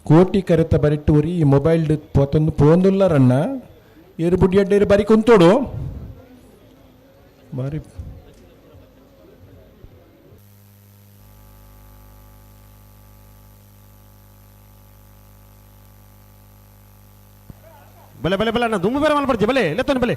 ಕೋಟಿ ಕರೆತ ಬರಿಟ್ಟು ಒರಿ ಈ ಮೊಬೈಲ್ ಪೋತೊಂದು ಪೋಂದುಲ್ಲರಣ್ಣ ಏರು ಬುಡಿ ಅಡ್ಡೇರು ಬರಿ ಕುಂತೋಡು ಬಾರಿ. ಬಲೆ ಬಲೆ ಬಲೆ ಅಣ್ಣ, ದುಮ್ಮು ಬೇರೆ ಮಲ್ಪಡ್ಜಿ ಬಲೆ ಲೆತ್ತೋನಿ ಬಲೆ.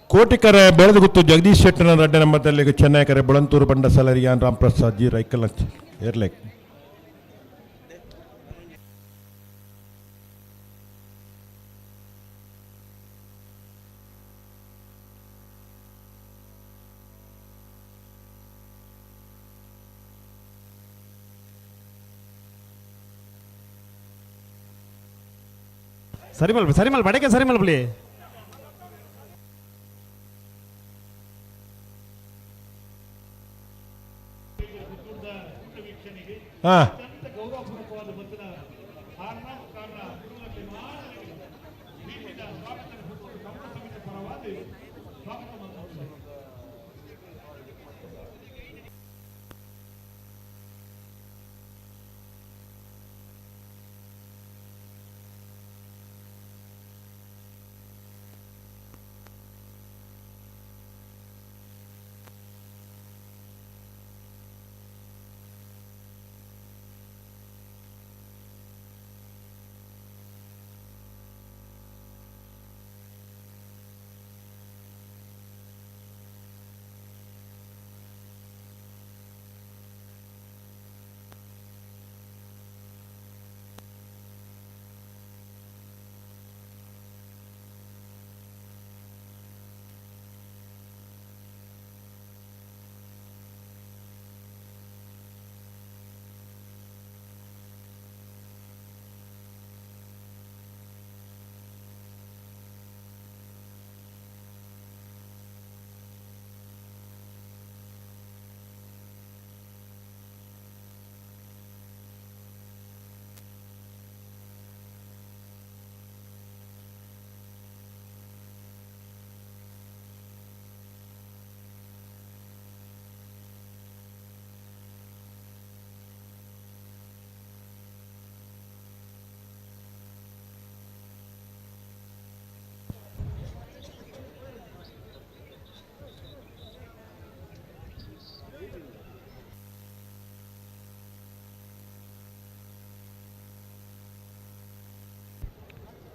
ಕೋಟಿಕರೆ ಬೆಳೆದಗುತ್ತು ಜಗದೀಶ್ ಶೆಟ್ಟನ ರಡ್ಡ ನಂಬರ್ದಲ್ಲಿ ಚೆನ್ನೈ ಕರೆ ಬೊಳಂತೂರು ಬಂಡ ಸಲಾರಿಯಾನ್ ರಾಮ್ ಪ್ರಸಾದ್ ಜಿ ರೈಕಲ್ ಏರ್ಲೇಕ್. ಸರಿ ಮಲ್ಪ, ಸರಿ ಮಲ್ಪ, ಅಡಕೆ ಸರಿ ಮಲ್ಪಲಿ. ಹಾ,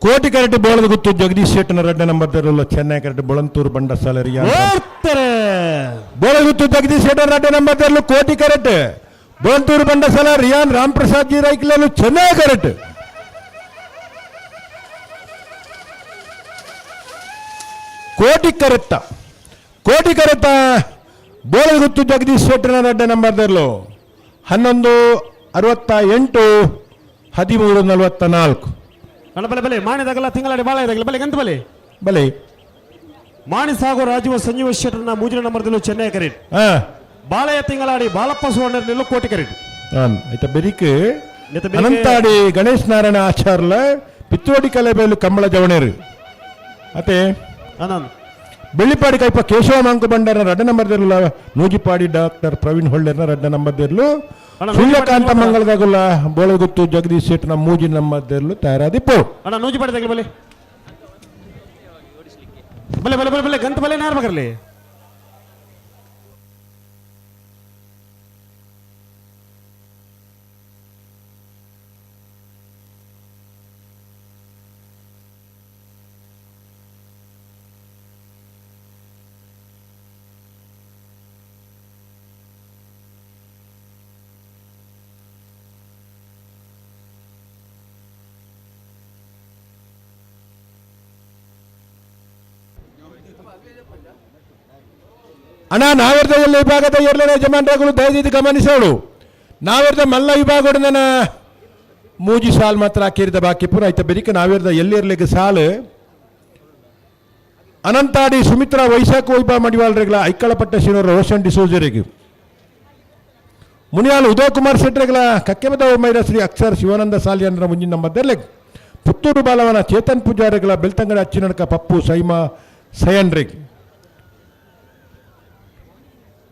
ಕೋಟಿ ಕರೆಟ್ ಬೋಳದಗುತ್ತು ಜಗದೀಶ್ ಶೆಟ್ಟನ ರಡ್ಡ ನಂಬರ್ ಚೆನ್ನೈ ಕರೆಟ್ ಬೊಳಂತೂರು ಬಂಡ ಸಲಾರಿಯಾನ್. ಓಡ್ತಾರೆ. ಬೋಳಗುತ್ತು ಜಗದೀಶ್ ಶೆಟ್ಟರ್ ರಡ್ಡ ನಂಬರ್ ಕೋಟಿ ಕರೆಟ್ ಬೊಳಂತೂರು ಬಂಡಸಲ ರಿಯಾನ್ ರಾಮ್ ಪ್ರಸಾದ್ ಜಿ ರೈಕ್ಲಲು ಚೆನ್ನೈ ಕರೆಟ್. ಕೋಟಿ ಕರೆತ್ತ, ಕೋಟಿ ಕರೆತ ಬೋಳಗುತ್ತು ಜಗದೀಶ್ ಶೆಟ್ಟರ್ನ ರಡ್ಡ ನಂಬರ್ದಲ್ಲೂ. 11:68, 13:44. ಅಣ್ಣ ಬಲೆ ಬಲೆ, ಮಾಣಿದಾಗಲ್ಲ ತಿಂಗಳಾಡಿ ಬಾಳ ಇದಾಗಲ್ಲ ಬಲೆ ಗಂತ ಬಲೆ. ಬಲೆ. ಮಾಣಿ ಸಾಗು ರಾಜೀವ ಸಂಜೀವ ಶೆಟ್ಟರ್ನ ಮೂಜಿನ ನಂಬರ್ದಲ್ಲೂ ಚೆನ್ನೈ ಕರೆಟ್. ಹಾ. ಬಾಳೆಯ ತಿಂಗಳಾಡಿ ಬಾಲಪ್ಪ ಸುವರ್ಣ ನಿಲ್ಲು ಕೋಟಿ ಕರೆಟ್. ಆಯ್ತಾ ಬೆರಿಕ್. ನೆತ್ತ ಬೆರಿಕ್. ಅನಂತಾಡಿ ಗಣೇಶ್ ನಾರಾಯಣ ಆಚಾರ್ಲ ಪಿತ್ತೋಡಿ ಕಲೆಬೇಲು ಕಂಬಳ ಜವಣೇರು ಅತೆ. ಅಣ್ಣ. Bellipadi Kaipa Keshava Monk ಬಂಡಾರನ ರಡ್ಡ ನಂಬರ್ದಿರಲ್ಲ ನೂಜಿಪಾಡಿ doctor Praveen ಹೊಳ್ಳೆರ್ನ ರಡ್ಡ ನಂಬರ್ದಿರ್ಲು. ಅಣ್ಣ, ಸೂರ್ಯಕಾಂತ ನೂಜಿಪಾಡಿ. ಮಂಗಳದಾಗುಲ್ಲ ಬೋಳಗುತ್ತು ಜಗದೀಶ್ ಶೆಟ್ನ ಮೂಜಿ ನಂಬರ್ದಿರ್ಲು ತಯಾರಾದಿಪ್ಪು. ಅಣ್ಣ, ನೂಜಿ ಪಾಡಿ ಬಲೆ ಬಲೆ ಬಲೆ ಬಲೆ ಬಲೆ ಗಂತ ಬಲೆ ನೇರ ಬರಲಿ. ಅಣ್ಣ, ನಾವೆರ್ದ ಎಲ್ಲ ವಿಭಾಗದ ಎರಡನೇ ಯಜಮಾನ್ರಾಗಳು ದಯವಿಟ್ಟು ಗಮನಿಸೋಳು. ನಾವೆರ್ದ ಮಲ್ಲ ವಿಭಾಗದ ಮೂಜಿ ಸಾಲ್ ಮಾತ್ರ ಹಾಕಿರಿದ, ಬಾಕಿ ಪೂರ ಆಯ್ತ ಬೆರಿಕ ನಾವೆರ್ದ ಎಲ್ಲಿರ್ಲಿಕ್ಕೆ ಸಾಲು. ಅನಂತಾಡಿ ಸುಮಿತ್ರಾ ವೈಶಾಖ ವೈಭ ಮಡಿವಾಳರೆಗಳ ಐಕ್ಕಳಪಟ್ಟ ಶಿನೂರು ರೋಷನ್ ಡಿಸೋಜರಿಗೆ. ಮುನಿಯಾಲ್ ಉದಯಕುಮಾರ್ ಶೆಟ್ಟರೆಗಳ ಕಕ್ಕೆಮದ ಮೈರ ಶ್ರೀ ಅಕ್ಷರ್ ಶಿವಾನಂದ ಸಾಲಿಯನ್ರ ಮುಂಜಿನ ನಂಬರ್. ಪುತ್ತೂರು ಬಾಲವನ ಚೇತನ್ ಪೂಜಾರಿಗಳ ಬೆಳ್ತಂಗಡ ಅಚ್ಚಿನಡ್ಕ ಪಪ್ಪು ಸೈಮಾ ಸಯನ್ರಿಗ್.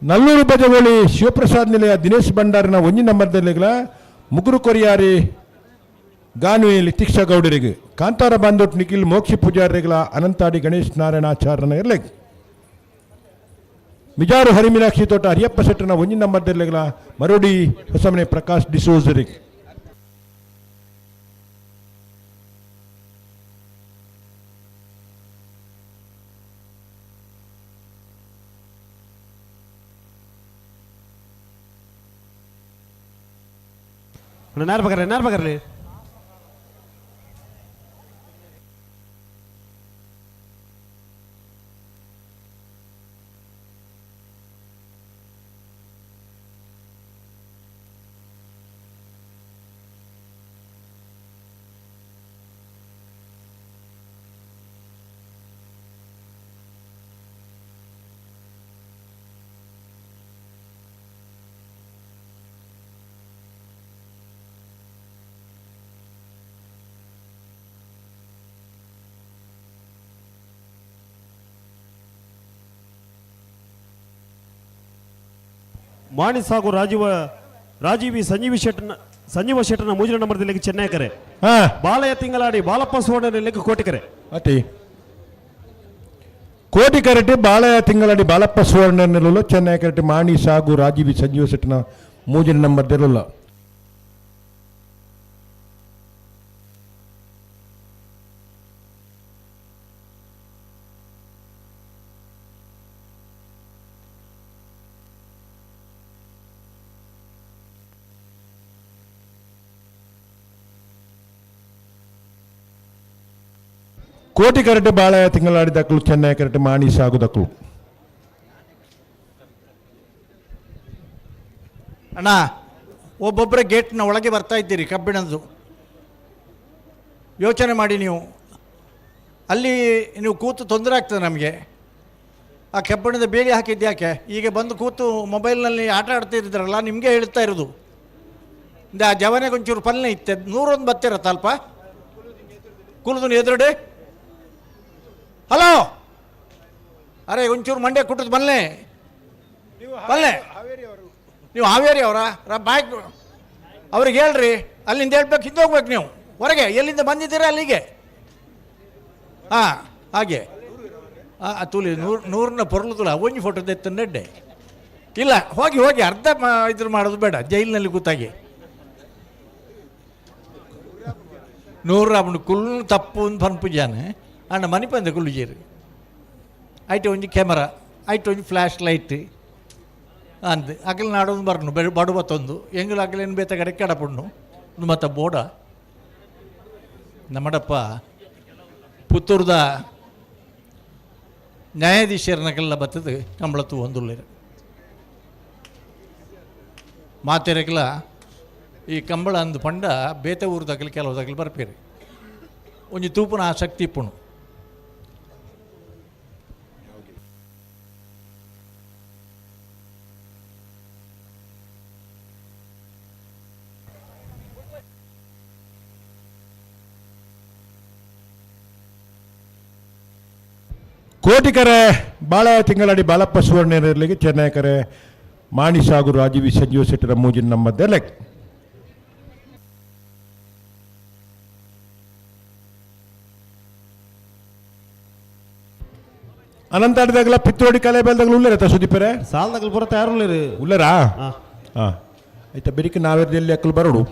ನಲ್ಲೂರು ಬಜಗೋಳಿ ಶಿವಪ್ರಸಾದ್ ನಿಲಯ ದಿನೇಶ್ ಭಂಡಾರಿನ ಒಂಜಿ ನಂಬರ್ದಲ್ಲಿಗಳ ಮುಗುರು ಕೊರಿಯಾರಿ ಗಾನುವೆಯಲ್ಲಿ ತಿಕ್ಷ ಗೌಡರಿಗೆ. ಕಾಂತಾರ ಬಾಂದೋಟ್ ನಿಖಿಲ್ ಮೋಕ್ಷಿ ಪೂಜಾರಿಗಳ ಅನಂತಾಡಿ ಗಣೇಶ್ ನಾರಾಯಣಾಚಾರ್ಯನ ಇರಲಿ. ಮಿಜಾರು ಹರಿಮೀನಾಕ್ಷಿ ತೋಟ ಹರಿಯಪ್ಪ ಶೆಟ್ಟನ ಒಂಜಿ ನಂಬರ್ದಲ್ಲಿಗಳ ಮರುಡಿ ಹೊಸಮನೆ ಪ್ರಕಾಶ್ ಡಿಸೋಜರಿಗೆ. ನೇರ ಬಕರ್ಲಿ, ನೇರ ಬಕರ್ಲಿ. ಮಾಣಿ ಸಾಗು ರಾಜೀವ ರಾಜೀವಿ ಸಂಜೀವಿ ಶೆಟ್ಟನ ಸಂಜೀವ ಶೆಟ್ಟನ ಮೂಜಿನ ನಂಬರ್ದಲ್ಲಿ ಚೆನ್ನೈ ಕರೆ. ಹಾ. ಬಾಲಯ್ಯ ತಿಂಗಳಾಡಿ ಬಾಲಪ್ಪ ಸುವರ್ಣ ಕೋಟಿಕರೆ. ಅತಿ ಕೋಟಿ ಕರಟಿ ಬಾಳೆಯ ತಿಂಗಳಡಿ ಬಾಲಪ್ಪ ಸುವರ್ಣ ನೆಲುಲ್ಲ. ಚೆನ್ನೈ ಕರಟಿ ಮಾಣಿ ಸಾಗು ರಾಜೀವಿ ಸಂಜೀವ ಶೆಟ್ಟನ ಮೂಜಿನ ನಂಬರ್ ದೆಲುಲ್ಲ. ಕೋಟಿ ಕರಟಿ ಬಾಳೆಯ ತಿಂಗಳಾಡಿ ದಕ್ಕಲು ಚೆನ್ನೈ ಕರಟಿ ಮಾಣಿ ಸಾಗು ದಕ್ಕಲು. ಅಣ್ಣ, ಒಬ್ಬೊಬ್ಬರ ಗೇಟ್ನ ಒಳಗೆ ಬರ್ತಾ ಇದ್ದೀರಿ ಕಬ್ಬಿಣದ್ದು. ಯೋಚನೆ ಮಾಡಿ ನೀವು. ಅಲ್ಲಿ ನೀವು ಕೂತು ತೊಂದರೆ ಆಗ್ತದೆ ನಮಗೆ. ಆ ಕಬ್ಬಿಣದ ಬೇಲಿ ಹಾಕಿದ್ದು ಯಾಕೆ? ಈಗ ಬಂದು ಕೂತು ಮೊಬೈಲ್ನಲ್ಲಿ ಆಟ ಆಡ್ತಿದ್ರಲ್ಲ, ನಿಮಗೆ ಹೇಳ್ತಾ ಇರೋದು. ಆ ಜವನೆಗೆ ಒಂಚೂರು ಪಲ್ಲೆ ಇತ್ತೆ ನೂರೊಂದು ಬತ್ತಿರತ್ತ ಅಲ್ಪ ಕುಲದು ಎದುರುಡೆ. ಹಲೋ, ಅರೆ ಒಂಚೂರು ಮಂಡ್ಯ ಕುಟ್ಟದ ಬಲ್ಲೆ ಬಲ್ಲೆ. ನೀವು ಹಾವೇರಿ ಅವರಾ? ಬಾಯ್, ಅವ್ರಿಗೆ ಹೇಳ್ರಿ, ಅಲ್ಲಿಂದ ಹೇಳ್ಬೇಕು, ಹಿಂದೆ ಹೋಗ್ಬೇಕು ನೀವು ಹೊರಗೆ. ಎಲ್ಲಿಂದ ಬಂದಿದ್ದೀರಾ ಅಲ್ಲಿಗೆ. ಹಾಂ, ಹಾಗೆ ತೂಲಿ ನೂರು ನೂರನ್ನ ಪೊರ್ಲುದುಲ ಒಂಜಿ ಫೋಟೋ ತೆತ್ತಂಡೆಡ್ಡೆ ಇಲ್ಲ. ಹೋಗಿ ಹೋಗಿ, ಅರ್ಧ ಇದ್ರ ಮಾಡೋದು ಬೇಡ. ಜೈಲಿನಲ್ಲಿ ಕೂತಾಗಿ ನೂರು ಅವನು ಕುಲ್ ತಪ್ಪು ಒಂದು ಪನ್ಪುಜಾನೆ ಅಣ್ಣ ಮನಿಪಂದೆ ಕುಲ್ಲುಜೇರು. ಐಟ್ ಒಂಜಿ ಕ್ಯಾಮರಾ, ಐಟ್ ಒಂಜಿ ಫ್ಲ್ಯಾಶ್ ಲೈಟ್ ಅಂದ್ ಅಗಲ್ ನಾಡೊಂದು ಬರ್ನು ಬೆ ಬಡು ಬತ್ತೊಂದು ಎಂಗುಲು ಅಗಲೇನು ಬೇತ ಕಡೆ ಕಡಪುಣ್ಣು ಒಂದು ಮತ್ತ ಬೋಡ. ನಮ್ಮಡಪ್ಪ ಪುತ್ತೂರ್ದ ನ್ಯಾಯಾಧೀಶರನಗೆಲ್ಲ ಬತ್ತದು ಕಂಬಳ ತೂವೊಂದುಲ್ಲೆರ್. ಮಾತೆರೆಗ್ಲ ಈ ಕಂಬಳ ಅಂದು ಪಂಡ ಬೇತೆ ಊರ್ದಗಲು ಕೆಲವುದಗಲು ಬರ್ಪೇರು. ಒಂಜಿ ತೂಪುನ ಆಸಕ್ತಿ ಇಪ್ಪುಣು. ಕೋಟಿಕರೆ ಬಾಳೆಯ ತಿಂಗಳಾಡಿ ಬಾಲಪ್ಪ ಸುವರ್ಣ ಇರಲಿಕ್ಕೆ ಚೆನ್ನೈ ಕರೆ ಮಾಣಿ ಸಾಗು ರಾಜೀವಿ ಸಂಜೀವ ಶೆಟ್ಟರ ಮೂಜಿನ ನಂಬರ್ ದೆಲೆಕ್. ಅನಂತಾಡಿದಾಗಲ ಪಿತ್ರೋಡಿ ಕಲೆ ಬೆಲ್ದಾಗಲ ಉಳ್ಳೇರ ಸುದೀಪರೆ? ಸಾಲದಾಗಲ್ ಪೂರ ತಯಾರುಲ್ಲೇರು. ಉಳ್ಳೇರಾ? ಹಾ. ಹಾಂ, ಆಯ್ತಾ. ಬೆರಿಕೆ ನಾವೇರ್ದಲ್ಲಿ ಅಕ್ಕಲು ಬರೋಡು.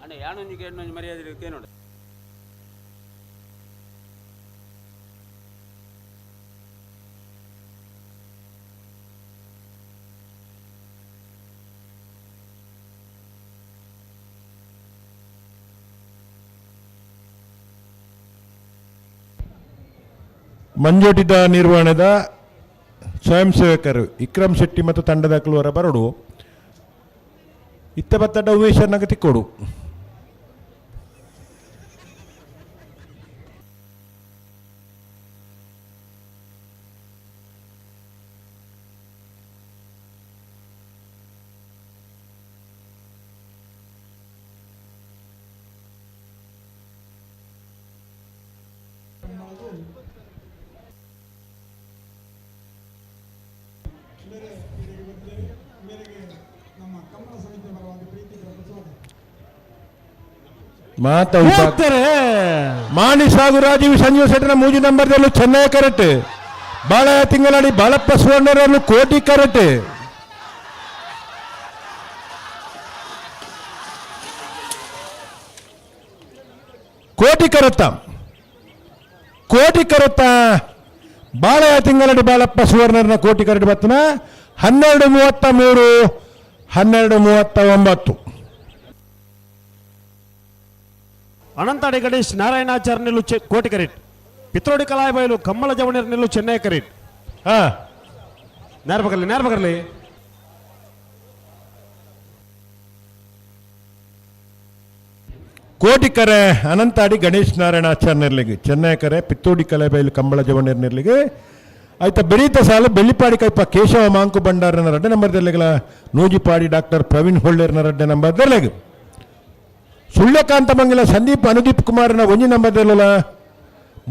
ಅಣ್ಣ ಯಾನೊಂಜಿಗೆ ಎಣ್ಣೊಂಜಿ ಮರ್ಯಾದೆ ಕೇನೋಡು. ಮಂಜೋಟಿದ ನಿರ್ವಹಣೆದ ಸ್ವಯಂ ಸೇವಕರು ವಿಕ್ರಮ್ ಶೆಟ್ಟಿ ಮತ್ತು ತಂಡದ ಕ್ಲುವರ ಬರಡು ಇತ್ತ ಬತ್ತಡ ಉಮೇಶ್ ತಿಕ್ಕೋಡು. ಮಾತ ವಿಭಾಗ ಹೋಗ್ತಾರೆ. ಮಾಣಿ ಸಾಗು ರಾಜೀವ್ ಸಂಜೀವ ಶೆಟ್ಟರ ಮೂಜಿ ನಂಬರ್ದಲ್ಲೂ ಚೆನ್ನೈ ಕರೆಕ್ಟ್. ಬಾಳ ತಿಂಗಳಾಡಿ ಬಾಳಪ್ಪ ಸುವರ್ಣರನ್ನು ಕೋಟಿ ಕರೆಕ್ಟ್. ಕೋಟಿ ಕರತ್ತ, ಕೋಟಿ ಕರತ್ತ. ಬಾಳ ತಿಂಗಳಡಿ ಬಾಳಪ್ಪ ಸುವರ್ಣರನ್ನ ಕೋಟಿ ಕರಡಿ ಬತ್ತನ. 12:33, 12:39. ಅನಂತಾಡಿ ಗಣೇಶ್ ನಾರಾಯಣಾಚಾರ್ಯ ನಿಲ್ಲು ಕೋಟಿ ಕರೆಟ್. ಪಿತ್ರೋಡಿ ಕಲಾಯಬೈಲು ಕಮ್ಮಲ ಜವಣಿಯರ್ ನಿಲ್ಲು ಚೆನ್ನೈ ಕರೆಟ್. ಹಾ. ನೇರ ಬಗರ್ಲಿ, ನೇರ ಬಗರ್ಲಿ. ಕೋಟಿಕರೆ ಅನಂತಾಡಿ ಗಣೇಶ್ ನಾರಾಯಣ ಆಚಾರ್ಯನಿರ್ಲಿಗೆ, ಚೆನ್ನೈ ಕರೆ ಪಿತ್ತೋಡಿ ಕಲೆಬೈಲು ಕಂಬಳ ಜವಣ್ಯರ್ನಿರ್ಲಿಗೆ. ಆಯ್ತಾ, ಬೆರೀತ ಸಾಲು ಬೆಳ್ಳಿಪಾಡಿ ಕೈಪ ಕೇಶವ ಮಾಂಕು ಭಂಡಾರನ ರಡ್ಡೆ ನಂಬರ್ ದೆರ್ಲಿಗಳ, ನೂಜಿಪಾಡಿ ಡಾಕ್ಟರ್ ಪ್ರವೀಣ್ ಹೊಳ್ಳೇರ್ನ ರಡ್ಡೆ ನಂಬರ್ ದೆರ್ಲಿಗೆ. ಸುಳ್ಯಕಾಂತ ಮಂಗಿಲ ಸಂದೀಪ್ ಅನುದೀಪ್ ಕುಮಾರನ ಒಂಜಿ ನಂಬರ್ ದೆರ್ಲುಲ,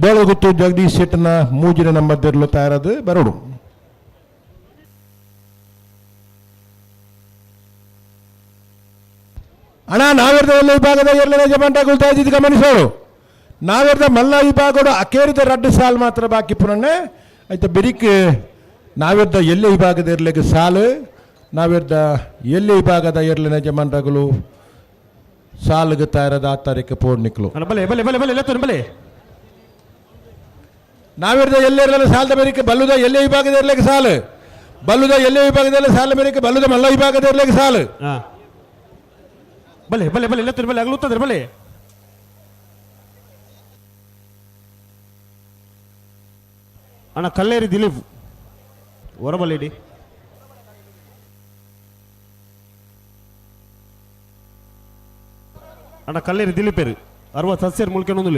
ಬೋಳಗುತ್ತು ಜಗದೀಶ್ ಶೆಟ್ಟನ ಮೂಜಿನ ನಂಬರ್ ದೆರ್ಲು ತಯಾರದು ಬರೋಡು. ಅಣ್ಣ, ನಾವೆರ್ದ ಎಲ್ಲ ವಿಭಾಗದ ಎರಡನೇ ಜಮಾಂಟ ಇದ್ದಿದ್ದು ಗಮನಿಸೋರು. ನಾವೆರ್ದ ಮಲ್ಲ ವಿಭಾಗಡು ಅಕೇರಿದ ರಡ್ಡು ಸಾಲು ಮಾತ್ರ ಬಾಕಿ ಪುನಣ್ಣೆ. ಆಯ್ತಾ, ಬೆರಿಕ್ ನಾವೆರ್ದ ಎಲ್ಲೆ ವಿಭಾಗದ ಇರ್ಲಿಕ್ಕೆ ಸಾಲು. ನಾವೆರ್ದ ಎಲ್ಲೆ ವಿಭಾಗದ ಎರಡನೇ ಜಮಾಂಟಗಳು ಸಾಲಿಗೆ ತಯಾರದ ಆ ತಾರೀಕು ಪೋಡ್ನಿಕ್ಲು. ಅಣ್ಣ, ಬಲೆ ಬಲೆ ಬಲೆ ಬಲೆ ಲೆತ್ತೋನು ಬಲೆ. ನಾವೆರ್ದ ಎಲ್ಲೆ ಇರಲಿಲ್ಲ ಸಾಲದ ಬೆರಿಕೆ ಬಲ್ಲುದ ಎಲ್ಲೆ ವಿಭಾಗದ ಇರ್ಲಿಕ್ಕೆ ಸಾಲು. ಬಲ್ಲುದ ಎಲ್ಲೆ ವಿಭಾಗದಲ್ಲಿ ಸಾಲ ಬೆರಿಕೆ ಬಲ್ಲುದ ಮಲ್ಲ ವಿಭಾಗದ ಇರ್ಲಿಕ್ಕೆ ಸಾಲು. ಹಾ, ಬಲೆ ಬಲೆ ಬಲೆ ಲೆತ್ತೋನು ಬಲೆ, ಅಗಲುತ್ತದ್ರೆ ಬಲೆ. ಅಣ್ಣ, ಕಲ್ಲೇರಿ ದಿಲೀಪ್ ಹೊರಬಲೆ ಇಡಿ. ಅಣ್ಣ, ಕಲ್ಲೇರಿ ದಿಲೀಪ್ ಏರು 60 ಸಸ್ಯರ್ ಮುಲ್ಕೆನೊಂದು.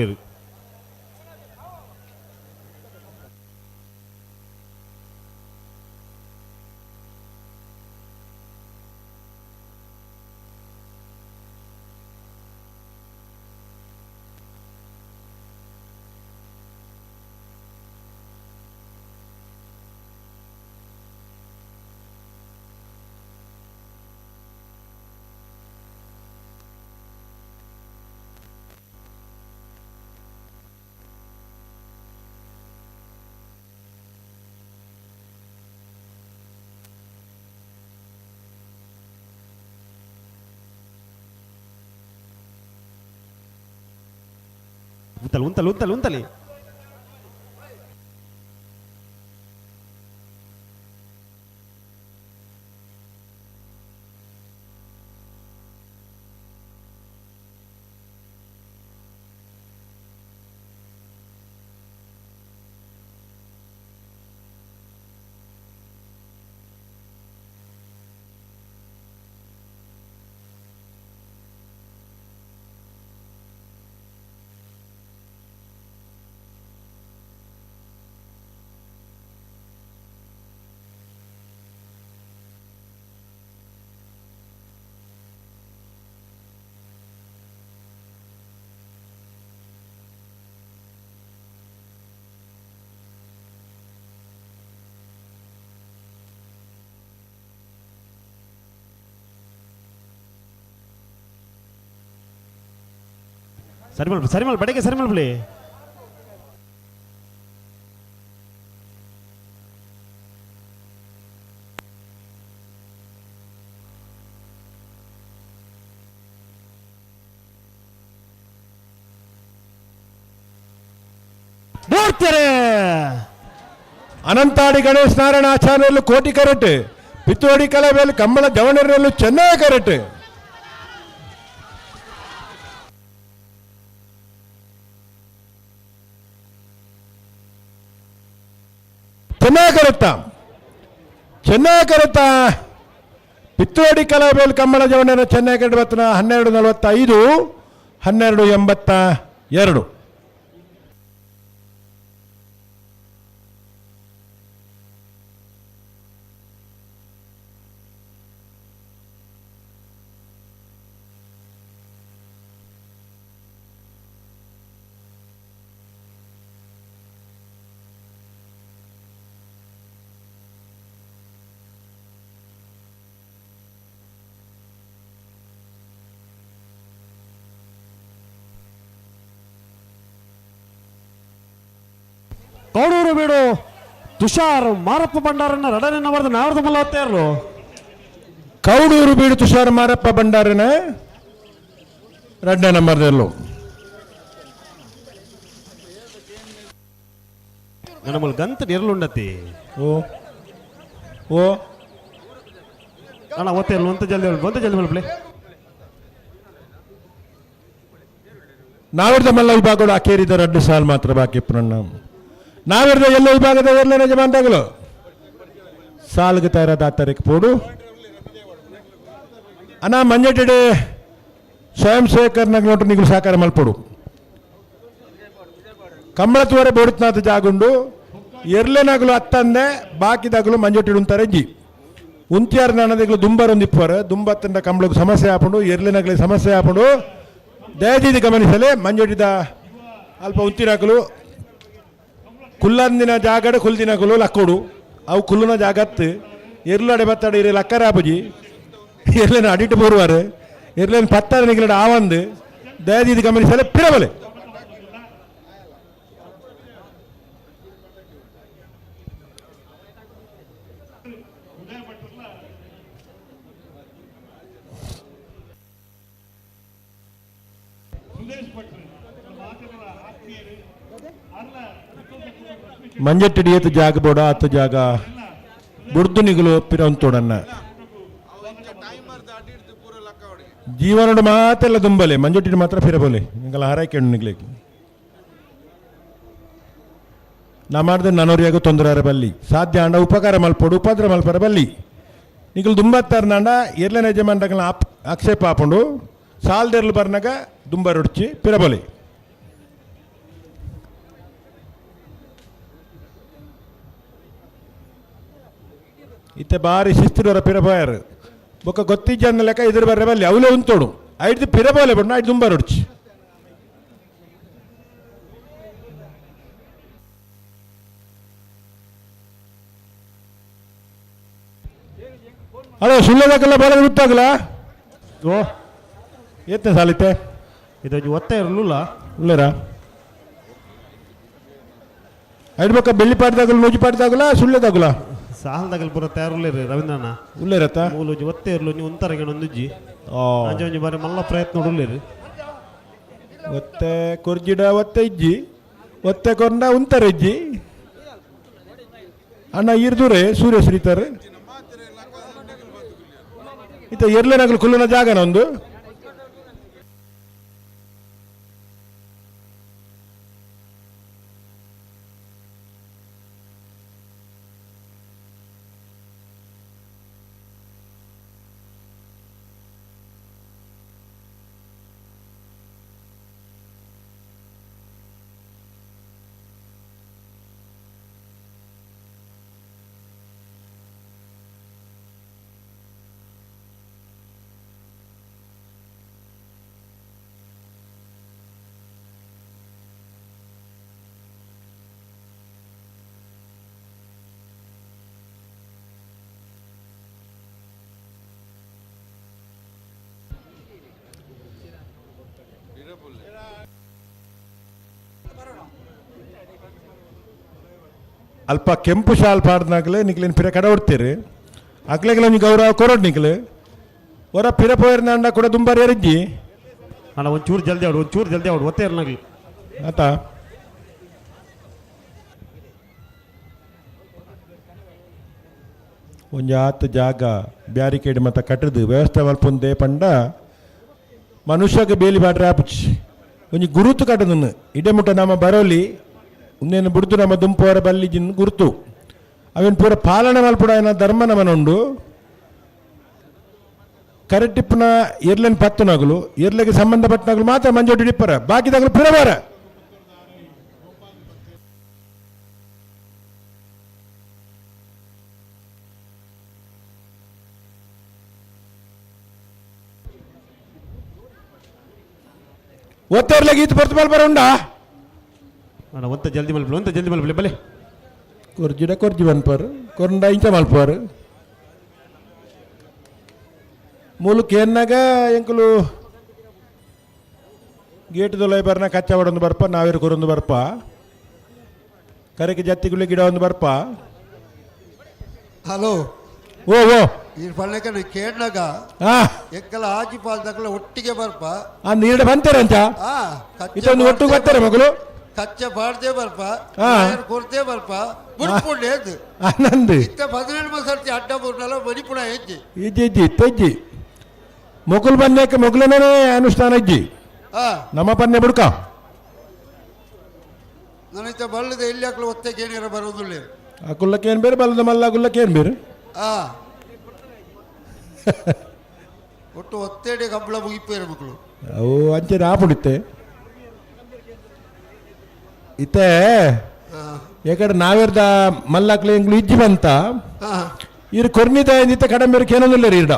ಉಂತಲಿ ಉಂತಲಿ ಉಂತಲಿ ಉಂತಲಿ. ಸರಿ ಮಲ್ಪ, ಸರಿ ಮಲ್ಪ, ಬಡಗೆ ಸರಿ ಮಲ್ಪಲಿ. ಮಾಡ್ತಾರೆ. ಅನಂತಾಡಿ ಗಣೇಶ್ ನಾರಾಯಣ ಆಚಾರ್ಯರು ಕೋಟಿ ಕರೆಟ್, ಪಿತ್ತೋಡಿ ಕಲಬೇಲು ಕಂಬಳ ಜವಣರಲ್ಲೂ ಚೆನ್ನಾಗಿ ಕರೆಟ್. ಚೆನ್ನಾಗಿ ಕರುತ್ತ, ಚೆನ್ನಾಗಿ ಕರುತ್ತ. ಪಿತ್ತೋಡಿ ಕಲಬೇಲು ಕಂಬಳ ಜವಣರ ಚೆನ್ನಾಗಿ ಕರೆಟ್ ಬತ್ತನ. 12:45, 12:82. ಕೌಡೂರು ಬೀಡು ತುಷಾರ್ ಮಾರಪ್ಪ ಭಂಡಾರನ್ನ ರಡನೆ ನವರದ ನಾವರದ ಮಲ್ಲವತ್ತೇರ್ಲು. ಕೌಡೂರು ಬೀಡು ತುಷಾರ್ ಮಾರಪ್ಪ ಭಂಡಾರನ ರಡ್ಡ ನಂಬರ್ದಲ್ಲೂ. ನಮ್ಮಲ್ಲಿ ಗಂತ ನೆರಳುಂಡತಿ. ಓ ಓ. ಅಣ್ಣ, ಒತ್ತೇರ್ಲು ಅಂತ ಜಲ್ದಿ ಒಂತ ಜಲ್ದಿ ಮಲ್ಪಲೆ. ನಾವಿರ್ದ ಮಲ್ಲ ವಿಭಾಗಗಳು ಆಕೇರಿದ ರಡ್ಡು ಸಾಲ್ ಮಾತ್ರ ಬಾಕಿ ಪುನಣ್ಣ. ನಾವಿರ್ದ ಎಲ್ಲ ವಿಭಾಗದ ಎಲ್ಲ ಯಜಮಾನ್ದಾಗಲು ಸಾಲ್ಗೆ ತಯಾರಾದ ತಾರೀಕು ಪೋಡು. ಅಣ್ಣ, ಮಂಜೆಟ್ಟಡೆ ಸ್ವಯಂ ಸೇವಕರ್ನಾಗ ನೋಟು ನೀವು ಸಹಕಾರ ಮಲ್ಪಡು. ಕಂಬಳತ್ವರೆ ಬೋಡಿತ್ನಾಥ ಜಾಗುಂಡು ಎರ್ಲೆನಾಗಲು ಅತ್ತಂದೆ ಬಾಕಿದಾಗಲು ಮಂಜೊಟ್ಟಿಡು ಉಂತಾರೆ ಜಿ ಉಂತಿಯಾರ ನಾನದಿಗಳು ದುಂಬರ್ ಒಂದಿಪ್ಪರು ದುಂಬತ್ತಂಡ ಕಂಬಳಕ್ಕೆ ಸಮಸ್ಯೆ ಆಪುಂಡು, ಎರ್ಲೆನಾಗಲಿ ಸಮಸ್ಯೆ ಆಪುಂಡು. ದಯದೀದಿ ಗಮನಿಸಲೆ, ಮಂಜೊಟ್ಟಿದ ಅಲ್ಪ ಉಂತಿನಾಕಲು ಕುಲ್ಲಂದಿನ ಜಾಗಡೆ ಕುಲ್ದಿನಕಲು ಲಕ್ಕೋಡು. ಅವು ಕುಲ್ಲುನ ಜಾಗತ್ತು ಎರ್ಲು ಅಡೆ ಬತ್ತಾಡ ಇರೆ ಲಕ್ಕರ ಆಪುಜಿ. ಎರ್ಲೆನ ಅಡಿಟ್ಟು ಬೋರುವಾರು ಎರ್ಲೇನು ಪತ್ತಾರ ನಿಗಲಡ ಆವಂದು. ದಯದೀದಿ ಗಮನಿಸಲೆ, ಪಿರಬಲೆ. ಮಂಜಟ್ಟಿಡಿ ಏತು ಜಾಗ ಬೋಡ ಆತ ಜಾಗ ಬುಡ್ದು ನಿಗುಲು ಪಿರಂತೋಡನ್ನ ಜೀವನಡು ಮಾತೆಲ್ಲ ದುಂಬಲೆ, ಮಂಜೊಟ್ಟಿಡಿ ಮಾತ್ರ ಫಿರಬೋಲೆ. ನಿಂಗೆಲ್ಲ ಹಾರಾಯ್ಕೊಂಡು ನಿಗ್ಲಿಕ್ಕೆ ನಾ ಮಾಡಿದ್ರೆ ನನೋರಿಯಾಗ ತೊಂದರೆ ಆರ ಬಲ್ಲಿ. ಸಾಧ್ಯ ಅಂಡ ಉಪಕಾರ ಮಲ್ಪೋಡು, ಉಪದ್ರ ಮಲ್ಪರ ಬಲ್ಲಿ. ನಿಗಲು ದುಂಬತ್ತಾರ ನಾಂಡ ಎರ್ಲೆನ ಯಜಮಾನ್ರಗಳ ಆಕ್ಷೇಪ ಆಪುಂಡು. ಸಾಲ್ದೆರ್ಲು ಬರ್ನಾಗ ದುಂಬರೊಡ್ಚಿ ಪಿರಬೊಲೆ. ಇತ್ತೆ ಬಾರಿ ಶಿಸ್ತಿನವರ ಪಿರಬೋಯರ್ ಬೊಕ್ಕ ಗೊತ್ತಿಜ್ಜನ್ನ ಲೆಕ್ಕ ಇದ್ರ ಬರ್ರೆ ಬಲ್ಲಿ ಅವಲೇ ಉಂತೋಡು. ಐದು ಪಿರಬೋಲೆ ಬಣ್ಣ ಐದು ದುಂಬರೊಡ್ಚಿ. ಹಲೋ, ಸುಳ್ಳದಾಗಲ್ಲ ಬರ ಗೊತ್ತಾಗಲ್ಲ. ಓ. ಏತ್ತೆ ಸಾಲಿತ್ತೆ? ಇದು ಒತ್ತೆ ಇರಲಿಲ್ಲ. ಉಳ್ಳೇರಾ ಐಡ್ಬೇಕ ಬೆಳ್ಳಿ ಪಾಡ್ದಾಗಲು ನೂಜಿ ಪಾಡ್ದಾಗಲ ಸುಳ್ಳೆದಾಗಲ. ಸಾಲದಾಗಲ್ ಪೂರ ತಯಾರುಲ್ಲೇರಿ ರವೀಂದ್ರಣ್ಣ. ಉಳ್ಳೇರತ್ತ. ಮೂಲು ಒತ್ತೆ ಇರ್ಲು ನೀವು ಒಂತರಗೆ ಒಂದುಜ್ಜಿ ಅಂಚೆ ಒಂಜಿ ಬಾರಿ ಮಲ್ಲ ಪ್ರಯತ್ನ ಉಳ್ಳೇರಿ. ಒತ್ತೆ ಕೊರ್ಜಿಡ ಒತ್ತೆ ಇಜ್ಜಿ, ಒತ್ತೆ ಕೊಂಡ ಉಂತರ ಇಜ್ಜಿ. ಅಣ್ಣ ಇರ್ದೂರೆ ಸೂರ್ಯ ಶ್ರೀತರ್ ಇತ್ತ ಎರ್ಲೆನಗಲು ಕುಲ್ಲುನ ಜಾಗನ ಒಂದು. ಅಲ್ಪ ಕೆಂಪು ಶಾಲ್ ಪಾಡ್ದಾಗಲೇ ನಿಕ್ಲೇನು ಪಿರ ಕಡ ಹೊಡ್ತೀರಿ. ಅಕ್ಲೆಗೆಲ್ಲ ಒಂಜಿ ಗೌರವ ಕೊರೋಡ್ ನಿಕ್ಲೆ. ಹೊರ ಪಿರ ಪೋಯರ್ನಾಂಡ ಕೂಡ ದುಂಬಾರಿ ಎರಿಜ್ಜಿ. ಅಣ್ಣ, ಒಂಚೂರು ಜಲ್ದಿ ಆಡು, ಒಂಚೂರು ಜಲ್ದಿ ಆಡು, ಒತ್ತೆ ಇರ್ನಾಗ್ಲಿ. ಆತ. ಒಂಜಿ ಆತ್ ಜಾಗ ಬ್ಯಾರಿಕೇಡ್ ಮತ್ತ ಕಟ್ಟದು ವ್ಯವಸ್ಥೆ ಮಲ್ಪೊಂದೆ ಪಂಡ ಮನುಷ್ಯಗೆ ಬೇಲಿ ಬಾಡ್ರೆ ಆಪುಚಿ ಒಂಜಿ ಗುರುತು ಕಟ್ಟದನ್ನು ಇಡೆ ಮುಟ್ಟ ನಮ್ಮ ಬರೋಲಿ ಉಂದೇನು ಬುಡ್ದು ನಮ್ಮ ದುಂಪುವರ ಬಲ್ಲಿ ಜಿನ್ ಗುರುತು ಅವೇನು ಪೂರ ಪಾಲನೆ ಮಲ್ಪುಡ ಧರ್ಮ ನಮನುಂಡು ಕರೆಕ್ಟಿಪ್ಪನ ಎರ್ಲೆನ್ ಪತ್ತುನಗಲು ಎರ್ಲೆಗೆ ಸಂಬಂಧಪಟ್ಟನಗಲು ಮಾತ್ರ ಮಂಜೋಟಿ ಇಪ್ಪರ ಬಾಕಿದಾಗಲು ಪೂರ ಬಾರ. ಒತ್ತೆರ್ಲೆಗೆ ಈತ ಬರ್ತು ಮಲ್ಪರ ಉಂಡಾ? ಅಣ್ಣ ಒಂತ ಜಲ್ದಿ ಮಲ್ಪಲಿ, ಒಂತ ಜಲ್ದಿ ಮಲ್ಪಲಿ ಬಲೆ. ಕೊರ್ಜಿಡ ಕೊರ್ಜಿ ಬನ್ಪರ್ ಕೊರಂಡ ಇಂಚ ಮಲ್ಪುವರು ಮೂಲು ಕೇನ್ನಾಗ ಎಂಕುಲು ಗೇಟ್ ದೊಲೈ ಬರ್ನ ಕಚ್ಚವಡೊಂದು ಬರ್ಪ ನಾವೇರು ಕೊರೊಂದು ಬರ್ಪ ಕರೆಗೆ ಜತ್ತಿಗುಳಿ ಗಿಡ ಒಂದು ಬರ್ಪ. ಹಲೋ. ಓ ಓ. ಈ ಪಣ್ಣಕನ ಕೇಂಡಾಗ ಆ ಎಕ್ಕಲ ಆಜಿ ಪಾಲ್ ತಕಲ ಒಟ್ಟಿಗೆ ಬರ್ಪ. ಆ ನೀರಡೆ ಬಂತಾರೆ ಅಂಚ. ಆ ಕಚ್ಚೆ ಇದೊಂದು ಒಟ್ಟು ಬಾಡ್ದೆ ಬರ್ತಾರೆ ಮಗಳು. ಕಚ್ಚೆ ಬಾಡ್ದೆ ಬರ್ಪ. ಆ. ಕೊರ್ದೆ ಬರ್ಪ ಬುಡ್ಪುಂಡೆ ಎದ್ದು ಆನಂದ್. ಇತ್ತ 17 ಸರ್ತಿ ಅಡ್ಡ ಬುರ್ನಲ ಮನಿಪುಣ ಹೆಜ್ಜೆ. ಇಜ್ಜಿ ಇಜ್ಜಿ ಇಜ್ಜಿ ಮೊಕುಲು ಬಂದ್ಯಾಕೆ ಮೊಗುಲನೇ ಅನುಷ್ಠಾನ ಇಜ್ಜಿ. ಆ ನಮ್ಮ ಪನ್ನೆ ಬುಡ್ಕ. ನನ್ನ ಇತ್ತ ಬಲ್ಲದ ಎಲ್ಲಿ ಹಾಕಲು ಒತ್ತೆ ಕೇಣಿರ ಬರೋದಿಲ್ಲ. ಆ ಕುಲ್ಲಕ್ಕೆ ಏನು ಬೇರೆ ಬಲ್ಲದ ಮಲ್ಲ ಕುಲ್ಲಕ್ಕೆ ಏನು ಬೇರೆ. ಆ ಒಟ್ಟು ಒತ್ತೇಡೆ ಕಂಬಳ ಮುಗಿಪೇರು ಮಕ್ಕಳು. ಅವು ಅಂಚೆ ಆಪುಡಿತ್ತೆ ಇತ್ತೆ. ಆ ಯಾಕಂದ್ರೆ ನಾವೇರ್ದ ಮಲ್ಲಾಕ್ಲೆ ಎಂಗ್ಲು ಇಜ್ಜಿ ಬಂತ. ಆ ಇರು ಕೊರ್ನಿದ ಇತ್ತ ಕಡಂಬೇರು ಕೇನೊಂದಿಲ್ಲ ಇರ್ಡ.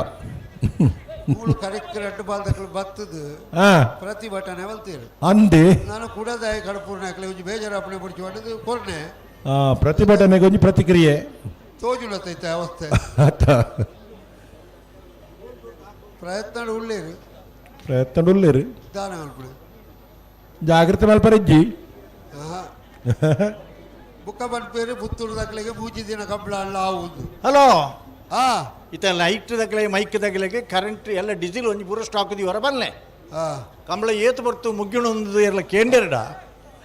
ಮೂಲು ಕರೆಕ್ಟ್ ರಡ್ಡು ಬಾಲ್ ತಕಲು ಬತ್ತದು. ಹಾ. ಪ್ರತಿಭಟನೆ ಬಲ್ತೀರು. ಅಂದೆ. ನಾನು ಕುಡದಾಯ ಕಡಪೂರ್ಣ ಹಾಕಲಿ ಒಂಜಿ ಬೇಜಾರಾಪಣೆ ಪಡಿಸಿ ಹೊಡೆದು ಕೊರ್ನೆ. ಆ ಪ್ರತಿಭಟನೆಗೆ ಒಂಜಿ ಪ್ರತಿಕ್ರಿಯೆ. ತೋಜುಲತ್ತೈತೆ ಅವಸ್ಥೆ. ಆತ. ಪ್ರಯತ್ನ ಉಳ್ಳೇರು. ಪ್ರಯತ್ನ ಉಳ್ಳೇರು. ದಾನ ಮಲ್ಪುಣೆ. ಜಾಗೃತಿ ಮಲ್ಪರ ಇಜ್ಜಿ. ಆಹಾ. ಬುಕ್ಕ ಪನ್ಪೇರು ಪುತ್ತೂರು ದಕ್ಲೆಗೆ ಮೂಜಿ ದಿನ ಕಂಬಳ ಅಲ್ಲ ಆವುದು. ಹಲೋ. ಆ ಇತ್ತ ಲೈಟ್ ತಗಲೆ ಮೈಕ್ ತಗಲೆಗೆ ಕರೆಂಟ್ ಎಲ್ಲ ಡೀಸೆಲ್ ಒಂಜಿ ಪೂರ ಸ್ಟಾಕ್ ಹೊರ ಬನ್ನೆ. ಆ ಕಂಬಳ ಏತು ಬರ್ತು ಮುಗ್ಗಿಣೊಂದು ಎಲ್ಲ ಕೇಂಡೆರಡ.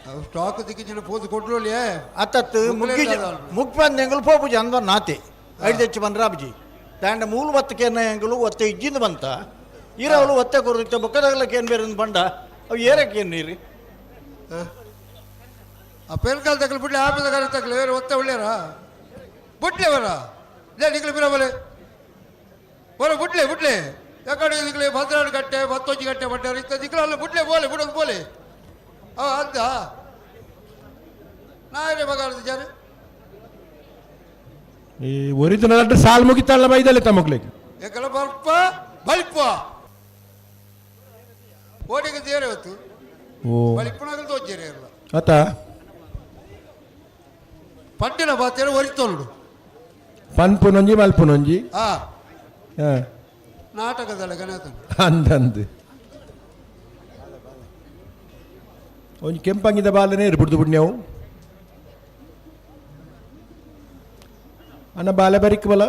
ಅವು ಸ್ಟಾಕ್ ದಿಕ್ಕಿನ ಪೋದು ಕೊಡ್ರೋಲಿಯೇ. ಅತ್ತತ್ತು ಮುಗ್ಗಿ ಮುಗ್ ಬಂದ ಎಂಗಲು ಪೋಪುಜಿ ಅಂದ ನಾತೆ ಐದು ಹೆಚ್ಚು ಬಂದ್ರ ಅಬ್ಜಿ ದಾಂಡ ಮೂಲು ಒತ್ತಕ್ಕೆ ಎಂಗಲು ಒತ್ತೆ ಇಜ್ಜಿಂದ ಬಂತ ಇರವಲು ಒತ್ತೆ ಕೊರದಿತ್ತ ಬೊಕ್ಕದಾಗಲಕ್ಕೆ ಏನು ಬೇರೆ ಬಂಡ ಅವು ಏರಕ್ಕೆ ಏನು ನೀರು. ಆ ಪೆರ್ಕಾಲ್ ತಗಲು ಬಿಡ್ಲೆ ಆಪದ ಕರೆ ತಗಲು ಬೇರೆ ಒತ್ತೆ ಒಳ್ಳೆಯರ ಬುಡ್ಲೆ ಬರ ಲೇ ನಿಕ್ಲು ಬಿರಬಲೆ ಬರ ಬುಡ್ಲೆ ಬುಡ್ಲೆ ಯಾಕಡೆ ದಿಕ್ಲೆ 12 ಗಂಟೆ 11 ಗಂಟೆ ಬಂಡಾರ ಇತ್ತ ದಿಕ್ಲು ಅಲ್ಲ ಬುಡ್ಲೆ ಬೋಲೆ ಬುಡೋದು ಬೋಲೆ ಅವ ಅಂದ ನಾಯರೇ ಬಗಾರ್ದು ಜನ. ಈ ಒರಿಜಿನಲ್ ಸಾಲ್ ಮುಗಿತಲ್ಲ ಬೈದಲ್ಲ ತಮ್ಮಕ್ಳಿಗೆ. ಎಕ್ಕಲ ಬರ್ಪ ಬಳಿಪ ಓಡಿಗೆ ದೇರೆ ಹೊತ್ತು. ಓ. ಬಳಿಪುಣಗಲು ತೋಜೇರೆ ಇಲ್ಲ. ಆತ. ಪಂಡಿನ ಬಾತೇರು ಒರಿತೋಲ್ಡು. ಪನ್ಪುನೊಂಜಿ ಮಲ್ಪುನೊಂಜಿ. ಆ ಹಾ. ನಾಟಕದಲ್ಲ ಗಣೇತನ. ಅಂದಂದು ಒಂಜಿ ಕೆಂಪಂಗಿದ ಬಾಲನೇ ಇರ್ಬಿಡ್ದು ಬಿಡ್ ನೀವು ಅಣ್ಣ ಬಾಲೆ ಬರಿಕ್ ಬಲ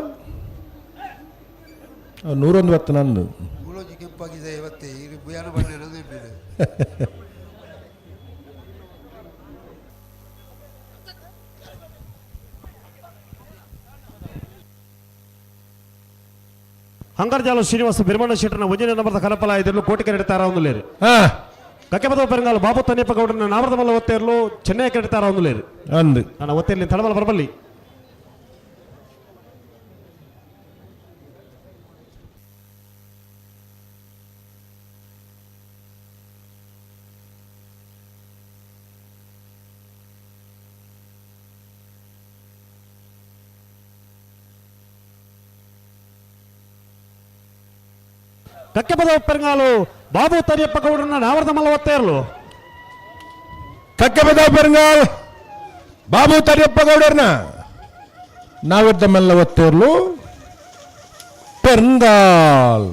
101 ಬತ್ತು ನಂದು. ಮುಳೋಜಿ ಕೆಂಪಾಗಿದೆ ಇವತ್ತೇ ಈ ಬುಯಾನ ಬಣ್ಣ ಅನ್ನೋದು ಇಟ್ಟಿದೆ. ಹಂಗರ್ಜಾಲು ಶ್ರೀನಿವಾಸ ಬಿರ್ಮಣ್ಣ ಶೆಟ್ಟರ್ನ ಒಂಜನೇ ನಂಬರ್ದ ಕನಪಲ ಇದ್ರಲು ಕೋಟಿ ಕರೆಡ್ ತಾರ ಒಂದುಲೇರು. ಹಾ. ಕಕ್ಕೆಪದ ಪೆರಂಗಾಲು ಬಾಬು ತನ್ನಿಯಪ್ಪ ಗೌಡನ ನಾಮರದ ಮಲ್ಲ ಒತ್ತೇರ್ಲು ಚೆನ್ನೈ ಕರೆಡ್ ತಾರ ಒಂದುಲೇರು. ಅಂದು. ನನ್ನ ಒತ್ತೇರ್ಲಿ ತಡಮಲ ಬರಬಲ್ಲಿ. ಕಕ್ಕೆಪದ ಪೆರಂಗಾಲು ಬಾಬು ತರಿಯಪ್ಪ ಗೌಡರನ್ನ ನಾವರದ ಮಲ್ಲ ಒತ್ತೇರ್ಲು. ಕಕ್ಕೆಪದ ಪೆರಂಗಾಲ್ ಬಾಬು ತರಿಯಪ್ಪ ಗೌಡರ್ನ ನಾವರ್ದ ಮಲ್ಲ ಒತ್ತೇರ್ಲು ಪೆರಂಗಾಲ್.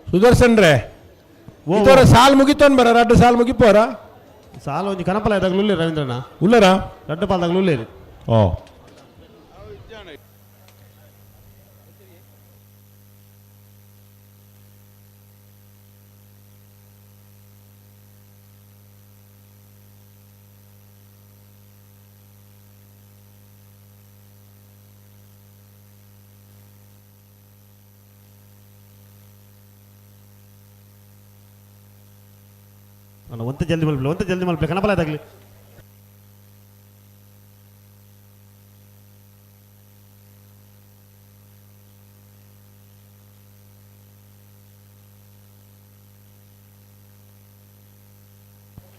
ಸುದರ್ಶನ್ ರೇ. ಓ, ಇದರ ಸಾಲ್ ಮುಗಿತೋನ್ ಬರ ರಡ್ಡು ಸಾಲ್ ಮುಗಿಪೋರ. ಸಾಲ ಒಂಜಿ ಕನಪಲ ಇದಾಗಲೂ ರವೀಂದ್ರಣ್ಣ. ಉಲ್ಲರ. ರಡ್ಡು ಪಾಲ್ದಾಗಲೂ ಓ. ಅಣ್ಣ ಒಂತೆ ಜಲ್ದಿ ಮಲ್ಪಲೆ, ಒಂತೆ ಜಲ್ದಿ ಮಲ್ಪಲೆ ಕಣಪಲಾಯ್ದಾಗ್ಲಿ.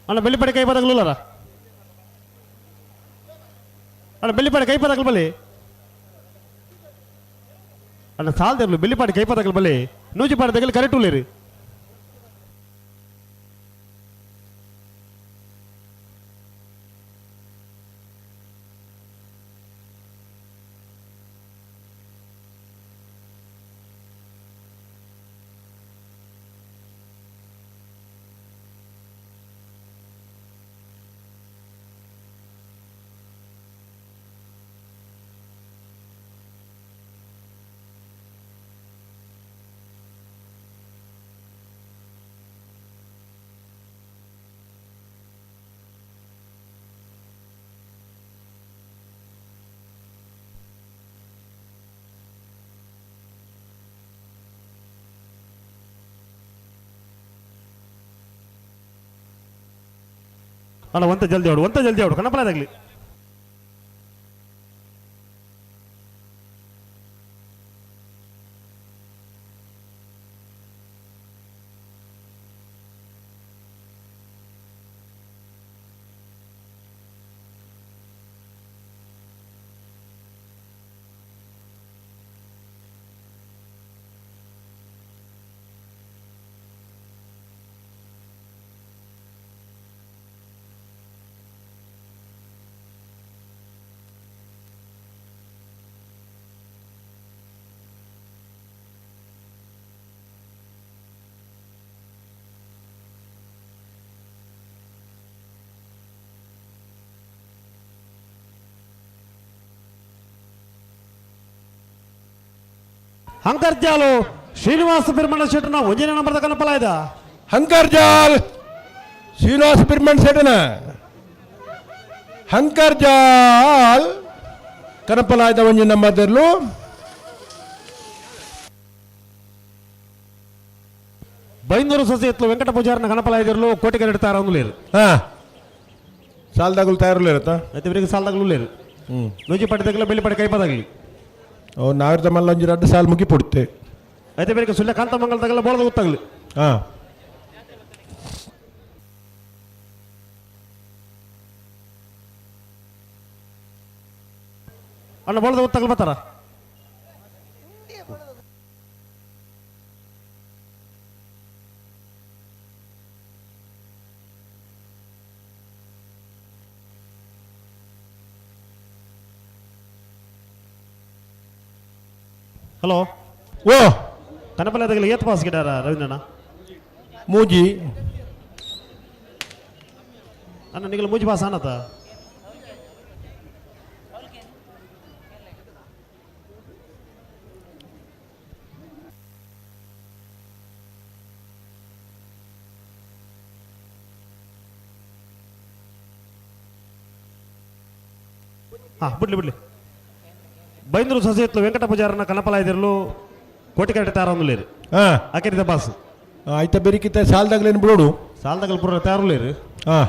ಅಣ್ಣ ಬೆಳ್ಳಿಪಡೆ ಕೈ ಪದಗ್ಲುಲ್ಲರ? ಅಣ್ಣ ಬೆಳ್ಳಿಪಾಡಿ ಕೈ ಪದಗ್ಲು ಬಲ್ಲಿ. ಅಣ್ಣ ಸಾಲ್ದಿರ್ಲು ಬೆಳ್ಳಿಪಾಡಿ ಕೈ ಪದಗ್ಲು ಬಲ್ಲಿ, ನೂಜಿಪಾಡಿ ತಗಲಿ ಕರೆಕ್ಟ್ ಉಳ್ಳೇರಿ. ಅಣ್ಣ ಒಂತ ಜಲ್ದಿ ಅವಡು, ಒಂತ ಜಲ್ದಿ ಅವಡು ಕಣಪಲಾದಾಗ್ಲಿ. ಹಂಕರ್ಜಾಲು ಶ್ರೀನಿವಾಸ ಬಿರ್ಮಣ ಶೆಟ್ಟನ ಒಂಜನೇ ನಂಬರ್ದ ಕನಪಲಾಯ್ದ. ಹಂಕರ್ಜಾಲ್ ಶ್ರೀನಿವಾಸ ಬಿರ್ಮಣ್ ಶೆಟ್ಟನ ಹಂಕರ್ಜಾಲ್ ಕನಪಲಾಯ್ದ ಒಂಜಿ ನಂಬರ್ದರ್ಲು. ಬೈಂದೂರು ಸೊಸೆ ಎತ್ಲು ವೆಂಕಟ ಪೂಜಾರನ ಕನಪಲಾಯ್ದಿರ್ಲು ಕೋಟಿಗರೆಡ್ ತಾರ ಹಾ ಸಾಲದಾಗಲು ತಯಾರಲ್ಲ ಇರುತ್ತಾ? అయితే ಇವರಿಗೆ ಸಾಲದಾಗಲೂ ಲೇರು. ನೂಜಿ ಪಟ್ಟಿ ತಗಲ ಬೆಳ್ಳಿಪಡೆ ಕೈಪದಾಗಲಿ. ಓ ನಾವಿರ್ದ ಮಲ್ಲ ಒಂಜಿ ರಡ್ಡು ಸಾಲು ಮುಗಿ ಪೊಡುತ್ತೆ. అయితే ಬೇರೆ ಸುಳ್ಯ ಕಾಂತ ಮಂಗಲ ತಗಲ ಬೋಳದ ಗೊತ್ತಾಗಲಿ. ಹಾ ಅಣ್ಣ ಬೋಳದ ಗೊತ್ತಾಗಲಿ ಬರ್ತಾರ. ಹಲೋ. ಓ ಕನಪಲೆ ತಗಲ ಏತ್ ಪಾಸ್ ಗಿಡಾರ ರವೀಂದ್ರಣ್ಣ? ಮೂಜಿ. ಅಣ್ಣ ನಿಗಲ ಮೂಜಿ ಪಾಸ್ ಅನ್ನತ. ಹಾ ಬಿಡ್ಲಿ ಬಿಡ್ಲಿ. ಬೈಂದೂರು ಸೊಸೆತ್ಲು ವೆಂಕಟ ಪೂಜಾರನ ಕನಪಲಾಯ್ದಿರ್ಲು ಕೋಟಿಕರಟೆ ತಾರೊಂದು ಹಾ ಅಕೆರಿದ ಬಾಸ್. ಆಯ್ತಾ ಬೆರಿಕಿತ್ತ ಸಾಲದಾಗಲೇನು ಬಿಡೋಡು. ಸಾಲದಗಲ್ ಪೂರ ತಯಾರುಲೇರು. ಹಾ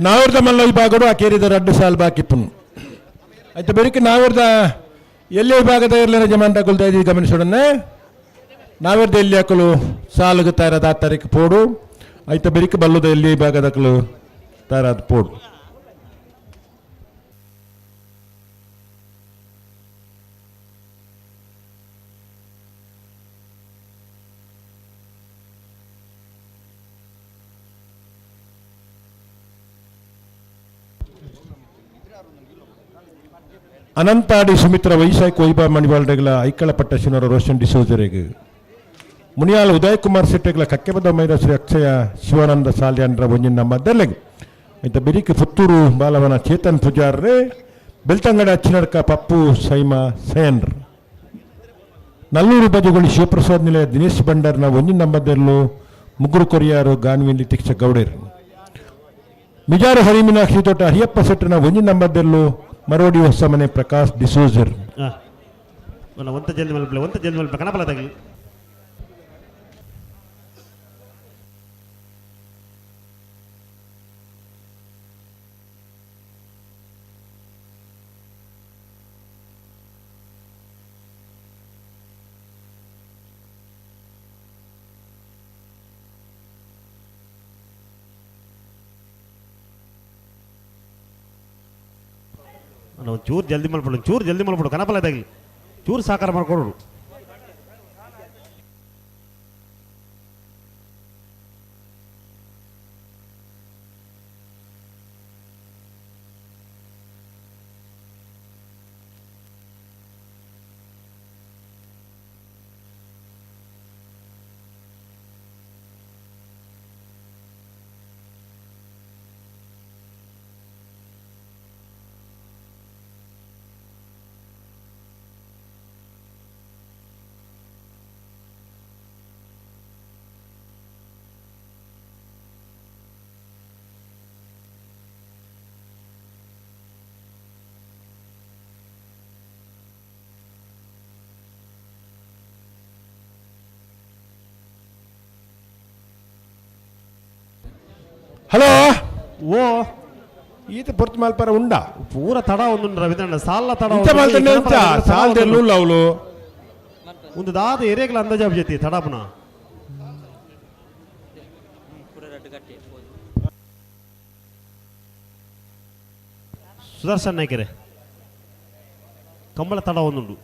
ನಾವಿರ್ದ ಮಲ್ಲ ವಿಭಾಗಡು ಆ ಕೇರಿದ ರಡ್ಡು ಸಾಲ್ ಬಾಕಿಪ್ಪನು. ಆಯ್ತು ಬೆರಿಕೆ ನಾವಿರ್ದ ಎಲ್ಲಿ ವಿಭಾಗದ ಇರಲಿಲ್ಲ ಜಮಾನ್ ತಗೊಳ್ತಾ ಇದ್ದೀವಿ ಗಮನಿಸೋಣ. ನಾವಿರ್ದ ಎಲ್ಲಿ ಹಾಕಲು ಸಾಲುಗು ತಯಾರಾದ ಆ ತಾರೀಕು ಪೋಡು. ಆಯ್ತು ಬೆರಿಕೆ ಬಲ್ಲದ ಎಲ್ಲಿ ವಿಭಾಗದಕ್ಕಲು ತಯಾರಾದ ಪೋಡು. ಅನಂತಾಡಿ ಸುಮಿತ್ರ ವೈಶಾಖ ವೈಭವ ಮಣಿವಾಲ್ಡೆಗಳ ಐಕಳ ಪಟ್ಟ ಶಿನರ ರೋಷನ್ ಡಿಸೋಜರಿಗೆ, ಮುನಿಯಾಲ ಉದಯ್ ಕುಮಾರ್ ಶೆಟ್ಟಿಗಳ ಕಕ್ಕೆಬದ ಮೈರ ಶ್ರೀ ಅಕ್ಷಯ ಶಿವಾನಂದ ಸಾಲ್ಯಾನ್ರ ಒಂಜಿನ ಮದ್ದಲೆಗ್. ಇಂತ ಬೆರಿಕ್ ಪುತ್ತೂರು ಬಾಲವನ ಚೇತನ್ ಪೂಜಾರ್ರೆ ಬೆಳ್ತಂಗಡ ಚಿನ್ನಡ್ಕ ಪಪ್ಪು ಸೈಮಾ ಸಯನ್ರ್. ನಲ್ಲೂರು ಬಜಗೋಳಿ ಶಿವಪ್ರಸಾದ್ ನಿಲಯ ದಿನೇಶ್ ಭಂಡಾರ್ನ ಒಂಜಿ ನಂಬರ್ದಲ್ಲೂ ಮುಗ್ಗುರು ಕೊರಿಯಾರು ಗಾನ್ವಿಲಿ ತಿಕ್ಷ ಗೌಡೇರ್. ಮಿಜಾರು ಹರಿಮೀನಾಕ್ಷಿ ತೋಟ ಹರಿಯಪ್ಪ ಸೆಟ್ಟರ್ನ ಒಂಜಿ ನಂಬರ್ದಲ್ಲೂ ಮರೋಡಿ ಹೊಸಮನೆ ಪ್ರಕಾಶ್ ಡಿಸೋಜರ್. ಹಾಂ, ಒಂತ ಜಲ್ದಿ ಮಲ್ಪಲೆ, ಒಂತ ಜಲ್ದಿ ಮಲ್ಪಲೆ, ಕಣಪಲ ತಗಲಿ. ಒಂದು ಚೂರು ಜಲ್ದಿ ಮಲ್ಪಡು, ಚೂರು ಜಲ್ದಿ ಮಲ್ಪಡು, ಕಣಪಲ ತಗಲಿ, ಚೂರು ಸಾಕಾರ ಮಾಡ್ಕೊಡೋರು. ಹಲೋ. ಓ. ಈತ ಪೊರ್ತು ಮಲ್ಪರ ಉಂಡ. ಪೂರ ತಡ ಒಂದು ರವೀಂದ್ರಣ್ಣ, ಸಾಲ ತಡ. ಇಂಚ ಮಲ್ತಂಡೆ ಇಂಚ ಸಾಲ್ದೆಲ್ಲೂ ಅವಳು. ಒಂದು ದಾದ ಎರೇಗ್ಲ ಅಂದಾಜು ಜೊತೆ ತಡಪುನ. ಸುದರ್ಶನ್ ನಾಯ್ಕರೆ, ಕಂಬಳ ತಡ ಒಂದುಂಡು.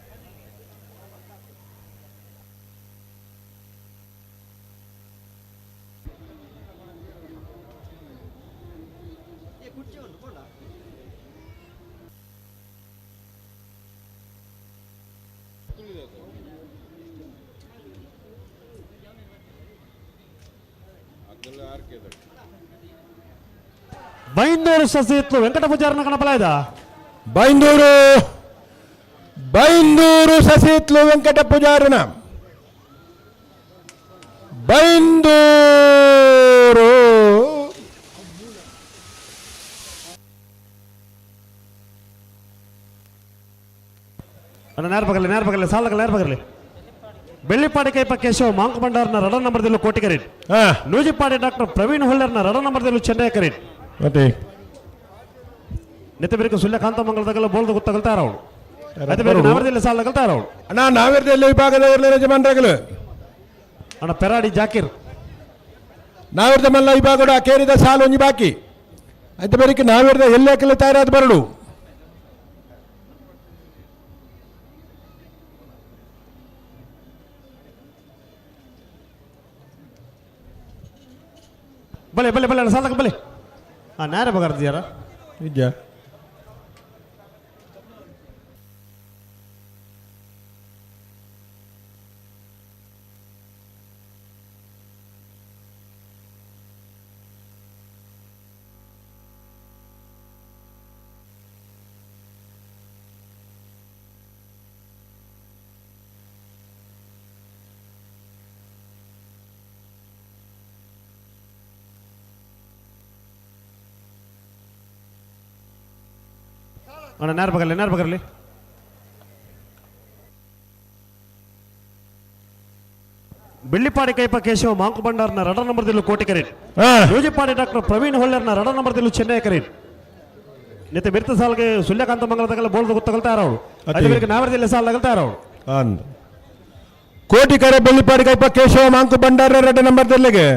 ಬೈಂದೂರು ಸಸಿತ್ಲು ವೆಂಕಟ ಪೂಜಾರನ ಕಣಪಲಾಯ್ದ. ಬೈಂದೂರು, ಬೈಂದೂರು ಸಸಿತ್ಲು ವೆಂಕಟ ಪೂಜಾರನ, ಬೈಂದೂರು. ಅಣ್ಣ, ನೇರ ಬಗಲಿ, ನೇರ ಬಗಲಿ, ಸಾಲಗಲ್ಲ, ನೇರ ಬಗಲಿ. ಬೆಳ್ಳಿಪಾಡಿ ಕೈಪ ಕೇಶವ ಮಾಂಕ ಭಂಡಾರ್ನ ರಡ ನಂಬರ್ದಲ್ಲೂ ಕೋಟಿಕರಿನ್. ಹಾ. ನೂಜಿಪಾಡಿ ಡಾಕ್ಟರ್ ಪ್ರವೀಣ್ ಹೊಳ್ಳರ್ನ ರಡ ನಂಬರ್ದಲ್ಲೂ ಚೆನ್ನೈ ಕರೀನ್. ಮತ್ತೆ ನೆತ್ತಬೇಕ ಸುಳ್ಯ ಕಾಂತಮಂಗಲದಾಗಲ್ಲ ಬೋಲ್ದ ಗೊತ್ತಾಗಲ್ತಾರ ಅವಳು. ಅದೇ ಬೇರೆ ನಾವರದಲ್ಲಿ ಸಾಲಗಲ್ತಾರ ಅವಳು. ಅಣ್ಣ, ನಾವಿರ್ದ ಎಲ್ಲ ವಿಭಾಗದ ಯಜಮಾನ್ರಾಗಲು. ಅಣ್ಣ, ಪೆರಾಡಿ ಜಾಕೀರ್. ನಾವಿರ್ದ ಮಲ್ಲ ವಿಭಾಗದ ಕೇರಿದ ಸಾಲು ಒಂಜಿ ಬಾಕಿ ಆಯ್ತು. ಬರೀಕ್ ನಾವಿರ್ದ ಎಲ್ಲೇ ಕೆಲ ತಯಾರಾದ ಬರಡು. ಬಲೆ ಬಲೆ ಬಲೆ ಅಣ್ಣ, ಸಾಲಕ ಬಲೆ. ಹಾ, ನ್ಯಾರ ಬಗಾರ್ದಿಯಾರ. ನಿಜ. ಅಣ್ಣ, ನ್ಯಾರ ಬಗರ್ಲಿ, ನ್ಯಾರ ಬಗರ್ಲಿ. ಬೆಳ್ಳಿಪಾಡಿ ಕೈಪ ಕೇಶವ ಮಾಂಕು ಭಂಡಾರ್ನ ರಡ ನಂಬರ್ದಲ್ಲೂ ಕೋಟಿಕರಿನ್. ಹಾ. ನೂಜಿಪಾಡಿ ಡಾಕ್ಟರ್ ಪ್ರವೀಣ್ ಹೊಳ್ಳರ್ನ ರಡ ನಂಬರ್ದಲ್ಲೂ ಚೆನ್ನೈ ಕರೀನ್. ನೆತ್ತೆ ಬಿರ್ತ ಸಾಲ್ಗೆ ಸುಳ್ಯಕಾಂತ ಮಂಗಲದಾಗಲ್ಲ ಬೋಲ್ದ ಗೊತ್ತಾಗಲ್ತಾರ ಅವಳು. ಅದೇ ಬೇರೆ ನಾವರದಲ್ಲಿ ಸಾಲ ಅವಳು. ಅಂದ್ ಕೋಟಿಕರೆ ಬೆಳ್ಳಿಪಾಡಿ ಕೈಪ ಕೇಶವ ಮಾಂಕು ಭಂಡಾರ red number ದೆಲ್ಲೆಗೆ,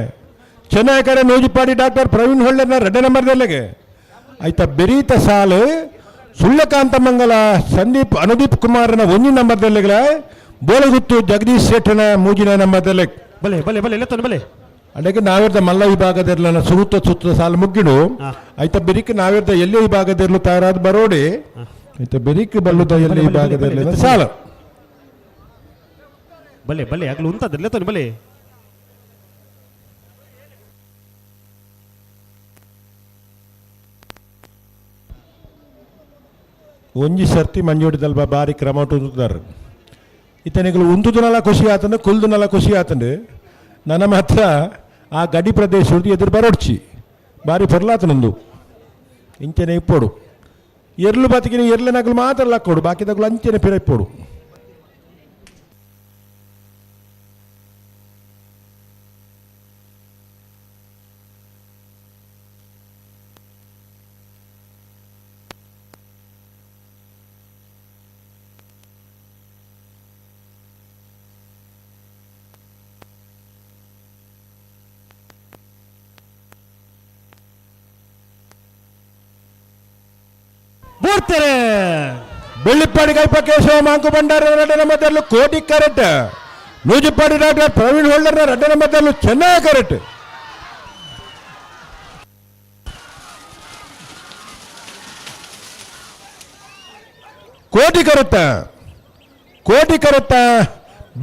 ಚೆನ್ನೈಕರೆ ನೂಜಿಪಾಡಿ doctor Praveen ಹೊಳ್ಳೆರ್ನ red number ದೆಲ್ಲೆಗೆ. ಆಯ್ತಾ, ಬೆರೀತ ಸಾಲು ಸುಳ್ಯಕಾಂತ ಮಂಗಲ ಸಂದೀಪ್ ಅನುದೀಪ್ ಕುಮಾರನ ಒಂಜಿ ನಂಬರ್ ದೆಲ್ಲೆಗಳ, ಬೋಲಗುತ್ತು ಜಗದೀಶ್ ಶೆಟ್ಟನ ಮೂಜಿನ ನಂಬರ್ ದೆಲ್ಲೆಗ್. ಬಲೆ ಬಲೆ ಬಲೆ ಇಲ್ಲತ್ತೋನು ಬಲೆ. ಅದಕ್ಕೆ ನಾವಿರ್ದ ಮಲ್ಲ ವಿಭಾಗದಿರ್ಲನ ಸುರುತ್ತ ಸುತ್ತ ಸಾಲು ಮುಗ್ಗಿಡು. ಹಾ. ಆಯ್ತಾ, ಬೆರಿಕ್ ನಾವಿರ್ದ ಎಲ್ಲಿ ವಿಭಾಗದಿರ್ಲು ತಯಾರಾದ ಬರೋಡಿ. ಆಯ್ತಾ, ಬೆರಿಕ್ ಬಲ್ಲುದ ಎಲ್ಲಿ ವಿಭಾಗದಿರ್ಲಿನ ಸಾಲು. ಬಲೆ ಬಲೆ, ಆಗ್ಲು ಉಂತದ ಲೆತ್ತೋನು ಬಲೆ. ಒಂಜಿ ಸರ್ತಿ ಮಂಜೋಡಿದಲ್ಪ ಬಾರಿ ಕ್ರಮ ಉಂತುದಾರ್. ಇತ್ತನಿಗಳು ಉಂತುದನಲ ಖುಷಿ ಆತಂಡು, ಕುಲ್ದುನಲ ಖುಷಿ ಆತಂಡು. ನನ್ನ ಮಾತ್ರ ಆ ಗಡಿ ಪ್ರದೇಶ ಎದುರು ಬರೋಡ್ಚಿ ಬಾರಿ ಪೊರ್ಲಾತನೊಂದು ಇಂಚನೆ ಇಪ್ಪೋಡು. ಎರ್ಲು ಬತಿಕಿನ ಎರ್ಲು ನಗಲು ಮಾತ್ರ ಲಕ್ಕೋಡು, ಬಾಕಿದಗಳು ಅಂಚನೆ ಪಿರ ಇಪ್ಪೋಡು. ಬೂಡ್ತಾರೆ. ಬೆಳ್ಳಿಪ್ಪಾಡಿ ಕೈಪ ಕೇಶವ ಮಾಂಕು ಭಂಡಾರ ರಡ್ಡನ ಮಧ್ಯಲ್ಲೂ ಕೋಟಿ ಕರೆಕ್ಟ್. ನೂಜಿಪ್ಪಾಡಿ ಡಾಕ್ಟರ್ ಪ್ರವೀಣ್ ಹೋಲ್ಡರ್ನ ರಡ್ಡನ ಮಧ್ಯಲ್ಲೂ ಚೆನ್ನಾಗಿ ಕರೆಕ್ಟ್. ಕೋಟಿ ಕರುತ್ತ, ಕೋಟಿ ಕರುತ್ತ.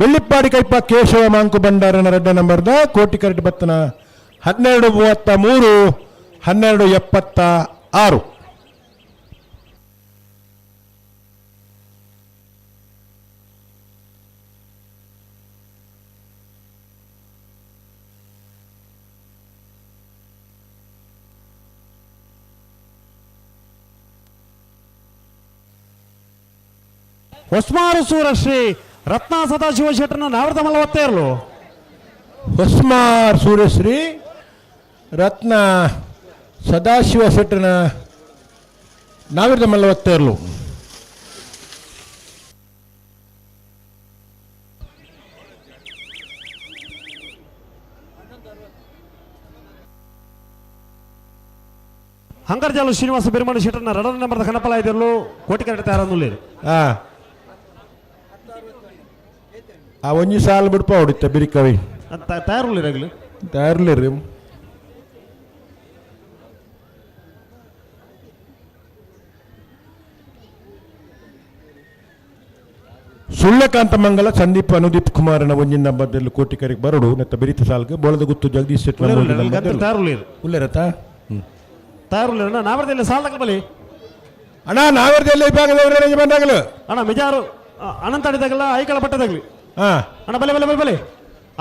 ಬೆಳ್ಳಿಪ್ಪಾಡಿ ಕೈಪ ಕೇಶವ ಮಾಂಕು ಭಂಡಾರನ ರಡ್ಡ ನಂಬರ್ದ ಕೋಟಿ ಕರೆಕ್ಟ್ ಬತ್ತನ. 12:33, 12:76. ಹೊಸ್ಮಾರು ಸೂರ ಶ್ರೀ ರತ್ನ ಸದಾಶಿವ ಶೆಟ್ಟರ್ನ ನಾವೃತ ಮಲ್ಲವತ್ತೇ ಇರಲು. ಹೊಸ್ಮಾರ್ ಸೂರ್ಯಶ್ರೀ ರತ್ನ ಸದಾಶಿವ ಶೆಟ್ಟನ ನಾವಿರದ ಮಲ್ಲವತ್ತೇರ್ಲು. ಹಂಗರ್ಜಾಲು ಶ್ರೀನಿವಾಸ ಬಿರ್ಮಣ ಶೆಟ್ಟರ್ನ ರಡನ ನಂಬರ್ದ ಕನಪಲ ಇದಿರಲು ಕೋಟಿ ಕರೆಕ್ಟ್ ತಯಾರನ್ನುಳ್ಳೇರು. ಆ ಆ ಒಂಜಿ ಸಾಲು ಬಿಡ್ಪ ಹೊಡಿತ ಬಿರಿಕವಿ. ತಯಾರುಳ್ಳೇರಾಗಲು. ತಯಾರ್ಲಿರಿ. ಸುಳ್ಳಕಾಂತ ಮಂಗಲ ಸಂದೀಪ್ ಅನುದೀಪ್ ಕುಮಾರನ ಒಂಜಿನ ನಂಬರ್ದಲ್ಲಿ ಕೋಟಿಕರಿಗೆ ಬರಡು ನೆತ್ತ ಬಿರಿತ ಸಾಲ್ಗೆ ಬೋಳದ ಗುತ್ತು ಜಗದೀಶ್ ಶೆಟ್ಟರ್ ತಯಾರುಳ್ಳೇರು. ಉಲ್ಲೇರತ್ತ. ತಯಾರುಳ್ಳೇರು ನಾವೃತ ಸಾಲ ಬಲಿ. ಅಣ್ಣ, ನಾವರ್ದೆಲ್ಲ ವಿಭಾಗದವರು ಬಂದಾಗಲು. ಅಣ್ಣ, ಮಿಜಾರು ಅನಂತಾಡಿದಾಗಲ್ಲ ಐಕಳ ಪಟ್ಟದಾಗಲಿ. ಹಾ. ಅಣ್ಣ, ಬಲೆ ಬಲೆ ಬಲೆ ಬಲೆ.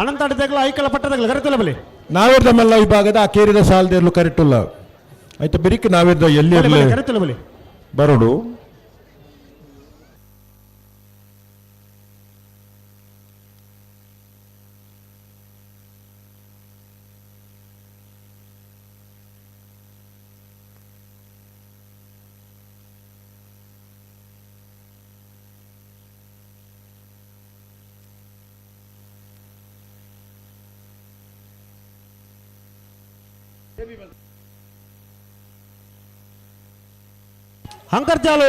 ಅನಂತಾಡಿದಾಗಲ ಐಕಳ ಪಟ್ಟದಾಗಲಿ ಕರೆತಲ್ಲ ಬಲೆ. ನಾವಿರ್ದ ಮಲ್ಲ ವಿಭಾಗದ ಆ ಕೇರಿದ ಸಾಲದೇರ್ಲು ಕರೆಕ್ಟುಲ್ಲ ಆಯ್ತು. ಬಿರಿಕ್ ನಾವಿರ್ದ ಎಲ್ಲಿ ಬಲೆ ಇರ್ಲಿ ಕರೆತಲ್ಲ ಬಲೆ. ಬರೋಡು. ಹಂಕರ್ಜಾಲು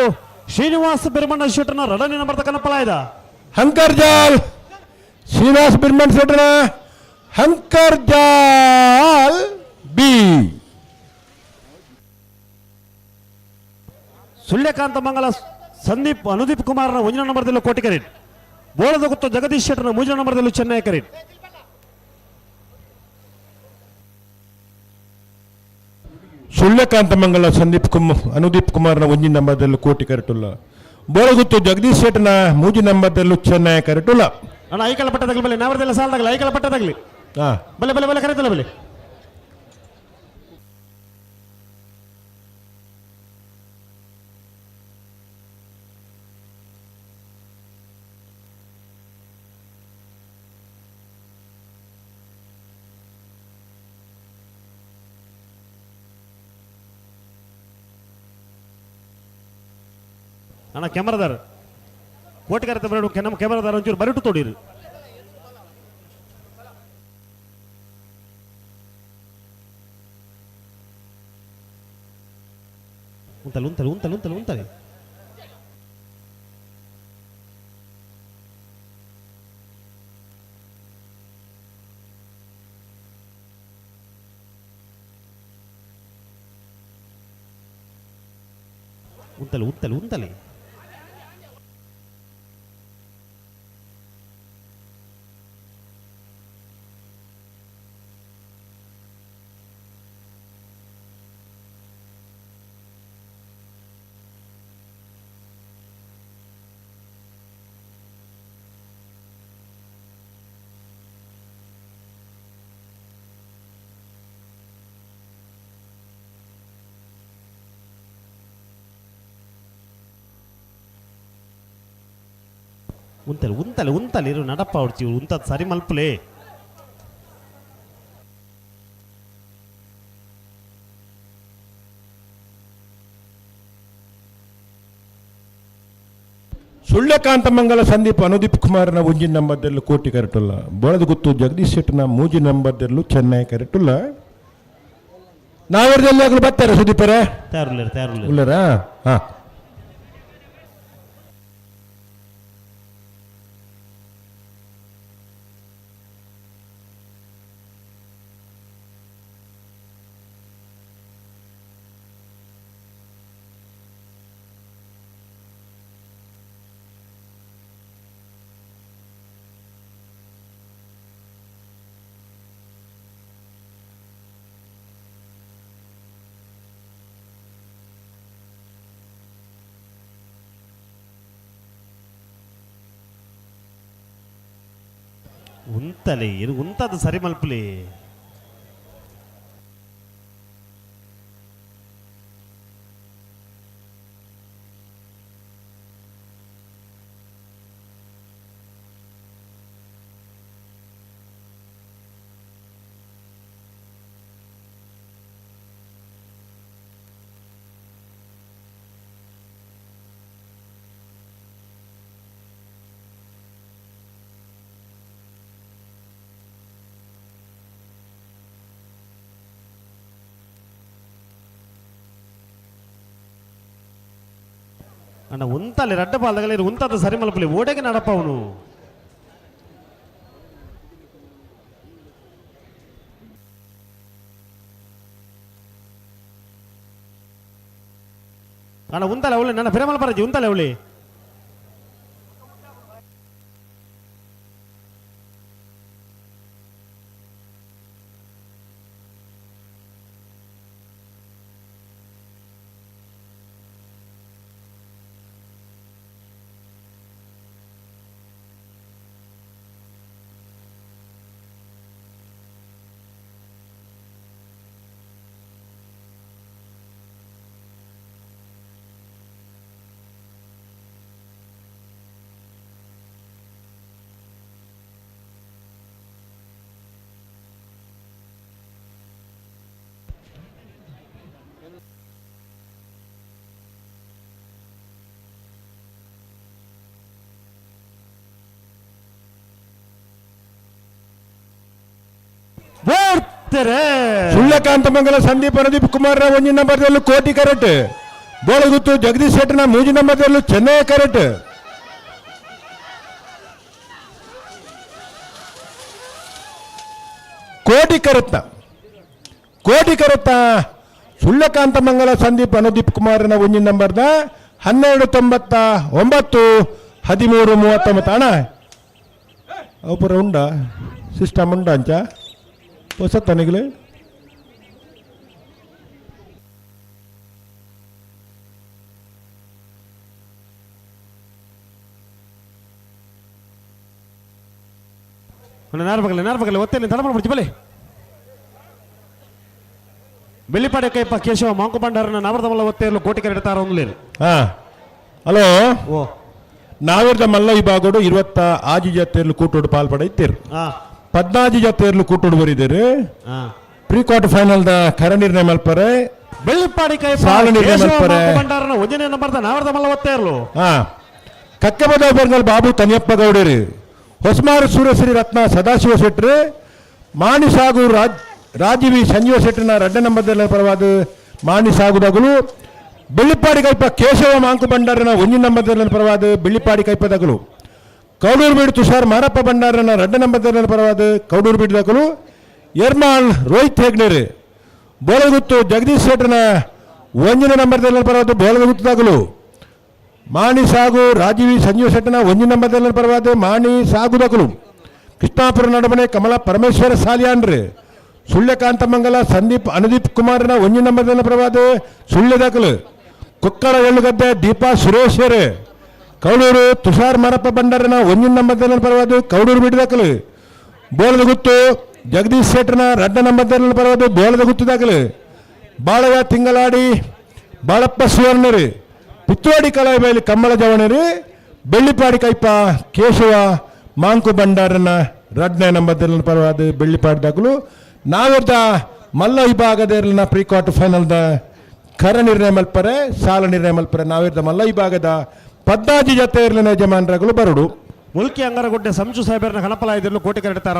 ಶ್ರೀನಿವಾಸ ಬಿರ್ಮಣ್ಣ ಶೆಟ್ಟರ್ನ ರಡನೆ ನಂಬರ್ ಕನಪಲಾಯ್ದ. ಹಂಕರ್ಜಾಲ್ ಶ್ರೀನಿವಾಸ್ ಬಿರ್ಮನ್ ಶೆಟ್ಟರ ಹಂಕರ್ಜಾಲ್ ಬಿ. ಸುಳ್ಯಕಾಂತ ಮಂಗಲ ಸಂದೀಪ್ ಅನುದೀಪ್ ಕುಮಾರ್ನ ಒಂದಿನ ನಂಬರ್ದಲ್ಲೂ ಕೋಟಿಕರಿನ್. ಬೋಳದ ಗುತ್ತ ಜಗದೀಶ್ ಶೆಟ್ಟರ್ನ ಮೂಜಿನ ನಂಬರ್ದಲ್ಲೂ ಚೆನ್ನೈ ಕರೀನ್. ಸುಳ್ಯಕಾಂತ ಮಂಗಲ ಸಂದೀಪ್ ಅನುದೀಪ್ ಕುಮಾರ್ನ ಒಂಜಿನ ನಂಬರ್ದಲ್ಲೂ ಕೋಟಿ ಕರೆಟುಲ್ಲ. ಬೋಳಗುತ್ತು ಜಗದೀಶ್ ಶೆಟ್ಟನ ಮೂಜಿ ನಂಬರ್ದಲ್ಲೂ ಚೆನ್ನೈ ಕರೆಟುಲ್ಲ. ಅಣ್ಣ, ಐಕಳ ಪಟ್ಟದಾಗಲಿ ಬಲೆ. ನಾವರ್ದೆಲ್ಲ ಸಾಲದಾಗಲಿ ಐಕಳ ಪಟ್ಟದಾಗಲಿ. ಹಾ. ಬಲೆ ಬಲೆ ಬಲೆ ಕರೀತಲ್ಲ ಬಲೆ. ಅಣ್ಣ, ಕ್ಯಾಮ್ರಾದಾರ ಕೋಟಿ ಕರೆತ ಬರೋ. ನಮ್ಮ ಕ್ಯಾಮ್ರಾದಾರ ಒಂಚೂರು ಬರಿಟು ತೋಡಿರಿ. ಉಂತಲೆ ಉಂತಲೆ ಉಂತಲೆ ಉಂತಲೆ ಉಂತಲೆ. ಉಂತಲೆ ಉಂತಲೆ ಉಂತಲೆ. ಉಂತಲೆ ಉಂತಲೆ ಉಂತಲೆ ಇರು ನಡಪ್ಪ ಹೊಡ್ಚಿ ಉಂತದ್ ಸರಿ ಮಲ್ಪುಲೆ. ಸುಳ್ಯಕಾಂತ ಮಂಗಲ ಸಂದೀಪ್ ಅನುದೀಪ್ ಕುಮಾರ್ನ ಒಂಜಿ ನಂಬರ್ದಲ್ಲೂ ಕೋಟಿ ಕರೆಟುಲ್ಲ. ಬೋಳದಗುತ್ತು ಜಗದೀಶ್ ಶೆಟ್ಟನ ಮೂಜಿ ನಂಬರ್ದಲ್ಲೂ ಚೆನ್ನೈ ಕರೆಟುಲ್ಲ. ನಾವೆಲ್ಲ ಬರ್ತಾರೆ ಸುದೀಪರೇ? ತಯಾರುಲ್ಲೇರು, ತಯಾರುಲ್ಲೇರು. ಉಲ್ಲರಾ? ಹಾ. ಉಂತಲೆ ಇರು ಉಂತದ್ ಸರಿ ಮಲ್ಪುಲೆ. ಅಣ್ಣ ಉಂತಲೆ ರಡ್ಡ ಪಾಲ್ದಗಲೆ ಇರು ಉಂತದ ಸರಿ ಮಲ್ಪುಲೆ. ಓಡೆಗೆ ನಡಪ್ಪ ಅವನು. ಅಣ್ಣ ಉಂತಲೆ ಅವಳಿ ನನ್ನ ಪಿರಮಲ್ ಪರಜಿ ಉಂತಲೆ ಅವಳಿ. ಬೋರ್ತಾರೆ. ಸುಳ್ಯಕಾಂತ ಮಂಗಲ ಸಂದೀಪ್ ಅನುದೀಪ್ ಕುಮಾರ್ನ ಒಂಜಿ ನಂಬರ್ದಲ್ಲೂ ಕೋಟಿ ಕರೆಕ್ಟ್. ಬೋಳಗುತ್ತು ಜಗದೀಶ್ ಶೆಟ್ಟನ ಮೂಜಿ ನಂಬರ್ದಲ್ಲೂ ಚೆನ್ನೈ ಕರೆಕ್ಟ್. ಕೋಟಿ ಕರೆತ್ತ, ಕೋಟಿ ಕರೆತ್ತ. ಸುಳ್ಯಕಾಂತ ಮಂಗಲ ಸಂದೀಪ್ ಅನುದೀಪ್ ಕುಮಾರ್ನ ಒಂಜಿ ನಂಬರ್ದ 12.99, 13.39. ಅಣ್ಣ, ಅವು ಪೂರ ಉಂಡ ಸಿಸ್ಟಮ್ ಉಂಡ ಅಂಚ ಹೊಸತನಿಗಲೇ. ನಾರ್ಬಗಲೆ ನಾರ್ಬಗಲೆ ಒತ್ತೇನೆ ತಡ ಮಾಡ್ಬಿಡ್ತಿ ಬಲೆ. ಬೆಳ್ಳಿಪಾಡೆ ಕೈಪ ಕೇಶವ ಮಾಂಕು ಭಂಡಾರನ ನವರದಮಲ್ಲ ಒತ್ತೇರ್ಲು ಕೋಟಿ ಕರೆಡ್ತಾರ ಒಂದ್ಲೇರು. ಹಾ, ಹಲೋ. ಓ. ನಾವಿರ್ದ ಮಲ್ಲ ವಿಭಾಗಡು 26 ಜತೇರ್ಲು ಕೂಟೋಡು ಪಾಲ್ಪಡೈತಿರ್. ಹಾ. 14 ಜತೇರ್ಲು ಕೂಟೋಡು ಬರಿದೇರು. ಹಾ. Pre quarter final the ಕರ ನಿರ್ಣಯ ಮಲ್ಪರೆ. ಬೆಳ್ಳಿಪಾಡಿ ಕೈಪ ಸಾಲು ನಿರ್ಣಯ ಕೇಶವ ಮಲ್ಪರೆ. ಮಾಂಕು ಭಂಡಾರನ ಒಂದನೇ ನಂಬರ್ದ ನವರದಮಲ್ಲ ಒತ್ತೇರ್ಲು. ಹಾ, ಕಕ್ಕಬದ ಬೆಂಗಲ್ ಬಾಬು ತನಿಯಪ್ಪ ಗೌಡರು, ಹೊಸಮಾರು ಸೂರ್ಯಶ್ರೀ ರತ್ನ ಸದಾಶಿವ ಶೆಟ್ರು, ಮಾಣಿ ಸಾಗು ರಾಜ್ ರಾಜೀವಿ ಸಂಜೀವ ಶೆಟ್ಟರ್ನ ರಡ್ಡ ನಂಬರ್ದ ಪರವಾದ ಮಾಣಿ ಸಾಗುದಗಳು. ಬೆಳ್ಳಿಪಾಡಿ ಕೈಪ ಕೇಶವ ಮಾಂಕು ಭಂಡಾರನ ಒಂಜಿ ನಂಬರ್ದ ಪರವಾದ ಬೆಳ್ಳಿಪಾಡಿ ಕೈಪದಗಳು. ಕೌಡೂರು ಬೀಡು ತುಷಾರ್ ಮಾರಪ್ಪ ಭಂಡಾರನ ರಡ್ಡ ನಂಬರ್ದ ಪರವಾದ ಕೌಡೂರು ಬೀಡುದಗಳು. ಎರ್ಮಾಳ್ ರೋಹಿತ್ ಹೆಗ್ನೇರು, ಬೋಳಗುತ್ತು ಜಗದೀಶ್ ಶೆಟ್ಟರ್ನ ಒಂಜಿನ ನಂಬರ್ದ ಪರವಾದ ಬೋಳಗುತ್ತದಾಗಲು. ಮಾಣಿ ಸಾಗು ರಾಜೀವಿ ಸಂಜೀವ ಶೆಟ್ಟನ ಒಂಜಿ ನಂಬರ್ದ ಪರವಾದ ಮಾಣಿ ಸಾಗುದಕಲು. ಕೃಷ್ಣಾಪುರ ನಡಮನೆ ಕಮಲ ಪರಮೇಶ್ವರ ಸಾಲಿಯಾನ್ರು, ಸುಳ್ಯಕಾಂತ ಮಂಗಲ ಸಂದೀಪ್ ಅನುದೀಪ್ ಕುಮಾರ್ನ ಒಂಜಿ ನಂಬರ್ದ ಪರವಾದ ಸುಳ್ಯದಕಲು. ಕೊಕ್ಕಡ ಎಳ್ಳುಗದ್ದೆ ದೀಪಾ ಸುರೇಶರು, ಕೌಡೂರು ತುಷಾರ್ ಮಾರಪ್ಪ ಭಂಡಾರನ ಒಂಜಿ ನಂಬರ್ದ ಪರವಾದ ಕೌಡೂರು ಬಿಡದಕಲು. ಬೋಳದಗುತ್ತು ಜಗದೀಶ್ ಶೆಟ್ಟರ್ನ ರಡ್ಡ ನಂಬರ್ದ ಪರವಾದ ಬೋಳದಗುತ್ತದಾಕಲು. ಬಾಳವ ತಿಂಗಳಾಡಿ ಬಾಳಪ್ಪ ಸುವರ್ಣರು, ಪಿತ್ತೋಡಿ ಕಲಾಯಿಬೈಲಿ ಕಮ್ಮಳ ಜವಣರು, ಬೆಳ್ಳಿಪಾಡಿ ಕೈಪ ಕೇಶವ ಮಾಂಕು ಭಂಡಾರನ ರಡ್ನೇ ನಂಬರ್ ಪರವಾದ ಬೆಳ್ಳಿಪಾಡಿದಾಗಲು ನಾವೆರ್ದ ಮಲ್ಲ ವಿಭಾಗದ ಪ್ರೀ ಕ್ವಾರ್ಟರ್ ಫೈನಲ್ದ ಕರ ನಿರ್ಣಯ ಮಲ್ಪರೆ ಸಾಲ ನಿರ್ಣಯ ಮಲ್ಪರೆ ನಾವಿರ್ದ ಮಲ್ಲ ವಿಭಾಗದ ಪದ್ದಾಜಿ ಜತೆ ಇರಲಿನ ಯಜಮಾನರಾಗಲು ಬರಡು. ಮುಲ್ಕಿ ಅಂಗರಗುಡ್ಡೆ ಸಂಜು ಸಾಹೇಬರ್ನ ಕಣಪಲಾಯದಿರಲು ಕೋಟಿ ಕರೆಕ್ಟ್ ತಾರ.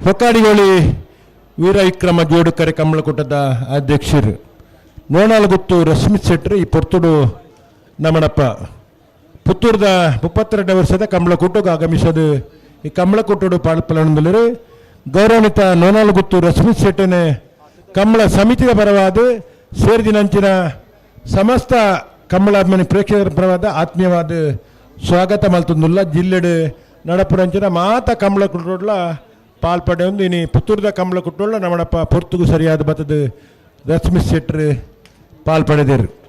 ಹೊಕ್ಕಾಡಿಗೋಳಿ ವೀರ ವಿಕ್ರಮ ಜೋಡುಕರೆ ಕಮಲಕೂಟದ ಅಧ್ಯಕ್ಷರು ನೋಣಾಲಗುತ್ತು ರಶ್ಮಿತ್ ಶೆಟ್ರು ಈ ಪೊರ್ತುಡು ನಮಣಪ್ಪ ಪುತ್ತೂರ್ದ 32 ವರ್ಷದ ಕಮಲಕೂಟಕ್ಕೆ ಆಗಮಿಸೋದು. ಈ ಕಮಲಕೂಟಡು ಪಾಲ್ಪಲನದಲ್ಲಿರು ಗೌರವಾನ್ವಿತ ನೋಣಾಲಗುತ್ತು ರಶ್ಮಿತ್ ಶೆಟ್ಟನೆ ಕಮಲ ಸಮಿತಿಯ ಪರವಾದ ಸೇರಿದಿನಂಚಿನ ಸಮಸ್ತ ಕಮಲಾಭಿಮಾನಿ ಪ್ರೇಕ್ಷಕರ ಪರವಾದ ಆತ್ಮೀಯವಾದ ಸ್ವಾಗತ ಮಲ್ತೊಂದುಲ್ಲ. ಜಿಲ್ಲೆಡು ನಡಪುರಂಚಿನ ಮಾತ ಕಮಲಕೂಟೊಡ್ಲ ಪಾಲ್ಪಡೆಯೊಂದು ಇನಿ ಪುತ್ತೂರ್ದ ಕಮಲಕೂಟೊಡ್ಲ ನಮಣಪ್ಪ ಪೊರ್ತುಗು ಸರಿಯಾದ ಬತ್ತದ ರಶ್ಮಿತ್ ಶೆಟ್ರು ಪಾಲ್ಪಡೆದಿರು.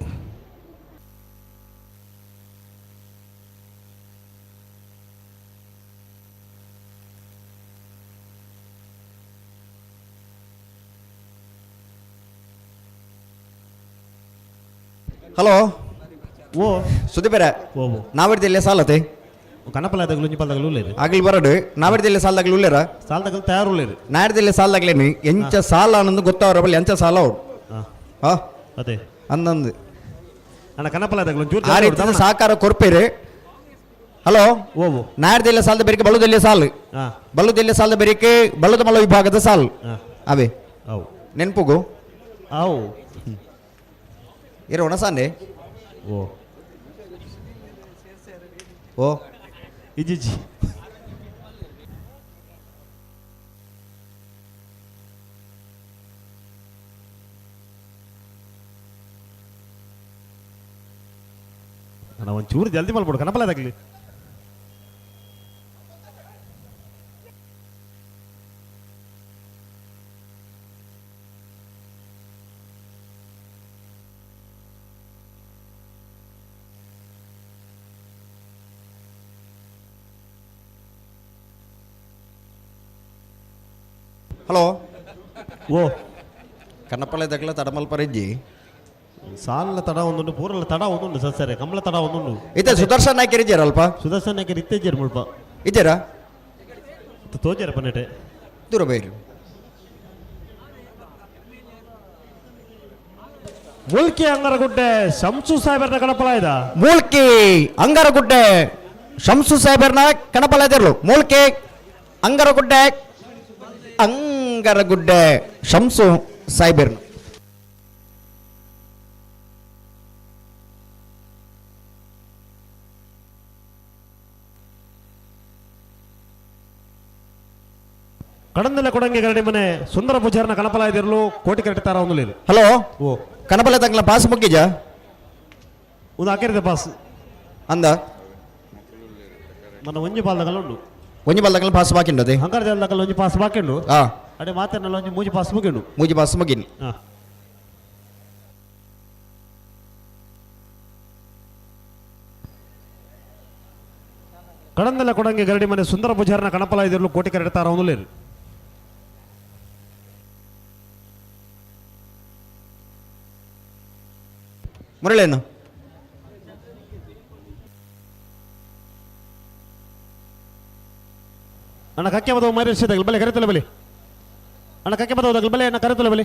ಹಲೋ. ಓ. ಸುದೀಪರ. ಓ. ನಾವಿರ್ದಿಲ್ಲ ಸಾಲತೆ. ಕಣಪಲಾಯದಗಲು ಒಂಜಿ ಪಲ್ದಗಲು ಉಲ್ಲೇರು. ಆಗಲಿ ಬರಡು ನಾವಿರ್ದಿಲ್ಲ ಸಾಲದಾಗ್ಲಿ ಉಲ್ಲೇರ. ಸಾಲದಗಲು ತಯಾರು ಉಲ್ಲೇರು. ನಾಡ್ದಿಲ್ಲ ಸಾಲದಾಗ್ಲೇನಿ ಎಂಚ ಸಾಲ ಅನ್ನೋದು ಗೊತ್ತಾವ್ರ ಬಲ್ಲಿ ಎಂಚ ಸಾಲ ಅವ್ರು. ಹಾ. ಹಾ. ಅದೇ. ಅಂದಂದು. ಅಣ್ಣ ಕಣಪಲಾಯದಗಲು ಒಂಚೂರು. ಆ ರೀತಿ ಸಹಕಾರ ಕೊರ್ಪೇರು. ಹಲೋ. ಓ. ನಾಡ್ದಿಲ್ಲ ಸಾಲದ ಬೆರಿಕೆ ಬಳುದಿಲ್ಲ ಸಾಲು. ಹಾ. ಬಳುದಿಲ್ಲ ಸಾಲದ ಬೆರಿಕೆ ಬಲ್ಲದ ಮಲ ವಿಭಾಗದ ಸಾಲು. ಹಾ. ಅವೇ. ಅವು. ನೆನಪುಗು. ಅವು. ಇರೋಣ ಸಾಂಡೆ. ಓ. ಓ. ಇಜ್ಜಿಜ್ಜಿ. ಅಣ್ಣ ಒಂಚೂರು ಜಲ್ದಿ ಮಲ್ಬಿಡು ಕಣಪಲಾಯದಗಲಿ. ಹಲೋ. ಓ. ಕನ್ನಪಲ್ಲೆ ತಡಮಲ್ಪರಿಜ್ಜಿ. ಸಾಲ ತಡ ಒಂದುಂಡು, ಪೂರಲ್ಲ ತಡ ಒಂದುಂಡು, ಸಸ್ಸರೆ ಕಮಲ ತಡ ಒಂದುಂಡು. ಇತ್ತೆ ಸುದರ್ಶನ್ ನಾಯ್ಕರ್ ಇಜ್ಜಾರ ಅಲ್ಪ? ಸುದರ್ಶನ್ ನಾಯ್ಕರ್ ಇತ್ತೆಜ್ಜೇರು ಮುಲ್ಪ. ಇದ್ದೀರಾ? ತೋಜಾರ ಪನ್ನೆಟೆ. ದೂರ ಬೈರು. ಮುಲ್ಕಿ ಅಂಗರಗುಡ್ಡೆ ಶಂಸು ಸಾಹೇಬರ್ನ ಕಣಪಲಾಯ್ದ. ಮೂಲ್ಕಿ ಅಂಗರಗುಡ್ಡೆ ಶಂಸು ಸಾಹೇಬರ್ನ ಕಣಪಲದಿರ್ಲು. ಮೂಲ್ಕಿ ಅಂಗರಗುಡ್ಡೆ, ಅಂಗರಗುಡ್ಡೆ ಶಂಸು ಸಾಹೇಬರ್ನ. ಕಡಂದಲೆ ಕೊಡಂಗಿ ಗರಡಿ ಮನೆ ಸುಂದರ ಪೂಜಾರನ ಕಣಪಲಾಯ್ದಿರಲು ಕೋಟಿ ಕರೆಕ್ಟ್ ತಾರ ಒಂದು. ಹಲೋ. ಓ. ಕಣಪಲ ತಂಗ್ಲ ಪಾಸ್ ಮುಗ್ಗಿಜ? ಒಂದು ಹಾಕಿರಿದೆ ಪಾಸ್. ಅಂದ. మన ಒಂಜಿ ಪಾಲ್ದಗಲ ಉಂಡು. ಒಂಜಿ ಬಲ್ದಗಲ ಪಾಸ್ ಬಾಕಿ ಉಂಡದೆ. ಅಂಗಾರ ಜಾಲದಗಲ ಒಂಜಿ ಪಾಸ್ ಬಾಕಿ ಉಂಡು. ಆ. ಅಡೆ ಮಾತೆನಲ್ಲ ಒಂಜಿ ಮೂಜಿ ಪಾಸ್ ಮುಗಿಂಡು. ಮೂಜಿ ಪಾಸ್ ಮುಗಿನಿ. ಹಾ. ಕಡಂದಲ ಕೊಡಂಗಿ ಗರಡಿ ಮನೆ ಸುಂದರ ಪೂಜಾರನ ಕಣಪಲಾಯ್ದಿರಲು ಕೋಟಿ ಕರೆಕ್ಟ್ ತಾರ ಒಂದು. ಮುರಳೇನು. ಅಣ್ಣ ಕಕ್ಕೆ ಬದವು ಮೈರೇಶ್ ಬಲೆ ಕರೆತಲೆ ಬಲಿ. ಅಣ್ಣ ಕಕ್ಕೆ ಬದವು ಬಲೆ, ಅಣ್ಣ ಕರೆತಲೆ ಬಲಿ.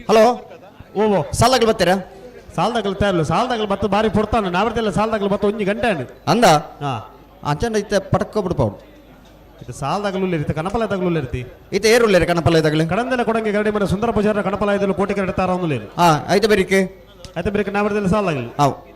ಹಲೋ. ಓ ಓ. ಸಾಲಗಳು ಬರ್ತೀರಾ? ಸಾಲದಾಗಲು ತಯಾರಿಲ್ಲ. ಸಾಲದಾಗಲು ಬತ್ತು ಬಾರಿ ಪೊಡ್ತಾನೆ ನಾವರ್ತಿಲ್ಲ. ಸಾಲದಾಗಲು ಬತ್ತು ಒಂಜಿ ಗಂಟೆ ಅಣ್ಣ. ಅಂದ. ಹಾ. ಅಂಚಂಡ ಇತ್ತೆ ಪಟಕ್ಕ ಬಿಡ್ಪಾವು. ಇದು ಸಾಲದಾಗಲು ಇರ್ತಿ, ಕಣಪಲ ತಗಲು ಇರ್ತಿ. ಇತ್ತೆ ಏರುಲ್ಲೇರು ಕಣಪಲ್ಲ ಇದಾಗಲಿ. ಕಡಂದಲ ಕೊಡಂಗಿ ಗರಡಿ ಮನೆ ಸುಂದರ ಪೂಜಾರ ಕಣಪಲಾಯ್ದಲು ಕೋಟಿ ಕರೆಕ್ಟ್ ತಾರ ಒಂದು. ಹಾ, ಆಯ್ತು ಬೇರಿಕೆ. ಆಯ್ತು ಬೇರೆ ನಾವರ್ತಿಲ್ಲ ಸಾಲದಾಗಲಿ. ಹಾವು.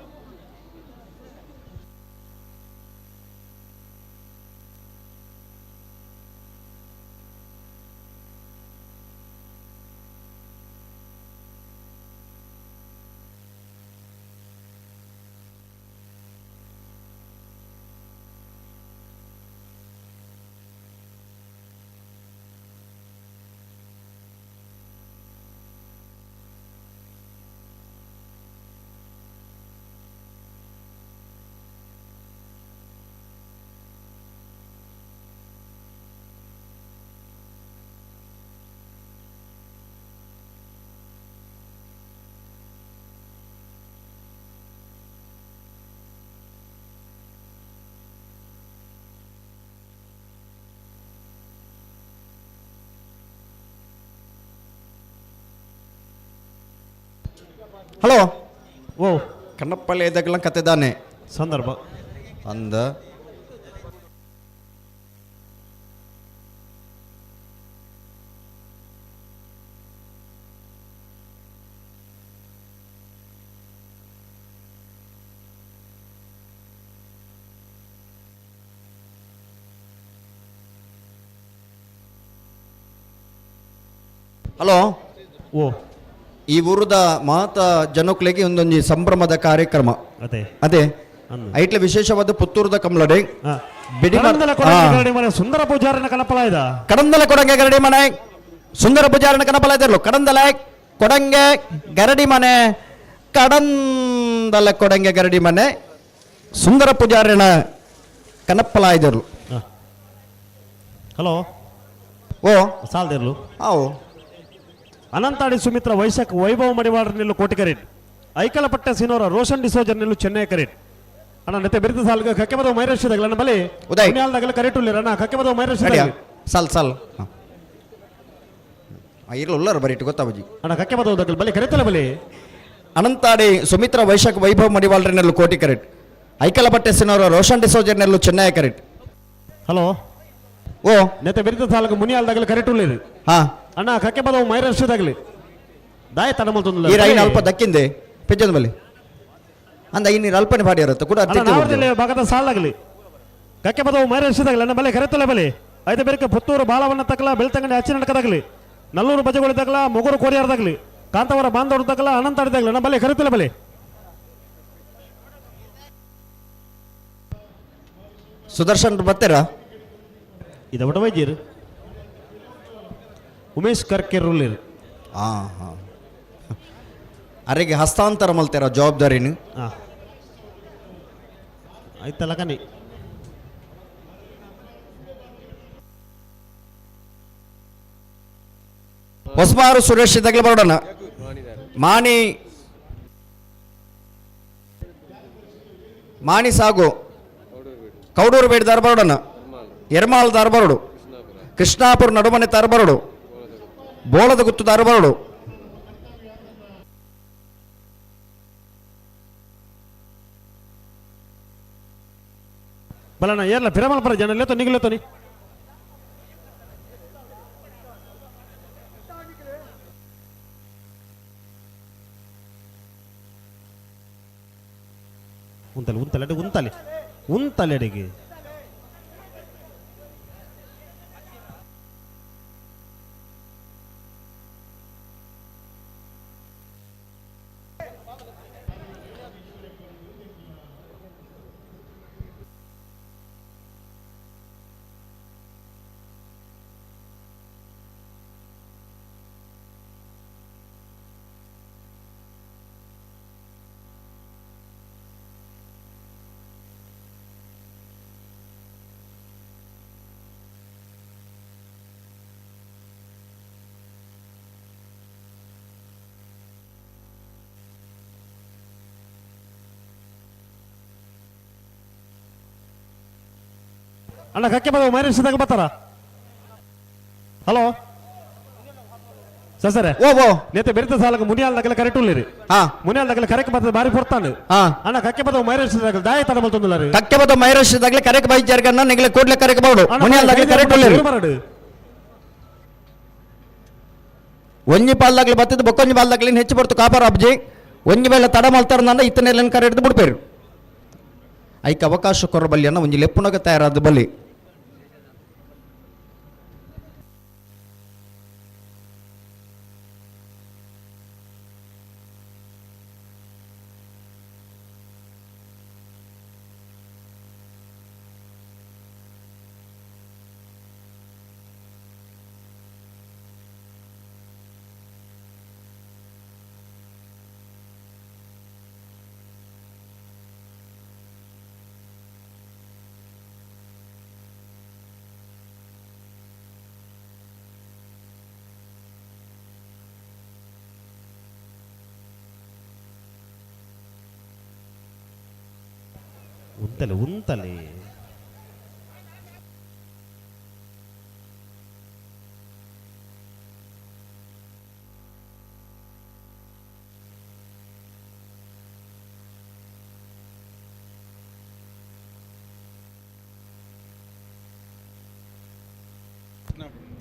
ಹಲೋ. ಓ. ಕಣ್ಣಪ್ಪಳ್ಳಿ ಇದ್ದಾಗಲ್ಲ ಕತೆದಾನೆ. ಸಂದರ್ಭ. ಅಂದ. ಹಲೋ. ಓ. ಈ ಊರದ ಮಾತ ಜನಕ್ಕಳಿಗೆ ಒಂದೊಂದು ಸಂಭ್ರಮದ ಕಾರ್ಯಕ್ರಮ. ಅದೇ. ಅದೇ. ಅಂದು. ಐಟ್ಲ ವಿಶೇಷವಾದ ಪುತ್ತೂರದ ಕಮಲಡೆ ಬಿಡಿ ಕಡಂದಲ ಕೊಡಂಗೆ ಗರಡಿ ಮನೆ ಸುಂದರ ಪೂಜಾರನ ಕನಪಲ ಇದ. ಕಡಂದಲ ಕೊಡಂಗೆ ಗರಡಿ ಮನೆ ಸುಂದರ ಪೂಜಾರನ ಕನಪಲ ಇದ್ದರು. ಕಡಂದಲ ಕೊಡಂಗೆ ಗರಡಿ ಮನೆ, ಕಡಂದಲ ಕೊಡಂಗೆ ಗರಡಿ ಮನೆ ಸುಂದರ ಪೂಜಾರನ ಕನಪ್ಪಲ ಇದ್ದರು. ಹಲೋ. ಓ. ಸಾಲ್ದಿರ್ಲು. ಆವು. ಅನಂತಾಡಿ ಸುಮಿತ್ರ ವೈಶಾಖ್ ವೈಭವ್ ಮಡಿವಾಳರ್ ನಿಲ್ಲು ಕೋಟಿಕರೇಟ್. ಐಕಲಪಟ್ಟ ಸಿನೋರ ರೋಷನ್ ಡಿಸೋಜರ್ ನಿಲ್ಲು ಚೆನ್ನೈ ಕರೇಟ್. ಅಣ್ಣ, ನೆತ್ತೆ ಬಿರುದು ಸಾಲ್ಗ ಕಕ್ಕೆಬದ ಮೈರಶಿದಾಗಲ ಅಣ್ಣ ಬಲಿ. ಉದಯ್. ಪುಣ್ಯಾಲ್ದಾಗಲ ಕರೆಟುಲ್ಲಿರ ಅಣ್ಣ ಕಕ್ಕೆಬದ ರೆಡಿಯಾ? ಮೈರಶಿದಾಗಲಿ. ಸಾಲ್ ಸಾಲ್ ಇರ್ಲ ಉಳ್ಳಾರ ಬರೀ ಇಟ್ಟು ಗೊತ್ತಾಬಜಿ. ಅಣ್ಣ, ಕಕ್ಕೆಬದ ಉದಗಲ್ ಬಲಿ ಕರೆತಲ ಬಲಿ. ಅನಂತಾಡಿ ಸುಮಿತ್ರ ವೈಶಾಖ್ ವೈಭವ್ ಮಡಿವಾಳರನೆಲ್ಲು ಕೋಟಿ ಕರೆಟ್. ಐಕಲಪಟ್ಟೆ ಸಿನೋರ ರೋಷನ್ ಡಿಸೋಜರ್ನೆಲ್ಲು ಚೆನ್ನೈ ಕರೆಟ್. ಹಲೋ. ಓ. ನೆತ್ತೆ ಬಿರುದು ಸಾಲ್ಗ ಮುನಿಯಾಲ್ದಾಗಲ ಕರೆಟುಲ್ಲಿರು. ಹಾ. ಅಣ್ಣ, ಕಕ್ಕೆಬದ ಮೈರಶಿದಾಗಲಿ ದಾಯ ತಡಮಲ್ತೊಂದುಲ್ಲ. ಈ ರೈನ್ ಅಲ್ಪ ದಕ್ಕಿಂದೆ ಪೆಜ್ಜದ ಬಲಿ ಅಂದ ಈ ನೀರು ಅಲ್ಪನೆ ಬಾಡಿ ಇರುತ್ತೆ ಕೂಡ. ಅಣ್ಣ, ನಾವರ್ದಲ್ಲಿ ಭಾಗದ ಸಾಲಾಗಲಿ ಕಕ್ಕೆ ಬದವು ಮೈರಶಿದಾಗಲಿ ಅಣ್ಣ ಬಲೆ ಕರೆತಲೆ ಬಲಿ. ಐದು ಬೇರೆ ಪುತ್ತೂರು ಬಾಲವನ್ನ ತಕಲ ಬೆಳ್ತಂಗಡಿ ಅಚ್ಚಿ ನಡಕದಾಗಲಿ, ನಲ್ಲೂರು ಬಜಗೋಳಿ ತಕಲ, ಮೊಗರು ಕೋರಿಯಾರದಾಗಲಿ, ಕಾಂತವರ ಬಾಂಧವರು ತಕಲ, ಅನಂತಾಡಿದಾಗಲಿ ಅಣ್ಣ ಬಲೆ ಕರೆತಲೆ ಬಲಿ. ಸುದರ್ಶನ್ ಬರ್ತೀರಾ? ಇದು ಒಟ ವೈದ್ಯರು ಉಮೇಶ್ ಕರ್ಕೆರುಲ್ಲಿರು. ಹಾ ಹಾ, ಅರೆಗೆ ಹಸ್ತಾಂತರ ಮಲ್ತೀರ ಜವಾಬ್ದಾರಿನ. ಹಾಂ, ಆಯ್ತಲ್ಲ ಕನಿ. ಹೊಸಬಾರು ಸುರೇಶ್ ಇದ್ದಾಗಲೇ ಬರೋಣ. ಮಾಣಿ ಮಾಣಿ ಸಾಗು ಕೌಡೂರು ಬೇಡಿದಾರ ಬರೋಣ. ಎರ್ಮಾಲ್ದಾರ ಬರೋಡು. ಕೃಷ್ಣಾಪುರ ನಡುಮನೆ ತಾರ ಬರೋಡು. ಬೋಳದ ಗುತ್ತುದಾರ ಬರೋಡು. ಬಲಣ್ಣ, ಏರ್ಲ ಪಿರಮಲ್ಪುರ ಜನ ಲೇತೋ ನಿಗಲೇತೋನಿ. ಉಂತಲೆ ಉಂತಲೆ ಅಡಿ ಉಂತಲೆ ಉಂತಲೆ ಅಡಿಗೆ. ಅಣ್ಣ, ಕಕ್ಕೆ ಬದವು ಮೈರಶಿದಾಗ ಬರ್ತಾರ. Hello sir. ಓ ಓ. ನೇತೆ ಬೆರಿತ ಸಾಲಕ ಮುನಿಯಾಲ್ದಾಗಲ ಕರೆಕ್ಟ್ ಉಳ್ಳಿರಿ. ಹಾ. ಮುನಿಯಾಲ್ದಾಗಲ ಕರೆಕ್ಟ್ ಬರ್ತದೆ ಬಾರಿ ಪೊರ್ತಾನು. ಹಾ. ಅಣ್ಣ, ಕಕ್ಕೆ ಬದವು ಮೈರಶಿದಾಗ ದಾಯ ತಡಮಲ್ತೊಂದುಲ್ಲ ರೀ. ಕಕ್ಕೆ ಬದ ಮೈರಶಿದಾಗಲೇ ಕರೆಕ್ ಬೈ ಜರ್ಗನ್ನ ನಿಗಲೆ ಕೂಡ್ಲೆ ಕರೆಕ್ ಬರೋಡು. ಮುನಿಯಲ್ದಾಗಲೇ ಕರೆಕ್ಟ್ ಉಳ್ಳೇರಿ. ಬರಡು. ಒಂಜಿ ಪಾಲ್ದಾಗ್ಲಿ ಬತ್ತಿದ್ದು ಬೊಕ್ಕೊಂಜಿ ಪಾಲ್ದಾಗ್ಲಿ ಹೆಚ್ಚು ಬರ್ತು ಕಾಪಾರ ಅಬ್ಜಿ. ಒಂಜಿ ವೇಳೆ ತಡ ಮಲ್ತಾರ ನಂದ ಇತ್ತನೆಲ್ಲ ಕರೆ ಹಿಡಿದು ಬಿಡ್ಪೇರು. ಐಕ್ ಅವಕಾಶ ಕೊರ ಬಲ್ಲಿ ಅನ್ನ ಒಂಜಿ ಲೆಪ್ಪುನಗ ತಯಾರಾದ ಬಲ್ಲಿ. ಉಂತಲೆ ಉಂತಲೆ.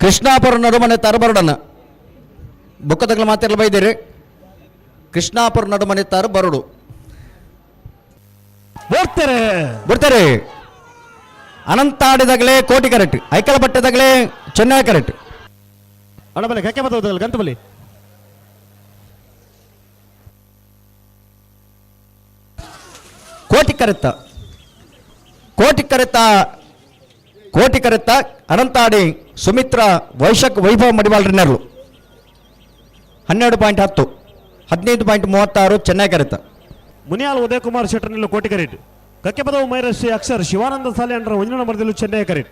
Krishnapura ನಡುಮನೆ ತಾರು ಬರುಡನ ಬೊಕ್ಕದಗ್ಲ ಮಾತಿರಲು ಬೈದಿರಿ. ಕೃಷ್ಣಾಪುರ ನಡುಮನೆ ತಾರು ಬರುಡು. ಬರ್ತಾರೆ. ಬಿಡ್ತಾರೆ. ಅನಂತಾಡಿದಾಗಲೇ ಕೋಟಿ ಕರೆಕ್ಟ್, ಐಕಲ ಬಟ್ಟೆದಾಗಲೇ ಚೆನ್ನೈ ಕರೆಕ್ಟ್. ಅಣ್ಣ ಬಲೆ ಕಕ್ಕೆ ಬತ್ತದ ಗಂತ ಬಲಿ. ಕೋಟಿ ಕರೆತ್ತ, ಕೋಟಿ ಕರೆತ್ತ, ಕೋಟಿ ಕರೆತ್ತ. ಅನಂತಾಡಿ ಸುಮಿತ್ರ ವೈಶಕ್ ವೈಭವ ಮಡಿವಾಳ್ರಿನರ್ಲು. 12.10, 15.36 ಚೆನ್ನೈ ಕರೆತ್ತ. ಮುನಿಯಾಲ್ ಉದಯಕುಮಾರ್ ಶೆಟ್ಟರ್ನಲ್ಲಿ ಕೋಟಿ ಕರೇಟ್. ಕಕ್ಕೆ ಪದವು ಮೈರಶ್ರೀ ಅಕ್ಷರ್ ಶಿವಾನಂದ ಸಾಲೆ ಅಂಡ್ರ ಒಂದಿನ ನಂಬರ್ದಲ್ಲೂ ಚೆನ್ನೈ ಕರೇಟ್.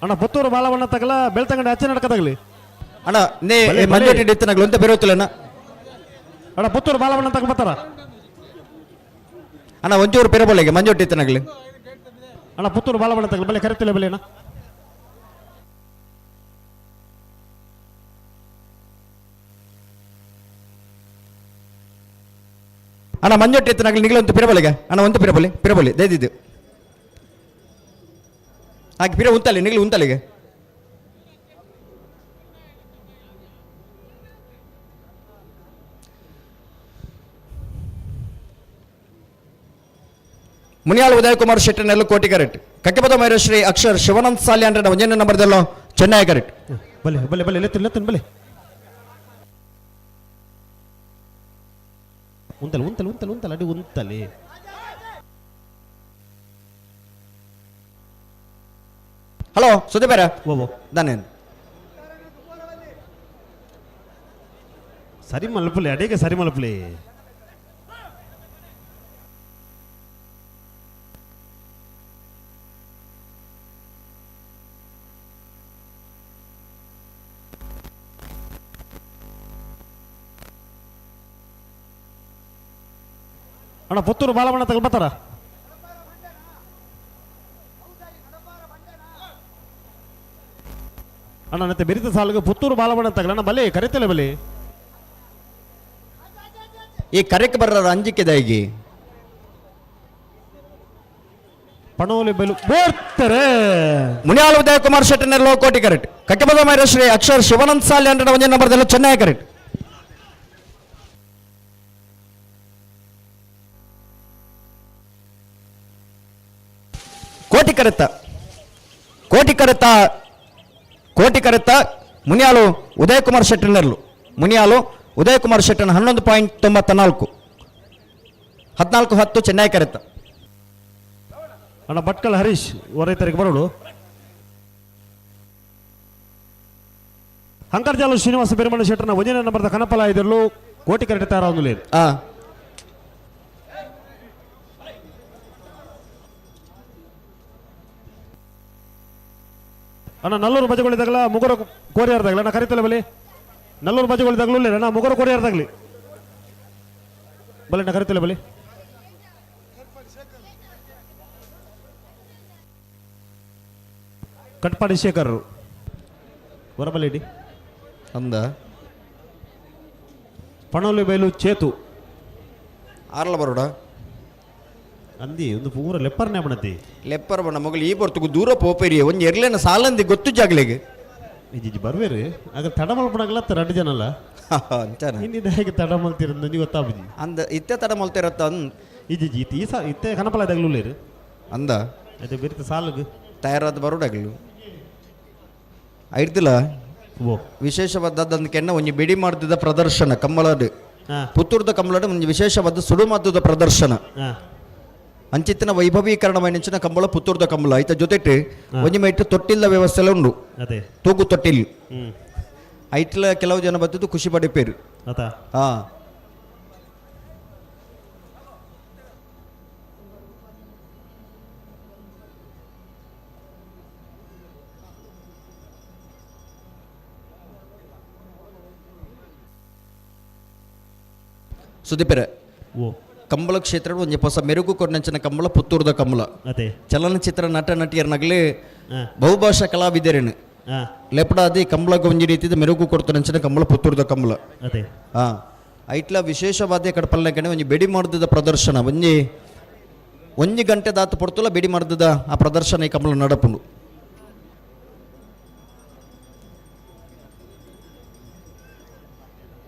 ಅಣ್ಣ ಪುತ್ತೂರು ಬಾಲವಣ್ಣ ತಗಲ ಬೆಳ್ತಂಗಡಿ ಅಚ್ಚ ನಡಕದಾಗಲಿ. ಅಣ್ಣ ನೇ. ಬಲೆ, ಬಲೆ. ಮಂಜೋಟಿ ಇತ್ತನಾಗ್ಲು ಅಂತ ಬೇರೆ ಅಣ್ಣ. ಅಣ್ಣ ಪುತ್ತೂರು ಬಾಲವಣ್ಣ ತಗ ಬರ್ತಾರ. ಅಣ್ಣ ಒಂಚೂರು ಪೆರಬೊಳ್ಳೆಗೆ ಮಂಜೋಟಿ ಇತ್ತನಾಗ್ಲಿ. ಅಣ್ಣ ಪುತ್ತೂರು ಬಾಲವಣ್ಣ ತಗಲ ಬಲೆ ಕರೆತಿಲ್ಲ ಬಲೆ ಅಣ್ಣ. ಅಣ್ಣ ಮಂಜೋಟಿ ಇತ್ತನಾಗ್ಲಿ ನಿಗಲಂತೂ ಪಿರಬೊಳ್ಳೆಗೆ ಅಣ್ಣ ಒಂದು ಪಿರಬೊಲಿ ಪಿರಬೊಲಿ ದೇದಿದ್ದು ಹಾಗೆ ಪಿರ ಉಂತಲ್ಲಿ ನಿಗಲು ಉಂತಲ್ಲಿಗೆ. ಮುನಿಯಾಲ್ ಉದಯಕುಮಾರ್ ಶೆಟ್ಟರ್ನೆಲ್ಲ ಕೋಟಿ ಕರೆಕ್ಟ್. ಕಕ್ಕೆಪದ ಮೈರಶ್ರೀ ಅಕ್ಷರ್ ಶಿವಾನಂದ್ ಸಾಲಿ ಅಂದ್ರೆ ಒಂದನೇ ನಂಬರ್ದಲ್ಲೋ ಚೆನ್ನೈ ಕರೆಕ್ಟ್. ಬಲೆ ಬಲೆ ಬಲೆ ಲೆತ್ತನ್ ಲೆತ್ತನ್ ಬಲೆ ಉಂತಲೆ ಉಂತಲೆ ಉಂತಲೆ ಉಂತಲೆ ಅಡಿ ಉಂತಲೆ. ಹಲೋ ಸುದೀಪ್ ಬೇರೆ. ಓ. ದಾನೇನು? ಸರಿ ಮಲ್ಪುಲಿ ಅಡಿಗೆ ಸರಿ ಮಲ್ಪುಲಿ. ಅಣ್ಣ ಪುತ್ತೂರು ಬಾಲವಣ್ಣ ತಗೊಳ್ಬತ್ತಾರ. ಅಣ್ಣ ಮತ್ತೆ ಬಿರಿತ ಸಾಲಿಗೆ ಪುತ್ತೂರು ಬಾಲವಣ್ಣ ತಗಲಣ್ಣ ಬಲಿ ಕರಿತಲೆ ಬಲಿ. ಈ ಕರೆಕ್ ಬರ್ರ ಅಂಜಿಕೆದಾಗಿ. ಪಣೋಲಿ ಬೈಲು ಬೋರ್ತಾರೆ. ಮುನಿಯಾಲ್ ಉದಯಕುಮಾರ್ ಶೆಟ್ಟರ್ನೆಲ್ಲೋ ಕೋಟಿ ಕರೆಕ್ಟ್. ಕಕ್ಕೆಪದ ಮೈರಶ್ರೀ ಅಕ್ಷರ್ ಶಿವಾನಂದ್ ಸಾಲಿ ಅಂದ್ರೆ ಒಂದೇ ನಂಬರ್ದಲ್ಲೋ ಚೆನ್ನೈ ಕರೆಕ್ಟ್. ಕೋಟಿ ಕರೆತ್ತ, ಕೋಟಿ ಕರೆತ್ತ, ಕೋಟಿ ಕರೆತ್ತ. ಮುನಿಯಾಲು ಉದಯಕುಮಾರ್ ಶೆಟ್ಟರ್ನೆರ್ಲು. ಮುನಿಯಾಲು ಉದಯಕುಮಾರ್ ಶೆಟ್ಟರ್ನ 11.94, 14.10 ಚೆನ್ನೈ ಕರೆತ್ತ. ಅಣ್ಣ ಭಟ್ಕಲ್ ಹರೀಶ್ ರೈತರಿಗೆ ಬರೋಳು. ಹಂಕರ್ಜಾಲು ಶ್ರೀನಿವಾಸ ಬೆರಮಣ ಶೆಟ್ಟರ್ನ ಒಂದನೇ ನಂಬರ್ದ ಕನಪಲ ಇದ್ರಲ್ಲೂ ಕೋಟಿ ಕರೆಕ್ಟ್ ತಯಾರಾಗಲಿ. ಆ ಅಣ್ಣ ನಲ್ಲೂರು ಬಜಗಳಿದಾಗಲ ಮುಗುರು ಕೋರಿಯಾರ್ದಾಗಲ ಅಣ್ಣ ಕರಿತಲೆ ಬಲಿ. ನಲ್ಲೂರು ಬಜಗಳಿದಾಗಲೂ ಇಲ್ಲ ಅಣ್ಣ ಮುಗುರು ಕೋರಿಯಾರ್ದಾಗಲಿ ಬಲೆ ಅಣ್ಣ ಕರಿತಲೆ ಬಲಿ. ಕಟ್ಪಾಡಿ ಶೇಖರ್ ಹೊರಬಲಿಡಿ. ಅಂದ. ಪಣೋಲಿ ಬೈಲು ಚೇತು. ಆರ್ಲ ಬರೋಡ. ಅಂದಿ ಒಂದು ಪೂರ ಲೆಪ್ಪರ್ನೆ ಬಣತಿ. ಲೆಪ್ಪರ್ ಬಣ್ಣ ಮಗಳು ಈ ಬರ್ತಗು ದೂರ ಪೋಪೇರಿ ಒಂಜಿ ಎರ್ಲೇನ ಸಾಲಂದಿ ಗೊತ್ತು ಜಾಗ್ಲಿಗೆ. ಇಜ್ಜಿ ಬರ್ವೇರಿ ಆಗ ತಡ ಮಲ್ಪಣಗಲ್ಲ ಎರಡು ಜನ ಅಲ್ಲ. ಅಂಚಾನ. ಇನ್ನಿದ ಹೇಗೆ ತಡ ಮಲ್ತಿರಂದು ನೀವು ಗೊತ್ತಾಬುಜಿ. ಅಂದ ಇತ್ತೆ ತಡ ಮಲ್ತಿರತ್ತ ಅನ್. ಇಜ್ಜಿ ಇತ್ತು ಈ ಸಾ ಇತ್ತೆ ಕನಪಲ ಇದಾಗಲೂ ಅಂದ. ಅದು ಬಿರಿತ ಸಾಲುಗು. ತಯಾರಾದ ಬರೋಡಾಗ್ಲು ಐಡ್ತಿಲ್ಲ. ಓ. ವಿಶೇಷವಾದದ್ದು ಕೆನ್ನ ಒಂಜಿ ಬಿಡಿ ಮಾಡ್ತಿದ್ದ ಪ್ರದರ್ಶನ ಕಮ್ಮಳಡ್. ಹಾಂ. ಪುತ್ತೂರ್ದ ಕಮ್ಮಳಡ್ ಒಂಜಿ ವಿಶೇಷವಾದ ಸುಡುಮದ್ದದ ಪ್ರದರ್ಶನ. ಹಾಂ. ಅಂಚಿತ್ತಿನ ವೈಭವೀಕರಣವಾಯಿನಂಚಿನ ಕಂಬಳ ಪುತ್ತೂರ್ದ ಕಂಬಳ ಐತ ಜೊತೆಟ್ ಒಂಜಿ ಮೈಟ್ ತೊಟ್ಟಿಲ್ಲ ವ್ಯವಸ್ಥೆಲ ಉಂಡು. ಅದೇ. ತೂಗು ತೊಟ್ಟಿಲ್. ಹ್ಮ್. ಐಟ್ಲ ಕೆಲವು ಜನ ಬತ್ತಿದ್ದು ಖುಷಿ ಪಡಿಪೇರು. ಅತ. ಹಾ, ಸುದೀಪೆರೆ. ಓ. ಕಂಬಳ ಕ್ಷೇತ್ರ ಒಂಜಿ ಹೊಸ ಮೆರುಗು ಕೊರ್ನಂಚಿನ ಕಂಬಳ ಪುತ್ತೂರ್ದ ಕಂಬಳ. ಅದೇ. ಚಲನಚಿತ್ರ ನಟ ನಟಿಯರ್ನಗಲಿ ಹಾ. ಬಹುಭಾಷಾ ಕಲಾವಿದರೇನು ಹಾ. ಲೆಪಡಾದಿ ಕಂಬಳಕ್ಕೆ ಒಂಜಿ ರೀತಿದ ಮೆರುಗು ಕೊಡ್ತನಂಚಿನ ಕಂಬಳ ಪುತ್ತೂರ್ದ ಕಂಬಳ. ಅದೇ. ಹಾ, ಐಟ್ಲ ವಿಶೇಷವಾದ ಕಡೆ ಪಲ್ಲಕಣೆ ಒಂಜಿ ಬೆಡಿ ಮರ್ದದ ಪ್ರದರ್ಶನ ಒಂಜಿ ಒಂಜಿ ಗಂಟೆ ದಾತು ಪೊರ್ತುಲ ಬೆಡಿ ಮರ್ದದ ಆ ಪ್ರದರ್ಶನ ಈ ಕಂಬಳ ನಡಪುಂಡು.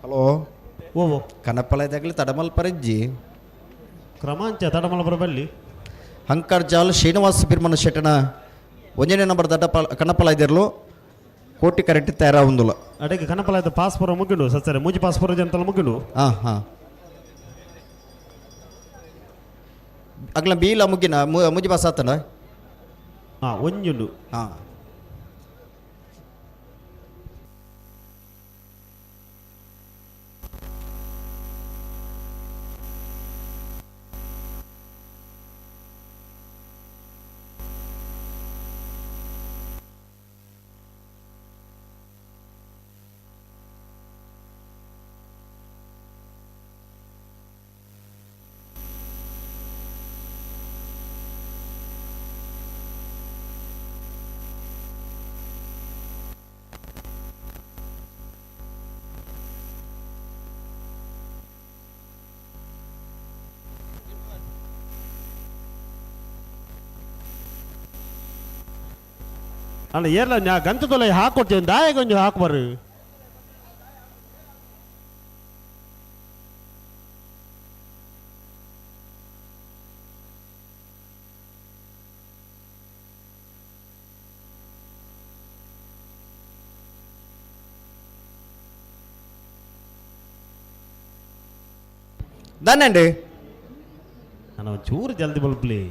ಹಲೋ. ಓ ಓ. ಕನಪಲದಾಗಲಿ ತಡಮಲ್ ಪರೆಜ್ಜಿ. ಕ್ರಮಾಂಚ ತಡಮಲ ಬರಬಲ್ಲಿ. ಹಂಕರ್ ಜಾಲ್ ಶ್ರೀನಿವಾಸ ಬಿರ್ಮನ ಶೆಟ್ಟನ ಒಂಜನೇ ನಂಬರ್ ದಡ್ಡ ಕಣ್ಣಪ್ಪಲ ಇದ್ದಿರ್ಲು ಕೋಟಿ ಕರೆಕ್ಟ್ ತಯಾರ ಉಂದುಲ. ಅಡೆಗೆ ಕನಪಲ ಆಯ್ತು, ಪಾಸ್ಪೋರ್ ಮುಗಿಡು ಸತ್ತರೆ ಮೂಜಿ ಪಾಸ್ಪೋರ್ ಜಂತಲ ಮುಗಿಡು. ಹಾಂ ಹಾಂ, ಅಗ್ಲ ಬೀಲ ಮುಗ್ಗಿನ ಮುಜಿ ಬಾಸ್ ಆತನ. ಹಾ, ಒಂಜುಂಡು. ಹಾಂ. ಅಲ್ಲ ಏರ್ಲ ನಾ ಗಂತದೊಲ ಹಾಕೊಡ್ತೀವಿ, ದಾಯ ಗೊಂಜು ಹಾಕ್ಬಾರು. ದಾనండి. ನಾನು ಒಂಚೂರು ಜಲ್ದಿ ಬಲ್ಪ್ಲಿ.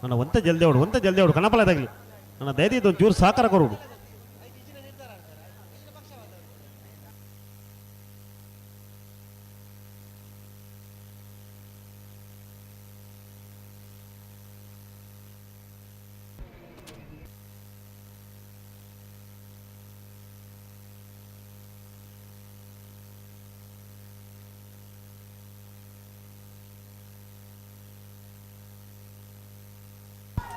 ನನ್ನ ಒಂತೆ ಜಲ್ದಿ ಅವಡು, ಒಂತೆ ಜಲ್ದಿ ಅವಡು ಕಣಪಲ ತಗಲಿ. ನನ್ನ ದಯದಿದ್ದು ಒಂಚೂರು ಸಹಕಾರ ಕೊರುಡು.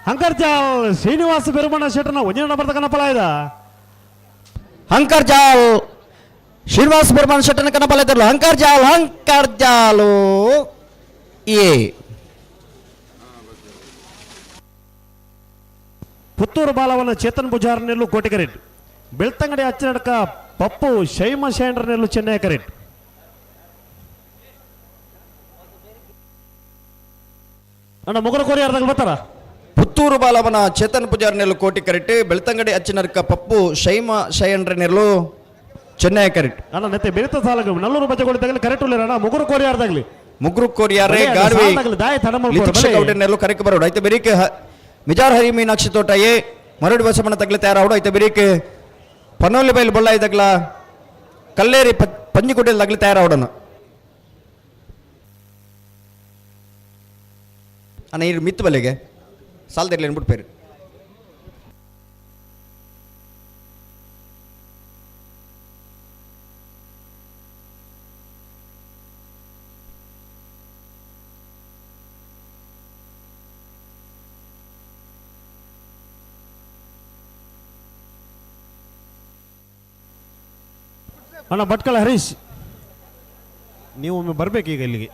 ಹಂಕರ್ಜಾಲ್ ಶ್ರೀನಿವಾಸ ಪೆರುಮಣ್ಣ ಶೆಟ್ಟನ ಒಂಜಿನ ನಂಬರ್ ಕಣಪಲ ಇದ. ಹಂಕರ್ ಜಾಲ್ ಶ್ರೀನಿವಾಸ ಬೆರ್ಮನ್ ಶೆಟ್ಟನ ಕನಪಲ ಇದ್ದಿರ್ಲು ಹಂಕರ್ ಜಾಲ್ ಹಂಕರ್ ಜಾಲು ಎ. ಪುತ್ತೂರು ಬಾಲವನ ಚೇತನ್ ಪೂಜಾರ್ ನೆಲ್ಲು ಕೋಟಿಕರೆಟ್. ಬೆಳ್ತಂಗಡಿ ಅಚ್ಚನಡ್ಕ ಪಪ್ಪು ಶೈಮ ಶೈಂಡ್ರ ನೆಲ್ಲು ಚೆನ್ನೈ ಕರೆಟ್. ಅಣ್ಣ, ಮೊಗರು ಕೋರಿ ಬರ್ತಾರ. ಪುತ್ತೂರು ಬಾಲವನ ಚೇತನ್ ಪೂಜಾರ್ ನೆಲ್ಲು ಕೋಟಿ ಕರೆಕ್ಟ್. ಬೆಳ್ತಂಗಡಿ ಅಚ್ಚಿನರ್ಕ ಪಪ್ಪು ಶೈಮ ಶಯಂಡ್ರ ನೆಲ್ಲು ಚೆನ್ನೈ ಕರೆಕ್ಟ್. ಅಣ್ಣ, ನೆತ್ತೆ ಬೆರಿತ ಸಾಲಗ ನಲ್ಲೂರು ಬಚ್ಚಗೋಳಿ ತಗಲಿ ಕರೆಕ್ಟ್ ಉಳ್ಳಿರ ಅಣ್ಣ, ಮುಗುರು ಕೋರಿ ಯಾರ್ದಾಗ್ಲಿ. ಮುಗ್ರು ಕೋರಿಯಾರೆ ಬಲೆ, ಅದು ಗಾರ್ವಿ ಸಾಲಾಗ್ಲಿ, ದಾಯ ತಡ ಮಲ್ಪೋರು, ಲಿತಿಕ್ಷ ಬಲೆ. ಗೌಡ ನೆಲ್ಲು ಕರೆಕ್ ಬರೋಡು. ಐತೆ ಬೆರಿಕೆ ಮಿಜಾರ್ ಹರಿ ಮೀನಾಕ್ಷಿ ತೋಟ ಎ ಮರಡಿ ಬಸವಣ್ಣ ತಗಲಿ ತಯಾರಾವಡು. ಐತೆ ಬೆರಿಕೆ ಪನೋಲಿ ಬೈಲ್ ಬೊಳ್ಳಾಯಿದಾಗಲ ಕಲ್ಲೇರಿ ಪಂಜಿಗುಡ್ಡೆಲ್ದಾಗಲಿ ತಯಾರಾವಡನು. ಅಣ್ಣ, ಇರು ಮಿತ್ತು ಬಲೆಗೆ ಸಾಲದಿರ್ಲಿ ಅನ್ಬಿಟ್ಟು. ಅಣ್ಣ ಭಟ್ಕಳ ಹರೀಶ್, ನೀವು ಒಮ್ಮೆ ಬರ್ಬೇಕು ಈಗ ಇಲ್ಲಿಗೆ.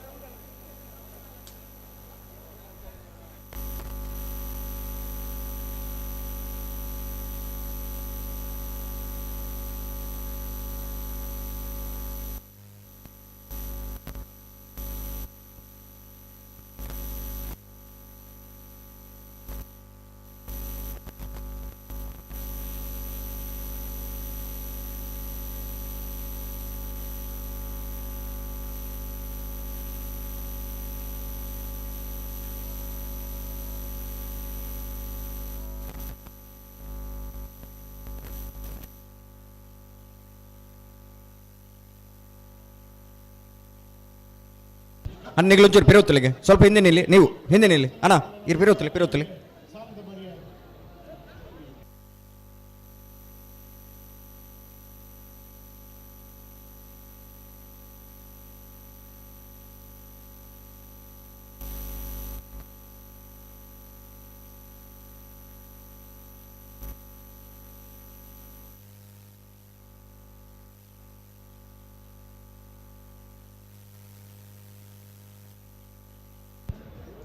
ಅಣ್ಣಿಗಳು ಒಂಚೂರು ಪಿರೋತ್ತಲಿಗೆ ಸ್ವಲ್ಪ ಹಿಂದೆ ನಿಲ್ಲಿ, ನೀವು ಹಿಂದೆ ನಿಲ್ಲಿ ಅಣ್ಣ. ಇರು, ಪಿರೋತ್ತಲಿ ಪಿರೋತ್ತಲಿ.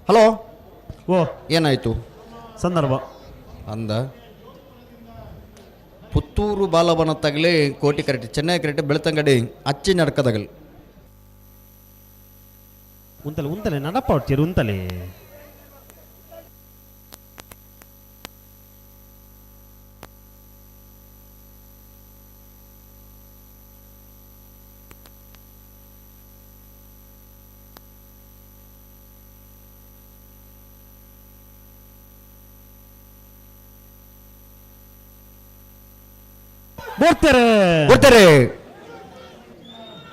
ಹಲೋ. ಓ. ಏನಾಯಿತು? ಸಂದರ್ಭ. ಅಂದ ಪುತ್ತೂರು ಬಾಲವನ ತಗಲಿ ಕೋಟಿ ಕರೆಕ್ಟ್, ಚೆನ್ನೈ ಕರೆಕ್ಟ್, ಬೆಳ್ತಂಗಡಿ ಅಚ್ಚಿ ನಡ್ಕದಗಲಿ. ಉಂತಲೆ ಉಂತಲೆ ನಡಪ ಹೊಡ್ತೀರಿ ಉಂತಲೆ. ಬರ್ತಾರೆ. ಬರ್ತಾರೆ.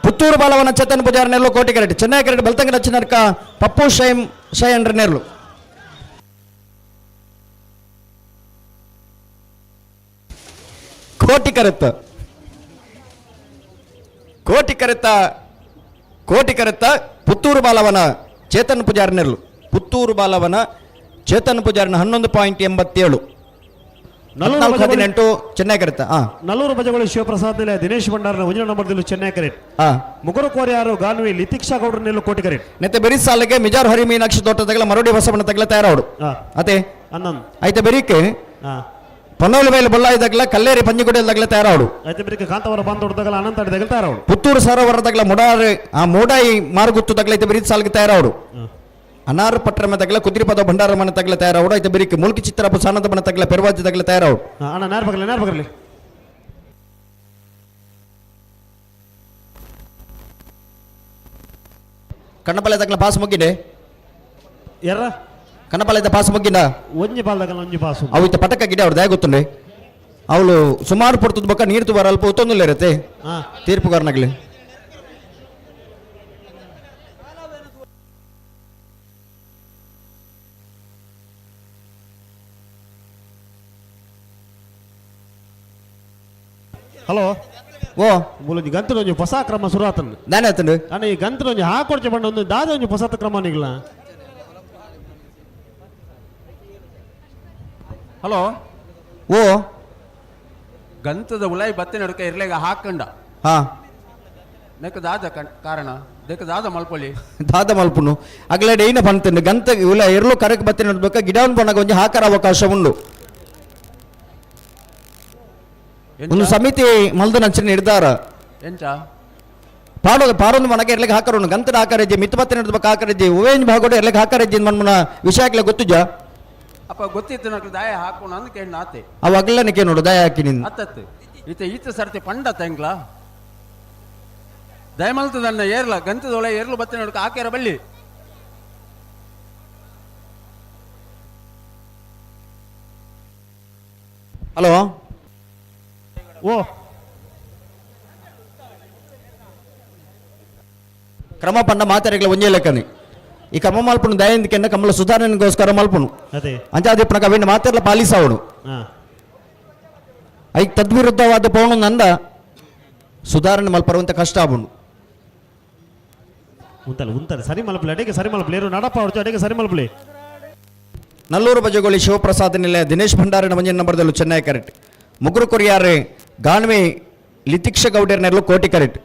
ಪುತ್ತೂರು ಬಾಲವನ ಚೇತನ್ ಪೂಜಾರ್ ನೆರ್ಲು, ಕೋಟಿ ಕರೆಕ್ಟ್, ಚೆನ್ನೈ ಕರೆಕ್ಟ್, ಬೆಳ್ತಂಗಡಿ ಅಚ್ಚಿ ನಡ್ಕ ಪಪ್ಪು ಶೈಮ್ ಶೈ ನೆರ್ಲು. ಕೋಟಿ ಕರೆತ್ತ, ಕೋಟಿ ಕರೆತ್ತ, ಕೋಟಿ ಕರೆತ್ತ. ಪುತ್ತೂರು ಬಾಲವನ ಚೇತನ್ ಪೂಜಾರ್ ನೆರ್ಲು. ಪುತ್ತೂರು ಬಾಲವನ ಚೇತನ್ ಪೂಜಾರ್ನ 11.87. ನಲ್ಲೂರು 14 ಬಜಗೋಳಿ- 18 ಚೆನ್ನೈ ಕರೆತ್ತ. ಹಾ. ನಲ್ಲೂರು ಬಜಗೋಳಿ ಶಿವಪ್ರಸಾದ್ ನಿಲಯ ದಿನೇಶ್ ಭಂಡಾರನ ಒಂಜಿ ನಂಬರ್ ಚೆನ್ನೈ ಕರೆಟ್. ಹಾ. ಮುಗುರು ಕೋರಿಯಾರು ಗಾನ್ವಿ ಲಿತಿಕ್ಷಾ ಗೌಡ್ರ ನೆಲ್ಲು ಕೋಟಿ ಕರೆಟ್. ನೆತ್ತೆ ಬೆರಿ ಸಾಲಿಗೆ ಮಿಜಾರ್ ಹರಿ ಮೀನಾಕ್ಷಿ ತೋಟ ತಗಲ ಮರೋಡಿ ಬಸವಣ್ಣ ತಗಲ ತಯಾರಾವಡು. ಹಾ. ಅತೆ. 11. ಐತೆ ಬೆರಿಕೆ ಹಾ. ಪೊನ್ನೋಲಿ ಬೈಲ್ ಬೊಲ್ಲಾಯಿ ಕಲ್ಲೇರಿ ಪಂಜಿಗುಡಿಯಲ್ಲಿ ತಯಾರಾವಡು. ಐತೆ ಬೆರಿಕೆ ಕಾಂತವರ ಬಾಂಧವ್ರ ಅನಂತ ಅಡಿ ತಯಾರಾವಡು. ಪುತ್ತೂರು ಸರೋವರ ತಗಲ ಮುಡಾರಿ ಆ ಮೂಡಾಯಿ ಮಾರುಗುತ್ತು ತಗಲ ಐತೆ ಬೆರಿ ಸಾಲಿಗೆ ತಯಾರಾವಡು. ಅನಾರು ಪಟ್ರಮ ತಗಲ ಕುದ್ರಿಪದ ಭಂಡಾರ ಮನೆ ತಗಲ ತಯಾರಾವಡು. ಐತೆ ಬೆರಿಕೆ ಮುಲ್ಕಿ ಚಿತ್ರಪ್ಪ ಸಾನದ ಮನೆ ತಗಲ ಪೆರ್ವಾಜಿ ತಗಲ ತಯಾರಾವಡು. ಅಣ್ಣ, ನೇರ ಬಗಲಿ, ನೇರ ಬಗಲಿ. ಕಣ್ಣಪಾಲೆ ತಗಲ ಪಾಸ್ ಮುಗ್ಗಿದೆ. ಎರ್ರ. ಕಣ್ಣಪಾಲೆದ ಪಾಸ್ ಮುಗ್ಗಿಂದ. ಒಂಜಿ ಬಾಲ್ದಾಗ ಒಂಜಿ ಪಾಸು. ಅವು ಇತ್ತ ಪಟಕ ಗಿಡ ಅವ್ರು ದಯ ಗೊತ್ತುಂಡೆ. ಅವಳು ಸುಮಾರು ಪೊರ್ತದ ಬಕ್ಕ ನೀರು ತುಬಾರ ಅಲ್ಪ ಒತ್ತೊಂದುಲ್ಲ ಇರುತ್ತೆ. ಹಾ. ತೀರ್ಪುಗಾರನಾಗ್ಲಿ. ಹಲೋ. ಓ. ಮೂಲೊಂಜಿ ಗಂತದ ಒಂಜಿ ಹೊಸ ಕ್ರಮ ಶುರು ಆತನ. ನಾನೇ ಆತಂಡು. ಅಣ್ಣ, ಈ ಗಂತದ ಒಂಜಿ ಹಾಕೊಡ್ಚೆ ಬಣ್ಣ ಒಂದು ದಾದ ಒಂಜಿ ಹೊಸ ಕ್ರಮ ನಿಗ್ಲ. ಹಲೋ. ಓ. ಗಂತದ ಉಲಾಯಿ ಬತ್ತೆ ನಡುಕ ಇರ್ಲೇಗ ಹಾಕಂಡ. ಹಾ. ನೆಕ್ ದಾದ ಕಾರಣ ದೆಕ್ ದಾದ ಮಲ್ಪೊಲಿ. ದಾದ ಮಲ್ಪುನು ಅಗಲಡೆ ಏನ ಪಂತಂಡು ಗಂತ ಉಲ ಎರ್ಲು ಕರಕ್ ಬತ್ತಿ ನೋಡ್ಬೇಕ ಗಿಡವನ್ ಪೊಣಗ ಒಂಜಿ ಹಾಕರ ಅವಕಾಶ ಉಂಡು. ಒಂದು ಸಮಿತಿ ಮಲ್ದ ನಂಚಿನ ನಿರ್ಧಾರ. ಎಂಚ? ಪಾಡೋ ಪಾರೊಂದು ಮನಕ ಇರ್ಲಿಕ್ಕೆ ಹಾಕರುನು ಗಂತದ ಹಾಕರೆಜ್ಜಿ ಮಿತ್ತು ಬತ್ತಿ ನೋಡ್ಬೇಕು ಹಾಕರೆಜ್ಜಿ ಉವೇಂಜ್ ಭಾಗೋಡು ಇರ್ಲಿಕ್ಕೆ ಹಾಕರೆಜ್ಜಿ ಮನ್ಮನ ವಿಷಯಕ್ಲೆ ಗೊತ್ತುಜ. ಅಪ್ಪ ಗೊತ್ತಿತ್ತು ನಕ್ಲು ದಾಯ ಹಾಕೋಣ ಅಂದ್ ಕೇಳಿ ನಾತೆ. ಅವ ಅಗಲನಕ್ಕೆ ನೋಡು ದಯ ಹಾಕಿ ನಿನ್ನ. ಅತ್ತತ್ತು ಈತ ಈತ ಸರ್ತಿ ಪಂಡ ತಂಗ್ಲ ದಯಮಲ್ತದನ್ನ ಏರ್ಲ ಗಂತದೊಳ ಏರ್ಲು ಬತ್ತೆ ನೋಡ್ಕ ಹಾಕ್ಯಾರ ಬಳ್ಳಿ. ಹಲೋ. ಓ. ಕ್ರಮ ಪಂಡ ಮಾತೆರೆಗ್ಲ ಒಂಜೇ ಲೆಕ್ಕನೆ. ಈ ಕ್ರಮ ಮಲ್ಪುನು ದಯಂದಿಕೆನ್ನ ಕಮ್ಮಲ ಸುಧಾರಣೆಗೋಸ್ಕರ ಮಲ್ಪುನು. ಅದೇ. ಅಂಚಾದಿಪ್ಪನ ಕವಿನ ಮಾತೆರ್ಲ ಪಾಲಿಸಾವಡು. ಐಕ್ ತದ್ವಿರುದ್ಧವಾದ ಪೌಣು ನಂದ ಸುಧಾರಣೆ ಮಲ್ಪರುವಂತ ಕಷ್ಟ ಆಪುಂಡು. ಉಂತಲ್ಲ ಉಂತಲ್ಲ, ಸರಿ ಮಲ್ಪಲೆ, ಅಡಿಗೆ ಸರಿ ಮಲ್ಪಲೆ, ಏರು ನಡಪ ಹೊಡ್ಚು, ಅಡಿಗೆ ಸರಿ ಮಲ್ಪಲೆ. ನಲ್ಲೂರು ಬಜಗೋಳಿ ಶಿವಪ್ರಸಾದ್ ನಿಲಯ ದಿನೇಶ್ ಭಂಡಾರಿನ ಮಂಜನ್ ನಂಬರ್ದಲ್ಲೂ ಚೆನ್ನೈ ಕರೆಕ್ಟ್. ಮುಗುರು ಕೊರಿಯಾರೆ ಗಾನ್ವಿ ಲಿತಿಕ್ಷ ಗೌಡರ್ನೆರ್ಲು ಕೋಟಿ ಕರೆಕ್ಟ್.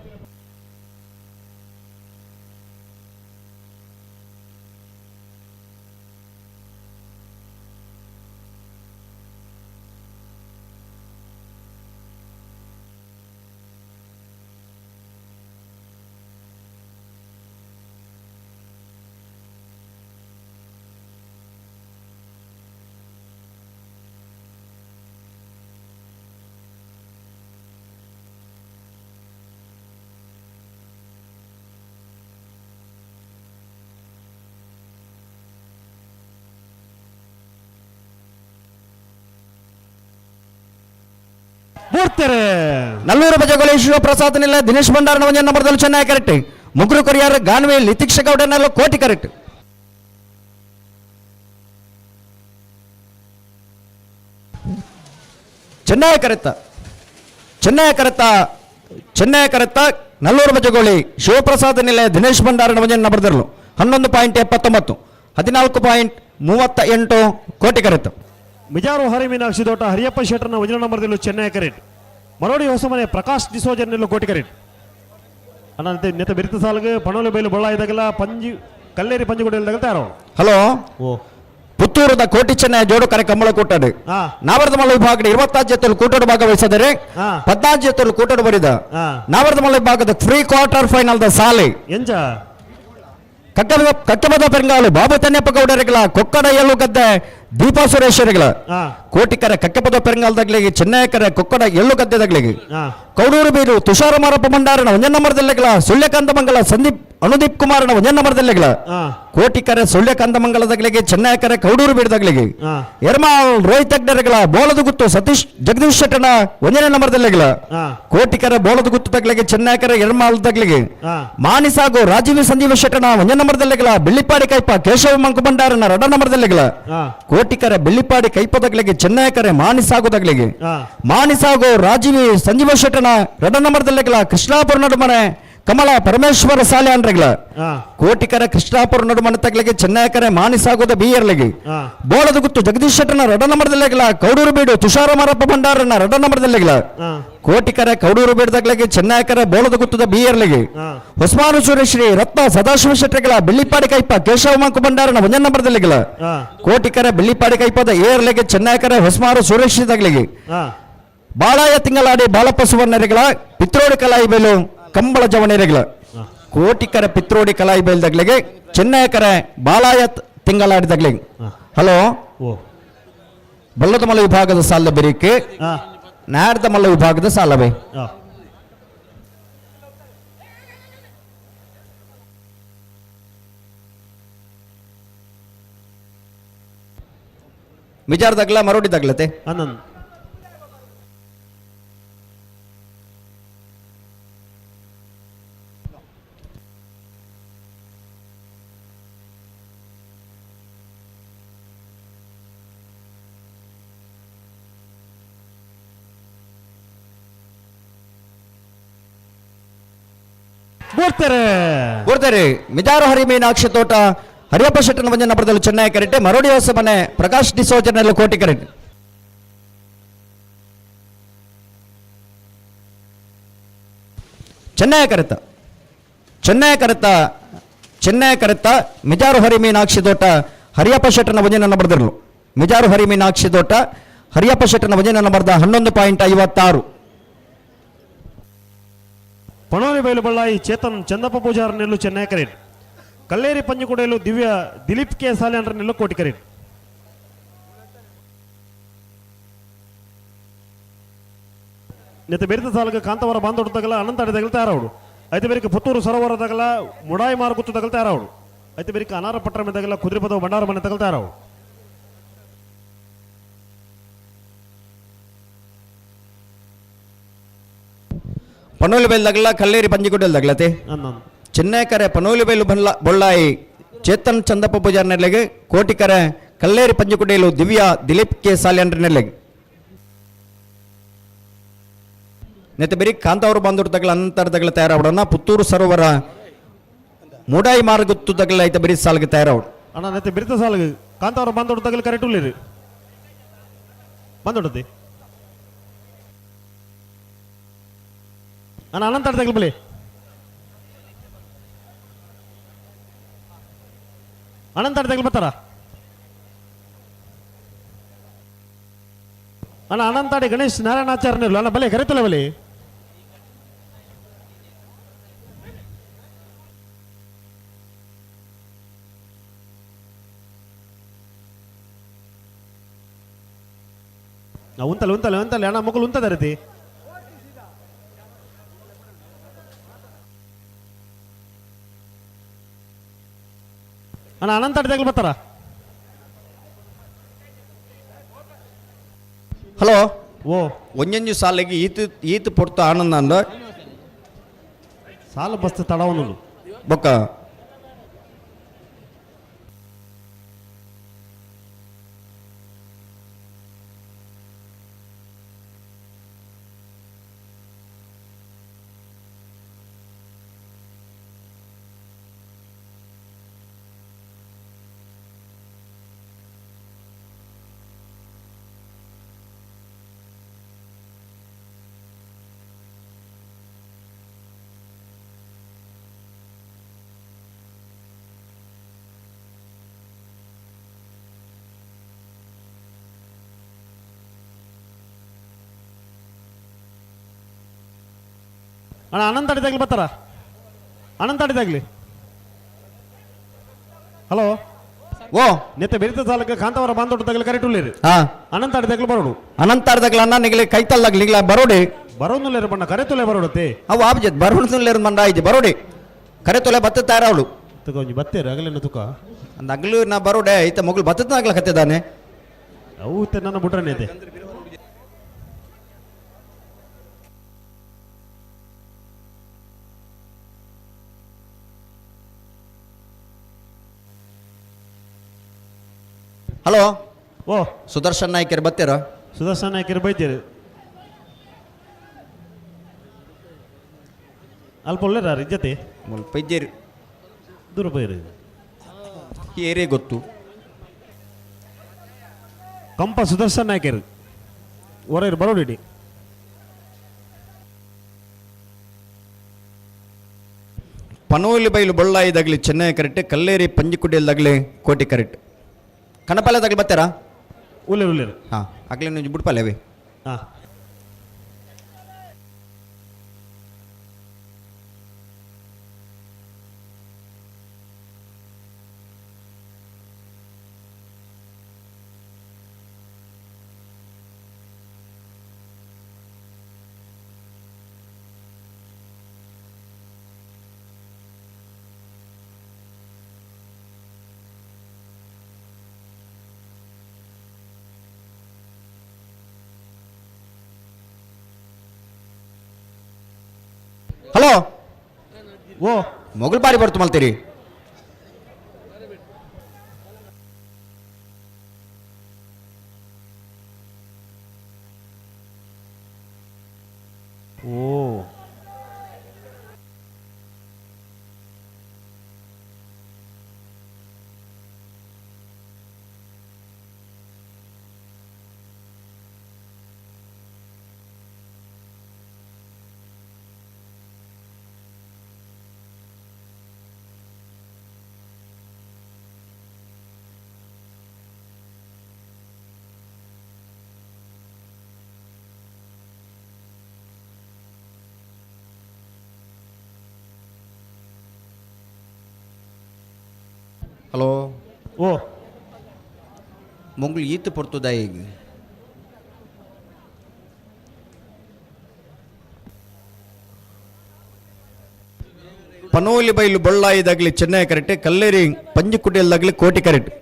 ಬರ್ತಾರೆ. ನಲ್ಲೂರು ಬಜಗೋಳಿ ಶಿವಪ್ರಸಾದ್ ನಿಲಯ ದಿನೇಶ್ ಭಂಡಾರಿನ ಮಂಜನ್ ನಂಬರ್ದಲ್ಲೂ ಚೆನ್ನೈ ಕರೆಕ್ಟ್. ಮುಗುರು ಕೊರಿಯಾರ್ ಗಾನ್ವಿ ಲಿತಿಕ್ಷ ಗೌಡರ್ನೆರ್ಲು ಕೋಟಿ correct. Chennaya correct, Chennaya correct, Chennaya ಕರೆತ್ತ. Nallur Bajagoli Shivaprasad ನಿಲಯ ದಿನೇಶ್ ಭಂಡಾರನ ಮಂಜನ್ ನಂಬರ್ದಲ್ಲೂ 11.79, 14.38 ಕೋಟಿ ಕರೆತ್ತ. ಮಿಜಾರು ಹರಿ ಮೀನಾಕ್ಷಿ ದೋಟ ಹರಿಯಪ್ಪ ಶೆಟ್ಟರ್ನ ವಜನ ನಂಬರ್ದಲ್ಲೂ ಚೆನ್ನೈ ಕರೆಟ್. ಮರೋಡಿ ಹೊಸಮನೆ ಪ್ರಕಾಶ್ ಡಿಸೋಜರ್ ನಿಲ್ಲು ಕೋಟಿ ಕರೆಟ್. ಅಣ್ಣ, ನೆತ್ತ ಬೆರಿತ ಸಾಲಿಗೆ ಪಣೋಲಿ ಬೈಲು ಬೊಳ್ಳ ಇದಾಗಲ್ಲ, ಪಂಜಿ ಕಲ್ಲೇರಿ ಪಂಜಿಗುಡಿ ಇಲ್ದಾಗ ತಯಾರು. ಹಲೋ. ಓ. ಪುತ್ತೂರದ ಕೋಟಿ ಚೆನ್ನೈ ಜೋಡು ಕರೆ ಕಂಬಳ ಕೂಟಡು. ನಾವರ್ದಮಲ್ಲ ವಿಭಾಗದ 26 ಜೊತೆಲು ಕೂಟೋಡು ಭಾಗವಹಿಸಿದರೆ 14 ಜೊತೆಲು ಕೂಟೋಡು ಬರಿದ. ನಾವರ್ದಮಲ್ಲ ವಿಭಾಗದ ಫ್ರೀ ಕ್ವಾರ್ಟರ್ ಫೈನಲ್ the ಸಾಲೆ. ಎಂಚ? ಕಕ್ಕಬದ ಪೆರಂಗಾಲು ಬಾಬು ತನ್ಯಪ್ಪ ಗೌಡರಿಗಳ ಕೊಕ್ಕಡ ಎಳ್ಳು ಗದ್ದೆ ದೀಪಾ ಸುರೇಶರಿಗಳ. ಕೋಟಿಕರ ಕಕ್ಕಪದ ಪೆರಂಗಾಲದಾಗ್ಲಿಗೆ, ಚೆನ್ನೈಕರ ಕೊಕ್ಕಡ ಎಳ್ಳು ಗದ್ದೆದಾಗ್ಲಿಗೆ. ಕೌಡೂರು ಬೀರು ತುಷಾರ ಮಾರಪ್ಪ ಭಂಡಾರನ ಒಂಜನ ನಂಬರ್ದಲ್ಲೆಗಳ ಸುಳ್ಯಕಾಂತ ಮಂಗಲ ಸಂದೀಪ್ ಅನುದೀಪ್ ಕುಮಾರನ ಒಂಜನ ನಂಬರ್ದಲ್ಲೆಗಳ. ಕೋಟಿಕರ ಸುಳ್ಯಕಾಂತ ಮಂಗಲದಾಗ್ಲಿಗೆ, ಚೆನ್ನೈಕರ ಕೌಡೂರು ಬೀಡದಾಗ್ಲಿಗೆ. ಎರ್ಮಾಳ್ ರೋಹಿತ್ ಅಗ್ನರಗಳ ಬೋಳದ ಗುತ್ತು ಸತೀಶ್ ಜಗದೀಶ್ ಶೆಟ್ಟನ ಒಂದನೇ ನಂಬರ್ದಲ್ಲೆಗಳ. ಕೋಟಿಕರ ಬೋಳದ ಗುತ್ತು ತಗ್ಲಿಗೆ, ಚೆನ್ನೈಕರ ಎರ್ಮಾಳ್ ತಗ್ಲಿಗೆ. ಮಾನಿಸಾಗು ರಾಜೀವ್ ಸಂಜೀವ ಶೆಟ್ಟನ ಒಂದನೇ ನಂಬರ್ದಲ್ಲೆಗಳ ಬೆಳ್ಳಿಪಾಡಿ ಕೈಪ ಕೇಶವ ಮಂಕು ಭಂಡಾರನ ರಡ ನಂಬರ್ದಲ್ಲೆಗಳ. ಕೋಟಿಕರ ಬೆಳ್ಳಿಪಾಡಿ ಕೈಪದಗ್ಲಿಗೆ, ಚೆನ್ನೈಕರೆ ಮಾನಿಸಾಗುದಗ್ಲಿಗೆ. ಮಾನಿಸಾಗು ರಾಜೀವಿ ಸಂಜೀವ ಶೆಟ್ಟನ ರಡ ನಂಬರ್ದಲ್ಲೆಗಳ ಕೃಷ್ಣಾಪುರ ನಡುಮನೆ ಕಮಲ ಪರಮೇಶ್ವರ ಸಾಲೆ ಅಂಡ್ರೆಗಳ. ಕೋಟಿಕರ ಕೃಷ್ಣಾಪುರ ನಡುಮನೆ ತಗ್ಲಿಗೆ, ಚೆನ್ನೈಕರೆ ಮಾನಿಸಾಗುದ ಬಿಯರ್ಲಿಗೆ. ಬೋಳದ ಗುತ್ತು ಜಗದೀಶ್ ಶೆಟ್ಟನ ರಡ ನಂಬರ್ದಲ್ಲೆಗಳ ಕೌಡೂರು ಬೀಡು ತುಷಾರ ಮಾರಪ್ಪ ಭಂಡಾರನ ರಡ ನಂಬರ್ದಲ್ಲೆಗಳ. ಕೋಟಿಕರ ಕೌಡೂರು ಬೀಡದಗ್ಲಿಗೆ, ಚೆನ್ನೈಕರ ಬೋಳದ ಗುತ್ತದ ಬಿಯರ್ಲಿಗೆ. ಹೊಸ್ಮಾನು ಶ್ರೀ ರತ್ನ ಸದಾಶಿವ ಶೆಟ್ಟರ್ಗಳ ಬೆಳ್ಳಿಪಾಡಿ ಕೈಪ ಕೇಶವ ಮಂಕು ಭಂಡಾರನ ಒಂದೇ ನಂಬರ್ದಲ್ಲಿಗಳ. ಕೋಟಿಕರ ಬೆಳ್ಳಿಪಾಡಿ ಕೈಪದ ಏರ್ಲೆಗೆ, ಚೆನ್ನೈಕರ ಹೊಸ್ಮಾರು ಸುರೇಶ್ ತಗ್ಲಿಗೆ. ಬಾಳಾಯ ತಿಂಗಳಾಡಿ ಬಾಳಪ್ಪ ಸುವರ್ಣರಿಗಳ ಪಿತ್ರೋಡಿ ಕಲಾಯಿ ಬೇಲು ಕಂಬಳ ಜವಣೆರೆಗಳ. ಕೋಟಿಕರ ಪಿತ್ರೋಡಿ ಕಲಾಯಿ ಬೇಲ್ದಗ್ಲಿಗೆ, ಚೆನ್ನೈಕರ ಬಾಳಾಯ ತಿಂಗಳಾಡಿದಗ್ಲಿಗೆ. ಹಲೋ. ಓ. ಬಲ್ಲದಮಲ ವಿಭಾಗದ ಸಾಲ ಬೆರಿಕೆ. ನಾಡ್ದಮಲ್ಲ ವಿಭಾಗದ ಸಾಲವೇ. ವಿಚಾರದಾಗ್ಲ ಮರೋಡಿ ತಗ್ಲತೆ. ಅನ್ನನ್. ಬರ್ತಾರೆ. ಬರ್ತಾರೆ. ಮಿಜಾರು ಹರಿ ಮೀನಾಕ್ಷಿ ತೋಟ ಹರಿಯಪ್ಪ ಶೆಟ್ಟನ ಮಂಜನ ನಗರದಲ್ಲಿ ಚೆನ್ನೈ ಕರೆಕ್ಟ್. ಮರೋಡಿ ಹೊಸ ಮನೆ ಪ್ರಕಾಶ್ ಡಿಸೋಜನಲ್ಲಿ ಕೋಟಿ ಕರೆಕ್ಟ್. ಚೆನ್ನೈ ಕರೆತ, ಚೆನ್ನೈ ಕರೆತ, ಚೆನ್ನೈ ಕರೆತ. ಮಿಜಾರು ಹರಿ ಮೀನಾಕ್ಷಿ ತೋಟ ಹರಿಯಪ್ಪ ಶೆಟ್ಟನ ಮಂಜನ ಬರೆದಿರಲು. ಮಿಜಾರು ಹರಿ ಮೀನಾಕ್ಷಿ ತೋಟ ಹರಿಯಪ್ಪ ಶೆಟ್ಟನ ಮಂಜನ ಬರೆದ 11.56. ಪಣೋಲಿ ಬೈಲು ಬಳ್ಳಾಯಿ ಚೇತನ್ ಚಂದಪ್ಪ ಪೂಜಾರ್ ನಿಲ್ಲು ಚೆನ್ನೈ ಕರೇಟ್. ಕಲ್ಲೇರಿ ಪಂಜಿಕುಡೆಯಲು ದಿವ್ಯ ದಿಲೀಪ್ ಕೆ ಸಾಲ್ಯಾನ್ರ ನಿಲ್ಲು ಕೋಟಿ ಕರೇಟ್. ನೆತ್ತ ಬೆರಿತ ಸಾಲಗ ಕಾಂತವರ ಬಾಂದೋಡು ತಗಲ ಅನಂತ ತಗಲ ತಯಾರವಡು. ಐತೆ ಬೇರಿಕೆ ಪುತ್ತೂರು ಸರೋವರ ತಗಲ ಮುಡಾಯಿ ಮಾರುಗುತ್ತು ತಗಲ ತಯಾರವಡು. ಐತೆ ಬೇರಿಕೆ ಅನಾರ ಪಟ್ಟಣ ತಗಲ ಕುದುರೆಪದ ಭಂಡಾರ ಮನೆ ತಗಲ ತಯಾರವು. ಪನೋಲಿ ಬೈಲ್ದಾಗಲ ಕಲ್ಲೇರಿ ಪಂಜಿಗುಡ್ಡೆಲ್ದಾಗಲತೆ. ಅಂದ. ಚೆನ್ನೈಕರೆ ಪನೋಲಿ ಬೈಲು ಬಲ್ಲ ಬೊಳ್ಳಾಯಿ ಚೇತನ್ ಚಂದಪ್ಪ ಪೂಜಾರ್ ನೆಲೆಗೆ, ಕೋಟಿಕರೆ ಕಲ್ಲೇರಿ ಪಂಜಿಗುಡ್ಡೆಲು ದಿವ್ಯಾ ದಿಲೀಪ್ ಕೆ ಸಾಲ್ಯನ್ರ ನೆಲೆಗೆ. ನೆತ್ತ ಬೇರಿ ಕಾಂತಾವರು ಬಂದೂರು ತಗಲ ಅಂತರ್ದಗಲ ತಯಾರಾವಡನ್ನ ಪುತ್ತೂರು ಸರೋವರ ಮೂಡಾಯಿ ಮಾರ್ಗುತ್ತು ತಗಲ ಐತ ಬರೀ ಸಾಲ್ಗೆ ತಯಾರಾವಡು. ಅಣ್ಣ, ನೆತ್ತೆ ಬಿರಿತ ಸಾಲಗ ಕಾಂತಾವರ ಬಂದೋಡು ತಗಲು ಕರೆಕ್ಟ್ ಉಳ್ಳೇರಿ ಬಂದೋಡತಿ. ಅಣ್ಣ, ಅನಂತ ತಗಲು ಬಲಿ. ಅನಂತ ತಗಲು ಬರ್ತಾರ ಅಣ್ಣ. ಅನಂತಾಡಿ ಗಣೇಶ್ ನಾರಾಯಣಾಚಾರ್ಯನಿರ್ಲು. ಅಣ್ಣ, ಬಲೆ ಕರೆತಲ್ಲ ಬಲಿ. ಉಂತಲ್ಲ ಉಂತಲ್ಲ ಉಂತಲ್ಲ ಅಣ್ಣ, ಮಕ್ಕಳು ಉಂತದ ರೀತಿ. ಅಣ್ಣ, ಅನಂತ ತಗಲು ಬರ್ತಾರ. ಹಲೋ. ಓ. ಒಂಜೊಂಜಿ ಸಾಲಿಗೆ ಈತ ಈತ ಪೊರ್ತು ಆನಂದ ಅಂದ. ಸಾಲ ಬಸ್ತ ತಡವನು. ಬೊಕ್ಕ ಅಣ್ಣ, ಅನಂತ ತಗಲಿ ಬರ್ತಾರ. ಅನಂತ ತಗಲಿ. ಹಲೋ. ಓ. ನೆತ್ತ ಬೆರಿತ ಸಾಲಕ್ಕೆ ಕಾಂತಾವರ ಬಾಂದೋಟ ತಗಲು ಕರೆಕ್ಟ್ ಉಳ್ಳೇರಿ. ಹಾ. ಅನಂತ ತಗಲು ಬರೋಡು. ಅನಂತಾರ್ದಗ್ಲ ಅಣ್ಣ, ನಿಗಲಿ ಕೈತಲ್ದಾಗ್ಲಿ ನಿಗ್ಲ ಬರೋಡಿ. ಬರೋನುಲ್ಲೇರು ಬಣ್ಣ ಕರೆತುಲೆ ಬರೋಡತ್ತೆ. ಅವು ಆಬ್ಜತ್ ಬರೋಣ ಮಂಡ ಆಯ್ತು, ಬರೋಡಿ ಕರೆ ತೊಲೆ ಬತ್ತ ತಯಾರವಳು. ತುಕ ಒಂಜಿ ಬತ್ತೇರು ಅಗಲೇನು ತುಕ. ಅಂದ ಅಗ್ಲು ನಾ ಬರೋಡೆ ಐತ ಮಗಳು ಬತ್ತನಾಗ್ಲ ಕತ್ತಿದ್ದಾನೆ. ಅವು ಇತ್ತೆ ನನ್ನ ಬುಟ್ರನೇ ಐತೆ. ಹಲೋ. ಓ. ಸುದರ್ಶನ್ ನಾಯ್ಕರ್ ಬತ್ತೀರ? ಸುದರ್ಶನ್ ನಾಯ್ಕರು ಬೈತೀರಿ. ಅಲ್ಪ ಒಳ್ಳೆರ ಇಜ್ಜತೆ. ಮುಲ್ಪ ಇದ್ದೀರಿ. ದೂರ ಬೈರಿ. ಏರೇ ಗೊತ್ತು. ಕಂಪ ಸುದರ್ಶನ್ ನಾಯ್ಕರು ಹೊರ ಬರೋಡಿ. ಪನೋಲಿ ಬೈಲು ಬೊಳ್ಳಾಯಿದಾಗಲಿ ಚೆನ್ನೈ ಕರೆಕ್ಟ್, ಕಲ್ಲೇರಿ ಪಂಜಿಕುಡಿಯಲ್ದಾಗಲಿ ಕೋಟಿ ಕರೆಕ್ಟ್. ಕಣಪಾಲೆದಾಗಲಿ ಬತ್ತೀರಾ? ಉಳ್ಳೇರು ಉಳ್ಳೇರು. ಹಾಂ, ಆಗಲಿ ನೀವು ಬುಡ್ಪಾಲೇವಿ. ಹಾಂ. ಹಲೋ. ಓ. ಮೊಗಲ್ ಬಾರಿ ಬರ್ತು ಮಲ್ತೀರಿ. ಓ. ಹಲೋ. ಓ. ಮೊಂಗ್ಳು ಈತು ಪೊರ್ತುದ ಈಗ. ಪನೋಲಿ ಬೈಲು ಬೊಳ್ಳಾಯಿದಾಗಲಿ ಚೆನ್ನೈ ಕರೆಕ್ಟ್, ಕಲ್ಲೇರಿ ಪಂಜಿಕುಡಿಯಲ್ದಾಗಲಿ ಕೋಟಿ ಕರೆಕ್ಟ್.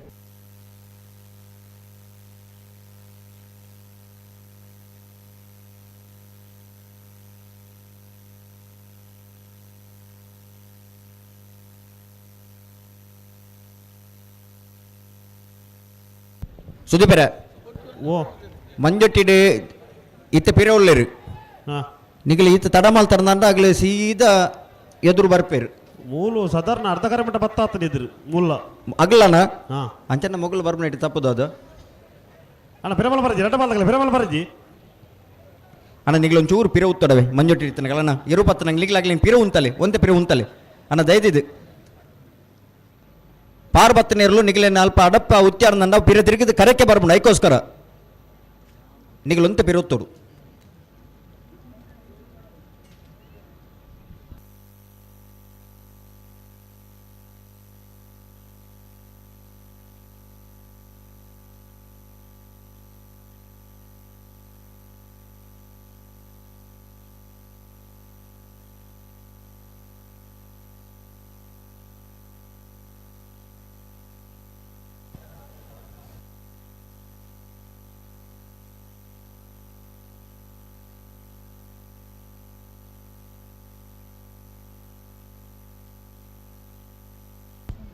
ಸುದೀಪರ. ಓ. ಮಂಜೊಟ್ಟಿಡ್ ಇತ್ತೆ ಪಿರ ಉಲ್ಲೇರು. ಹಾ. ನಿಗಲು ಈತ ತಡ ಮಲ್ತಾರಂಡ ಅಗಲು ಸೀದಾ ಎದುರು ಬರ್ಪೇರು. ಮೂಲು ಸಾಧಾರಣ ಅರ್ಧ ಕರೆಮಟ ಬತ್ತ ಆತನ ಇದ್ರು ಮುಲ್ಲ. ಅಗ್ಲನ. ಹಾ. ಅಂಚನ ಮೊಗಲು ಬರ್ಬನೇಟಿ ತಪ್ಪುದು ಅದು. ಅಣ್ಣ, ಪಿರಮಲ್ ಬರಜಿ, ರಡ್ಡ ಬಾಲ್ದಾಗಲಿ ಪಿರಮಲ್ ಬರಜಿ. ಅಣ್ಣ, ನಿಗ್ಲು ಒಂಚೂರು ಪಿರ ಉತ್ತಡವೆ ಮಂಜೊಟ್ಟಿ ಇರ್ತಾನೆ ಅಣ್ಣ. ಇರು ಪತ್ತ ನಂಗೆ ನಿಗ್ಲಾಗ್ಲಿ ಪಿರ ಉಂತಲೆ, ಒಂತೆ ಪಿರ ಉಂತಲೆ ಅಣ್ಣ, ದಯದಿದ್ದು. ಪಾರ್ ಬತ್ತ ನೀರ್ಲು ನಿಗ್ಲೇನ ಅಲ್ಪ ಅಡಪ್ಪ ಉಚ್ಚಾರ ನಂಡ ಪಿರ ತಿರುಗಿದ ಕರೆಕ್ಕೆ ಬರ್ಬಂಡು. ಐಕೋಸ್ಕರ ನಿಗ್ಲೊಂತೆ ಪಿರ ಉತ್ತೋಡು.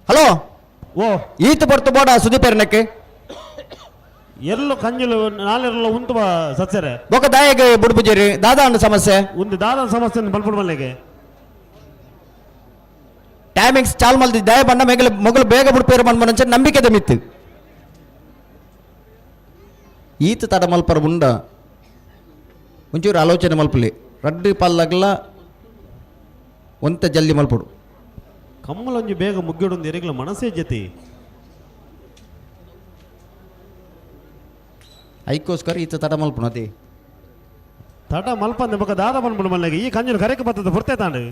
ಹಲೋ. ಓ. ಈತ ಬರ್ತು ಬೋಡ ಸುದೀಪೇರ್ನಕ್ಕೆ. ಎಲ್ಲು ಕಂಜಲು ನಾಲೆಲ್ಲ ಉಂತು ಬಾ ಸತ್ಸರೆ. ಬೊಕ ದಾಯಗ ಬುಡ್ಬುಜೇರಿ ದಾದಾ ಅಣ್ಣ ಸಮಸ್ಯೆ. ಒಂದು ದಾದನ ಸಮಸ್ಯೆ ಬಲ್ಪುಡ್ ಮಲ್ಲಿಗೆ. ಟೈಮಿಂಗ್ಸ್ ಚಾಲ್ ಮಲ್ದಿ ದಯ ಬಣ್ಣ ಮೇಗಲು ಮೊಗಲು ಬೇಗ ಬುಡ್ಪೇರು ಮನ್ಮನಂಚ ನಂಬಿಕೆದ ಮಿತ್ತು. ಈತ ತಡ ಮಲ್ಪರ ಉಂಡ ಒಂಚೂರು ಆಲೋಚನೆ ಮಲ್ಪಲಿ. ರಡ್ಡು ಪಲ್ಲಗ್ಲ ಒಂತೆ ಜಲ್ದಿ ಮಲ್ಪಡು. ಕಮ್ಮಲೊಂಜಿ ಬೇಗ ಮುಗ್ಗಿಡೊಂದು ಎರೆಗ್ಲ ಮನಸ್ಸೇ ಜತಿ. ಐಕೋಸ್ಕರ ಈತ ತಡ ಮಲ್ಪುಣ ಅದೇ. ತಡ ಮಲ್ಪಂದೆ ಬೊಕ ದಾದ ಬಂದ್ಬಿಡು ಮಲ್ಲಿಗೆ. ಈ ಕಂಜಲು ಕರೆಕ್ ಬರ್ತದೆ ಪುರ್ತೆ ತಾಂಡು.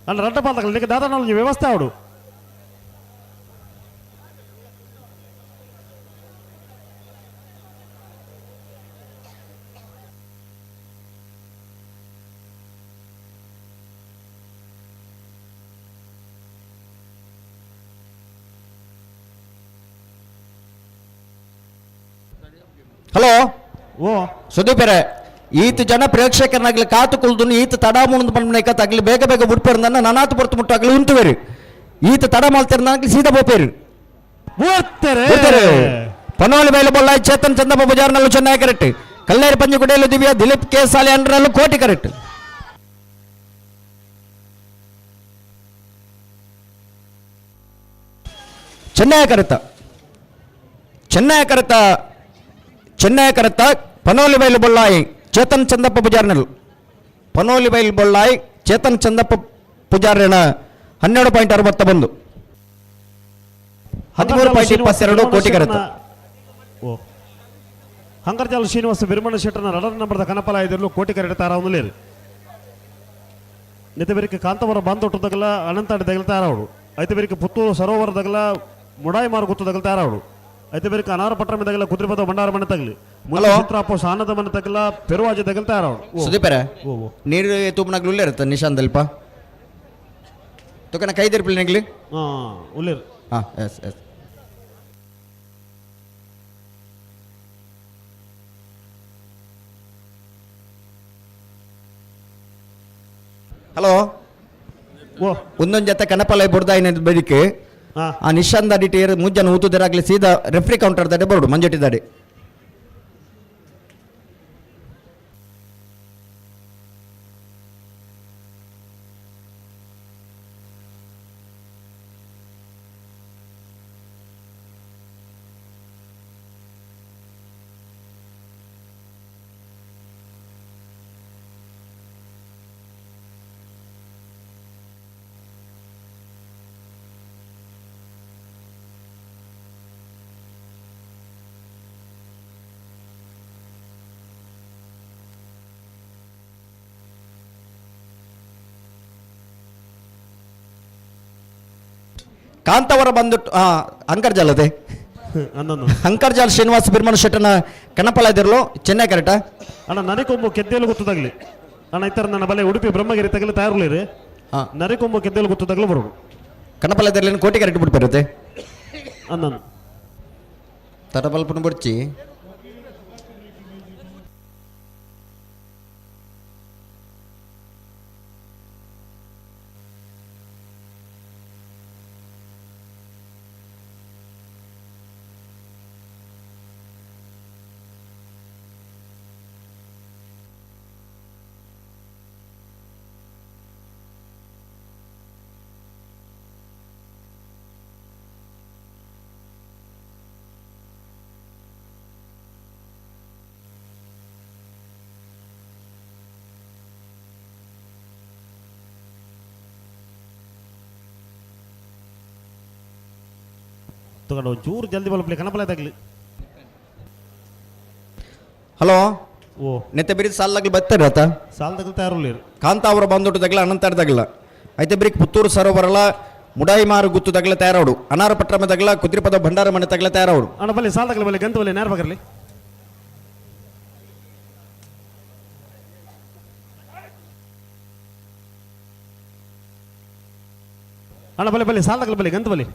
ಅಲ್ಲ, ರಡ್ಡ ಪಾಲ್ದಾಗಲಿ ನಿಮಗೆ ದಾದನ ಒಂಜಿ ವ್ಯವಸ್ಥೆ ಅವಡು. ಹಲೋ. ಓ. ಸುದೀಪರೆ, ಈತ ಜನ ಪ್ರೇಕ್ಷಕನಾಗ್ಲಿ ಕಾತು ಕುಲ್ದುನು ಈತ ತಡ ಮುಂದ್ ಬಂದ್ಮೇಕ ತಗ್ಲಿ ಬೇಗ ಬೇಗ ಬುಡ್ಪೇರು ನನ್ನ ನನಾತು ಪೊರ್ತು ಮುಟ್ಟು ಆಗ್ಲಿ ಉಂತುವೇರು. ಈತ ತಡ ಮಲ್ತಿರ್ನಾಗ್ಲಿ ಸೀದಾ ಬೋಪೇರು. ಬರ್ತಾರೆ. ಬರ್ತಾರೆ. ಪನೋಲಿ ಬೈಲು ಬೊಲ್ಲಾಯಿ ಚೇತನ್ ಚಂದಪ್ಪ ಬಜಾರ್ನಲ್ಲೂ ಚೆನ್ನಾಗಿ ಕರೆಕ್ಟ್. ಕಲ್ಲೇರಿ ಪಂಜುಗುಡಿಯಲ್ಲೂ ದಿವ್ಯ ದಿಲೀಪ್ ಕೆ ಸಾಲೆ ಅಂಡ್ರಲ್ಲೂ ಕೋಟಿ ಕರೆಕ್ಟ್. ಚೆನ್ನೈ ಕರೆತ, ಚೆನ್ನೈ ಕರೆತ, ಚೆನ್ನೈ ಕರೆತ. ಪನೋಲಿ ಬೈಲು ಬೊಲ್ಲಾಯಿ ಚೇತನ್ ಚಂದಪ್ಪ ಪೂಜಾರ್ನಲ್, ಪನೋಲಿ ಬೈಲು ಬೊಲ್ಲಾಯಿ ಚೇತನ್ ಚಂದಪ್ಪ ಪೂಜಾರ್ಯನ 12.61, 13.22 ಕೋಟಿ ಕರೆತ. ಓ, ಹಂಗರ್ಜಾಲ ಶ್ರೀನಿವಾಸ ಬಿರ್ಮಣ ಶೆಟ್ಟನ ರಡರ್ ನಂಬರ್ದ ಕನಪಲ ಐದಿರ್ಲು ಕೋಟಿ ಕರೆಟ ತಾರ. ನಿತಬೆರಿಕೆ ಕಾಂತವರ ಬಾಂದೊಟ್ಟು ದಗಲ ಅನಂತಾಡಿ ದಗಲ ತಾರವಡು. ಐತೆ ಬೆರಿಕೆ ಪುತ್ತೂರು ಸರೋವರ ದಗಲ ಮುಡಾಯಿ ಮಾರು ಗುತ್ತು ದಗಲ ತಾರವಡು. ಐತೆ ಬೆರಿಕೆ ಅನಾರ ಪಟ್ಟಣ ದಗಲ ಕುದ್ರಿಪದ ಭಂಡಾರ ಮನೆ ತಗಲಿ. ಹಲೋ. ಚಿತ್ರಾಪು ಸಾನದ ಮನೆ ತಗಲ ಪೆರುವಾಜಿ ದಗಲ ತಾರವಡು. ಸುದೀಪರ. ಓ ಓ. ನೀರು ತೂಪನಾಗ್ಲು ಉಲ್ಲೇರತ್ತ ನಿಶಾಂತ್ ಅಲ್ಪ ತುಕನ ಕೈದಿರ್ಪಿಲ್ ನಿಗ್ಲಿ. ಹಾಂ, ಉಲ್ಲೇರು. ಹಾಂ, ಎಸ್ ಎಸ್. ಹಲೋ. ಓ. ಒಂದೊಂದು ಜೊತೆ ಕನಪಲ ಬುಡ್ದಾಯಿನ ಬೆಳಿಗ್ಗೆ. ಹಾಂ. ಆ ನಿಶಾಂತ್ ದಾಡಿ ಟೇರ್ ಮುಂಜಾನೆ ಊತುದಿರಾಗ್ಲಿ ಸೀದಾ ರೆಫ್ರಿ ಕೌಂಟರ್ ದಾಡೆ ಬರೋಡು ಮಂಜೊಟ್ಟಿ ದಾಡಿ. Kantavara ಬಂದುಟ್ಟು ಅಂಕರ್ಜಾಲ್ ಅದೇ. ಅನ್ನೊಂದು. ಅಂಕರ್ಜಾಲ್ ಶ್ರೀನಿವಾಸ ಬಿರ್ಮಣ ಶೆಟ್ಟನ ಕಣಪಲ ಇದಿರಲು ಚೆನ್ನೈ ಕರೆಕ್ಟಾ? ಅಣ್ಣ, ನರಿಕೊಂಬು ಕೆದ್ದೆಲು ಗೊತ್ತದಾಗ್ಲಿ ಅಣ್ಣ. ಇತ್ತರ ನನ್ನ ಬಲೆ ಉಡುಪಿ ಬ್ರಹ್ಮಗಿರಿ ತಗಲಿ ತಯಾರುಲಿರಿ. ಹಾ. ನರಿಕೊಂಬು ಕೆದ್ದೆಲು ಗೊತ್ತದಾಗ್ಲು ಬರೋಡು. ಕಣಪಲ ಇದಿರಲಿ ಕೋಟಿ ಕರೆಕ್ಟ್ ಬಿಡ್ಪಿರುತ್ತೆ. ಅನ್ನೊಂದು. ತಡಬಲ್ಪನ ಬುಡ್ಚಿ. ತಗೊಂಡು ಒಂಚೂರು ಜಲ್ದಿ ಬಲಪ್ಲಿ ಕಣಪಲ ತಗಲಿ. ಹಲೋ. ಓ. ನೆತ್ತೆ ಬಿರಿ ಸಾಲಾಗ್ಲಿ ಬರ್ತಾರೆ ಆತ. ಸಾಲ್ ತಗಲ್ ತಯಾರುಲಿರಿ. ಕಾಂತಾವರ ಬಂದುಟ್ಟು ತಗಲ ಅನಂತರ ತಗಲ ಐತೆ ಬ್ರಿಕ್ ಪುತ್ತೂರು ಸರೋವರಲ ಮುಡಾಯಿಮಾರು ಗುತ್ತು ತಗಲ ತಯಾರವಡು ಅನಾರ ಪಟ್ರಮ ತಗಲ ಕುದ್ರಿಪದ ಭಂಡಾರ ಮನೆ ತಗಲ ತಯಾರವಡು. ಅಣ್ಣ, ಬಲ್ಲಿ ಸಾಲ್ ತಗಲಿ, ಬಲ್ಲಿ ಗಂತು ಬಲ್ಲಿ ನೇರ ಬಗರ್ಲಿ. ಅಣ್ಣ, ಬಲ್ಲಿ ಬಲ್ಲಿ ಸಾಲ್ ತಗಲಿ, ಬಲ್ಲಿ ಗಂತು ಬಲ್ಲಿ.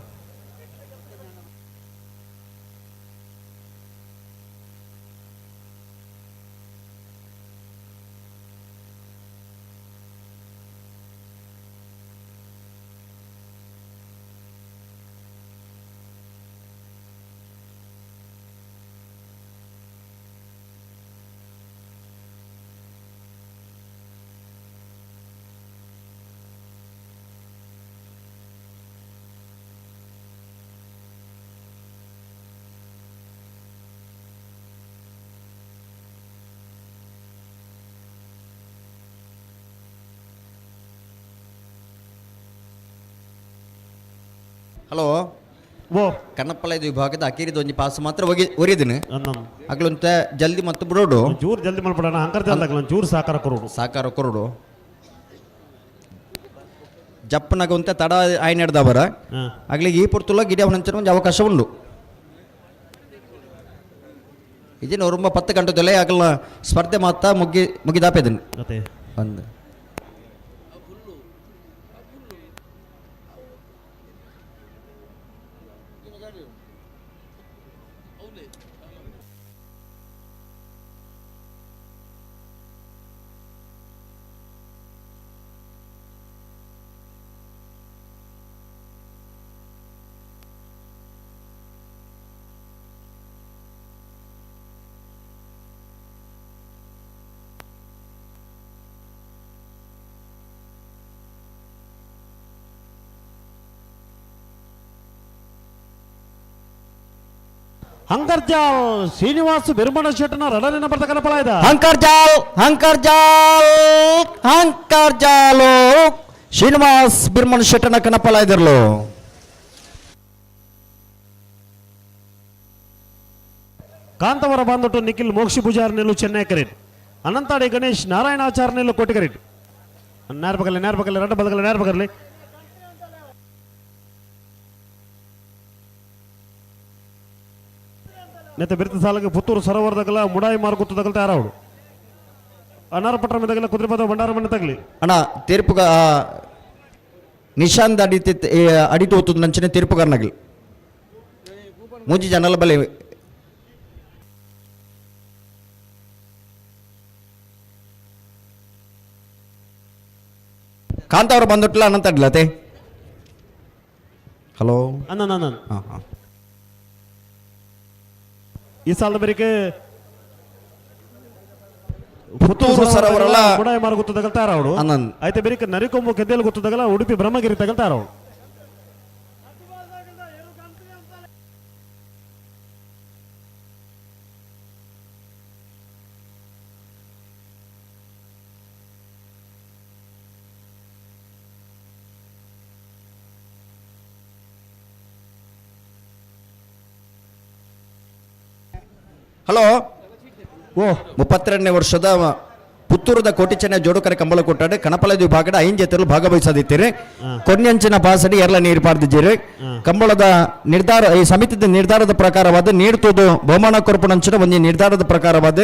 ಹಲೋ. ಓ. ಕಣ್ಣಪ್ಪಲ ಇದು ವಿಭಾಗದ ಅಕೀರಿದ ಒಂಜಿ ಪಾಸ್ ಮಾತ್ರ ಹೋಗಿ ಒರಿದಿನ. ಅನ್ನೊಂದು. ಅಗ್ಲಂತ ಜಲ್ದಿ ಮತ್ತು ಬಿಡೋಡು. ಒಂಚೂರು ಜಲ್ದಿ ಮಲ್ಪಡೋಣ. ಅಂಕರ್ ಜಲ್ದಿ ತಗಲ ಒಂಚೂರು ಸಹಕಾರ ಕೊರೋಡು. ಸಾಕಾರ ಕೊರಡು ಜಪ್ಪನಾಗ ತಡ ಆಯ್ನೆಡ್ದವರ. ಹಾಂ. ಆಗ್ಲಿಗೆ ಈ ಪುರ್ತುಲ ಗಿಡ ಅವನಂಚನ ಒಂದು ಅವಕಾಶ ಉಂಡು. ಇದೇನು ரொம்ப 10 ಗಂಟೆ ದೊಲೆ ಆಗಲ್ಲ ಸ್ಪರ್ಧೆ ಮಾತಾ ಮುಗ್ಗಿ ಮುಗಿದಾಪೆದನು. ಮತ್ತೆ. ಒಂದು ಅಂಕರ್ಜಾಲ್ ಶ್ರೀನಿವಾಸ್ ಬಿರ್ಮಣ ಶೆಟ್ಟನ ರಡನಿನ ಬರ್ತ ಕನಪಲ ಇದ. ಹಂಕರ್ಜಾಲ್ ಹಂಕರ್ಜಾಲ್ ಹಂಕರ್ಜಾಲು ಶ್ರೀನಿವಾಸ್ ಬಿರ್ಮನ್ ಶೆಟ್ಟನ ಕನಪಲ ಇದಿರ್ಲು. ಕಾಂತವರ ಬಂದೊಟ್ಟು ನಿಖಿಲ್ ಮೋಕ್ಷಿ ಪೂಜಾರ್ ನಿಲ್ಲು ಚೆನ್ನೈ ಕರೀಟ್. ಅನಂತಾಡಿ ಗಣೇಶ್ ನಾರಾಯಣಾಚಾರ್ ನಿಲ್ಲು ಕೋಟಿ ಕರೀಟ್. ನೇರ್ಬಗಲ್ಲಿ ನೇರ್ಬಗಲ್ಲಿ ರಡ್ಡ ಬದಗಲ್ಲಿ ನೇರ್ಬಗಲ್ಲಿ. ನೆತ್ತ ಬಿರ್ತ ಸಾಲಗೆ ಪುತ್ತೂರು ಸರೋವರದಾಗಲ ಮುಡಾಯಿ ಮಾರುಗುತ್ತದಾಗಲ ತಯಾರಾವಡು. ಅನಾರ ಪಟ್ರ ಮೆದಗಲ ಕುದುರೆಪದ ಭಂಡಾರ ಮನೆ ತಗಲಿ. ಅಣ್ಣ, ತೀರ್ಪುಗ ನಿಶಾಂತ್ ಅಡಿತಿ ಅಡಿತು ಹೋತದ ನಂಚನೆ ತೀರ್ಪುಗಾರನಾಗಲಿ ಮೂಜಿ ಜನಲ ಬಲೆ. ಕಾಂತಾವ್ರ ಬಂದೊಟ್ಲ ಅನಂತ ಅಡ್ಲತೆ. ಹಲೋ. ಅನ್ನ ನನ್ನ. ಹಾಂ ಹಾಂ. ಈ ಸಾಲದ ಬೇರಿಕೆ ಪುತ್ತೂರು ಸರೋವರಲ ಮುಡಾಯಿ ಮಾರುಗುತ್ತದಾಗಲ ತಯಾರಾವಡು. ಆನಂದ್. అయితే ಬೆರಿಕ ನರಿಕೊಂಬು ಕೆದ್ದೆಲು ಗೊತ್ತದಾಗಲ ಉಡುಪಿ ಬ್ರಹ್ಮಗಿರಿ ತಗಲ್ತಾರವು. ಹಲೋ. ಓ. 32ನೇ ವರ್ಷದ ಪುತ್ತೂರದ ಕೋಟಿಚೆನ್ನ ಜೋಡುಕರೆ ಕಂಬಳ ಕೊಟ್ಟಾಡು ಕಣಪಲದ ವಿಭಾಗದ ಐನ್ ಜೊತೆಲು ಭಾಗವಹಿಸದಿತ್ತೀರಿ. ಕೊನ್ಯಂಚಿನ ಪಾಸಡಿ ಎರಲ ನೀರು ಪಾರ್ದಿದ್ದೀರಿ. ಕಂಬಳದ ನಿರ್ಧಾರ, ಈ ಸಮಿತಿದ ನಿರ್ಧಾರದ ಪ್ರಕಾರವಾದ ನೀಡ್ತುದು ಬಹುಮಾನ ಕೊರಪುನಂಚಿನ ಒಂಜಿ ನಿರ್ಧಾರದ ಪ್ರಕಾರವಾದ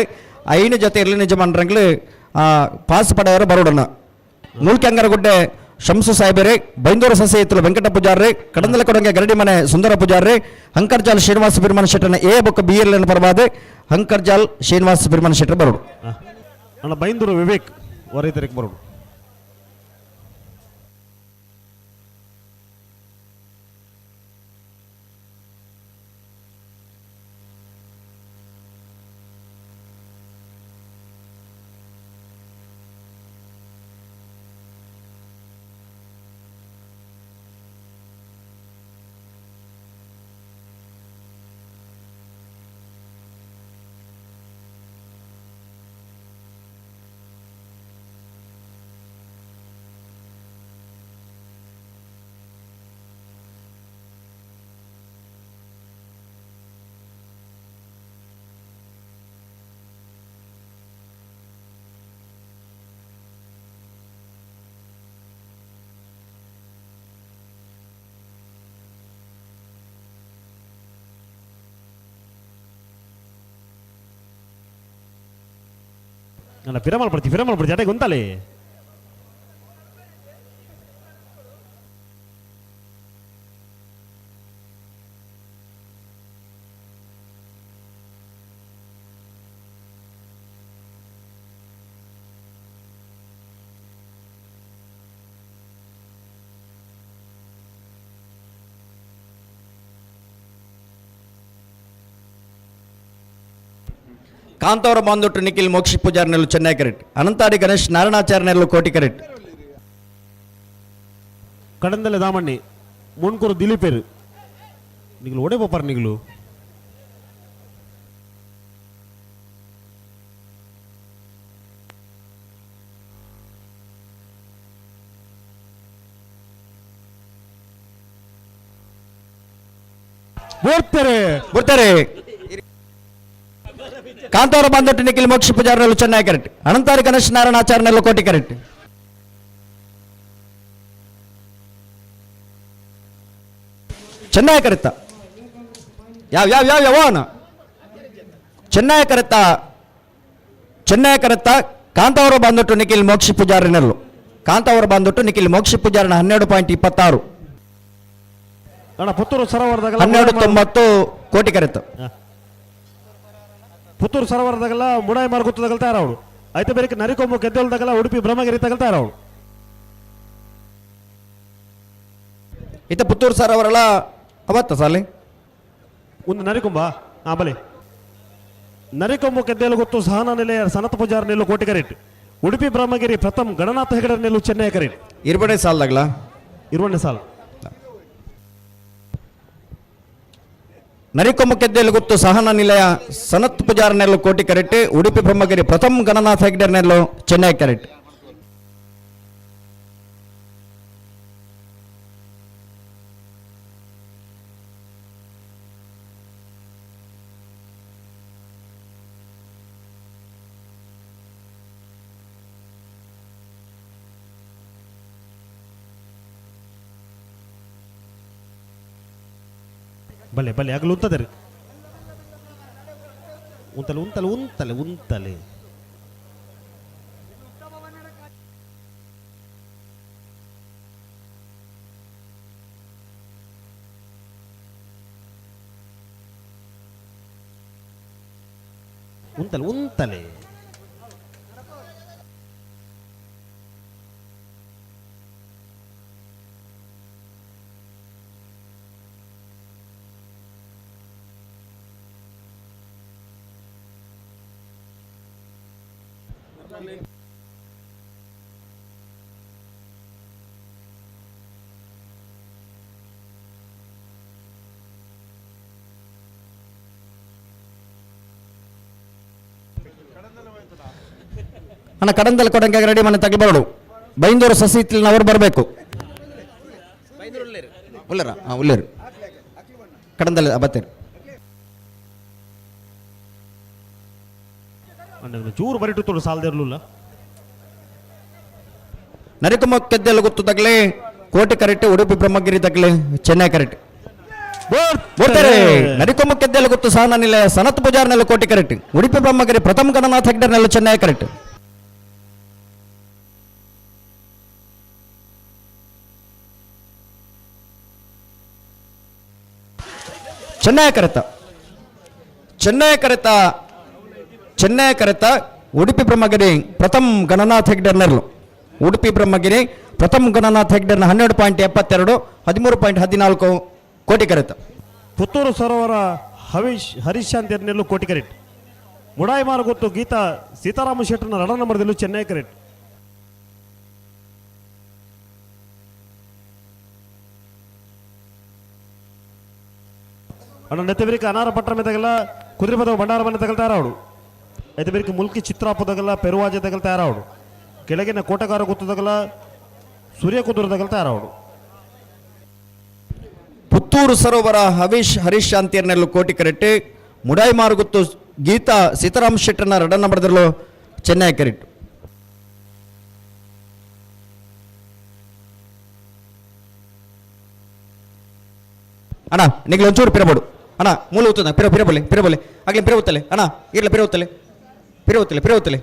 ಐನು ಜೊತೆ ಇರ್ಲಿ ನಿಜಮಾನ್ರಂಗ್ಲು ಪಾಸ್ ಪಡೆಯವರು ಬರೋಡಣ. ನೂಲ್ಕೆಂಗರಗುಡ್ಡೆ ಶಂಸು ಸಾಹೇಬರೇ, ಬೈಂದೂರು ಸಸ್ಯ ಇತ್ತಲು ವೆಂಕಟ ಪೂಜಾರ್ರಿ, ಕಡಂದಲ ಕೊಡಂಗೆ ಗರಡಿ ಮನೆ ಸುಂದರ ಪೂಜಾರ್ರಿ, ಹಂಕರ್ಜಾಲ್ ಶ್ರೀನಿವಾಸ ಬಿರ್ಮನ್ ಶೆಟ್ಟನ ಎ ಬೊಕ್ಕ ಬಿ ಎಲ್ ಪರವಾದ ಹಂಕರ್ಜಾಲ್ ಶ್ರೀನಿವಾಸ ಬಿರ್ಮನ್ ಶೆಟ್ಟರ್ ಬರೋಡು. ಅಣ್ಣ ಬೈಂದೂರು ವಿವೇಕ್ ವರೈತರಿಗೆ ಬರೋಡು. ಅಣ್ಣ ಪಿರಮಲ್ ಪಡ್ತಿ, ಪಿರಮಲ್ ಪಡ್ತಿ ಅಟೆ ಗುಂತಾಲೆ. ಕಾಂತವರ ಬಾಂದೊಟ್ಟು ನಿಖಿಲ್ ಮೋಕ್ಷಿ ಪೂಜಾರ್ ನೆಲ್ಲು ಚೆನ್ನೈ ಕರೆಟ್, ಅನಂತಾಡಿ ಗಣೇಶ್ ನಾರಾಯಣಾಚಾರ್ಯ ನೆಲ್ಲು ಕೋಟಿ ಕರೆಟ್. ಕಡಂದಲೆ ದಾಮಣ್ಣಿ ಮುನ್ಕೂರು ದಿಲೀಪೇರು ನಿಗ್ಲು ಒಡೆ ಪೋಪಾರ ನಿಗ್ಲು. ಬೋರ್ತಾರೆ. ಬರ್ತಾರೆ. ಕಾಂತಾವರ ಬಾಂದೊಟ್ಟು ನಿಖಿಲ್ ಮೋಕ್ಷ ಪೂಜಾರ್ ನೆಲ್ಲು ಚೆನ್ನೈ ಕರೆಟ್, ಅನಂತಾಡಿ ಗಣೇಶ್ ನಾರಾಯಣಾಚಾರ್ಯ ನೆಲ್ಲು ಕೋಟಿ ಕರೆಟ್. ಚೆನ್ನೈ ಕರೆತ್ತ ಯಾವ ಯಾವ ಯಾವ ಯಾವನ ಚೆನ್ನೈ ಕರೆತ್ತ, ಚೆನ್ನೈ ಕರೆತ್ತ. ಕಾಂತಾವರ ಬಾಂದೊಟ್ಟು ನಿಖಿಲ್ ಮೋಕ್ಷ ಪೂಜಾರಿ ನೆಲ್ಲು, ಕಾಂತಾವರ ಬಾಂದೊಟ್ಟು ನಿಖಿಲ್ ಮೋಕ್ಷ ಪೂಜಾರಿನ 12.26. ಅಣ್ಣ ಪುತ್ತೂರು ಸರೋವರದಾಗಲ್ಲ 12.90 ಕೋಟಿ ಕರೆತ್ತ. ಪುತ್ತೂರು ಸರೋವರದಾಗಲ್ಲ ಮುಡಾಯಿ ಮಾರ್ಗುತ್ತದಾಗಲ್ ತಯಾರವಳು. ಐತೆ ಬೇರೆ ನರಿಕೊಂಬು ಕೆದ್ದೋಲ್ದಾಗಲ್ಲ ಉಡುಪಿ ಬ್ರಹ್ಮಗಿರಿ ತಗಲ್ ತಯಾರವಳು. ಇತ್ತ ಪುತ್ತೂರು ಸರ್ ಅವರೆಲ್ಲ ಅವತ್ತ ಸಾಲಿ. ಒಂದು ನರಿಕೊಂಬ ಆ ಬಲೆ ನರಿಕೊಂಬು ಕೆದ್ದೇಲು ಗೊತ್ತು ಸಹನ ನಿಲಯ ಸನತ್ ಪೂಜಾರ್ ನಿಲ್ಲು ಕೋಟಿ ಕರೆಟ್, ಉಡುಪಿ ಬ್ರಹ್ಮಗಿರಿ ಪ್ರಥಮ್ ಗಣನಾಥ ಹೆಗಡೆ ನಿಲ್ಲು ಚೆನ್ನೈ ಕರೆಟ್. ಇರ್ಬಡೆ ಸಾಲ್ದಾಗಲ. ಇರುವಣ್ಣೆ ಸಾಲ. ನರಿಕೊಂಬ ಕೆದ್ದೆಲು ಗೊತ್ತು ಸಹನ ನಿಲಯ ಸನತ್ ಪೂಜಾರ್ ನೆಲ್ಲು ಕೋಟಿ ಕರೆಟ್, ಉಡುಪಿ ಬ್ರಹ್ಮಗಿರಿ ಪ್ರಥಮ್ ಗಣನಾಥ ಹೆಗ್ಡೆ ನೆಲ್ಲು ಚೆನ್ನೈ ಕರೆಟ್. ಬಲೆ ಬಲೆ ಆಗಲು ಉಂತದೆ ಉಂತಲೆ ಉಂತಲೆ ಉಂತಲೆ ಉಂತಲೆ. ಉಂತಲೆ ಉಂತಲೆ. ಅಣ್ಣ ಕಡಂದಲ್ ಕೊಡಂಗೆ ರೆಡಿ ಮನೆ ತಗಲಿ ಬರೋಡು. ಬೈಂದೂರು ಸಸಿ ಅವರು ಬರಬೇಕು. ಉಲ್ಲರ ಹಾಂ ಉಲ್ಲೇರು ಕಡಂದಲ್ ಬತ್ತೀರಿ. ಅಣ್ಣ ಚೂರು ಬರಿಟು ತೋಡು ಸಾಲದಿರಲಿಲ್ಲ. ನರಿಕುಮ ಕೆದ್ದೆಲ್ಲ ಗೊತ್ತು ತಗಲೆ ಕೋಟಿ ಕರೆಕ್ಟ್ ಉಡುಪಿ ಬ್ರಹ್ಮಗಿರಿ ತಗಲೆ ಚೆನ್ನೈ ಕರೆಕ್ಟ್ ಬರ್ತಾರೆ. ನರಿಕೊಮ್ಮ ಕೆದ್ದೆಲ್ಲ ಗೊತ್ತು ಸಹನ ನಿಲಯ ಸನತ್ ಪೂಜಾರ್ನೆಲ್ಲ ಕೋಟಿ ಕರೆಕ್ಟ್ ಉಡುಪಿ ಬ್ರಹ್ಮಗಿರಿ ಪ್ರಥಮ ಗಣನಾಥ ಹೆಗ್ಡರ್ನೆಲ್ಲ ಚೆನ್ನೈ ಕರೆಕ್ಟ್. ಚೆನ್ನೈ ಕರೆತ ಚೆನ್ನೈ ಕರೆತ ಚೆನ್ನೈ ಕರೆತ ಉಡುಪಿ ಬ್ರಹ್ಮಗಿರಿ ಪ್ರಥಮ ಗಣನಾಥ ಹೆಗ್ಡರ್ನೆರ್ಲು ಉಡುಪಿ ಬ್ರಹ್ಮಗಿರಿ ಪ್ರಥಮ ಗಣನಾಥ ಹೆಗ್ಡರ್ನ 12.72 13.14 ಕೋಟಿ ಕರೆತ. ಪುತ್ತೂರು ಸರೋವರ ಹವೀಶ್ ಹರೀಶ್ ಶಾಂತಿಯರ್ನೆಲ್ಲು ಕೋಟಿ ಕರೆಟ್. ಮುಡಾಯಿ ಮಾರುಗೊತ್ತು ಗೀತಾ ಸೀತಾರಾಮ ಶೆಟ್ಟರ್ನ ರಡ ನಂಬರ್ದಲ್ಲೂ ಚೆನ್ನೈ ಕರೆಟ್. ಅಣ್ಣ ನೆತ್ತಬೆರಿಕ ಅನಾರ ಪಟ್ರ ತಗಲ ಕುದುರೆ ಭಂಡಾರ ಮನೆ ತಗಲ್ತಾರ ಅವಳು. ಐತೆ ಮುಲ್ಕಿ ಚಿತ್ರಾಪು ತಗಲ ಪೆರುವಾಜ ತಗಲ್ತಾರ ಅವಳು. ಕೆಳಗಿನ ಕೋಟಗಾರ ಗುತ್ತು ತಗಲ ಸೂರ್ಯ ಕುದುರೆ ತಗಲ್ತಾರ ಅವಳು. ಪುತ್ತೂರು ಸರೋವರ ಹವೀಶ್ ಹರೀಶ್ ಶಾಂತಿಯರ್ನೆಲ್ಲು ಕೋಟಿ ಕರೆಕ್ಟ್. ಮುಡಾಯಿ ಮಾರುಗುತ್ತು ಗೀತಾ ಸೀತಾರಾಮ್ ಶೆಟ್ಟರ್ನ ರಡನ್ನ ಬರೆದಿರಲು ಚೆನ್ನೈ ಕರೆಕ್ಟ್. ಅಣ್ಣ ನಿಗ್ಲು ಒಂಚೂರು ಪಿರಬೋಡು ಅಣ್ಣ ಮೂಲ ಉತ್ತದ ಪಿರ ಪಿರಬಲೆ ಪಿರಬಲೆ ಆಗ್ಲಿ ಪಿರವುತ್ತಲೆ ಅಣ್ಣ ಇರ್ಲ ಪಿರವುತ್ತಲೆ ಪಿರವುತ್ತಲೆ ಪಿರವುತ್ತಲೆ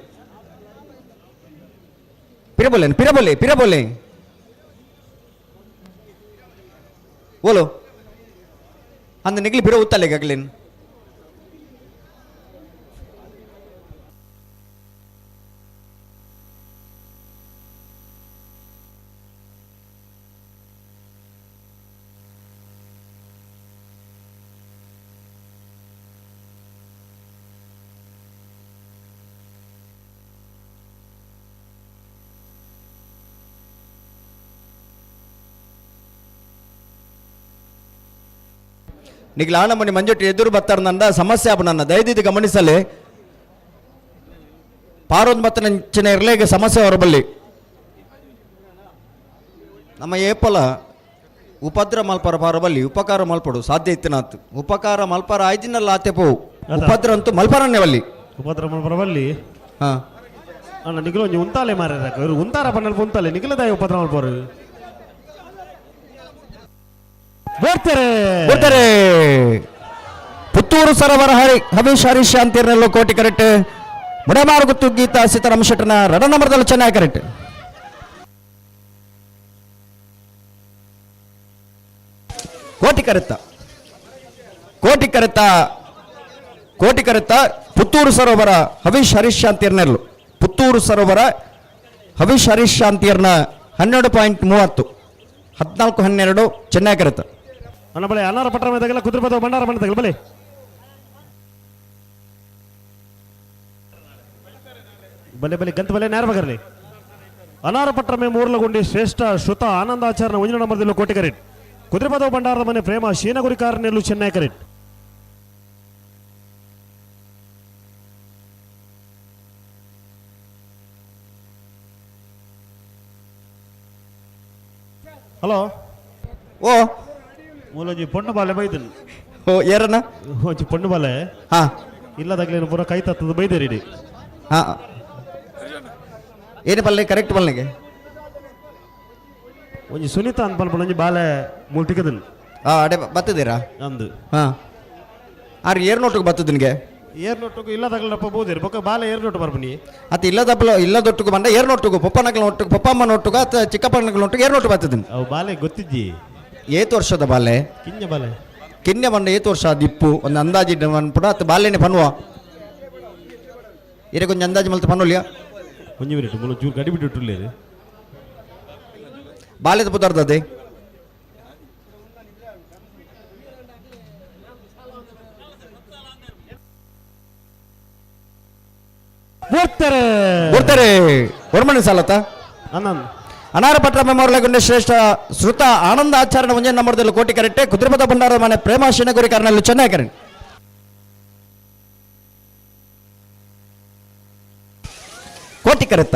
ಪಿರಬೊಲೆ ಪಿರಬೊಲೆ ಪಿರಬೊಲೆ ಓಲೋ ಅಂದ ನಿಗ್ಲಿ ಪಿರವುತ್ತಲೆ ಆಗ್ಲೇನು ನಿಗ್ಲ ಆನಮನಿ ಮಂಜೊಟ್ಟಿ ಎದುರು ಬತ್ತಾರ ನಂದ ಸಮಸ್ಯೆ ಆಪ ನನ್ನ ದಯದಿದ್ದು ಗಮನಿಸಲಿ ಪಾರೊಂದು ಬತ್ತ ನಂಚಿನ ಇರ್ಲೇಗೆ ಸಮಸ್ಯೆ ಹೊರಬಲ್ಲಿ ನಮ್ಮ ಏಪಲ ಉಪದ್ರ ಮಲ್ಪರ ಪಾರಬಲ್ಲಿ ಉಪಕಾರ ಮಲ್ಪಡು ಸಾಧ್ಯ ಇತ್ತಿನಾತ್ ಉಪಕಾರ ಮಲ್ಪರ ಆಯ್ದಿನಲ್ಲ ಆತೆ ಪೋವು ಉಪದ್ರ ಅಂತೂ ಮಲ್ಪರನ್ನೇ ಬಲ್ಲಿ ಉಪದ್ರ ಮಲ್ಪರವಲ್ಲಿ. ಹಾ ಅಣ್ಣ ನಿಗ್ಲು ಒಂಜಿ ಉಂತಾಲೆ ಮಾರ್ರೆ ಉಂತಾರ ಪನ್ನಲ್ಪ ಉಂತಾಲೆ ನಿಗ್ಲದಾಯ ಉಪದ್ರ ಮಲ್ಪರು ಬರ್ತಾರೆ ಬರ್ತಾರೆ. ಪುತ್ತೂರು ಸರೋವರ ಹರಿ ಹವೀಶ್ ಹರೀಶ್ ಶಾಂತಿರ್ನೆಲ್ಲೋ ಕೋಟಿ ಕರೆಕ್ಟ್. ಮುಡಮಾರುಗುತ್ತು ಗೀತಾ ಸೀತಾರಾಮ ಶೆಟ್ಟರ್ನ ರಡ ನಂಬರ್ದಲ್ಲಿ ಚೆನ್ನಾಗಿ ಕರೆಕ್ಟ್. ಕೋಟಿ ಕರೆತ್ತ ಕೋಟಿ ಕರೆತ್ತ ಕೋಟಿ ಕರೆತ್ತ ಪುತ್ತೂರು ಸರೋವರ ಹವೀಶ್ ಹರೀಶ್ ಶಾಂತಿರ್ನೆಲ್ಲು ಪುತ್ತೂರು ಸರೋವರ ಹವೀಶ್ ಹರೀಶ್ ಶಾಂತಿಯರ್ನ 12.30 14.12 ಚೆನ್ನಾಗಿ ಕರೆತ್ತ. ಅಣ್ಣ ಬಳೆ ಅನಾರ ಪಟ್ರ ತಗಲ ಕುದುರೆ ಭಂಡಾರ ಮನೆ ತಗಲ ಬಲೆ ಬಲೆ ಬಲೆ ಗಂತ ಬಲೆ ನೇರ ಬಗರ್ಲಿ. ಅನಾರ ಪಟ್ರಮೆ ಮೂರ್ಲಗುಂಡಿ ಶ್ರೇಷ್ಠ ಶ್ರುತ ಆನಂದಾಚಾರ್ಯ ಒಂಜಿನ ನಂಬರ್ದಲ್ಲೂ ಕೋಟಿ ಕರೆಟ್. ಕುದುರೆಪದವು ಭಂಡಾರದ ಮನೆ ಪ್ರೇಮ ಶೀನಗುರಿಕಾರನೆಲ್ಲೂ ಚೆನ್ನೈ ಕರೆಟ್. ಹಲೋ ಓ ಮೂಲೊಂಜಿ ಪೊಣ್ಣು ಬಾಲೆ ಬೈದನ್. ಓ ಏರನ ಒಂಜಿ ಪೊಣ್ಣು ಬಾಲೆ ಹಾ ಇಲ್ಲದಾಗ್ಲೇನು ಪೂರ ಕೈ ತತ್ತದ ಬೈದೇರಿ. ಹಾ ಏನು ಪಲ್ಲೆ ಕರೆಕ್ಟ್ ಪಲ್ಲೆಗೆ ಒಂಜಿ ಸುನೀತಾ ಅಂತ ಪಲ್ಪ ಒಂಜಿ ಬಾಲೆ ಮೂಲ್ ಟಿಕ್ಕದನ್. ಹಾ ಅಡೆ ಬತ್ತಿದ್ದೀರಾ? ಅಂದು. ಹಾ ಆರು ಏರ್ ನೋಟಕ್ಕೆ ಬತ್ತದ ನಿನಗೆ? ಏರ್ ನೋಟುಗು ಇಲ್ಲದಾಗಲಪ್ಪ ಬೋದಿರಿ ಬೊಕ್ಕ ಬಾಲೆ ಏರ್ ನೋಟು ಬರ್ಬನಿ. ಅತ್ತ ಇಲ್ಲದಪ್ಪಲ ಇಲ್ಲದೊಟ್ಟಿಗೆ ಬಂದ ಏರ್ ನೋಟುಗು ಪಪ್ಪನಕಲ ಒಟ್ಟಿಗೆ ಪಪ್ಪಮ್ಮನ ಒಟ್ಟಿಗೆ ಅತ್ತ ಚಿಕ್ಕಪ್ಪನಕಲ ಒಟ್ಟಿಗೆ ಏರ್ ನೋಟು ಬತ್ತದ. ಅವು ಬಾಲೆ ಗೊತ್ತಿಜ್ಜಿ. ಏತು ವರ್ಷದ ಬಾಲೆ? ಕಿಂಜ ಬಾಲೆ. ಕಿನ್ಯ ಬಂಡ ಏತು ವರ್ಷ ದಿಪ್ಪು ಒಂದು ಅಂದಾಜು ಪುಡ ಅತ್ತ ಬಾಲೆನೆ ಪನ್ನುವ ಇರೆ ಕೊಂಚ ಅಂದಾಜು ಮಲ್ತು ಪನ್ನುಲಿಯ. ಒಂಜಿ ಮಿನಿಟ್ ಮುಲು ಚೂರು ಗಡಿ ಬಿಟ್ಟು ಬಾಲೆದ ಪುದರ್ದದೆ ಬರ್ತಾರೆ ಬರ್ತಾರೆ ಒರ್ಮಣಿ ಸಾಲತ್ತ ಅನ್ನ ಅನಾರ ಪಟ್ರ ಮೆಮೋರ್ಲಗುಂಡೆ ಶ್ರೇಷ್ಠ ಶ್ರುತ ಆನಂದ ಆಚರಣೆ ಒಂಜೆ ನಂಬರ್ದಲ್ಲಿ ಕೋಟಿ ಕರೆಕ್ಟೆ. ಕುದುರೆಪದ ಭಂಡಾರದ ಮನೆ ಪ್ರೇಮ ಶಿನಗುರಿ ಕಾರ್ನಲ್ಲಿ ಚೆನ್ನೈ ಕರೆಕ್ಟ್. ಕೋಟಿ ಕರೆತ್ತ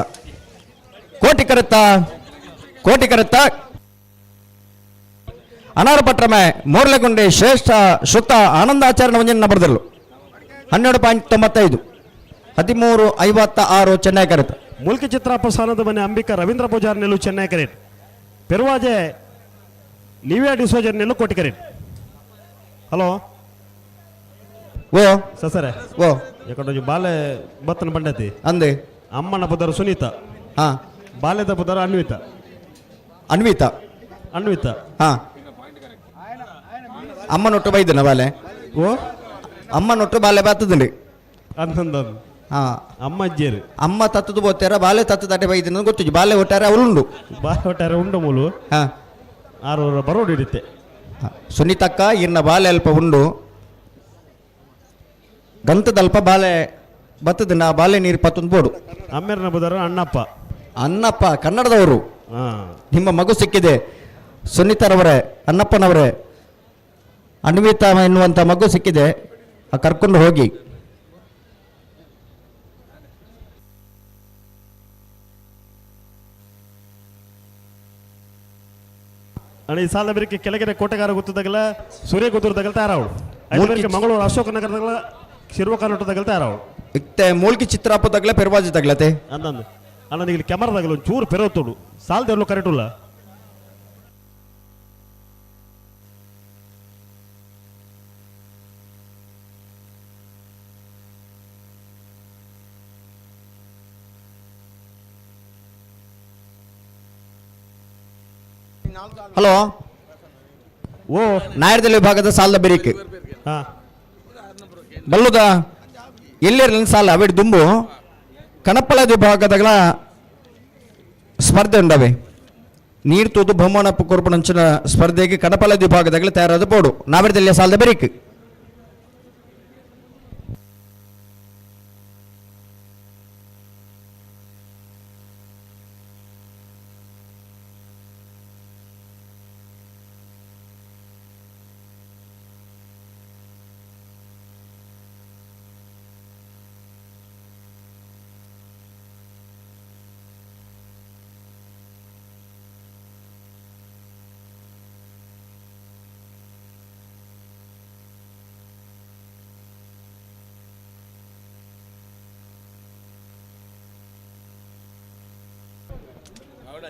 ಕೋಟಿ ಕರೆತ್ತ ಕೋಟಿ ಕರೆತ್ತ ಅನಾರ ಪಟ್ರಮೆ ಮೋರ್ಲೆಗುಂಡೆ ಶ್ರೇಷ್ಠ ಶ್ರುತ ಆನಂದ ಆಚರಣೆ ಒಂಜೆ ನಂಬರ್ದಲ್ಲೂ 12.95 13.56 ಚೆನ್ನೈ ಕರೆತ. Mulki Chitrappa ಸಾನದ ಮನೆ ಅಂಬಿಕಾ ರವೀಂದ್ರ ಪೂಜಾರ್ ನೆಲ್ಲು ಚೆನ್ನೈ ಕರೇಟ್ ಪೆರುವಾಜೆ ಲಿವಿಯಾ ಡಿಸೋಜರ್ ನೆಲ್ಲು ಕೋಟಿಕರೇಟ್. ಹಲೋ. ಓ. ಸಸರೆ. ಓ. ಯಾಕಂದ್ರೆ ಬಾಲೆ ಬತ್ತನ ಬಂಡತಿ. ಅಂದೆ. ಅಮ್ಮನ ಪುದರ್ ಸುನೀತಾ. ಹಾ. ಬಾಲ್ಯದ ಪುದರ್ ಅನ್ವಿತಾ. ಅನ್ವಿತಾ. ಅನ್ವಿತಾ. ಹಾ, ಅಮ್ಮನೊಟ್ಟು ಬೈದನ ಬಾಲೆ? ಓ. ಅಮ್ಮನೊಟ್ಟು ಬಾಲೆ ಬತ್ತದಂಡಿ. ಅಂತಂದ. ಹಾ. ಅಮ್ಮ ಅಜ್ಜಿಯರು. ಅಮ್ಮ ತತ್ತದು ಬೋತಾರ, ಬಾಲೆ ತತ್ತದಾಟೆ ಬೈದಿನ ಗೊತ್ತಿಜ್ಜಿ, ಬಾಲೆ ಒಟ್ಟಾರೆ ಅವಳುಂಡು. ಬಾಲೆ ಒಟ್ಟಾರೆ ಉಂಡು ಮೂಲು. ಹಾ. ಆರು ಬರೋಡು ಹಿಡಿತೆ. ಹಾ. ಸುನೀತಕ್ಕ ಇನ್ನ ಬಾಲೆ ಅಲ್ಪ ಉಂಡು, ಗಂತದಲ್ಪ ಬಾಲೆ ಬತ್ತದ, ಆ ಬಾಲೆ ನೀರು ಪತ್ತೊಂದು ಬೋಡು. ಅಮ್ಮೇರ್ನ ಬುದರ ಅಣ್ಣಪ್ಪ. ಅಣ್ಣಪ್ಪ ಕನ್ನಡದವರು. ಹಾ. ನಿಮ್ಮ ಮಗು ಸಿಕ್ಕಿದೆ ಸುನೀತಾರವರೇ, ಅಣ್ಣಪ್ಪನವರೇ. ಅನ್ವಿತಾ ಎನ್ನುವಂಥ ಮಗು ಸಿಕ್ಕಿದೆ, ಆ ಕರ್ಕೊಂಡು ಹೋಗಿ. ಅಣ್ಣ, ಈ ಸಾಲದ ಬೇರೆ ಕೆಳಗೆರೆ ಕೋಟೆಗಾರ ಗೊತ್ತದಾಗಲ ಸೂರ್ಯ ಗೊತ್ತಿರದಾಗಲ ತಯಾರಾವಳು. ಮೂಲ್ಕಿ ಮಂಗಳೂರು ಅಶೋಕ ನಗರದಾಗಲ ಶಿರ್ವ ಕರ್ನಾಟಕದಾಗಲ ತಯಾರಾವಳು. ಇತ್ತೆ ಮೂಲ್ಕಿ ಚಿತ್ರಾಪ ತಗಲೆ ಪೆರ್ವಾಜಿ ತಗ್ಲತೆ. ಅಂದಂದು ಅಣ್ಣ, ಇಲ್ಲಿ ಕ್ಯಾಮರಾದಾಗಲ ಒಂದು ಚೂರು ಪೆರೋತೋಡು ಸಾಲದ ಕರೆಕ್ಟ್ ಉಲ್ಲ. ಹಲೋ. ಓ. ನಾಯರ್ದಲ್ಲಿ ವಿಭಾಗದ ಸಾಲದ ಬೆರಿಕೆ. ಹಾ. ಬಲ್ಲುದ ಎಲ್ಲಿರಲಿಲ್ಲ ಸಾಲ ಅವಿಡ್ ದುಂಬು ಕಣಪ್ಪಳ ವಿಭಾಗದಗಳ ಸ್ಪರ್ಧೆ ಉಂಡವೆ. ನೀರು ತೂದು ಬಹುಮಾನ ಕೊರ್ಪುನಂಚಿನ ಸ್ಪರ್ಧೆಗೆ ಕಣಪಲ ವಿಭಾಗದಾಗಲೇ ತಯಾರಾದ ಬೋರ್ಡು ನಾವಿರದಲ್ಲಿ ಸಾಲದ ಬೆರಿಕ್.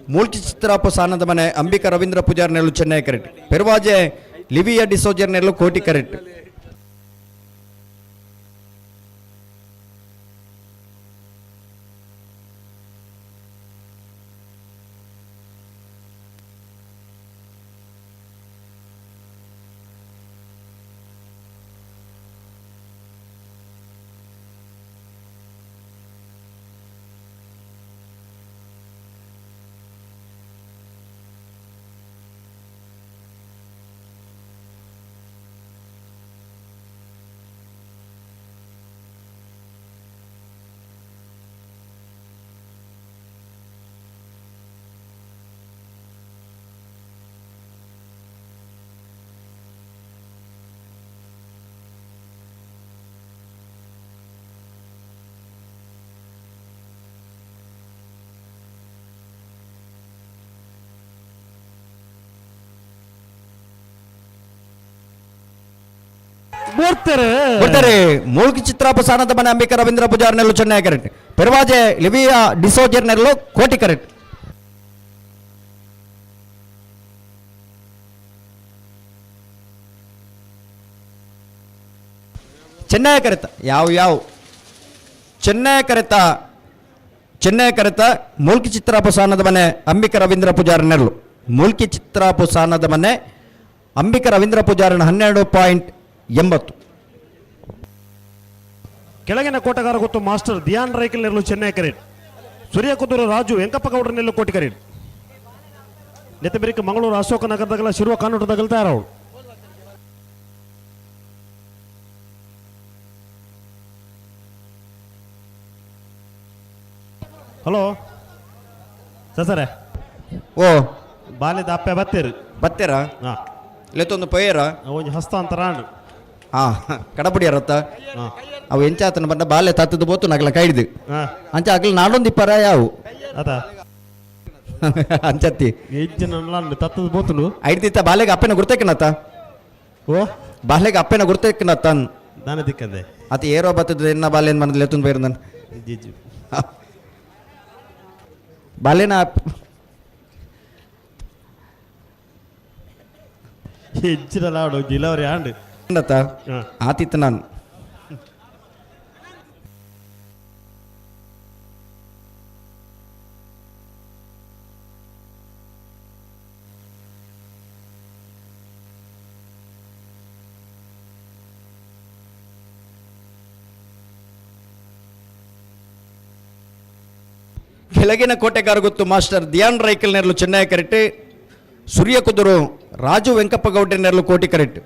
ಮೂಲ್ಕಿ ಚಿತ್ರಾಪ ಸಾನದ ಮನೆ ಅಂಬಿಕಾ ರವೀಂದ್ರ ಪೂಜಾರ್ ನೆಲ್ಲು ಚೆನ್ನೈ ಕರೆಕ್ಟ್, ಪೆರ್ವಾಜೆ ಲಿವಿಯಾ ಡಿಸೋಜರ್ ನೆಲ್ಲು ಕೋಟಿ ಕರೆಕ್ಟ್. ಬರ್ತಾರೆ. ಬರ್ತಾರೆ. ಮೂಲ್ಕಿ ಚಿತ್ರಾಪ ಸಾನದ ಮನೆ ಅಂಬಿಕಾ ರವೀಂದ್ರ ಪೂಜಾರ್ ನೆಲ್ಲು ಚೆನ್ನೈ ಕರೆಕ್ಟ್, ಪೆರ್ವಾಜೆ ಲಿವಿಯಾ ಡಿಸೋಜರ್ ನೆಲ್ಲು ಕೋಟಿ ಕರೆಕ್ಟ್. ಚೆನ್ನೈ ಕರೆತ ಯಾವ ಯಾವ ಚೆನ್ನೈ ಕರೆತ, ಚೆನ್ನೈ ಕರೆತ ಮೂಲ್ಕಿ ಚಿತ್ರಾಪ ಸಾನದ ಮನೆ ಅಂಬಿಕಾ ರವೀಂದ್ರ ಪೂಜಾರ್ ನೆರಳು. ಮೂಲ್ಕಿ ಚಿತ್ರಾಪು ಸಾನದ ಮನೆ ಅಂಬಿಕಾ ರವೀಂದ್ರ ಪೂಜಾರನ 12.80. ಕೆಳಗಿನ ಕೋಟಗಾರ ಗೊತ್ತು ಮಾಸ್ಟರ್ ಧ್ಯಾನ್ ರೈಕಲ್ ನೆರಳು ಚೆನ್ನೈ ಕರೇಟ್, ಸೂರ್ಯ ಕುದೂರು ರಾಜು ವೆಂಕಪ್ಪ ಗೌಡ್ರ ನೆಲ್ಲು ಕೋಟಿ ಕರೇಟ್. ನೆತ್ತಬೆರಿಕೆ ಮಂಗಳೂರು ಅಶೋಕ ನಗರದಾಗಲ ಶಿರುವ ಕಾನೂಟದಾಗಲ ತಯಾರವಳು. ಹಲೋ ಸಸರೆ. ಓ. ಬಾಲ್ಯದ ಅಪ್ಪೆ ಬತ್ತೀರಿ. ಬತ್ತೀರಾ? ಹಾ. ಲೆತ್ತೊಂದು ಪೊಯ್ಯರ. ಒಂಜಿ ಹಸ್ತಾಂತರ ಆಂಡ್. ಹಾ, ಕಡಪುಡಿಯರತ್ತ. ಹಾ. ಅವು ಎಂಚಾತನ ಬಂದ ಬಾಲ್ಯ ತತ್ತದ ಬೋತು ನಗಲ ಕೈಡ್ದು. ಹಾ. ಅಂಚ ಅಗಲ ನಾಡೊಂದು ಇಪ್ಪರ ಯಾವು. ಅದ. ಅಂಚತ್ತಿ. ಹೆಜ್ಜೆ ತತ್ತದ ಬೋತುನು. ಐಡ್ದಿತ್ತ ಬಾಲ್ಯಗೆ ಅಪ್ಪನ ಗುರ್ತಕ್ಕಿನತ್ತ. ಓ. ಬಾಲ್ಯಗೆ ಅಪ್ಪನ ಗುರ್ತಕ್ಕಿನತ್ತ. ದಾನ ದಿಕ್ಕಂದೆ. ಅತ ಏರೋ ಬತ್ತದ ಎನ್ನ ಬಾಲ್ಯ ಮನದಲ್ಲಿ ಎತ್ತೊಂದು ಬೈರ್ ನಾನು. ಜಿಜ್ಜು. ಬಾಲೆನ ಹೆಚ್ಚಿನ ಲಾಡು ಜಿಲವರಿ ಆಂಡ್. ಅಂಡತ ಆತಿತ್ತು ನಾನು. ಕೆಳಗಿನ ಕೋಟೆಗಾರಗುತ್ತು ಮಾಸ್ಟರ್ ಧ್ಯಾನ್ ರೈಕಲ್ ನೆರಳು ಚೆನ್ನೈ ಕರೆಕ್ಟ್, ಸೂರ್ಯ ಕುದುರು ರಾಜು ವೆಂಕಪ್ಪ ಗೌಡ್ರ ನೆರಳು ಕೋಟಿ ಕರೆಕ್ಟ್.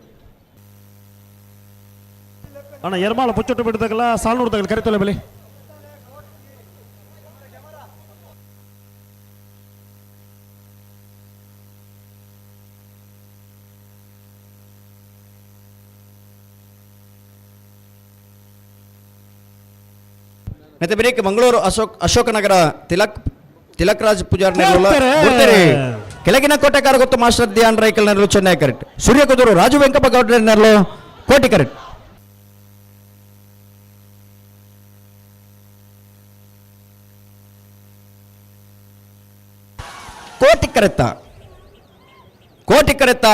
ಅಣ್ಣ ಎರ್ಮಾಳ ಪುಚ್ಚೊಟ್ಟು ಬಿಡ್ದಾಗಲ್ಲ ಸಾಲ್ನೂರ್ದಾಗಲ್ಲ ಕರಿತೊಲೆ ಬಲಿ. ಮತ್ತೆ ಬೇರೆ ಮಂಗಳೂರು ಅಶೋಕನಗರ ತಿಲಕ್ ರಾಜ್ ಪೂಜಾರ್ ನೆರಳು ಬರ್ತಾರೆ. ಬರ್ತಾರೆ. ಕೆಳಗಿನ ಕೋಟೆಗಾರ ಗೊತ್ತು ಮಾಸ್ಟರ್ ಧ್ಯಾನ್ ರೈಕಲ್ ನೆರಳು ಚೆನ್ನೈ ಕರೆಕ್ಟ್, ಸೂರ್ಯ ಕುದುರು ರಾಜು ವೆಂಕಪ್ಪ ಗೌಡ್ರ ನೆರಳು ಕೋಟಿ ಕರೆಕ್ಟ್. ಕೋಟಿ ಕರೆತ್ತ ಕೋಟಿ ಕರೆತ್ತ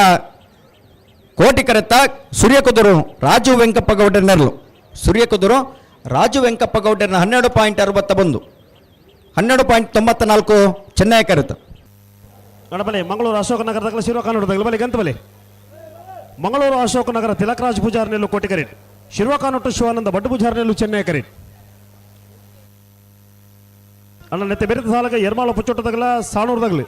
ಕೋಟಿ ಕರೆತ್ತ ಸೂರ್ಯ ಕುದುರು ರಾಜು ವೆಂಕಪ್ಪ ಗೌಡರ ನೆರಳು. ಸೂರ್ಯ ಕುದುರು ರಾಜು ವೆಂಕಪ್ಪ ಗೌಡರನ 12.61, 12.94 ಚೆನ್ನೈ ಕರೆತ. ಅಣ್ಣ ಬಲಿ ಮಂಗಳೂರು ಅಶೋಕನಗರದಾಗಲ ಶಿರೋ ಕಾನೂರ್ದಾಗಲ ಬಲಿ ಗಂತ ಬಲಿ. ಮಂಗಳೂರು ಅಶೋಕನಗರ ತಿಲಕರಾಜ್ ಪೂಜಾರ್ ನೆಲ್ಲು ಕೋಟಿ ಕರೆಕ್ಟ್, ಶಿರ್ವ ಕಾನೊಟ್ಟು ಶಿವಾನಂದ ಭಟ್ ಪೂಜಾರ್ ನೆಲ್ಲು ಚೆನ್ನೈ ಕರೆಕ್ಟ್. ಅಣ್ಣ ನೆತ್ತೆ ಬೆರೆತ ಸಾಲಗ ಎರ್ಮಾಳ ಪುಚ್ಚೊಟ್ಟದಾಗಲ ಸಾಣೂರ್ದಾಗಲಿ.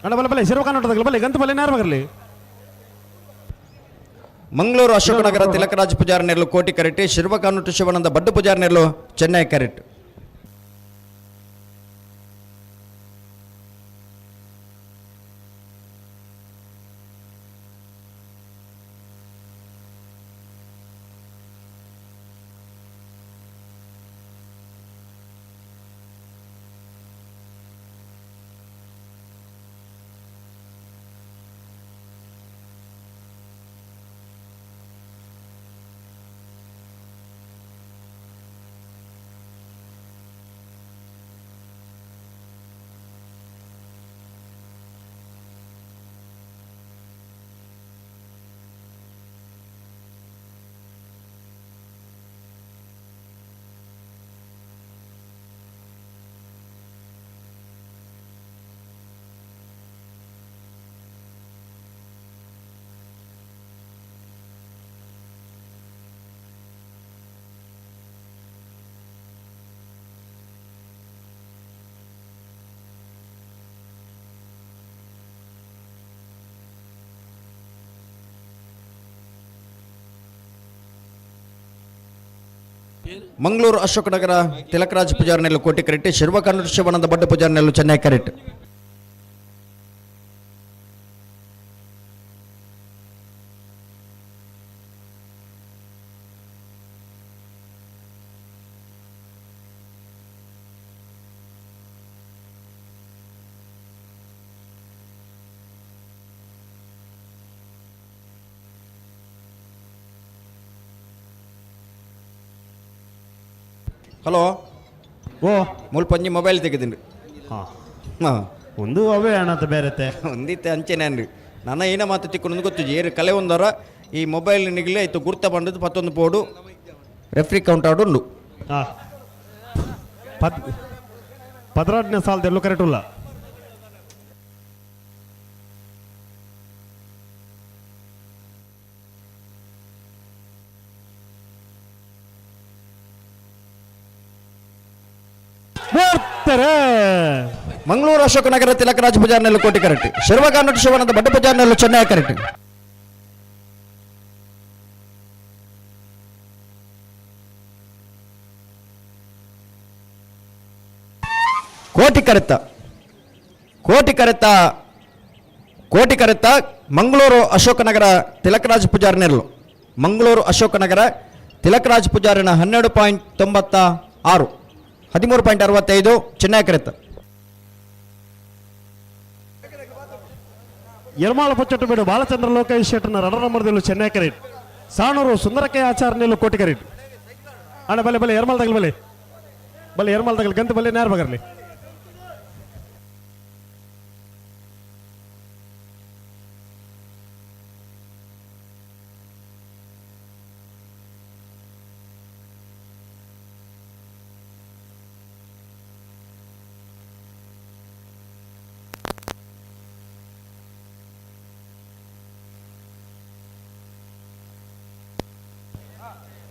ಅಣ್ಣ ಬಲೆ ಬಲೆ ಶಿರ್ವ ಕಾನೊಟ್ಟದಾಗಲ ಬಲೆ ಗಂತ ಬಲೆ ನೇರವಾಗಲಿ. ಮಂಗಳೂರು ಅಶೋಕನಗರ ತಿಲಕರಾಜ್ ಪೂಜಾರ್ ನೆರಳು ಕೋಟಿ ಕರೆಕ್ಟ್, ಶಿರ್ವ ಕಾನೂಟು ಶಿವಾನಂದ ಬಡ್ಡು ಪೂಜಾರ್ ನೆರಳು ಚೆನ್ನೈ ಕರೆಕ್ಟ್. ಮಂಗಳೂರು ಅಶೋಕನಗರ ತಿಲಕರಾಜ್ ಪೂಜಾರ್ ನೆರಳು ಕೋಟಿ ಕರೆಕ್ಟ್, ಶಿರ್ವ ಕಾನೂಟು ಶಿವಾನಂದ ಬಡ್ಡು ಪೂಜಾರ್ ನೆರಳು ಚೆನ್ನೈ ಕರೆಕ್ಟ್. ಹಲೋ. ಓ. ಮುಲ್ಪ ಒಂಜಿ ಮೊಬೈಲ್ ತೆಗೆದಿಂಡು. ಹಾ. ಹಾಂ. ಒಂದು ಅವೇ ಅಣ್ಣ ಅಂತ ಬೇರೆತ್ತೆ. ಒಂದಿತ್ತೆ ಅಂಚೆನೆ ಅನ್ರಿ ನನ್ನ ಏನ ಮಾತು ತಿಕ್ಕೊಂಡು ಗೊತ್ತು ಏರು ಕಲೆ ಒಂದರ ಈ ಮೊಬೈಲ್ ನಿಗಲೆ ಆಯ್ತು ಗುರ್ತ ಬಂದದ್ದು ಪತ್ತೊಂದು ಪೋಡು ರೆಫ್ರಿ ಕೌಂಟ್ ಆಡು ಉಂಡು. ಹಾ ಪದ್ ಪದ್ರಾಡ್ನೇ ಸಾಲದ ಎಲ್ಲೂ ಕರೆಕ್ಟ್ ಇಲ್ಲ. ಬರ್ತಾರೆ. ಮಂಗಳೂರು ಅಶೋಕನಗರ ತಿಲಕರಾಜ್ ಪೂಜಾರ್ನೆಲ್ಲ ಕೋಟಿ ಕರೆಕ್ಟ್, ಶಿರ್ವಗಾನಟ್ಟು ಶಿವಾನಂದ ಬಡ್ಡ ಪೂಜಾರ್ನೆಲ್ಲ ಚೆನ್ನೈ ಕರೆಕ್ಟ್. ಕೋಟಿ ಕರೆತ ಕೋಟಿ ಕರೆತ ಕೋಟಿ ಕರೆತ ಮಂಗಳೂರು ಅಶೋಕನಗರ ತಿಲಕರಾಜ್ ಪೂಜಾರ್ನೆರ್ಲು. ಮಂಗಳೂರು ಅಶೋಕನಗರ ತಿಲಕರಾಜ್ ಪೂಜಾರಿನ 12.96, 13.65 ಚೆನ್ನೈ ಕರೆತ. ಯರ್ಮಾಳ ಪೊಚ್ಚಟ್ಟು ಬೇಡು ಬಾಲಚಂದ್ರ ಲೋಕೇಶ್ ಶೆಟ್ಟರ್ನ ರಡರ ನಂಬರ್ದಲ್ಲೂ ಚೆನ್ನೈ ಕರೆಕ್ಟ್. Sanur ಸುಂದರಕ್ಕೆ ಆಚಾರ ಕೋಟಿಕರಿ ಅಣ್ಣ ಬಲೆ ಬಲೆ ಎರ್ಮಲ್ ತಗಲ್ ಬಲೆ ಬಲೆ ಎರ್ಮಲ್ ತಗಲ್ ಗಂತ ಬಲೆ ನೇರ ಬಗರ್ಲಿ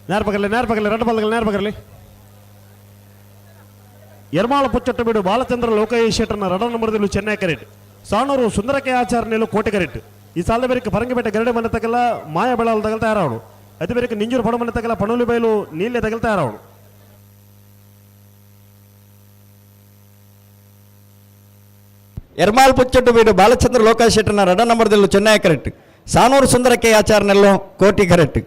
ನೇರ ಬಗರ್ಲಿ ನೇರ ಬಗರ್ಲಿ ಎರಡು ಬಲ್ಗಳು ನೇರ ಬಗರ್ಲಿ. ಎರ್ಮಾಳ ಪುಚ್ಚಟ್ಟ ಬೀಡು ಬಾಲಚಂದ್ರ ಲೋಕಯ್ಯ ಶೆಟ್ಟರ್ನ ರಡ ನಂಬರ್ದಲ್ಲಿ ಚೆನ್ನೈ ಕರೆಟ್ ಸಾಣೂರು ಸುಂದರಕ್ಕೆ ಆಚಾರ ಕೋಟೆ ಕರೆಟ್ ಈ ಸಾಲದ ಬೇರೆ ಪರಂಗಿಪೇಟೆ ಗರಡೆ ಮನೆ ತಗಲ ಮಾಯ ಬೆಳಲ್ ತಗಲ್ ತಯಾರಾವಡು ಅದೇ ಬೇರೆ ನಿಂಜೂರು ಪಡ ಮನೆ ತಗಲ ಪಣೋಲಿ ಬೈಲು ನೀಲೆ ತಗಲ್ ತಯಾರಾವಡು. ಎರ್ಮಾಲ್ ಪುಚ್ಚಟ್ಟು ಬೀಡು ಬಾಲಚಂದ್ರ ಲೋಕೇಶ್ ಶೆಟ್ಟರ್ನ ರಡ ನಂಬರ್ದಲ್ಲಿ ಚೆನ್ನೈ ಕರೆಕ್ಟ್ ಸಾನೂರು ಸುಂದರಕ್ಕೆ ಆಚಾರನೆಲ್ಲೋ ಕೋಟಿ ಕರೆಕ್ಟ್.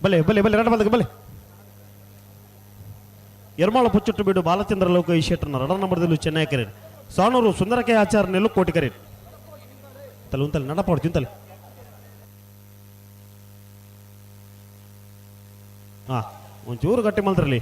ಬಲೆ ಬಲೆ ಬಲೆ ರಡ ಬಲ್ದಕ್ಕೆ ಬಲೆ. ಎರ್ಮಾಳ ಪುಚ್ಚುಟ್ಟು ಬೀಡು ಬಾಲಚಂದ್ರ ಲೋಕ ಶೆಟ್ಟರ್ನ ರಡ ನಂಬರ್ದಲ್ಲಿ ಚೆನ್ನೈ ಕರೆಟ್ ಸಾಣೂರು ಸುಂದರಕ್ಕೆ ಆಚಾರ ನೆಲ್ಲು ಕೋಟಿ ಕರೆಟ್ ತಲೆ ಉಂತಲೆ ನಡಪಾಡು ಚಿಂತಲೆ ಹಾ ಒಂಚೂರು ಗಟ್ಟಿ ಮಲ್ದ್ರಲ್ಲಿ.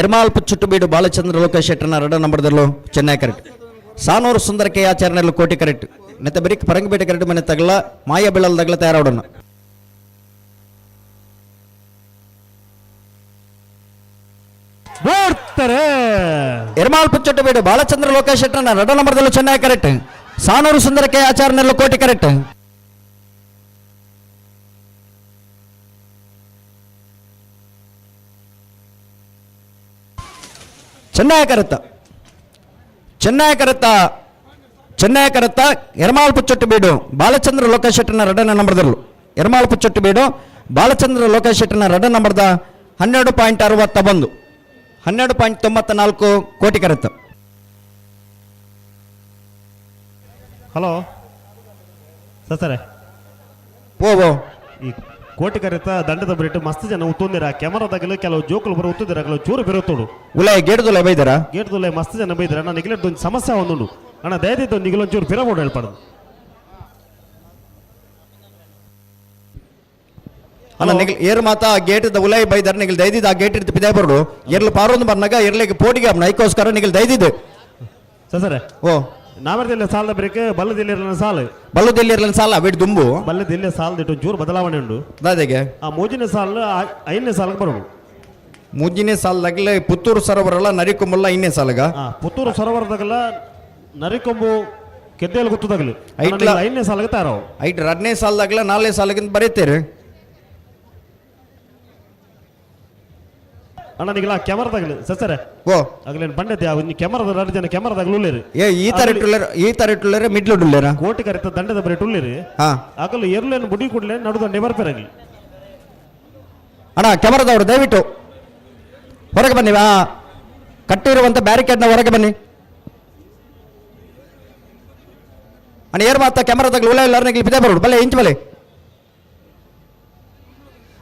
ಎರ್ಮಾಲ್ ಪುಚ್ಚುಟ್ಟು ಬೀಡು ಬಾಲಚಂದ್ರ ಲೋಕೇಶ್ ಶೆಟ್ಟರ್ನ ರಡ ನಂಬರ್ದಲ್ಲೂ ಚೆನ್ನೈ ಕರೆಕ್ಟ್ ಸಾನೂರು ಸುಂದರಕ್ಕೆ ಆಚಾರನೆಲ್ಲ ಕೋಟಿ ಕರೆಕ್ಟ್ ನೆತ್ತ ಬರೀಕ್ ಪರಂಗಿಪೇಟೆ ಕರೆಕ್ಟ್ ಮನೆ ತಗಲ ಮಾಯ ಬೆಳಲ್ ತಗಲ ತಯಾರಾಡೋಣ. ಬೋಡ್ತಾರೆ. ಎರ್ಮಾಲ್ ಪುಚ್ಚಟ್ಟು ಬೀಡು ಬಾಲಚಂದ್ರ ಲೋಕೇಶ್ ಶೆಟ್ಟರ್ನ ರಡ ನಂಬರ್ದಲ್ಲೂ ಚೆನ್ನೈ ಕರೆಕ್ಟ್ ಸಾನೂರು ಸುಂದರಕ್ಕೆ ಆಚಾರನೆಲ್ಲ Koti correct. Chennaya correct Chennaya correct Chennaya correct Ermal Puchchottu Beedu Balachandra Lokesh ಶೆಟ್ಟರ್ನ ರಡನ ನಂಬರ್ದಲ್ಲೂ ಎರ್ಮಾಲ್ ಪುಚ್ಚೊಟ್ಟು ಬೀಡು ಬಾಲಚಂದ್ರ ಲೋಕೇಶ್ ಶೆಟ್ಟರ್ನ ರಡ ನಂಬರ್ದ 12.61 12.94 ಕೋಟಿ ಕರೆತ್ತ. Hello sir. ಓ ಓ ಈ ಕೋಟಿ ಕರೆತ ದಂಡದ ಬಿಟ್ಟು ಮಸ್ತ್ ಜನ ಉತ್ತುಂದಿರ ಕ್ಯಾಮರಾದಾಗಲು ಕೆಲವು ಜೋಕುಲು ಬರೋ ಉತ್ತುಂದಿರ ಕೆಲವು ಚೂರು ಬೆರುತ್ತೋಡು. ಉಲೈ ಗೇಡ್ದುಲೈ ಬೈದರ ಗೇಟ್ದುಲ್ಲ ಮಸ್ತ್ ಜನ ಬೈದ್ರ ಅಣ್ಣ ನಿಗಲೆಟ್ ಒಂದು ಸಮಸ್ಯೆ ಒಂದುಂಡು ಅಣ್ಣ ದಯದಿದ್ದು ನಿಗಲೊಂಚೂರು ಪಿರಬೋಡು ಹೇಳ್ಪಾಡದು. ಅಣ್ಣ ನಿಗಲ್ ಏರ್ ಮಾತ ಆ ಗೇಟ್ ಉಲೈ ಬೈದರ್ ನಿಗಲ್ ದೈದಿದ್ದು ಆ ಗೇಟ್ ಇರ್ತು ಪಿದಾಯ್ ಬರೋಡು ಎರ್ಲು ಪಾರೊಂದು ಬರ್ನಾಗ ಎರ್ಲಿಗೆ ಪೋಟಿಗೆ ಅಪ್ನ ಐಕೋಸ್ಕರ ನಿಗಲ್ ದೈದಿದ್ದು. ಸರ್. ಓ ನಾವರ್ದಿಲ್ಲ ಸಾಲದ ಬ್ರೇಕ್ ಬಲ್ಲದಿಲ್ಲ ಸಾಲು ಬಲ್ಲದಿಲ್ಲ ಸಾಲ ಬಿಟ್ಟು ದುಂಬು ಬಲ್ಲದಿಲ್ಲ ಸಾಲದಿಟ್ಟು ಒಂಚೂರು ಬದಲಾವಣೆ ಉಂಡು. ದಾದೆಗೆ ಆ ಮೂಜಿನ ಸಾಲು ಐದನೇ ಸಾಲಕ್ಕೆ ಬರೋಡು. ಮೂಜಿನೇ ಸಾಲದಾಗಲೇ ಪುತ್ತೂರು ಸರೋವರಲ್ಲ ನರಿಕೊಂಬಲ್ಲ ಐದನೇ ಸಾಲಗ. ಆ ಪುತ್ತೂರು ಸರೋವರದಾಗಲ್ಲ ನರಿಕೊಂಬು ಕೆದ್ದೆಯಲ್ಲಿ ಗೊತ್ತದಾಗಲಿ ಐಟ್ಲ. ಐದನೇ ಸಾಲಕ್ಕೆ ತಾರವು. ಐಟ್ ಎರಡನೇ ಸಾಲದಾಗಲ ನಾಲ್ಕನೇ ಸಾಲಗಿಂತ ಬರೀತೀರಿ. ಅಣ್ಣ ನಿಗಲ ಕ್ಯಾಮರಾದಾಗಲಿ ಸರ್. ಓ ಆಗಲೇನು ಬಂಡೈತೆ ಕ್ಯಾಮರಾದ ಎರಡು ಜನ ಕ್ಯಾಮರಾದಾಗಲೂ ಉಳ್ಳೇರಿ. ಏ ಈ ತರ ಇಟ್ಟುಳ್ಳೇರ ಈ ತರ ಇಟ್ಟುಳ್ಳೇರ ಮಿಡ್ಲು ಉಳ್ಳೇರ ಕೋಟಿ ಕರೆತ ದಂಡದ ಬರೀ ಟುಳ್ಳೇರಿ. ಹಾ ಆಗಲು ಎರ್ಲೇನು ಬುಡಿ ಕೂಡಲೇ ನಡುದಂಡೆ ಬರ್ಪೇರಾಗಲಿ. ಅಣ್ಣ ಕ್ಯಾಮರಾದವರು ದಯವಿಟ್ಟು ಹೊರಗೆ ಬನ್ನಿ, ಆ ಕಟ್ಟಿರುವಂಥ ಬ್ಯಾರಿಕೇಡ್ನ ಹೊರಗೆ ಬನ್ನಿ. ಅಣ್ಣ ಏರ್ ಮಾತ ಕ್ಯಾಮರಾದಾಗ ಉಲ್ಲ ಎಲ್ಲಾರು ಬಿದ್ದೆ ಬರೋಡು ಬಲ್ಲೆ ಇಂಚ್ ಬಲ್ಲೆ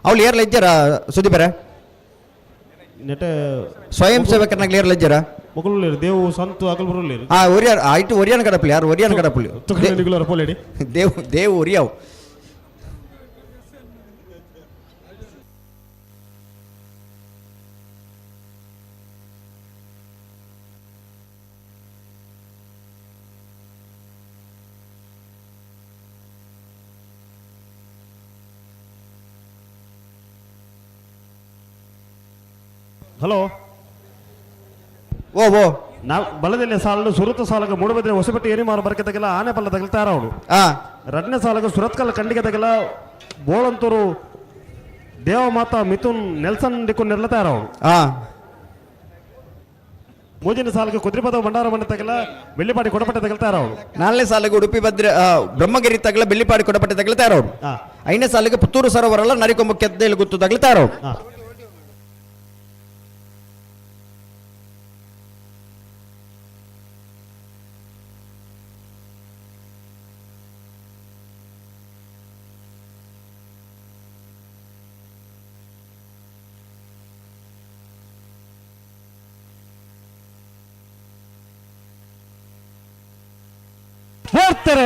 ಅವಳು ಏರ್ಲ ಇಜ್ಜಾರ ಸುದೀಪರ ನೆಟ ಸ್ವಯಂ ಸೇವಕರನ್ನಾಗ್ಲಿ ಏರ್ಲ ಇಜ್ಜಾರ ಮೊಗಲು ದೇವು ಸಂತು ಅಗಲ್ ಬರೋಲ್ಲೇರಿ. ಆ ಒರಿಯಾರ್ ಆಯ್ತು ಒರಿಯನ್ ಕಡಪಲಿ ಯಾರು ಒರಿಯನ್ ಕಡಪಲಿ ಪೋಲೇಡಿ ದೇವ್ ದೇವ್ ಒರಿಯಾವ್. ಹಲೋ. ಓ ಓ. ನಾವು ಬಲದಲ್ಲಿ ಸಾಲು ಸುರತ ಸಾಲಗ ಮೂಡುಬಿದ್ರೆ ಹೊಸಪಟ್ಟಿ ಏರಿಮಾರು ಬರಕತಗಲ ಆನೆ ಪಲ್ಲ ತಗಲ್ ತಯಾರಾವಡು. ರಡ್ನೇ ಸಾಲಗ ಸುರತ್ಕಲ್ ಖಂಡಿಗೆ ತಗಲ ಬೋಳಂತೂರು ದೇವಮಾತಾ ಮಿಥುನ್ ನೆಲ್ಸನ್ ದಿಕ್ಕು ನೆರಳ ತಯಾರಾವಡು. ಮೂಜಿನ ಸಾಲಗ ಕುದ್ರಿಪದ ಭಂಡಾರ ಮನೆ ತಗಲ ಬೆಳ್ಳಿಪಾಡಿ ಕೊಡಪಟ್ಟೆ ತಗಲ್ ತಯಾರಾವಡು. ನಾಲ್ಕನೇ ಸಾಲಿಗೆ ಉಡುಪಿ ಭದ್ರ ಬ್ರಹ್ಮಗಿರಿ ತಗಲ ಬೆಳ್ಳಿಪಾಡಿ ಕೊಡಪಟ್ಟೆ ತಗಲ ತಯಾರವಡು. ಐದನೇ ಸಾಲಿಗೆ ಪುತ್ತೂರು ಸರೋವರಲ್ಲ ನರಿಕೊಂಬ ಕೆದ್ದೆಲ್ ಗುತ್ತು ತಗಲ ತಯಾರವಡು. ಬರ್ತಾರೆ.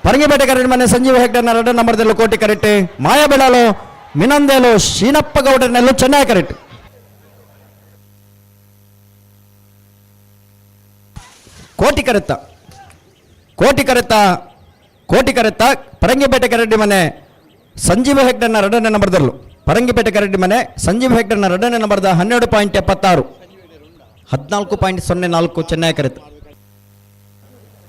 ಪರಂಗಿಪೇಟೆ ಕರೆಕ್ಟ್ ಮನೆ ಸಂಜೀವ ಹೆಗ್ಡನ ಎರಡು ನಂಬರ್ದಲ್ಲೂ ಕೋಟಿ ಕರೆಕ್ಟ್. ಮಾಯಾಬೆಳಲು ಮಿನಂದೇಲು ಶೀನಪ್ಪ ಗೌಡರನೆಲ್ಲೂ ಚೆನ್ನಾಗಿ ಕರೆಕ್ಟ್. ಕೋಟಿ ಕರೆತ್ತ, ಕೋಟಿ ಕರೆತ್ತ, ಕೋಟಿ ಕರೆತ್ತ. ಪರಂಗಿಪೇಟೆ ಕರಡಿ ಮನೆ ಸಂಜೀವ ಹೆಗ್ಡನ ಎರಡನೇ ನಂಬರ್ದಲ್ಲೂ, ಪರಂಗಿಪೇಟೆ ಕರಡಿ ಮನೆ ಸಂಜೀವ ಹೆಗ್ಡನ ಎರಡನೇ ನಂಬರ್ದ 12.76, 14.04 ಚೆನ್ನೈ ಕರೆತ್ತ.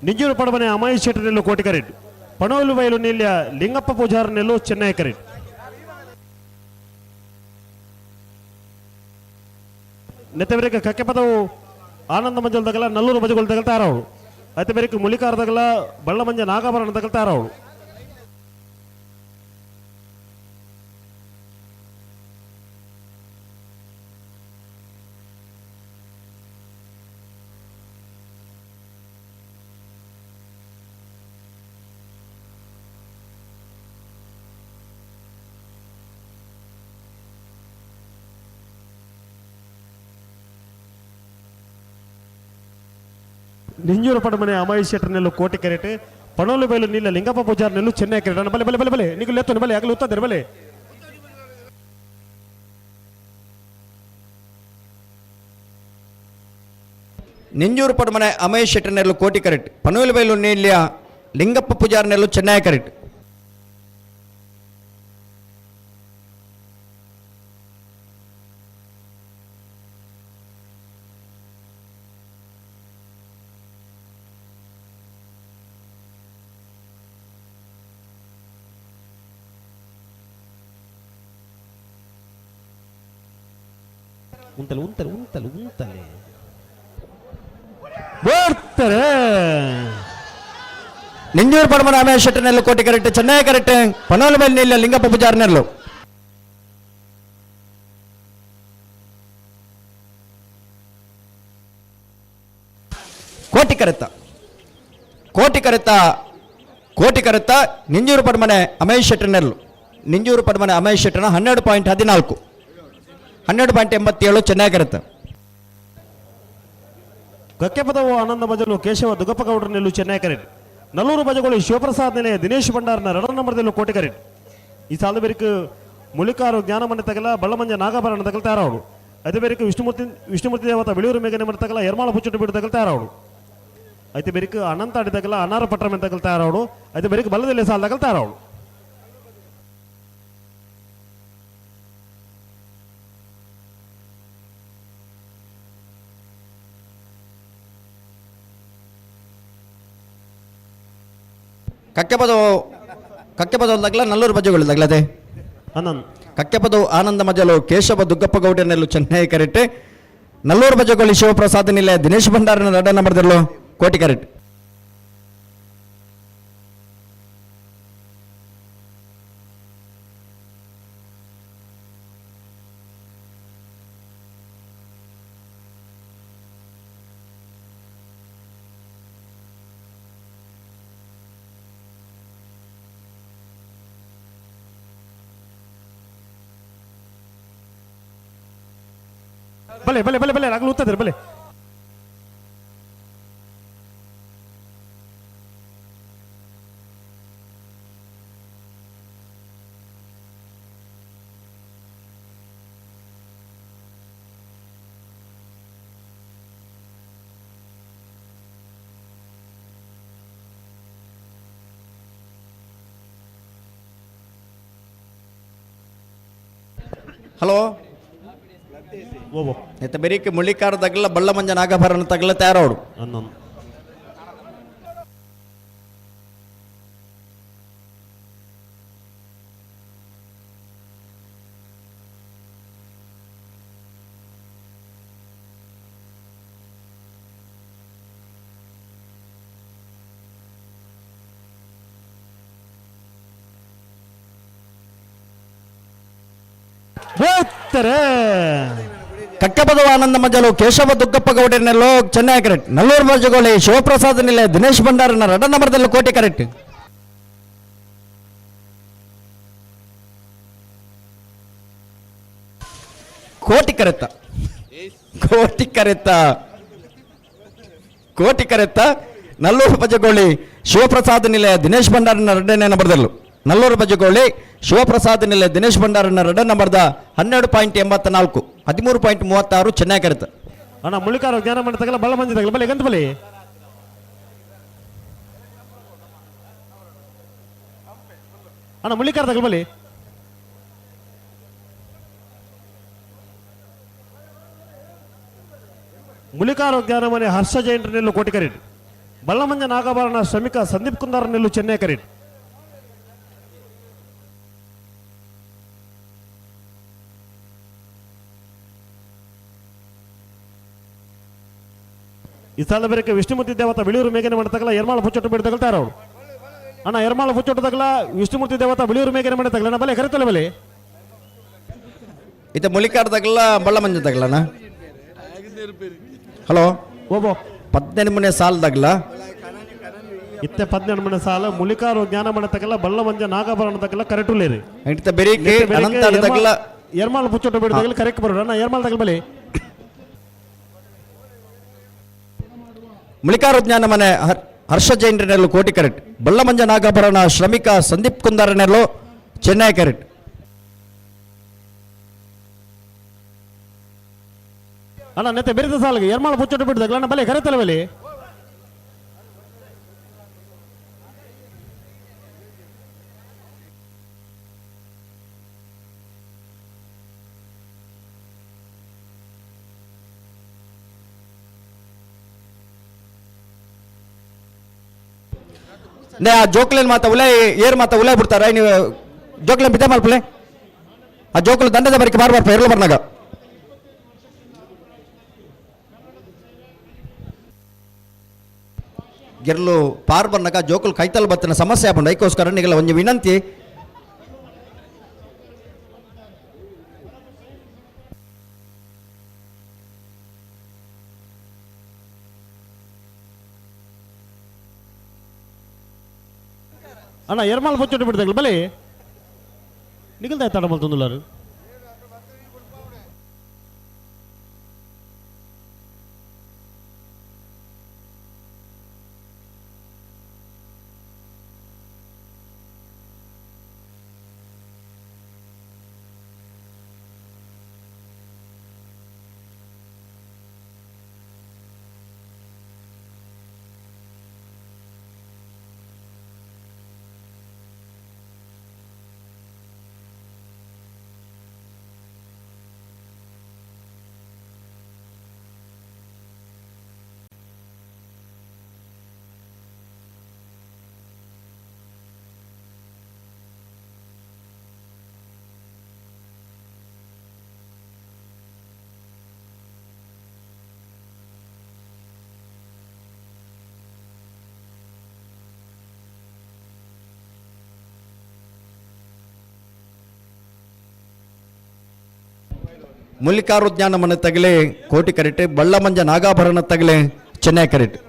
ನಿಂಜೂರು ಪಡಮನೆ ಅಮಾಯಿ ಶೆಟ್ಟರ್ ಕೋಟಿ ಕರೆಟ್. ಪಣೋಲು ಬಯಲು ನೀಲ್ಯ ಲಿಂಗಪ್ಪ ಪೂಜಾರ್ ನೆಲ್ಲು ಚೆನ್ನೈ ಕರೆಟ್. ನೆತ್ತಬೆರಕ ಕಕ್ಕೆಪದವು ಆನಂದ ಮಂಜಲ್ ತಗಲ ನಲ್ಲೂರು ಮಜಗಳು ತಗಲ್ ತಯಾರವಳು. ಐತೆ ಬೇರೆ ಮುಲಿಕಾರ ತಗಲ ಬಳ್ಳಮಂಜ ನಾಗಾಭರಣ ತಗಲ್ ತಯಾರವಳು. ನಿಂಜೂರು ಪಡಮನೆ ಅಮಾಯಿ ಶೆಟ್ಟರ್ ನೆಲ್ಲು ಕೋಟಿ ಕೆರೆಟ್. ಪಣೋಲು ಬಯಲು ನೀಲ ಲಿಂಗಪ್ಪ ಪೂಜಾರ್ ನೆಲ್ಲು ಚೆನ್ನೈ ಕೆರೆಟ್. ಬಲೆ ಬಲೆ ಬಲೆ ಬಲೆ, ನೀವು ಲೆತ್ತೋನು ಬಲೆ, ಆಗಲು ಉತ್ತದೆ ಬಲೆ. ನಿಂಜೂರು ಪಡಮನೆ ಅಮಯ್ ಶೆಟ್ಟರ್ನೆಲ್ಲು ಕೋಟಿ ಕರೆಕ್ಟ್. ಪನೋಲು ನೀಲ್ಯ ಲಿಂಗಪ್ಪ ಪೂಜಾರ್ನೆಲ್ಲು ಚೆನ್ನೈ ಕರೆಕ್ಟ್. ಉಂತಲೆ ಉಂತಲೆ ಉಂತಲೆ ಉಂತಲೆ ಬರ್ತಾರೆ. ನಿಂಜೂರು ಪಡಮನೆ ಅಮಯ್ ಶೆಟ್ಟರ್ನೆಲ್ಲು ಕೋಟಿ ಕರೆಕ್ಟ್, ಚೆನ್ನೈ ಕರೆಕ್ಟ್. ಪನೋಲು ಬೈಲು ನೀಲ್ಯ ಲಿಂಗಪ್ಪ ಪೂಜಾರ್ನೆಲ್ಲು. ಕೋಟಿ ಕರೆತ್ತ, ಕೋಟಿ ಕರೆತ್ತ, ಕೋಟಿ ಕರೆತ್ತ. ನಿಂಜೂರು ಪಡಮನೆ ಅಮಯ್ ಶೆಟ್ಟರ್ನೆಲ್ಲು, ನಿಂಜೂರು ಪಡಮನೆ ಅಮಯ್ ಶೆಟ್ಟರ್ನ 12.14, 12.87 ಚೆನ್ನೈ ಕರೆತ್ತ. ಕಕ್ಕೆಪದವು ಆನಂದ ಮಜಲು ಕೇಶವ ದುಗ್ಗಪ್ಪ ಗೌಡರ ನೆಲ್ಲು ಚೆನ್ನೈ ಕರೆಟ್. ನಲ್ಲೂರು ಬಜಗೋಳಿ ಶಿವಪ್ರಸಾದ್ ನೆಲೆ ದಿನೇಶ್ ಭಂಡಾರ್ನ ರಡ ನಂಬರ್ದಲ್ಲೂ ಕೋಟಿ ಕರೆಟ್. ಈ ಸಾಲದ ಬೇರಿಕ್ ಮುಳಿಕಾರು ಜ್ಞಾನಮನೆ ತಗಲ ಬಳ್ಳಮಂಜ ನಾಗಾಭರಣ ತಗಲ್ ತಯಾರಾವಡು. ಅದೇ ಬೇರಿಕ್ ವಿಷ್ಣುಮೂರ್ತಿ ವಿಷ್ಣುಮೂರ್ತಿ ದೇವತ ಬಿಳಿಯೂರು ಮೇಘನೆ ಮನೆ ತಗಲ ಎರ್ಮಾಳ ಪುಚ್ಚುಟ್ಟು ಬೀಡು ತಗಲ್ ತಯಾರಾವಡು. అయితే బెరికి అనంత అడి తగల అనార పట్టరం తగల తయారవడు. అయితే బెరికి బల్లదెల్లి సాల తగల తయారవడు. ಕಕ್ಕೆಪದವು, ಕಕ್ಕೆಪದವು ತಗಲ ನಲ್ಲೂರು ಬಜ್ಜೆಗಳು ತಗಲದೆ. ಅನಂದ್. ಕಕ್ಕೆಪದವು ಆನಂದ ಮಜಲು ಕೇಶವ ದುಗ್ಗಪ್ಪ ಗೌಡನೆಲ್ಲು ಚೆನ್ನೈ ಕರೆಕ್ಟ್. ನಲ್ಲೂರು ಬಜಗೋಳಿ ಶಿವಪ್ರಸಾದ್ ನಿಲೆ ದಿನೇಶ್ ಭಂಡಾರನ ಎರಡ ನಂಬರ್ದಲ್ಲೂ ಕೋಟಿ ಕರೆಕ್ಟ್. ಬಲೆ ಬಲೆ ಬಲೆ ಬಲೆ, ಆಗಲು ಉತ್ತದೆ ಬಲೆ. ಹಲೋ. ಓಬೋ. ಇತ್ತ ಬೆರಿಕೆ ಮುಳ್ಳಿಕಾರ ತಗಲ ಬಳ್ಳಮಂಜ ನಾಗಭರಣ ತಗಲ ತಯಾರೋಡು. ಅನ್ನೊಂದು. ಬೋತ್ತರೆ. ಕಕ್ಕಪದವ ಆನಂದ ಮಜಲು ಕೇಶವ ದುಗ್ಗಪ್ಪ ಗೌಡರಿನಲ್ಲೋ ಚೆನ್ನೈ ಕರೆಕ್ಟ್. ನಲ್ಲೂರು ಬಜಗೋಳಿ ಶಿವಪ್ರಸಾದ್ ನಿಲೆ ದಿನೇಶ್ ಭಂಡಾರನ ರಡ ನಂಬರ್ದಲ್ಲಿ ಕೋಟೆ ಕರೆಕ್ಟ್. ಕೋಟಿ ಕರೆತ್ತ, ಕೋಟಿ ಕರೆತ್ತ, ಕೋಟಿ ಕರೆತ್ತ. ನಲ್ಲೂರು ಬಜಗೋಳಿ ಶಿವಪ್ರಸಾದ್ ನಿಲಯ ದಿನೇಶ್ ಭಂಡಾರನ ಎರಡನೇ ನಂಬರ್ದಲ್ಲೂ. ನಲ್ಲೂರು ಬಜಗೋಳಿ ಶಿವಪ್ರಸಾದ್ ನಿಲಯ ದಿನೇಶ್ ಭಂಡಾರನ ಎರಡನೇ ನಂಬರ್ದ 12.84, 13.36 ಚೆನ್ನೈ ಕರೆತ. ಅಣ್ಣ, ಮುಳಿಕಾರ ಜ್ಞಾನ ಮಾಡಿ ತಗಲ ಬಳ್ಳ ಮಂಜಿ ತಗಲ ಬಲಿ ಗಂತ ಬಲಿ. ಅಣ್ಣ, ಮುಳ್ಳಿಕಾರ ತಗಲ ಬಲಿ. ಮುಳಿಕಾರ ಜ್ಞಾನ ಮನೆ ಹರ್ಷ ಜೈನ್ರ ನಿಲ್ಲು ಕೋಟಿ ಕರೀಟ್. ಬಳ್ಳಮಂಜ ನಾಗಭರಣ ಶ್ರಮಿಕ ಸಂದೀಪ್ ಕುಂದಾರ ನಿಲ್ಲು ಚೆನ್ನೈ ಕರೀಟ್. ಈ ಸಾಲ ಬೇರೆ ವಿಷ್ಣುಮೂರ್ತಿ ದೇವತ ಬಿಳಿಯೂರು ಮೇಘನೆ ಮಾಡತಕ್ಕಲ್ಲ ಎರ್ಮಾಳ ಪುಚ್ಚೊಟ್ಟು ಬಿಡ್ತಗಲ್ತಾರ ಅವರು. ಅಣ್ಣ, ಎರ್ಮಾಳ ಪುಚ್ಚೊಟ್ಟು ತಗಲ ವಿಷ್ಣುಮೂರ್ತಿ ದೇವತ ಬಿಳಿಯೂರು ಮೇಘನೆ ಮಾಡತಗಲ. ಅಣ್ಣ, ಬಲೆ ಕರಿತಲ್ಲ ಬಲೆ. ಇತ್ತ ಮುಳಿಕಾರ ತಗಲ ಬಳ್ಳ ಮಂಜ ತಗಲಣ್ಣ. ಹಲೋ. ಓಬೋ. 18ನೇ ಸಾಲ ತಗಲ. ಇತ್ತೆ 18ನೇ ಸಾಲ ಮುಳಿಕಾರು ಜ್ಞಾನ ಮಾಡತಕ್ಕಲ್ಲ ಬಳ್ಳಮಂಜ ನಾಗಭರಣ ತಗಲ ಕರೆಟುಲೇರಿ. ಇತ್ತ ಬೆರಿಕೆ ಅನಂತ ತಗಲ. ಎರ್ಮಾಳ ಪುಚ್ಚೊಟ್ಟು ಬಿಡ್ತಗಲ ಕರೆಕ್ಟ್ ಬರೋಣ. ಅಣ್ಣ, ಎರ್ಮಾಳ ತಗಲ ಬಲೆ. ಮುಳಿಕಾರ ಜ್ಞಾನ ಮನೆ ಹರ್ಷ ಜೈನ್ರನೆಲ್ಲೂ ಕೋಟಿ ಕರೆಕ್ಟ್. ಬಳ್ಳಮಂಜ ನಾಗಭರಣ ಶ್ರಮಿಕ ಸಂದೀಪ್ ಕುಂದಾರನೆಲ್ಲೋ ಚೆನ್ನೈ ಕರೆಕ್ಟ್. ಅಣ್ಣ, ನೆತ್ತೆ ಬೆರಿದ ಸಾಲಿಗೆ ಎರ್ಮಾಳ ಪುಚ್ಚೊಟ್ಟು ಬಿಡ್ತಗಲ. ಅಣ್ಣ, ಬಲೆ ಕರೆತಲ್ಲ ಬಲೆ. ನೇ ಆ ಜೋಕ್ಲೇನ್ ಮಾತ ಉಲೆ ಏರ್ ಮಾತ ಉಲೆ ಬಿಡ್ತಾರ. ನೀವು ಜೋಕ್ಲೇನ್ ಬಿದ್ದೆ ಮಲ್ಪಲೆ. ಆ ಜೋಕುಲು ದಂಡದ ಬರಿಕೆ ಬಾರ್ ಬರ್ಪ ಎರಲು ಬರ್ನಾಗ. ಗೆರ್ಲು ಪಾರ್ ಬರ್ನಾಗ ಜೋಕುಲು ಕೈತಲ್ ಬತ್ತಿನ ಸಮಸ್ಯೆ ಆಪುಂಡು. ಐಕೋಸ್ಕರ ನಿಗಲ ಒಂಜಿ ವಿನಂತಿ. ಅಣ್ಣ, ಎರ್ಮಾಳ ಪುಚ್ಚೊಟ್ಟು ಬಿಡ್ತಗಲ ಬಲೆ. ನಿಗಲ್ದ ತಡ ಮಲ್ತೊಂದುಲ್ಲಾರು. ಮುಲ್ಲಿಕಾರು ಜ್ಞಾನಮನ ತಗಲೆ ಕೋಟಿ ಕರೆಕ್ಟ್. ಬಳ್ಳಮಂಜ ನಾಗಾಭರಣ ತಗಲೆ ಚೆನ್ನೈ ಕರೆಕ್ಟ್.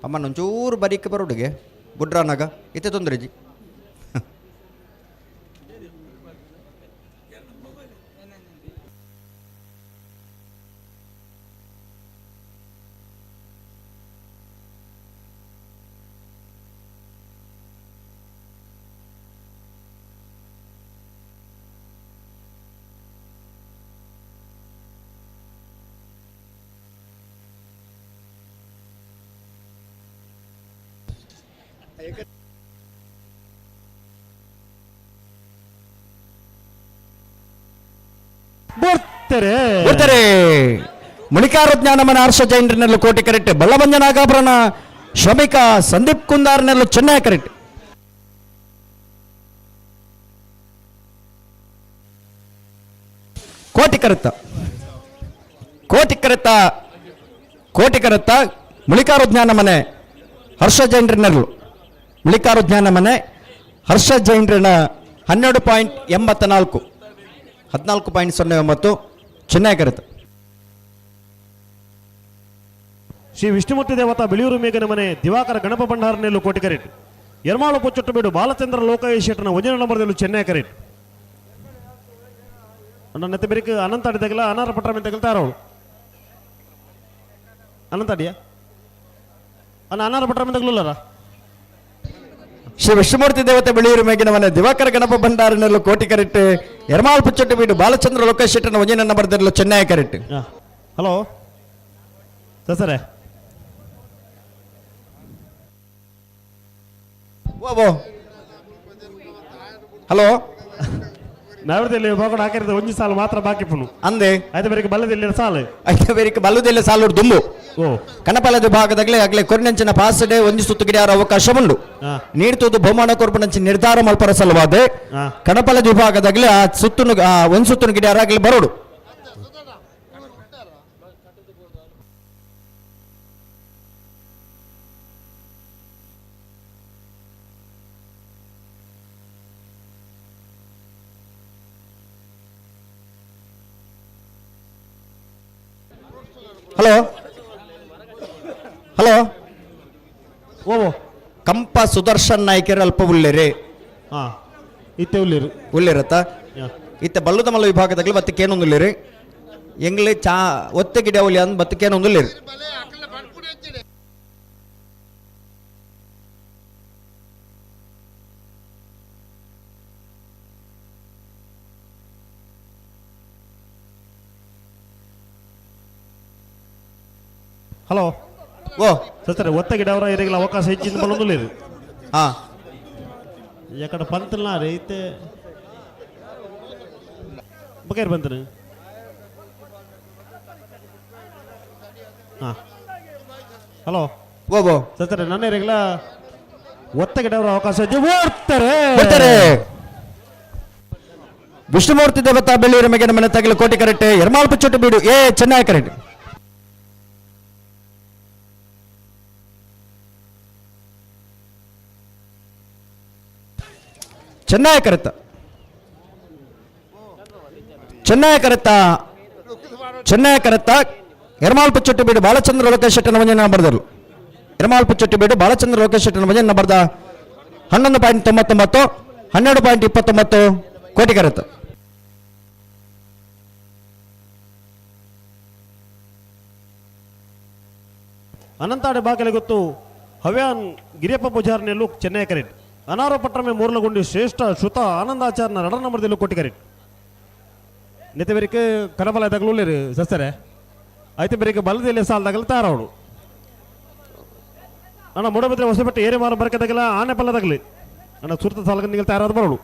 ಅಮ್ಮನ ಒಂಚೂರು ಬರೀಕೆ ಬರೋಡುಗೆ ಬುಡ್ರಾನಾಗ ಇತ್ತೆ ತೊಂದರೆ ಜಿ. ಬರ್ತಾರೆ ಬರ್ತಾರೆ. ಮುಳಿಕಾರ ಜ್ಞಾನಮನ ಹರ್ಷ ಜೈನ್ರನ್ನೆಲ್ಲ ಕೋಟಿ ಕರೆಕ್ಟ್. ಬಲ್ಲಬಂಜ ನಾಗಾಭರಣ ಶ್ರಮಿಕ ಸಂದೀಪ್ ಕುಂದಾರ್ನೆಲ್ಲ ಚೆನ್ನೈ ಕರೆಕ್ಟ್. ಕೋಟಿ ಕರೆತ್ತ ಕೋಟಿ ಕರೆತ್ತ ಕೋಟಿ ಕರೆತ್ತ ಮುಳಿಕಾರು ಜ್ಞಾನ ಮನೆ ಹರ್ಷ ಜೈನ್ರನ್ನೆರಳು ಮುಳಿಕಾರು ಜ್ಞಾನ ಮನೆ ಹರ್ಷ ಜೈನ್ರನ 12.84 14.09 ಚೆನ್ನೈ ಕರೆತ. ಶ್ರೀ ವಿಷ್ಣುಮೂರ್ತಿ ದೇವತಾ ಬಿಳಿಯೂರು ಮೇಘನ ಮನೆ ದಿವಾಕರ ಗಣಪ ಭಂಡಾರನೆಲ್ಲು ಕೋಟಿ ಕರೆಟ್. ಎರ್ಮಾಳು ಪೊಚ್ಚೊಟ್ಟುಬೀಡು ಬಾಲಚಂದ್ರ ಲೋಕಯ್ಯ ಶೆಟ್ಟನ ಒಂಜಿನ ನಂಬರ್ದಲ್ಲೂ ಚೆನ್ನೈ ಕರೆಟ್. ಅಣ್ಣ ನೆತ್ತ ಬೆರಿಕ್ ಅನಂತ ಅಡಿ ತಗಲ ಅನಾರ ಪಟ್ರ ಮೇಲೆ ತಗಲ್ತಾರ ಅವಳು ಅನಂತ ಅಡಿಯ ಅಣ್ಣ ಅನಾರ ಪಟ್ರ ಮೇಲೆ ತಗಲುಲ್ಲರ. ಶ್ರೀ ವಿಷ್ಣುಮೂರ್ತಿ ದೇವತೆ ಬಿಳಿಯೂರು ಮೇಗಿನ ಮನೆ ದಿವಾಕರ ಗಣಪ ಭಂಡಾರನೆಲ್ಲು ಕೋಟಿ ಕರೆಟ್. ಎರ್ಮಾಳು ಪುಚ್ಚೊಟ್ಟುಬೀಡು ಬಾಲಚಂದ್ರ ಲೋಕೇಶ್ ಶೆಟ್ಟನ ಒಂಜಿನ ನಂಬರ್ದಲ್ಲೂ ಚೆನ್ನೈ ಕರೆಟ್. ಹಲೋ ಸರ್ ಓ ಹಲೋ ನಾವಿರ್ದಲ್ಲಿ ಬಾಗೋಡ ಹಾಕಿರೋದು ಒಂಜಿ ಸಾಲು ಮಾತ್ರ ಬಾಕಿ ಪುನು. ಅಂದೆ. ಆಯ್ತು ಬೆರಿಕ್ ಬಲ್ಲದಲ್ಲಿ ಸಾಲು. ಐತೆ ಬೇರಿಕ ಬಲ್ಲುದೆಲ್ಲ ಸಾಲುಡು ದುಂಬು. ಓ ಕಣಪಾಲದ ಭಾಗದಾಗಲೇ ಆಗಲೇ ಕೊರಿನಂಚಿನ ಪಾಸಡೆ ಒಂಜಿ ಸುತ್ತು ಗಿಡಿಯಾರ ಅವಕಾಶ ಉಂಡು. ನೀಡ್ತುದು ಬಹುಮಾನ ಕೊರ್ಪುನಂಚಿನ ನಿರ್ಧಾರ ಮಲ್ಪರ ಸಲುವಾದ ಕಣಪಾಲದ ವಿಭಾಗದಾಗಲೇ ಆ ಸುತ್ತುನು ಆ ಒಂದು ಸುತ್ತುನು ಗಿಡಿಯಾರ ಆಗಲಿ ಬರೋಡು. ಹಲೋ ಹಲೋ ಓ ಕಂಪ ಸುದರ್ಶನ್ ನಾಯ್ಕರ್ ಅಲ್ಪ ಉಲ್ಲೇರಿ. ಇತ್ತೆ ಉಳ್ಳೇರು. ಉಲ್ಲೇರತ್ತ ಇತ್ತೆ ಬಲ್ಲುದ ಮಲ್ಲ ವಿಭಾಗದಾಗಲಿ ಬತ್ತಕ್ಕೇನೊಂದು ಉಲ್ಲೇರಿ ಎಂಗ್ಲಿ ಚಾ ಒತ್ತೆ ಗಿಡ ಉಲ್ಲಿ ಅಂದ್ ಬತ್ತಕ್ಕೇನೊಂದು ಉಲ್ಲೇರಿ. ಹಲೋ ಓ ಸರ್ ಒತ್ತ ಗಿಡ ಅವರ ಇರಗಿಲ್ಲ ಅವಕಾಶ ಹೆಚ್ಚಿನ ಬಲ್ಲೊಂದು ಎಕಡ పంతులు అయితే ಬಕೇರ್ ಬಂತನು. ಹಲೋ ಓ ಓ ಸರ್ ನನ್ನ ಇರಗಿಲ್ಲ ಒತ್ತ ಗಿಡ ಅವರ ಅವಕಾಶ ಹೆಚ್ಚು ಓಡ್ತಾರೆ. ಬರ್ತಾರೆ. ವಿಷ್ಣುಮೂರ್ತಿ ದೇವತಾ ಬೆಳ್ಳಿಯರ ಮೇಗಿನ ಮನೆ ತಗಲು ಕೋಟಿ ಕರೆಕ್ಟ್. ಎರ್ಮಾಲ್ ಪುಚ್ಚೊಟ್ಟು ಬೀಡು ಎ ಚೆನ್ನೈ ಕರೆಕ್ಟ್. ಚೆನ್ನೈ ಕರೆತ ಚೆನ್ನೈ ಕರೆತ ಚೆನ್ನೈ ಕರೆತ ಎರ್ಮಾಲ್ ಪುಚ್ಚೊಟ್ಟು ಬೀಡು ಬಾಲಚಂದ್ರ ಲೋಕೇಶ್ ಶೆಟ್ಟನ ಮಂಜನ ಬರೆದರು. ಎರ್ಮಾಲ್ ಪುಚ್ಚೊಟ್ಟು ಬೀಡು ಬಾಲಚಂದ್ರ ಲೋಕೇಶ್ ಶೆಟ್ಟನ ಮಂಜನ ಬರೆದ 11.99 12.29 ಕೋಟಿ ಕರೆತ. ಅನಂತಾಡೆ ಬಾಕಲಿ ಗೊತ್ತು ಹವ್ಯಾನ್ ಗಿರಿಯಪ್ಪ ಪೂಜಾರ್ನೆಲ್ಲು ಚೆನ್ನೈ ಕರೆಟ್. ಅನಾರೋ ಪಟ್ರಮೆ ಮೂರ್ಲಗುಂಡಿ ಶ್ರೇಷ್ಠ ಶ್ರುತ ಆನಂದಾಚಾರ್ನ ನಡ ನಂಬರ್ದಲ್ಲೂ ಕೋಟಿ ಕರೆಟ್. ನೆತ್ತೆ ಬೆರಿಕೆ ಕನಬಲ ತಗಲೂಲೇರು ಸಸ್ತರೆ ಐತೆ ಬೆರಿಕೆ ಬಲದಲ್ಲಿ ಸಾಲ ತಗಲ ತಾರವಳು ಅಣ್ಣ ಮೂಡಬಿದ್ರೆ ಹೊಸಪಟ್ಟೆ ಏರಿ ಮಾರ ಬರಕೆ ತಗಲ ಆನೆ ಪಲ್ಲ ತಗಲಿ ಅಣ್ಣ ಸುರ್ತ ಸಾಲಕ ನಿಗಲ್ ತಯಾರಾದ ಬರೋಳು.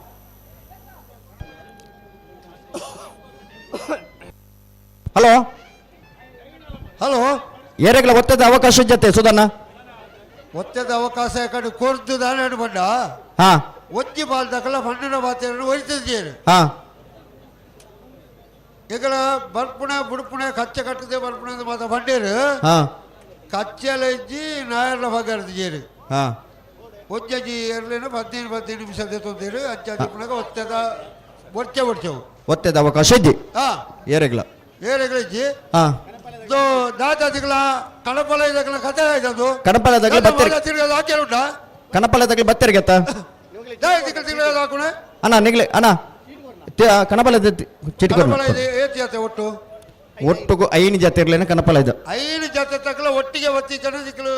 ಹಲೋ ಹಲೋ ಏರೆಗಳ ಒತ್ತದ ಅವಕಾಶ ಜೊತೆ ಸುಧಣ್ಣ. ಒತ್ತದ ಅವಕಾಶ ಯಾಕಂದ್ರೆ ಕೊರ್ದು ದಾನೆ ಬಂಡ ಒಂಜಿ ಬಾಲ್ ದಕಲ ಮಣ್ಣಿನ ಮಾತೆಯನ್ನು ಒಯ್ತಿದ್ದೀರಿ. ಈಗಲ ಬರ್ಪುಣೆ ಬುಡ್ಪುಣೆ ಕಚ್ಚೆ ಕಟ್ಟದೆ ಬರ್ಪುಣೆ ಅಂತ ಮಾತ ಬಂಡೇರು. ಕಚ್ಚೆಲ ಇಜ್ಜಿ ನಾಯರ್ಲ ಬಗ್ಗರ್ದಿಜೇರು. ಒಂಜಿ ಎರ್ಲೇನು 15 15 ನಿಮಿಷ ತೊಂದಿರು ಅಜ್ಜಿ ಪುಣಗ ಒತ್ತದ ಒರ್ಚೆ ಒರ್ಚೆವು. ಒತ್ತದ ಅವಕಾಶ ಇಜ್ಜಿ. ಏರೆಗಳ ಏರೆಗಳ ಇಜ್ಜಿ. ದಾದಾದಿಗಳ ಕಡಪಲ ಇದಕ್ಕೆ ಕಥೆ ಆಯ್ತದು. ಕಡಪಲ ಬತ್ತೆರ್. ತಿರ್ಗದ ಹಾಕ್ಯಾರ ಉಂಟಾ? ಕಣಪಲ ತಗಲಿ ಬತ್ತೆರ್ಗೆತ್ತ. ತಿರ್ಗದ ಹಾಕುಣೆ. ಅಣ್ಣ, ನಿಗ್ಲೆ ಅಣ್ಣ, ಕಣಪಲ ಚೀಟಿ ಕೊಡು. ಕಡಪಲ ಇದು ಏತ್ ಜಾತೆ ಒಟ್ಟು? ಒಟ್ಟುಗು ಐನು ಜಾತಿ ಇರ್ಲೇನ ಕಣಪಲ ಇದು. ಐದು ಜಾತೆ ತಕ್ಕಲ ಒಟ್ಟಿಗೆ ಒತ್ತಿ ಜನ ನಿಕ್ಲು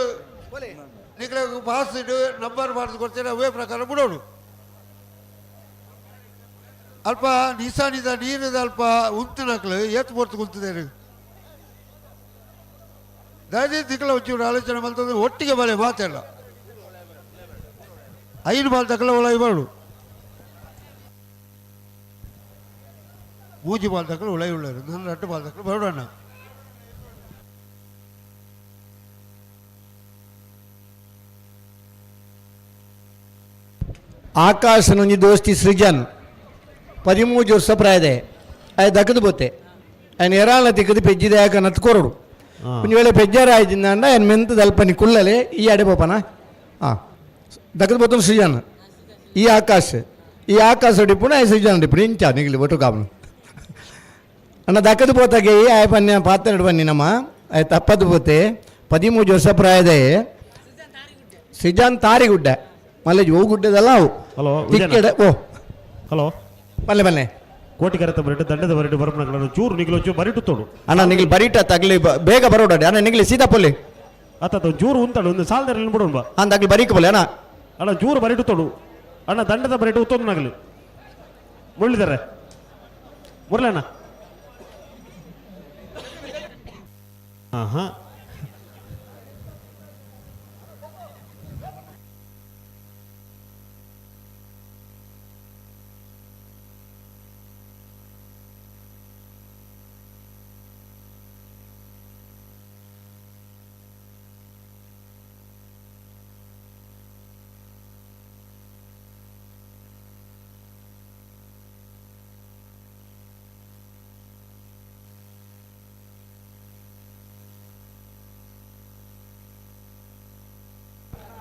ನಿಕ್ಲು ಪಾಸ್ ಇಡು ನಂಬರ್ ಬಾರ್ದು ಕೊಡ್ತೇನೆ, ಅವೇ ಪ್ರಕಾರ ಬಿಡೋಡು. ಅಲ್ಪ ನಿಸಾನಿದ ನೀರಿದ ಅಲ್ಪ ಉಂತು ನಕ್ಲು ಏತ್ ಪೊರ್ತು ಕುಂತಿದ್ದೇನೆ. ದಯచేసి ದಿಕ್ಕಲ ಒಂಚೂರು ಆಲೋಚನೆ ಮಲ್ತಂದ್ರೆ ಒಟ್ಟಿಗೆ ಬಲೆ ಮಾತೆಲ್ಲ ಐದು ಬಾಲ್ ತಕ್ಕಲ ಒಳ ಬರಡು, ಮೂಜಿ ಬಾಲ್ ತಕ್ಕಲ ಉಳೈ ಉಳ್ಳರು, ನನ್ನ ರಟ್ಟು ಬಾಲ್ ತಕ್ಕಲ ಬರೋಣ. ಆಕಾಶನೊಂಜಿ ದೋಸ್ತಿ ಸೃಜನ್, 13 ವರ್ಷ ಪ್ರಾಯದೆ ಆಯ್ ದಕ್ಕದು ಬೋತೆ. ఆయన ఎరాల తిక్కది పెజ్జిದೆ ಯಾಕನ್ನತ್ ಕೊರಡು. ಒಂದು ವೇಳೆ ಪೆಜ್ಜಾರ ಆಯ್ತಿಂದ ఆయన మెంತ ದಲ್ಪನಿ ಕುಳ್ಳಲೆ ಈ ಅಡೆ ಪೋಪನ. ಹಾಂ, ದಕ್ಕದು ಬೋತನು ಸೃಜನ್. ಈ ಆಕಾಶ್, ಈ ಆಕಾಶ ಡಿಪ್ಪುನ ಆಯ್ ಸೃಜನ್ ಡಿಪ್ಪುನ ಇಂಚ ನಿಗಲಿ ಒಟ್ಟು ಕಾಮನು. ಅಣ್ಣ, ದಕ್ಕದು ಪೋತಾಗೆ ಈ ಆಯ್ ಪನ್ಯ ಪಾತ್ರ ಬನ್ನಿ ನಮ್ಮ ಆಯ್ ತಪ್ಪದು ಪೋತೆ. 13 ವರ್ಷ ಪ್ರಾಯದೆ ಸೃಜನ್ ತಾರಿಗುಡ್ಡೆ ಮಲ್ಲೇಜ್ ಹೋಗುಡ್ಡೆದಲ್ಲ ಅವು. ಹಲೋ. ತಿಕ್ಕೆಡ ಓ. ಹಲೋ. ಬಲ್ಲೆ ಬಲ್ಲೆ. ಕೋಟಿ ಕರೆತ ಬರಿಟು ದಂಡದ ಬರಿಟು ಬರಪನಕಲ ಚೂರು ನಿಗಲು ಚೂರು ಬರಿಟು ತೋಡು. ಅಣ್ಣ, ನಿಗ್ಲಿ ಬರೀಟ ತಗ್ಲಿ ಬೇಗ ಬರೋಡ ಅಣ್ಣ, ನಿಗ್ಲಿ ಸೀದಾ ಪೊಲ್ಲಿ. ಅತ್ತ ಚೂರು ಉಂತಾಡು ಒಂದು ಸಾಲದಲ್ಲಿ ಬಿಡೋಣ ಬಾ. ಅಂದ ಅಗ್ಲಿ ಬರೀಕ ಪೊಲ್ಲಿ ಅಣ್ಣ. ಅಣ್ಣ, ಚೂರು ಬರಿಟು ತೋಡು ಅಣ್ಣ, ದಂಡದ ಬರಿಟು ಉತ್ತೊಂದು ನಗಲಿ. ಮುರಳಿದ್ದಾರೆ, ಮುರಳಿ ಅಣ್ಣ. ಹಾಂ ಹಾಂ.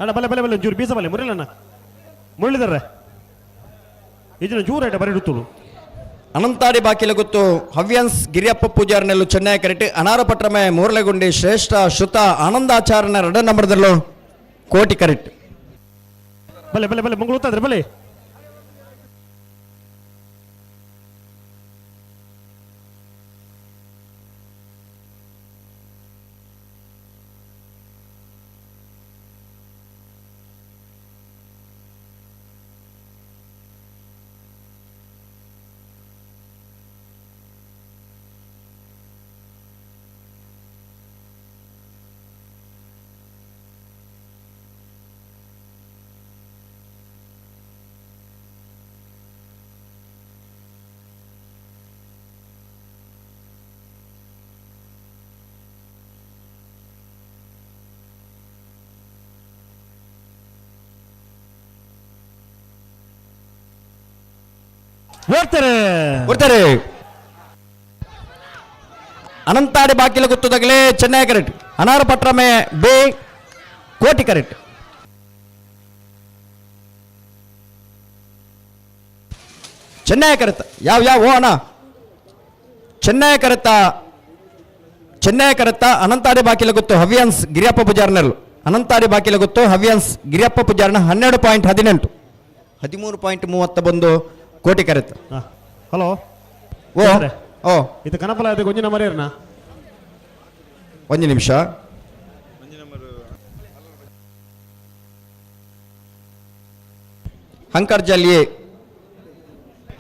ಅಣ್ಣ, ಬಲೆ ಬಲೆ ಬಲೆ, ಚೂರು ಬೀಸ ಬಲೆ. ಮುರಳಿ ಅಣ್ಣ, ಮುರಳಿದಾರೆ ಇದನ್ನ ಚೂರು ಐಟ ಬರಿಟು ತೋಡು. ಅನಂತಾಡಿ ಬಾಕಿಲ ಗೊತ್ತು ಹವ್ಯನ್ಸ್ ಗಿರಿಯಪ್ಪ ಪೂಜಾರನೆಲ್ಲು ಚೆನ್ನೈ ಕರೆಟ್ ಅನಾರ ಪಟ್ರಮೆ ಮೂರ್ಲೆಗುಂಡಿ ಶ್ರೇಷ್ಠ ಶ್ರುತ ಆನಂದಾಚಾರ್ಯನ ಎರಡ ನಂಬರ್ದಲ್ಲೂ ಕೋಟಿ ಕರೆಕ್ಟ್. ಬಲೆ ಬಲೆ ಬಲೆ, ಮಂಗಳೂರು ಉತ್ತಾದ್ರೆ ಬಲೆ. ಓಡ್ತಾರೆ. ಕೊಡ್ತಾರೆ. ಅನಂತಾಡಿ ಬಾಕಿಲ ಗೊತ್ತುದಾಗಲೇ ಚೆನ್ನೈ ಕರೆಕ್ಟ್ ಅನಾರ ಪಟ್ರಮೆ ಬಿ ಕೋಟಿ ಕರೆಕ್ಟ್. ಚೆನ್ನೈ ಕರೆತ ಯಾವ ಯಾವ ಓ ಅಣ್ಣ, ಚೆನ್ನೈ ಕರೆತ, ಚೆನ್ನೈ ಕರೆತ ಅನಂತಾಡಿ ಬಾಕಿಲ ಗೊತ್ತು ಹವ್ಯನ್ಸ್ ಗಿರಿಯಪ್ಪ ಪೂಜಾರ್ನಲ್ಲು. ಅನಂತಾಡಿ ಬಾಕಿಲ ಗೊತ್ತು ಹವ್ಯನ್ಸ್ ಗಿರಿಯಪ್ಪ ಪೂಜಾರ್ನ 12.18, 13.30 ಬಂದು ಕೋಟಿ ಕರೆತ. ಹಲೋ. ಓ. ಓ. ಇದು ಕನಪಲ ಇದು ಗೊಂಜಿನ ಮರಿಯರ್ನ. ಒಂದು ನಿಮಿಷ. ಹಂಕರ್ಜಲ್ಲಿ.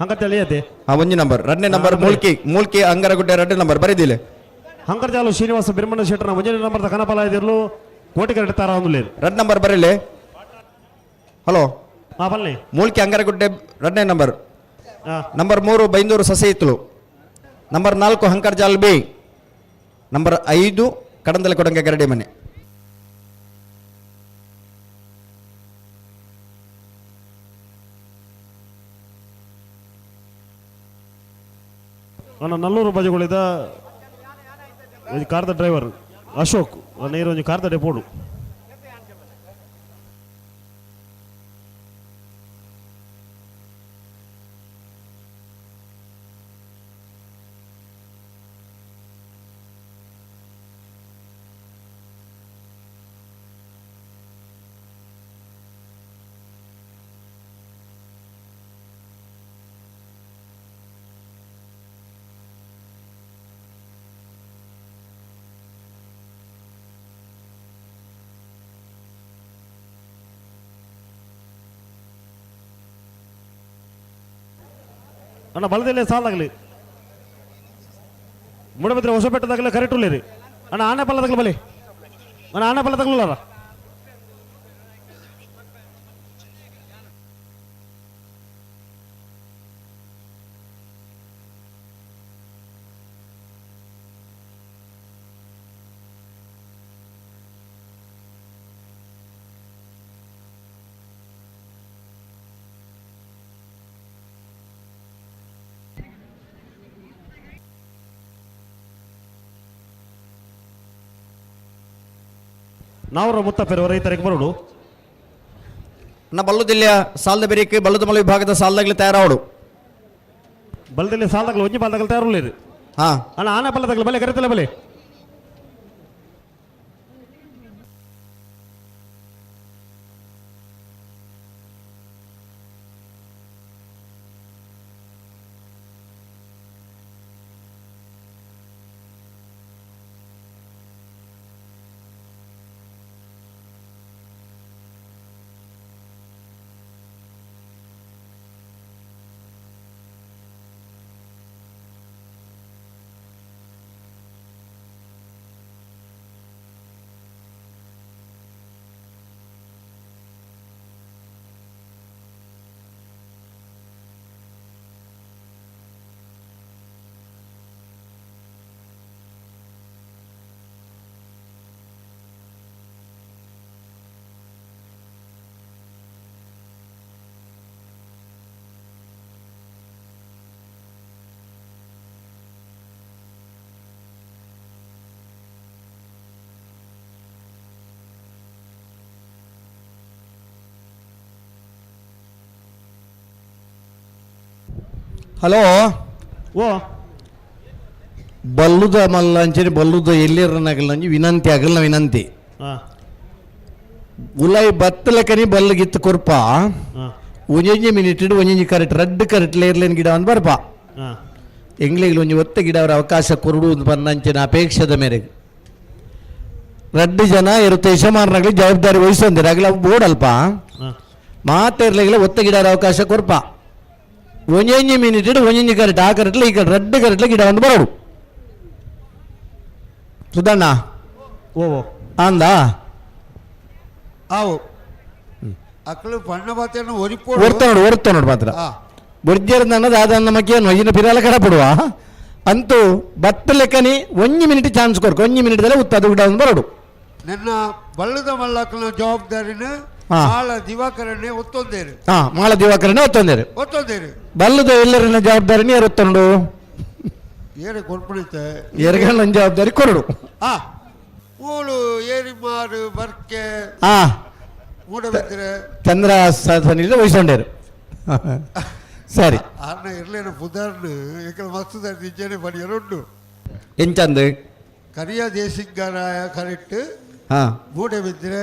ಹಂಕರ್ಜಾಲಿ ಅದೇ. ಹಾ, ಒಂದು ನಂಬರ್, ಎರಡನೇ ನಂಬರ್. ಮೂಲ್ಕಿ, ಮೂಲ್ಕಿ ಅಂಗರಗುಡ್ಡೆ ಎರಡನೇ ನಂಬರ್ ಬರೀದಿಲ್ಲ. ಹಂಕರ್ಜಾಲು ಶ್ರೀನಿವಾಸ ಬಿರ್ಮಣ್ಣ ಶೆಟ್ಟರ್ನ ಒಂಜನೇ ನಂಬರ್ದ ಕನಪಲ ಇದಿರ್ಲು ಕೋಟಿ ಕರೆಕ್ಟ್ ತಾರ ಒಂದು ಎರಡು ನಂಬರ್ ಬರೀಲಿ. ಹಲೋ. ಹಾ, ಬನ್ನಿ. ಮೂಲ್ಕಿ ಅಂಗರಗುಡ್ಡೆ ಎರಡನೇ ನಂಬರ್. ಹಾ. Number 3 Byndoor Sasihithlu, number 4 Hankarjal B, number 5 Kadandale Kodange ಗರಡಿ ಮನೆ. ನನ್ನ ನಲ್ಲೂರು ಬಜೆಗಳಿದ ಒಂಜಿ ಕಾರ್ದ ಡ್ರೈವರ್ ಅಶೋಕ್ ನೇರ ಒಂಜಿ ಕಾರ್ದ ಡೆಪೋಡು. ಅಣ್ಣ ಬಲದಲ್ಲೇ ಸಾಲಾಗಲಿ ಮೂಡಬಿದ್ರೆ ಹೊಸಪೇಟೆದಾಗಲೇ ಕರೆಕ್ಟ್ ಉಳ್ಳೇರಿ. ಅಣ್ಣ ಆನೆ ಪಲ್ಲದಾಗಲಿ ಬಲಿ. ಅಣ್ಣ ಆನೆ ಪಲ್ಲದಾಗಲಲ್ಲ. ನಾವ್ರ ಮುತ್ತಪ್ಪರು ರೈತರಿಗೆ ಬರೋಡು. ಅಣ್ಣ ಬಲ್ಲುದಿಲ್ಲ ಸಾಲದ ಬೆರಿಕ್ ಬಲ್ಲದ ಮಲ ವಿಭಾಗದ ಸಾಲದಾಗಲಿ ತಯಾರಾವಡು. ಬಲದಲ್ಲಿ ಸಾಲದಾಗಲಿ ಒಂಜಿ ಬಾಲ್ದಾಗಲಿ ತಯಾರುಳ್ಳೇರಿ. ಹಾ. ಅಣ್ಣ ಆನೆ ಪಲ್ಲದಾಗಲಿ ಬಲೆ ಕರೆತಲ್ಲ ಬಲೆ. ಹಲೋ. ಓ. ಬಲ್ಲುದ ಮಲ್ಲ ಅಂಚನೆ ಬಲ್ಲುದ ಎಲ್ಲಿರನಾಗಲ್ಲ ವಿನಂತಿ ಆಗಲ್ಲ ವಿನಂತಿ. ಹಾ. ಉಲೈ ಬತ್ತಲಕನಿ ಬಲ್ಲಗಿತ್ತು ಕೊರ್ಪ. ಹಾ. ಒಂಜೊಂಜಿ ಮಿನಿಟ್ ಒಂಜೊಂಜಿ ಕರೆಕ್ಟ್ ರಡ್ಡು ಕರೆಕ್ಟ್ ಲೇರ್ಲೇನ್ ಗಿಡ ಒಂದು ಬರ್ಪ. ಹಾ. ಎಂಗ್ಲಿಗ್ ಒಂಜಿ ಒತ್ತ ಗಿಡ ಅವರ ಅವಕಾಶ ಕೊರಡು ಬಂದಂಚಿನ ಅಪೇಕ್ಷೆದ ಮೇರೆಗೆ ರಡ್ಡು ಜನ ಇರುತ್ತೆ ಯಜಮಾನರಾಗಲಿ ಜವಾಬ್ದಾರಿ ವಹಿಸೊಂದಿರ ಆಗಲಿ ಅವು ಬೋರ್ಡ್ ಅಲ್ಪ. ಹಾ. ಮಾತಿರ್ಲಿಲ್ಲ ಒತ್ತ ಗಿಡ ಅವಕಾಶ ಕೊರ್ಪ. ಒಂಜೊಂಜಿ ಮಿನಿಟ್ ಒಂಜೊಂಜಿ ಕರೆಕ್ಟ್ ಆ ಕರೆಕ್ಟ್ಲ ಈ ಕಡೆ ರಡ್ಡು ಕರೆಕ್ಟ್ಲ ಗಿಡ ಒಂದು ಬರೋಡು ಸುಧಣ್ಣ. ಓ ಓ. ಅಂದ. ಆವು ಅಕ್ಲು ಪಣ್ಣ ಬಾತೆಯನ್ನು ಒರಿಪೋಡು. ಒರ್ತ ನೋಡು, ಒರ್ತ ನೋಡು ಮಾತ್ರ. ಆ. ಬುರ್ಜರ್ ಅನ್ನೋದು ಆದ ನಮಗೆ ಏನು ಇನ್ನು ಪಿರಾಲ ಕಡ ಬಿಡುವ ಅಂತೂ ಬತ್ತ ಲೆಕ್ಕನಿ ಒಂಜಿ ಮಿನಿಟ್ ಚಾನ್ಸ್ ಕೊರ್ಕ ಒಂಜಿ ಮಿನಿಟ್ ಉತ್ತದು ಗಿಡ ಒಂದು ಬರೋಡು. ನಿನ್ನ ಬಲ್ಲದ ಮಲ್ಲಕ್ಕನ ಜವಾಬ್ದಾರಿನ ಹಾ. ಆಳ ದಿವಾಕರನ್ನೇ ಒತ್ತೊಂದೇರು. ಹಾ, ಮಾಳ ದಿವಾಕರನೇ ಒತ್ತೊಂದೇರು. ಒತ್ತೊಂದೇರು. ಬಲ್ಲದ ಎಲ್ಲರನ್ನ ಜವಾಬ್ದಾರಿನ ಯಾರು ಒತ್ತೊಂಡು? ಏರೆ ಕೊರ್ಪಣಿತೆ. ಎರಗಣ್ಣ ಜವಾಬ್ದಾರಿ ಕೊರಡು. ಆ ಮೂಲು ಏರಿಮಾರು ಬರ್ಕೆ. ಹಾ. ಮೂಡಬಿದ್ರೆ. ಚಂದ್ರ ಸನಿಲ್ ವಹಿಸ್ಕೊಂಡೇರು, ಸರಿ. ಅನ್ನ ಇರ್ಲೇನು ಪುದರ್ನು ಏಕಲ ಮಸ್ತ್ ನಿಜನೇ ಪಡಿಯರುಂಡು. ಎಂಚಂದು? ಕರಿಯ ದೇಸಿಂಗರಾಯ ಕರೆಕ್ಟ್. ಹಾ. ಮೂಡಬಿದ್ರೆ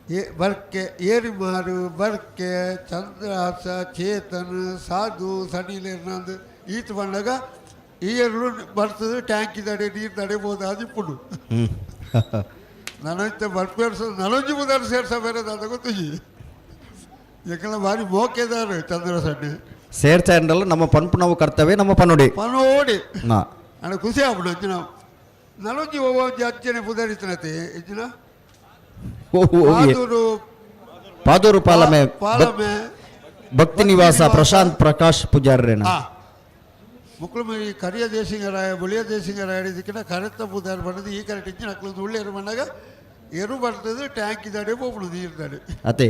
ಏ ಬರ್ಕೆ ಏರಿಮಾರು ಬರ್ಕೆ ಚಂದ್ರಹಾಸ ಚೇತನ್ ಸಾಧು ಸನಿಲ್ ಈತ ಬಂದಾಗ ಈ ಎರಡು ಬರ್ತದೆ ಟ್ಯಾಂಕಿ ತಡೆ ನೀರು ತಡೆಬೋದು ಅದು ನನಂತ ಬರ್ಪೇರ್ಸ ನನಂಜಿ ಮುದಾರು ಸೇರ್ಸ ಬೇರೆ ದಾದ ಗೊತ್ತಿಜಿ ಯಾಕಂದ್ರೆ ಭಾರಿ ಮೋಕೆದಾರು ಚಂದ್ರ ಸಣ್ಣ. ಸೇರ್ಚಾಂಡಲ್ಲ ನಮ್ಮ ಪನ್ಪುನವು ಕರ್ತವ್ಯ ನಮ್ಮ ಪನುಡಿ. ಪನೋಡಿ. ಹಾ. ಅಣ್ಣ ಖುಷಿ ಆಗ್ಬಿಡು ಅಂಚಿನ ನಲೊಂಜಿ ಒಬ್ಬ ಅಜ್ಜನೆ ಪುದರಿತನತೆ ಇಜ್ಜಿನ. ಓ, ಓ, ಓ, ಏ. ಪಾದೂರು. ಪಾದೂರು ಪಾಲಮೆ. ಪಾಲಮೆ. ಭಕ್ತಿ ನಿವಾಸ ಪ್ರಶಾಂತ್ ಪ್ರಕಾಶ್ ಪೂಜಾರ್ರೇನ. ಆ ಮುಕ್ಳು ಈ ಕರಿಯ ದೇಶಿಂಗರಾಯ ಬುಳಿಯ ದೇಶಿಂಗರಾಯ ಇದಕ್ಕಿಂತ ಕರೆತ ಪುದಾರ್ ಬಣ್ಣದ ಈ ಕರೆಕ್ಟ್ ಇಂಚಿನ ಅಕ್ಲು ಉಳ್ಳೇರು ಮಣ್ಣಾಗ ಎರು ಬರ್ತದೆ ಟ್ಯಾಂಕ್ ಇದ್ದಾಡೆ ಹೋಗ್ಬಿಡು ನೀರು ತಡೆ. ಅತೆ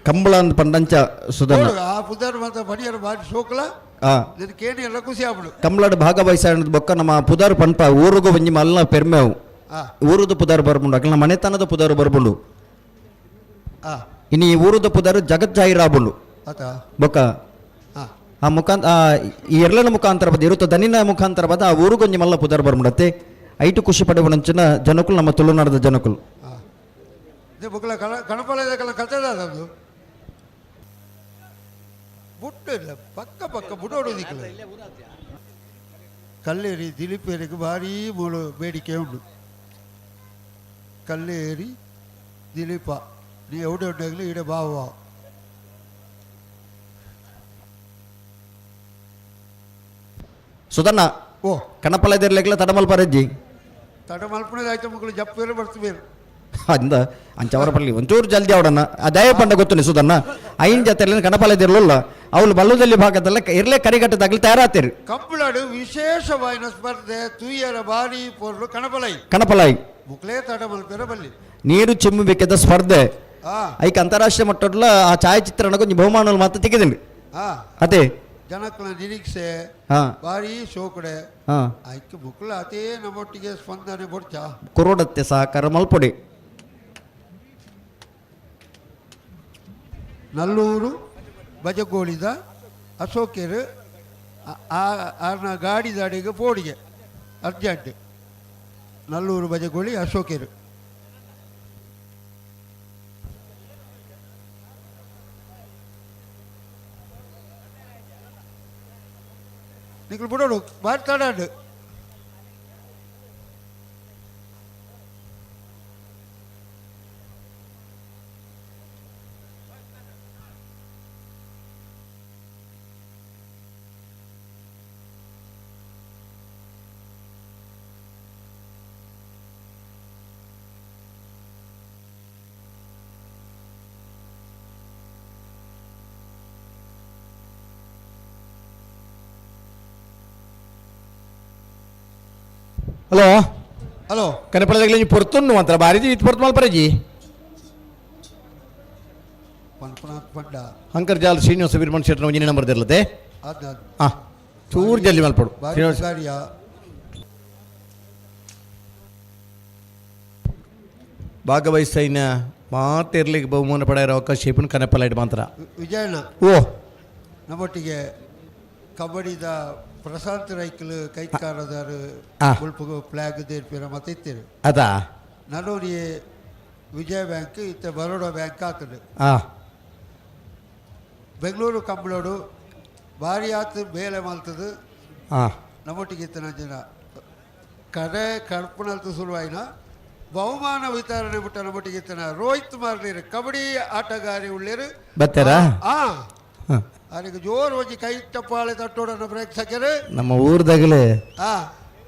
ಕಂಬಳ ಅಂದ್ ಪಂಡಂಚ ಸುಧನ. ನೋಡು, ಆ ಪುದಾರ್ ಮಾತ್ರ ಬಡಿಯರ ಬಾರಿ ಸೋಕಲ. ಆ. ನಿನ್ನ ಕೇಣಿ ಎಲ್ಲ ಖುಷಿ ಆಗ್ಬಿಡು. ಕಂಬಳಡ್ ಭಾಗವಹಿಸ ಬೊಕ್ಕ ನಮ್ಮ ಪುದಾರ್ ಪನ್ಪ ಊರುಗು ಒಂಜಿ ಮಲ್ಲ ಪೆರ್ಮೆವು. ಆ. ಊರುದ ಪುದಾರ್ ಬರ್ಬುಂಡು ಅಕ್ಲ ಮನೆತನದ ಪುದಾರ್ ಬರ್ಬುಂಡು. ಆ. ಇನಿ ಈ ಊರುದ ಪುದಾರು ಜಗತ್ ಜಾಹೀರಾಬುಂಡು. ಆತ. ಬೊಕ್ಕ ಆ. ಆ ಮುಖಾಂತ ಆ ಈ ಎರ್ಲನ ಮುಖಾಂತರ ಬದ ಇರುತ್ತ ದನಿನ ಮುಖಾಂತರ ಬದ ಆ ಊರುಗೊಂಜಿ ಮಲ್ಲ ಪುದಾರ್ ಬರ್ಬುಂಡತ್ತೆ ಐಟು ಖುಷಿ ಪಡೆಯುವಂಚಿನ ಜನಕುಲು ನಮ್ಮ ತುಳುನಾಡದ ಜನಕುಲು. ಆ ಇದು ಬುಕ್ಲ ಕಣ ಕಣಪಲ ಕಲ ಕಥೆದ ಅದು ಬುಟ್ಟು ಇಲ್ಲ ಪಕ್ಕ ಪಕ್ಕ ಬುಡೋಡು ದಿಕ್ಕಲ ಕಲ್ಲೇರಿ ದಿಲೀಪೇರಿಗೆ ಭಾರೀ ಮೂಳು ಬೇಡಿಕೆ ಉಂಟು. ಕಲ್ಲೇರಿ ದಿಲೀಪ ನೀ ಎವಡೆ ಉಂಡಾಗಲಿ ಈಡೆ ಬಾವ. Sudhanna. ಓ. ಕಣಪಲದಿರ್ಲಿಕ್ಲ ತಡಮಲ್ ಪರಜ್ಜಿ. ತಡ ಮಲ್ಪುಣದ ಆಯ್ತು, ಮಕ್ಕಳು ಜಪ್ಪೇರು ಬರ್ತೀವಿ. ಅಂದ ಅಂಚವರ ಪಲ್ಲಿ ಒಂಚೂರು ಜಲ್ದಿ ಅವಡನ್ನ ಆ ದಯ ಪಂಡ ಗೊತ್ತುನಿ ಸುಧನ್ನ. ಐನ್ ಜೊತೆಲಿ ಕಣಪಲದಿರ್ಲಿಲ್ಲ ಅವಳು ಬಲ್ಲದಲ್ಲಿ ಭಾಗದಲ್ಲ ಇರ್ಲೇ ಕರಿಗಟ್ಟದಾಗಲಿ ತಯಾರಾತಿರು. ಕಂಬಳಡು ವಿಶೇಷವಾಯಿನ ಸ್ಪರ್ಧೆ ತೂಯರ ಬಾರಿ ಪೊರ್ಲು ಕಣಪಲೈ. ಕಣಪಲಾಯಿ. ಮುಕ್ಲೇ ತಡ ಮಲ್ಪೇರ ಬಲ್ಲಿ. ನೀರು ಚಿಮ್ಮಬೇಕಿದ್ದ ಸ್ಪರ್ಧೆ. ಐಕ್ ಅಂತಾರಾಷ್ಟ್ರೀಯ ಮಟ್ಟಡ್ಲ ಆ ಛಾಯಾಚಿತ್ರಣ ಕೊಂಚ ಬಹುಮಾನಗಳು ಮಾತ್ರ ತೆಗೆದಿಲ್ಲ. ಅದೇ. ಜನಕ್ಲ ನಿರೀಕ್ಷೆ. ಬಾರಿ ಶೋಕಡೆ. ಐಕ್ ಮುಕ್ಲ ಅತೇ ನಮ್ಮೊಟ್ಟಿಗೆ ಸ್ಪಂದನೆ ಬೊಡ್ಚ. ಕುರುಡತ್ತೆ ಸಹಕಾರ ಮಲ್ಪೊಡಿ. ನಲ್ಲೂರು ಬಜಗೋಳಿದ ಅಶೋಕರು ಆರ್ನ ಗಾಡಿ ದಾಡಿಗೆ ಪೋಡಿಗೆ ಅರ್ಜೆಂಟ್. ನಲ್ಲೂರು ಬಜಗೋಳಿ ಅಶೋಕರು. ನಿಕ್ಲು ಬಿಡೋಡು ಬಾರಿ ತಡಾಡು. ಹಲೋ. ಹಲೋ. ಕನಪಳದಾಗಲಿ ಪೊರ್ತುಂಡು ಮಾತ್ರ ಬಾರಿ ಇದು ಪೊರ್ತು ಮಲ್ಪರಜಿ. ಪನ್ಪನಾಥ್ ಪಂಡ. ಅಂಕರ್ ಜಾಲ್ ಶ್ರೀನಿವಾಸ ವೀರ್ಮನ್ ಶೆಟ್ಟರ್ ಒಂಜಿನ ನಂಬರ್ ದಿರ್ಲತೆ. ಅದ್ ಹಾಂ, ಚೂರು ಜಲ್ದಿ ಮಲ್ಪಡು. ಬಾರಿ ಶ್ರೀನಿವಾಸ ಗಾಡಿಯ. ಭಾಗವಹಿಸೈನ ಮಾತಿರ್ಲಿಕ್ಕೆ ಬಹುಮಾನ ಪಡೆಯೋ ಅವಕಾಶ ಇಪ್ಪನು ಕನಪಲ ಇಟ್ಟು ಮಾತ್ರ. ವಿಜಯಣ್ಣ. ಓ. ನಮ್ಮೊಟ್ಟಿಗೆ ಕಬಡ್ಡಿದ ಪ್ರಶಾಂತ್ ರೈಕ್ಲು ಕೈಕಾರದಾರು ಮುಲ್ಪುಗು ಫ್ಲಾಗ್ ದೇರ್ಪಿರ ಮತ್ತೆ ಇತ್ತೀರು. ಅದಾ. ನಡೋರಿ ವಿಜಯ ಬ್ಯಾಂಕ್ ಇತ್ತ ಬರೋಡ ಬ್ಯಾಂಕ್ ಆತದೆ. ಬೆಂಗಳೂರು ಕಂಬಳೋಡು ಭಾರಿ ಆತು ಬೇಲೆ ಮಲ್ತದು. ನಮ್ಮೊಟ್ಟಿಗೆ ಇತ್ತಿನ ಜನ ಕಡೆ ಕಡ್ಪನಲ್ತು ಸುರುವಾಯಿನ ಬಹುಮಾನ ವಿತರಣೆ ಬಿಟ್ಟ ನಮ್ಮೊಟ್ಟಿಗೆ ಇತ್ತಿನ ರೋಹಿತ್ ಮಾರ್ಲೀರು ಕಬಡ್ಡಿ ಆಟಗಾರಿ ಉಳ್ಳೇರು. ಬತ್ತಾರಾ? ಅವರಿಗೆ ಜೋರು ಹೋಗಿ ಕೈ ಚಪ್ಪಾಳೆ ತಟ್ಟೋಡನ್ನ ಪ್ರೇಕ್ಷಕರು. ನಮ್ಮ ಊರ್ದಾಗಲೇ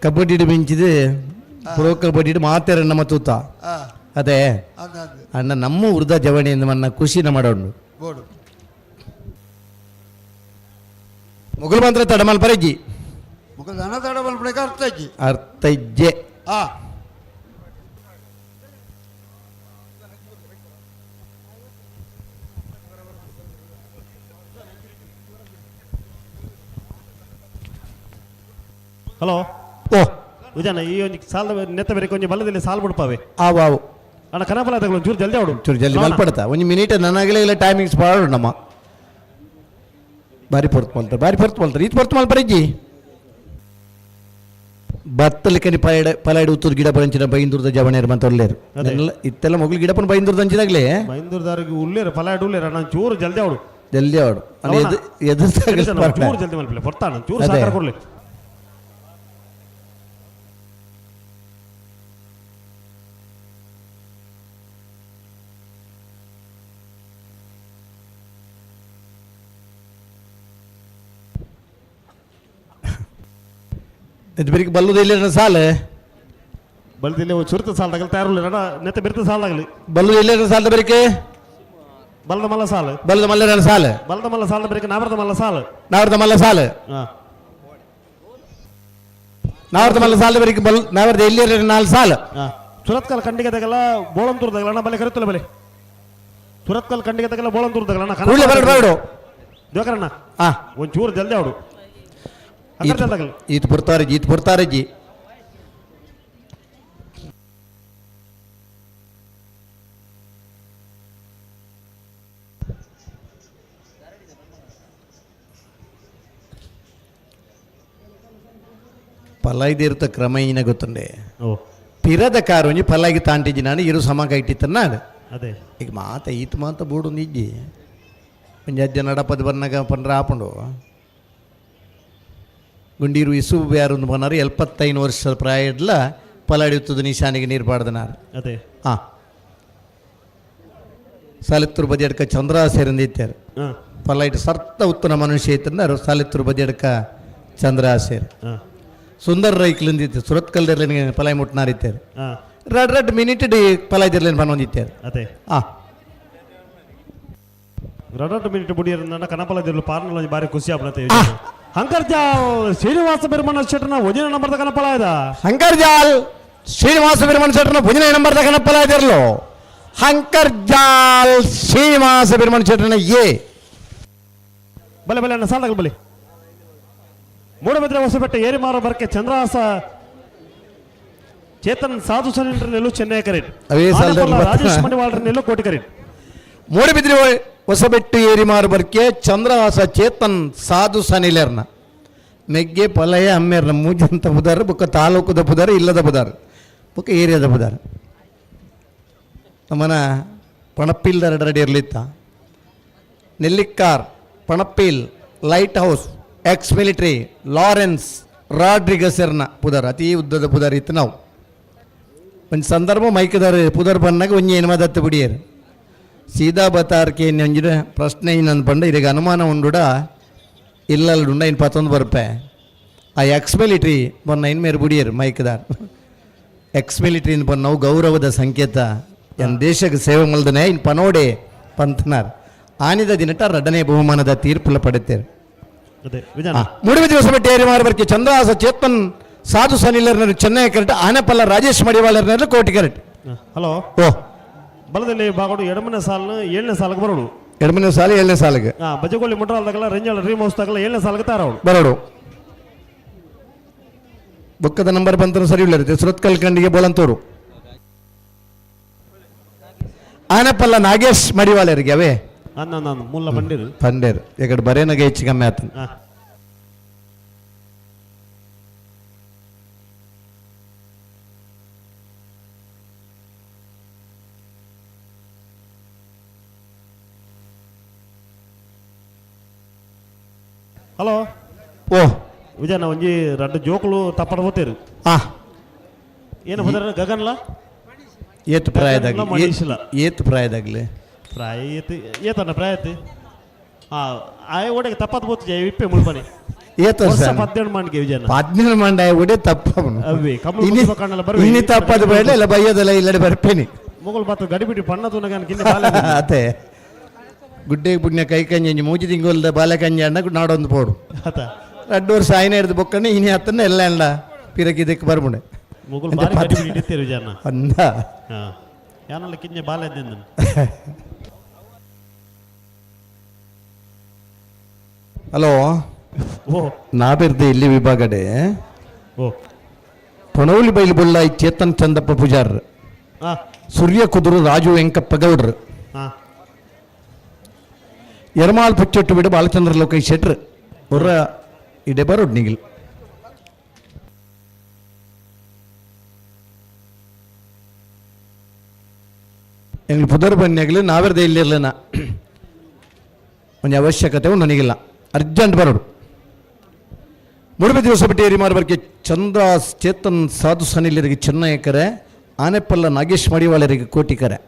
ಕಬಡ್ಡಿ ಮಿಂಚಿದು ಪ್ರೊ ಕಬಡ್ಡಿ ಮಾತಾರ ನಮ್ಮ ತೂತ. ಅದೇ. ಅಂದ ಅಣ್ಣ ನಮ್ಮ ಉರ್ದ ಜವಣಿಯಿಂದ ಮನ್ನ ಖುಷಿನ ಮಾಡೋಣ. ಬೋಡು. ಮೊಗಲು ಮಾತ್ರ ತಡಮಲ್ ಪರಜ್ಜಿ. ಮುಗಲ್ ದನ ತಡಮಲ್ ಪಡೆಕ ಅರ್ಥ ಇಜ್ಜಿ. ಅರ್ಥ ಇಜ್ಜೆ. ಹಲೋ. ಓ. ವಿಜಯಣ್ಣ, ಈ ಒಂದು ಸಾಲ ನೆತ್ತ ಬೇರೆ ಕೊಂಚ ಬಲ್ಲದಲ್ಲಿ ಸಾಲ್ ಬಿಡ್ಪಾವೆ. ಆವು ಆವು. ಅಣ್ಣ, ಕನಪಲ ತಗೊಳ್ಳಿ, ಒಂಚೂರು ಜಲ್ದಿ ಅವಡು. ಚೂರು ಜಲ್ದಿ ಮಲ್ಪಡ್ತಾ ಒಂದು ಮಿನಿಟ್ ನನಗಲೇ ಇಲ್ಲ ಟೈಮಿಂಗ್ಸ್ ಮಾಡೋಣ ನಮ್ಮ. ಬಾರಿ ಪೊರ್ತು ಮಲ್ತಾರೆ, ಬಾರಿ ಪೊರ್ತು ಮಲ್ತಾರೆ. ಇದು ಪೊರ್ತು ಮಲ್ಪರಿಜ್ಜಿ. ಬತ್ತಲಿಕನಿ ಪಲಾಯ್ಡ ಪಲಾಯ್ಡ ಉತ್ತೂರು ಗಿಡ ಪಂಚಿನ ಬೈಂದೂರ್ದ ಜವಣಿಯರು ಅಂತ ಒಳ್ಳೆಯರು. ಅದೇ. ಇತ್ತೆಲ್ಲ ಮಗಳು ಗಿಡಪನ ಬೈಂದೂರ್ದ ಹಂಚಿದಾಗಲೇ. ಬೈಂದೂರ್ದಾರಿಗೆ ಉಳ್ಳೇರು ಪಲಾಯ್ಡು ಉಳ್ಳೇರು. ಅಣ್ಣ, ಚೂರು ಜಲ್ದಿ ಅವಡು. ಜಲ್ದಿ ಅವಡು. ಚೂರು ಜಲ್ದಿ ಮಲ್ಪಿಲ್ಲ ಹೊರ್ತಾಣ ಚೂರು ಸಹಕಾರ ಕೊಡ್ಲಿ. ಬೆಳಿಗ್ಗೆ ಬಲ್ಲುದ ಇಲ್ಲ ಸಾಲ. ಬಲ್ದಿಲ್ಲ ಚುರುತ ಸಾಲದಾಗಲಿ ತಯಾರುಲ್ಲ ಅಣ್ಣ, ನೆತ್ತ ಬಿರ್ತ ಸಾಲದಾಗಲಿ. ಬಲ್ಲುದ ಇಲ್ಲ ಸಾಲದ ಬೆರಿಕೆ. ಬಲದ ಮಲ್ಲ ಸಾಲ. ಬಲ್ಲದ ಮಲ್ಲ ಸಾಲ. ಬಲದ ಮಲ್ಲ ಸಾಲದ ಬೆರಿಕೆ ನಾವರದ ಮಲ್ಲ ಸಾಲ. ನಾವರದ ಮಲ್ಲ ಸಾಲ. ನಾವರದ ಮಲ್ಲ ಸಾಲದ ಬೆರಿಕೆ ಬಲ್ ನಾವರದ ಎಲ್ಲಿ ನಾಲ್ ಸಾಲ. ಸುರತ್ಕಲ್ ಖಂಡಿಗೆ ತಗಲ ಬೋಳಂತೂರು ತಗಲ ಅಣ್ಣ, ಬಲೆ ಕರಿತಲ್ಲ ಬಲೆ. ಸುರತ್ಕಲ್ ಖಂಡಿಗೆ ತಗಲ ಬೋಳಂತೂರು ತಗಲ ಅಣ್ಣ. ಕೂಡಲೇ ಬರಡು ಬರಡು. ಜೋಕರಣ್ಣ. ಒಂಚೂರು ಜಲ್ದಿ ಅವಡು. ಈತ ಪುರ್ತಾರಜ್ಜಿ, ಈತ ಪುರ್ತಾರಜ್ಜಿ. ಪಲಾಯ್ದಿರ್ತ ಕ್ರಮ ಏನ ಗೊತ್ತುಂಡೆ? ಪಿರದ ಕಾರು ಒಂಜಿ ಪಲಾಗಿ ತಾಂಟಿಜ್ಜಿ ನಾನು ಇರು ಸಮ ಕೈಟಿತ್ತನ್ನ. ಅದೇ. ಈಗ ಮಾತ ಈತ ಮಾತ ಬೋಡು ಇಜ್ಜಿ ಒಂಜಿ ಅಜ್ಜ ನಡಪದ ಬನ್ನಗ ಪಂಡ್ರ ಆಪುಂಡು. ಗುಂಡೀರು ಇಸು ಬ್ಯಾರೊಂದು ಬನ್ನಾರು 75 ವರ್ಷದ ಪ್ರಾಯ ಇಡ್ಲ ಪಲಾಡಿ ಉತ್ತದ ನಿಶಾನಿಗೆ ನೀರು ಪಾಡ್ದನಾರು. ಅದೇ. ಹಾಂ, ಸಾಲಿತ್ತೂರು ಬದಿಯಡ್ಕ ಚಂದ್ರ ಸೇರಿಂದಿತ್ತಾರೆ. ಪಲಾಯಿಟ್ ಸರ್ತ ಉತ್ತನ ಮನುಷ್ಯ ಇತ್ತಂದಾರು ಸಾಲಿತ್ತೂರು ಬದಿಯಡ್ಕ ಚಂದ್ರಹಾಸೇರ್ ಸುಂದರ್ ರೈಕ್ಲಿಂದಿತ್ತು ಸುರತ್ಕಲ್ದಿರ್ಲೇನು ಪಲಾಯ್ ಮುಟ್ನಾರಿತ್ತೇರು. ರಡ್ ರಡ್ ಮಿನಿಟ್ ಡಿ ಪಲಾಯ್ದಿರ್ಲೇನು ಪನ್ನೊಂದಿತ್ತೇರು. ಅದೇ. ರಡ್ ಮಿನಿಟ್ ಬುಡಿಯರ್ ಕನಪಲದಿರ್ಲು ಪಾರ್ನಲ ಬಾರಿ ಖುಷಿ ಆಪಣತೆ. ಹಂಕರ್ಜಾಲ್ ಶ್ರೀನಿವಾಸ ಬಿರ್ಮಣ ಶೆಟ್ಟರ್ನ ಒಂಜಿನ ನಂಬರ್ದ ಕನಪಲ ಇದ. ಹಂಕರ್ಜಾಲ್ ಶ್ರೀನಿವಾಸ ಬಿರ್ಮಣ ಶೆಟ್ಟರ್ನ ಒಂಜಿನ ನಂಬರ್ದ ಕನಪಲ ಇದಿರ್ಲು. ಹಂಕರ್ಜಾಲ್ ಶ್ರೀನಿವಾಸ ಬಿರ್ಮಣ ಶೆಟ್ಟರ್ನ ಎ. ಬಲೆ ಬಲೆ ಅಣ್ಣ, ಸಾಲದಾಗ ಬಲೆ. ಮೂಡಬಿದ್ರೆ ಹೊಸಬೆಟ್ಟ ಏರಿಮಾರು ಬರ್ಕೆ ಚಂದ್ರಹಾಸ ಚೇತನ್ ಸಾಧು ಸನಿಲ್ರ ನೆಲ್ಲು ಚೆನ್ನೈ ಕರೀನ್. ಅವೇ ಸಾಲದಲ್ಲಿ ಬರ್ತಾನ. ರಾಜೇಶ್ ಮಣಿವಾಳ್ರ ನೆಲ್ಲು ಕೋಟಿ ಕರೀನ್. ಮೂಡಬಿದ್ರಿ ಹೊಸಬೆಟ್ಟು ಏರಿಮಾರು ಬರ್ಕೆ ಚಂದ್ರಹಾಸ ಚೇತನ್ ಸಾಧು ಸನಿಲರ್ನ ಮೆಗ್ಗೆ ಪಲಯ ಅಮ್ಮೇರ್ನ ಮೂಜಂತ ಬುದಾರ ಬುಕ್ಕ ತಾಲೂಕುದ ಬುದಾರ ಇಲ್ಲದ ಬುದಾರ ಬುಕ್ಕ ಏರಿಯಾದ ಬುದಾರ. ನಮ್ಮನ ಪಣಪ್ಪಿಲ್ದ ರೆಡಿ ಇರಲಿತ್ತ. Nellikkar Panappil light house ex military Lawrence ರಾಡ್ರಿಗಸರ್ನ ಪುದರ್ ಅತಿ ಉದ್ದದ ಪುದರ್ ಇತ್ತು. ನಾವು ಒಂದು ಸಂದರ್ಭ ಮೈಕದಾರ ಪುದರ್ ಬಂದಾಗ ಒಂಜಿ ಏನು ಮದತ್ತು ಬಿಡಿಯರು ಸೀದಾ ಬತಾರ್ಕೆ ಒಂಜಿನ ಪ್ರಶ್ನೆ ಇನ್ನೊಂದು ಪಂಡ ಇದಕ್ಕೆ ಅನುಮಾನ ಉಂಡುಡ ಇಲ್ಲಲ್ಡುಂಡ ಇನ್ನು ಪತ್ತೊಂದು ಬರ್ಪೆ ಆ ಎಕ್ಸ್ ಮಿಲಿಟ್ರಿ ಬೊನ್ನ ಇನ್ ಮೇರೆ ಬುಡಿಯರು ಮೈಕದಾರ್. ಎಕ್ಸ್ ಮಿಲಿಟ್ರಿ ನಾವು ಗೌರವದ ಸಂಕೇತ ಎನ್ ದೇಶಕ್ಕೆ ಸೇವೆ ಮಲ್ದನೆ ಇನ್ ಪನೋಡೆ ಪಂಥನಾರ್ ಆನಿದ ದಿನಟ ರಡ್ಡನೇ ಬಹುಮಾನದ ತೀರ್ಪುಲ ಪಡೆತೇರು. ಅದೇ ವಿಜಯಣ್ಣ. ಮೂಡುಬಿದಿರೆ ಹೊಸಬೆಟ್ಟೆ ಏರಿಮಾರು ಚಂದ್ರಹಾಸ ಚೇತನ್ ಸಾಧು ಸನಿಲರ್ನರು ಚೆನ್ನೈ ಕರೆಕ್ಟ್, ಆನೆಪಲ್ಲ ರಾಜೇಶ್ ಮಡಿವಾಳರ್ನರು ಕೋಟಿ ಕರೆಕ್ಟ್. ಹಲೋ. ಓ. ಬಲದಲ್ಲಿ ಬಾಗೋಡು ಎಡಮನೆ ಸಾಲನ್ನು ಏಳನೇ ಸಾಲಕ್ಕೆ ಬರೋಡು. ಎಡಮನೆ ಸಾಲು ಏಳನೇ ಸಾಲಿಗೆ. ಬಜಗೋಳಿ ಮುಂಡ್ರಾಲ್ದಾಗಲ್ಲ ರಂಜಾಳ ರೀಮ್ ಹೌಸ್ ತಾಗಲ್ಲ ಏಳನೇ ಸಾಲಕ್ಕೆ ತಾರವಳು. ಬರೋಡು. ಬುಕ್ಕದ ನಂಬರ್ ಬಂತನು ಸರಿ ಇಲ್ಲ. ಸುರತ್ಕಲ್ ಕಂಡಿಗೆ ಬೋಲಂತೂರು ಆನೆಪಲ್ಲ ನಾಗೇಶ್ ಮಡಿವಾಳರಿಗೆ ಅವೇ. ಅನ್ನ ನಾನು ಮೂಲ ಬಂಡಿರು. ಪಂಡೇರು ಎಕಡೆ ಬರೇನಗೆ ಹೆಚ್ಚು ಕಮ್ಮಿ ಆತನ. ಹಲೋ. ಓ. ವಿಜಯಣ್ಣ, ಒಂಜಿ ರಡ್ಡು ಜೋಕುಲು ತಪ್ಪಡ ಹೋತೇರು. ಏನು ಹೋದ್ರೆ ಗಗನ್ಲ. ಏತ್ ಪ್ರಾಯದಾಗ್ಲಿ? ಮನೀಶ್ಲ. ಏತ್ ಪ್ರಾಯದಾಗ್ಲಿ? ಪ್ರಾಯ ಏತ್ ಏತಣ್ಣ ಪ್ರಾಯ ಏತ್? ಆಯ ಒಡೆಗೆ ತಪ್ಪತ್ ಬೋತು ಜಯ ಇಪ್ಪೆ ಮುಳ್ಪನೆ. ಏತ್ ವರ್ಷ? ವರ್ಷ 18 ಮಾಡಿಗೆ ವಿಜಯಣ್ಣ. 17 ಮಂಡ ಒಡೆ ತಪ್ಪವನು. ಅವ್ವೆ, ಕಮಲ್ ಮುಗಿಸುವ ಕಾಣಲ್ಲ ಬರ್ವೆ. ಇನ್ನಿ ತಪ್ಪದು ಬೇಡ ಇಲ್ಲ ಬೈಯೋದಲ್ಲ ಇಲ್ಲಡೆ ಬರ್ಪೇನಿ. ಮೊಗಲ್ ಬಾತು ಗಡಿಬಿಡಿ ಪಣ್ಣ ತುನಗಾನ ಕಿನ್ನೆ ಬಾಲೆ. ಅತೆ ಗುಡ್ಡೆ ಪುಣ್ಯ ಕೈ ಕಂಜಿ ಮೂಜಿ ತಿಂಗೊಲ್ದ ಬಾಲೆ ಕಂಜಿ ಅಣ್ಣ ನಾಡೊಂದು ಪೋಡು. ಆತ. ರಡ್ಡು ವರ್ಷ ಆಯ್ನ ಹಿಡ್ದು ಬೊಕ್ಕಣ್ಣೆ ಇನಿ ಹತ್ತನ್ನ ಎಲ್ಲ ಅಣ್ಣ ಪಿರಕಿ ಇದಕ್ಕೆ ಬರ್ಬುಂಡೆ. ಮೊಗಲ್ ಬಾರಿ ಗಡಿಬಿಡಿ ಹಿಡಿತೇರು ವಿಜಯಣ್ಣ. ಅಂದ. ಯಾನಲ್ಲ ಕಿನ್ನೆ ಬಾಲೆ ಇದ್ದೆ. ಹಲೋ. ಓ. ನಾಬಿರ್ದೆ ಇಲ್ಲಿ ವಿಭಾಗಡೆ. ಓ. ಪಣೋಲಿ ಬೈಲು ಬುಳ್ಳಾಯಿ ಚೇತನ್ ಚಂದಪ್ಪ ಪೂಜಾರ್, ಸೂರ್ಯ ಕುದುರು ರಾಜು ವೆಂಕಪ್ಪ ಗೌಡ್ರು, ಎರ್ಮಾಲ್ ಪುಚ್ಚೊಟ್ಟು ಬಿಡು ಬಾಲಚಂದ್ರ ಲೋಕೈ ಶೆಟ್ರ್ ಹೊರ ಇಡೆ ಬರೋಡ್ ನಿಗಿಲ್. ಎಂಗ್ಲು ಪುದರ್ ಬನ್ನಿಯಾಗಲಿ ನಾವೆರ್ದೆ ಇಲ್ಲಿರ್ಲಿನ ಒಂಜಿ ಅವಶ್ಯಕತೆ ಉಂಡು ನನಗಿಲ್ಲ ಅರ್ಜೆಂಟ್ ಬರೋಡು. ಮೂಡುಬಿದಿರೆ ಹೊಸಪೇಟೆ ಏರಿಮಾರು ಚಂದ್ರ ಚೇತನ್ ಸಾಧು ಸನಿಲರಿಗೆ ಚೆನ್ನಯಕರೆ, ಆನೆಪಲ್ಲ ನಾಗೇಶ್ ಮಡಿವಾಳರಿಗೆ ಕೋಟಿಕರೆ.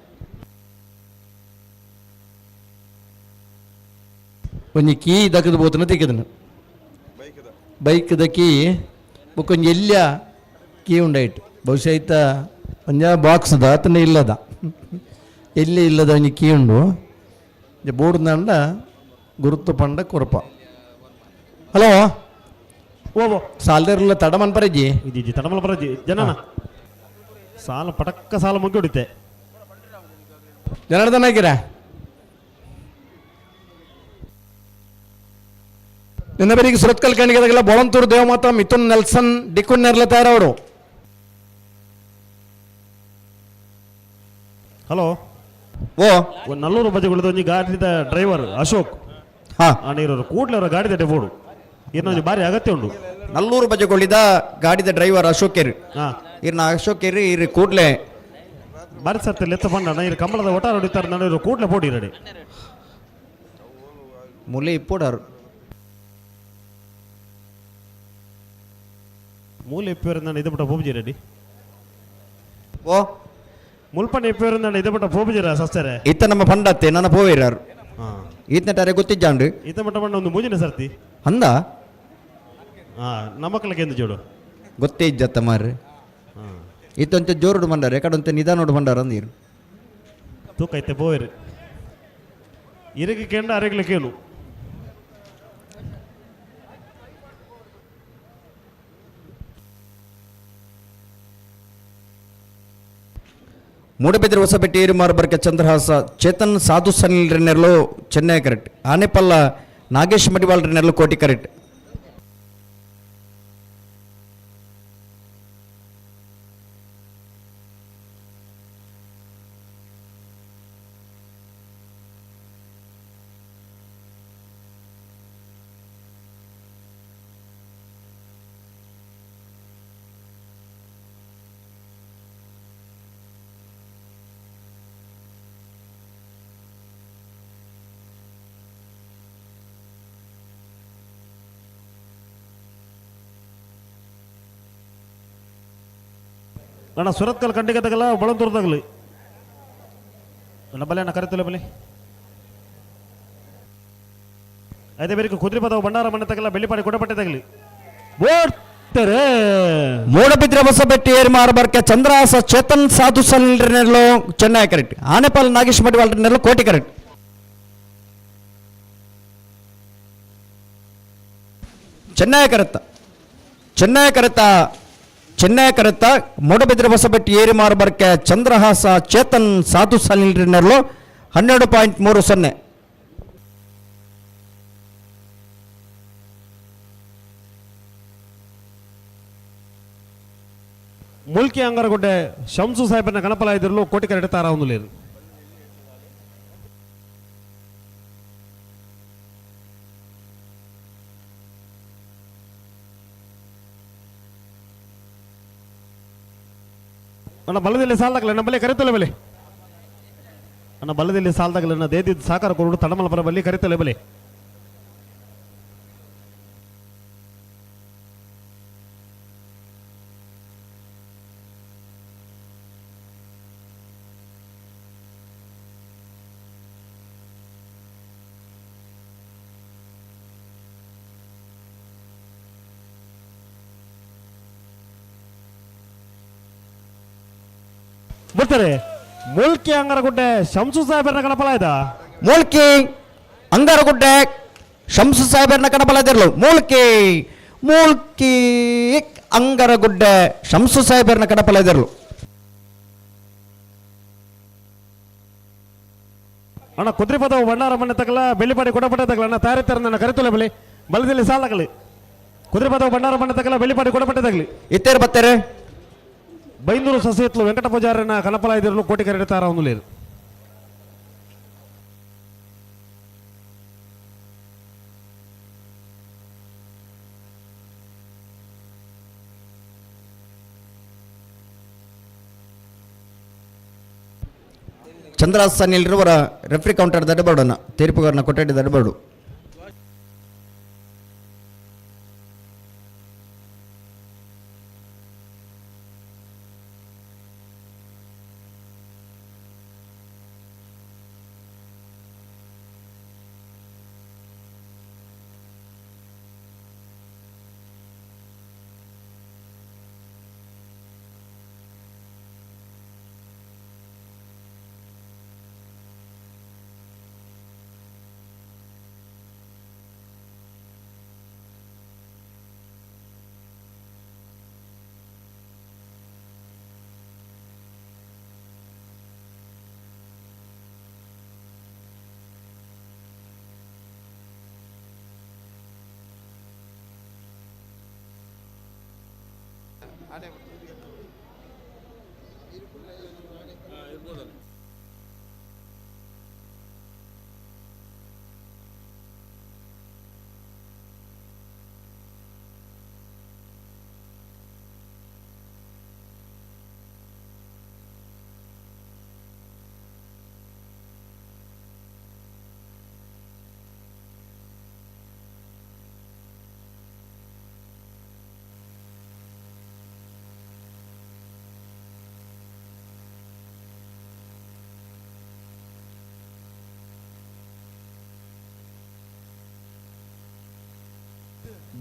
ಒಂಜಿ ಕೀ ದಕ್ಕದ ಬೋತನ ತಿಕ್ಕದನು ಬೈಕ್ದ ಕೀ ಬೊಕ್ಕೊಂಜಿ ಎಲ್ಲಿಯ ಕೀ ಉಂಡಾಯ್ತು ಬಹುಶಃ ಐತ ಒಂಜ ಬಾಕ್ಸ್ದ ಆತನ ಇಲ್ಲದ ಎಲ್ಲಿ ಇಲ್ಲದ ಒಂಜಿ ಕೀ ಉಂಡು ಬೋರ್ಡ್ದಂಡ ಗುರುತು ಪಂಡ ಕೊರಪ. ಹಲೋ. ಓ ಓ. ಸಾಲದಿರಲ್ಲ ತಡಮನ್ ಪರಜಿ. ಇಜ್ಜಿ ತಡಮಲ ಪರಜಿ ಜನನ ಸಾಲ ಪಟಕ್ಕ ಸಾಲ ಮುಗಿ ಹೊಡಿತೆ. ಜನಾರ್ದನ ಹಾಕಿರ ನಿನ್ನ ಬೆರಿಗೆ ಸುರತ್ಕಲ್ ಕಣಿಗೆದಾಗೆಲ್ಲ ಬೋಳಂತೂರು ದೇವಮಾತ ಮಿಥುನ್ ನೆಲ್ಸನ್ ಡಿಕುನ್ ನೆರ್ಲ ತಯಾರವರು. ಹಲೋ. ಓ. ಒಂದು ನಲ್ಲೂರು ಬಜೆಗಳದ್ದು ಒಂಜಿ ಗಾಡಿದ ಡ್ರೈವರ್ ಅಶೋಕ್. ನೀರು ಕೂಡ್ಲೆ ಅವರ ಗಾಡಿದ ಡೆಬೋಡು ಇನ್ನೊಂದು ಬಾರಿ ಅಗತ್ಯ ಉಂಡು. ನಲ್ಲೂರು ಬಜೆಗೊಳ್ಳಿದ ಗಾಡಿದ ಡ್ರೈವರ್ ಅಶೋಕೇರ್. ಇರ್ನ ಅಶೋಕೇರ್ ಇರ್ ಕೂಡ್ಲೆ. ಬಾರಿ ಸರ್ತಿ ಲೆತ್ತ ಬಂಡ ಇರು ಕಂಬಳದ ಒಟಾರ ಹೊಡಿತಾರೆ ನಾನು ಇರು ಕೂಡ್ಲೆ ಪೋಡಿ ರೆಡಿ. ಮುಲೆ ಇಪ್ಪೋಡಾರು. ಮೂಲೆ ಇಪ್ಪೇರು ನಾನು ಇದು ಬಿಟ್ಟ ಪೋಬುಜಿ ರೆಡಿ. ಓ. ಮುಲ್ಪನ ಇಪ್ಪೇರು ನಾನು ಇದು ಬಿಟ್ಟ ಪೋಬುಜಿರ ಸಸ್ತಾರೆ. ಇತ್ತ ನಮ್ಮ ಪಂಡತ್ತೆ ನನ್ನ ಪೋವೇರಾರು. ಈತನ ಟಾರೆ ಗೊತ್ತಿಜ್ಜಾಂಡು. ಈತ ಮಟ್ಟ ಬಣ್ಣ ಒಂದು ಮೂಜಿನ ಸರ್ತಿ. ಅಂದ. ಹಾಂ, ನಮಕ್ಲಕ್ಕೆ ಎಂದು ಜೋಡು. ಗೊತ್ತೇ ಇಜ್ಜತ್ತ ಮಾರ್ರೆ. ಇತ್ತಂತೆ ಜೋರುಡು ಬಂಡಾರ, ಎಕಡಂತೆ ನಿಧಾನೋಡು ಬಂಡಾರ ಅಂದಿರು. ತೂಕೈತೆ ಬೋಯರ್ ಇರಗೆ ಕೆಂಡ ಅರೆಗ್ಲಿ ಕೇಳು. ಮೂಡಬಿದ್ರೆ ಹೊಸಪೇಟೆ ಏರುಮಾರು ಬರ್ಕೆ ಚಂದ್ರಹಾಸ ಚೇತನ್ ಸಾಧು ಸನಿಲ್ ರೆನ್ನೆರ್ಲು ಚೆನ್ನೈ ಕರೆಕ್ಟ್. ಆನೆಪಲ್ಲ ನಾಗೇಶ್ ಮಡಿವಾಳ್ ರೆನ್ನೆರ್ಲು ಕೋಟಿ ಕರೆಕ್ಟ್. ನನ್ನ ಸುರತ್ಕಲ್ ಖಂಡಿಗೆ ತಗಲ ಬಳಂತೂರ್ದಾಗಲಿ ನನ್ನ ಬಲೆ ಅಣ್ಣ ಕರೆತಲೆ ಬಲೆ. ಅದೇ ಬೇರೆ ಕುದುರೆ ಪದವು ಭಂಡಾರ ಮನೆ ತಗಲ ಬೆಳ್ಳಿಪಾಡಿ ಕೊಡಪಟ್ಟೆ ತಗಲಿ ಓಡ್ತಾರೆ. ಮೂಡಬಿದ್ರೆ ಹೊಸಬೆಟ್ಟಿ ಏರ್ಮಾರು ಬರ್ಕೆ ಚಂದ್ರಹಾಸ ಚೇತನ್ ಸಾಧು ಸನಿಲ್ ರೆನ್ನೆರ್ಲು ಚೆನ್ನೈ ಕರೆಕ್ಟ್. ಆನೆಪಲ್ಲ ನಾಗೇಶ್ ಮಡಿವಾಳ್ ರೆನ್ನೆರ್ಲು ಕೋಟಿ ಕರೆಕ್ಟ್. ಚೆನ್ನೈ ಕರೆತ್ತ, ಚೆನ್ನೈ ಕರೆತ, ಚೆನ್ನೈ ಕರೆತ. ಮೂಡಬಿದ್ರೆ ಹೊಸಬೆಟ್ಟಿ ಏರಿಮಾರು ಬರ್ಕೆ ಚಂದ್ರಹಾಸ ಚೇತನ್ ಸಾಧು ಸನಿಲ್ ರೆನ್ನೆರ್ಲು 12.30. ಮುಲ್ಕಿ ಅಂಗರಗುಡ್ಡೆ ಶಂಸು ಸಾಹೇಬನ ಗಣಪಲ ಇದ್ರಲು ಕೋಟಿ ಕರೆಕ್ಟ್ ತಾರ ಒಂದು ಲೇರು. ನನ್ನ ಬಲದಲ್ಲಿ ಸಾಲದಾಗಲ್ಲ ನನ್ನ ಬಲೆ ಕರೆತಲೆ ಬಲೆ. ನನ್ನ ಬಲದಲ್ಲಿ ಸಾಲದಾಗಲ್ಲ ನನ್ನ ದೇದಿದ್ದ ಸಾಕಾರ ಕೊಡು ತಡಮಲ ಬರ ಬಲ್ಲಿ ಕರೆತಲೆ ಬಲೆ. ಬರ್ತಾರೆ ಮುಲ್ಕಿ ಅಂಗರಗುಡ್ಡೆ ಶಂಸು ಸಾಹೇಬರನ್ನ ಗಣಪಲ ಆಯ್ತಾ. ಮೂಲ್ಕಿ ಅಂಗಾರಗುಡ್ಡೆ ಶಂಸು ಸಾಹೇಬರನ್ನ ಕಣಬಲದಿರಲು. ಮೂಲ್ಕಿ, ಮೂಲ್ಕಿ ಅಂಗರಗುಡ್ಡೆ ಶಂಸು ಸಾಹೇಬರನ್ನ ಕಣಬಲದಿರಲು. ಅಣ್ಣ ಕುದುರೆ ಪದವು ಭಂಡಾರ ಮನೆ ತಗಲ ಬೆಳ್ಳಿಪಾಡಿ ಕೊಡಪಟ್ಟೆ ತಗಲ ಅಣ್ಣ ತಯಾರಿ ನನ್ನ ಕರೆತಲೆ ಬಲಿ ಬಲದಲ್ಲಿ ಸಾಲಗಲಿ. ಕುದುರೆ ಪದವು ಭಂಡಾರ ಮನೆ ತಗಲ ಬೆಳ್ಳಿಪಾಡಿ ಕೊಡಪಟ್ಟೆ ತಗಲಿ. ಇತ್ತೇರು ಬತ್ತೇರೆ. ಬೈಂದೂರು ಸಸಿತ್ಲು ವೆಂಕಟ ಪೂಜಾರನ ಕನಪಲ ಇದ್ರಲು ಕೋಟಿ ಕರೆಡೆ ತಾರ ಒಂದು ಲೇರು. ಚಂದ್ರಹಾಸ ಸನಿಲ್ರವರ ರೆಫ್ರಿ ಕೌಂಟರ್ ದಡಬೇಡನ ತೀರ್ಪುಗಾರನ ಕೊಠಡಿ ದಡಬೇಡು.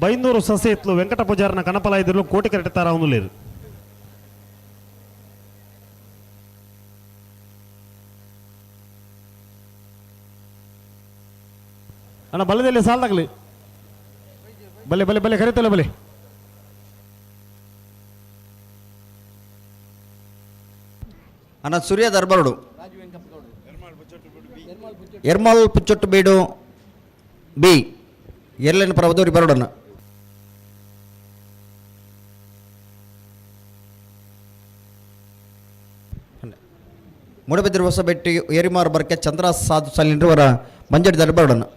ಬೈಂದೂರು ಸಸೇತ್ಲು ವೆಂಕಟ ಪೂಜಾರನ ಕನಪಲಾಯ್ದಿರ್ಲು ಕೋಟಿ ಕರೆಟ್ ತಾರ ಒಂದುಲೇರು. ಅಣ್ಣ ಬಲ್ಲದಲ್ಲಿ ಸಾಲ್ದಾಗಲಿ ಬಲೆ ಬಲೆ ಬಲೆ ಕರಿತಲ್ಲ ಬಲೆ. ಅಣ್ಣ ಸೂರ್ಯ ದರ್ಬರುಡು ಎರ್ಮಾಲ್ ಪುಚ್ಚೊಟ್ಟು ಬೀಡು ಬಿ ಎರ್ಲೆನ್ ಪರ್ವದೂರಿ ಬರೋಡನ್ನ. ಮೂಡಬಿದ್ರಿ ಹೊಸಬೆಟ್ಟಿ ಏರಿಮಾರು ಬರ್ಕೆ ಚಂದ್ರ ಸಾಧು ಸಾಲಿನವರ ಮಂಜಡಿ ದರ್ಬರುಡನ್ನ.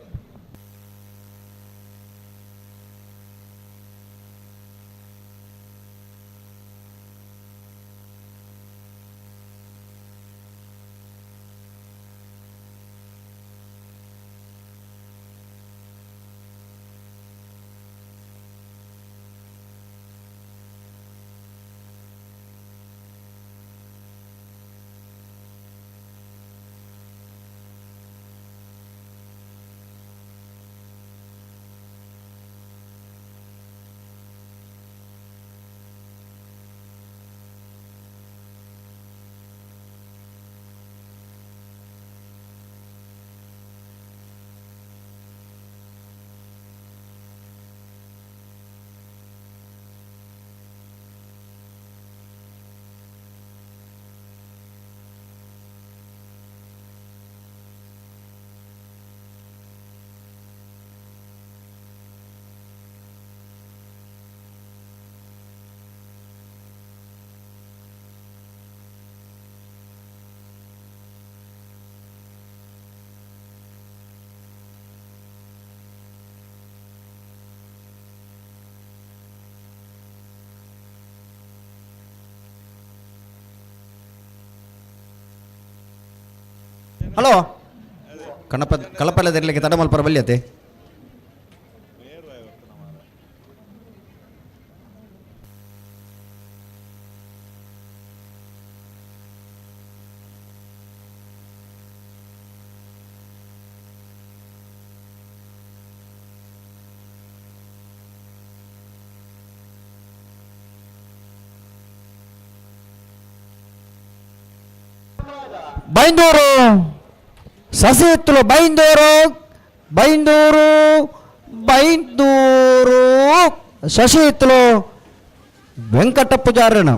ಹಲೋ ಕಣಪ ಕಳಪಲ್ಲದಿರಲಿಕ್ಕೆ ತಡಮಲ್ಪರ ಬಲ್ಯತೆ. ಬೈಂದೂರು ಸಸಿಹಿತ್ತಲು ಬೈಂದೂರು ಬೈಂದೂರು ಬೈಂದೂರು ಸಸಿಹಿತ್ತಲು ವೆಂಕಟ ಪೂಜಾರನ.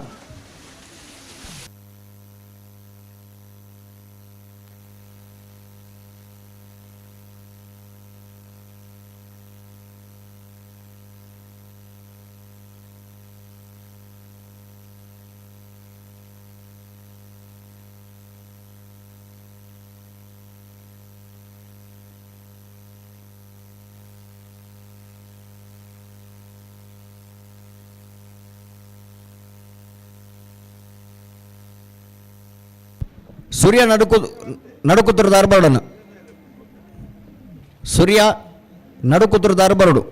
ಸೂರ್ಯ ನಡುಕು ನಡುಕುದುರ್ದಾರ್ ಬರಡನು. ಸೂರ್ಯ ನಡುಕುದುರ್ದಾರ್ ಬರಡು.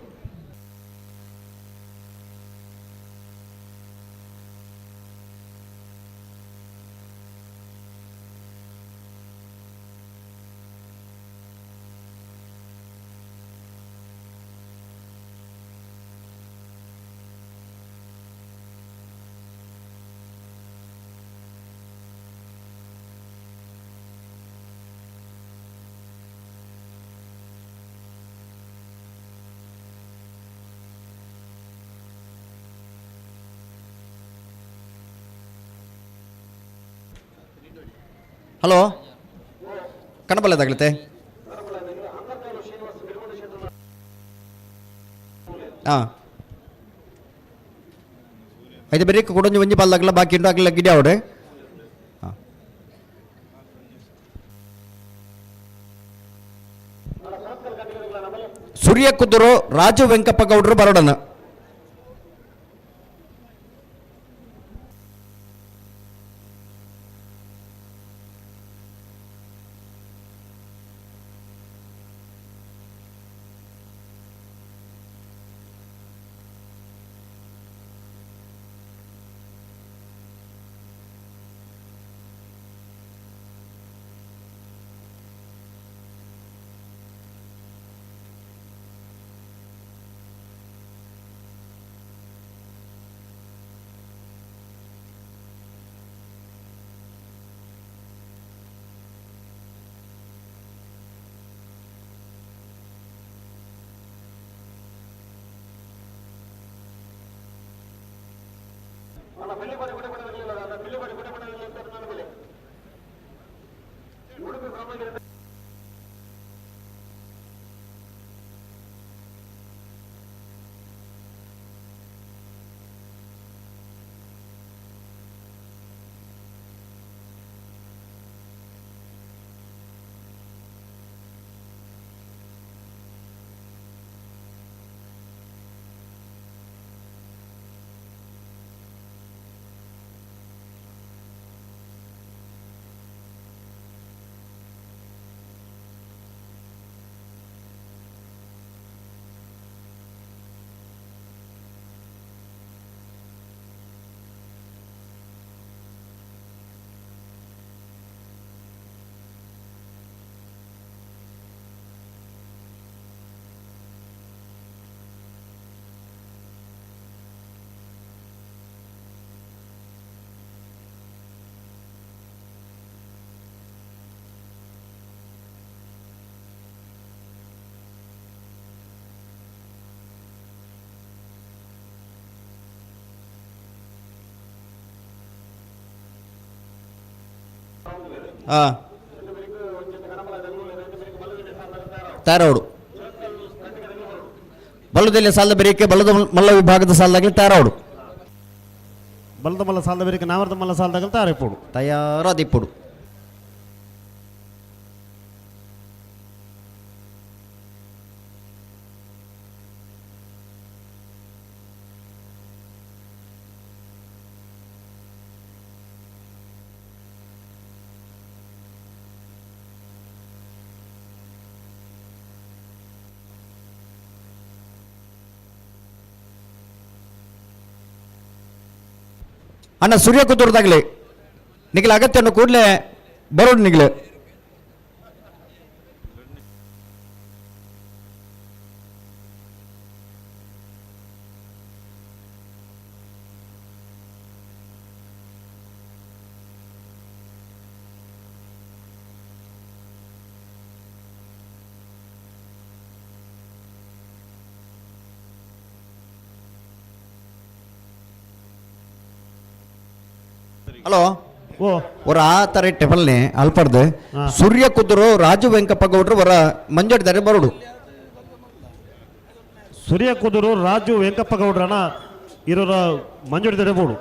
ಹಲೋ ಕಣಬಲ್ಲದಾಗಲತ್ತೆ. ಹಾಂ ಐದು ಬೇರೆ ಕೊಡೊಂಜಿ ಒಂಜಿ ಪಾಲ್ದಾಗಲ ಬಾಕಿ ಉಂಟು ಅಗಲ ಗಿಡ ಅವಡೆ. ಹಾಂ ಸೂರ್ಯ ಕುದುರು ರಾಜು ವೆಂಕಪ್ಪ ಗೌಡರು ಬರೋಡನ. ತಯಾರವಡು ಬಲ್ಲದಲ್ಲಿ ಸಾಲದ ಬೆರಿಕೆ ಬಲ್ಲದ ಮಲ್ಲ ವಿಭಾಗದ ಸಾಲದಾಗಲಿ ತಯಾರವಡು. ಬಲದ ಮಲ್ಲ ಸಾಲದ ಬೇರಿಕೆ ನಾಮರದ ಮಲ್ಲ ಸಾಲದಾಗಲಿ ತಯಾರಿಪೋಡು. ತಯಾರಾದಿಪ್ಪುಡು. ಅಣ್ಣ ಸೂರ್ಯ ಕುತ್ತೂರ್ದಾಗಲಿ ನಿಖಿಲ್ ಅಗತ್ಯವನ್ನು ಕೂಡಲೇ ಬರೋಡು ನಿಖಿಲ್. ಹಲೋ ಓ ಅವರ ಆ ಥರ ಟೆಬಲ್ನೆ ಅಲ್ಪಡ್ದು ಸೂರ್ಯ ಕುದುರು ರಾಜು ವೆಂಕಪ್ಪ ಗೌಡ್ರು ಅವರ ಮಂಜಡಿದ್ದಾರೆ ಬರೋಡು. ಸೂರ್ಯ ಕುದುರು ರಾಜು ವೆಂಕಪ್ಪ ಗೌಡ್ರನ ಇರೋರ ಮಂಜುಡಿದರೆ ಬೋಡು.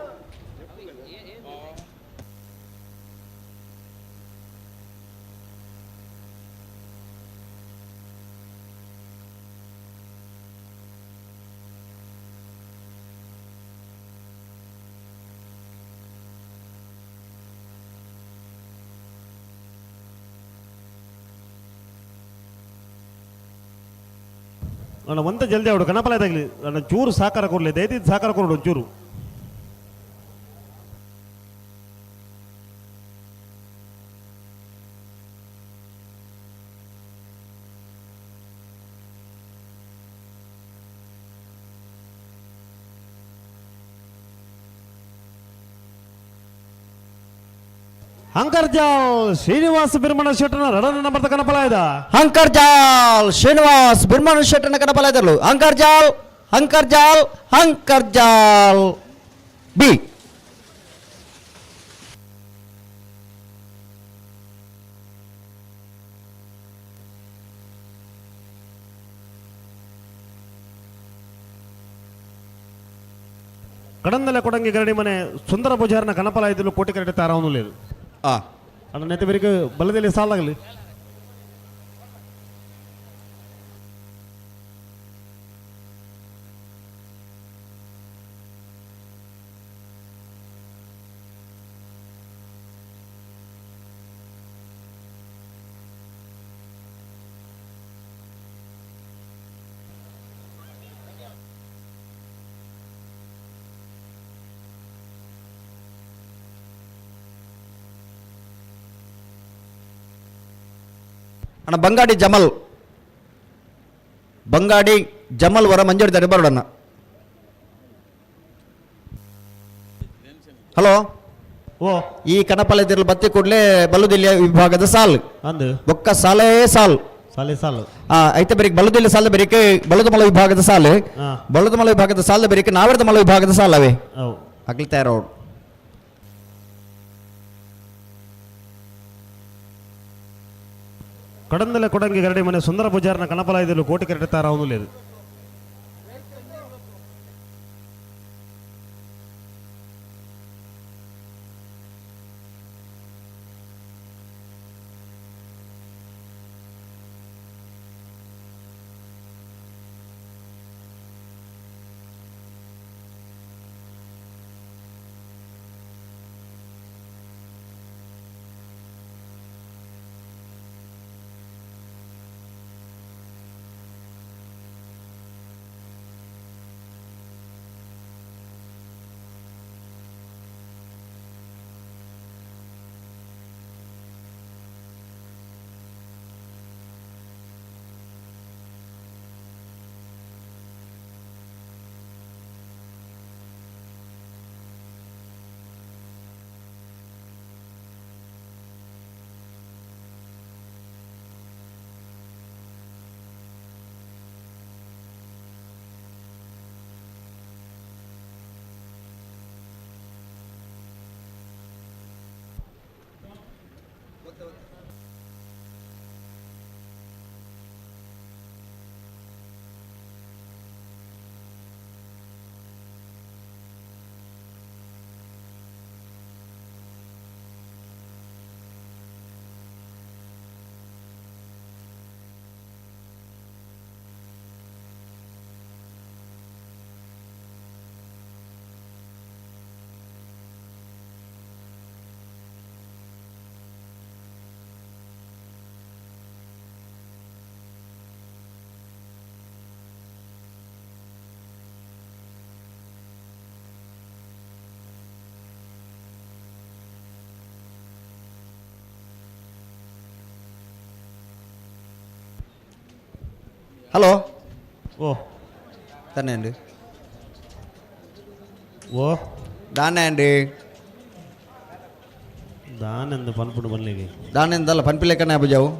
ಅಣ್ಣ ಒಂತ ಜಲ್ದಿ ಅವಡು ಕಣಪಲ ತಗಲಿ ಅಣ್ಣ ಚೂರು ಸಹಕಾರ ಕೊಡಲಿ, ದಯದಿದ್ದು ಸಹಕಾರ ಕೊಡು ಒಂಚೂರು. ಅಂಕರ್ಜಾಲ್ ಶ್ರೀನಿವಾಸ ಬಿರ್ಮಣ ಶೆಟ್ಟನ ರಡನ ನಂಬರ್ ಕಣಪಲ ಇದ. ಅಂಕರ್ಜಾಲ್ ಶ್ರೀನಿವಾಸ್ ಬಿರ್ಮಣ ಶೆಟ್ಟನ ಕಣಪಲ ಇದ್ದಳು. ಅಂಕರ್ಜಾಲ್ ಅಂಕರ್ಜಾಲ್ ಅಂಕರ್ಜಾಲ್ ಬಿ. ಕಡಂದಲೆ ಕೊಡಂಗಿ ಗರಡಿ ಮನೆ ಸುಂದರ ಪೂಜಾರನ ಕಣಪಲ ಇದ್ದಲು ಕೋಟಿ ಕರಡಿ ತಾರವನು ಲೇದು. ಅಣ್ಣ ನೆತ್ತ ಬೇರಿಗೆ ಬಲದಲ್ಲಿ ಸಾಲಾಗಲಿ. ಅಣ್ಣ ಬಂಗಾಡಿ ಜಮಲ್, ಬಂಗಾಡಿ ಜಮಲ್ ವರ ಮಂಜೂರಿದ್ದಾರೆ ಬರೋಣ. ಹಲೋ ಓ ಈ ಕಣಪಲದಿರಲು ಬತ್ತಿ ಕೂಡಲೇ ಬಲ್ಲುದಿಲ್ಲಿಯ ವಿಭಾಗದ ಸಾಲು ಅಂದು ಬೊಕ್ಕ ಸಾಲೇ ಸಾಲು ಸಾಲೆ ಸಾಲು. ಐತೆ ಬರೀಕ್ ಬಲ್ಲುದಿಲ್ಲ ಸಾಲ ಬರೀಕೆ ಬಲ್ಲದಮಲ ವಿಭಾಗದ ಸಾಲು. ಬಲ್ಲದಮಲ ವಿಭಾಗದ ಸಾಲ ಬರೀಕೆ ನಾವರ್ದ ಮಲ ವಿಭಾಗದ ಸಾಲವೇ ಅವು ಅಗ್ಲಿ ತಯಾರವ್ರು. ಕಡಂದಲೆ ಕೊಡಂಗಿ ಗರಡಿ ಮನೆ ಸುಂದರ ಪೂಜಾರನ ಕಣಪಲಾಯದಲ್ಲೂ ಕೋಟಿ ಕರೆಟ ತಾರಾವನು ಹಲೋ. ಓ. ತಾನೆ ಅಂడి. ಓ. ದಾನೆ ಅಂడి. ದಾನೆಂದು ಪನ್ಪುಂಡು ಬನ್ಲಿಗೆ. ದಾನೆಂದಲ್ಲ ಪನ್ಪಿಲೆಕ್ಕನೆ ಅಬುಜಾವು.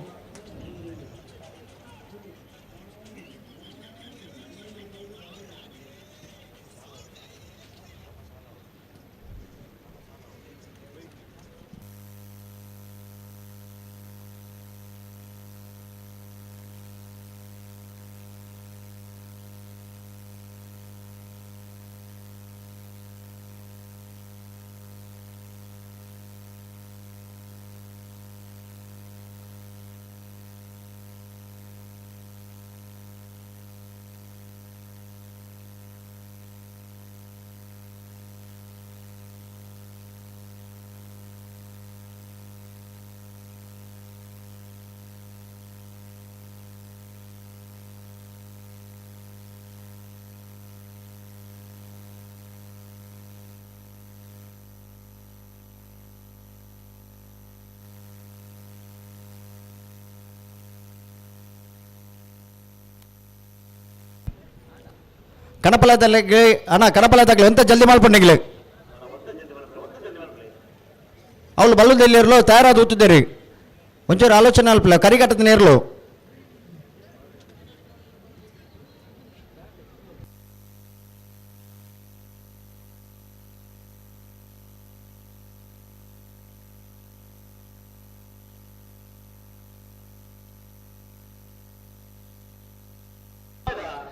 ಕಣಪಲದಲ್ಲಿ ಅಣ್ಣ, ಕಣಪಲದಾಗಲಿ ಎಂತ ಜಲ್ದಿ ಮಾಡ್ಕೊಂಡಿಗ್ಲಿ. ಅವಳು ಬಲ್ಲದಲ್ಲಿರಲು ತಯಾರಾದ ಊತಿದ್ದೀರಿ. ಒಂಚೂರು ಆಲೋಚನೆ ಅಲ್ಪಲ್ಲ ಕರಿಗಟ್ಟದ ನೇರ್ಲು.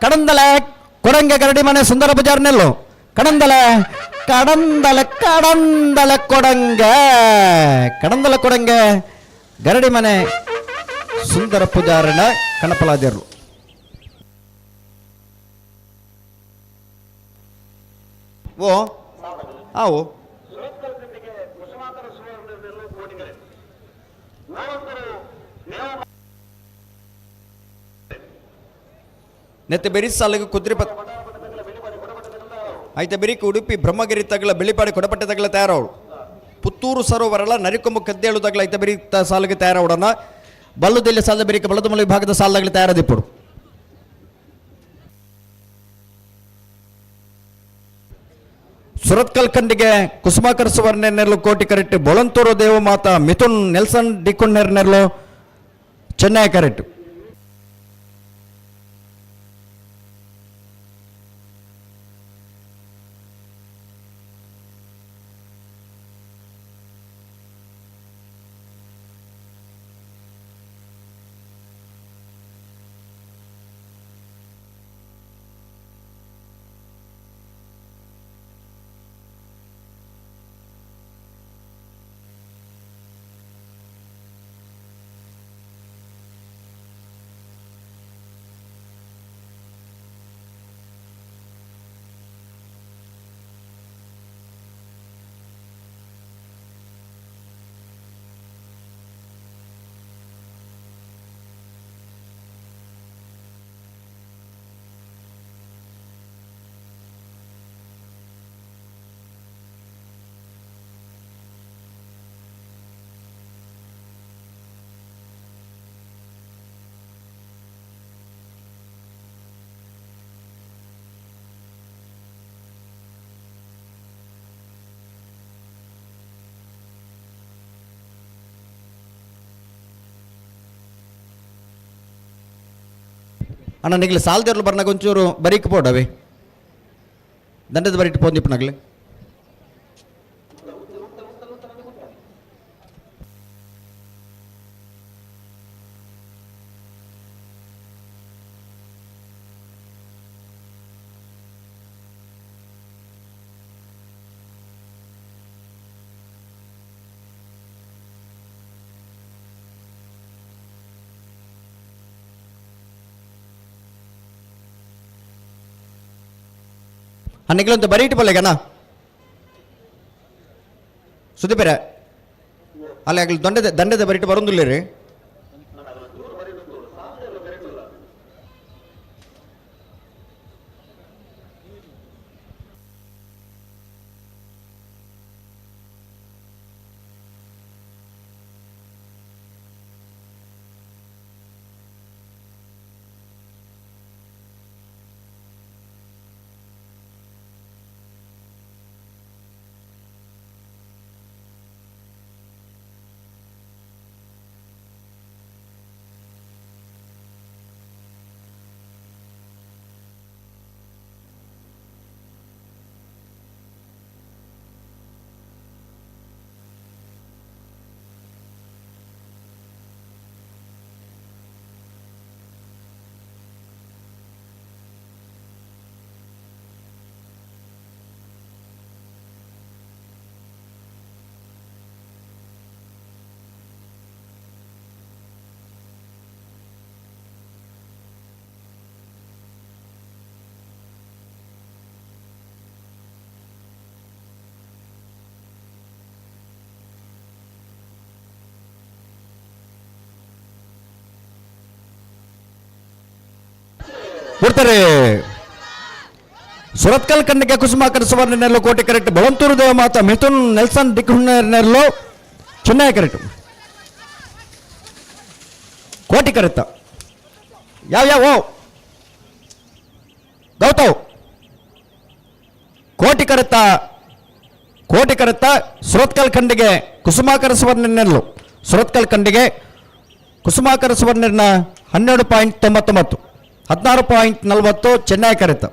ಕಡಂದಲೆ ಕೊಡಂಗೆ ಗರಡಿ ಮನೆ ಸುಂದರ ಬಜಾರ್ನೆಲ್ಲು. ಕಡಂದಲೆ ಕಡಂದಲೆ ಕಡಂದಲೆ ಕೊಡಂಗೆ, ಕಡಂದಲೆ ಕೊಡಂಗೆ ಗರಡಿ ಮನೆ ಸುಂದರ ಪೂಜಾರನ ಕಣಪಲಾದಿರು. ಓ ಆವು. ನೆತ್ತೆ ಬೆರಿ ಸಾಲಿಗೆ ಕುದ್ರಿ ಪತ್ ಐತೆ ಬೆರಿಕ್ ಉಡುಪಿ ಬ್ರಹ್ಮಗಿರಿ ತಗಲ ಬೆಳಿಪಾಡಿ ಕೊಡಪಟ್ಟೆ ತಗಲ ತಯಾರವಳು. ಪುತ್ತೂರು ಸರೋವರಲ ನರಿಕೊಂಬ ಕದ್ದೇಳು ತಗಲ ಐತೆ ಬೆರಿ ಸಾಲಿಗೆ ತಯಾರವಡನ. ಬಲ್ಲುದೆಲ್ಲಿ ಸಾಲದ ಬೆರಿಕ ಬಲದಮಲ ವಿಭಾಗದ ಸಾಲದಾಗಲಿ ತಯಾರದಿಪ್ಪಡು. ಸುರತ್ಕಲ್ ಖಂಡಿಗೆ ಕುಸುಮಾಕರ್ ಸುವರ್ಣ ನೆರಳು ಕೋಟಿ ಕರೆಕ್ಟ್. ಬೊಳಂತೂರು ದೇವಮಾತಾ ಮಿಥುನ್ ನೆಲ್ಸನ್ ಡಿಕೊಂಡೇರ್ ನೆರಳು ಚೆನ್ನೈ ಕರೆಕ್ಟ್. ಅಣ್ಣ ನಿಗ್ಲು ಸಾಲ್ದೇರ್ಲು ಬರ್ನಾಗ ಒಂಚೂರು ಬರೀಕ್ ಪೋಡವೆ ದಂಡದ ಬರೀಟ್ ಪೋಂದಿಪ್ಪನಾಗ್ಲಿ. ನಿಗ್ಲೊಂದು ಬರೀಟ್ ಪೋಲೆಗಣ್ಣ ಸುದೀಪರ ಅಲ್ಲ ಆಗಲಿ ದಂಡದ ದಂಡದ ಬರೀಟ್ ಬರೋದಿಲ್ಲ ರೀ. ಕೊಡ್ತಾರೆ. ಸುರತ್ಕಲ್ ಕಣ್ಣಿಗೆ ಕುಸುಮಾಕರ ಸುವರ್ಣ ನೆರಳು ಕೋಟೆ ಕರೆಕ್ಟ್. ಬೊಳಂತೂರು ದೇವಮಾತ ಮಿಥುನ್ ನೆಲ್ಸನ್ ದಿಕ್ಕುಣ್ಣೆರ್ಲು ಚೆನ್ನೈ ಕರೆಕ್ಟ್. ಕೋಟಿ ಕರೆಕ್ಟ್. ಯಾವ ಯಾವ ಗೌತವ್ ಕೋಟಿ ಕರೆತ ಕೋಟಿ ಕರೆತ. ಸುರತ್ಕಲ್ ಖಂಡಿಗೆ ಕುಸುಮಾಕರ ಸುವರ್ಣ ನೆರಳು. ಸುರತ್ಕಲ್ ಖಂಡಿಗೆ ಕುಸುಮಾಕರ ಸುವರ್ಣನ 12.99, 16.40 ಚೆನ್ನೈ ಕರೆತ.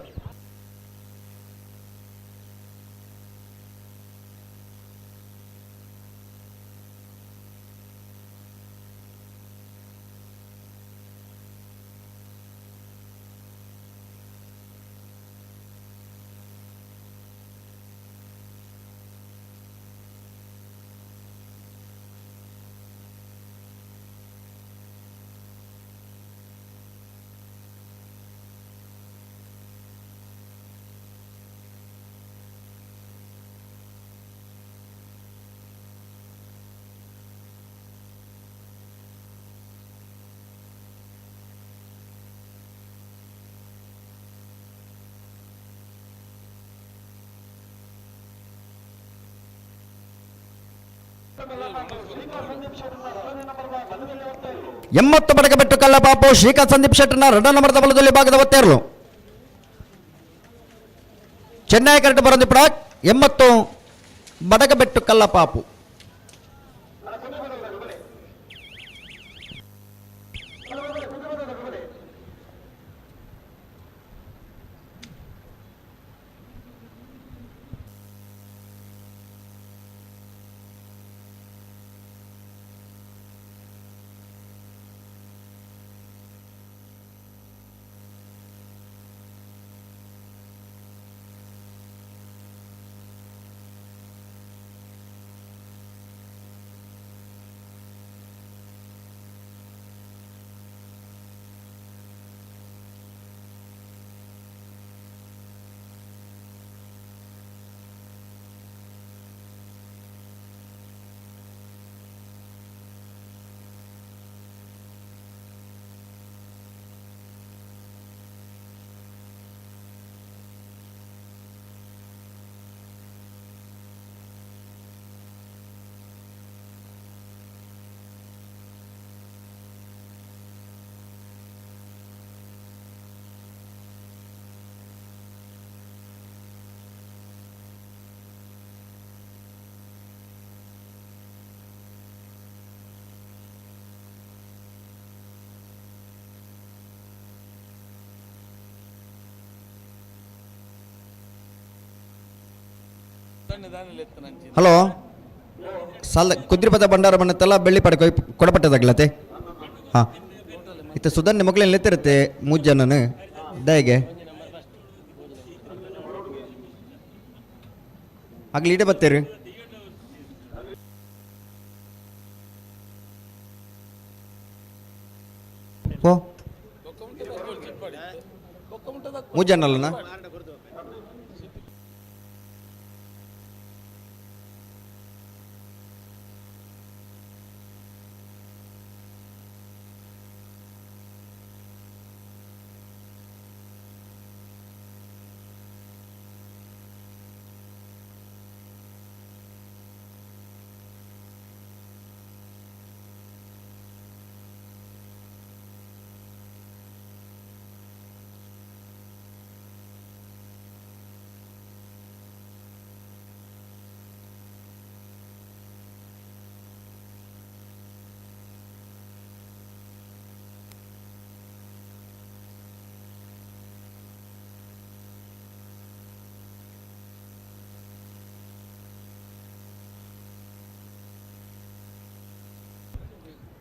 80 ಬಡಕಬೆಟ್ಟು ಕಲ್ಲಪಾಪು ಶ್ರೀಕಾಂತ್ ಸಂದೀಪ್ ಶೆಟ್ಟರ್ನ ಎರಡನೇ ನಂಬರ್ ಬಲದಲ್ಲಿ ಭಾಗದ ಒತ್ತೇರ್ಲು. ಚೆನ್ನೈ ಕರೆಕ್ಟ್ ಬರಂದಿಪ್ಪಡ. 80 ಬಡಕಬೆಟ್ಟು ಕಲ್ಲಪಾಪು. Hello ಸಾಲ ಕುದ್ರಿಪದ ಭಂಡಾರ ಬಣ್ಣತ್ತೆಲ್ಲ ಬೆಳ್ಳಿ ಪಡೆ ಕೊಡಪಟ್ಟದಾಗ್ಲತೆ. ಹಾಂ, ಇತ್ತ ಸುಧನ್ಯ ಮಗಳನ್ನ ಲೆತ್ತಿರುತ್ತೆ ಮೂರು ಜನನು ದಯಗೆ ಆಗ್ಲಿ ಇಡೇ ಬತ್ತೀರಿ. ಓ ಮೂರು ಜನ ಅಲ್ಲನಾ?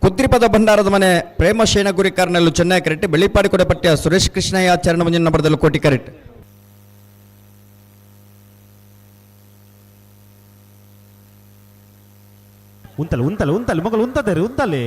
ಕುದ್ರಿಪದ ಭಂಡಾರದ ಮನೆ ಪ್ರೇಮಶೇನ ಗುರಿ ಕಾರ್ನಲ್ಲೂ ಚೆನ್ನೈ ಕರೆಕ್ಟ್ ಬೆಳ್ಳಿಪಾಡಿ ಕೊಡೆಪಟ್ಟಿಯ ಸುರೇಶ್ ಕೃಷ್ಣಯ್ಯ ಚರಣಮಂಜನ್ ನಂಬರದಲ್ಲೂ ಕೋಟಿ ಕರೆಕ್ಟ್. ಉಂತಲೆ ಉಂತಲೆ ಉಂತಲೆ ಮಗಳು ಉಂತದೆ ಉಂತಲೆ.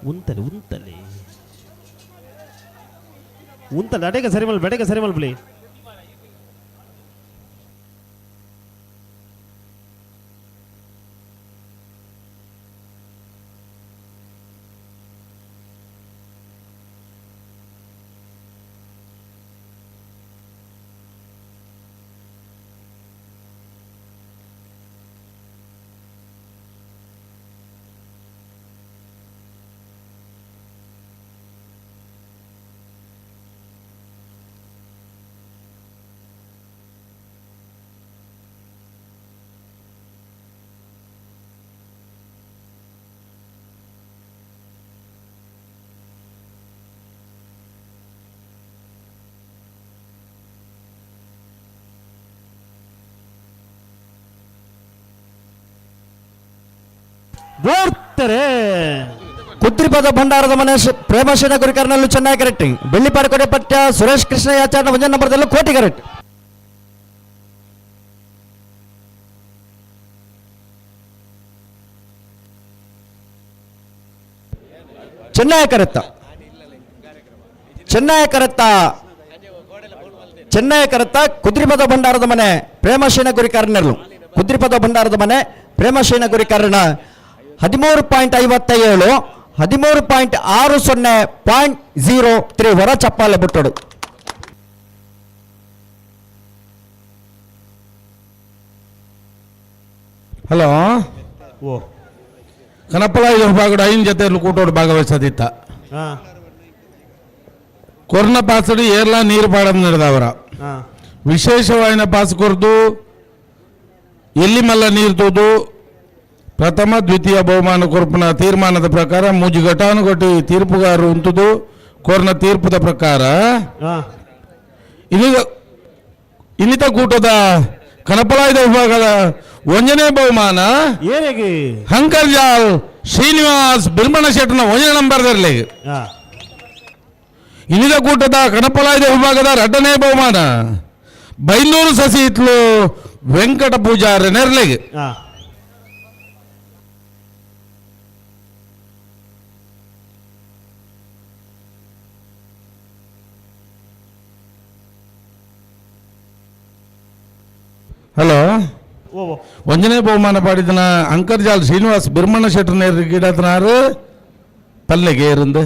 ಉಂತಲೆ ಉಂತಲೆ ಉಂತಲೆ ಅಡೆಗೆ ಸರಿ ಮಲ್ ಬೆಡಗೆ ಸರಿ ಮಲ್ಪಲಿ. ಬೋರ್ತಾರೆ. ಕುದ್ರಿಪದ ಭಂಡಾರದ ಮನೆ ಪ್ರೇಮಶೇನ ಗುರಿಕಾರ್ನಲ್ಲೂ ಚೆನ್ನಾಗಿ ಕರೆಕ್ಟ್ ಬೆಳ್ಳಿಪಾಡಿ ಕೊಡೆ ಪಟ್ಯ ಸುರೇಶ್ ಕೃಷ್ಣಯ್ಯ ಒಂದೇ ನಂಬರ್ದಲ್ಲೂ ಕೋಟಿ correct. Chennaya correct Chennaya correct Chennaya ಕರೆತ್ತ ಕುದ್ರಿಪದ ಭಂಡಾರದ ಮನೆ ಪ್ರೇಮಶೇನ ಗುರಿಕಾರನರ್ಲು ಕುದ್ರಿಪದ ಭಂಡಾರದ ಮನೆ ಪ್ರೇಮಶೇನ ಗುರಿಕಾರನ 13.57 13.60 .03 ಹೊರ ಚಪ್ಪಾಲೆ ಬಿಟ್ಟಡು. ಹಲೋ ಓ ಕನಪಲ ವಿಭಾಗದ ಐನ್ ಜೊತೆ ಕೂಟೋಡು ಭಾಗವಹಿಸದಿತ್ತ ಕೊರ್ನ ಪಾಸಡು ಏರ್ಲಾ ನೀರು ಪಾಡಂ ನಡೆದವರ ವಿಶೇಷವಾಯಿನ ಪಾಸ್ ಕೊರ್ದು ಎಲ್ಲಿ ಮಲ್ಲ ನೀರು ತೂದು ಪ್ರಥಮ ದ್ವಿತೀಯ ಬಹುಮಾನ ಕೊರ್ಪುನ ತೀರ್ಮಾನದ ಪ್ರಕಾರ ಮೂಜಿ ಘಟಾನುಘಟಿ ತೀರ್ಪುಗಾರರು ಉಂಟುದು ಕೋರ್ನ ತೀರ್ಪುದ ಪ್ರಕಾರ ಇನ್ನಿತ ಕೂಟದ ಕನಪಲಾಯದ ವಿಭಾಗದ ಒಂದನೇ ಬಹುಮಾನ ಹಂಕರ್ಜಾಲ್ ಶ್ರೀನಿವಾಸ್ ಬಿರ್ಮಣ ಶೆಟ್ಟನ ಒಂದನೇ ನಂಬರ್ದಲ್ಲಿ. ಇನ್ನಿತ ಕೂಟದ ಕನಪಲಾಯದ ವಿಭಾಗದ ಎರಡನೇ ಬಹುಮಾನ ಬೈಲೂರು ಸಸಿಹಿತ್ಲು ವೆಂಕಟ ಪೂಜಾರಿ ನೆರ್ಲಿಗೆ. ಹಲೋ. ಓ ಓ. ಒಂಜನೇ ಬಹುಮಾನ ಪಾಡಿದನ ಅಂಕರ್ಜಾಲ್ ಶ್ರೀನಿವಾಸ್ ಬಿರ್ಮಣ್ಣ ಶೆಟ್ಟರ್ ನೇರ್ ಗಿಡತನಾರು ಪಲ್ಲೆಗೆ ಏರಿಂದ.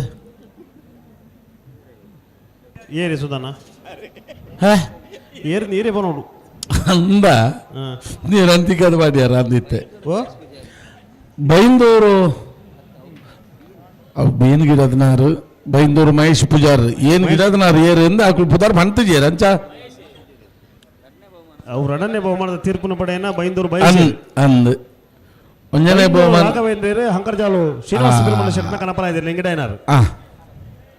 ಏರಿ ಸುಧನ. ಹಾ. ಏರ್ ನೀರೇ ಬನೋಡು. ಅಂದ. ಹಾ. ನೀರು ಅಂತಿಕದ ಮಾಡ್ಯಾರ ಅಂದಿತ್ತೆ. ಓ. ಬೈಂದೂರು ಅವು ಬೇನ್ ಗಿಡದನಾರು, ಬೈಂದೂರು ಮಹೇಶ್ ಪೂಜಾರ್ ಏನು ಗಿಡದನಾರು ಏರಿಂದ ಅಕ್ಳು ಪುದಾರ್ ಬಂತಿಜೇರ್ ಅಂಚ. ಅವು ಎರಡನೇ ಬಹುಮಾನದ ತೀರ್ಪಿನ ಪಡೆಯನ್ನ ಬೈಂದೂರು ಅಂದ್ ಬಯಸಿ ಅಂದ್ ಒಂಜನೇ ಬಹುಮಾನ. ರಾಘವೇಂದ್ರ ಹಂಕರ್ಜಾಲು ಶ್ರೀನಿವಾಸ ಸುಬ್ರಹ್ಮಣ್ಯ ಶೆಟ್ಟನ ಕನಪಲ ಇದೆ ಲಿಂಗಡಯ್ಯನಾರು. ಆ.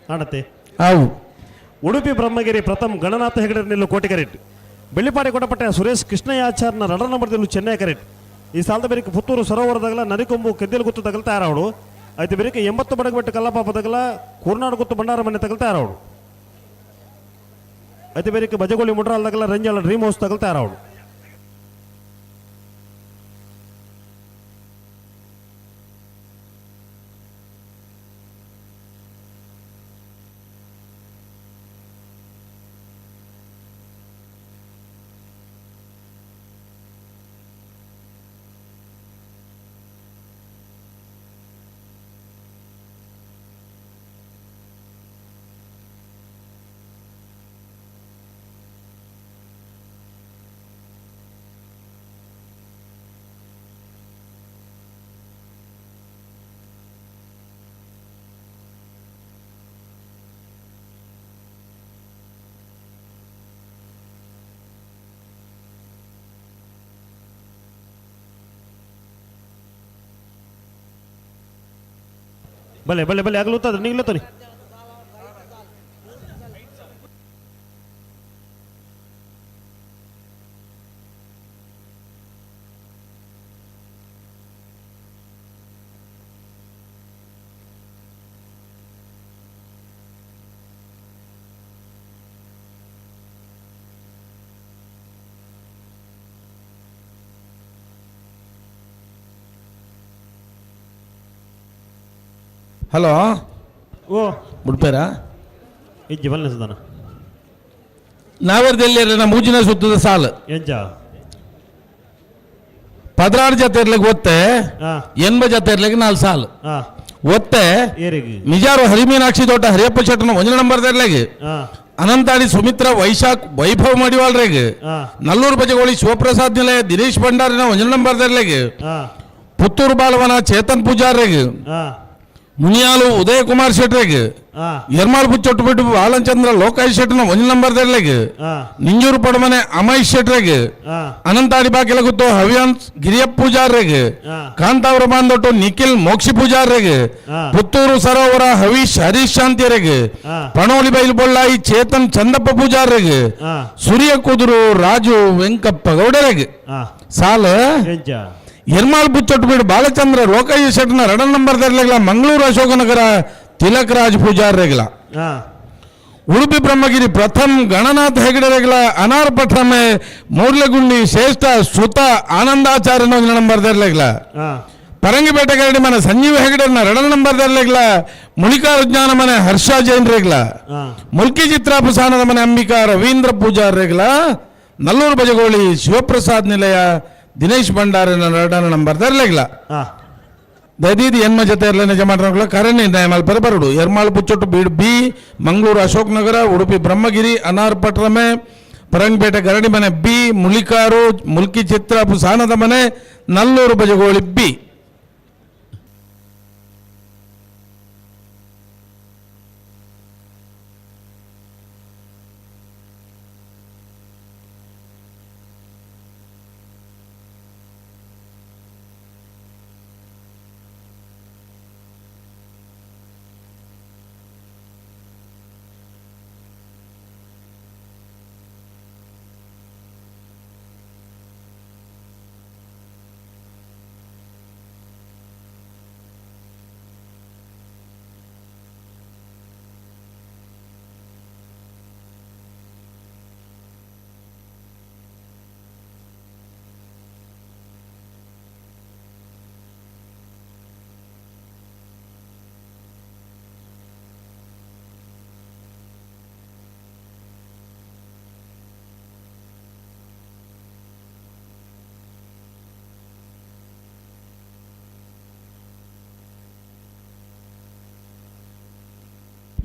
ಆಡತ್ತೆ. ಅವು. ಉಡುಪಿ ಬ್ರಹ್ಮಗಿರಿ ಪ್ರಥಮ್ ಗಣನಾಥ ಹೆಗಡೆ ನಿಲ್ಲು ಕೋಟಿಗರೆಟ್, ಬೆಳ್ಳಿಪಾಡಿ ಕೊಡಪಟ್ಟೆ ಸುರೇಶ್ ಕೃಷ್ಣಯಾಚಾರ್ನ ರಡರ್ ನಂಬರ್ ನಿಲ್ಲು ಚೆನ್ನೈ ಕರೆಟ್. ಈ ಸಾಲದ ಬೇರಿಕೆ ಪುತ್ತೂರು ಸರೋವರದಾಗಲ ನರಿಕೊಂಬು ಕೆದ್ದಲು ಗುತ್ತು ತಗಲ್ ತಯಾರಾವಡು. ಐತೆ ಬೇರಿಕೆ 80 ಬಡಗಬೆಟ್ಟು ಕಲ್ಲಪಾಪ ತಗಲ ಕೂರ್ನಾಡು ಗುತ್ತು ಭಂಡಾರ ಮನೆ ತಗಲ್ ತಯಾರಾವಡು. ಐತೆ ಬೇರಿಕೆ ಬಜಗೋಳಿ ಮುಡ್ರಾಲ್ ತಗಲ ರಂಜಾಳ ಡ್ರೀಮ್ ಹೌಸ್ ತಗಲ್ ತಯಾರಾವಡು. ಬಲೆ ಬಲೆ ಬಲೆ ಆಗಲೂತ್ತದ ನೀಗ್ಲೂತ್ತಾನೆ. ಹಲೋ. ಓ. ಬಿಡ್ಪೇರ. ಇಜ್ಜಿ ಬಲ್ಲೆ ಸುಧಾನ. ನಾವೇರ್ದಲ್ಲಿ ನಮ್ಮ ಮೂಜಿನ ಸುತ್ತದ ಸಾಲು. ಎಂಚ? 16 ಜೊತೆ ಇರ್ಲಿಕ್ಕೆ ಒತ್ತೆ. ಹಾ. 80 ಜೊತೆ ಇರ್ಲಿಕ್ಕೆ ನಾಲ್ಕು ಸಾಲು. ಹಾ. ಒತ್ತೆ. ಏರಿಗೆ? ನಿಜಾರು ಹರಿಮೀನಾಕ್ಷಿ ತೋಟ ಹರಿಯಪ್ಪ ಶೆಟ್ಟನ ಒಂಜನೇ ನಂಬರ್ ಇರ್ಲಿಕ್ಕೆ. ಹಾ. ಅನಂತಾಡಿ ಸುಮಿತ್ರ ವೈಶಾಖ್ ವೈಭವ್ ಮಡಿವಾಳ್ರಿಗೆ. ಹಾ. ನಲ್ಲೂರು ಬಜಗೋಳಿ ಶಿವಪ್ರಸಾದ್ ನಿಲಯ ದಿನೇಶ್ ಭಂಡಾರಿನ ಒಂಜನೇ ನಂಬರ್ ಇರ್ಲಿಕ್ಕೆ. ಹಾ. ಪುತ್ತೂರು ಬಾಲವನ ಚೇತನ್ ಪೂಜಾರ್ರಿಗೆ. ಹಾ. ಮುನಿಯಾಲು ಉದಯ ಕುಮಾರ್ ಶೆಟ್ರಿಗೆ. ಹಾ. ಎರ್ಮಾಲ್ ಬುಚ್ಚೊಟ್ಟು ಬಿಟ್ಟು ಬಾಲಚಂದ್ರ ಲೋಕಾಯ್ ಶೆಟ್ಟನ ಒಂಜನೇ ನಂಬರ್ ಇರ್ಲಿಕ್ಕೆ. ಹಾ. ನಿಂಜೂರು ಪಡಮನೆ ಅಮಯ್ ಶೆಟ್ರಿಗೆ. ಹಾ. ಅನಂತಾಡಿ ಬಾಕಿಲಗುತ್ತು ಹವ್ಯಾನ್ಸ್ ಗಿರಿಯಪ್ಪ ಪೂಜಾರ್ರಿಗೆ. ಹಾ. ಕಾಂತಾವರ ಬಾಂದೊಟ್ಟು ನಿಖಿಲ್ ಮೋಕ್ಷಿ ಪೂಜಾರ್ರಿಗೆ. ಹಾ. ಪುತ್ತೂರು ಸರೋವರ ಹವೀಶ್ ಹರೀಶ್ ಶಾಂತಿಯರಿಗೆ. ಹಾ. ಪಣೋಲಿ ಬೈಲು ಬೊಳ್ಳಾಯಿ ಚೇತನ್ ಚಂದಪ್ಪ ಪೂಜಾರ್ರಿಗೆ. ಹಾ. ಸುರಿಯ ಕುದುರು ರಾಜು ವೆಂಕಪ್ಪ ಗೌಡರಿಗೆ. ಹಾ. ಸಾಲ. ಎಂಚ? ಎರ್ಮಾಲ್ ಬುಚ್ಚೊಟ್ಟು ಬೀಡು ಬಾಲಚಂದ್ರ ಲೋಕಯ್ಯ ಶೆಟ್ಟನ ಎರಡನೇ ನಂಬರ್ ದರ್ಲೆಗ್ಲ ಮಂಗಳೂರು ಅಶೋಕನಗರ ತಿಲಕ್ ರಾಜ್ ಪೂಜಾರ್ರೆಗ್ಲ. ಹಾ. ಉಡುಪಿ ಬ್ರಹ್ಮಗಿರಿ ಪ್ರಥಮ್ ಗಣನಾಥ ಹೆಗಡೆರೆಗ್ಲ ಅನಾರ್ ಪಠ್ರಮೆ ಮೂರ್ಲಗುಂಡಿ ಶ್ರೇಷ್ಠ ಶ್ರುತ ಆನಂದಾಚಾರ್ಯನ ಒಂದನೇ ನಂಬರ್ ದರ್ಲೆಗ್ಲ. ಹಾ. ಪರಂಗಿಪೇಟೆ ಗರಡಿ ಮನೆ ಸಂಜೀವ ಹೆಗಡೆನ ಎರಡನೇ ನಂಬರ್ ದರ್ಲೆಗ್ಲ ಮುಳಿಕಾರು ಜ್ಞಾನ ಮನೆ ಹರ್ಷ ಜೈನ್ ರೇಗ್ಲ. ಹಾ. ಮುಲ್ಕಿ ಚಿತ್ರಾಪಸಾನದ ಮನೆ ಅಂಬಿಕಾ ರವೀಂದ್ರ ಪೂಜಾರ್ ರೇಗ್ಲ. ನಲ್ಲೂರು ಬಜಗೋಳಿ ಶಿವಪ್ರಸಾದ್ ನಿಲಯ ದಿನೇಶ್ ಭಂಡಾರನ ಎರಡನೇ ನಂಬರ್ ದರ್ಲೆಗ್ಲ. ಹಾ. ದದೀದಿ ಎನ್ಮ ಜೊತೆ ಇರಲ ನಿಜ ಮಾಡ್ರಗಳ ಕರಣಿ ನಿರ್ಣಯ ಮಲ್ಪರ ಬರಡು. ಎರ್ಮಾಳು ಪುಚ್ಚೊಟ್ಟು ಬೀಡ್ ಬಿ, ಮಂಗಳೂರು ಅಶೋಕ್ ನಗರ, ಉಡುಪಿ ಬ್ರಹ್ಮಗಿರಿ ಅನಾರ್ ಪಟ್ರಮೆ, ಪರಂಗಪೇಟೆ ಗರಡಿ ಮನೆ ಬಿ, ಮುಳಿಕಾರು ಮುಲ್ಕಿ ಚಿತ್ರ ಸಾನದ ಮನೆ ನಲ್ಲೂರು ಬಜಗೋಳಿ ಬಿ.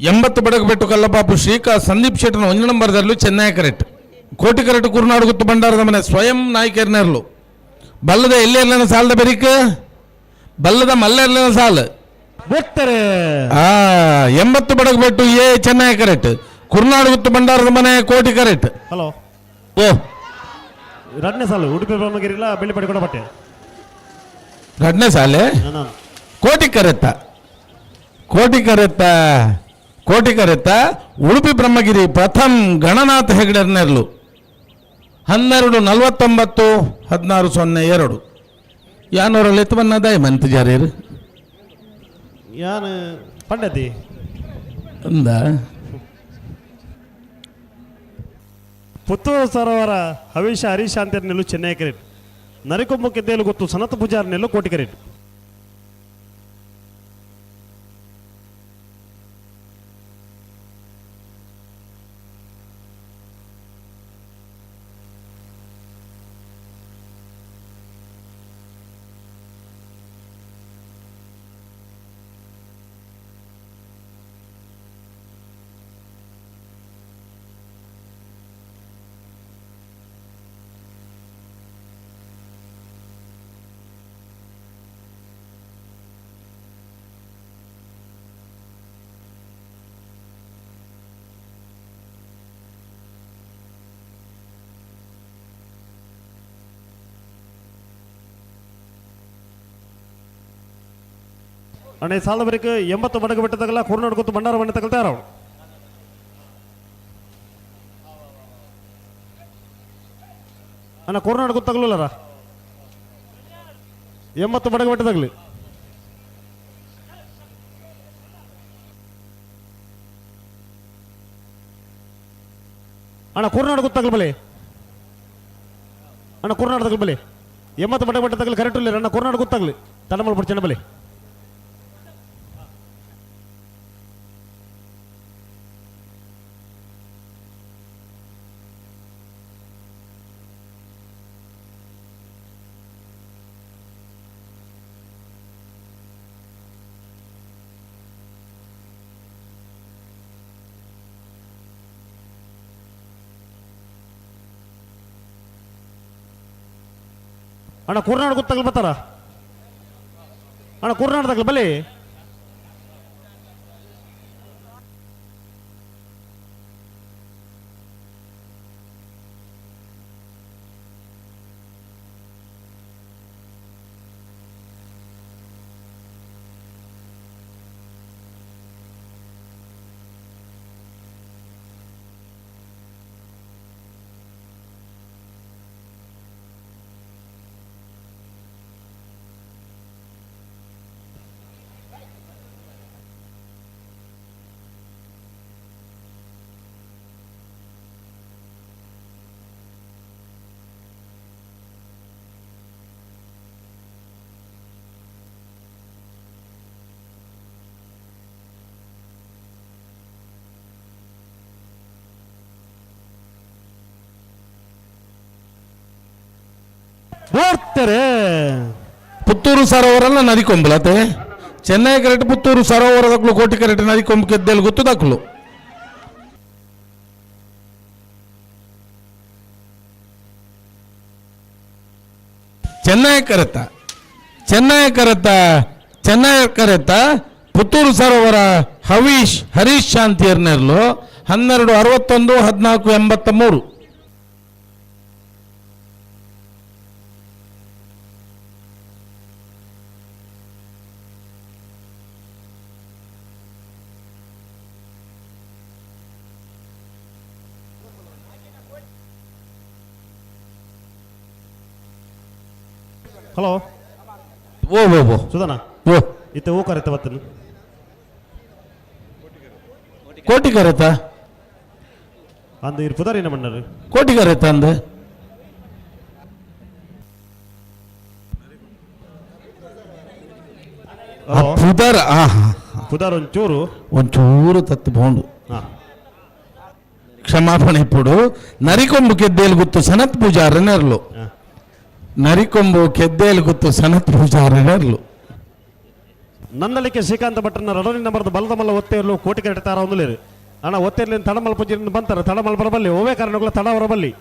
80 ಬಡಗಬೆಟ್ಟು ಕಲ್ಲಪಾಪು ಶ್ರೀಕಾ ಸಂದೀಪ್ ಶೆಟ್ಟನ ಒಂದು ನಂಬರ್ ದರ್ಲು ಚೆನ್ನೈ ಕರೆಟ್ ಕೋಟಿ ಕರೆಟ್ ಕುರುನಾಡು ಗುತ್ತು ಬಂಡಾರದ ಮನೆ ಸ್ವಯಂ ನಾಯಕರ್ನೆರ್ಲು ಬಲ್ಲದ ಎಲ್ಲಿ ಸಾಲದ ಬೆರಿಕ್ ಬಲ್ಲದ ಮಲ್ಲೆರ್ಲನ ಸಾಲು ಬೊಟ್ಟರೆ 80 ಬಡಗಬೆಟ್ಟು ಎ ಚೆನ್ನೈ ಕರೆಟ್ ಕುರುನಾಡು ಗುತ್ತು ಬಂಡಾರದ ಮನೆ ಕೋಟಿ ಕರೆಟ್. ಹಲೋ. ಓ. ರಡ್ನೇ ಸಾಲು ಉಡುಪಿ ಬ್ರಹ್ಮಗಿರಿಲ ಬೆಳ್ಳಿಪಡಿ ಕೂಡ ಬಟ್ಟೆ. ರಡ್ನೇ ಸಾಲೆ. ನಾನು ಕೋಟಿ ಕರೆತ್ತ ಕೋಟಿ ಕರೆತ್ತ ಕೋಟಿ ಕರೆತ್ತ ಉಡುಪಿ ಬ್ರಹ್ಮಗಿರಿ ಪ್ರಥಮ್ ಗಣನಾಥ ಹೆಗಡೆರ್ನೆರ್ಲು 12:49 16:02 ಯಾನೂರಲ್ಲಿ ಎತ್ತವನ್ನ ದಾಯ ಮಂತ್ ಜಾರೀರು. ಯಾನು ಪಂಡತಿ. ಅಂದ. ಪುತ್ತೂರು ಸರೋವರ ಹವೀಶ ಹರೀಶ್ ಅಂತೇರ್ ನೆಲ್ಲು ಚೆನ್ನೈ ಕರೆಟ್ ನರಿಕೊಂಬು ಕೆದ್ದೇಲು ಗೊತ್ತು ಸನತ್ ಪೂಜಾರ್ ನೆಲ್ಲು ಕೋಟಿ ಕರೆಟ್. ಅಣ್ಣ ಸಾಲದ ಬರೀಕ್ 80 ಬಡಗು ಬೆಟ್ಟದಾಗಲ್ಲ ಕುರುನಾಡು ಗೊತ್ತು ಭಂಡಾರ ಬಣ್ಣ ತಗೊಳ್ತಾರ ಅವ್ರು. ಅಣ್ಣ ಕುರುನಾಡು ಗೊತ್ತಾಗ್ಲಿಲ್ಲರ 80 ಬಡಗು ಬೆಟ್ಟದಾಗಲಿ. ಅಣ್ಣ ಕುರುನಾಡು ಗೊತ್ತಾಗ್ಲಿ ಬಲಿ. ಅಣ್ಣ ಕುರುನಾಡು ತಗಲ್ ಬಲಿ 80 ಬಡಗು ಬೆಟ್ಟದಾಗಲಿ ಕರೆಕ್ಟ್ ಇಲ್ಲ. ಅಣ್ಣ ಕುರುನಾಡು ಗೊತ್ತಾಗ್ಲಿ ತಡಮಲ್ ಬಿಡ್ಚಣ್ಣ ಬಲಿ. ಅಣ್ಣ ಕುರ್ನಾಡು ಗೊತ್ತಾಗ್ಲಿ ಬರ್ತಾರ. ಅಣ್ಣ ಕುರ್ನಾಡು ತಗಲ್ ಬಲಿ. ಓಡ್ತಾರೆ. ಪುತ್ತೂರು ಸರೋವರಲ್ಲ ನದಿ ಕೊಂಬಲತೆ ಚೆನ್ನೈ ಕರೆಕ್ಟ್ ಪುತ್ತೂರು ಸರೋವರ ದಕ್ಲು ಕೋಟಿ ಕರೆಕ್ಟ್ ನದಿ ಕೊಂಬು ಕೆದ್ದೆಲ್ ಗೊತ್ತು ದಕ್ಲು. ಚೆನ್ನೈ ಕರೆತ ಚೆನ್ನೈ ಕರೆತ ಚೆನ್ನೈ ಕರೆತ ಪುತ್ತೂರು ಸರೋವರ ಹವೀಶ್ ಹರೀಶ್ ಶಾಂತಿಯರ್ನೆರ್ಲು 12:61 14:83. ಹಲೋ. ಓ ಓ ಓ. ಸುಧಾನ. ಓ. ಇತ್ತೆ ಹೂ ಕರೆತ ಬತ್ತನು. ಕೋಟಿ ಕರೆತ. ಅಂದು ಇರ್ ಪುದಾರ್ ಏನ ಮಣ್ಣರು. ಕೋಟಿ ಕರೆತ ಅಂದೆ. ಪುದರ್ ಆ ಪುದಾರ್ ಒಂಚೂರು ಒಂಚೂರು ತತ್ತು ಬೋಂಡು. ಹಾ. ಕ್ಷಮಾಪಣೆ ಇಪ್ಪುಡು ನರಿಕೊಂಬು ಕೆದ್ದೇಲು ಗುತ್ತು ಸನತ್ ಪೂಜಾರನೆರ್ಲು. ನರಿಕೊಂಬು ಕೆದ್ದೇಲು ಗುತ್ತು ಸನತ್ ಪೂಜಾರನೆರ್ಲು. ನಂದಳಿಕೆ ಶ್ರೀಕಾಂತ ಭಟ್ರನ ರಡನಿ ನಂಬರ್ದ ಬಲದ ಮಲ್ಲ ಒತ್ತೇರ್ಲು ಕೋಟಿ ಕರೆಟ್ ತಾರ ಒಂದುಲೇರು. ಅಣ್ಣ ಒತ್ತೇರ್ಲಿನ ತಡಮಲ್ ಪುಜಿನ ಬಂತಾರೆ, ತಡಮಲ್ ಬರಬಲ್ಲಿ ಓವೇ ಕಾರಣಗಳ ತಡ ಹೊರಬಲ್ಲಿ.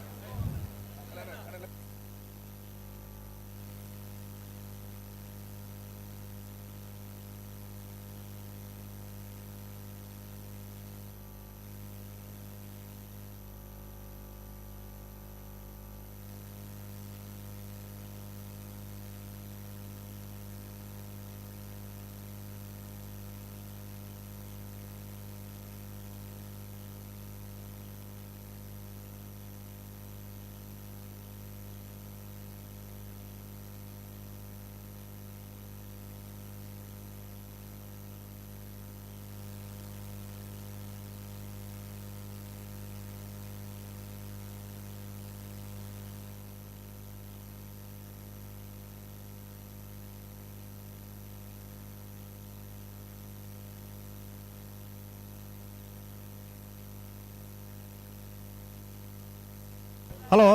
ಹಲೋ.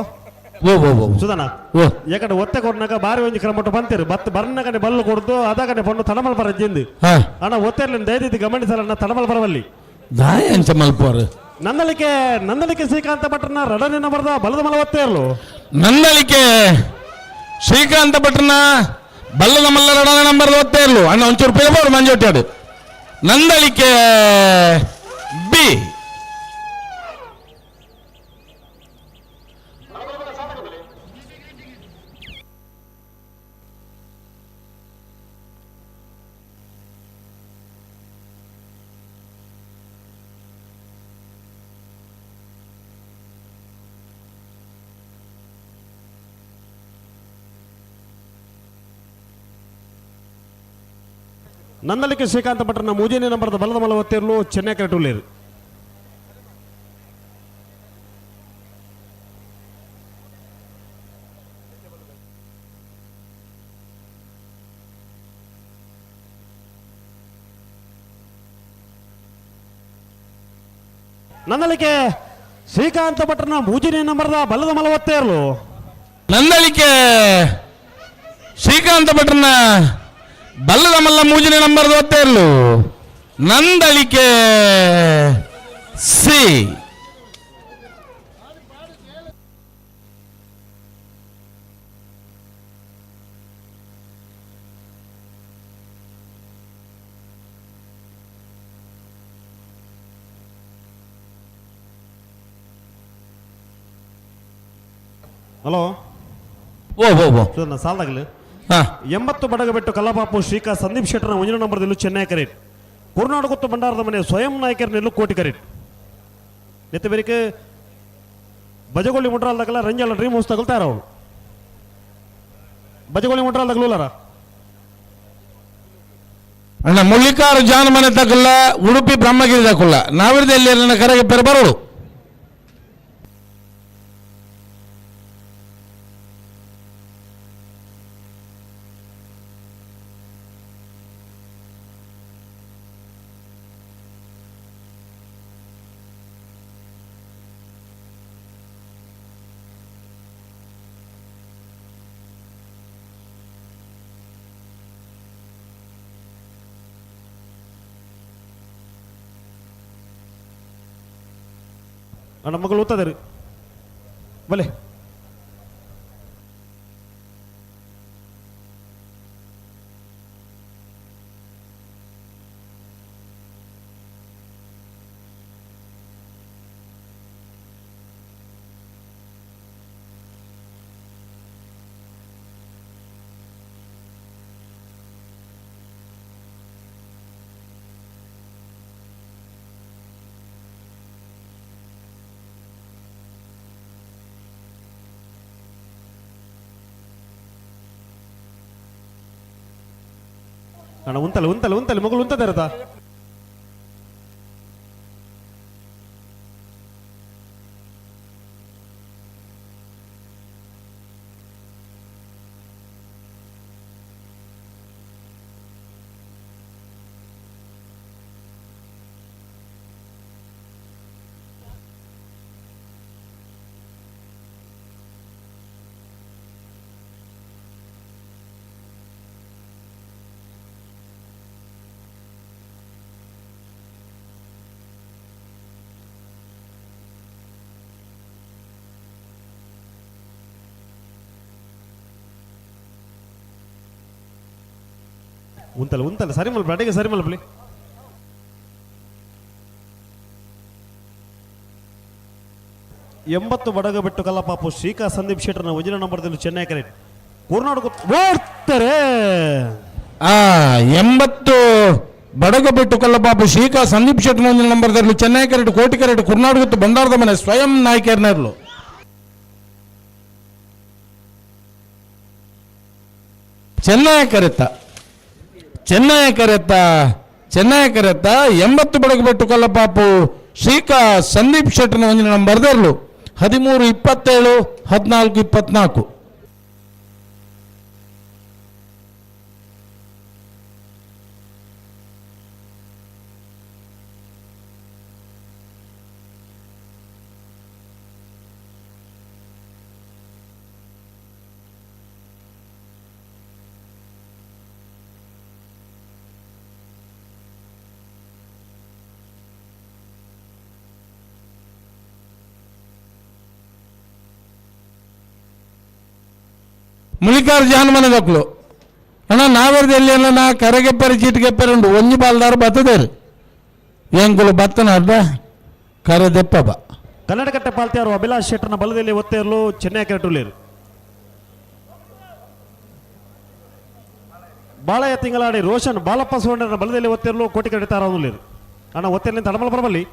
ಓ ಓ ಓ. ಸುಧನ. ಓ. ಯಾಕಂದ್ರೆ ಒತ್ತೆ ಕೊಡ್ನಾಗ ಬಾರಿ ಒಂಜಿ ಕ್ರಮಟ್ಟು ಬಂತೀರು ಬತ್ ಬರ್ನಗನೆ ಬಲ್ಲು ಕೊಡ್ದು ಅದಗನೆ ಪಣ್ಣು ತಡಮಲ್ ಬರ ಜಿಂದು. ಅಣ್ಣ ಒತ್ತೆರ್ಲಿನ ದಯದಿದ್ದು ಗಮನಿಸಲ್ಲ, ತಡಮಲ್ ಬರವಲ್ಲಿ. ದಾಯ ಅಂಚ ಮಲ್ಪೋರು. ನಂದಳಿಕೆ ನಂದಳಿಕೆ ಶ್ರೀಕಾಂತ ಭಟ್ರನ ರಡನೆ ನಂಬರ್ದ ಬಲದ ಮಲ ಒತ್ತೇರ್ಲು. ನಂದಳಿಕೆ ಶ್ರೀಕಾಂತ ಭಟ್ರನ ಬಲ್ಲದ ಮಲ್ಲ ರಡನ ನಂಬರ್ ಓದ್ತಾ ಇರ್ಲು. ಅಣ್ಣ ಒಂಚೂರು ಪಿಲಬೋರು ಮಂಜೋಟ್ಯಾಡು. ನಂದಳಿಕೆ ಬಿ. ನಂದಳಿಕೆ ಶ್ರೀಕಾಂತ ಭಟ್ರನ ಮೂಜನೇ ನಂಬರ್ದ ಬಲದ ಮಲ ಒತ್ತೇರ್ಲು ಚೆನ್ನೈ ಕರೆಟುಲ್ಲೇರು. ನಂದಳಿಕೆ ಶ್ರೀಕಾಂತ ಭಟ್ರನ ಮೂಜನೇ ನಂಬರ್ದ ಬಲದ ಮಲ ಒತ್ತೇರ್ಲು. ನಂದಳಿಕೆ ಶ್ರೀಕಾಂತ ಭಟ್ರನ ಬಲ್ಲದ ಮಲ್ಲ ಮೂಜನೇ ನಂಬರ್ ಓದ್ತಾ ಇರ್ಲು. ನಂದಳಿಕೆ ಸಿ. ಹಲೋ. ಓ ಓ ಓ. ಸುಧನ ಸಾಲದಾಗಲಿ. ಹಾ. 80 ಬಡಗಬೆಟ್ಟು ಕಲ್ಲಪಾಪು ಶ್ರೀಕಾ ಸಂದೀಪ್ ಶೆಟ್ಟರ್ನ ಒಂಜನೇ ನಂಬರ್ದಲ್ಲೂ ಚೆನ್ನೈ ಕರೇಟ್. ಕುರುನಾಡುಗುತ್ತು ಭಂಡಾರದ ಮನೆ ಸ್ವಯಂ ನಾಯಕರನೆಲ್ಲೂ ಕೋಟಿ ಕರೇಟ್. ನೆತ್ತ ಬೇರಿಕೆ ಬಜಗೊಳ್ಳಿ ಮುಟ್ರಾಲ್ದಾಗಲ್ಲ ರಂಜಾಳ ಡ್ರೀಮ್ ಹೌಸ್ ತಗೊಳ್ತಾರ ಅವಳು. ಬಜಗೊಳ್ಳಿ ಮುಟ್ರಾಲ್ದಾಗಲೂಲರ. ಅಣ್ಣ ಮುಳ್ಳಿಕಾರು ಜಾನ ಮನೆ ತಕಲ್ಲ, ಉಡುಪಿ ಬ್ರಹ್ಮಗಿರಿ ತಕಲ್ಲ, ನಾವಿರದಲ್ಲಿ ನನ್ನ ಕರೆಗೆ ಪೆರ ಬರೋಡು. ಅಣ್ಣ ಮಗಳು ಓದ್ತದಾರೆ ಬಲೆ. ಅಣ್ಣ ಉಂತಲ್ಲ ಉಂತಲ್ಲ ಉಂತಲ್ಲ ಮಗಳು ಉಂತದಾರತ. ಉಂತಲ್ಲ ಉಂತಲ್ಲ ಸರಿ ಮಲ್ಪ ಅಡಿಗೆ ಸರಿ ಮಲ್ಪಲಿ. 80 ಬಡಗ ಬಿಟ್ಟು ಕಲ್ಲಪಾಪು ಶ್ರೀಕಾ ಸಂದೀಪ್ ಶೆಟ್ಟರ್ನ ಒಂಜಿನ ನಂಬರ್ದಲ್ಲಿ ಚೆನ್ನೈ ಕರೆಕ್ಟ್ ಕೂರ್ನಾಡು ಓಡ್ತಾರೆ. 80 ಬಡಗ ಬಿಟ್ಟು ಕಲ್ಲಪಾಪು ಶ್ರೀಕಾ ಸಂದೀಪ್ ಶೆಟ್ಟರ್ ಒಂಜಿನ ನಂಬರ್ದಲ್ಲಿ ಚೆನ್ನೈ ಕರೆಕ್ಟ್ ಕೋಟಿ ಕರೆಕ್ಟ್ ಕುರ್ನಾಡು ಬಂಡಾರದ ಮನೆ ಸ್ವಯಂ ನಾಯಕರ್ನರ್ಲು. ಚೆನ್ನೈ ಕರೆತ್ತ ಚೆನ್ನೈ ಕರೆತ್ತ ಚೆನ್ನೈ ಕರೆತ್ತ 80 ಬಡಗು ಬಿಟ್ಟು ಕಲ್ಲಪಾಪು ಶ್ರೀಕಾ ಸಂದೀಪ್ ಶೆಟ್ಟರ್ನ ಒಂಜಿನ ನಂಬರ್ದರ್ಲು 13 27 14 24. ಮುಳಿಕಾರ್ ಜಾನಮನದಕ್ಲು ಅಣ್ಣ ನಾವೆರ್ದು ಎಲ್ಲಿ ಅಲ್ಲ ನಾ ಕರೆಗೆಪ್ಪರೆ ಚೀಟಿಗೆಪ್ಪರೆ ಉಂಡು ಒಂಜಿ ಬಾಲ್ದಾರು ಬತ್ತದೇರು ಎಂಕುಲು ಬತ್ತನ ಅಡ್ಡ ಕರೆ ದೆಪ್ಪ ಬಾ. ಕನ್ನಡಕಟ್ಟೆ ಪಾಲ್ತಿಯಾರು ಅಭಿಲಾಷ್ ಶೆಟ್ಟರ್ನ ಬಲದಲ್ಲಿ ಒತ್ತೇರ್ಲು ಚೆನ್ನೈ ಕೆರಟುಲೇರು. ಬಾಳೆಯ ತಿಂಗಳಾಡಿ ರೋಷನ್ ಬಾಲಪ್ಪ ಸುವರ್ಣನ ಬಲದಲ್ಲಿ ಒತ್ತೇರ್ಲು ಕೋಟಿ ಕಡಿತಾರ ಅಣ್ಣ ಒತ್ತೇರ್ಲಿಂದ ತಡಮಲ ಬರಬಲ್ಲಿ.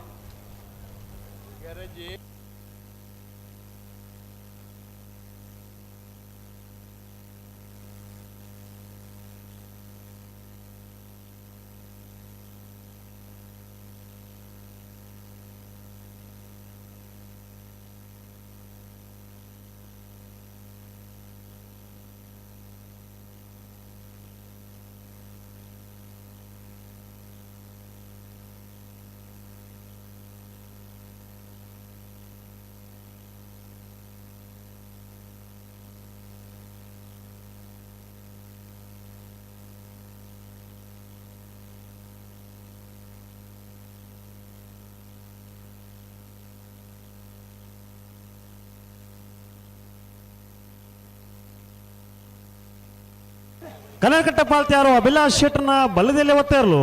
ಕನ್ನಡಕಟ್ಟೆ ಪಾಲ್ತಿಯಾರು ಅಭಿಲಾಷ್ ಶೆಟ್ಟರ್ನ ಬಲದಲ್ಲಿ ಒತ್ತೇರ್ಲು.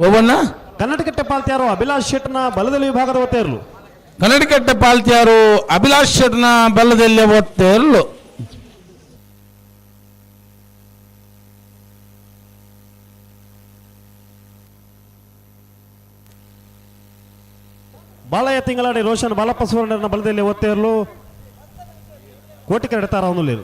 ಒಬ್ಬಣ್ಣ ಕನ್ನಡಕಟ್ಟೆ ಪಾಲ್ತಿಯಾರು ಅಭಿಲಾಷ್ ಶೆಟ್ಟರ್ನ ಬಲದಲ್ಲಿ ವಿಭಾಗದ ಒತ್ತೇರ್ಲು. ಕನ್ನಡಕಟ್ಟೆ ಪಾಲ್ತಿಯಾರು ಅಭಿಲಾಷ್ ಶೆಟ್ಟರ್ನ ಬಲದಲ್ಲಿ ಒತ್ತೇರ್ಲು. ಬಾಲಯ್ಯ ತಿಂಗಳಾಡಿ ರೋಷನ್ ಬಾಲಪ್ಪ ಸುವರ್ಣನ ಬಲದಲ್ಲಿ ಒತ್ತೇರ್ಲು ಕೋಟಿ ಕರೆಡ್ತಾರ ಅವನು.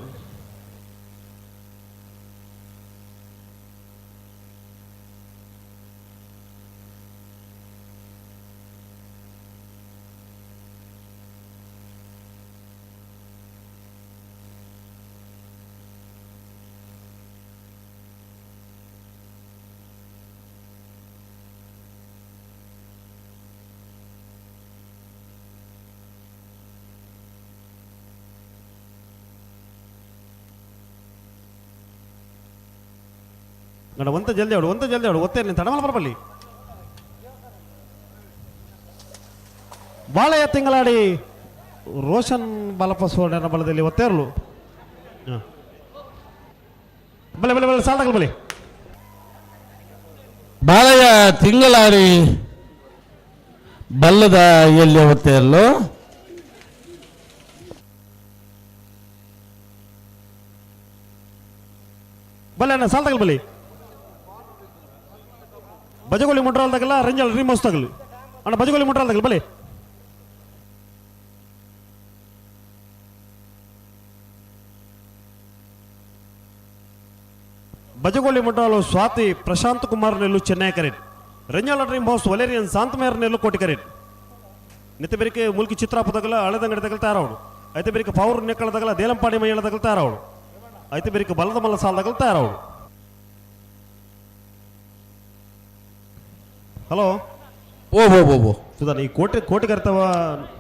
ಗಂಡ ಒಂತ ಜಲ್ದಿ ಅವಳು ಒಂತ ಜಲ್ದಿ ಅವಳು ಒತ್ತೇರಿ ನೀನು ತಡಮಲ ಬರಬಲ್ಲಿ. ಬಾಳೆಯ ತಿಂಗಳಾಡಿ ರೋಷನ್ ಬಾಲಪ್ಪ ಸುವರ್ಣನ ಬಲದಲ್ಲಿ ಒತ್ತೇರ್ಲು. ಬಲೆ ಬಲೆ ಬಲೆ ಸಾಲ ಬಲೆ. ಬಾಳೆಯ ತಿಂಗಳಾಡಿ ಬಲ್ಲದ ಎಲ್ಲಿ ಒತ್ತೇರ್ಲು. ಬಲೆ ಅಣ್ಣ ಸಾಲ ತಗಲ್ ಬಲಿ. ಬಜಗೋಲಿ ಮುಂಡ್ರಾಲ್ ತಗಲ ರಂಜಲ್ ರಿಮೋಸ್ ತಗಲು ಅಣ್ಣ ಬಜಗೋಲಿ ಮುಂಡ್ರಾಲ್ ತಗಲ್ ಬಲೆ. ಬಜಗೋಲಿ ಮುಂಡ್ರಾಲು ಸ್ವಾತಿ ಪ್ರಶಾಂತ್ ಕುಮಾರ್ ನೆಲ್ಲು ಚೆನ್ನೈ ಕರೆಟ್. ರಂಜಾಲ ಡ್ರೀಮ್ ಹೌಸ್ ವಲೇರಿಯನ್ ಶಾಂತಮೇರ್ ನೆಲ್ಲು ಕೋಟಿ ಕರೆಟ್. ನಿತ್ಯ ಬೆರಿಕೆ ಮುಲ್ಕಿ ಚಿತ್ರಾಪು ತಗಲ ಹಳೆದಂಗಡಿ ತಗಲ್ ತಯಾರವಡು. ಐತೆ ಬೆರಿಕೆ ಪೌರ್ ನೆಕ್ಕಳ ತಗಲ ದೇಲಂಪಾಡಿ ಮೈಯಳ ತಗಲ್ ತಯಾರವಡು. ಐತೆ ಬೆರಿಕೆ ಬಲದ ಮಲ್ಲ ಸಾಲ ತಗಲ್ ತಯಾರವಡು. ಹಲೋ ಓ ಓ ಓ ಓ ಸುಧಾನ್ ಈ ಕೋಟೆ ಕೋಟೆ ಕರೆತವ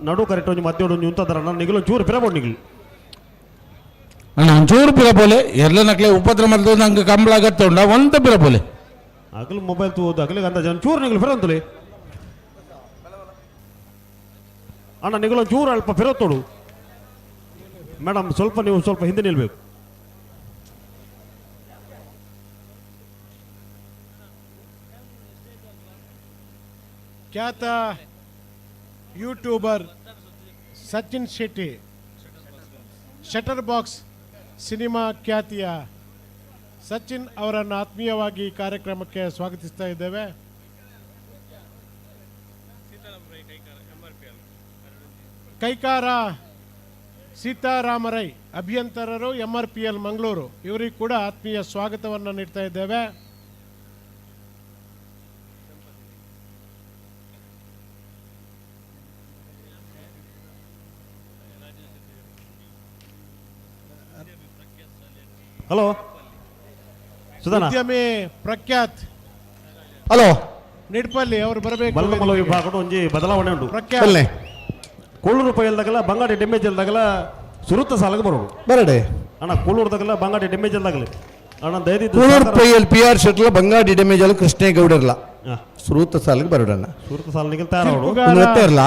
ನಡು ಕರೆಕ್ಟ್ ಒಂಜಿ ಮಧ್ಯ ಒಂಜಿ ಉಂತದರ ನಾನು ನಿಗಲು ಚೂರು ಪಿರಬೋಡು ನಿಗಲು. ಅಣ್ಣ ಒಂಚೂರು ಪಿರಪೋಲೆ ಎಲ್ಲ ನಕ್ಲೆ ಉಪದ್ರ ಮಲ್ತು ನಂಗೆ ಕಂಬಳ ಅಗತ್ಯ ಉಂಡ ಒಂತ ಪಿರಪೋಲೆ. ಅಗಲು ಮೊಬೈಲ್ ತೂದು ಅಗಲಿಗೆ ಅಂದಾಜು ಚೂರು ನಿಗಲು ಫಿರಂತುಲೆ ಅಣ್ಣ ನಿಗಲು ಚೂರು ಅಲ್ಪ ಫಿರತ್ತೋಡು. ಮೇಡಮ್ ಸ್ವಲ್ಪ ನೀವು ಸ್ವಲ್ಪ ಹಿಂದೆ ನಿಲ್ಬೇಕು. ಖ್ಯಾತ YouTuber Sachin Shetty, shutter box cinema ಖ್ಯಾತಿಯ ಸಚಿನ್ ಅವರನ್ನು ಆತ್ಮೀಯವಾಗಿ ಈ ಕಾರ್ಯಕ್ರಮಕ್ಕೆ ಸ್ವಾಗತಿಸ್ತಾ ಇದ್ದೇವೆ. ಕೈಕಾರ ಸೀತಾರಾಮರೈ ಅಭಿಯಂತರರು MRPL Mangaluru, ಇವರಿಗೆ ಕೂಡ ಆತ್ಮೀಯ ಸ್ವಾಗತವನ್ನು ನೀಡ್ತಾ ಇದ್ದೇವೆ. ಹಲೋ ಸುಧಾನ. ಉದ್ಯಮಿ ಪ್ರಖ್ಯಾತ್ ಹಲೋ ನಿಡ್ಪಲ್ಲಿ ಅವರು ಬರಬೇಕು. ಮಲ್ಲ ಮಲ್ಲ ವಿಭಾಗದ ಒಂಜಿ ಬದಲಾವಣೆ ಉಂಟು. ಪ್ರಖ್ಯಾತ್ ಬಲ್ಲೆ ಕೋಳೂರು ಪೈಲ್ದಾಗಲ ಬಂಗಾಡಿ ಡೆಮೇಜ್ ಇಲ್ದಾಗಲ ಸುರುತ್ತ ಸಾಲಗೆ ಬರೋದು. ಬರಡೆ. ಅಣ್ಣ, ಕೋಳೂರ್ದಾಗಲ ಬಂಗಾಡಿ ಡೆಮೇಜ್ ಇಲ್ದಾಗಲಿ ಅಣ್ಣ ದಯದಿದ್ದು ಕೂಳೂರು ಸಹಕಾರ- ಪೈಯಲ್ಲಿ ಪಿ ಆರ್ ಶೆಟ್ಲ ಬಂಗಾಡಿ ಡೆಮೇಜ್ ಕೃಷ್ಣೇಗೌಡರ್ಲ ಹಾ, ಸುರೂತ ಸಾಲಿಗೆ ಬರೋಡಣ್ಣ. ಸುರುತ್ತ ಸಾಲಿಗೆ ತಯಾರಾವಡು. ತೀರ್ಪುಗಾರ ಒಂದು ಒತ್ತೆ ಇರಲ್ಲ.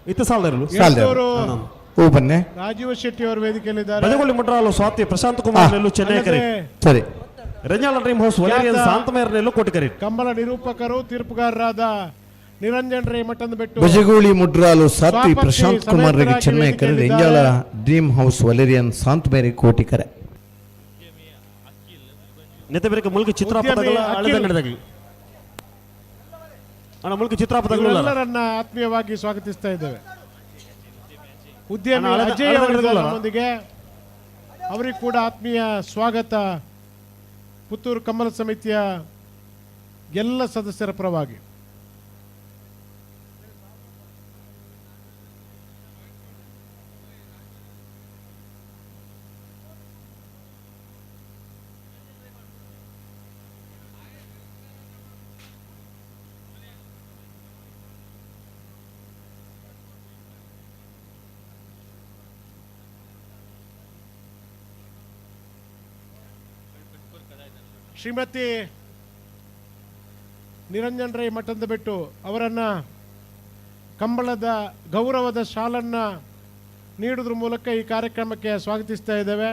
ಇತ್ತ ಸಾಲ ಇರಲು. ಸಾಲ. ಎಂಟೂರು ಹೂ ಬನ್ನಿ. ರಾಜೀವ್ ಶೆಟ್ಟಿ ಅವರು ವೇದಿಕೆಯಲ್ಲಿದ್ದಾರೆ. ಬಜಗೋಳಿ ಮುಟ್ರಾಲು ಸ್ವಾತಿ ಪ್ರಶಾಂತ್ ಕುಮಾರ್ ಹಾ. ನೆಲ್ಲು ಚೆನ್ನೈ ಕರೆ. ಅಲ್ಲದೆ ಸರಿ. ರೆಂಜಾಳ dream house valerian ಖ್ಯಾತ ಶಾಂತಮೇರ್ ನೆಲ್ಲು ಕೋಟಿಕರಿ. ಕಂಬಳ ನಿರೂಪಕರು ತೀರ್ಪುಗಾರರಾದ ನಿರಂಜನ್ ರೈ ಮಠದ ಬೆಟ್ಟು ಬಜಗೋಳಿ ಮುಡ್ರಾಲು ಸಾತ್ವಿ ಸ್ವಾಪಕ್ಷಿ ಪ್ರಶಾಂತ್ ಕುಮಾರ್ ರೆಗೆ ಸಮೇತರಾಗಿ ಚೆನ್ನೈ ಕರೆ. ವೇದಿಕೆಯಲ್ಲಿದ್ದಾರೆ. Renjala dream house valerian Shanth Mary ಕೋಟಿಕರೆ. ನೆತ್ತಬೆರಕೆ ಮುಲ್ಕಿ ಚಿತ್ರಾಪದಗಳ ಉದ್ಯಮಿ ಅಖಿಲ್. ಅಳೆದಂಗಡಿದಾಗಲಿ ಅಣ್ಣ, ಮುಲ್ಕಿ ಚಿತ್ರಾಪದಗಳು ಇವರೆಲ್ಲರನ್ನ ಆತ್ಮೀಯವಾಗಿ ಸ್ವಾಗತಿಸ್ತಾ ಇದ್ದೇವೆ. ಉದ್ಯಮಿ ಅಣ್ಣ, ಅಜಯ್ ಅಳೆದ ಅವರಿದ್ದಾರೆ ಗಂಡದಲ್ಲ? ನಮ್ಮೊಂದಿಗೆ, ಅವರಿಗೆ ಕೂಡ ಆತ್ಮೀಯ ಸ್ವಾಗತ ಪುತ್ತೂರು ಕಮಲ ಸಮಿತಿಯ ಎಲ್ಲ ಸದಸ್ಯರ ಪರವಾಗಿ. ಶ್ರೀಮತಿ ನಿರಂಜನ್ ರೈ ಮಠದ ಬೆಟ್ಟು ಅವರನ್ನು ಕಂಬಳದ ಗೌರವದ ಶಾಲನ್ನು ನೀಡುವುದ್ರ ಮೂಲಕ ಈ ಕಾರ್ಯಕ್ರಮಕ್ಕೆ ಸ್ವಾಗತಿಸ್ತಾ ಇದ್ದೇವೆ.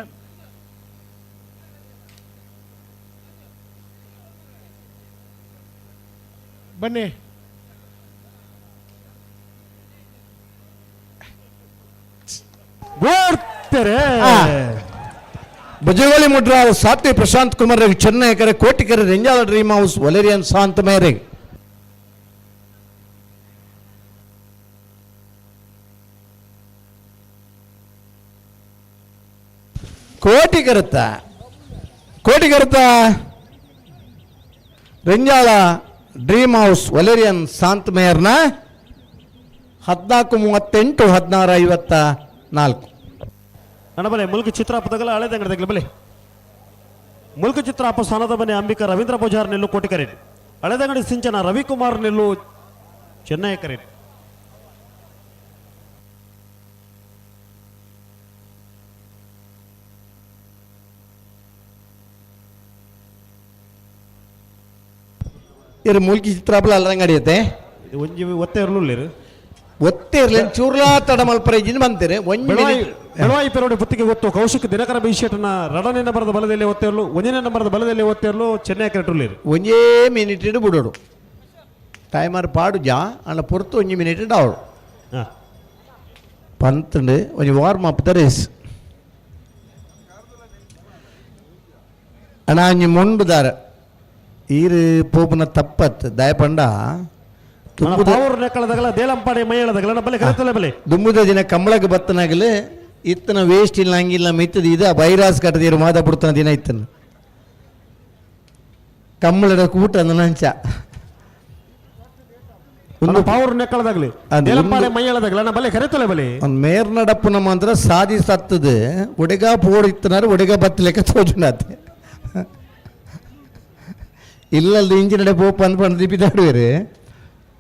ಬನ್ನಿ. ಗೋಡ್ತಾರೆ. ಬಜಗೋಳಿ ಮುಡ್ರಾಲು ಸಾತ್ವಿ ಪ್ರಶಾಂತ್ ಕುಮಾರ್ ರೆಗೆ ಚೆನ್ನೈ ಕರೆ. ಕೋಟಿಕರೆ Renjala dream house valerian Shanth ಮೇರೆಗೆ. ಕೋಟಿಕರತ್ತ ಕೋಟಿಕರತ್ತ Renjala dream house valerian Shanth ಮೇಯರ್ನ 14:38, 16:54. ಅಣ್ಣ ಬಲೆ, ಮುಲ್ಕಿ ಚಿತ್ರಾಪದಗಳ ಹಳೆದಂಗಡಿದಾಗಲಿ ಬಲೆ. ಮುಲ್ಕಿ ಚಿತ್ರಾಪ ಸ್ಥಾನದ ಮನೆ ಅಂಬಿಕಾ ರವೀಂದ್ರ ಪೂಜಾರ್ ನೆಲ್ಲು ಕೋಟಿಕರಿ. ಹಳೆದಂಗಡಿ ಸಿಂಚನ ರವಿಕುಮಾರ್ ನೆಲ್ಲು ಚೆನ್ನೈ ಕರೆ. ಇರು ಮೂಲ್ಕಿ ಚಿತ್ರಾಪಲ ಅಲ್ಲಂಗಡಿ ಐತೆ. ಇದು ಒಂಜಿ ಒತ್ತೆ ಇರಲಿಲ್ಲ. ಒತ್ತೆ ಇರಲಿ, ಚೂರ್ಲಾ ತಡ ಮಲ್ಪರ ಬಂತೀರಿ ಒಂಜಿ ಬೆಳವಾಯಿ minute. Belawai ಪೆರೋಡಿ ಪುತ್ತಿಗೆ ಗೊತ್ತು ಕೌಶಿಕ್ ದಿನಕರ ಬಿಶೆಟ್ಟನ ರಡನೇ ನಂಬರದ ಬಲದಲ್ಲಿ ಒತ್ತೆ ಇರಲು, ಒಂದನೇ ನಂಬರದ ಬಲದಲ್ಲಿ ಒತ್ತೆ ಇರಲು ಚೆನ್ನೈ ಕರೆಟುಲ್ಲಿರು. ಒಂಜೇ ಮಿನಿಟ್ ಬಿಡೋಡು, ಟೈಮರ್ ಪಾಡು ಜಾ ಅಣ್ಣ ಪೊರ್ತು ಒಂಜಿ ಮಿನಿಟ್ ಅವಳು ಹಾ. ಪಂತಂಡು ಒಂಜಿ warm up the race. ಅಣ್ಣ, ಒಂಜಿ ಮೊಂಡುದಾರ ಈರು ಪೋಪುನ ತಪ್ಪತ್ ದಯಪಂಡ ತುಂಬುದ ಪಾವೂರು ನೆಕ್ಕಳದಾಗಲ ದೇಲಂಪಾಡಿ ಮೈಯಳದಾಗಲ ಬಲೆ ಕರೆತಲೆ ಬಲೆ. ದುಂಬುದ ದಿನ ಕಂಬಳಕ್ಕೆ ಬತ್ತನಾಗಲು ಇತ್ತನ ವೇಸ್ಟ್ ಇಲ್ಲ ಹಂಗಿಲ್ಲ ಮಿತ್ತದ ಇದು ಬೈರಾಸ್ ಕಟ್ಟದಿರು ಮಾದ ಬಿಡ್ತಾನ ದಿನ ಇತ್ತನ ಕಂಬಳದ ಕೂಟ ನಂಚ. ಒಂದು ಪಾವೂರು ನೆಕ್ಕಳದಾಗಲಿ ಅದು ದೇಲಂಪಾಡಿ ಒಂದು- ಮೈಯಳದಾಗಲ ಬಲೆ ಕರೆತಲೆ ಬಲೆ. ಒಂದು ಮೇರ್ನಡಪ್ಪನ ಮಾತ್ರ ಸಾಧಿಸತ್ತದು ಒಡೆಗ ಪೋಡು ಇತ್ತನಾರು ಒಡೆಗ ಬತ್ತಲೆಕ್ಕ ತೋಜುನಾತೆ ಇಲ್ಲಲ್ದ ಇಂಜಿನಡೆ ಪೋಪ ಅಂದ್ ಪಂಡ್ ದಿಪಿದಾಡುವೆರು.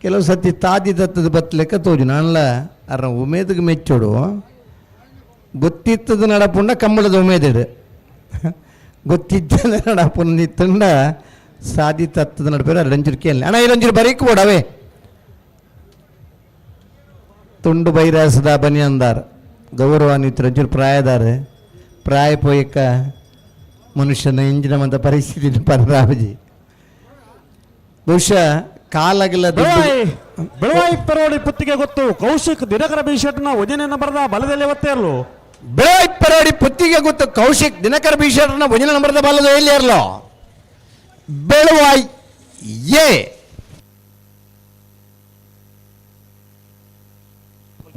ಕೆಲವು ಸತಿ ತಾದಿ ತತ್ತದ ಬತ್ತಲೆಕ್ಕ ತೋಜು ನಾನ್ಲ ಅರ್ನ ಉಮೇದಿಗೆ ಮೆಚ್ಚೋಡು. ಗೊತ್ತಿತ್ತದ ನಡಪುಂಡ ಕಂಬಳದ ಉಮೇದಿಡು, ಗೊತ್ತಿದ್ದದ ನಡಪುಂಡ ಇತ್ತಂಡ ಸಾದಿ ತತ್ತದ ನಡಪೇರು ಅರಂಜುರು ಕೇಳಲಿ. ಅಣ್ಣ, ಇರಂಜುರು ಬರೀಕ್ ಬೋಡವೇ ತುಂಡು ಬೈರಾಸದ ಬನಿ ಅಂದಾರ ಗೌರವಾನ್ವಿತ ರಂಜೂರು ಪ್ರಾಯದಾರ ಪ್ರಾಯ ಪೋಯಕ್ಕ ಮನುಷ್ಯನ ಇಂಜಿನ ಮಂತ ಪರಿಸ್ಥಿತಿ ಪರರಾಬಜಿ ಬಹುಶಃ ಕಾಲಾಗಲ್ಲ. ಬೆಳವಾಯಿ. ಬೆಳವಾಯಿ ಪೆರೋಡಿ ಪುತ್ತಿಗೆ ಗೊತ್ತು ಕೌಶಿಕ್ ದಿನಕರ ಬಿ ಶೆಟ್ನ ಒಂಜನೇ ನಂಬರ್ದ ಬಲದಲ್ಲಿ ಒತ್ತೇರ್ಲು. ಬೆಳವಾಯಿ ಪೆರೋಡಿ ಪುತ್ತಿಗೆ ಗೊತ್ತು ಕೌಶಿಕ್ ದಿನಕರ ಬಿ ಶೆಟ್ಟರ್ನ ಒಂಜನೇ ನಂಬರ್ದ ಬಲದ ಎಲ್ಲಿ ಇರಲು. ಬೆಳವಾಯಿ ಎ.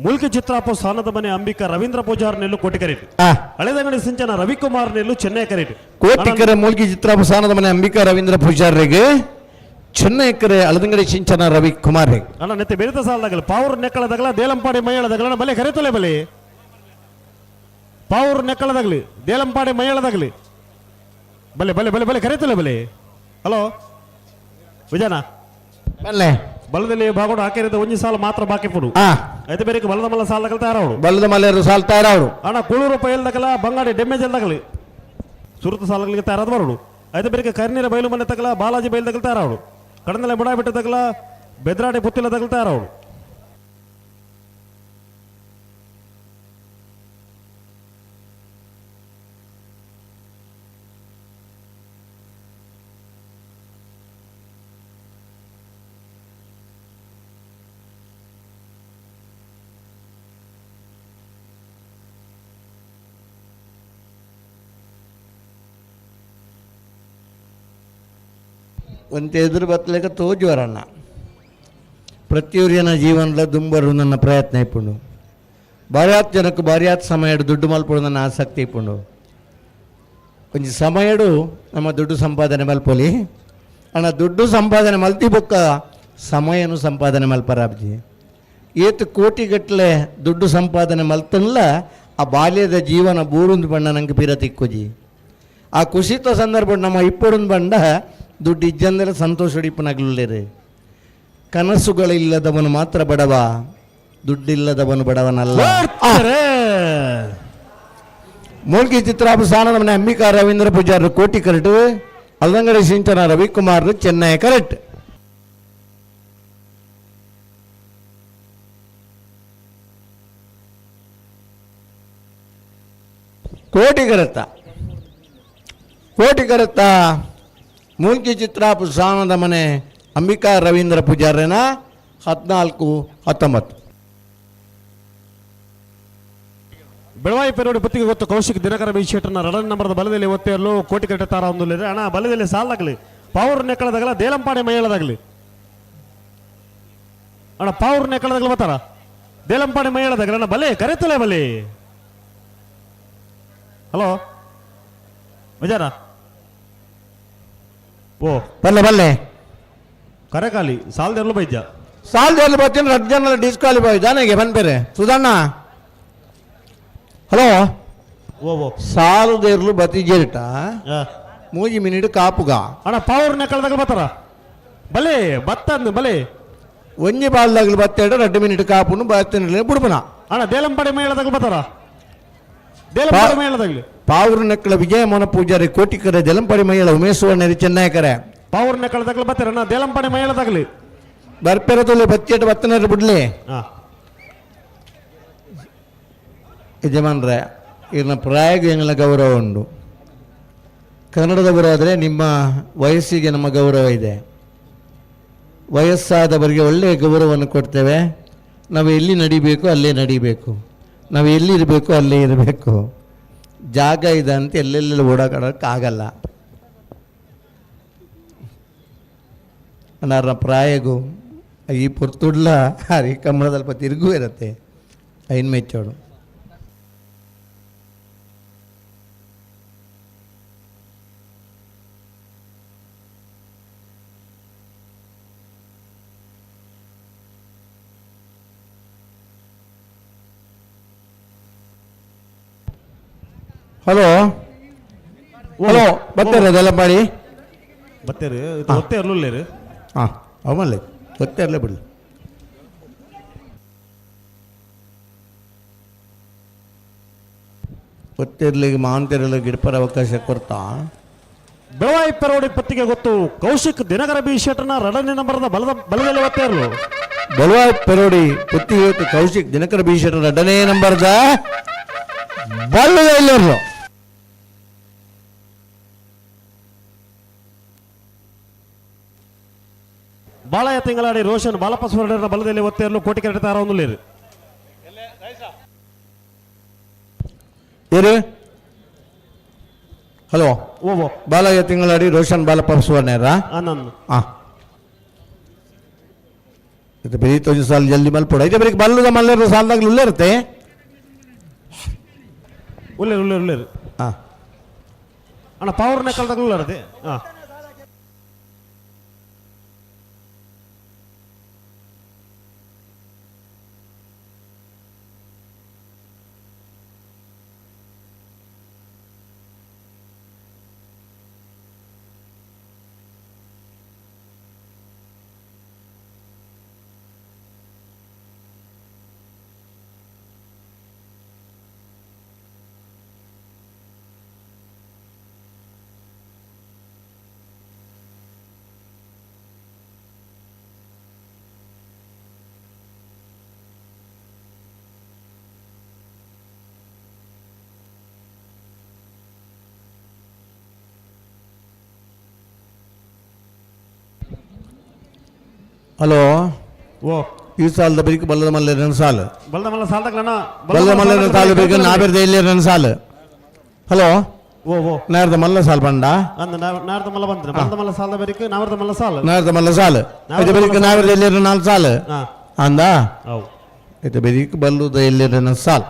ಮುಲ್ಕಿ ಚಿತ್ರಾಪು ಸ್ಥಾನದ ಮನೆ ಅಂಬಿಕಾ ರವೀಂದ್ರ ಪೂಜಾರ್ ನೆಲ್ಲು ಕೋಟಿಕರೇಟ್. ಹಳೆದಂಗಡಿ ಸಿಂಚನ ರವಿಕುಮಾರ್ ನೆಲ್ಲು ಚೆನ್ನೈ ಕರೇಟ್. ಕೋಟಿಕರ ಮೂಲ್ಕಿ ಚಿತ್ರಾಪು ಸ್ಥಾನದ ಮನೆ ಅಂಬಿಕಾ ರವೀಂದ್ರ ಪೂಜಾರ್ರಿಗೆ, ಚೆನ್ನೈಕರೆ ಅಳದಂಗಡಿ ಸಿಂಚನ ರವಿಕುಮಾರ್. ಅಣ್ಣ, ನೆತ್ತೆ ಬೆರಿತ ಸಾಲದಾಗಲಿ ಪಾವೂರು ನೆಕ್ಕಳದಾಗಲ ದೇಲಂಪಾಡಿ ಮೈಯಳದಾಗಲ ಬಲೆ ಕರೆತೊಲೆ ಬಲೆ. ಪಾವೂರು ನೆಕ್ಕಳದಾಗಲಿ ದೇಲಂಪಾಡಿ ಮೈಯಳದಾಗಲಿ ಬಲೆ ಬಲೆ ಬಲೆ ಬಲೆ ಕರೆತೊಲೆ ಬಲೆ. ಹಲೋ ವಿಜಯನ. ಬಲ್ಲೆ. ಬಲದಲ್ಲಿ ಬಾಗೋಡು ಹಾಕಿರೋದು ಒಂಜಿ ಸಾಲ ಮಾತ್ರ ಬಾಕಿ ಪುಡು. ಐತೆ ಬೇರೆ ಬಲದ ಮಲ್ಲ ಸಾಲ ತಯಾರವಳು. ಬಲದ ಮಲೆಯರು ಸಾಲ ತಯಾರವಳು. ಅಣ್ಣ, ಕೂಳೂರು ಪೈಲ್ದಾಗಲ ಬಂಗಾಡಿ ಡೆಮೇಜ್ ಅಲ್ದಾಗಲಿ ಸುರುತ ಸಾಲಗಳಿಗೆ ತಯಾರಾದ ಬರೋಡು. ಐತೆ ಬೇರೆ ಕರ್ನೀರ ಬಯಲು ಮನೆ ತಗಲ ಬಾಲಾಜಿ ಬಯಲು ತಗಲ ತಯಾರವಳು. ಕಡಂದಲೆ ಬುಡ ಬಿಟ್ಟು ತಗಲ ಬೆದ್ರಾಡಿ ಪುತ್ತಿಲ ತಗಲ ತಯಾರವಳು. ಒಂತೆ ಎದುರು ಬತ್ತಲೇಕ ತೋಜುವರಣ್ಣ. ಪ್ರತಿಯೊರಿಯನ ಜೀವನದ ದುಂಬರು ನನ್ನ ಪ್ರಯತ್ನ ಇಪ್ಪುಂಡು. ಬಾರ್ಯಾತ್ ಜನಕ್ಕೆ ಬಾರ್ಯಾತ್ ಸಮಯಡು ದುಡ್ಡು ಮಲ್ಪಡು ನನ್ನ ಆಸಕ್ತಿ ಇಪ್ಪುಂಡು. ಒಂಜಿ ಸಮಯಡು ನಮ್ಮ ದುಡ್ಡು ಸಂಪಾದನೆ ಮಲ್ಪೊಲಿ ಅಣ್ಣ. ದುಡ್ಡು ಸಂಪಾದನೆ ಮಲ್ತಿ ಬೊಕ್ಕ ಸಮಯನು ಸಂಪಾದನೆ ಮಲ್ಪರಾಬ್ಜಿ. ಏತ್ ಕೋಟಿಗಟ್ಟಲೆ ದುಡ್ಡು ಸಂಪಾದನೆ ಮಲ್ತನ್ಲ ಆ ಬಾಲ್ಯದ ಜೀವನ ಬೂರುಂದು ಬಣ್ಣ ನಂಗೆ ಪಿರ ತಿಕ್ಕೊಜಿ. ಆ ಕುಸಿತ ಸಂದರ್ಭ ನಮ್ಮ ಇಪ್ಪೊಡುಂದು ಬಂಡ ದುಡ್ಡು ಇಜ್ಜಂದರೆ ಸಂತೋಷ ಇಪ್ಪನಾಗ್ಲಿಲ್ಲೇರಿ. ಕನಸುಗಳಿಲ್ಲದವನು ಮಾತ್ರ ಬಡವ, ದುಡ್ಡಿಲ್ಲದವನು ಬಡವನಲ್ಲ. ಮೂಲ್ಕಿ ಚಿತ್ರಾಪು ಸ್ಥಾನದ ಮನೆ ಅಂಬಿಕಾ ರವೀಂದ್ರ ಪೂಜಾರ್ ಕೋಟಿ ಕರೆಕ್ಟ್, ಅಲ್ದಂಗಡಿ ಸಿಂಚನ ರವಿಕುಮಾರ್ ಚೆನ್ನೈ ಕರೆಕ್ಟ್. ಕೋಟಿ ಕರೆತ್ತ ಕೋಟಿ ಕರೆತ್ತ ಮೂಲ್ಕಿ ಚಿತ್ರಾಪು ಸ್ಥಾನದ ಮನೆ ಅಂಬಿಕಾ ರವೀಂದ್ರ ಪೂಜಾರನ 14-19. ಬೆಳವಾಯಿ ಪೆರೋಡಿ ಪತ್ತಿಗೆ ಗೊತ್ತು ಕೌಶಿಕ್ ದಿನಕರ ಬಿ ಶೆಟ್ಟರ್ನ ರಡನ್ ನಂಬರದ ಬಲದಲ್ಲಿ ಒತ್ತೆಯಲ್ಲೂ ಕೋಟಿ ಕಟ್ಟೆ ತಾರ ಒಂದು ಅಣ್ಣ. ಬಲದಲ್ಲಿ ಸಾಲಾಗಲಿ ಪಾವೂರು ನೆಕ್ಕಳದಾಗಲ ದೇಲಂಪಾಡಿ ಮೈಯಳದಾಗಲಿ ಅಣ್ಣ. ಪಾವೂರು ನೆಕ್ಕಳದಾಗಲಿ ಬರ್ತಾರ ದೇಲಂಪಾಡಿ ಮೈಯಳದಾಗಲಿ ಅಣ್ಣ. ಬಲೆ ಕರೆತಲೆ ಬಲೆ. ಹಲೋ ವಿಜಯನ. ಓ. ಬಲ್ಲೆ ಬಲ್ಲೆ. ಕರೆಕಾಲಿ ಸಾಲದೆರಳು ಬೈದ್ಯ. ಸಾಲದಲ್ಲಿ ಬರ್ತೀನಿ, ರದ್ದು ಜನ ಡಿಸ್ಕ್ವಾಲಿಫೈ ದಾನೆಗೆ ಬಂದ್ಬೇರೆ ಸುಧಣ್ಣ. ಹಲೋ. ಓ ಓ. ಸಾಲದೇರ್ಲು ಬತಿಜೇರಿಟ ಮೂಜಿ ಮಿನಿಟ್ ಕಾಪುಗ. ಅಣ್ಣ, ಪಾವೂರು ನೆಕ್ಕಳದಾಗ ಬರ್ತಾರ ಬಲೆ ಬತ್ತಂದು ಬಲೆ. ಒಂಜಿ ಬಾಲ್ದಾಗಲು ಬತ್ತೆರಡು 2 ಮಿನಿಟ್ ಕಾಪುನು ಬತ್ತಿನ ಬುಡ್ಬನ. ಅಣ್ಣ, ದೇಲಂಪಾಡಿ ಮೈಳದಾಗ ಬರ್ತಾರ ದೇಲಂಪಾಡಿ ಮೈಳದಾಗಲಿ. ಪಾವೂರು ನೆಕ್ಕಳ ವಿಜಯ ಮೋನ ಪೂಜಾರಿ ಕೋಟಿಕರೆ, ಜಲಂಪಾಡಿ ಮೈಳ ಉಮೇಶ್ ಸುವರ್ಣರಿ ಚೆನ್ನೈಕರೆ. ಪಾವೂರು ನೆಕ್ಕಳದಾಗಲಿ ಬರ್ತಾರ ಅಣ್ಣ ದೇಲಂಪಾಡಿ ಮೈಳದಾಗಲಿ. ಬರ್ಪೆರ ತುಲೆ ಬತ್ತಿಟ್ಟು ಬತ್ತನರು ಬಿಡ್ಲಿ. ಯಜಮಾನ್ರೆ, ಇವ್ರನ್ನ ಪ್ರಾಯಗೂ ಎಂಗಲ ಗೌರವ ಉಂಟು. ಕನ್ನಡದವರಾದರೆ ನಿಮ್ಮ ವಯಸ್ಸಿಗೆ ನಮ್ಮ ಗೌರವ ಇದೆ. ವಯಸ್ಸಾದವರಿಗೆ ಒಳ್ಳೆಯ ಗೌರವವನ್ನು ಕೊಡ್ತೇವೆ. ನಾವು ಎಲ್ಲಿ ನಡಿಬೇಕು ಅಲ್ಲೇ ನಡಿಬೇಕು, ನಾವು ಎಲ್ಲಿ ಇರಬೇಕು ಅಲ್ಲೇ ಇರಬೇಕು. ಜಾಗ ಇದೆ ಅಂತ ಎಲ್ಲೆಲ್ಲೆಲ್ಲ ಓಡಾಡೋಕ್ಕಾಗಲ್ಲ. ಅನ್ನಾರ ಪ್ರಾಯಗೂ ಈ ಪೊರ್ತುಡ್ಲ ಈ ಕಂಬಳದಲ್ಪ ತಿರುಗೂ ಇರುತ್ತೆ ಐನ್ ಮೆಚ್ಚೋಡು. ಹಲೋ ಹಲೋ, ಬರ್ತೀರ ಅದೆಲ್ಲ ಮಾಡಿ. ಬತ್ತೇರಿ ಒತ್ತೆ ಇರಲಿಲ್ಲ. ಹಾಂ, ಅವಲ್ಲ ಗೊತ್ತೇ ಇರಲೇ ಬಿಡಲಿ. ಗೊತ್ತಿರ್ಲಿಕ್ಕೆ ಮಾಂತಿರಲಿ ಗಿಡಪರ ಅವಕಾಶ ಕೊಡ್ತಾ. ಬೆಳವಾಯಿ ಪೆರೋಡಿ ಪತ್ತಿಗೆ ಗೊತ್ತು ಕೌಶಿಕ್ ದಿನಕರ ಬಿ ಶೆಟ್ಟರ್ನ ರಡನೇ ನಂಬರದ ಬಲದ ಬಲದಲ್ಲಿ ಒತ್ತೆ ಇರಲು. ಬೆಳವಾಯಿ ಪೆರೋಡಿ ಪುತ್ತಿಗೆ ಗೊತ್ತು ಕೌಶಿಕ್ ದಿನಕರ ಬಿ ಶೆಟ್ಟರ್ ಎರಡನೇ ನಂಬರ್ದ ಬಲ್ಲದ. ಬಾಳಯ್ಯ ತಿಂಗಳಾಡಿ ರೋಷನ್ ಬಾಲಪ್ಪ ಸುವರ್ಣರ ಬಲದಲ್ಲಿ ಒತ್ತೆಯಲ್ಲೂ ಕೋಟಿ ಕರೆಟ ತಾರ ಒಂದುಲ್ಲೇರು. ಏರು ಹಲೋ. ಓ ಓ. ಬಾಲಯ್ಯ ತಿಂಗಳಾಡಿ ರೋಷನ್ ಬಾಲಪ್ಪ ಸುವರ್ಣರ. ಆನಂದ್. ಹಾಂ, ಇದು ಬರೀ ತೊಂಜಿ ಸಾಲ ಜಲ್ದಿ ಮಲ್ಪೋಡ. ಇದು ಬರೀ ಬಲ್ಲದ ಮಲ್ಲೇರು ಸಾಲದಾಗ ಉಳ್ಳೇರುತ್ತೆ. ಉಲ್ಲೇರು ಉಲ್ಲೇರು ಉಲ್ಲೇರು. ಹಾಂ. ಅಣ್ಣ ಪವರ್ನ ಕಲ್ದಾಗ ಉಳ್ಳಾರದೆ. ಹಾಂ. ಹಲೋ. ಓ. ಈ ಸಾಲದ ಬರೀಕ್ ಬಲ್ಲದ ಮಲ್ಲೇರನ ಸಾಲು. ಬಲದ ಮಲ್ಲ ಸಾಲದಾಗ್ಲಣ್ಣ. ಬಲ್ಲದ ಮಲ್ಲೇರನ ಸಾಲು ಬೇಕು ನಾಬೇರ್ದ ಎಲ್ಲೇರನ ಸಾಲು. ಹಲೋ. ಓ ಓ. ನಾರ್ದ ಮಲ್ಲ ಸಾಲ್ ಬಂಡ. ಅಂದ ನಾರ್ದ ಮಲ್ಲ ಬಂದ್ರೆ ಬಲದ ಮಲ್ಲ ಸಾಲದ ಬರೀಕ್ ನಾವರ್ದ ಮಲ್ಲ ಸಾಲ. ನಾರ್ದ ಮಲ್ಲ ಸಾಲು ಇದು ಬರೀಕ್ ನಾವೇರ್ದ ಎಲ್ಲೇರ ನಾಲ್ ಸಾಲು. ಹಾಂ. ಅಂದ. ಅವು. ಇದು ಬರೀಕ್ ಬಲ್ಲದ ಎಲ್ಲೇರನ ಸಾಲ್.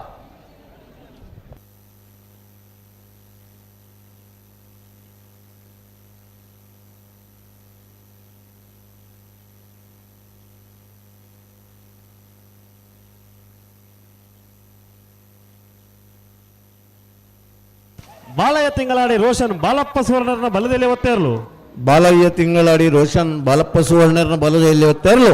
ಬಾಳಯ್ಯ ತಿಂಗಳಾಡಿ ರೋಷನ್ ಬಾಲಪ್ಪ ಸುವರ್ಣರನ್ನ ಬಲದಲ್ಲಿ ಒತ್ತೇರ್ಲು. ಬಾಲಯ್ಯ ತಿಂಗಳಾಡಿ ರೋಷನ್ ಬಾಲಪ್ಪ ಸುವರ್ಣರನ ಬಲದ ಒತ್ತೆರ್ಲು.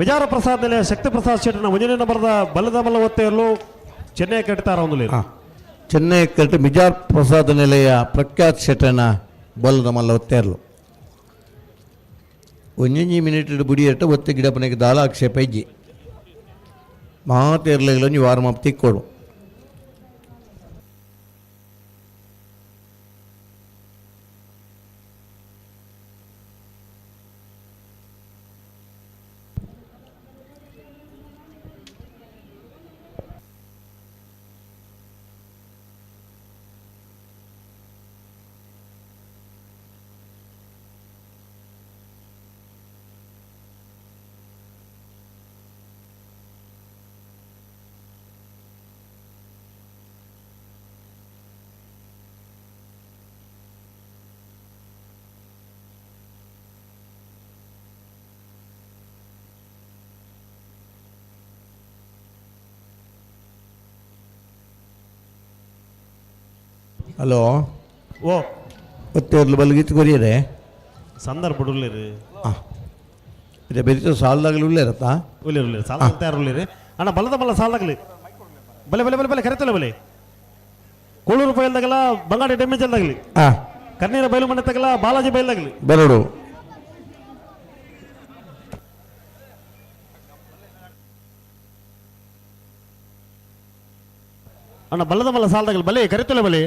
ಮಿಜಾರ ಪ್ರಸಾದ್ ನೆಲೆಯ ಶಕ್ತಿ ಪ್ರಸಾದ್ ಶೆಟ್ಟನ ಮುಂದಿನ ಬರದ ಬಲದ ಮಲ್ಲ ಒತ್ತೆಯಲ್ಲೂ ಚೆನ್ನೈ ಕಟ್ಟುತ್ತಾರ ಒಂದು. ಹಾಂ, ಚೆನ್ನೈ ಕಟ್ಟಿ ಮಿಜಾರ್ ಪ್ರಸಾದ ನಿಲಯ ಪ್ರಖ್ಯಾತ್ ಶೆಟ್ಟನ ಬಲ್ಲದ ಮಲ್ಲ ಒತ್ತೆರ್ಲು. ಒಂಜೊಂಜಿ ಮಿನಿಟ್ ಬುಡಿಯಟ್ಟ ಒತ್ತೆ ಗಿಡಪನೆಗೆ ದಾಲ ಆಕ್ಷೇಪ ಇಜ್ಜಿ. ಮಾತೇರ್ಲೆಗಳೊಂಜಿ ವಾರ ಮಾಪ್ ತಿಕ್ಕೋಡು. ಹಲೋ. ಓ. ಒತ್ತೆರ್ಲು ಬಲ್ಗಿತ್ತು ಕೊರಿಯರೆ. ಸಂದರ್ಭ ಉಳ್ಳಿರಿ. ಹಾಂ, ಇದೆ ಬೆರಿತ ಸಾಲದಾಗಲೂ ಉಳ್ಳೇರತ್ತಾ. ಉಳ್ಳಿರಿ ಉಳ್ಳಿರಿ ಸಾಲ ತಯಾರು ಉಳ್ಳಿರಿ ಅಣ್ಣ. ಬಲದ ಮಲ್ಲ ಸಾಲದಾಗಲಿ ಬಲೆ ಬಲೆ ಬಲೆ ಬಲೆ ಕರೆತಲ್ಲ ಬಲೆ. ಕೋಳೂರು ಬೈಲ್ದಾಗಲ್ಲ ಬಂಗಾಡಿ ಡ್ಯಾಮೇಜ್ ಅಲ್ದಾಗಲಿ. ಹಾಂ. ಕಣ್ಣೀರ ಬಯಲು ಮನೆ ತಗಲ ಬಾಲಾಜಿ ಬೈಲ್ದಾಗಲಿ. ಬರಡು. ಅಣ್ಣ ಬಲ್ಲದ ಮಲ್ಲ ಸಾಲದಾಗಲಿ ಬಲೆ ಕರೆತಲ್ಲ ಬಲೆ.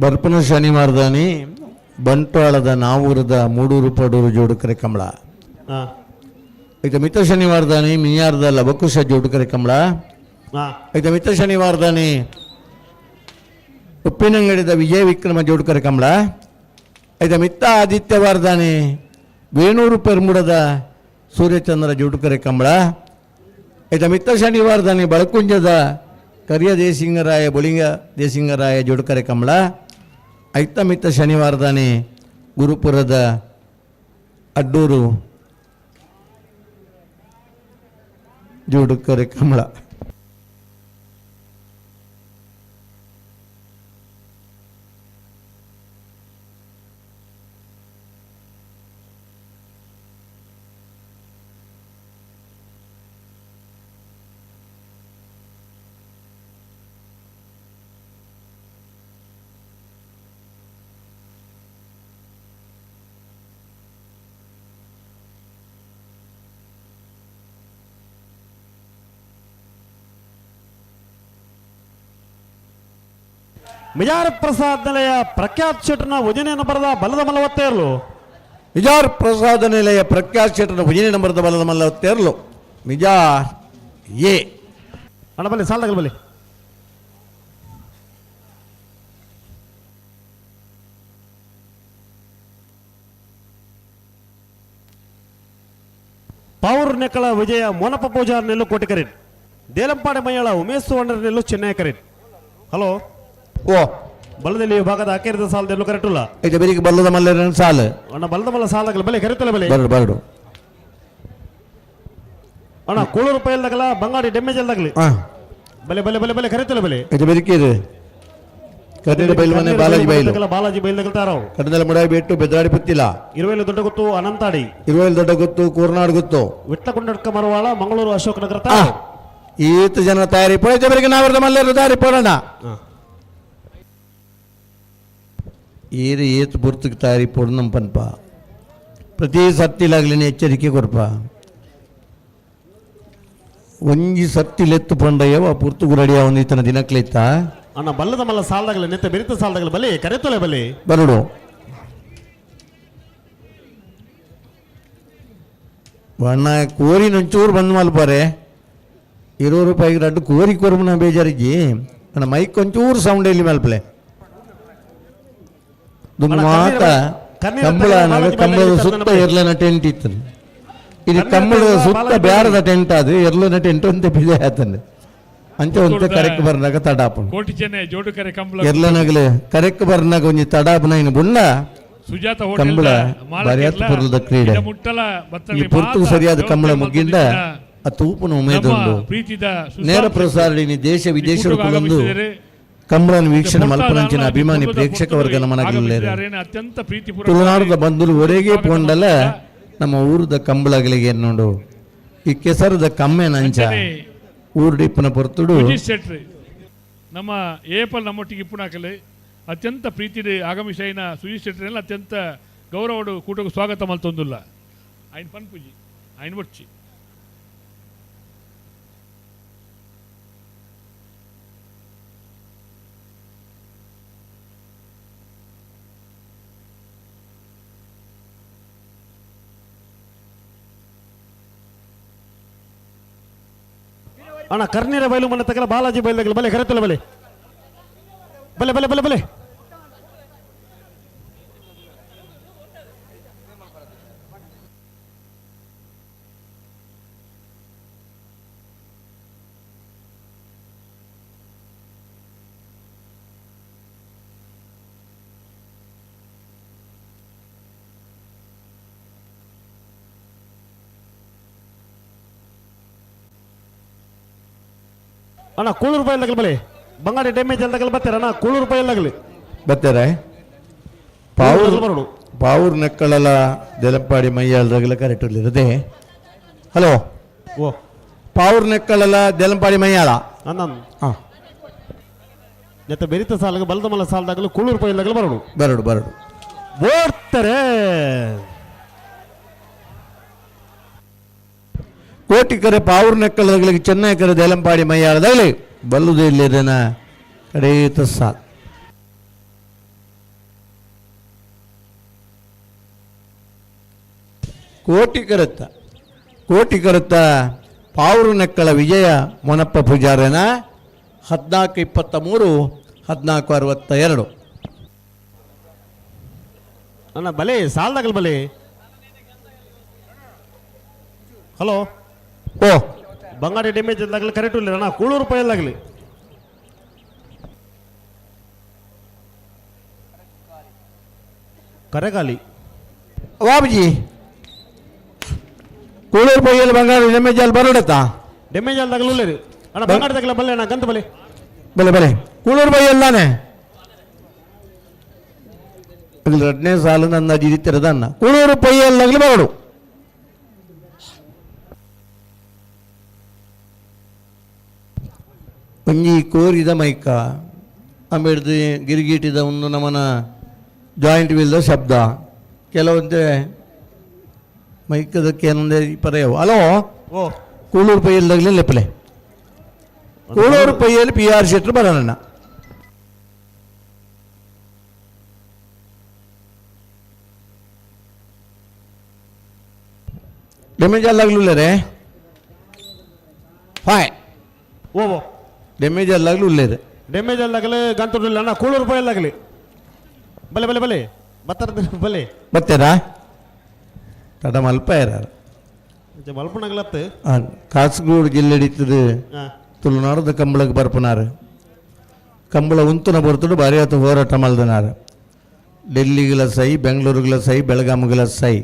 ಬರ್ಪನ ಶನಿವಾರದಾನಿ ಬಂಟ್ವಾಳದ ನಾವೂರದ ಮೂಡೂರು ಪಡೂರು ಜೋಡುಕರೆ ಕಮಲ. ಹಾಂ. ಈಗ ಮಿತ್ರ ಶನಿವಾರದಾನಿ ಮಿಯಾರದ ಲಬಕುಶ ಜೋಡುಕರೆ ಕಮಲ. ಹಾಂ. ಈಗ ಮಿತ್ರ ಶನಿವಾರದಾನಿ ಉಪ್ಪಿನಂಗಡಿದ ವಿಜಯ ವಿಕ್ರಮ ಜೋಡುಕರೆ ಕಮಲ. ಐತ ಮಿತ್ತ ಆದಿತ್ಯವಾರದಾನಿ ವೇಣೂರು ಪೆರ್ಮುಡದ ಸೂರ್ಯಚಂದ್ರ ಜೋಡುಕರೆ ಕಮಲ. ಐತ ಮಿತ್ತ ಶನಿವಾರದಾನಿ ಬಳಕುಂಜದ ಕರಿಯ ದೇಸಿಂಗರಾಯ ಬೊಳಿಂಗ ದೇಸಿಂಗರಾಯ ಜೋಡುಕರೆ ಕಮಲ. ಐತ ಮಿತ್ತ ಶನಿವಾರದಾನಿ ಗುರುಪುರದ ಅಡ್ಡೂರು ಜೋಡುಕರೆ ಕಮಲ. Mijar Prasad ನಿಲಯ ಪ್ರಖ್ಯಾತ್ ಶೆಟ್ಟರ್ನ ಉಜನೆಯನ್ನು ಬರೆದ ಬಲದ ಮಲವತ್ತೇರ್ಲು. ಮಿಜಾರ್ ಪ್ರಸಾದ ನಿಲಯ ಪ್ರಖ್ಯಾತ್ ಶೆಟ್ಟರ್ನ ಉಜಿನೆ ನಂಬರದ ಬಲದ ಮಲ್ಲವತ್ತೇರ್ಲು ಮಿಜಾರ್ ಎ. ಅಣ್ಣ ಬಲ್ಲಿ ಸಾಲದಾಗಲಿ ಬಲ್ಲಿ. ಪೌರ್ ನೆಕ್ಕಳ ವಿಜಯ ಮೋನಪ್ಪ ಪೂಜಾರ್ ನೆಲ್ಲು ಕೋಟಿಕರಿನ್, ದೇಲಂಪಾಡಿ ಮೈಯಾಳ ಉಮೇಶ್ ಸುವರ್ಣರ್ ನೆಲ್ಲು ಚೆನ್ನೈ ಕರಿನ್. ಹಲೋ. ಓ. ಬಲದಲ್ಲಿ ವಿಭಾಗದ ಅಕೇರಿದ ಸಾಲದಲ್ಲೂ ಕರೆಕ್ಟ್ ಇಲ್ಲ. ಇದು ಬೆಳಿಗ್ಗೆ ಬಲ್ಲದ ಮಲ್ಲರ ಸಾಲು. ಅಣ್ಣ ಬಲದ ಮಲ್ಲ ಸಾಲದಾಗಲಿ ಬಲೆ ಕರೆತಲ್ಲ ಬಲೆ. ಬರಡು ಬರಡು. ಅಣ್ಣ ಕೂಳೂರು ಪೈಲ್ದಾಗಲ ಬಂಗಾಡಿ ಡ್ಯಾಮೇಜ್ ಅಲ್ದಾಗಲಿ. ಹಾಂ. ಬಲೆ ಬಲೆ ಬಲೆ ಬಲೆ ಕರೆತಲ್ಲ ಬಲೆ. ಇದು ಬೆಳಿಗ್ಗೆ ಇದು ಕನ್ನಡ ಬೈಲು ಮನೆ ಬಾಲಾಜಿ ಬೈಲು. ಬಾಲಾಜಿ ಬೈಲ್ದಾಗಲ ತಾರಾವು. ಕನ್ನಡ ಮುಡಾಯಿ ಬೆಟ್ಟು ಬೆದ್ರಾಡಿ ಪುತ್ತಿಲ. ಇರುವೇಲು ದೊಡ್ಡ ಗೊತ್ತು ಅನಂತಾಡಿ. ಇರುವಲ್ಲಿ ದೊಡ್ಡ ಗೊತ್ತು ಕೂರ್ನಾಡು ಗೊತ್ತು. ವಿಟ್ಲಕೊಂಡಡ್ಕ ಮರವಾಳ ಮಂಗಳೂರು ಅಶೋಕ್ ನಗರ ತಾರಾವು. ಈತ ಜನ ತಯಾರಿ ಪೋಯ್ತ ಬೆಳಿಗ್ಗೆ ನಾವರದ ಮಲ್ಲರು ತಯಾರಿ ಪೋಡೋಣ. ಏರು ಏತು ಬುರ್ತಕ್ಕೆ ತಯಾರಿ ಪೋಡು ನಮ್ಮ ಪನ್ಪ ಪ್ರತಿ ಸರ್ತಿಲಾಗ್ಲಿನ ಎಚ್ಚರಿಕೆ ಕೊರ್ಪ. ಒಂಜಿ ಸರ್ತಿಲೆತ್ತು ಪಂಡಯ್ಯವ ಪುರ್ತುಗು ರೆಡಿ ಅವನು ಈತನ ದಿನಕ್ಲಿತ್ತ. ಅಣ್ಣ ಬಲ್ಲದ ಮಲ್ಲ ಸಾಲದಾಗಲಿ ನಿತ್ತ ಬೆರಿತ ಸಾಲದಾಗಲಿ ಬಲಿ ಕರೆತೊಲೆ ಬಲಿ. ಬರಡು ಬಣ್ಣ ಕೋರಿ ಒಂಚೂರು ಬಂದ್ ಮಲ್ಪರೆ 20 ರೂಪಾಯಿಗೆ ರಡ್ಡು ಕೋರಿ ಕೊರ್ಮನ ಬೇಜಾರಿಜ್ಜಿ. ನನ್ನ ಮೈಕ್ ಒಂಚೂರು ಸೌಂಡ್ ಇಲ್ಲಿ ಮಲ್ಪಲೆ. ಅಣ್ಣ, ಮಾತ ಕಣ್ಣೀರ ಕಂಬಳ ಬಾಲಾಜಿ ಕಂಬಳದ ಬೈಲಾಗಿ ಸುತ್ತ ಇರ್ತಾನೆ. ಎರ್ಲನ ಟೆಂಟ್ ಇತ್ತು. ಇದು ಕಣ್ಣೀರ ಕಂಬಳದ ಬಾಲಾಜಿ ಸುತ್ತ ಬೈಲಾಗಿ. ಬ್ಯಾರದ ಟೆಂಟ್ ಅದು ಎರ್ಲನ ಟೆಂಟ್ ಅಂತ ಬಿಜೆ ಆತಂದೆ ಅಂಚೆ ಒಂತೆ ಕರೆಕ್ಟ್ ಬರ್ನಾಗ ತಡಾಪುಂಡು. ಕೋಟಿ ಚೆನ್ನೈ ಜೋಡುಕರೆ ಕಂಬಳ. ಎರ್ಲನಗಲೆ ಕರೆಕ್ಟ್ ಬರ್ನಾಗ ಒಂಜಿ ತಡಾಪುನ ಇನ್ನು ಬುಣ್ಣ. ಸುಜಾತ ಕಂಬಳ ಹೋಟೆಲ್ ಭಾರಿ ಪುರ್ಲದ ಕ್ರೀಡೆ. ಮುಟ್ಟಲ ಈ ಪುರ್ತುಗು ಸರಿಯಾದ ಕಂಬಳ ಮುಗ್ಗಿಂದ ಆ ತೂಪುನ ಉಮೇದುಂಡು. ಪ್ರೀತಿದ ನೇರ ಪ್ರಸಾರ ದೇಶ ವಿದೇಶ ಕುಲೊಂದು ಕಂಬಳನ ವೀಕ್ಷಣೆ ಮಲ್ಪನಂಚಿನ ಅಭಿಮಾನಿ ಪ್ರೇಕ್ಷಕ ವರ್ಗ ನಮನಗಲ್ಲೇರು. ಅತ್ಯಂತ ಪ್ರೀತಿ ತುಳುನಾಡದ ಬಂಧುಲು ಒರೆಗೆ ಪೋಂಡಲ ನಮ್ಮ ಊರದ ಕಂಬಳಗಳಿಗೆ ನೋಡು ಈ ಕೆಸರದ ಕಮ್ಮೆ ನಂಚ ಊರುಡಿಪ್ಪನ ಪೊರ್ತುಡು. ಸುಜೀತ್ ಶೆಟ್ರಿ ನಮ್ಮ ಏಪಲ್ ನಮ್ಮೊಟ್ಟಿಗೆ ಇಪ್ಪುಣಾಕಲೆ ಅತ್ಯಂತ ಪ್ರೀತಿಡ್ ಆಗಮಿಸೈನ ಸುಜೀತ್ ಶೆಟ್ರಿ ಅತ್ಯಂತ ಗೌರವಡು ಕೂಟకు ಸ್ವಾಗತ ಮಲ್ತೊಂದುಲ್ಲ. ಆಯ್ನ ಪನ್ಪುಜಿ ಆಯ್ನ ಬೊಡ್ಚಿ. ಅಣ್ಣ ಕರ್ನೀರ ಬೈಲು ಮನೆ ತಗಲ ಬಾಲಾಜಿ ಬೈಲ್ದಾಗಲಿ ಬಲೆ ಕರೆತಲ್ಲ ಬಲೆ ಬಲೆ ಬಲೆ ಬಲೆ ಬಲೆ. ಅಣ್ಣ ಕೂಳೂರು ಬೈಲ್ದಾಗಲಿ ಬಲೆ ಬಂಗಾಡಿ ಡ್ಯಾಮೇಜ್ ಅಲ್ದಾಗಲಿ ಬರ್ತೀರ ಅಣ್ಣ ಕೂಳೂರು ಬೈಲ್ದಾಗಲಿ. ಬರ್ತಾರೆ ಪಾವೂರು ಪಾವೂರು ನೆಕ್ಕಳಲ ದೆಲಪ್ಪಾಡಿ ಮೈಯಾಳ್ದಾಗಲ ಕರೆಕ್ಟ್ ಇರದೆ. ಹಲೋ. ಓ. ಪಾವೂರು ನೆಕ್ಕಳಲ ದೆಲಂಪಾಡಿ ಮೈಯಾಳ. ಅಣ್ಣ. ಹಾಂ. ನೆತ್ತ ಬೆರಿತ ಸಾಲಾಗ ಬಲದ ಮಲ್ಲ ಸಾಲದಾಗಲು ಕೂಳೂರು ಬೈಲ್ದಾಗಲು ಬರೋಡು. ಬರಡು ಬರಡು. ಓಡ್ತಾರೆ. ಕೋಟಿಕರೆ ಪಾವೂರು ನೆಕ್ಕಳದಾಗಲಿ ಚೆನ್ನೈಕರೆ ದೇಲಂಪಾಡಿ ಮೈಯಾಳದಾಗಲಿ ಬಲ್ಲುದು ಇಲ್ಲಿದ್ದೇನ ಕಡೇತ ಸಾಲ್. ಕೋಟಿ ಕರುತ್ತ ಕೋಟಿ ಕರುತ್ತ ಪಾವೂರು ನೆಕ್ಕಳ ವಿಜಯ ಮೊನಪ್ಪ ಪೂಜಾರನ 14-23 14-62. ಅಣ್ಣ ಬಲೆ ಸಾಲದಾಗಲ್ ಬಲೆ. ಹಲೋ. ಓ. ಬಂಗಾಡಿ ಡ್ಯಾಮೇಜ್ ಅಲ್ದಾಗಲಿ ಕರೆಕ್ಟ್ ಇಲ್ಲ ಅಣ್ಣ ಕೂಳೂರು ಪೈಲ್ದಾಗಲಿ. ಕರೆಗಾಲಿ. ವಾಬುಜಿ ಕೂಳೂರು ಪೈಯಲ್ಲಿ ಬಂಗಾರ ಡ್ಯಾಮೇಜ್ ಅಲ್ಲಿ ಬರೋಡತ್ತಾ. ಡ್ಯಾಮೇಜ್ ಅಲ್ದಾಗಲೂ ಇಲ್ಲ ಅಣ್ಣ ಬಂಗಾಡಿ ತಗಲ ಬಲ್ಲೆ ಅಣ್ಣ ಗಂತ ಬಲೆ. ಬಲೆ ಬಲೆ ಕೂಳೂರು ಬೈಯಲ್ಲಾನೆ ಎರಡನೇ ಸಾಲು ನನ್ನ ಅಜ್ಜಿ ಕೂಳೂರು ಪೈಯಲ್ಲಾಗಲಿ ಬರೋಡು. ಒಂಜಿ ಕೋರಿದ ಮೈಕ ಆಮೇಲೆ ಗಿರಿಗೀಟಿದ ಒಂದು ನಮನ ಜಾಯಿಂಟ್ ವೀಲ್ದ ಶಬ್ದ ಕೆಲವೊಂದು ಮೈಕದಕ್ಕೆ ಏನೊಂದೇ ಪರ್ಯಾವ. ಹಲೋ. ಓ. ಕೂಳೂರು ಪೈಯಲ್ದಾಗಲಿ ಲೆಪ್ಪಲೆ ಕೂಳೂರು ಪೈಯಲ್ಲಿ ಪಿ ಆರ್ ಶೆಟ್ರು ಬರೋಣ. Damage ಅಲ್ಲಾಗ್ಲೂ five ಓ damage ಅಲ್ಲಾಗ್ಲೂ ಉಳ್ಳೇರು. Damage ಅಲ್ಲಾಗಲಿ ಗಂತುಡಿಲ್ಲ ಅಣ್ಣ. ಕೂಳೂರು ರೂಪಾಯಿ ಅಲ್ಲಾಗಲಿ. ಬಲೆ ಬಲೆ ಬಲೆ ಬತ್ತರ ಬಲೆ. ಬತ್ತೇರಾ ತಡ ಮಲ್ಪ ಯಾರು? ಮಲ್ಪನಾಗ್ಲತ್ತು. ಕಾಸರಗೋಡು ಜಿಲ್ಲೆ ಹಿಡಿತದೆ. ಹಾಂ. ತುಳುನಾಡದ ಕಂಬಳಕ್ಕೆ ಬರ್ಪನಾರು ಕಂಬಳ ಉಂತುನ ಬರ್ತುಡು ಭಾರಿ ಆತು ಹೋರಾಟ ಮಲ್ದನಾರು. ಡೆಲ್ಲಿಗಳ ಸೈ, ಬೆಂಗಳೂರುಗಳ ಸೈ, ಬೆಳಗಾಂಗಳ ಸೈ,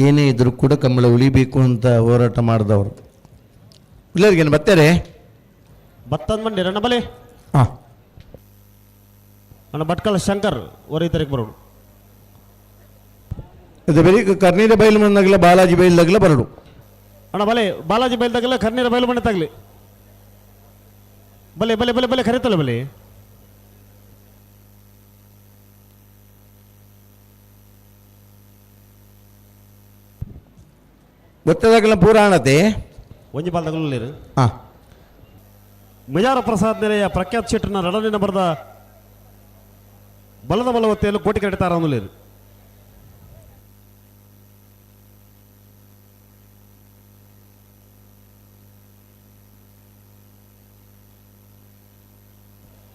ಏನೇ ಇದ್ರೂ ಕೂಡ ಕಂಬಳ ಉಳಿಬೇಕು ಅಂತ ಹೋರಾಟ ಮಾಡಿದವರು. ಇಲ್ಲರಿಗೇನು ಬರ್ತಾರೆ? ಬತ್ತಂದ್ ಬಂಡಿ ಅಣ್ಣ ಬಲೆ. ಹಾಂ. ಅಣ್ಣ ಭಟ್ಕಳ ಶಂಕರ್ ವರ ತಾರೀಕು ಬರೋಡು. ಅದು ಬರೀ ಕರ್ನೀರ ಬೈಲು ಮಣ್ಣಾಗಲ ಬಾಲಾಜಿ ಬೈಲ್ದಾಗಲ ಬರಡು. ಅಣ್ಣ ಬಲೆ, ಬಾಲಾಜಿ ಬೈಲ್ದಾಗಲ್ಲ ಕರ್ನೀರ ಬೈಲು ಮಣ್ಣೆ ತಗಲಿ. ಬಲೆ ಬಲೆ ಬಲೆ ಬಲೆ ಕರೀತಲ್ಲ ಬಲೆ. ಗೊತ್ತದಾಗಲ ಪೂರ ಆಣತೆ. ಒಂಜಿ ಬಾಲ್ದಾಗಲೂ. ಹಾಂ. ಮಿಜಾರ ಪ್ರಸಾದ್ ನೆಲೆಯ ಪ್ರಖ್ಯಾತ್ ಶೆಟ್ಟರ್ನ ರಡನಿನ ಬರೆದ ಬಲದ ಬಲವತ್ತೆಯನ್ನು ಕೋಟಿ ಕಟ್ಟುತ್ತಾರೆ ಅನ್ನಲಿರು.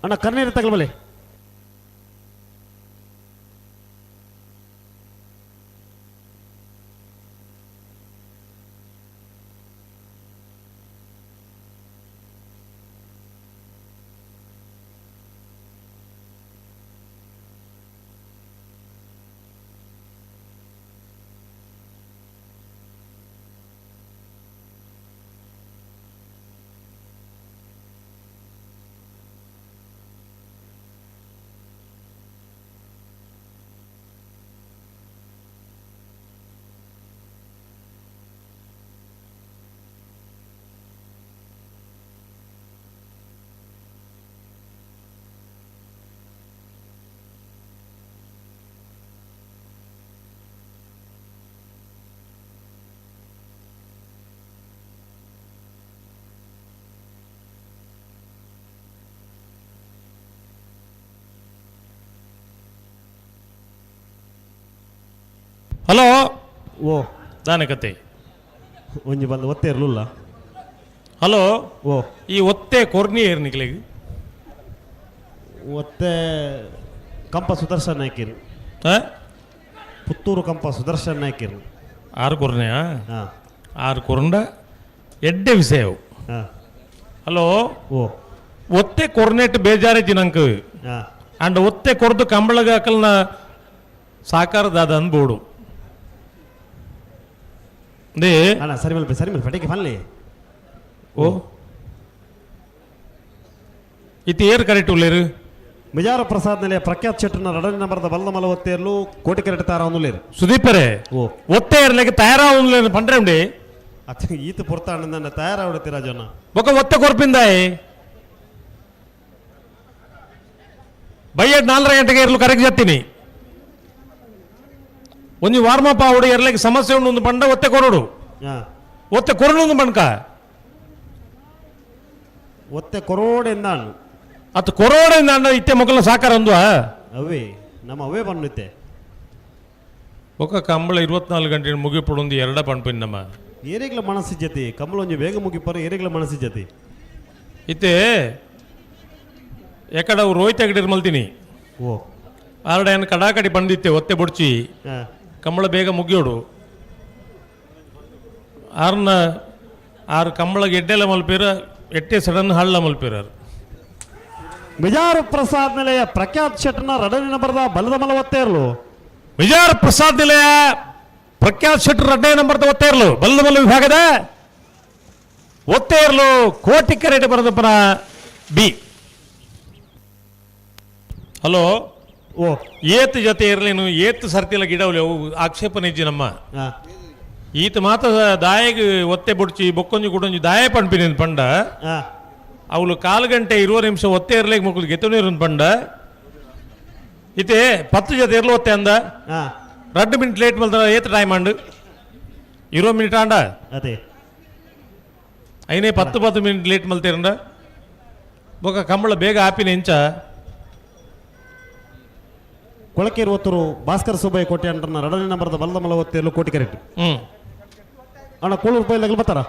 ಅಣ್ಣ ಕರ್ನೀರು ತಗಲ್ಬಲೆ. ಹಲೋ. ಓ. ದಾನೆ ಕತೆ? ಒಂಜಿ ಬಂದು ಒತ್ತೆ ಇರಲಿಲ್ಲ. ಹಲೋ. ಓ. ಈ ಒತ್ತೆ ಕೊರ್ನಿ ಏರ್ ನಿಕ್ಲೆಗ್? ಒತ್ತೆ ಕಂಪ ಸುದರ್ಶನ್ ನಾಯ್ಕಿರು. ಆ? ಪುತ್ತೂರು ಕಂಪ ಸುದರ್ಶನ್ ನಾಯ್ಕಿರು. ಆರು ಕೊರ್ನೆಯಾ? ಹಾಂ. ಆರು ಕೊರಂಡ ಎಡ್ಡೆ ವಿಷಯವು. ಹಾಂ. ಹಲೋ. ಓ. ಒತ್ತೆ ಕೊರ್ನೆಟ್ ಬೇಜಾರೈತಿ ನಂಗೆ. ಹಾಂ. ಅಂಡ್ ಒತ್ತೆ ಕೊರ್ದು ಕಂಬಳಗ ಅಕಲ್ನ ಸಾಕಾರದ ಅನ್ಬೋಡು they. ಅಣ್ಣ ಸರಿ ಮಲ್ಪ ಸರಿ ಮಲ್ಪ ಪಟಿಕೆ ಫನ್ಲಿ. ಓ ಇತ್ತು ಏರ್ ಕರೆಕ್ಟ್ ಉಳ್ಳೇರು. ಮಿಜಾರ ಪ್ರಸಾದ್ ನೆಲೆಯ ಪ್ರಖ್ಯಾತ್ ಶೆಟ್ಟರ್ನ ರಡನೆ ನಂಬರದ ಬಲದ ಮಲ ಒತ್ತೆಯಲ್ಲೂ ಕೋಟಿ ಕರೆಕ್ಟ್ ತಾರ ಅನ್ನುಲೇರು. ಸುದೀಪರೇ. ಓ. ಒತ್ತೆ ಇರ್ಲಿಕ್ಕೆ ತಯಾರಾവുಲ್ಲ ಪಂಡ್ರೆ ಉಂಡಿ. ಅತ್ತ ಈತ ಪೊರ್ತಾಂಡ ತಯಾರಾವಿಡ್ತಿ ರಾಜಣ್ಣ. ಬೊಕ ಒತ್ತೆ ಕೊರ್ಪಿಂದಾಯ್ ಬೈಯಡ್ 4:30 ಗಂಟೆಗೆ ಇರಲು ಕರೆಕ್ಟ್ ಜತ್ತೀನಿ. ಒಂಜಿ ವಾರ್ಮಪ್ ಆವಡು ಎರ್ಲಿಕ್ಕೆ ಸಮಸ್ಯೆ ಉಂಡು ಒಂದು ಪಂಡ ಒತ್ತೆ ಕೊರಡು. ಹಾಂ. ಒತ್ತೆ ಕೊರಡು ಒಂದು ಪಂಡ್ಕ. ಒತ್ತೆ ಕೊರೋಡ್ ಎಂದಾನು. ಅತ್ತು ಕೊರೋಡ್ ಎಂದಾಂಡ ಇತ್ತೆ ಮೊಕಲ್ನ ಸಾಕಾರ ಅಂದು. ಅವೇ ನಮ್ಮ ಅವೇ ಬಂದಿತ್ತೆ. ಬೊಕ ಕಂಬಳ 24 ಗಂಟೆ ಮುಗಿಪುಡೊಂದು ಎರಡ ಪಣ್ಪಿನ್ ನಮ್ಮ. ಏರಿಗ್ಲ ಮನಸ್ಸು ಜತಿ ಕಂಬಳ ಒಂಜಿ ಬೇಗ ಮುಗಿಪರು ಏರಿಗ್ಲ ಮನಸ್ಸು ಜತಿ. ಇತ್ತೆ ಎಕಡ ಅವು ರೋಹಿತ್ ಹೆಗಡೆ ಮಲ್ತೀನಿ. ಓ. ಆರಡ ಏನು ಕಡಾಕಡಿ ಬಂದಿತ್ತೆ ಒತ್ತೆ ಬುಡ್ಚಿ. ಹಾಂ. ಕಂಬಳ ಬೇಗ ಮುಗಿಯೋಡು ಆರ್ನ ಆರು ಕಂಬಳಗೆ ಎಡ್ಡೆಲ್ಲ ಮಲ್ಪೀರ ಎಟ್ಟೆ ಸಡನ್ ಹಳ್ಳ ಮಲ್ಪೀರ. ಮಿಜಾರು ಪ್ರಸಾದ್ ನೆಲೆಯ ಪ್ರಖ್ಯಾತ್ ಶೆಟ್ಟರ್ನ ರಡನೆ ನಂಬರದ ಬಲದ ಮಲ ಒತ್ತೆ ಇರಲು. ಮಿಜಾರ್ ಪ್ರಸಾದ್ ನಿಲಯ ಪ್ರಖ್ಯಾತ್ ಶೆಟ್ಟರ್ ರಡ್ಡೆ ನಂಬರ್ದ ಒತ್ತೆ ಇರಲು ಬಲದ ಮಲ ವಿಭಾಗದ ಒತ್ತೆ ಇರಲು ಕೋಟಿ ಕರೆಟ್ ಬರದಪ್ಪನ ಬಿ. ಹಲೋ. ಓ. ಏತ್ ಜೊತೆ ಇರಲೇನು ಏತ್ ಸರ್ತಿಲ ಗಿಡವಲೆ ಅವು ಆಕ್ಷೇಪನೆ ಇಜ್ಜಿ ನಮ್ಮ. ಹಾಂ. ಈತ ಮಾತ ದಾಯಗ್ ಒತ್ತೆ ಬುಡ್ಚಿ ಬೊಕ್ಕೊಂಜಿ ಕುಡೊಂಜಿ ದಾಯ ಪಂಪಿನ ಪಂಡ. ಹಾಂ. ಅವಳು ಕಾಲು ಗಂಟೆ 20 ನಿಮಿಷ ಒತ್ತೆ ಇರ್ಲಿಕ್ಕೆ ಮಕ್ಕಳು ಗೆತ್ತನೀರು ಪಂಡ. ಇತ್ತೆ 10 ಜೊತೆ ಇರ್ಲು ಒತ್ತೆ ಅಂದ. ಹಾಂ. 2 ಮಿನಿಟ್ ಲೇಟ್ ಮಲ್ದ ಏತ್ ಟೈಮ್ ಅಂಡು 20 ಮಿನಿಟ್ ಆಂಡ. ಅದೇ. ಐನೇ 10 10 ಮಿನಿಟ್ ಲೇಟ್ ಮಲ್ತೇರಂಡ ಬೊಕ ಕಂಬಳ ಬೇಗ ಆಪಿನ ಎಂಚ. ಕೊಳಕೇರು ಒತ್ತೂರು ಭಾಸ್ಕರ ಸುಬ್ಬಯ್ಯ ಕೋಟೆ ಅಂಟನ ಎರಡನೇ ನಂಬರ್ದ ಬಲದ ಮಲ ಒತ್ತೇರ್ಲು ಕೋಟಿ ಕರೆಕ್ಟ್. ಅಣ್ಣ ಕೋಳೂರು ಪೈಲಾಗಲು ಬರ್ತಾರ?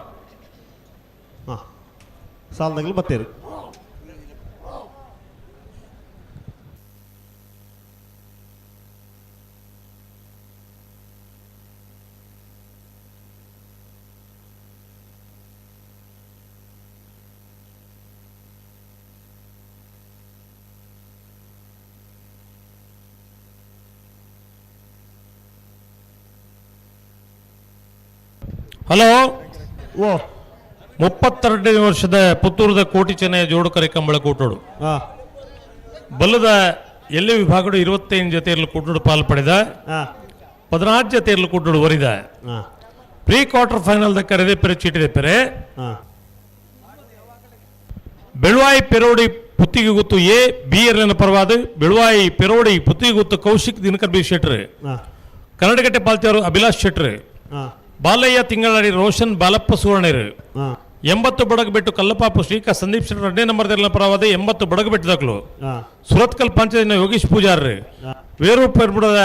ಹಾಂ, ಸಾಲದಾಗಲು ಬತ್ತೇರು. ಹಲೋ. ಓ. 32ನೇ ವರ್ಷದ ಪುತ್ತೂರದ ಕೋಟಿ ಚೆನ್ನಯ ಜೋಡುಕರೆ ಕಂಬಳ ಕೂಟೋಡು. ಬಲ್ಲದ ಎಲ್ಲೆ ವಿಭಾಗಡು 25 ಜೊತೆಯಲ್ಲಿ ಕೂಟೋಡು ಪಾಲು ಪಡೆದ. 16 ಜೊತೆಯಲ್ಲಿ ಕೂಟೋಡು ಒರಿದ. ಪ್ರೀ ಕ್ವಾರ್ಟರ್ ಫೈನಲ್ the ಕರೆದೆ ಪೆರೆ ಚೀಟಿದೆ ಪೆರೆ. ಬೆಳುವಾಯಿ ಪೆರೋಡಿ ಪುತ್ತಿಗೆ ಗುತ್ತು ಎ ಬಿ ಎರ್ಲಿನ ಪರವಾದ ಬೆಳುವಾಯಿ ಪೆರೋಡಿ ಪುತ್ತಿಗೆ ಗುತ್ತು ಕೌಶಿಕ್ ದಿನಕರ್ ಬಿ ಶೆಟ್ರ್. ಕನ್ನಡಗಟ್ಟೆ ಪಾಲ್ತಿಯವರು ಅಭಿಲಾಷ್ ಶೆಟ್ರ್. ಬಾಲಯ್ಯ ತಿಂಗಳಾಡಿ ರೋಷನ್ ಬಾಲಪ್ಪ ಸುವರ್ಣರು. 80 ಬಡಗಬೆಟ್ಟು ಕಲ್ಲಪಾಪು ಶ್ರೀಕಾ ಸಂದೀಪ್ ಶೆಟ್ಟರ್ 2ನೇ ನಂಬರ್ ಪರವಾದ 80 ಬಡಗಬೆಟ್ಟು ದಾಖಲು. ಸುರತ್ಕಲ್ ಪಂಚಾಯತ್ನ ಯೋಗೀಶ್ ಪೂಜಾರ್ರು. ವೇರೂರು ಪೆರ್ಮುಡದ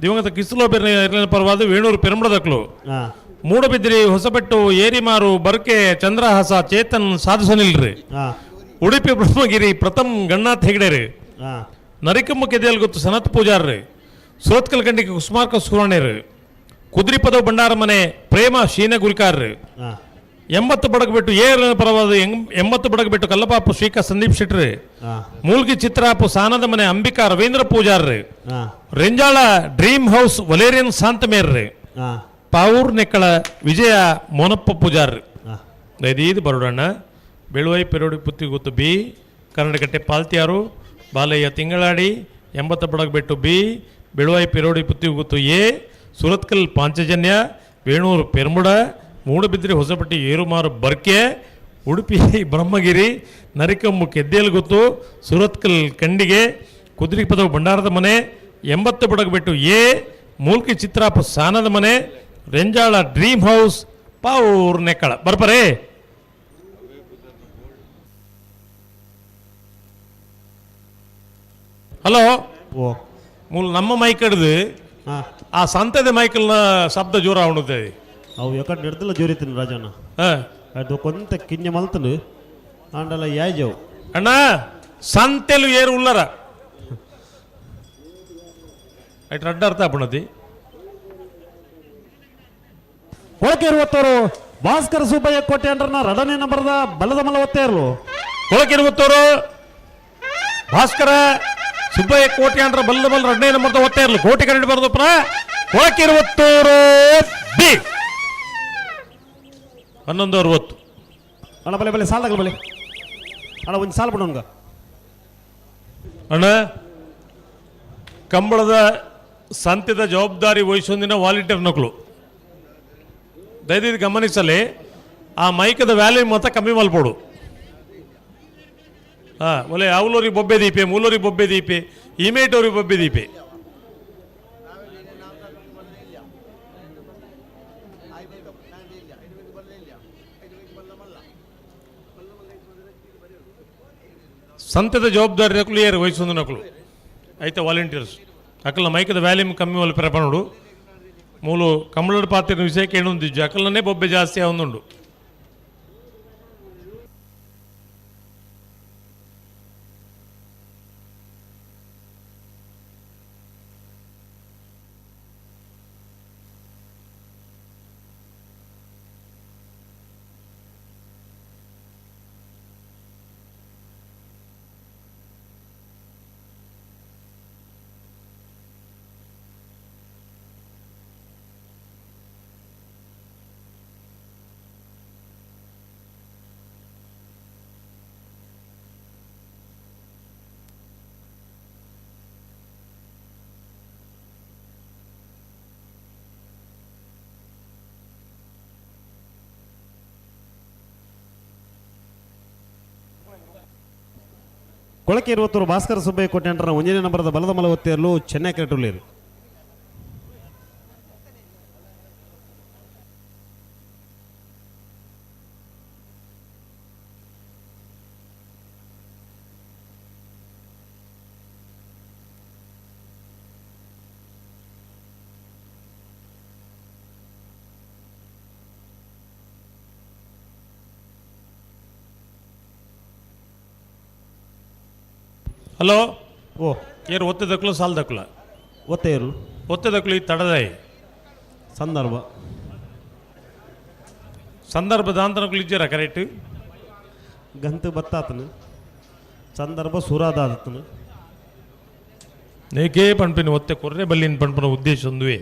ದಿವಂಗತ ಕಿಸ್ಲೋ ಬೆರ್ನ ಪರವಾದ ವೇಣೂರು ಪೆರ್ಮುಡದಕ್ಲು. ಮೂಡಬಿದ್ರಿ ಹೊಸಬೆಟ್ಟು ಏರಿಮಾರು ಬರ್ಕೆ ಚಂದ್ರಹಾಸ ಚೇತನ್ ಸಾಧು ಸುನಿಲ್ರಿ. ಉಡುಪಿ ಬ್ರಹ್ಮಗಿರಿ ಪ್ರಥಮ್ ಗಣನಾಥ್ ಹೆಗಡೆರಿ. ನರಿಕಮ್ಮ ಕೆದೆಯಲ್ ಗೊತ್ತು ಸನತ್ ಪೂಜಾರ್ರಿ. ಸುರತ್ಕಲ್ ಕಂಡಿಗೆ ಕುಸ್ಮಾರ್ಕ ಸುವರ್ಣರು. ಕುದ್ರಿಪದವು ಭಂಡಾರ ಮನೆ ಪ್ರೇಮ ಶೀನ ಗುರಿಕಾರ್ರಿ. 80 ಬಡಗಬೆಟ್ಟು ಎ ಪರವಾದ 80 ಬಡಗಬೆಟ್ಟು ಕಲ್ಲಪಾಪು ಶ್ರೀಕಾ ಸಂದೀಪ್ ಶೆಟ್ರಿ. ಮೂಲ್ಗಿ ಚಿತ್ರಾಪು ಸಾನದ ಮನೆ ಅಂಬಿಕಾ ರವೀಂದ್ರ ಪೂಜಾರ್ರಿ. ರೆಂಜಾಳ ಡ್ರೀಮ್ ಹೌಸ್ ವಲೇರಿಯನ್ ಶಾಂತಮೇರ್ರಿ. ಪಾವೂರ್ ನೆಕ್ಕಳ ವಿಜಯ ಮೋನಪ್ಪ ಪೂಜಾರ್ರಿ. ದಯದೀದು ಬರೋಡಣ್ಣ. ಬೆಳುವೈ ಪೆರೋಡಿ ಪುತ್ತಿಗುತ್ತು ಬಿ ಕನ್ನಡಕಟ್ಟೆ ಪಾಲ್ತಿಯಾರು ಬಾಲಯ್ಯ ತಿಂಗಳಾಡಿ 80 ಬಡಗಬೆಟ್ಟು ಬಿ ಬೆಳುವೈ ಪೆರೋಡಿ ಪುತ್ತಿಗುತ್ತು ಎ ಸುರತ್ಕಲ್ ಪಾಂಚಜನ್ಯ ವೇಣೂರು ಪೆರ್ಮುಡ ಮೂಡಬಿದ್ರಿ ಹೊಸಪಟ್ಟಿ ಏರುಮಾರು ಬರ್ಕೆ ಉಡುಪಿ ಬ್ರಹ್ಮಗಿರಿ ನರಿಕಂಬು ಕೆದ್ದೇಲುಗುತ್ತು ಸುರತ್ಕಲ್ ಕಂಡಿಗೆ ಕುದ್ರಿಪದವು ಭಂಡಾರದ ಮನೆ 80 ಬಡಗಬೆಟ್ಟು ಎ ಮೂಲ್ಕಿ ಚಿತ್ರಾಪ ಸಾನದ ಮನೆ Renjala dream house Pavoor ನೆಕ್ಕಳ ಬರ್ಪರೇ. Hello. ಓ. ಮೂಲ ನಮ್ಮ ಮೈಕ್ ಹಿಡ್ದು ಆ ಸಂತದ ಮೈಕಲ್ನ ಶಬ್ದ ಜೋರ ಉಣ್ಣುತ್ತೆ. ಅವು ಯಾಕಂದ್ರೆ ಹಿಡ್ದಿಲ್ಲ ಜೋರಿತೀನಿ ರಾಜಣ್ಣ. ಅದು ಕೊಂತ ಕಿಂಜ ಮಲ್ತನು ಆಂಡಲ ಯಾಯ್ಜವು. ಅಣ್ಣ ಸಂತೆಲು ಏರು ಉಲ್ಲರ ಐಟ್ ರಡ್ಡ ಅರ್ಥ ಆಪುಣತಿ. ಕೊಳಕೆ ಇರುವತ್ತವರು ಭಾಸ್ಕರ ಸುಬ್ಬಯ್ಯ ಕೋಟೆ ಅಂಡ್ರನ ಎರಡನೇ ನಂಬರ್ದ ಬಲದ ಮಲ ಒತ್ತೇರ್ಲು. ಕೊಳಕಿರುವತ್ತವರು ಭಾಸ್ಕರ ಸುಬ್ಬಯ್ಯ ಕೋಟೆ ಅಂದ್ರ ಬಲ್ಲದ ಬಲ್ಲ 2ನೇ ನಂಬರ್ದ ಒತ್ತೇ ಇರಲು ಕೋಟಿ ಕರೆಂಟ್ ಬರೋದಪ್ಪ. ಕೊಳಕಿರುವತ್ತೂರು ಬಿ 11:60. ಅಣ್ಣ ಬಲೆ ಬಲೆ ಸಾಲದಾಗ ಬಲೆ ಅಣ್ಣ ಒಂದು ಸಾಲ ಬಿಡೋನ್ಗ. ಅಣ್ಣ ಕಂಬಳದ ಸಂತೆದ ಜವಾಬ್ದಾರಿ ವಹಿಸೊಂದಿನ ವಾಲಂಟಿಯರ್ ನಕಲು ದಯವಿಟ್ಟು ಗಮನಿಸಲಿ. ಆ ಮೈಕದ ವ್ಯಾಲ್ಯೂ ಮೊತ್ತ ಕಮ್ಮಿ ಮಲ್ಪೋಡು. ಹಾಂ ಒಲೆ ಅವಲೋರಿ ಬೊಬ್ಬೆ ದೀಪೆ ಮೂಲೋರಿ ಬೊಬ್ಬೆ ದೀಪೆ ಇಮೇಟೋರಿ ಬೊಬ್ಬೆ ದೀಪೆ. ಸಂತೆದ ಜವಾಬ್ದಾರಿ ನಕಲು ಏರು ವಹಿಸೊಂದು ನಕಲು ಐತೆ ವಾಲಂಟಿಯರ್ಸ್ ಅಕಲ್ನ ಮೈಕದ ವ್ಯಾಲ್ಯೂಮ್ ಕಮ್ಮಿ ಒಲೆ ಪ್ರೆಪನುಡು ಮೂಲು ಕಮಲದ ಪಾತ್ರ ವಿಷಯಕ್ಕೆ ಏನೊಂದಿಜ್ಜು ಅಕಲ್ನೇ ಬೊಬ್ಬೆ ಜಾಸ್ತಿ ಒಂದುಂಡು. ಕೊಳಕೆ ಇರುವತ್ತವರು ಭಾಸ್ಕರ ಸುಬ್ಬಯ್ಯ ಕೋಟೆ ಅಂಡ್ರನ 1ನೇ ನಂಬರದ ಬಲದ ಮಲ ಒತ್ತೇರ್ಲು ಚೆನ್ನೈ ಕ್ರೆಟುಲೇರು. Hello. ಓ ಏರು ಒತ್ತೆದಕ್ಕಲು ಸಾಲದಕ್ಕಲ? ಒತ್ತೆಯರು. ಒತ್ತೆದಕ್ಕಲು ಈ ತಡದಾಯಿ. ಸಂದರ್ಭ. ಸಂದರ್ಭ ದಾಂತನಕುಲು ಇಜ್ಜರ ಕರೆಕ್ಟ್. ಗಂತು ಬತ್ತಾತನು ಸಂದರ್ಭ ಸುರಾದಾತನು. ನೇಕೇ ಪಣ್ಪಿನ ಒತ್ತೆ ಕೊರ್ರೆ ಬಲ್ಲಿನ ಪಣ್ಪನ ಉದ್ದೇಶ ಒಂದುವೆ.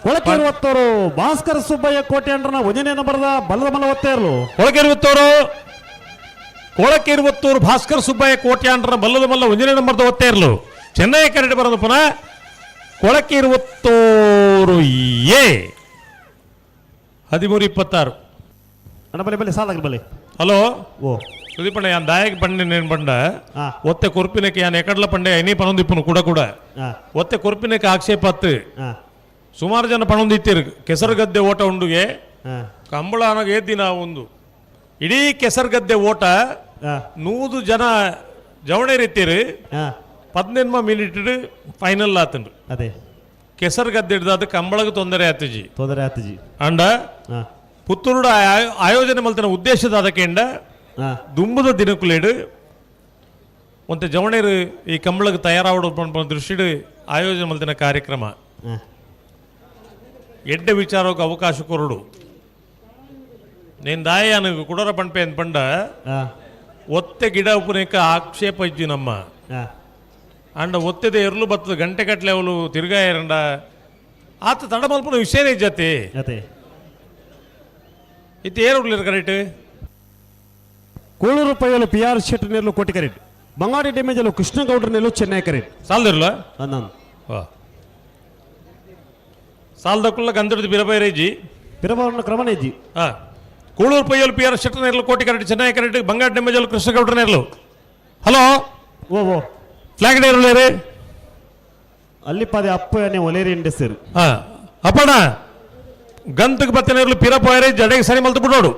ಕೊಳಕೇರುವತ್ತವರು ಭಾಸ್ಕರ ಸುಬ್ಬಯ್ಯ ಕೋಟೆ ಅಂಡ್ರನ ಒಂದನೇ ನಂಬರ್ದ ಬಲದ ಮಲ ಒತ್ತೇರ್ಲು. ಕೊಳಕೇರುವತ್ತವರು ಕೊಳಕೇರುವತ್ತೂರು ಭಾಸ್ಕರ ಸುಬ್ಬಯ್ಯ ಕೋಟ್ಯಾಂಡ್ರ ಬಲ್ಲದ ಮಲ್ಲ ಒಂದನೇ ನಂಬರ್ದ ಒತ್ತೇರ್ಲು. ಚೆನ್ನೈ ಕರಡಿ ಬರೋದು ಪುನಃ ಕೊಳಕೇರುವತ್ತೂರು ಎ 13:26. ಅಣ್ಣ ಬಲೆ ಬಲೆ ಸಾಲಾಗ್ಲಿ ಬಲೆ. ಹಲೋ. ಓ ಸುದೀಪಣ್ಣ ಯಾನ್ ದಾಯಕ ಪಂಡೆ ನೇನು ಪಂಡ ಒತ್ತೆ ಕೊರ್ಪಿನಕ್ಕೆ ಯಾನ್ ಎಕಡ್ಲ ಪಂಡೆ ಎನಿ ಪನೊಂದಿಪ್ಪನು ಕೂಡ ಕೂಡ ಒತ್ತೆ ಕೊರ್ಪಿನಕ್ಕೆ ಆಕ್ಷೇಪ ಅತ್ತು. ಸುಮಾರು ಜನ ಪಣೊಂದಿತ್ತೀರು ಕೆಸರುಗದ್ದೆ ಓಟ ಉಂಡುಗೆ ಕಂಬಳ ಅನ್ನೋ ಏದ್ದಿನ ಒಂದು ಇಡೀ ಕೆಸರುಗದ್ದೆ ಓಟ 100 ಜನ ಜವಣೇರಿತ್ತೀರು 15 ಮಿನಿಟ್ ಫೈನಲ್ ಆತಂಡ್ರು. ಅದೇ ಕೆಸರುಗದ್ದೆ ಹಿಡ್ದು ಅದು ಕಂಬಳಗೆ ತೊಂದರೆ ಆತಜಿ. ತೊಂದರೆ ಆತಜಿ. ಅಂಡ ಪುತ್ತೂರುಡ ಆಯೋಜನೆ ಮಲ್ತನ ಉದ್ದೇಶದ ಅದಕ್ಕೆಂಡ ದುಂಬುದ ದಿನಕುಲೇಡು ಒಂತೆ ಜವಣೇರು ಈ ಕಂಬಳಗೆ ತಯಾರಾವಡು ದೃಷ್ಟಿಡು ಆಯೋಜನೆ ಮಲ್ತಿನ ಕಾರ್ಯಕ್ರಮ. ಎಡ್ಡೆ ವಿಚಾರಕ್ಕೆ ಅವಕಾಶ ಕೊರಡು ನೇನು ದಾಯಾನು ಕುಡರ ಪಂಪೆ ಅಂತ ಪಂಡ ಒತ್ತೆ ಗಿಡ ಉಪನೇಕ ಆಕ್ಷೇಪ ಇಜ್ಜಿ ನಮ್ಮ ಅಂಡ ಒತ್ತೆದೆ ಎರ್ಲು ಬತ್ತದ ಗಂಟೆ ಕಟ್ಲೆ ಅವಳು ತಿರ್ಗಾಯರಂಡ ಆತ ತಡ ಮಲ್ಪನ ವಿಷಯನೇ ಇಜ್ಜತಿ. ಇತ್ತು ಏರು correct. Kuloor ಪೈಯಲು P R Shetty ನೆಲ್ಲು ಕೋಟಿ ಕರೆಟ್ ಬಂಗಾಡಿ ಡ್ಯಾಮೇಜಲ್ಲೂ ಕೃಷ್ಣಗೌಡ್ರ ನೆಲ್ಲು ಚೆನ್ನೈ ಕರೆಟ್. ಸಾಲದಿರಲ್ಲ. ಅಂದಂದು ಸಾಲದಕ್ಕುಲ್ಲ ಗಂಧದ ಬಿರಬೈರೇಜಿ. ಬಿರಬಾರನ ಕ್ರಮನೇ ಇಜ್ಜಿ. ಹಾಂ ಕೂಳೂರು ಪೈಯಲು ಪಿ ಆರ್ ಶೆಟ್ಟಿ ನೆರಳು ಕೋಟಿ ಕರೆಟ್ ಚೆನ್ನೈ ಕರೆಟ್ ಬಂಗಾಡಿ ಡ್ಯಾಮೇಜಲ್ಲೂ ಕೃಷ್ಣಗೌಡ್ರ ನೆರಳು. ಹಲೋ. ಓ ಓ ಫ್ಲಾಗ್ ಡೇರುಳ್ಳೇರಿ. ಅಲ್ಲಿ ಪದೇ ಅಪ್ಪ ಒಲೇರಿ ಇಂಡಸ್ಸರು. ಹಾಂ ಅಪ್ಪಣ್ಣ ಗಂತಕ್ಕೆ ಬತ್ತನೇರ್ಲು ಪಿರಪೋಯರೆ ಜಡೆಗೆ ಸರಿ ಮಲ್ತು ಬಿಡೋಡು.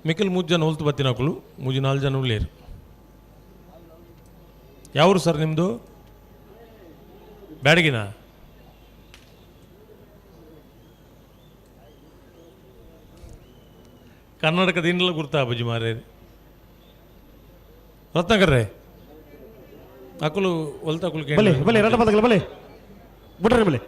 ಮಿಕ್ಕಲ್ ಮೂರು ಜನ ಹೊಲ್ತು ಬತ್ತಿನಕುಲು ಮೂಜಿ ನಾಲ್ಕು ಜನ ಉಳ್ಳೇರು. ಯಾವರು ಸರ್ ನಿಮ್ಮದು? ಬ್ಯಾಡಗಿನ? ಕರ್ನಾಟಕದ ಇನ್ನೆಲ್ಲ ಗುರ್ತಾ ಬಜ್ಜಿ ಮಾರೇ ರತ್ನಾಕರ್ರೆ ಅಕುಲು ಹೊಲ್ತ ಅಕುಲು. ಬಲೆ ಬಲೆ ರಡ ಬದಗಲ ಬಲೆ ಬಿಡ್ರಿ ಬಲೆ.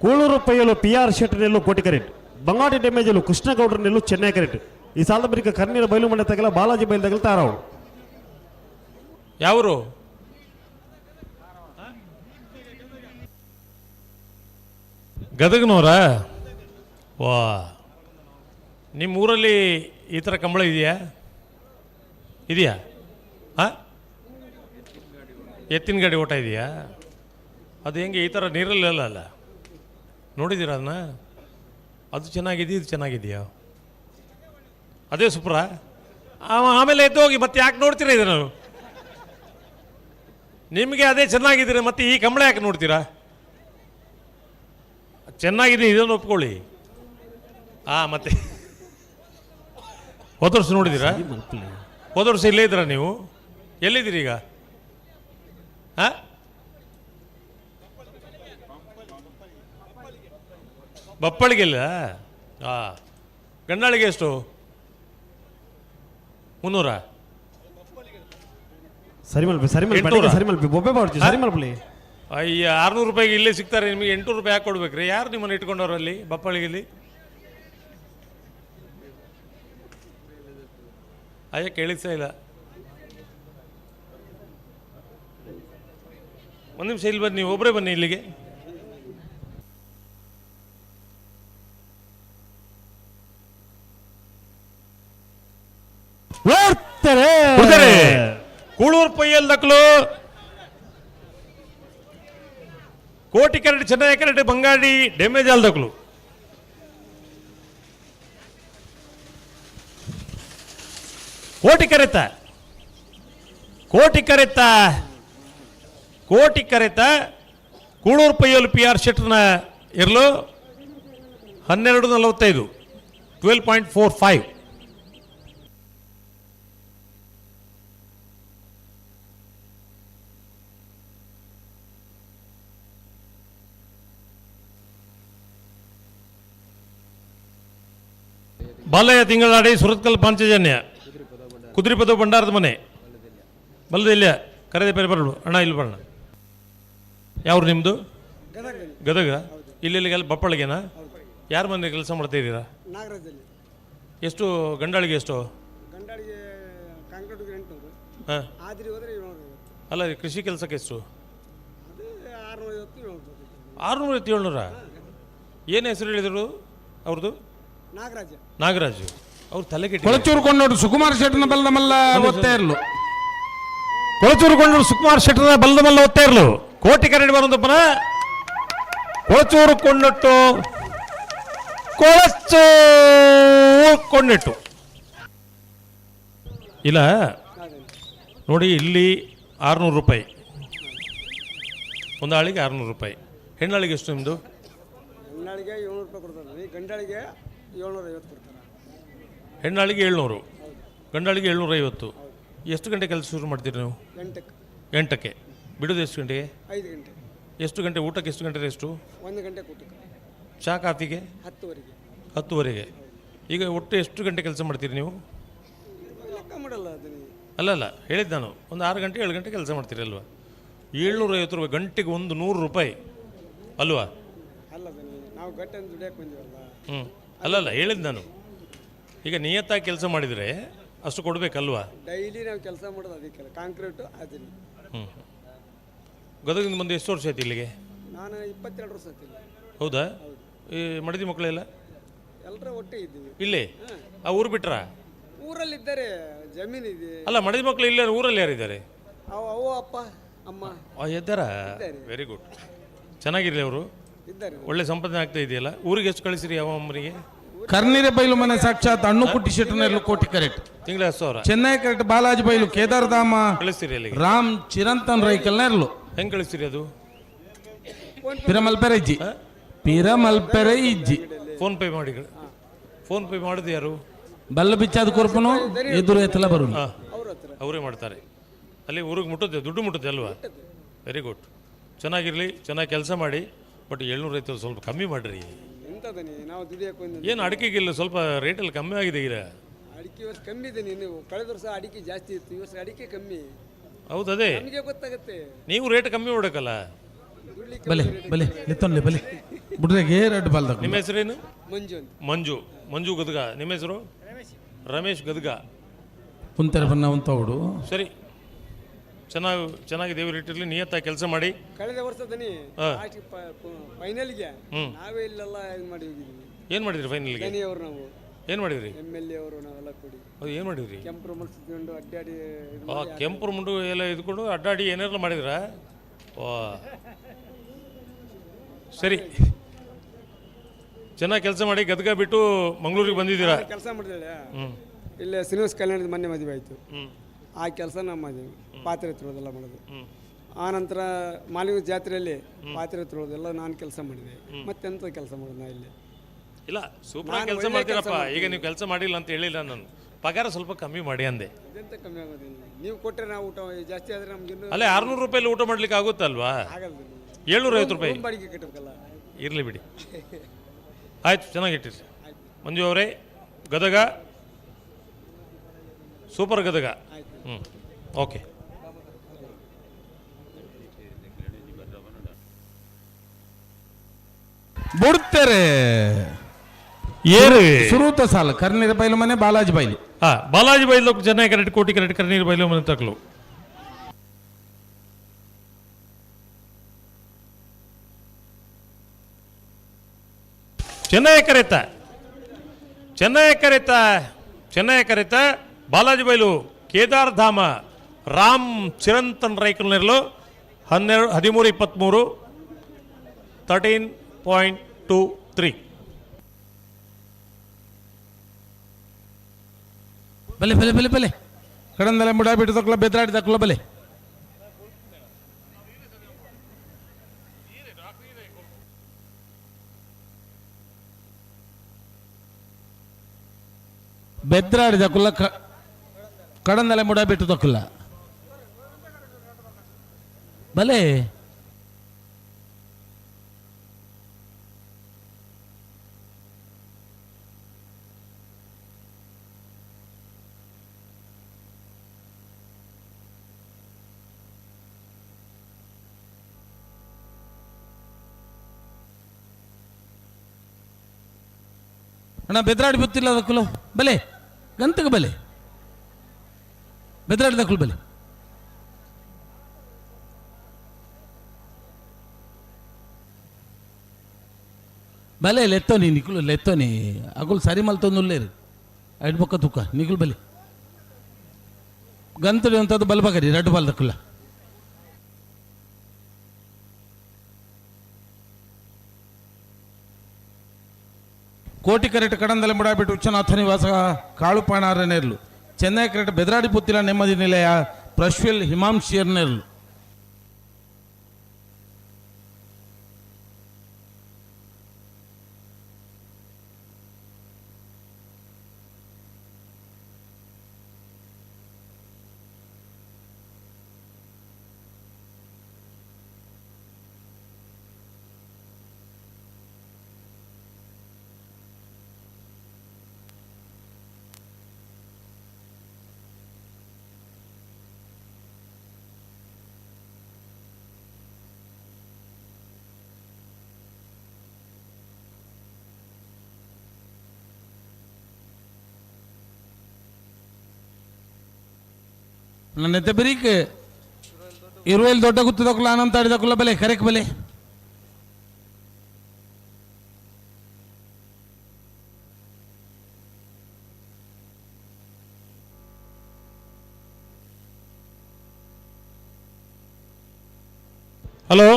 ಕೂಳೂರು ಪೈಯಲು ಪಿ ಆರ್ ಶೆಟ್ಟಿ ನೆಲ್ಲು ಕೋಟಿ ಕರೆಟ್ ಬಂಗಾಡಿ ಡ್ಯಾಮೇಜಲ್ಲೂ ಕೃಷ್ಣಗೌಡ್ರ ನೆಲ್ಲು ಚೆನ್ನೈ ಕರೆಟ್ ಈ ಸಾಲದ ಬಳಿಕ ಕಣ್ಣೀರ ಬಯಲು ಮಂಡೆ ತಗಲ ಬಾಲಾಜಿ ಬಯಲು ತಗಲ ತಾರಾವು. ಯಾವರು? ಗದಗನವರ? ವಾ, ನಿಮ್ಮ ಊರಲ್ಲಿ ಈ ಥರ ಕಂಬಳ ಇದೆಯಾ? ಇದೆಯಾ? ಹಾಂ, ಎತ್ತಿನ ಗಾಡಿ ಓಟ ಇದೆಯಾ? ಅದು ಹೆಂಗೆ ಈ ಥರ ನೀರಲ್ಲೆಲ್ಲ ಅಲ್ಲ ನೋಡಿದ್ದೀರಾ ಅದನ್ನ? ಅದು ಚೆನ್ನಾಗಿದೆಯಾ, ಇದು ಚೆನ್ನಾಗಿದೆಯಾ? ಅದೇ ಸುಪ್ರ. ಆಮೇಲೆ ಎದ್ದು ಹೋಗಿ ಮತ್ತೆ ಯಾಕೆ ನೋಡ್ತೀರಾ ಇದನ್ನು? ನಿಮಗೆ ಅದೇ ಚೆನ್ನಾಗಿದ್ದೀರ, ಮತ್ತೆ ಈ ಕಂಬಳ ಯಾಕೆ ನೋಡ್ತೀರಾ? ಚೆನ್ನಾಗಿದೆ ಇದನ್ನು ಒಪ್ಕೊಳ್ಳಿ. ಹಾಂ, ಮತ್ತೆ ಹೋದ ವರ್ಷ ನೋಡಿದ್ದೀರಾ? ಹೋದ ವರ್ಷ ಇಲ್ಲೇ ಇದ್ದೀರಾ ನೀವು? ಎಲ್ಲಿದ್ದೀರಿ ಈಗ? ಹಾಂ, ಬಪ್ಪಳಿಗೆಲ್ಲ? ಹಾಂ, ಗಂಡಾಳಿಗೆ ಎಷ್ಟು? 300? ಸರಿ ಮಲ್ಪಿ ಸರಿ ಮಲ್ಪಿ ಸರಿ ಮಲ್ಪಿ ಬೊಬ್ಬೆ ಬಾಡ್ಚಿ ಸರಿ ಮಲ್ಪಲಿ. ಅಯ್ಯ, 600 ರೂಪಾಯಿಗೆ ಇಲ್ಲೇ ಸಿಗ್ತಾರೆ ನಿಮಗೆ, 800 ರೂಪಾಯಿ ಯಾಕೆ ಕೊಡ್ಬೇಕ್ರಿ? ಯಾರು ನಿಮ್ಮನ್ನು ಇಟ್ಕೊಂಡವ್ರು ಅಲ್ಲಿ ಬಪ್ಪಳಿಗೆಲ್ಲಿ? ಅಯ್ಯ ಕೇಳಿಸ್ತಾ ಇಲ್ಲ. ಒಂದು ನಿಮಿಷ ಇಲ್ಲಿ ಬನ್ನಿ, ಒಬ್ಬರೇ ಬನ್ನಿ ಇಲ್ಲಿಗೆ. ಕೂಳೂರು ಪೈಯಲ್ ದಕ್ಕಲು ಕೋಟಿ ಕರಡಿ ಚೆನ್ನೈ ಕರಡಿ ಬಂಗಾಡಿ ಡ್ಯಾಮೇಜ್ ಅಲ್ದಕ್ಲು. ಕೋಟಿ ಕರೆತ ಕೋಟಿ ಕರೆತ ಕೋಟಿ ಕರೆತ ಕೂಳೂರು ಪೈಯಲ್ ಪಿ ಆರ್ ಶೆಟ್ರನ ಇರಲು 12:45 12.45. ಬಾಲಯ್ಯ ತಿಂಗಳಾಡಿ ಸುರತ್ಕಲ್ ಪಾಂಚಜನ್ಯ ಕುದುರೆಪದ ಭಂಡಾರದ ಮನೆ ಬಲ್ಲದಿಲ್ಲ ಕರೆದೆ ಬೇರೆ ಬರಡು ಅಣ್ಣ ಇಲ್ಲಿ ಬರೋಣ. ಯಾವ್ರು ನಿಮ್ಮದು? ಗದಗ. ಇಲ್ಲಿ ಬಪ್ಪಳಿಗೆನಾ? ಯಾರ ಮನೆ ಕೆಲಸ ಮಾಡ್ತಾ ಇದ್ದೀರಾ? ಎಷ್ಟು ಗಂಡಾಳಿಗೆ? ಎಷ್ಟು ಹಾಂ. ಅಲ್ಲ, ಕೃಷಿ ಕೆಲಸಕ್ಕೆ ಎಷ್ಟು? 650 700. ಏನು ಹೆಸರು ಹೇಳಿದರು ಅವ್ರದ್ದು? ನಾಗರಾಜ್. ನಾಗರಾಜು ಅವ್ರು ತಲೆ ಕೆಟ್ಟ. ಕೊಳಚೂರು ಕೊಂಡೋಡು ಸುಕುಮಾರ್ ಶೆಟ್ಟನ ಬಲ್ಲದ ಮಲ್ಲ ಒತ್ತಾ ಇರಲು. ಕೊಳಚೂರು ಕೊಂಡೋಡು ಸುಕುಮಾರ್ ಶೆಟ್ಟನ ಬಲ್ಲದ ಮಲ್ಲ ಒತ್ತಾ ಇರಲು. ಕೋಟಿ ಕನ್ನಡ ಬರೋದಪ್ಪನ ಕೊಳಚೂರು ಕೊಂಡಟ್ಟು ಕೊಳಚೂರು ಕೊಂಡಿಟ್ಟು ಇಲ್ಲ ನೋಡಿ, ಇಲ್ಲಿ 600 ರೂಪಾಯಿ ಒಂದು ಆಳಿಗೆ, 600 ರೂಪಾಯಿ. ಹೆಣ್ಣಾಳಿಗೆ ಎಷ್ಟು ನಿಮ್ಮದು? ಹೆಣ್ಣಾಳಿಗೆ 700 ರೂಪಾಯಿ ಕೊಡ್ತಾರೆ, ಗಂಡಾಳಿಗೆ 750 ಕೊಡ್ತಾರೆ. ಹೆಣ್ಣಾಳಿಗೆ 700, ಗಂಡಾಳಿಗೆ 750. ಎಷ್ಟು ಗಂಟೆ ಕೆಲಸ ಶುರು ಮಾಡ್ತೀರಿ ನೀವು? 8ಕ್ಕೆ. 8ಕ್ಕೆ. ಬಿಡೋದು ಎಷ್ಟು ಗಂಟೆಗೆ? 5 ಗಂಟೆ. ಎಷ್ಟು ಗಂಟೆ ಊಟಕ್ಕೆ? ಎಷ್ಟು ಗಂಟೆ ಎಷ್ಟು? 1 ಗಂಟೆ ಊಟಕ್ಕೆ. ಚಹಾ ಕಾಫಿಗೆ? 10:30ಗೆ. 10:30ಗೆ. ಈಗ ಒಟ್ಟು ಎಷ್ಟು ಗಂಟೆ ಕೆಲಸ ಮಾಡ್ತೀರಿ ನೀವು? ಲೆಕ್ಕ ಮಾಡಲ್ಲ ಅದನ್ನ. ಅಲ್ಲ ಅಲ್ಲ, ಹೇಳಿದ್ದು ನಾನು ಒಂದು 6 ಗಂಟೆ 7 ಗಂಟೆ ಕೆಲಸ ಮಾಡ್ತೀರಿ ಅಲ್ವಾ? 750 ರೂಪಾಯಿ ಗಂಟೆಗೆ 100 ರೂಪಾಯಿ ಅಲ್ವಾ? ಅಲ್ಲ ನಾವು ಗಂಟೆ ದುಡಿಯಕ್ಕೆ ಬಂದೀವಲ್ಲ. ಹ್ಞೂ, ಅಲ್ಲಲ್ಲ ಹೇಳಿದ್ದು ನಾನು. ಈಗ ನಿಯತ್ತಾಗಿ ಕೆಲಸ ಮಾಡಿದರೆ ಅಷ್ಟು ಕೊಡಬೇಕಲ್ವಾ? ಡೈಲಿ ನಾವು ಕೆಲಸ ಮಾಡೋದು ಅದಕ್ಕೆಲ್ಲ, ಕಾಂಕ್ರೀಟು ಅದನ್ನ. ಹ್ಞೂ. ಗದಗಿಂದ ಬಂದು ಎಷ್ಟು ವರ್ಷ ಆಯ್ತು ಇಲ್ಲಿಗೆ? ನಾನು 22 ವರ್ಷ ಆಯ್ತು ಇಲ್ಲಿ. ಹೌದಾ? ಈ ಮಡದಿ ಮಕ್ಕಳೆಲ್ಲ? ಎಲ್ಲರ ಒಟ್ಟಿಗೆ ಇದ್ದೀವಿ. ಇಲ್ಲಿ? ಆ ಊರು ಬಿಟ್ರಾ? ಊರಲ್ಲಿದ್ದಾರೆ, ಜಮೀನು ಇದೆ. ಅಲ್ಲ, ಮಡದಿ ಮಕ್ಕಳು ಇಲ್ಲೇ ಊರಲ್ಲಿ ಯಾರಿದ್ದಾರೆ? ಅವ ಅಪ್ಪ ಅಮ್ಮ ಇದ್ದಾರಾ? ವೆರಿ ಗುಡ್, ಚೆನ್ನಾಗಿರಲಿ ಅವರು. ಇದ್ದಾರೆ. ಒಳ್ಳೆ ಸಂಪಾದನೆ ಆಗ್ತಾ ಇದೆಯಲ್ಲ. ಊರಿಗೆ ಎಷ್ಟು ಕಳಿಸಿರಿ ಯಾವ ಅಮ್ಮನಿಗೆ? ಕರ್ನೀರೆ ಬೈಲು ಮನೆ ಸಾಕ್ಷಾತ್ ಅಣ್ಣುಕುಟ್ಟಿ ಶೆಟ್ಟನಲ್ಲಿ ಕೋಟಿ ಕರೆಕ್ಟ್. ತಿಂಗಳ 10,000. ಚೆನ್ನೈ ಕರೆಕ್ಟ್ ಬಾಲಾಜಿ ಬೈಲು ಕೇದಾರಧಾಮ ಕಳಿಸ್ತೀರಿ ಅಲ್ಲಿಗೆ? ರಾಮ್ ಚಿರಂತನ್ ರೈಕಲ್ನ ಇರಲು. ಹೆಂಗೆ ಕಳಿಸ್ತೀರಿ ಅದು? ಪಿರಮಲ್ಪೆರೆ ಇಜ್ಜಿ, ಪಿರಮಲ್ಪೆರೆ ಇಜ್ಜಿ. ಫೋನ್ ಪೇ ಮಾಡಿ. ಫೋನ್ ಪೇ ಮಾಡೋದು ಯಾರು? ಬಲ್ಲ ಬಿಚ್ಚಾದ ಕೊರ್ಪನು ಎದುರು ಎತ್ತಲ ಬರು. ಅವರೇ ಮಾಡ್ತಾರೆ. ಅಲ್ಲಿ ಊರಿಗೆ ಮುಟ್ಟುತ್ತೆ, ದುಡ್ಡು ಮುಟ್ಟುತ್ತೆ ಅಲ್ವಾ? ವೆರಿ ಗುಡ್, ಚೆನ್ನಾಗಿರಲಿ, ಚೆನ್ನಾಗಿ ಕೆಲಸ ಮಾಡಿ. ಬಟ್ 750 ಸ್ವಲ್ಪ ಕಮ್ಮಿ ಮಾಡಿರಿ. ಏನು ಅಡಿಕೆಗಿಲ್ಲ ಸ್ವಲ್ಪ ರೇಟಲ್ಲಿ ಕಮ್ಮಿ ಆಗಿದೆ ಈಗ. ಅಡಿಕೆ ವರ್ಷ ಕಮ್ಮಿ ಇದೆ, ನೀವು ಕಳೆದ ವರ್ಷ ಅಡಿಕೆ ಜಾಸ್ತಿ ಇತ್ತು, ಈ ವರ್ಷ ಅಡಿಕೆ ಕಮ್ಮಿ. ಹೌದು, ಅದೇ ನಮಗೆ ಗೊತ್ತಾಗುತ್ತೆ. ನೀವು ರೇಟ್ ಕಮ್ಮಿ ಮಾಡಬೇಕಲ್ಲ. ಬಲೆ ಬಲೆ ನಿತ್ತೊನ್ಲೆ ಬಲೆ ಬಿಡ್ರೆ ರೆಡ್ ಬಾಲ್ದ. ನಿಮ್ಮ ಹೆಸರೇನು? ಮಂಜು. ಮಂಜು. ಮಂಜು ಗದಗ. ನಿಮ್ಮ ಹೆಸರು? ರಮೇಶ್ ಗದಗ. ಕುಂತರ ಬನ್ನ ಉಂತವಡು. ಸರಿ, ಚೆನ್ನಾಗಿ ಚೆನ್ನಾಗಿ ದೇವರು ಇಟ್ಟಿರಲಿ, ನಿಯತ್ತಾಗಿ ಕೆಲಸ ಮಾಡಿ. ಕಳೆದ ವರ್ಷದಲ್ಲಿ ಫೈನಲ್ಗೆ ನಾವೇ ಇಲ್ಲೆಲ್ಲ ಇದು ಮಾಡಿ ಹೋಗಿದ್ವಿ. ಏನು ಮಾಡಿದ್ರಿ ಫೈನಲ್ಗೆ? ಅವರು ನಾವು ಏನು ಮಾಡಿದ್ರಿ? MLA ಅವರು ನಾವೆಲ್ಲ ಕೂಡಿ. ಅದು ಏನು ಮಾಡಿದ್ರಿ? ಕೆಂಪು ಮುಡಿಸಿಕೊಂಡು ಅಡ್ಡಾಡಿ. ಕೆಂಪು ಮುಂಡು ಎಲ್ಲ ಇದ್ಕೊಂಡು ಅಡ್ಡಾಡಿ ಏನಾರ ಮಾಡಿದ್ರಾ? ವಾ, ಸರಿ, ಚೆನ್ನಾಗಿ ಕೆಲಸ ಮಾಡಿ. ಗದಗ ಬಿಟ್ಟು ಮಂಗಳೂರಿಗೆ ಬಂದಿದ್ದೀರಾ? ಕೆಲಸ ಮಾಡಿದ್ರೆ ಇಲ್ಲೇ ಶ್ರೀನಿವಾಸ ಕಲ್ಯಾಣದ ಮೊನ್ನೆ ಮದುವೆ ಆಯಿತು. ಆ ಕೆಲಸ ನಮ್ಮ ಮಾಡಿದ್ವಿ, ಪಾತ್ರೆ ತೊಳೆದೆಲ್ಲ ಮಾಡೋದು. ಆ ನಂತರ ಮಾಲಿಂಗ ಜಾತ್ರೆಯಲ್ಲಿ ಪಾತ್ರೆ ತೊಳೆದೆಲ್ಲ ನಾನು ಕೆಲಸ ಮಾಡಿದೆ. ಮತ್ತೆಂಥ ಕೆಲಸ ಮಾಡೋದು ನಾ ಇಲ್ಲಿ? ಇಲ್ಲ, ಸೂಪರ್ ಕೆಲಸ ಮಾಡ್ತೀರಪ್ಪ. ಈಗ ನೀವು ಕೆಲಸ ಮಾಡಿಲ್ಲ ಅಂತ ಹೇಳಿಲ್ಲ ನಾನು. ಪಗಾರ ಸ್ವಲ್ಪ ಕಮ್ಮಿ ಮಾಡಿ ಅಂದೆ. ಅದೆಂತ ಕಮ್ಮಿ ಆಗೋದಿಲ್ಲ, ನೀವು ಕೊಟ್ಟರೆ ನಾವು ಊಟ ಜಾಸ್ತಿ ಆದರೆ ನಮ್ಗೆ. ಅಲ್ಲೇ 600 ರೂಪಾಯಲ್ಲಿ ಊಟ ಮಾಡ್ಲಿಕ್ಕೆ ಆಗುತ್ತಲ್ವಾ? ಆಗಲ್ಲ. 750 ರೂಪಾಯಿ ಬಾಡಿಗೆ ಕಟ್ಟಬೇಕಲ್ಲ. ಇರಲಿ ಬಿಡಿ, ಆಯಿತು, ಚೆನ್ನಾಗಿಟ್ಟಿರಿ ಮಂಜು ಅವರೇ. ಗದಗ ಸೂಪರ್ ಗದಗ. ಹ್ಞೂ, ಓಕೆ. ಬಿಡ್ತಾರೆ ಏರು ಸುರೂತ ಸಾಲ ಕರ್ನೀರ ಬೈಲು ಮನೆ ಬಾಲಾಜಿ ಬೈಲು. ಹಾಂ, ಬಾಲಾಜಿ ಬೈಲು ಚೆನ್ನೈ ಕರೆಕ್ಟ್ ಕೋಟಿ ಕರೆಕ್ಟ್ ಕರ್ನೀರು ಬೈಲು ಮನೆ ತಕಲು. ಚೆನ್ನೈ ಕರೆತ, ಚೆನ್ನೈ ಕರೆತ, ಚೆನ್ನೈ ಕರೆತ ಬಾಲಾಜಿ ಬೈಲು ಕೇದಾರಧಾಮ ರಾಮ್ ಚಿರಂತನ್ ರೈಕಲ್ನಿರಲು 12 13 23 13.23. ಬಲೆ ಬಲೆ ಬಲೆ ಬಲೆ ಕಡಂದಲೆ ಮುಡ ಬಿಟ್ಟು ತಕ್ಕಲ ಬೆದ್ರಾಡಿ ತಕ್ಕಲ ಬಲೆ. ಬೆದ್ರಾಡಿ ತಕ್ಕಲ ಕಡಂದಲೆ ಮುಡ ಬಿಟ್ಟು ತಕ್ಕಲ ಬಲೆ. ಅಣ್ಣ ಬೆದ್ರಾಡಿ ಬತ್ತಿಲ್ಲ ಅದಕ್ಕುಲು ಬಲೆ ಗಂತಗೆ ಬಲೆ ಬೆದ್ರಾಡಿ ದಕ್ಕಲು ಬಲೆ ಬಲೆ ಲೆತ್ತೋನಿ ನಿಕುಲು ಲೆತ್ತೋನಿ ಅಗುಲು ಸರಿ ಮಲ್ತೊಂದುಲ್ಲೇರು ಐಡ್ ಬೊಕ್ಕ ತುಕ್ಕ ನಿಕುಲು ಬಲೆ ಗಂತಡಿ ಅಂತದ್ದು ಬಲ್ಬಗರಿ ರಡ್ಡು ಬಲ್ ದಕ್ಕುಲ್ಲ. ಕೋಟಿ ಕರೆಟ್ ಕಡಂದಲೆ ಮುಡಾಬಿಟ್ಟು ಉಚ್ಚನಾಥ ನಿವಾಸ ಕಾಳುಪಾಣಾರ ನೇರ್ಲು ಚೆನ್ನೈ ಕರೆಟ್ ಬೆದರಾಡಿ ಪುತ್ತಿಲ ನೆಮ್ಮದಿ ನಿಲಯ ಪ್ರಶ್ವಿಲ್ ಹಿಮಾಂಶಿಯರ್ ನೇರ್ಲು. ನನ್ನ ಬೆರೀಕ್ ಇರುವೆಲ್ ದೊಡ್ಡ ಗುತ್ತದಕ್ಕುಲ್ಲ ಅನಂತ ಆಡಿದಕ್ಕುಲ್ಲ ಬಲೆ ಕರೆಕ್ ಬಲೆ. ಹಲೋ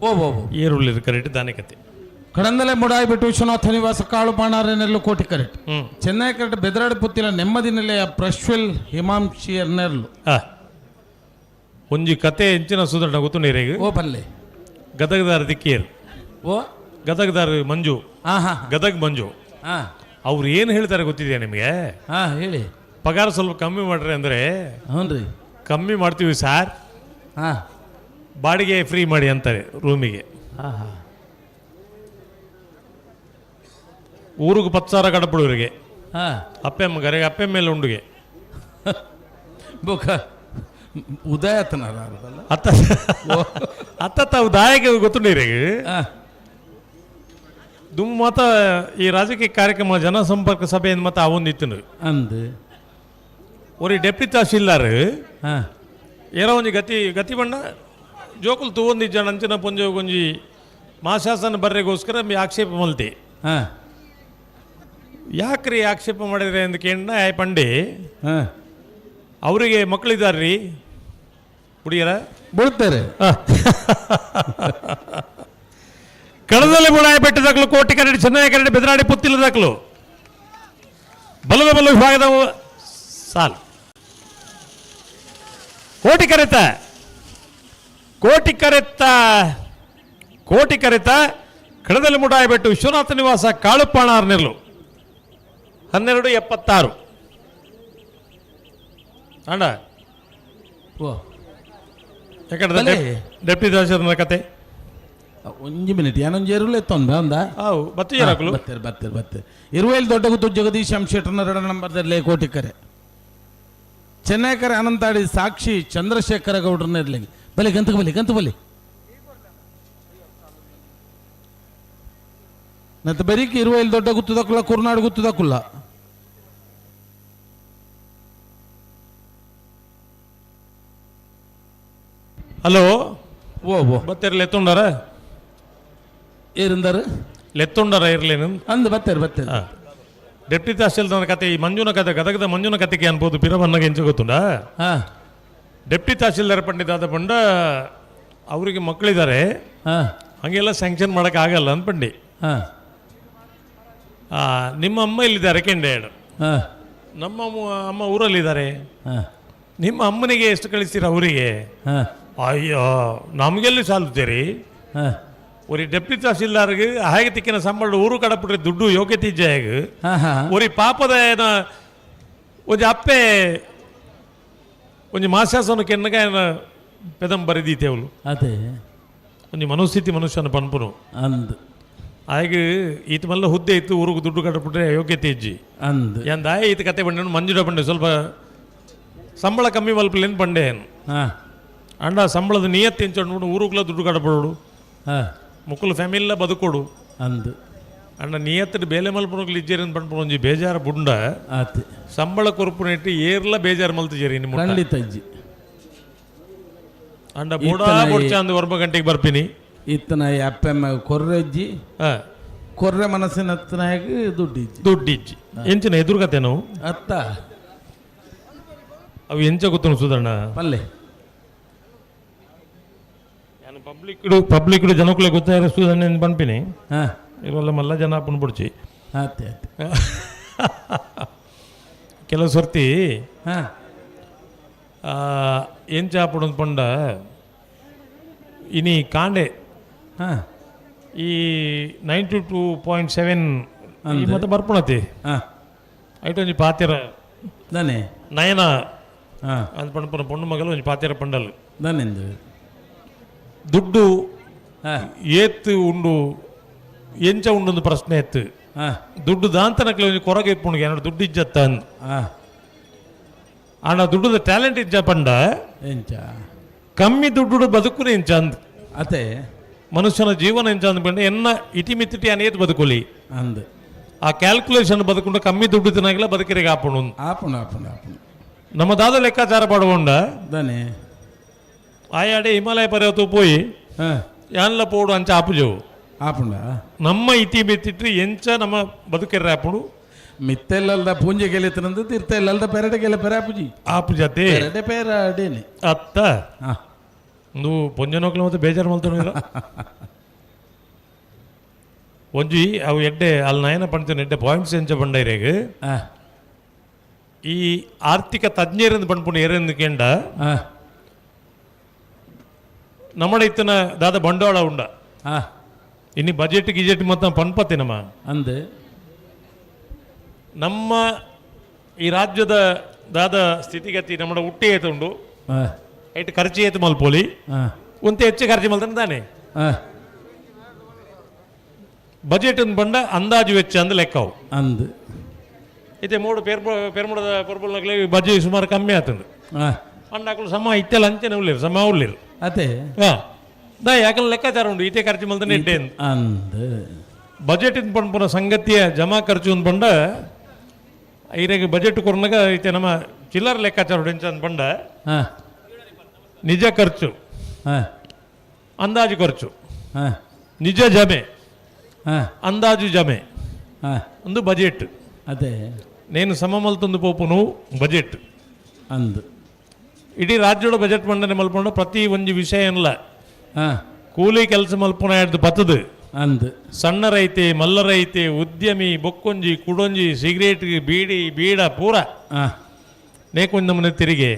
ಓ ಓ ಏರುಳ್ಳಿ ಕರೆಕ್ಟ್ ದಾನೆ ಕತೆ. ಕಡಂದಲೆ ಮುಡಾಯಿಬಿಟ್ಟು ವಿಶ್ವನಾಥ ನಿವಾಸ ಕಾಳು ಪಾಣಾರನೆಲ್ಲು ಕೋಟಿ ಕರೆಕ್ಟ್ ಚೆನ್ನೈ ಕರೆಕ್ಟ್ ಬೆದರಾಡಿ ಪುತ್ತಿಲ ನೆಮ್ಮದಿ ನೆಲೆಯ ಪ್ರಶ್ವಿಲ್ ಹಿಮಾಂಶಿಯರ್ ನೆರ್ಲು. ಒಂಜಿ ಕತೆ ಎಂಚಿನ ಸುದಣ್ಣ ಗೊತ್ತು ನೀರಿಗೆ ಓ ಬಲ್ಲೆ ಗದಗದಾರ ದಿಕ್ಕೇರು ಓ ಗದಗದಾರ ಮಂಜು ಗದಗ ಮಂಜು ಅವ್ರು ಏನು ಹೇಳ್ತಾರೆ ಗೊತ್ತಿದೆಯಾ ನಿಮಗೆ? ಹೇಳಿ. ಪಗಾರ ಸ್ವಲ್ಪ ಕಮ್ಮಿ ಮಾಡ್ರಿ ಅಂದರೆ ಹ್ಞೂ ರೀ ಕಮ್ಮಿ ಮಾಡ್ತೀವಿ ಸಾರ್, ಬಾಡಿಗೆ ಫ್ರೀ ಮಾಡಿ ಅಂತಾರೆ ರೂಮಿಗೆ. ಊರಿಗೆ 10 ಸಾವಿರ ಕಡಪಡುವರಿಗೆ ಅಪ್ಪೆಮ್ಮ ಗರೆಗೆ ಅಪ್ಪೆ ಮೇಲೆ ಉಂಡುಗೆ ಬೊಕ ಉದಯತನ ಅತ್ತ ಅತ್ತ ತಾವು ದಾಯಕ ಗೊತ್ತುಂಡಿರಿಗೆ ದುಮ್ ಮತ ಈ ರಾಜಕೀಯ ಕಾರ್ಯಕ್ರಮ ಜನಸಂಪರ್ಕ ಸಭೆಯಿಂದ ಮತ್ತೆ ಅವೊಂದಿತ್ತು ಅಂದು ಒರಿ ಡೆಪ್ಟಿ ತಹಶೀಲ್ದಾರ್ ಏನೋ ಒಂಜಿ ಗತಿ ಗತಿ ಬಣ್ಣ ಜೋಕುಲು ತೂವೊಂದಿಜ್ಜಾಣ ಅಂಚಿನ ಪೊಂಜೆ ಒಂಜಿ ಮಾಶಾಸನ ಬರ್ರೆಗೋಸ್ಕರ ಮಿ ಆಕ್ಷೇಪ ಮಲ್ತಿ. ಯಾಕ್ರಿ ಆಕ್ಷೇಪ ಮಾಡಿದ್ರೆ ಅಂತ ಕೇಂದ್ರ ಆಯ್ ಪಂಡಿ ಅವರಿಗೆ ಮಕ್ಕಳಿದ್ದಾರ್ರಿ ಹುಡುಗಿಯರ ಬೀಳ್ತಾರೆ. ಕಡದಲ್ಲಿ ಬುಡಾಯ ಬೆಟ್ಟದಾಕ್ಲು ಕೋಟಿ ಕರಡಿ ಚೆನ್ನೈ ಕರಡಿ ಬೆದರಾಡಿ ಪುತ್ತಿಲ್ಲದಾಕ್ಲು ಬಲದ ಬಲ ವಿಭಾಗದ ಸಾಲು ಕೋಟಿ ಕರೆತ ಕೋಟಿ ಕರೆತ್ತ ಕೋಟಿ ಕರೆತ ಕಡದಲ್ಲಿ ಮುಡಾಯ ಬೆಟ್ಟು ವಿಶ್ವನಾಥ ನಿವಾಸ ಕಾಳುಪಾಣ ಆರ್ನೆರ್ಲು 12:76 ಅಣ್ಣ. ಓ ಯಾಕಂದ್ರೆ ಡೆಪ್ಟಿ ತಹಶೀಲ್ದಾರ್ ಕತೆ ಒಂಜಿ ಮಿನಿಟ್ ಏನೊಂದು ಎರುಳು ಎತ್ತೊಂದ ಅಂದ ಹಾವು ಬತ್ತಿ ಬರ್ತಾರೆ ಬರ್ತಾರೆ ಬರ್ತಾರೆ ಇರುವೇಲ್ ದೊಡ್ಡ ಗುತ್ತು ಜಗದೀಶ್ ಎಂ ಶೆಟ್ಟರ್ನ ಎರಡು ನಂಬರ್ದಲ್ಲಿ ಕೋಟಿ ಕರೆ ಚೆನ್ನೈ ಕರೆ ಅನಂತಾಡಿ ಸಾಕ್ಷಿ ಚಂದ್ರಶೇಖರ ಗೌಡ್ರನ್ನ ಇರಲಿ ಬಲೆ ಗಂತಕ್ಕೆ ಬಲಿ ಗಂತ ಬಲಿ ಮತ್ತೆ ಬರೀಕ್ ಇರುವೇಲ್ ದೊಡ್ಡ ಗುತ್ತದಕ್ಕಲ್ಲ ಕುರ್ನಾಡು ಗುತ್ತದಕ್ಕಲ್ಲ. ಹಲೋ ಓ ಓ ಬತ್ತಿರ ಲೆತ್ತುಂಡಾರ ಏರಿಂದಾರ ಲೆತ್ತುಂಡಾರ ಇರ್ಲೇನು ಅಂದ್ ಬತ್ತಾರೆ ಬತ್ತಾರೆ ಡೆಪ್ಟಿ ತಹಶೀಲ್ದಾರ್ ಕತೆ ಈ ಮಂಜುನ ಕತೆ ಗದಗದ ಮಂಜುನ ಕತೆಗೆ ಅನ್ಬೋದು ಪಿರಬನ್ನಗೆ ಎಂಚು ಗೊತ್ತುಂಡ. ಡೆಪ್ಟಿ ತಹಶೀಲ್ದಾರ್ ಪಂಡಿತಾದ ಪಂಡ ಅವರಿಗೆ ಮಕ್ಕಳಿದ್ದಾರೆ ಹಾಗೆಲ್ಲ ಸ್ಯಾಂಕ್ಷನ್ ಮಾಡೋಕ್ಕಾಗಲ್ಲ ಅಂದ್ಪಂಡಿ. ನಿಮ್ಮ ಅಮ್ಮ ಇಲ್ಲಿದ್ದಾರೆ ಕೆಂಡೇಡು, ನಮ್ಮ ಅಮ್ಮ ಊರಲ್ಲಿದ್ದಾರೆ, ನಿಮ್ಮ ಅಮ್ಮನಿಗೆ ಎಷ್ಟು ಕಳಿಸ್ತೀರ ಅವರಿಗೆ? ಅಯ್ಯೋ ನಮಗೆಲ್ಲಿ ಸಾಲುತ್ತೀರಿ? ಒರಿ ಡೆಪ್ಟಿ ತಹಶೀಲ್ದಾರ್ಗೆ ಹಾಗೆ ತಿಕ್ಕಿನ ಸಂಬಳ ಊರು ಕಡಪಟ್ರೆ ದುಡ್ಡು ಯೋಗ್ಯತೆ ಇಜ್ಜೆ ಹೇಗೆ ಒರಿ ಪಾಪದ ಏನ ಒಂಜಿ ಅಪ್ಪೆ ಒಂಜಿ ಮಾಸಾಸನ ಕೆನ್ನಗ ಏನ ಪೆದಂ ಬರಿದೀತೇವಲು ಅದೇ ಒಂಜಿ ಮನಸ್ಥಿತಿ ಮನುಷ್ಯನ ಪನ್ಪುನು ಅಂದ್ ಹಾಗೆ ಈತ ಮಲ್ಲ ಹುದ್ದೆ ಇತ್ತು ಊರಿಗೆ ದುಡ್ಡು ಕಡಪಟ್ರೆ ಯೋಗ್ಯತೆ ಇಜ್ಜಿ ಅಂದ್ ಎಂದಾಯ ಈತ ಕತೆ ಬಂಡೆ ಮಂಜುಡ ಬಂಡೆ ಸ್ವಲ್ಪ ಸಂಬಳ ಕಮ್ಮಿ ಮಲ್ಪಲೇನು ಬಂಡೆ ಏನು ಅಂಡ ಸಂಬಳದ ನಿಯತ್ತು ಎಂಚು ಊರುಗಳ ದುಡ್ಡು ಕಡಪಡೋಡು ಮುಕ್ಕುಲು ಫ್ಯಾಮಿಲಿಲ ಬದುಕೋಡು ಅಂದು. ಅಣ್ಣ ನಿಯತ್ತಡ್ ಬೇಲೆ ಮಲ್ಪುನಕ್ಲು ಇಜ್ಜೇರ್ ಪನ್ಪುನ ಒಂಜಿ ಬೇಜಾರ ಬುಂಡ ಆತ್ ಸಂಬಳ ಕೊರ್ಪುನೆಟ್ ಏರ್ಲ ಬೇಜಾರು ಮಲ್ತಿಜೇರಿ ಇನಿ ಮುಟ್ಟ. ಖಂಡಿತ ಇಜ್ಜಿ. ಅಂಡ ಬೋಡಾ ಬೊಡ್ಚ ಅಂದ್ ಒರ್ಂಬ ಗಂಟೆಗೆ ಬರ್ಪಿನಿ. ಇತ್ತನ ಅಪ್ಪೆಮ್ಮ ಕೊರ್ರೆಜ್ಜಿ ಕೊರ್ರೆ ಮನಸ್ಸಿನ ಹತ್ತನಾಗ ದುಡ್ಡಿಜ್ಜಿ. ದುಡ್ಡಿಜ್ಜಿ ಎಂಚಿನ ಎದುರುಗತೆ ನಾವು ಅತ್ತ ಅವು ಎಂಚ ಗೊತ್ತುನು ಸುಧಣ್ಣ ಪಲ್ಲೆ ನಾನು ಪಬ್ಲಿಕ್ ಪಬ್ಲಿಕ್ ಜನಕ್ಕುಲೆ ಗೊತ್ತಾರ ಸುಧಣ್ಣ ಪನ್ಪಿನಿ ಇವೆಲ್ಲ ಮಲ್ಲ ಜನ ಪುಣ್ ಬುಡ್ಚಿ. ಆತೆ ಆತೆ. ಕೆಲವು ಸರ್ತಿ ಎಂಚ ಆಪುಡು ಪಂಡ ಇನಿ ಕಾಂಡೆ ಈ 92.7 ಮತ್ತೆ ಬರ್ಪುಣತಿ ಐಟ್ ಒಂಜಿ ಪಾತೆರ ದಾನೆ ನಯನ ಅಂದ್ ಪಂಡ ಪೊಣ್ಣು ಮಗಲು ಒಂಜಿ ಪಾತೆರ ಪಂಡಲ್ ದಾನೆಂದು ದುಡ್ಡು ಏತ್ ಉಂಡು ಎಂಚ ಉಂಡು ಪ್ರಶ್ನೆ ಎತ್ತು. ದುಡ್ಡು ದಾಂತನಕ್ಲೆ ಒಂಜಿ ಕೊರಗೆ ಇಪ್ಪುಣಿಗೆ ಏನಾದ್ರು ದುಡ್ಡು ಇಜ್ಜತ್ತ ಅಂದ್. ಆಂಡ ದುಡ್ಡುದ ಟ್ಯಾಲೆಂಟ್ ಇಜ್ಜ ಪಂಡ ಎಂಚ ಕಮ್ಮಿ ದುಡ್ಡು ಬದುಕುನ ಎಂಚ ಅಂದ್. ಅತೆ ಮನುಷ್ಯನ ಜೀವನ ಎಂಚ ಅಂದ್ ಪಂಡ ಎನ್ನ ಇತಿಮಿತಿಟಿ ಅನೇತ್ ಬದುಕುಲಿ ಅಂದ್. ಆ ಕ್ಯಾಲ್ಕುಲೇಷನ್ ಬದುಕೊಂಡು ಕಮ್ಮಿ ದುಡ್ಡು ತಿನ್ನಾಗಿಲ್ಲ ಬದುಕಿರಿಗೆ ಆಪುಣು ಆಪುಣ ಆಪುಣ ಆಪುಣ ನಮ್ಮ ದಾದ ಲೆಕ್ಕಾಚಾರ ಪಾಡುವಂಡ ದಾನೆ ಆಯಾಡೆ ಹಿಮಾಲಯ ಪರ್ವತ ಪೋಯಿ ಯಾನ್ಲ ಪೋಡು ಅಂಚ ಆಪುಜವು ಆಪುಂಡ ನಮ್ಮ ಇತಿ ಮಿತಿಟ್ರಿ ಎಂಚ ನಮ್ಮ ಬದುಕಿರ್ರೆ ಆಪುಣು ಮಿತ್ತೆಲ್ಲಲ್ದ ಪೂಂಜೆ ಗೆಲೆತನಂದು ತೀರ್ಥ ಇಲ್ಲಲ್ದ ಪೆರಡೆ ಗೆಲೆ ಪೆರ ಆಪುಜಿ ಆಪುಜತೆ ಪೆರಡೆ ಪೆರಡೇನೆ ಅತ್ತ ಒಂದು ಪೊಂಜನೋಕ್ಲ ಮತ್ತೆ ಬೇಜಾರು ಮಲ್ತೊಂಡಿರ ಒಂಜಿ ಅವು ಎಡ್ಡೆ ಅಲ್ಲಿ ನಯನ ಪಂಡ್ತಿನ ಎಡ್ಡೆ ಪಾಯಿಂಟ್ಸ್ ಎಂಚ ಪಂಡೈರೇಗ್ ಈ ಆರ್ಥಿಕ ತಜ್ಞರಿಂದ ಪಂಡ್ಪುಣ ಏರೆಂದು ಕೇಂಡ ನಮ್ಮಡ ಇತ್ತನ ದಾದ ಬಂಡವಾಳ ಉಂಡ ಇನ್ನು ಬಜೆಟ್ ಗಿಜೆಟ್ ಮೊತ್ತ ಪನ್ಪತಿ ನಮ್ಮ ಅಂದ್ ನಮ್ಮ ಈ ರಾಜ್ಯದ ದಾದ ಸ್ಥಿತಿಗತಿ ನಮ್ಮಡ ಹುಟ್ಟಿ ಏತುಂಡು ಐಟ್ ಖರ್ಚು ಏತು ಮಲ್ಪೋಲಿ ಒಂತೆ ಹೆಚ್ಚು ಖರ್ಚು ಮಲ್ತಾನೆ ತಾನೆ ಬಜೆಟ್ ಬಂಡ ಅಂದಾಜು ವೆಚ್ಚ ಅಂದ್ ಲೆಕ್ಕವು ಅಂದ್ ಇತ್ತೆ ಮೂಡು ಪೇರ್ಮುಡದ ಪೊರ್ಬುಲ್ನಕ್ಲೆ ಬಜೆಟ್ ಸುಮಾರು ಕಮ್ಮಿ ಆತಂದು ಅಂಡಾಕಲು ಸಮ ಇತ್ತೆಲ್ಲ ಅಂಚೆನೆ ಉಳ್ಳೇರು ಸಮ ಉಳ್ಳೇರು ಅದೇ ದಾ ಯಾಕಂದ್ರೆ ಲೆಕ್ಕಾಚಾರ ಉಂಡು ಇತ್ತೆ ಖರ್ಚು ಮಲ್ತಾನೆ ಇಡ್ಡೆ ಅಂದ್ ಬಜೆಟ್ ಪನ್ಪುನ ಸಂಗತಿಯ ಜಮಾ ಖರ್ಚು ಅಂದ್ ಪಂಡ ಐರೆಗ್ ಬಜೆಟ್ ಕೊರ್ನಗ ಇತ್ತೆ ನಮ್ಮ ಚಿಲ್ಲರ್ ಲೆಕ್ಕಾಚಾರ ಉಂಡು ಎಂಚ ಅಂದ್ ಪಂಡ ನಿಜ ಖರ್ಚು ಅಂದಾಜು ಖರ್ಚು ನಿಜ ಜಮೆ ಅಂದಾಜು ಜಮೆ ಒಂದು ಬಜೆಟ್ ಅದೇ ನೇನು ಸಮಮಲ್ತೊಂದು ಪೋಪುನು ಬಜೆಟ್ ಅಂದ್ ಇಡೀ ರಾಜ್ಯದ ಬಜೆಟ್ ಮಂಡನೆ ಮಲ್ಪೊಂಡು ಪ್ರತಿ ಒಂಜಿ ವಿಷಯ ಅಲ್ಲ ಕೂಲಿ ಕೆಲಸ ಮಲ್ಪುನ ಹಿಡ್ದು ಬತ್ತದು ಅಂದ್ ಸಣ್ಣ ರೈತೆ ಮಲ್ಲ ರೈತೆ ಉದ್ಯಮಿ ಬೊಕ್ಕೊಂಜಿ ಕುಡೊಂಜಿ ಸಿಗರೇಟ್ ಬೀಡಿ ಬೀಡ ಪೂರ ನೇಕೊಂಜಿ ನಮ್ಮನೆ ತಿರುಗಿ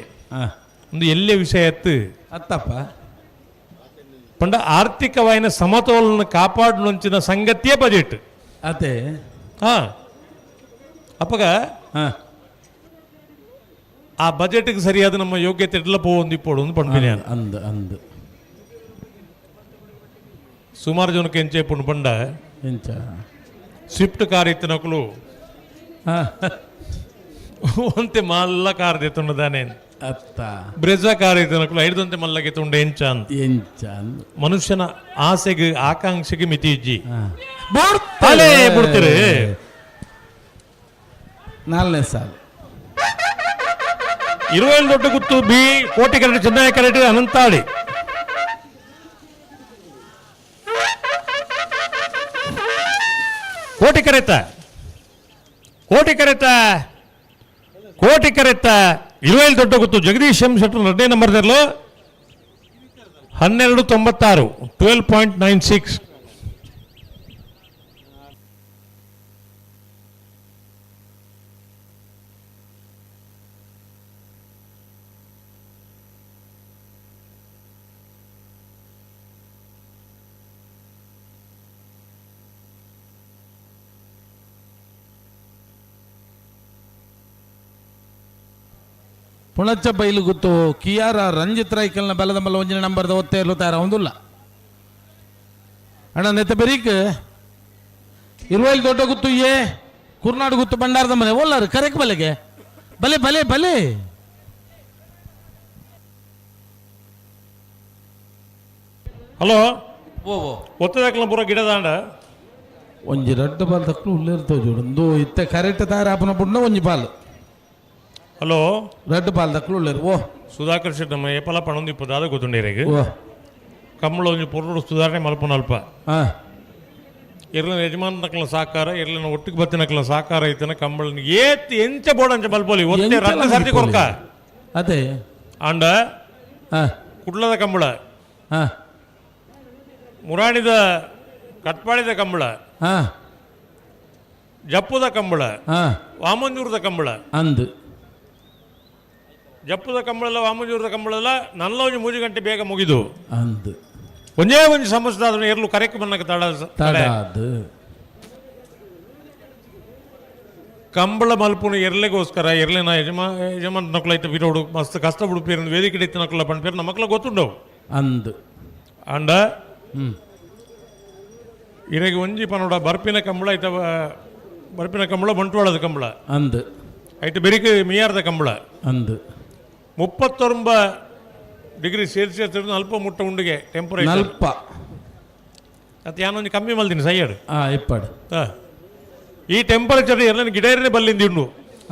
ಒಂದು ಎಲ್ಲೇ ವಿಷಯ ಎತ್ತು ಅತ್ತಪ್ಪ ಪಂಡ ಆರ್ಥಿಕವಾಯಿನ ಸಮತೋಲನ ಕಾಪಾಡನುಂಚಿನ ಸಂಗತಿಯೇ ಬಜೆಟ್ ಅದೇ ಅಪ್ಪಗ ಆ ಬಜೆಟ್ಗೆ ಸರಿಯಾದ ನಮ್ಮ ಯೋಗ್ಯತೆ ಇಡ್ಲ ಪೋವೊಂದು ಇಪ್ಪೋಡು ಒಂದು ಪಂಪಿನಿ ಅಂದ್ ಅಂದ್ ಸುಮಾರು ಜನಕ್ಕೆ ಎಂಚೆ ಪುಂಡು ಪಂಡ ಎಂಚ ಸ್ವಿಫ್ಟ್ ಕಾರ್ ಇತ್ತಿನಕುಲು ಒಂತೆ ಮಲ್ಲ ಕಾರ್ ದೆತ್ತುಂಡದಾನೆ ಅತ್ತ ಬ್ರೆಜಾ ಕಾರ್ ಇತ್ತಿನಕುಲು ಐದೊಂತೆ ಮಲ್ಲಗೆ ತುಂಡು ಎಂಚ ಅಂತ ಎಂಚ ಮನುಷ್ಯನ ಆಸೆಗೆ ಆಕಾಂಕ್ಷೆಗೆ ಮಿತಿ ಇಜ್ಜಿ ಬಿಡ್ತೀರಿ ನಾಲ್ನೇ ಸಾಲು ಇರುವೇಳು ದೊಡ್ಡ ಗುತ್ತು ಬಿ ಕೋಟಿ ಕರೆಟ್ ಚೆನ್ನೈ ಕರೆಟ್ ಅನಂತಾಡಿ ಕೋಟಿ ಕರೆತ ಕೋಟಿ ಕರೆತ ಕೋಟಿ ಕರೆತ ಇರುವೇಳು ದೊಡ್ಡ ಗುತ್ತು ಜಗದೀಶ್ ಎಂ ಶೆಟ್ಟರ್ ಎರಡನೇ ನಂಬರ್ದಲ್ಲೂ 12.96 12.96. ಪುಣಚ ಬೈಲು ಗುತ್ತು ಕಿಯಾರ ರಂಜಿತ್ ರೈಕಲ್ನ ಬಲದ ಮಲ್ಲ ಒಂಜಿನ ನಂಬರ್ದ ಒತ್ತೆ ಇರಲು ತಯಾರ ಒಂದುಲ್ಲ ಅಣ್ಣ ನೆತ್ತ ಬೆರೀಕ್ ಇರುವಲ್ಲಿ ದೊಡ್ಡ ಗುತ್ತು ಏ ಕುರ್ನಾಡು ಗುತ್ತು ಬಂಡಾರದ ಮನೆ ಒಲ್ಲಾರು ಕರೆಕ್ ಬಲೆಗೆ ಬಲೆ ಬಲೆ ಬಲೆ ಹಲೋ ಓ ಒತ್ತದಾಕಲ ಪೂರ ಗಿಡದಾಂಡ ಒಂಜಿ ರಡ್ಡ್ ಬಾಲ್ ತಕ್ಕಲು ಉಲ್ಲೇರ್ತೋ ಜೋಡು ಇತ್ತೆ ಕರೆಕ್ಟ್ ತಾರ ಆಪನ ಪುಂಡ ಒಂಜಿ ಬಾಲ್. ಹಲೋ, ರಡ್ಡ್ ಬಾಲ್ ತಕ್ಕಲು ಉಲ್ಲೇರು. ಓ ಸುಧಾಕರ್ ಶೆಟ್ಟಿ ನಮ್ಮ ಏಪಲ ಪಣೊಂದು ಇಪ್ಪು ದಾದ ಗೊತ್ತುಂಡೇರೆಗ್ ಓ ಕಮ್ಮಳ ಒಂಜಿ ಪೊರ್ಲು ಸುಧಾರಣೆ ಮಲ್ಪುನ ಅಲ್ಪ ಇರ್ಲಿನ ಯಜಮಾನ ನಕಲ ಸಾಕಾರ ಇರ್ಲಿನ ಒಟ್ಟಿಗೆ ಬತ್ತಿನಕಲ ಸಾಕಾರ ಐತನ ಕಂಬಳನ ಏತ್ ಎಂಚ ಬೋಡಂಚ ಮಲ್ಪೊಲಿ ಒತ್ತೆ ರಡ್ಡ್ ಸರ್ತಿ ಕೊರ್ಕ ಅದೇ ಆಂಡ ಕುಡ್ಲದ ಕಂಬಳ, ಮುರಾಣಿದ ಕಟ್ಪಾಡಿದ ಕಂಬಳ, ಜಪ್ಪುದ ಕಂಬಳ, ವಾಮಂಜೂರದ ಕಂಬಳ ಅಂದು ಜಪ್ಪುದ ಕಂಬಳಲ್ಲ ವಾಮಂಜೂರದ ಕಂಬಳಲ್ಲ ನಲ್ಲ ಒಂಜಿ 3 ಗಂಟೆ ಬೇಗ ಮುಗಿದು ಅಂದು ಒಂಜೇ ಒಂಜಿ ಸಮಸ್ಯೆ ಆದ್ರೆ ಎರ್ಲು ಕರೆಕ್ ಬನ್ನಕ ತಡ ತಡಾದು ಕಂಬಳ ಮಲ್ಪುನ ಎರ್ಲೆಗೋಸ್ಕರ ಎರ್ಲಿನ ಯಜಮಾನ ನಕಲ ಐತ ವಿರೋಡು ಮಸ್ತ್ ಕಷ್ಟ ಬಿಡುಪೇರು ವೇದಿಕೆ ಇತ್ತು ನಕಲ ಪಣ್ಪೇರು ನಮ್ಮ ಮಕ್ಕಳ ಗೊತ್ತುಂಡವು ಅಂದು ಅಂಡ ಇರೆಗೆ ಒಂಜಿ ಪನೋಡ ಬರ್ಪಿನ ಕಂಬಳ ಐತ ಬರ್ಪಿನ ಕಂಬಳ ಬಂಟ್ವಾಳದ ಕಂಬಳ ಅಂದು ಐತ ಬೆರಿಕೆ ಮಿಯಾರದ ಕಂಬಳ ಅಂದು 39 ಡಿಗ್ರಿ ಸೆಲ್ಸಿಯಸ್ ಅಲ್ಪ ಮುಟ್ಟ ಉಂಡಿಗೆ ಟೆಂಪರೇಚರ್ ನಲ್ಪ ಅದು ಯಾನೊಂದು ಕಮ್ಮಿ ಮಲ್ದಿನಿ ಸೈಯಡು ಇಪ್ಪಾಡು ಈ ಟೆಂಪರೇಚರ್ ಎಲ್ಲ ಗಿಡೇರನೆ ಬಲ್ಲಿಂದ ಉಂಡು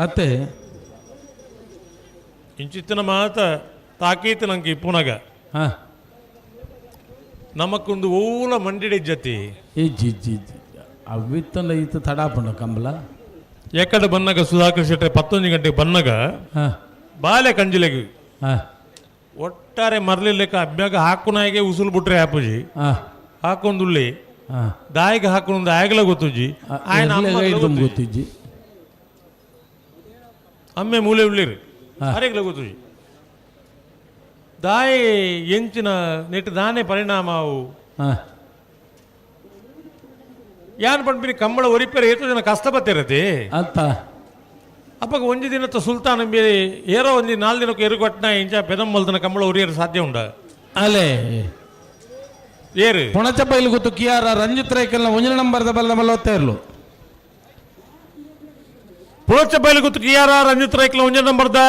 ಅತ್ತೆ ಇಂಚಿತ್ತಿನ ಮಾತ ತಾಕೀತು ನಂಗೆ ಇಪ್ಪುನಾಗ ನಮಕ್ಕೊಂದು ಓಲ ಮಂಡಿಡೆ ಜತಿ ಇಜ್ಜಿ ಇಜ್ಜಿ ಇಜ್ಜಿ ಅವಿತ್ತನ ಈತ ತಡಾಪಣ್ಣ ಕಂಬಳ ಎಕಡೆ ಬನ್ನಾಗ ಸುಧಾಕರ್ ಶೆಟ್ಟಿ 11 ಗಂಟೆಗೆ ಬನ್ನಾಗ ಬಾಲೆ ಕಂಜಿಲೆಗೆ ಒಟ್ಟಾರೆ ಮರಲಿಲ್ಲಕ್ಕ ಅಬ್ಬ್ಯಾಗ ಹಾಕುನಾಗೆ ಉಸುಲು ಬಿಟ್ರೆ ಹಾಪುಜಿ ಹಾಕೊಂದುಳ್ಳಿ ದಾಯಿಗೆ ಹಾಕೊಂಡು ಆಯಗಲ ಗೊತ್ತುಜಿ ಆಯನ ಗೊತ್ತಿಜ್ಜಿ ಅಮ್ಮೆ ಮೂಲೆ ಉಳ್ಳಿರಿ ಆರೆಗ್ಲ ಗೊತ್ತುಜಿ ದಾಯಿ ಎಂಚಿನ ನೆಟ್ಟು ದಾನೆ ಪರಿಣಾಮ ಅವು ಯಾನ್ ಪಂಪಿನಿ ಕಂಬಳ ಒರಿಪೇರೆ ಏತೋ ಜನ ಕಷ್ಟ ಬತ್ತಿರತಿ ಅಂತ ಅಪ್ಪಗ ಒಂಜಿ ದಿನತ್ತ ಸುಲ್ತಾನ ಬೇರೆ ಏರೋ ಒಂಜಿ 4 ದಿನಕ್ಕೆ ಎರುಗೊಟ್ಟನ ಇಂಚ ಪೆದಮ್ಮಲ್ದನ ಕಂಬಳ ಒರಿಯರು ಸಾಧ್ಯ ಉಂಡ ಅಲೆ ಏರು ಪುಣಚ ಬೈಲು ಗೊತ್ತು ಕಿಯಾರ ರಂಜಿತ್ ರೈಕಲ್ನ ಒಂಜಿನ ನಂಬರ್ದ ಬಲ್ಲ ಮಲ್ಲ ಇರ್ಲು ಪುಣಚ ಬೈಲು ಗೊತ್ತು ಕಿಯಾರ ರಂಜಿತ್ ರೈಕಲ್ನ ಒಂಜಿನ ನಂಬರ್ದ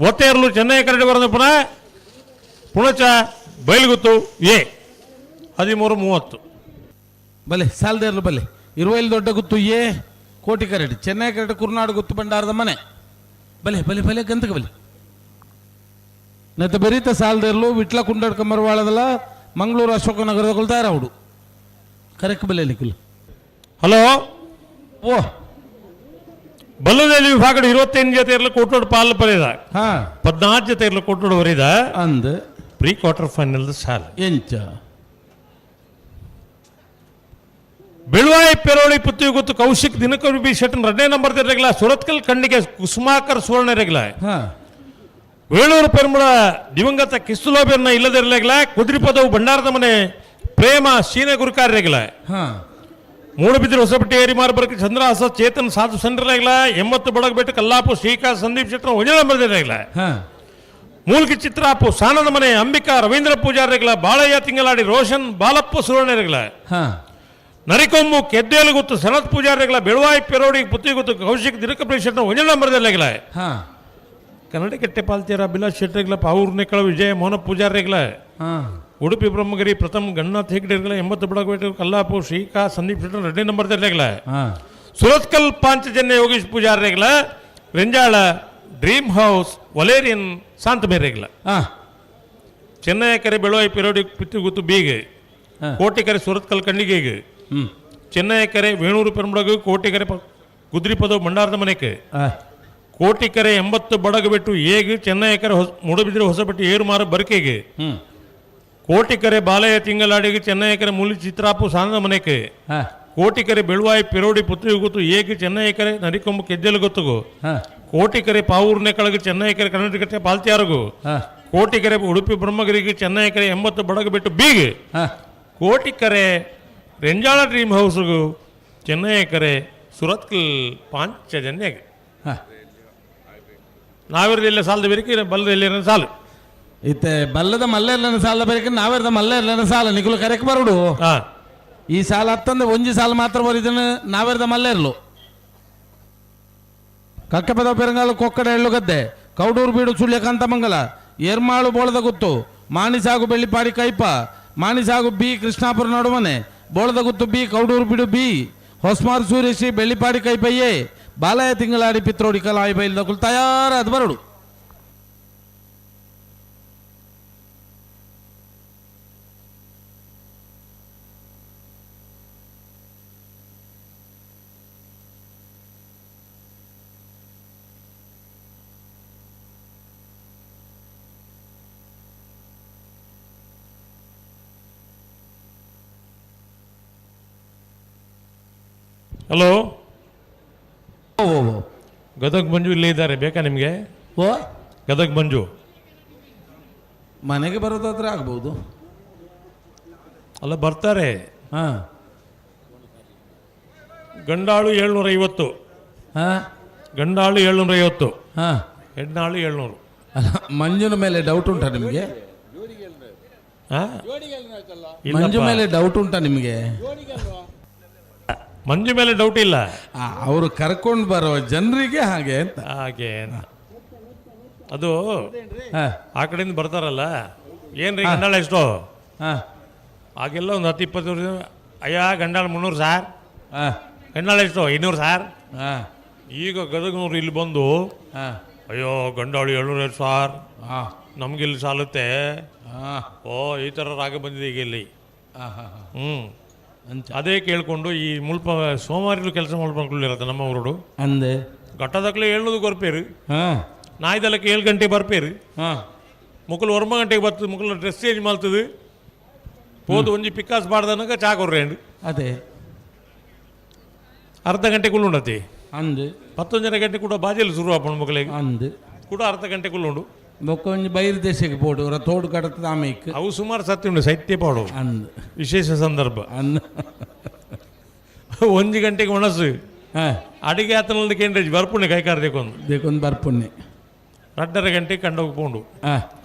ಒತ್ತೆ ಇರಲು ಚೆನ್ನೈ ಕರಡಿ ಬರದ ಪುನಃ ಪುಣಚ ಬೈಲುಗುತ್ತು ಎ 13:30 ಬಲೆ ಸಾಲದೇ ಇರಲು ಬಲೆ ಇರುವೈಲ್ ದೊಡ್ಡ ಗುತ್ತು ಎ ಕೋಟಿ ಕರಡಿ ಚೆನ್ನೈ ಕರಡಿ ಕುರ್ನಾಡು ಗುತ್ತು ಭಂಡಾರದ ಮನೆ ಬಲೆ ಬಲೆ ಬಲೆ ಗಂತಕ ಬಲೆ ನೆತ್ತ ಬೆರೀತ ಸಾಲದೇ ಇರಲು ವಿಟ್ಲ ಕುಂಡಡ್ಕ ಮರವಾಳದಲ್ಲ ಮಂಗಳೂರು ಅಶೋಕನಗರದ ಕೊಲ್ತಾರ ಅವಡು ಕರೆಕ್ಟ್ ಬಲೆ ನಿಖಿಲ್. ಹಲೋ, ಓ ಬಲ್ಲದಲ್ಲಿ ವಿಭಾಗದ 25 ಜೊತೆ ಇರಲು ಕೋಟೋಡು ಪಾಲ್ ಬರೀದ 14 ಜೊತೆ ಇರಲು ಕೋಟೋಡು ಬರೀದ ಅಂದ್ pre quarter final ಸಾಲ ಎಂಚ ಬೆಳುವಾಯಿ ಪೆರೋಳಿ ಪುತ್ತಿ ಗೊತ್ತು ಕೌಶಿಕ್ ದಿನಕರ್ ಬಿ ಶೆಟ್ಟನ್ 2ನೇ ನಂಬರ್ ರೆಗ್ಲ ಸುರತ್ಕಲ್ ಖಂಡಿಗೆ ಕುಸುಮಾಕರ್ ಸುವರ್ಣ ರೆಗ್ಲ ವೇಳೂರು ಪೆರುಮಳ ದಿವಂಗತ ಕಿಸ್ತುಲೋಬೆರ್ನ ಇಲ್ಲದಿರಲೆಗ್ಲ ಕುದ್ರಿಪದವು ಭಂಡಾರದ ಮನೆ ಪ್ರೇಮ ಶೀನ ಗುರುಕಾರ ರೆಗ್ಲ ಮೂಡುಬಿದಿರೆ ಹೊಸಪಟ್ಟಿ ಏರಿಮಾರು ಬರಕ್ಕೆ ಚಂದ್ರಹಾಸ ಚೇತನ್ ಸಾಧು ಸಣ್ಣ 80 ಬಡಗಬೆಟ್ಟು ಕಲ್ಲಾಪು ಶ್ರೀಕಾಂತ್ ಸಂದೀಪ್ ಶೆಟ್ಟರ್ ಒಂಜೇ ನಂಬರ್ ರೆಗ್ಲ ಮೂಲ್ಕಿ ಚಿತ್ರಾಪು ಸಾನದ ಮನೆ ಅಂಬಿಕಾ ರವೀಂದ್ರ ಪೂಜಾರಿ ರೆಗ್ಲ ಬಾಳಯ್ಯ ತಿಂಗಳಾಡಿ ರೋಷನ್ ಬಾಲಪ್ಪ ಸುವರ್ಣ ರೆಗ್ಲ ನರಿಕೊಂಬು ಕೆದ್ದೇಲು ಗೊತ್ತು ಶರತ್ ಪೂಜಾರಿ ರೆಗ್ಲ ಬೆಳುವಾಯಿ ಪೆರೋಡಿ ಪುತ್ತಿ ಗೊತ್ತು ಕೌಶಿಕ್ ದಿನಕ ಶೆಟ್ಟರ್ ಒಂಜೇ ನಂಬರ್ ರೆಗ್ಲ ಕನ್ನಡ ಕೆಟ್ಟೆ ಪಾಲ್ತೀರ ಅಭಿಲಾಷ್ ಶೆಟ್ಟರ್ಗಳ ಪಾವೂರ್ನೆಕ್ಕಳ ವಿಜಯ ಮೋಹನ ಪೂಜಾರಿಗಳ ಉಡುಪಿ ಬ್ರಹ್ಮಗಿರಿ ಪ್ರಥಮ್ ಗಣನಾಥ್ ಹೆಗ್ಡೆಗಳ 80 ಬಡಗಬೇಟು ಕಲ್ಲಾಪು ಶ್ರೀಕಾ ಸಂದೀಪ್ ಶೆಟ್ಟರ್ 2ನೇ ನಂಬರ್ ರೆಗ್ಲ ಸುರತ್ಕಲ್ ಪಾಂಚಜನ್ಯ ಯೋಗೇಶ್ ಪೂಜಾರಿಗಳ ರೆಂಜಾಳ dream house Valerian ಶಾಂತಮೇರೆಗಳ ಚೆನ್ನೈ ಕರೆ ಬೆಳುವಾಯಿ ಪಿರೋಡಿ ಪಿತ್ತಿಗುತ್ತು ಬೀಗೆ ಕೋಟಿಕರೆ ಸುರತ್ಕಲ್ ಖಂಡಿಗೆಗೆ ಚೆನ್ನೈ ಕರೆ ವೇಣೂರು ಪೆರುಂಬಳಗು ಕೋಟಿಕರೆ ಕುದ್ರಿಪದವು ಭಂಡಾರದ ಮನೆಗೆ ಕೋಟಿಕರೆ 80 ಬಡಗಬೆಟ್ಟು ಏಗು ಚೆನ್ನೈ ಕರೆ ಮೂಡಬಿದ್ರೆ ಹೊಸಬೆಟ್ಟು ಏರುಮಾರು ಬರಕೆಗೆ ಕೋಟಿಕರೆ ಬಾಲಯ್ಯ ತಿಂಗಳಾಡಿಗೆ ಚೆನ್ನೈ ಕರೆ ಮೂಲಿ ಚಿತ್ರಾಪು ಸಾನದ ಮನೆಗೆ ಕೋಟಿಕರೆ ಬೆಳುವಾಯಿ ಪಿರೋಡಿ ಪುತ್ರಿ ಗೊತ್ತು ಏಗೆ ಚೆನ್ನೈ ಕರೆ ನರಿಕೊಂಬು ಕೆಜ್ಜಲು ಗೊತ್ತುಗು ಕೋಟಿಕರೆ ಪಾವೂರ್ನೆ ಕಳಗು ಚೆನ್ನೈ ಕರೆ ಕರ್ನಾಟಕ ಪಾಲ್ತಿಯಾರಗು ಕೋಟಿಕರೆ ಉಡುಪಿ ಬ್ರಹ್ಮಗಿರಿಗೆ ಚೆನ್ನೈ ಕರೆ 80 ಬಡಗಬೆಟ್ಟು ಬೀಗೆ ಕೋಟಿಕರೆ ರೆಂಜಾಳ ಡ್ರೀಮ್ ಹೌಸ್ಗು ಚೆನ್ನೈ ಕರೆ ಸುರತ್ಕಲ್ ಪಾಂಚಜನ್ಯಗೆ ನಾವಿರಲಿಲ್ಲ ಸಾಲದ ಬೇರೆ ಬಲ್ಲದ ಎಲ್ಲಿ ಸಾಲು ಇತ್ತೆ ಬಲ್ಲದ ಮಲ್ಲೆರ್ಲನ ಸಾಲ ಬೇರೆ ನಾವಿರದ ಮಲ್ಲೆರ್ಲನ ಸಾಲ ನಿಖಲು ಕರೆಕ್ ಬರುಡು ಈ ಸಾಲ ಹತ್ತಂದ್ರೆ ಒಂಜಿ ಸಾಲ ಮಾತ್ರ ಬರಿದನು ನಾವಿರದ ಮಲ್ಲೆರ್ಲು ಕಕ್ಕಪದ ಪೆರಂಗಾಲು ಕೊಕ್ಕಡ ಎಳ್ಳುಗದ್ದೆ ಕೌಡೂರು ಬೀಡು ಸುಳ್ಯಕಾಂತಮಂಗಲ ಎರ್ಮಾಳು ಬೋಳದ ಗುತ್ತು ಮಾಣಿಸಾಗು ಬೆಳ್ಳಿಪಾಡಿ ಕೈಪ ಮಾಣಿಸಾಗು ಬಿ ಕೃಷ್ಣಾಪುರ ನಡುಮನೆ ಬೋಳದ ಗುತ್ತು ಬಿ ಕೌಡೂರು ಬೀಡು ಬಿ ಹೊಸ್ಮಾರ್ ಸೂರೇಶಿ ಬೆಳ್ಳಿಪಾಡಿ ಕೈಪಯ್ಯೆ ಬಾಲಯ ತಿಂಗಳಾಡಿ ಪಿತ್ರೋಡಿ ಕಲಾಯಿ ಬೈಲ್ ದಕುಲ್ ತಯಾರಾದ ಬರಡು. ಹಲೋ, ಗದಗ್ ಮಂಜು ಇಲ್ಲೇ ಇದ್ದಾರೆ, ಬೇಕಾ ನಿಮಗೆ? ಓ ಗದಗ್ ಮಂಜು ಮನೆಗೆ ಬರೋದಾದ್ರೆ ಆಗ್ಬೋದು. ಅಲ್ಲ ಬರ್ತಾರೆ. ಹಾಂ, ಗಂಡಾಳು 750. ಹಾಂ, ಗಂಡಾಳು 750. ಹಾಂ, ಹೆಣ್ಣಾಳು 700. ಅಲ್ಲ, ಮಂಜುನ ಮೇಲೆ ಡೌಟ್ ಉಂಟಾ ನಿಮಗೆ? ಮಂಜು ಮೇಲೆ ಡೌಟ್ ಉಂಟಾ ನಿಮಗೆ? ಮಂಜು ಮೇಲೆ ಡೌಟ್ ಇಲ್ಲ, ಅವರು ಕರ್ಕೊಂಡು ಬರೋ ಜನರಿಗೆ ಹಾಗೆ ಅಂತ. ಹಾಗೆ ಅದು ಆ ಕಡೆಯಿಂದ ಬರ್ತಾರಲ್ಲ, ಏನ್ರಿ ಗಂಡಾಳ ಎಷ್ಟು? ಆಗೆಲ್ಲ ಒಂದು 10-20 ವರ್ಷ, ಅಯ್ಯ ಗಂಡಾಳ 300 ಸಾರ್, ಗಂಡಾಳ ಎಷ್ಟು? 200 ಸಾರ್. ಈಗ ಗದಗನವ್ರು ಇಲ್ಲಿ ಬಂದು ಅಯ್ಯೋ ಗಂಡಾಳು 700 ಸಾರ್, ನಮಗಿಲ್ಲಿ ಸಾಲುತ್ತೆ. ಓ ಈ ಥರ ರಾಗ ಬಂದಿದೆ ಈಗ ಇಲ್ಲಿ. ಹ್ಞೂ, ಅದೇ ಕೇಳಿಕೊಂಡು ಈ ಮುಲ್ಪ ಸೋಮವಾರಿಲು ಕೆಲಸ ಇರತ್ತೆ ನಮ್ಮ ಊರುಡು. ಅಂದೆ ಘಟ್ಟದಕ್ಲೆ 700 ಕೊರ್ಪೇರು, ನಾಯ್ದಲಕ್ಕೆ 7 ಗಂಟೆಗೆ ಬರ್ಪೇರು, ಮುಕ್ಕಲು 9 ಗಂಟೆಗೆ ಬರ್ತದೆ, ಮುಕ್ಕಲು ಡ್ರೆಸ್ ಚೇಂಜ್ ಮಾಡ್ತದೆ, ಪೋದು ಒಂಜಿ ಪಿಕ್ಕಾಸ್ ಬಾಡ್ದನಕ ಚಾ ಕೊರ್ರೇಂಡು. ಅದೇ ಅರ್ಧ ಗಂಟೆ ಕುಲ್ಲುಂಡತಿ ಅಂದು 11 ಗಂಟೆ ಕೂಡ ಬಾಜೆಲಿ ಶುರು ಆಪಣ ಮಕ್ಕಳಿಗೆ ಅಂದು ಕೂಡ ಅರ್ಧ ಗಂಟೆ ಕುಲ್ಲುಂಡು. ಬೊಕ್ಕ ಒಂಜಿ ಬೈರ್ ದೇಶಕ್ಕೆ ಪೋಡು ಅವರ ತೋಡು ಕಡತದ ಆಮೇಕ್ ಅವು ಸುಮಾರು ಸತ್ಯ ಉಂಡು ಸೈತ್ಯ ಪಾಡು ಅಂದು ವಿಶೇಷ ಸಂದರ್ಭ ಅಂದು 1 ಗಂಟೆಗೆ ಒಣಸು ಅಡಿಗೆ ಆತನಲ್ಲಿ ಕೇಂದ್ರ ಬರ್ಪುಣೆ ಕೈಕಾರ ದೇಕೊಂದು ದೇಕೊಂದು ಬರ್ಪುಣೆ 2.5 ಗಂಟೆಗೆ ಕಂಡೋಗಿ ಪೋಂಡು,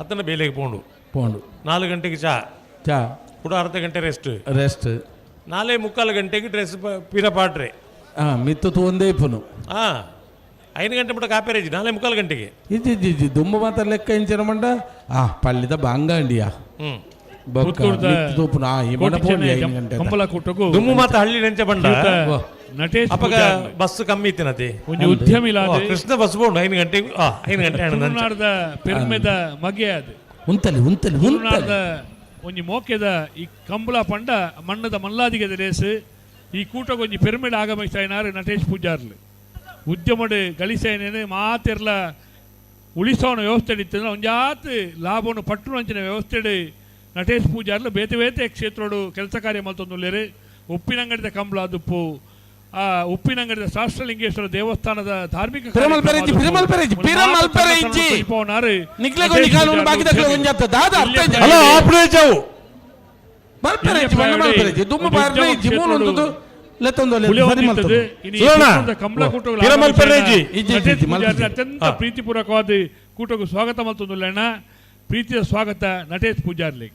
ಅತ್ತನ ಬೇಲೆಗೆ ಪೋಂಡು ಪೋಂಡು 4 ಗಂಟೆಗೆ ಚಾ ಚಾ ಕೂಡ ಅರ್ಧ ಗಂಟೆ ರೆಸ್ಟ್ ರೆಸ್ಟ್ 4.75 ಗಂಟೆಗೆ ಡ್ರೆಸ್ ಪೀರ ಪಾಟ್ರೆ ಮಿತ್ತು ಒಂದೇ ಪುನು. ಹಾಂ, 5 ಗಂಟೆ ಮಟ್ಟ ಕಾಪೇರೇಜಿ 4.75 ಗಂಟೆಗೆ. ಇಜ್ಜಿ ಇಜ್ಜಿ ಇಜ್ಜಿ ದುಂಬ ಮಾತ್ರ ಲೆಕ್ಕ ಇಂಚಿನ ಮಂಡ ಪಲ್ಲಿದ ಬಾಂಗಾಂಡಿಯ ದುಮ್ಮು ಮಾತ್ರ ಹಳ್ಳಿ ನೆಂಚ ಬಂಡ ನಟೇಶ್ ಅಪ್ಪಗ ಬಸ್ ಕಮ್ಮಿ ಇತ್ತಿನತಿ ಒಂಜಿ ಉದ್ಯಮಿ ಕೃಷ್ಣ ಬಸ್ ಬೋಂಡು 5 ಗಂಟೆಗೆ 5 ಗಂಟೆ ತುಳುನಾಡ್ದ ಪೆರ್ಮೆದ ಮಗೆ ಅದು ಉಂತಲಿ ಉಂತಲಿ ತುಳುನಾಡ್ದ ಒಂಜಿ ಮೋಕೆದ ಈ ಕಂಬಳ ಪಂಡ ಮಣ್ಣದ ಮಲ್ಲಾದಿಗೆದ ರೇಸ್ ಈ ಕೂಟಗೊಂಜಿ ಪೆರ್ಮೆಡ್ ಆಗಮಿಸಾಯಿನಾರು ನಟೇಶ್ ಪೂಜಾರ್ಲು. ಉದ್ಯಮಡು ಗಳಿಸೇನೇನು ಮಾತೆರ್ಲ ಉಳಿಸೋಣ ವ್ಯವಸ್ಥೆ ಇತ್ತು ಒಂಜಾತ್ ಲಾಭವನ್ನು ಪಟ್ಟುನಂಚಿನ ವ್ಯವಸ್ಥೆ ನಟೇಶ್ ಪೂಜಾರ್ಲು ಬೇತೆ ಬೇತೆ ಕ್ಷೇತ್ರೋಡು ಕೆಲಸ ಕಾರ್ಯ ಮಲ್ತೊಂದುಲ್ಲೇರು. ಉಪ್ಪಿನಂಗಡಿದ ಕಂಬಳ ದುಪ್ಪು, ಆ ಉಪ್ಪಿನಂಗಡಿದ ಶಾಸ್ತ್ರಲಿಂಗೇಶ್ವರ ದೇವಸ್ಥಾನದ ಧಾರ್ಮಿಕ ಅತ್ಯಂತ ಪ್ರೀತಿಪೂರ್ವಕವಾದ ಕೂಟಕ್ಕೂ ಸ್ವಾಗತ ಮಲ್ತೊಂದುಲ್ಲೇಣ. ಪ್ರೀತಿಯ ಸ್ವಾಗತ ನಟೇಶ್ ಪೂಜಾರ್ಲಿ.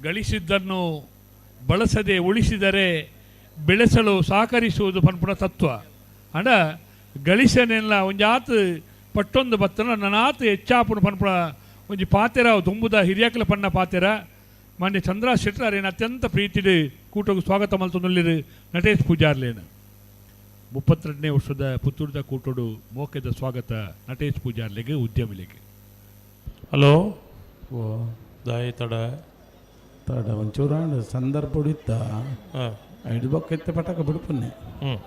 ಗಳಿಸಿದ್ದನ್ನು ಬಳಸದೆ ಉಳಿಸಿದರೆ ಬೆಳೆಸಲು ಸಹಕರಿಸುವುದು ಪನ್ಪುನ ತತ್ವ. ಅಂಡ ಗಳಿಸನೆಲ್ಲ ಒಂಜಾತ್ ಪಟ್ಟೊಂದು ಬತ್ತನ ನನಾತ್ ಹೆಚ್ಚಾಪುನ ಪನ್ಪುನ ಒಂಜಿ ಪಾತೆರ ದುಂಬುದ ಹಿರಿಯಾಕಲ ಪಣ್ಣ ಪಾತೆರ. ಮಾನ್ಯ ಚಂದ್ರ ಶೆಟ್ಟರ್ ಅತ್ಯಂತ ಪ್ರೀತಿಡು ಕೂಟకు ಸ್ವಾಗತ ಮಲ್ತೊಂದುಲ್ಲೆರ್ ನಟೇಶ್ ಪೂಜಾರ್ಲೇನು. 32ನೇ ವರ್ಷದ ಪುತ್ತೂರ್ದ ಕೂಟೋಡು ಮೋಕೆದ ಸ್ವಾಗತ ನಟೇಶ್ ಪೂಜಾರ್ಲೆಗೆ ಉದ್ಯಮಿಲೆಗೆ. ಹಲೋ ಓ ದಾಯಿ ತಡ ತಡ ಒಂಚೂರು ಸಂದರ್ಭ ಇತ್ತ ಐದು ಬೊಕ್ಕ ಪಟಕ ಬಿಡುಪನ್ನೆ. ಹ್ಞೂ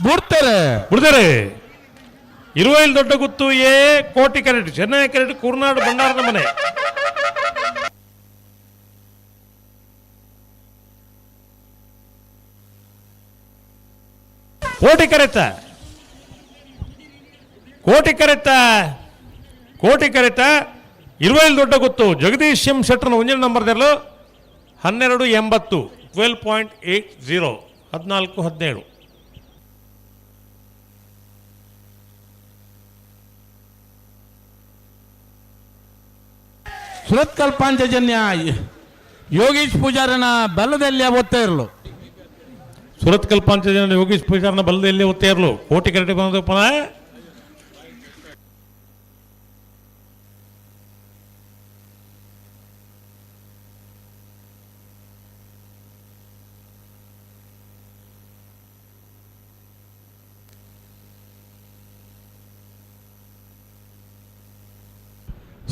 ಬಿಡ್ತಾರೆ ಬಿಡ್ತಾರೆ. ಇರುವೈಲ್ ದೊಡ್ಡ ಗುತ್ತು ಎ ಕೋಟಿ ಕ್ಯಾರೆಟ್ ಚೆನ್ನೈ ಕ್ಯಾರೆಟ್ ಕುರ್ನಾಡು ಭಂಡಾರದ ಮನೆ. ಕೋಟಿ ಕರೆತ ಕೋಟಿ ಕರೆತ ಕೋಟಿ ಕರೆತ ಇರುವೈಲ್ ದೊಡ್ಡ ಗೊತ್ತು ಜಗದೀಶ್ ಎಂ ಶೆಟ್ಟರ್ನ ಒಂದಿನ ನಂಬರ್ ದೆರ್ಲು 12.80 12.80 14 17. ಸುರತ್ಕಲ್ ಪಾಂಚಜನ್ಯ ಯೋಗೀಶ್ ಪೂಜಾರನ ಬಲದಲ್ಲಿ ಒತ್ತ ಇರಲು. ಸುರತ್ಕಲ್ ಪಾಂಚಜನ್ಯ ಯೋಗೀಶ್ ಪೂಜಾರನ ಬಲದಲ್ಲಿ ಒತ್ತೇ ಇರಲು. ಕೋಟಿ ಕರೆಟಿ ಬಂದ ಪುನಃ.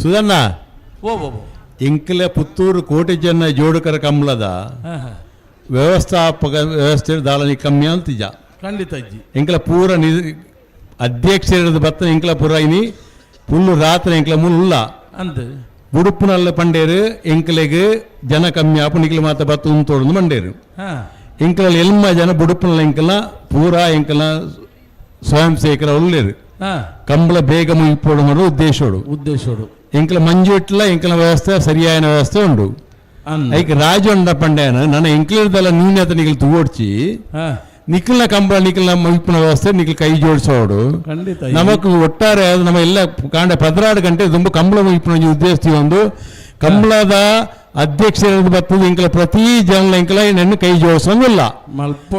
ಸುಧಣ್ಣ. ಓ ಓ ಓ. ಎಂಕಲೆ ಪುತ್ತೂರು ಕೋಟಿ ಜನ ಜೋಡುಕರ ಕಂಬಳದ ವ್ಯವಸ್ಥಾಪಕ ವ್ಯವಸ್ಥೆ ದಾಳನಿ ಕಮ್ಮಿ ಅಂತಿಜ. ಖಂಡಿತ ಅಜ್ಜಿ. ಎಂಕಲ ಪೂರ ನಿ ಅಧ್ಯಕ್ಷರದ ಬತ್ತ ಎಂಕಲ ಪೂರ ಇನಿ ಪುಲ್ಲು ರಾತ್ರಿ ಎಂಕಲ ಮುಲ್ಲ ಅಂದ್ ಉಡುಪುನಲ್ಲ ಪಂಡೇರು ಎಂಕಲೆಗ್ ಜನ ಕಮ್ಮಿ ಆಪು ನಿಕ್ಲ ಮಾತ ಬತ್ತು ಉಂತೋಡು ಮಂಡೇರು. ಎಂಕಲ ಎಲ್ಮ ಜನ ಬುಡುಪುನಲ್ಲ ಎಂಕಲ ಪೂರ ಎಂಕಲ ಸ್ವಯಂ ಸೇವಕರ ಉಲ್ಲೇರು. ಕಂಬಳ ಬೇಗ ಮುಗಿಪೋಡು ಮಾಡೋ ಉದ್ದೇಶೋಡು. ಉದ್ದೇಶೋಡು. ಎಂಕಲ ಮಂಜು ಇಟ್ಲ ಎಂಕಲ ವ್ಯವಸ್ಥೆ ಸರಿಯಾದ ವ್ಯವಸ್ಥೆ ಉಂಡು. ಐಕ್ ರಾಜು ಉಂಡ ಪಂಡ್ಯಾನ ನನ್ನ ಎಂಕ್ಲಿರ್ದಲ್ಲ ನ್ಯೂನ್ಯತೆ ನಿಖಲ್ ತೂವೊಡ್ಚಿ ನಿಖಲ್ನ ಕಂಬಳ ನಿಖಲ್ನ ಮುಗಿಪಿನ ವ್ಯವಸ್ಥೆ ನಿಖಲ್ ಕೈ ಜೋಡಿಸೋಡು. ಖಂಡಿತ. ನಮಕ್ ಒಟ್ಟಾರೆ ಅದು ನಮ್ಮ ಎಲ್ಲ ಕಾಂಡ 16 ಗಂಟೆ ತುಂಬ ಕಂಬಳ ಮುಗಿಪಿನ ಒಂಜಿ ಉದ್ದೇಶ ಒಂದು ಕಂಬಳದ ಅಧ್ಯಕ್ಷರ ಬರ್ತದೆ ಎಂಕಲ ಪ್ರತಿ ಜನಲ ಎಂಕಲ ನನ್ನ ಕೈ ಜೋಡಿಸೋಂಗಿಲ್ಲ.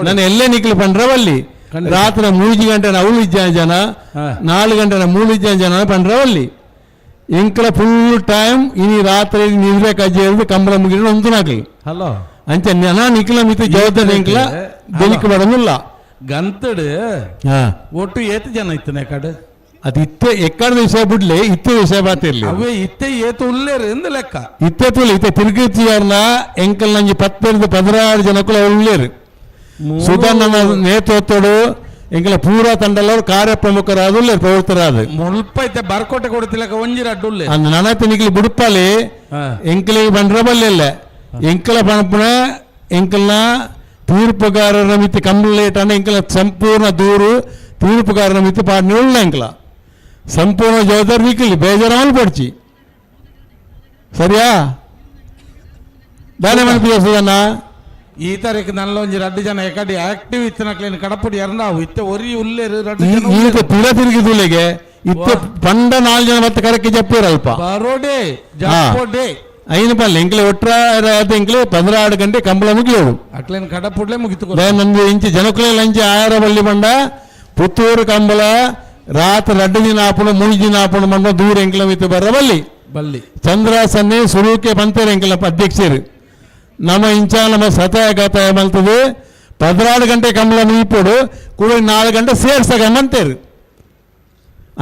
ನಾನು ಎಲ್ಲೇ ನಿಖಲ್ ಪಂಡ್ರವಲ್ಲಿ ರಾತ್ರಿ 3 ಗಂಟೆ ಅವಳು ಇಜ್ಜ ಜನ 4 ಗಂಟೆ 3 ಇಜ್ಜ ಜನ ಪಂಡ್ರವಲ್ಲಿ ಎಂಕಲ ಫುಲ್ ಟೈಮ್ ಇನಿ ರಾತ್ರಿ ನಿದ್ರೆ ಕಜ್ಜೆ ಕಂಬಳ ಮುಗಿದ್ರೆ ಒಂದು ನಾಕಲಿ. ಹಲೋ. ಅಂಚೆ ನನ ನಿಖಲ ಮಿತಿ ಜವಾಬ್ದಾರಿ ಎಂಕಲ ಬೆನಿಕ್ ಬಡೋದಿಲ್ಲ. ಗಂತಡು ಒಟ್ಟು ಏತು ಜನ ಇತ್ತನೆ ಕಡೆ? ಅದು ಇತ್ತೆ ಎಕ್ಕಡ ವಿಷಯ ಬಿಡ್ಲಿ, ಇತ್ತೆ ವಿಷಯ ಬಾತಿರ್ಲಿ. ಅವೇ ಇತ್ತೆ ಏತು ಉಲ್ಲೇರು ಎಂದು ಲೆಕ್ಕ. ಇತ್ತೆ ತುಳಿ ಇತ್ತೆ ತಿರುಗಿತಿಯಾರ್ನ ಎಂಕಲ್ ನಂಜಿ 10 16 ಜನಕ್ಕೂ ಉಳ್ಳೇರು. ಸುಧನ್ನ ನೇತೃತ್ವಡು ಎಂಕಲ ಪೂರಾ ತಂಡಲ್ಲವರು ಕಾರ್ಯಪ್ರಮುಖರಾದ ಉಳ್ಳೇರು ಪ್ರವೃತ್ತರಾದ. ಮುಲ್ಪ ಇತ್ತೆ ಬರ್ಕೋಟೆ ಕೊಡ್ತಿಲ್ಲಕ ಒಂಜಿ ರಡ್ಡು ಉಲ್ಲೇರು. ಅಂದ್ ನನತೆ ನಿಖಲ್ ಬುಡುಪಾಲಿ ಎಂಕಲಿಗೆ ಬಂಡ್ರ ಬಲ್ಲಿಲ್ಲ ಎಂಕಲ ಪಣಪುಣ ಎಂಕಲ್ನ ತೀರ್ಪುಗಾರರ ಮಿತಿ ಕಂಪ್ಲೇಟ್ ಎಂಕಲ ಸಂಪೂರ್ಣ ದೂರು ತೀರ್ಪುಗಾರರ ಮಿತಿ ಪಾಡ್ನೆ ಉಳ್ಳ ಎಂಕಲ ಸಂಪೂರ್ಣ ಜವಾಬ್ದಾರಿ ನಿಖಲಿ ಬೇಜಾರಾವಲ್ ಪಡ್ಚಿ ಸರಿಯಾ ದಾನೆ ಮನಪಿ ಸುಧಣ್ಣ. ಈ ತಾರೀಕು ನಲ್ಲ ಒಂಜಿ ರಡ್ಡು ಜನ ಎಕಡೆ ಆಕ್ಟಿವ್ ಇತ್ತನಕ್ಲೇನು ಕಡಪುಡಿ ಎರಡಾವು ಇತ್ತೆ ಒರಿ ಉಲ್ಲೇರು ರಡ್ಡು ಜನ. ಈತ ಪಿರ ತಿರುಗಿದುಲೆಗೆ ಇತ್ತೆ ಪಂಡ 4 ಜನ ಮತ್ತೆ ಕರಕ್ಕೆ ಜಪ್ಪಿರಲ್ಪ. ಬರೋಡೆ ಜಪ್ಪೋಡೆ. ಐನು ಪಲ್ಲೆ ಎಂಕ್ಲೆ ಒಟ್ಟಾರೆ ಎಂಕ್ಲೆ 16 ಗಂಟೆ ಕಂಬಳ ಮುಗಿಯೋಡು. ಅಕ್ಲೇನು ಕಡಪುಡ್ಲೆ ಮುಗಿತು. ನಂದು ಇಂಚಿ ಜನಕುಲೆ ಲಂಚಿ ಆಯರ ಬಳ್ಳಿ ಬಂಡ ಪುತ್ತೂರು ಕಂಬಳ ರಾತ್ರಿ 2 ದಿನ ಆಪುಣ 3 ದಿನ ಆಪುಣ ಮಂಡ ದೂರ ಎಂಕ್ಲ ಮಿತ್ತು ಬರ್ರ ಬಲ್ಲಿ. ಬಲ್ಲಿ. ಚಂದ್ರಾಸನ್ನೇ ಸುರುಕೆ ಪಂತೇರು ಎಂಕ್ಲ ಅಧ್ಯಕ್ಷರು ನಮ್ಮ ಇಂಚ ನಮ್ಮ ಸತಾಯ ಗತಾಯ ಮಲ್ತದೆ 16 ಗಂಟೆ ಕಂಬಳ ಮುಗಿಪೋಡು ಕೂಡ 4 ಗಂಟೆ ಸೇರ್ಸಕ ಅಂತೇರು.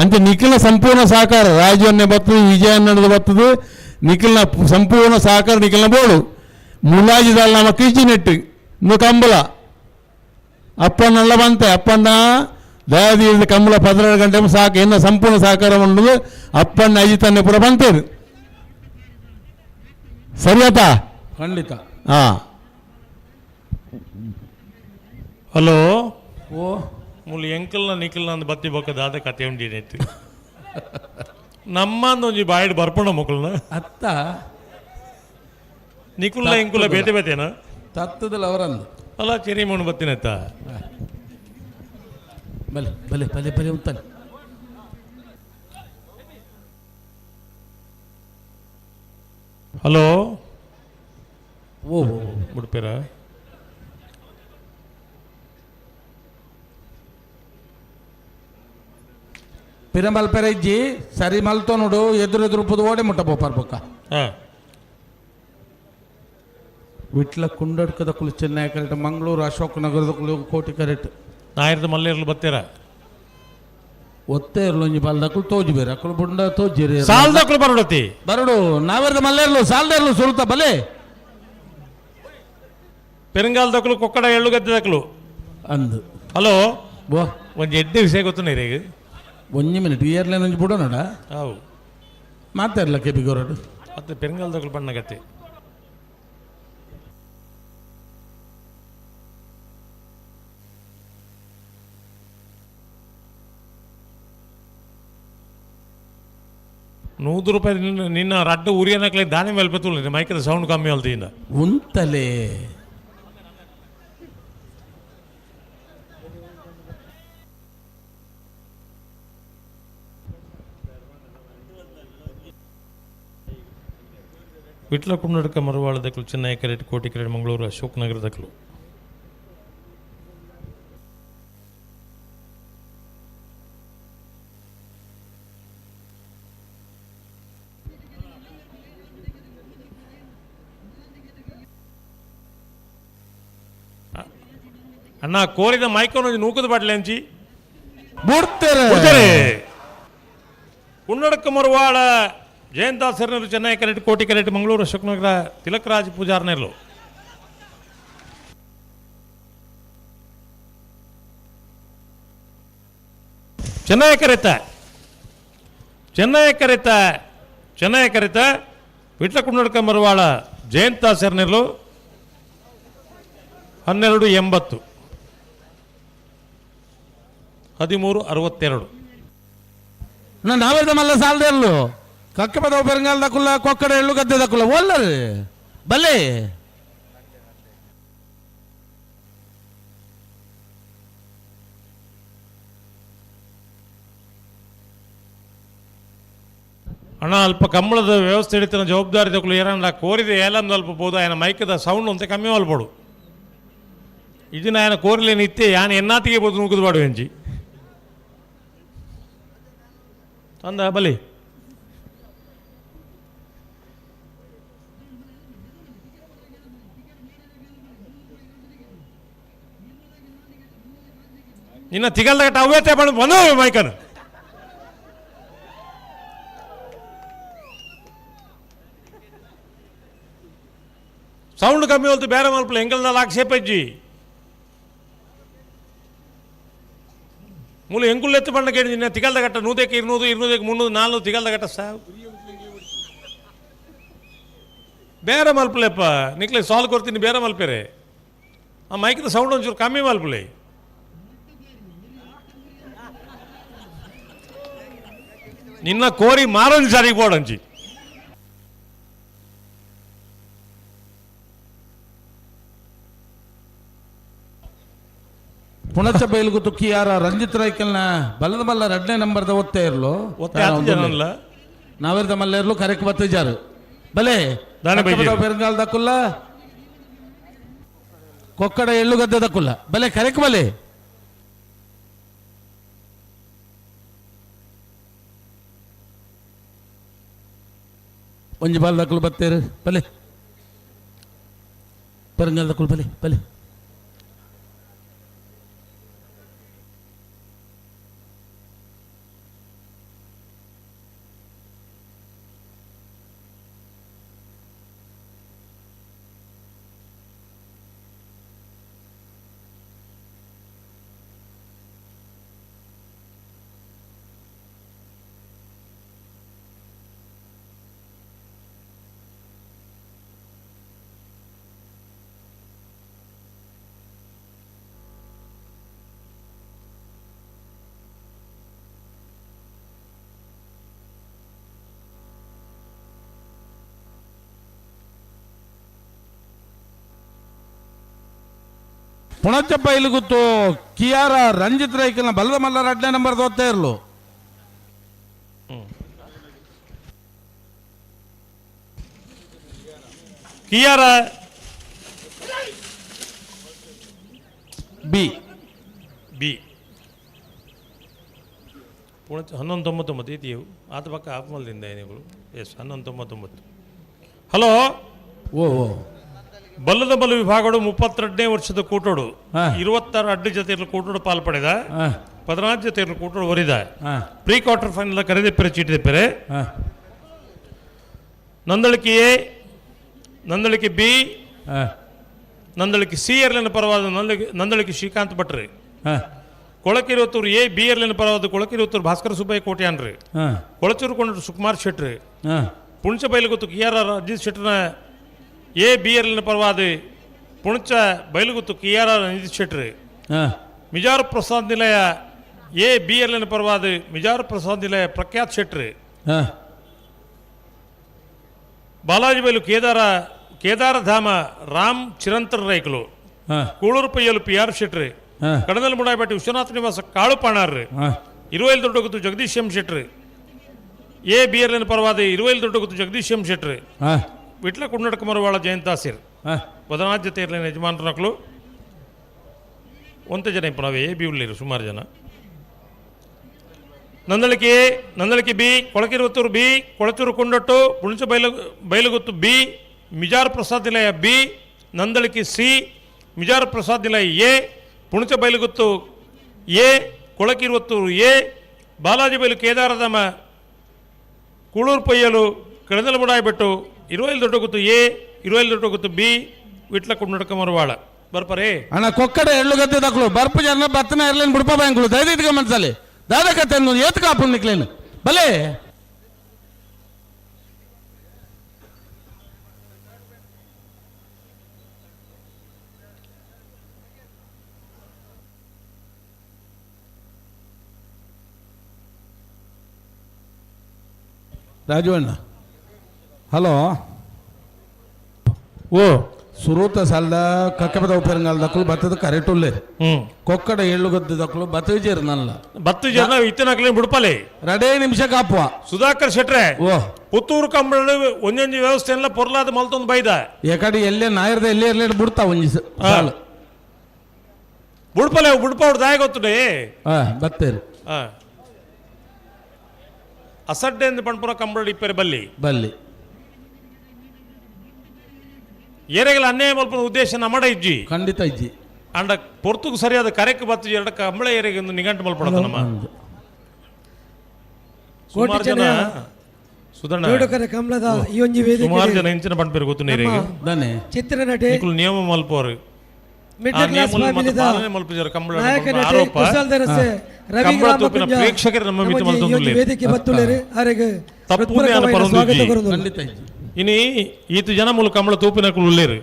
ಅಂಚೆ ನಿಖಿಲ್ನ ಸಂಪೂರ್ಣ ಸಹಕಾರ ರಾಜವನ್ನೇ ಬರ್ತದೆ ವಿಜಯನ್ನದ ಬರ್ತದೆ ನಿಖಿಲ್ನ ಸಂಪೂರ್ಣ ಸಹಕಾರ ನಿಖಿಲ್ನ ಬೋಡು ಮುಲಾಜಿದಾಲ್ ನಮ್ಮ ಕಿಚಿ ನೆಟ್ಟು ಇನ್ನು ಕಂಬಳ ಅಪ್ಪನ್ನೆಲ್ಲ ಬಂತೆ ಅಪ್ಪಣ್ಣ ದಯಾದೀದ ಕಂಬಳ 16 ಗಂಟೆ ಸಾಕು ಎನ್ನ ಸಂಪೂರ್ಣ ಸಹಕಾರ ಉಂಡು ಅಪ್ಪಣ್ಣ ಅಜಿತನ್ನೇ ಪೂರ ಬಂತೇರು ಸರಿಯಾತಾ? ಖಂಡಿತ. ಹಾ. ಹಲೋ. ಓ. ಮುಲ್ ಎಂಕಲ್ನ ನಿಖಲ್ನ ಅಂದ್ ಬತ್ತಿ ಬೊಕ್ಕ ದಾದ ಕತೆ ಉಂಡಿನೈತು ನಮ್ಮಂದ ಒಂಜಿ ಬಾಯಿಡ್ ಬರ್ಪಣ ಮೊಕಲ್ನ. ಅತ್ತ. ನಿಕುಲ್ನ ಎಂಕುಲ ಬೇತೆ ಬೇತೇನ? ತತ್ತದಲ್ಲ ಅವರಂದು. ಅಲ್ಲ ಚೆರಿ ಮಣ್ಣು ಬತ್ತಿನತ್ತ. ಬಲೆ ಬಲೆ ಬಲೆ ಬಲೆ ಉಂತಾನೆ. ಹಲೋ. ಓ ಓ. ಬಿಡ್ಪೇರ. ಪಿರಮಲ್ ಪೆರಜ್ಜಿ ಸರಿ ಮಲ್ತೋನುಡು ಎದುರು ಎದುರು ಪುದು ಓಡೆ ಮುಟ್ಟ ಪೋಪರ್ ಬೊಕ್ಕ. ವಿಟ್ಲ ಕುಂಡಡ್ಕದ ಕುಲು ಚೆನ್ನೈ ಕರೆಕ್ಟ್ ಮಂಗಳೂರು ಅಶೋಕ್ ನಗರದ ಕುಲು ಕೋಟಿ ಕರೆಕ್ಟ್. ನಾಯಿರ್ದ ಮಲ್ಲೇರ್ಲು ಬತ್ತೀರ. ಒತ್ತೆ ಇರ್ಲು ಒಂಜಿ ಬಾಲ್ದಕುಲು ತೋಜು ಬೇರೆ ಅಕುಲು ಬುಂಡ ತೋಜಿರಿ. ಸಾಲ್ದಕುಲು ಬರಡತಿ. ಬರಡು ನಾವೆರ್ದ ಮಲ್ಲೇರ್ಲು ಸಾಲ್ದೇರ್ಲು ಸುರುತ ಬಲೆ. ಪೆರಂಗಾಲದಕುಲು ಕೊಕ್ಕಡ ಎಳ್ಳು ಗದ್ದೆದಕುಲು. ಅಂದು. ಹಲೋ. ಬೋ. ಒಂಜಿ ಎಡ್ಡೆ ವಿಷಯ ಗೊತ್ತು ನೀರಿಗೆ. ಒಂಜಿ ಮಿನಿಟ್ ಇಯರ್ಲೇನ್ ಒಂಜಿ ಬುಡ ನೋಡ. ಹೌದು. ಮಾತಾಡ್ಲ ಕೆಬಿ ಗೊರಡು. ಮತ್ತೆ ಪೆರಂಗಾಲದಕುಲು ಬಣ್ಣಗತ್ತೆ. 100 ರೂಪಾಯಿ ನಿನ್ನ ನಿನ್ನ ರಡ್ಡು ಉರಿಯನಕ್ಲೆ ದಾನಿ ಮೇಲೆ ಪತ್ತುಲ್ಲ ಮೈಕದ ಸೌಂಡ್ ಕಮ್ಮಿ ಅಲ್ತೀಂದ. ಉಂತಲೇ. ವಿಟ್ಲ ಕುಂಡಡ್ಕ ಮರವಾಳ ದಕ್ಕಲು ಚೆನ್ನೈ ಕರೆಟ್ ಕೋಟಿ ಕರೆಟ್ ಮಂಗಳೂರು ಅಶೋಕ್ ನಗರ ದಕ್ಕಲು. ಅಣ್ಣ ಕೋರಿದ ಮೈಕೋನ್ ನೂಕದ ಬಾಟ್ಲೆಂಚಿ. ಬುಡ್ತೇರೆ. ಬುಡ್ತೇರೆ. ಕುಂಡಡ್ಕ ಮರವಾಳ ಜಯಂತಾಸರ್ನರು ಚೆನ್ನೈ ಕರೆಟ್ ಕೋಟಿ ಕರೆಟ್ ಮಂಗಳೂರು ಅಶೋಕ್ ನಗರ ತಿಲಕರಾಜ್ ಪೂಜಾರ್ನೆರ್ಲು. ಚೆನ್ನೈ ಕರೆತ ಚೆನ್ನೈ ಕರೆತ ಚೆನ್ನೈ ಕರೆತ ವಿಟ್ಲ ಕುಂಡಡ್ಕ ಮರವಾಳ ಜಯಂತಾಸರ್ನೆರ್ಲು 12.80 13.62. ನಾವೆಲ್ಲ ಮಲ್ಲ ಸಾಲದೆಲ್ಲು ಕಕ್ಕೆ ಪದವು ಪೆರಂಗಾಲ ದಕ್ಕುಲ್ಲ ಕೊಕ್ಕಡ ಎಳ್ಳು ಗದ್ದೆ ದಕ್ಕುಲ್ಲ ಒಲ್ಲರು ಬಲ್ಲೆ. ಅಣ್ಣ ಅಲ್ಪ ಕಂಬಳದ ವ್ಯವಸ್ಥೆ ಹಿಡಿತನ ಜವಾಬ್ದಾರಿ ತಗೊಳ್ಳಿ ಏರಣ್ಣ ಕೋರಿದ ಏಲಂದು ಅಲ್ಪ ಬೋದು ఆయన మైಕದ ಸೌಂಡ್ ಅಂತೆ ಕಮ್ಮಿ ಅಲ್ಬೋಡು ಇದನ್ನ ఆయన ಕೋರ್ಲೇನು ಇತ್ತೆ ಯಾನ್ ಎನ್ನಾತಿಗೆ ಬೋದು ನೂಕುದು ಬಾಡು ಎಂಜಿ ಅಂದ ಬಲಿ. ನಿನ್ನ ತಿಗಲ್ದ ಅವೇ ಬಂದು ಬಂದು ಮೈಕನ್ ಸೌಂಡ್ ಕಮ್ಮಿ ಹೊಲ್ತು ಬೇರೆ ಮಲ್ಪಲೆ ಎಂಕಲ್ದ ಆಕ್ಷೇಪ ಇಜ್ಜಿ ಮೂಲ ಎಂಕುಲ್ ಎತ್ತು ಬಂಡ ಕೇಳಿ ನಿನ್ನ ತಿಗಲ್ದ ಗಟ್ಟ ನೂದಕ್ಕೆ 200 200ಕ್ಕೆ 300 400 ತಿಗಲ್ದ ಗಟ್ಟ ಸಾವ್ ಬೇರೆ ಮಲ್ಪಲೆಪ್ಪ ನಿಕ್ಲೆ ಸಾಲ್ ಕೊಡ್ತೀನಿ ಬೇರೆ ಮಲ್ಪೇರೆ ಆ ಮೈಕದ ಸೌಂಡ್ ಒಂಚೂರು ಕಮ್ಮಿ ಮಲ್ಪಲೆ. ನಿನ್ನ ಕೋರಿ ಮಾರೊಂದು ಸರಿಗೆ ಬೋಡಂಚಿ. ಪುಣಚ ಬೈಲ್ಗು ತುಕ್ಕಿಯಾರ ರಂಜಿತ್ ರೈಕಲ್ನ ಬಲ್ಲದ ಬಲ್ಲ ಎರಡನೇ ನಂಬರ್ದ ಒತ್ತೆ ಇರ್ಲು. ಒತ್ತೆ ಆತು ಜನಲ್ಲ. ನಾವಿರ್ದ ಮಲ್ಲ ಇರ್ಲು ಕರೆಕ್ ಬತ್ತಿಜಾರು ಬಲೆ. ದಾನೆ ಬೈಜೇರು. ಪೆರಂಗಾಲ್ ದಕ್ಕುಲ್ಲ ಕೊಕ್ಕಡ ಎಳ್ಳು ಗದ್ದೆ ದಕ್ಕುಲ್ಲ ಬಲೆ ಕರೆಕ್ ಬಲೆ. ಒಂಜಿ ಬಾಲ್ ದಕ್ಕಲು ಬತ್ತೇರು ಬಲೆ ಪೆರಂಗಾಲ್ ದಕ್ಕುಲು ಬಲೆ ಬಲೆ. ಪುಣಚ ಬೈಲುಗುತ್ತು ಕಿಯಾರ ರಂಜಿತ್ ರೈಕಲ್ನ ಬಲದ ಮಲ್ಲ ಎರಡನೇ ನಂಬರ್ ಓದ್ತಾ ಇರ್ಲು. ಕಿಯಾರ ಬಿ ಬಿ ಪುಣಚ 11.99 ಐತಿ ಆತ ಪಕ್ಕ ಆಫ್ ಮಲ್ದಿಂದ ಏನಿಗಳು ಎಸ್ 11.99. ಹಲೋ ಓ ಓ ಬಲ್ಲದ ಬಲ ವಿಭಾಗಡು 32ನೇ ವರ್ಷದ ಕೂಟೋಡು 26 ಅಡ್ಡು ಜೊತೆಯಲ್ಲಿ ಕೂಟೋಡು ಪಾಲ್ಪಡೆದ 14 ಜೊತೆಯಲ್ಲಿ ಕೂಟೋಡು ಒರಿದ pre quarter final ಕರೆದಿಪ್ಪರೆ ಚೀಟಿದಿಪ್ಪರೆ Nandalike A Nandalike B Nandalike C ಎರ್ಲಿನ ಪರವಾದ ನಂದಳಿಕೆ ಶ್ರೀಕಾಂತ್ ಭಟ್ರಿ ಕೊಳಕಿರುವತ್ತೂರು ಎ ಬಿ ಎರ್ಲಿನ ಪರವಾದ ಕೊಳಕಿರುವತ್ತೂರು Bhaskara Subbaiah ಕೋಟ್ಯಾನ್ರಿ Kolachuru ಕೊಂಡ್ರು Sukumar Shetty Punacha ಬೈಲುಗುತ್ತು K R R Ajit ಶೆಟ್ಟರ್ನ A B ಎರ್ಲಿನ ಪರವಾದ Punacha Bailuguttu K R R Ranjit Shetty Mijar Prasad ನಿಲಯ ಎ ಬಿ ಎರ್ಲಿನ ಪರವಾದ ಮಿಜಾರು ಪ್ರಸಾದ್ ನಿಲಯ ಪ್ರಖ್ಯಾತ್ ಶೆಟ್ರಿ ಬಾಲಾಜಿಬೈಲು ಕೇದಾರ ಕೇದಾರಧಾಮ ರಾಮ್ ಚಿರಂತರ ರೈಕಲು ಕೂಳೂರು ಪಯ್ಯಲು ಪಿ ಆರ್ ಶೆಟ್ರಿ ಕಡದಲ್ ಮುಡಾಯಪೇಟೆ ವಿಶ್ವನಾಥ ನಿವಾಸ ಕಾಳು ಪಾಣಾರ್ರಿ ಇರುವೈಲ್ ದೊಡ್ಡಗುತ್ತು ಜಗದೀಶ್ ಎಂ ಶೆಟ್ರಿ ಎ ಬಿ ಎರ್ ಎನ್ ಪರವಾದ ಇರುವೈಲ್ ದೊಡ್ಡಗುತ್ತು ಜಗದೀಶ್ ಎಂ ಶೆಟ್ರಿ ವಿಟ್ಲ ಕುಂಡಡ ಕುಮಾರವಾಳ ಜಯಂತಾಸಿರ್ ಬದನಾಜ್ಯ ತೇರ್ಲಿನ ಯಜಮಾನ್ರನಕ್ಲು ಒಂತೆ ಜನ ಇಪ್ಪ ನಾವು ಎ ಬಿ ಉಳ್ಳೇರು ಸುಮಾರು ಜನ. Nandalike A, Nandalike B, Kolakirvattur B, Kolachur Kondottu, Pulincha Bailuguttu B, Mijar Prasad Nilaya B, Nandalike C, Mijar Prasad Nilaya A, Puncha Bailuguttu A, Kolakirvattur A, Balaji Bailu Kedaradhama Kulur Payyalu Kadandalmudayabettu Iruvail Doddaguttu A, Iruvail Doddaguttu B, Vitla Kundadka Maruvala ಬರ್ಪರೇ ಅಣ್ಣ ಕೊಕ್ಕಡ ಎಳ್ಳುಗದ್ದೆ ದಕ್ಕಲು ಬರ್ಪು ಜನ ಬತ್ತನ ಇರ್ಲೇನು ಬುಡಪ ಬ್ಯಾಂకులు ದಯದೀತಿಗೆ ಮನ್ಸಲ್ಲಿ ದಾದಕತ್ತೆ ಏತ್ ಕಾಪು ನಿಕ್ಲೇನು ಬಲೆ. ರಾಜು ಅಣ್ಣ hello ಓ ಸುರೂತ ಸಲ್ದ ಕಕ್ಕಪದ ಉಪರಂಗಾಲ ದಕ್ಕಲು ಬತ್ತದ correct ಉಲ್ಲೆ Kokkada ಎಳ್ಳುಗದ್ದೆ ದಕ್ಕಲು ಬತ್ತ ಜೇರು ನಲ್ಲ ಬತ್ತು ಜನ ಇತ್ತಿನಕ್ಲೆ ಬಿಡ್ಪಲೆ ರಡೇ ನಿಮಿಷ ಕಾಪುವ ಸುಧಾಕರ್ ಶೆಟ್ರೆ ಓ ಪುತ್ತೂರು ಕಂಬಳ ಒಂಜೊಂಜಿ ವ್ಯವಸ್ಥೆ ಎಲ್ಲ ಪೊರ್ಲಾದ ಮಲ್ತೊಂದು ಬೈದ ಎಕಡೆ ಎಲ್ಲೇ ನಾಯರ್ದ ಎಲ್ಲೇ ಇರ್ಲೇಟ್ ಬಿಡ್ತಾ ಒಂಜಿ ಸಾಲು ಬುಡ್ಪಲೆ ಬುಡ್ಪ ಅವ್ರು ದಾಯ ಗೊತ್ತುಡೆ ಬತ್ತೇರು ಅಸಡ್ಡೆ ಎಂದು ಪಣ್ಪುರ ಕಂಬಳ ಇಪ್ಪರೆ ಬಲ್ಲಿ ಬಲ್ಲಿ ಏರೆಗಳ ಅನ್ಯಾಯ ಮಲ್ಪನ ಉದ್ದೇಶ ನಮ್ಮಡ ಇಜ್ಜಿ ಖಂಡಿತ ಇಜ್ಜಿ ಅಂಡ ಪೊರ್ತುಗು ಸರಿಯಾದ ಕರೆಕ್ ಬತ್ತು ಎರಡು ಕಂಬಳ ಏರೆಗೆ ಒಂದು ನಿಘಂಟು ಮಲ್ಪಡತ್ತ ನಮ್ಮ ಸುಮಾರು ಜನ ಸುಧಣ್ಣ ಕಮಲದ ಈ ಒಂಜಿ ವೇದಿಕೆ ಸುಮಾರು ಜನ ಇಂಚಿನ ಪಂಪೇರು ಗೊತ್ತು ನೀರಿಗೆ ಚಿತ್ರನಟೆ ನಿಕುಲು ನಿಯಮ ಮಲ್ಪೋರು ಮಿಡ್ಲ್ ಕ್ಲಾಸ್ ಫ್ಯಾಮಿಲಿದ ಕಂಬಳ ನಾಯಕ ನಟೆ ಆರೋಪ ಕುಶಾಲ್ ದರಸೆ ರವಿ ಕಂಬಳ ತೂಪಿನ ಗ್ರಾಮಕುಂಜ ಪ್ರೇಕ್ಷಕರು ನಮ್ಮ ಮಿತಿ ನಮ್ಮೊಂಜಿ ಈ ಒಂಜಿ ಮಲ್ತೊಂದುಲ್ಲೇರು. ವೇದಿಕೆ ಬತ್ತುಳ್ಳೇರು ಆರೆಗ್ ತಪ್ಪು ಹೃತ್ಪೂರ್ವಕವಾಯಿನ ಸ್ವಾಗತ ಕೊರೊಂದುಲ್ಲೆರ್. ಖಂಡಿತ ಇಜ್ಜಿ ಇನಿ ಈತ ಜನ ಮೂಲ ಕಂಬಳ ತೂಪಿನ ಉಳ್ಳೇರು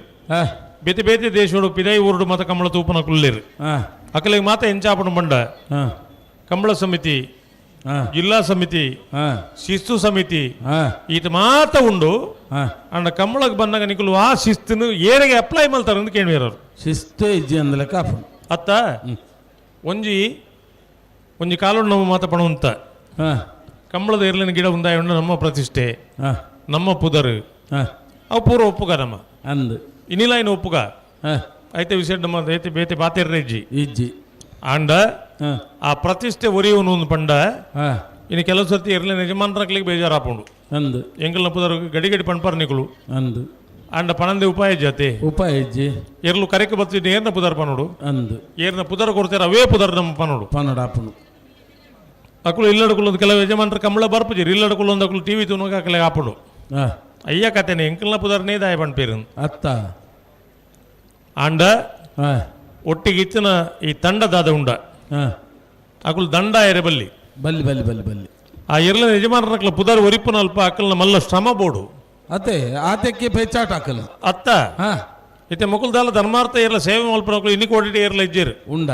ಬೇತೆ ಬೇತೆ ದೇಶೋಡು ಪಿದೈ ಊರುಡು ಮತ ಕಂಬಳ ತೂಪನ ಉಳ್ಳೇರು ಅಕಲಿಗೆ ಮಾತ ಎಂಚಾಪಣ ಬಂಡ ಕಂಬಳ ಸಮಿತಿ ಜಿಲ್ಲಾ ಸಮಿತಿ ಶಿಸ್ತು ಸಮಿತಿ ಈತ ಮಾತ ಉಂಡು ಅಂಡ ಕಂಬಳಕ್ಕೆ ಬಂದಾಗ ನಿಕುಲು ಆ ಶಿಸ್ತನ್ನು ಏರೆಗೆ ಅಪ್ಲೈ ಮಲ್ತಾರೆ ಅಂತ ಕೇಳಿದಾರು ಶಿಸ್ತು ಇಜ್ಜಿ ಅಂದಲೆ ಕಾಪು ಅತ್ತ ಒಂಜಿ ಒಂಜಿ ಕಾಲುಂಡು ನಮ್ಮ ಮಾತ ಪಣುವಂತ ಕಂಬಳದ ಇರ್ಲಿನ ಗಿಡ ಉಂದಾಯ ಉಂಡು ನಮ್ಮ ಪ್ರತಿಷ್ಠೆ ನಮ್ಮ ಪುದರು ಅವು ಪೂರ್ವ ಒಪ್ಪುಗ ನಮ್ಮ ಅಂದು ಇನಿಲ ಇನ್ನು ಒಪ್ಪುಗ ಐತೆ ವಿಷಯ ನಮ್ಮ ಬೇತೆ ಬೇತೆ ಬಾತೆರ್ರೆ ಇಜ್ಜಿ ಇಜ್ಜಿ ಆಂಡ ಆ ಪ್ರತಿಷ್ಠೆ ಒರಿಯವನು ಒಂದು ಪಂಡ ಇನ್ನು ಕೆಲವು ಸರ್ತಿ ಇರ್ಲಿನ ಯಜಮಾನ್ರಕ್ಲಿಗೆ ಬೇಜಾರಾಪುಂಡು ಅಂದು ಎಂಕಲ್ನ ಪುದರ್ ಗಡಿ ಗಡಿ ಪಣ್ಪರ್ ನಿಕುಲು ಅಂದು ಅಂಡ ಪಣಂದೆ ಉಪಾಯ ಜಾತೆ ಉಪಾಯ ಇಜ್ಜಿ ಎರ್ಲು ಕರೆಕ್ ಬತ್ತಿದ್ದು ಏರ್ನ ಪುದರ್ ಪನೋಡು ಅಂದು ಏರ್ನ ಪುದರ್ ಕೊಡ್ತಾರೆ ಅವೇ ಪುದರ್ ನಮ್ಮ ಪನೋಡು ಪನೋಡು ಆಪುಂಡು ಅಕುಲು ಇಲ್ಲಡಕುಲು ಕೆಲವು ಯಜಮಾನ್ರ ಕಂಬಳ ಬರ್ಪುಜಿ ಇಲ್ಲಡಕುಲು ಒಂದು ಅಕುಲು ಟಿವಿ ತೂನಗ ಅಕಲೆ ಆಪುಂಡು ಅಯ್ಯ ಕತೆನೆ ಎಂಕಲ್ನ ಪುದರ್ನೇ ದಾಯ ಪಣ್ಪೇರು ಅತ್ತ ಆಂಡ ಒಟ್ಟಿಗೆ ಇತ್ತಿನ ಈ ತಂಡ ದಾದ ಉಂಡ ಅಕುಲು ದಂಡ ಎರೆ ಬಲ್ಲಿ ಬಲ್ಲಿ ಬಲ್ಲಿ ಬಲ್ಲಿ ಬಲ್ಲಿ ಆ ಎರ್ಲ ಯಜಮಾನರಕ್ಲ ಪುದರ್ ಒರಿಪುನ ಅಲ್ಪ ಅಕಲ್ನ ಮಲ್ಲ ಶ್ರಮ ಬೋಡು ಅತ್ತೆ ಆತೆಕ್ಕೆ ಪೆಚ್ಚಾಟ ಹಾಕಲ್ಲ ಅತ್ತ ಇತ್ತೆ ಮುಕುಲ್ದಾಲ ಧರ್ಮಾರ್ಥ ಏರ್ಲ ಸೇವೆ ಮಲ್ಪನಕುಲು ಇನ್ನಿ ಕೋಟಿ ಏರ್ಲ ಇಜ್ಜೇರು ಉಂಡ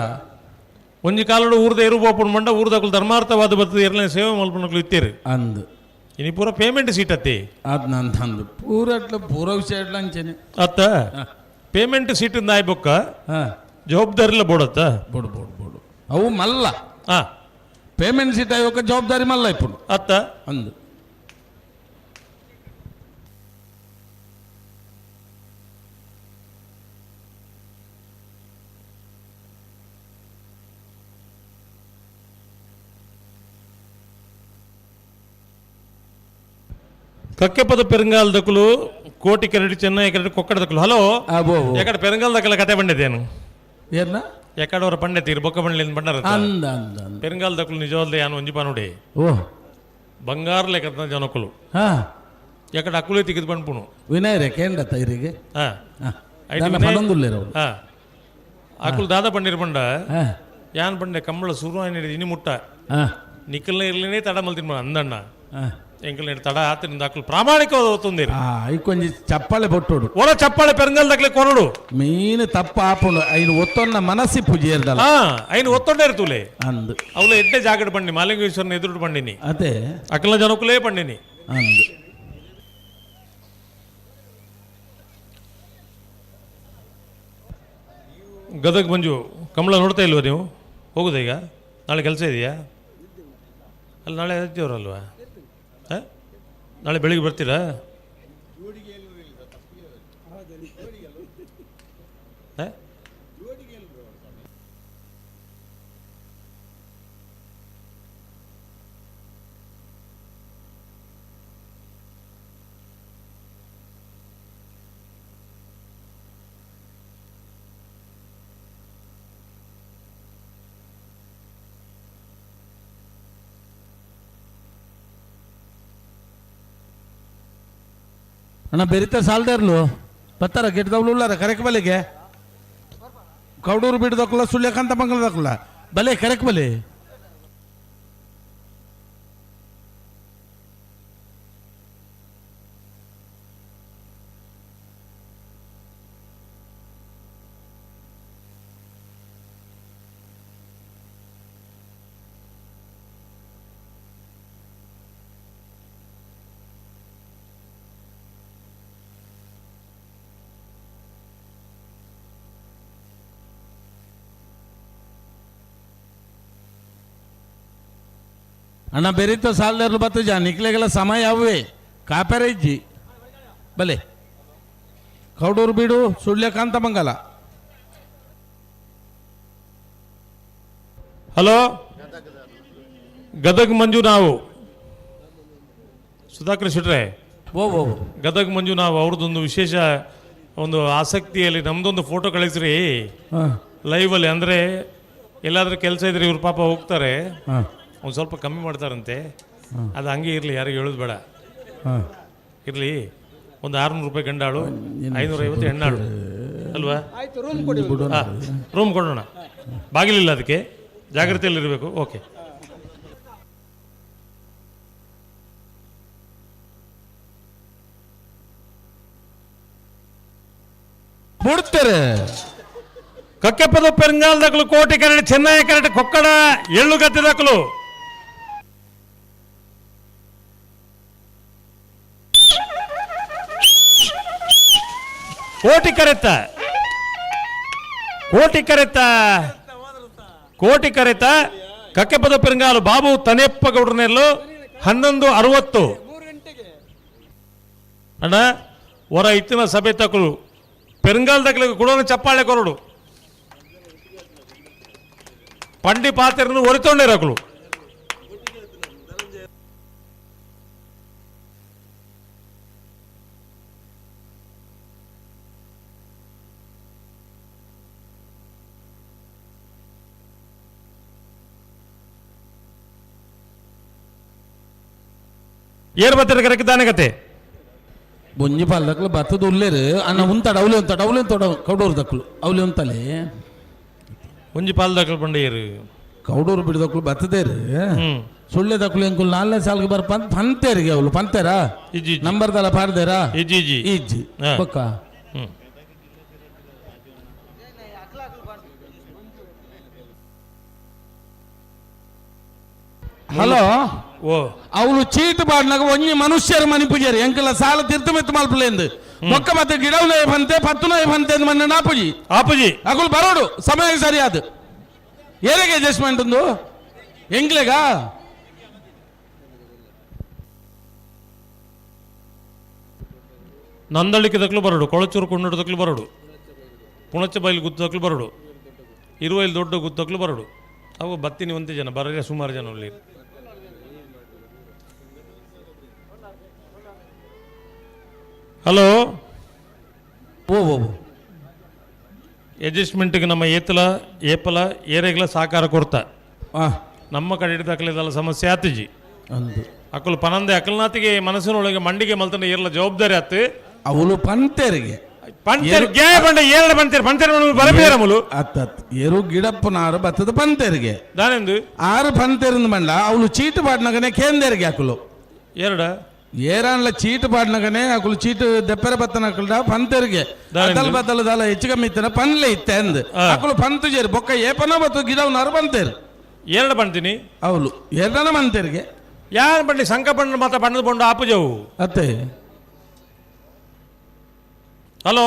ಒಂಜಿ ಕಾಲಡು ಊರ್ದ ಎರು ಬೋಪುಂಡು ಮಂಡ ಊರ್ದಕುಲು ಧರ್ಮಾರ್ಥವಾದ ಬರ್ತದೆ ಏರ್ಲ ಸೇವೆ ಮಲ್ಪನಕುಲು ಇತ್ತೇರು ಅಂದು ಇನಿ ಪೂರ ಪೇಮೆಂಟ್ ಸೀಟ್ ಅತ್ತೆ ಅದು ನಂದು ಅಂದು ಪೂರ ಅಟ್ಲ ಪೂರ ವಿಷಯ ಅಟ್ಲ ಅಂಚೆನೆ ಅತ್ತ ಪೇಮೆಂಟ್ ಸೀಟ್ ನಾಯ್ ಬೊಕ್ಕ ಜವಾಬ್ದಾರಿಲ್ಲ ಬೋಡತ್ತ ಬೋಡು ಬೋಡು ಬೋಡು ಅವು ಮಲ್ಲ ಪೇಮೆಂಟ್ ಸೀಟ್ ಆಯೋಕ ಜವಾಬ್ದಾರಿ ಮಲ್ಲ ಇಪ್ಪುಂಡು ಅತ್ತ ಅಂದು ಕಕ್ಕೆಪದ ಪೆರಂಗಾಲ್ ದಕ್ಕಲು ಕೋಟಿ ಕೆರಡಿ ಚೆನ್ನೈ ಕೆರಡಿ ಕೊಕ್ಕಡ ದಕ್ಕಲು ಹಲೋ ಎಕಡ ಪೆರಂಗಾಲ್ ದಕ್ಕಲ ಕತೆ ಬಂಡಿದ್ದೇನು ಏನ ಎಕಡವರ ಪಂಡೆ ತೀರು ಬೊಕ್ಕ ಬಂಡ್ಲಿ ಬಂಡಾರ ಅಂದ ಅಂದ ಅಂದ ಪೆರಂಗಾಲ್ ದಕ್ಕಲು ನಿಜವಾದ ಯಾನು ಒಂಜಿ ಪಾನುಡೆ ಓ ಬಂಗಾರ ಲೆಕ್ಕದ ಜನಕುಲು ಎಕಡ ಅಕ್ಕುಲೇ ತಿಗಿದು ಬಂಡ್ಪುಣು ವಿನಯ್ ರೇ ಕೇಂದ್ರ ತೈರಿಗೆ ಪನೊಂದುಲ್ಲೇರು ಅಕುಲು ದಾದ ಬಂಡಿರ್ ಬಂಡ ಯಾನ್ ಬಂಡೆ ಕಂಬಳ ಸುರು ಇನಿ ಮುಟ್ಟ ನಿಕ್ಕಲ್ನ ಇರ್ಲಿನೇ ತಡ ಮಲ್ತಿನ್ ಅಂದಣ್ಣ ಎಂಕಲ್ ತಡ ಆತಿನಿಂದ ಅಕುಲು ಪ್ರಾಮಾಣಿಕವಾದ ಒತ್ತುಂದಿರು ಐಕೊಂಜಿ ಚಪ್ಪಾಳೆ ಬೊಟ್ಟೋಡು ಒರ ಚಪ್ಪಾಳೆ ಪೆರಂಗಲ್ ದಕ್ಲೆ ಕೊರಡು ಮೀನು ತಪ್ಪ ಆಪುಂಡು ಐನು ಒತ್ತೊನ್ನ ಮನಸ್ಸಿ ಪೂಜೆ ಐನು ಒತ್ತೊಂಡೆ ಇರ್ತುಲೆ ಅಂದು ಅವಳು ಎಡ್ಡೆ ಜಾಗಡ್ ಬಂಡಿ ಮಾಲಿಂಗೇಶ್ವರನ ಎದುರು ಬಂಡಿನಿ ಅದೇ ಅಕಲ ಜನಕುಲೇ ಬಂಡಿನಿ ಅಂದು Gadag ಮಂಜು ಕಮಲ ನೋಡ್ತಾ ಇಲ್ವಾ ನೀವು? ಹೋಗುದಾ ಈಗ? ನಾಳೆ ಕೆಲಸ ಇದೆಯಾ? ಅಲ್ಲ, ನಾಳೆ ಅಲ್ವಾ? ಹಾಂ, ನಾಳೆ ಬೆಳಿಗ್ಗೆ ಬರ್ತೀರಾ? ಹಾಂ, ಅಣ್ಣ ಬೆರಿತ ಸಾಲ್ದೇರ್ಲು ಬತ್ತಾರ ಗೆಡ್ದವ್ಲು ಉಳ್ಳಾರ ಕರೆಕ್ ಬಲೆಗೆ ಕೌಡೂರು ಬಿಡ್ದಕ್ಕಲ್ಲ, ಸುಳ್ಯಕಂತ ಮಂಗಳದಕ್ಕಲ್ಲ ಬಲೆ ಕರೆಕ್ ಬಲೆ. ಅಣ್ಣ ಬೆರಿತ ಸಾಲದೇರ್ಲು ಬತ್ತ ಜಾ ನಿಕ್ಲೆಗೆಲ್ಲ ಸಮಯ ಅವೇ ಕಾಪೆರ ಇಜ್ಜಿ ಬಲೆ ಕೌಡೂರು ಬೀಡು ಸುಳ್ಯಕಾಂತ ಮಂಗಲ. ಹಲೋ ಗದಗ್ ಮಂಜು ನಾವು ಸುಧಾಕರ್ ಶೆಟ್ರೆ. ಓ ಓ ಗದಗ್ ಮಂಜು ನಾವು ಅವ್ರದ್ದೊಂದು ವಿಶೇಷ ಒಂದು ಆಸಕ್ತಿಯಲ್ಲಿ ನಮ್ಮದೊಂದು ಫೋಟೋ ಕಳಿಸ್ರಿ ಲೈವಲ್ಲಿ. ಅಂದರೆ ಎಲ್ಲಾದರೂ ಕೆಲಸ ಇದ್ರೆ ಇವ್ರ ಪಾಪ ಹೋಗ್ತಾರೆ, ಒಂದು ಸ್ವಲ್ಪ ಕಮ್ಮಿ ಮಾಡ್ತಾರಂತೆ. ಅದು ಹಂಗೆ ಇರಲಿ, ಯಾರಿಗೆ ಹೇಳೋದು ಬೇಡ, ಇರಲಿ. ಒಂದು 600 ರೂಪಾಯಿ ಗಂಡಾಳು, 550 ಹೆಣ್ಣಾಳು ಅಲ್ವಾ? ಹಾಂ, ರೂಮ್ ಕೊಡೋಣ, ಬಾಗಿಲಿಲ್ಲ ಅದಕ್ಕೆ, ಜಾಗ್ರತೆಯಲ್ಲಿರಬೇಕು. ಓಕೆ. ಬಿಡ್ತಾರೆ ಕಕ್ಕೆಪದ ಪೆರಂಗಾಲ್ ದಕ್ಕಲು ಕೋಟಿ ಕರಡಿ ಚೆನ್ನೈ ಕರಡಿ ಕೊಕ್ಕಡ ಎಳ್ಳುಗತ್ತಿ ದಕ್ಕಲು. ಕೋಟಿ ಕರೆತ ಕೋಟಿ ಕರೆತ ಕೋಟಿ ಕರೆತ ಕಕ್ಕೆಪದ ಪೆರಂಗಾಲು ಬಾಬು ತನೇಪ್ಪ ಗೌಡ್ರನೆಲ್ಲು 11:60. ಅಣ್ಣ ಹೊರ ಇತ್ತಿನ ಸಭೆ ತಕಲು ಪೆರಂಗಾಲ್ ದಕ್ಕಲಿಗೆ ಕೊಡೋಣ ಚಪ್ಪಾಳೆ ಕೊರಡು ಪಂಡಿ ಪಾತ್ರೆಯನ್ನು ಒರಿತೊಂಡಿರಕಲು. ಏರ್ ಬತ್ತಿರ ಕರೆಕ್ಕಿದ್ದಾನೆ ಕತೆ ಬೊಂಜಿ ಪಾಲ್ದಕ್ಲು ಬತ್ತದ ಉಲ್ಲೇರು ಅಣ್ಣ ಉಂತಾಡ ಅವಲಿ ಉಂತಾಡ ಅವಲಿ ಉಂತಾಡ ಕೌಡೂರು ದಕ್ಕಲು ಅವಲಿ ಉಂತಲೆ ಒಂಜಿ ಪಾಲ್ದಕ್ಲು ಬಂಡೇರು ಕೌಡೂರು ಬಿಡದಕ್ಲು ಬತ್ತದೇರು ಸುಳ್ಳೆ ದಕ್ಕಲು ಎಂಕುಲು ನಾಲ್ನೇ ಸಾಲ್ಗೆ ಬರ್ ಪಂತ್ ಪಂತೇರಿಗೆ ಅವಳು ಪಂತೇರಾ ನಂಬರ್ ದಲ್ಲ ಪಾಡ್ದೇರಾ ಇಜ್ಜಿ ಇಜ್ಜಿ ಇಜ್ಜಿ ಬೊಕ್ಕ. ಹಲೋ ಓ ಅವಳು ಚೀಟ್ ಬಾಡ್ನಾಗ ಒಂಜಿ ಮನುಷ್ಯರ ಮನಿ ಪೂಜಾರಿ ಎಂಕಲ ಸಾಲ ತಿರ್ತು ಮೆತ್ತು ಮಲ್ಪಲೇಂದು ಮೊಕ್ಕ ಮತ್ತೆ ಗಿಡವನೇ ಬಂತೆ ಪತ್ತುನೇ ಬಂತೆ ಮನ್ನ ನಾಪುಜಿ ಆಪುಜಿ ಅಕುಲು ಬರೋಡು ಸಮಯ ಸರಿಯಾದ ಏರೆಗೆ ಅಡ್ಜಸ್ಟ್ಮೆಂಟ್ ಒಂದು ಎಂಗ್ಲೆಗ ನಂದಳಿಕೆ ದಕ್ಲು ಬರೋಡು, ಕೊಳಚೂರು ಕೊಂಡೋಡು ದಕ್ಲು ಬರೋಡು, ಪುಣಚ ಬೈಲು ಗುತ್ತು ದಕ್ಲು ಬರೋಡು, ಇರುವೈಲು ದೊಡ್ಡ ಗುತ್ತು ದಕ್ಲು ಬರೋಡು. ಅವು ಬತ್ತಿನಿ ಒಂದೇ ಜನ ಬರಲೇ ಸುಮಾರು ಜನ ಅಲ್ಲಿ. ಹಲೋ ಓ ಓ ಅಡ್ಜಸ್ಟ್ಮೆಂಟ್ಗೆ ನಮ್ಮ ಏತಲ ಏಪಲ ಏರೆಗ್ಲ ಸಹಕಾರ ಕೊಡ್ತ. ನಮ್ಮ ಕಡೆ ಹಿಡಿದಾಕಲಿದಲ್ಲ ಸಮಸ್ಯೆ ಆತಿಜಿ ಅಂದು ಅಕಲು ಪನಂದೆ ಅಕಲ್ನಾತಿಗೆ ಮನಸ್ಸಿನೊಳಗೆ ಮಂಡಿಗೆ ಮಲ್ತನ ಏರ್ಲ ಜವಾಬ್ದಾರಿ ಆತು. ಅವಳು ಪಂತೇರಿಗೆ ಪಂತೇರ್ ಗೇ ಬಂಡ ಏರಡ ಪಂತೇರ್ ಪಂತೇರ್ ಬರಬೇರ ಮುಲು ಅತ್ತತ್ ಎರು ಗಿಡಪ್ಪನಾರು ಬತ್ತದ ಪಂತೇರಿಗೆ ದಾನೆಂದು ಆರು ಪಂತೇರಿಂದ ಬಂಡ ಅವಳು ಚೀಟು ಪಾಡ್ನಗನೆ ಕೇಂದೇರಿಗೆ ಅಕಲು ಎರಡ ಏರಾನ್ಲ ಚೀಟು ಪಾಡ್ನಗನೆ ಅಕಲು ಚೀಟು ದೆಪ್ಪರ ಬತ್ತನ ಅಕಲ್ಡ ಪಂತೇರಿಗೆ ಅದಲ್ ಬದಲ ದಲ ಹೆಚ್ಚು ಕಮ್ಮಿ ಇತ್ತನ ಪನ್ಲೆ ಇತ್ತೆ ಅಂದ್ ಅಕಲು ಪಂತು ಜೇರು ಬೊಕ್ಕ ಏಪನ ಬತ್ತು ಗಿಡವನಾರು ಪಂತೇರು ಎರಡು ಬಂತೀನಿ ಅವಳು ಎರಡನ ಮಂತೇರಿಗೆ ಯಾರು ಬಂಡಿ ಸಂಕ ಬಂಡ ಮಾತ್ರ ಬಣ್ಣದ ಬೊಂಡು ಆಪುಜವು ಅತ್ತೆ. ಹಲೋ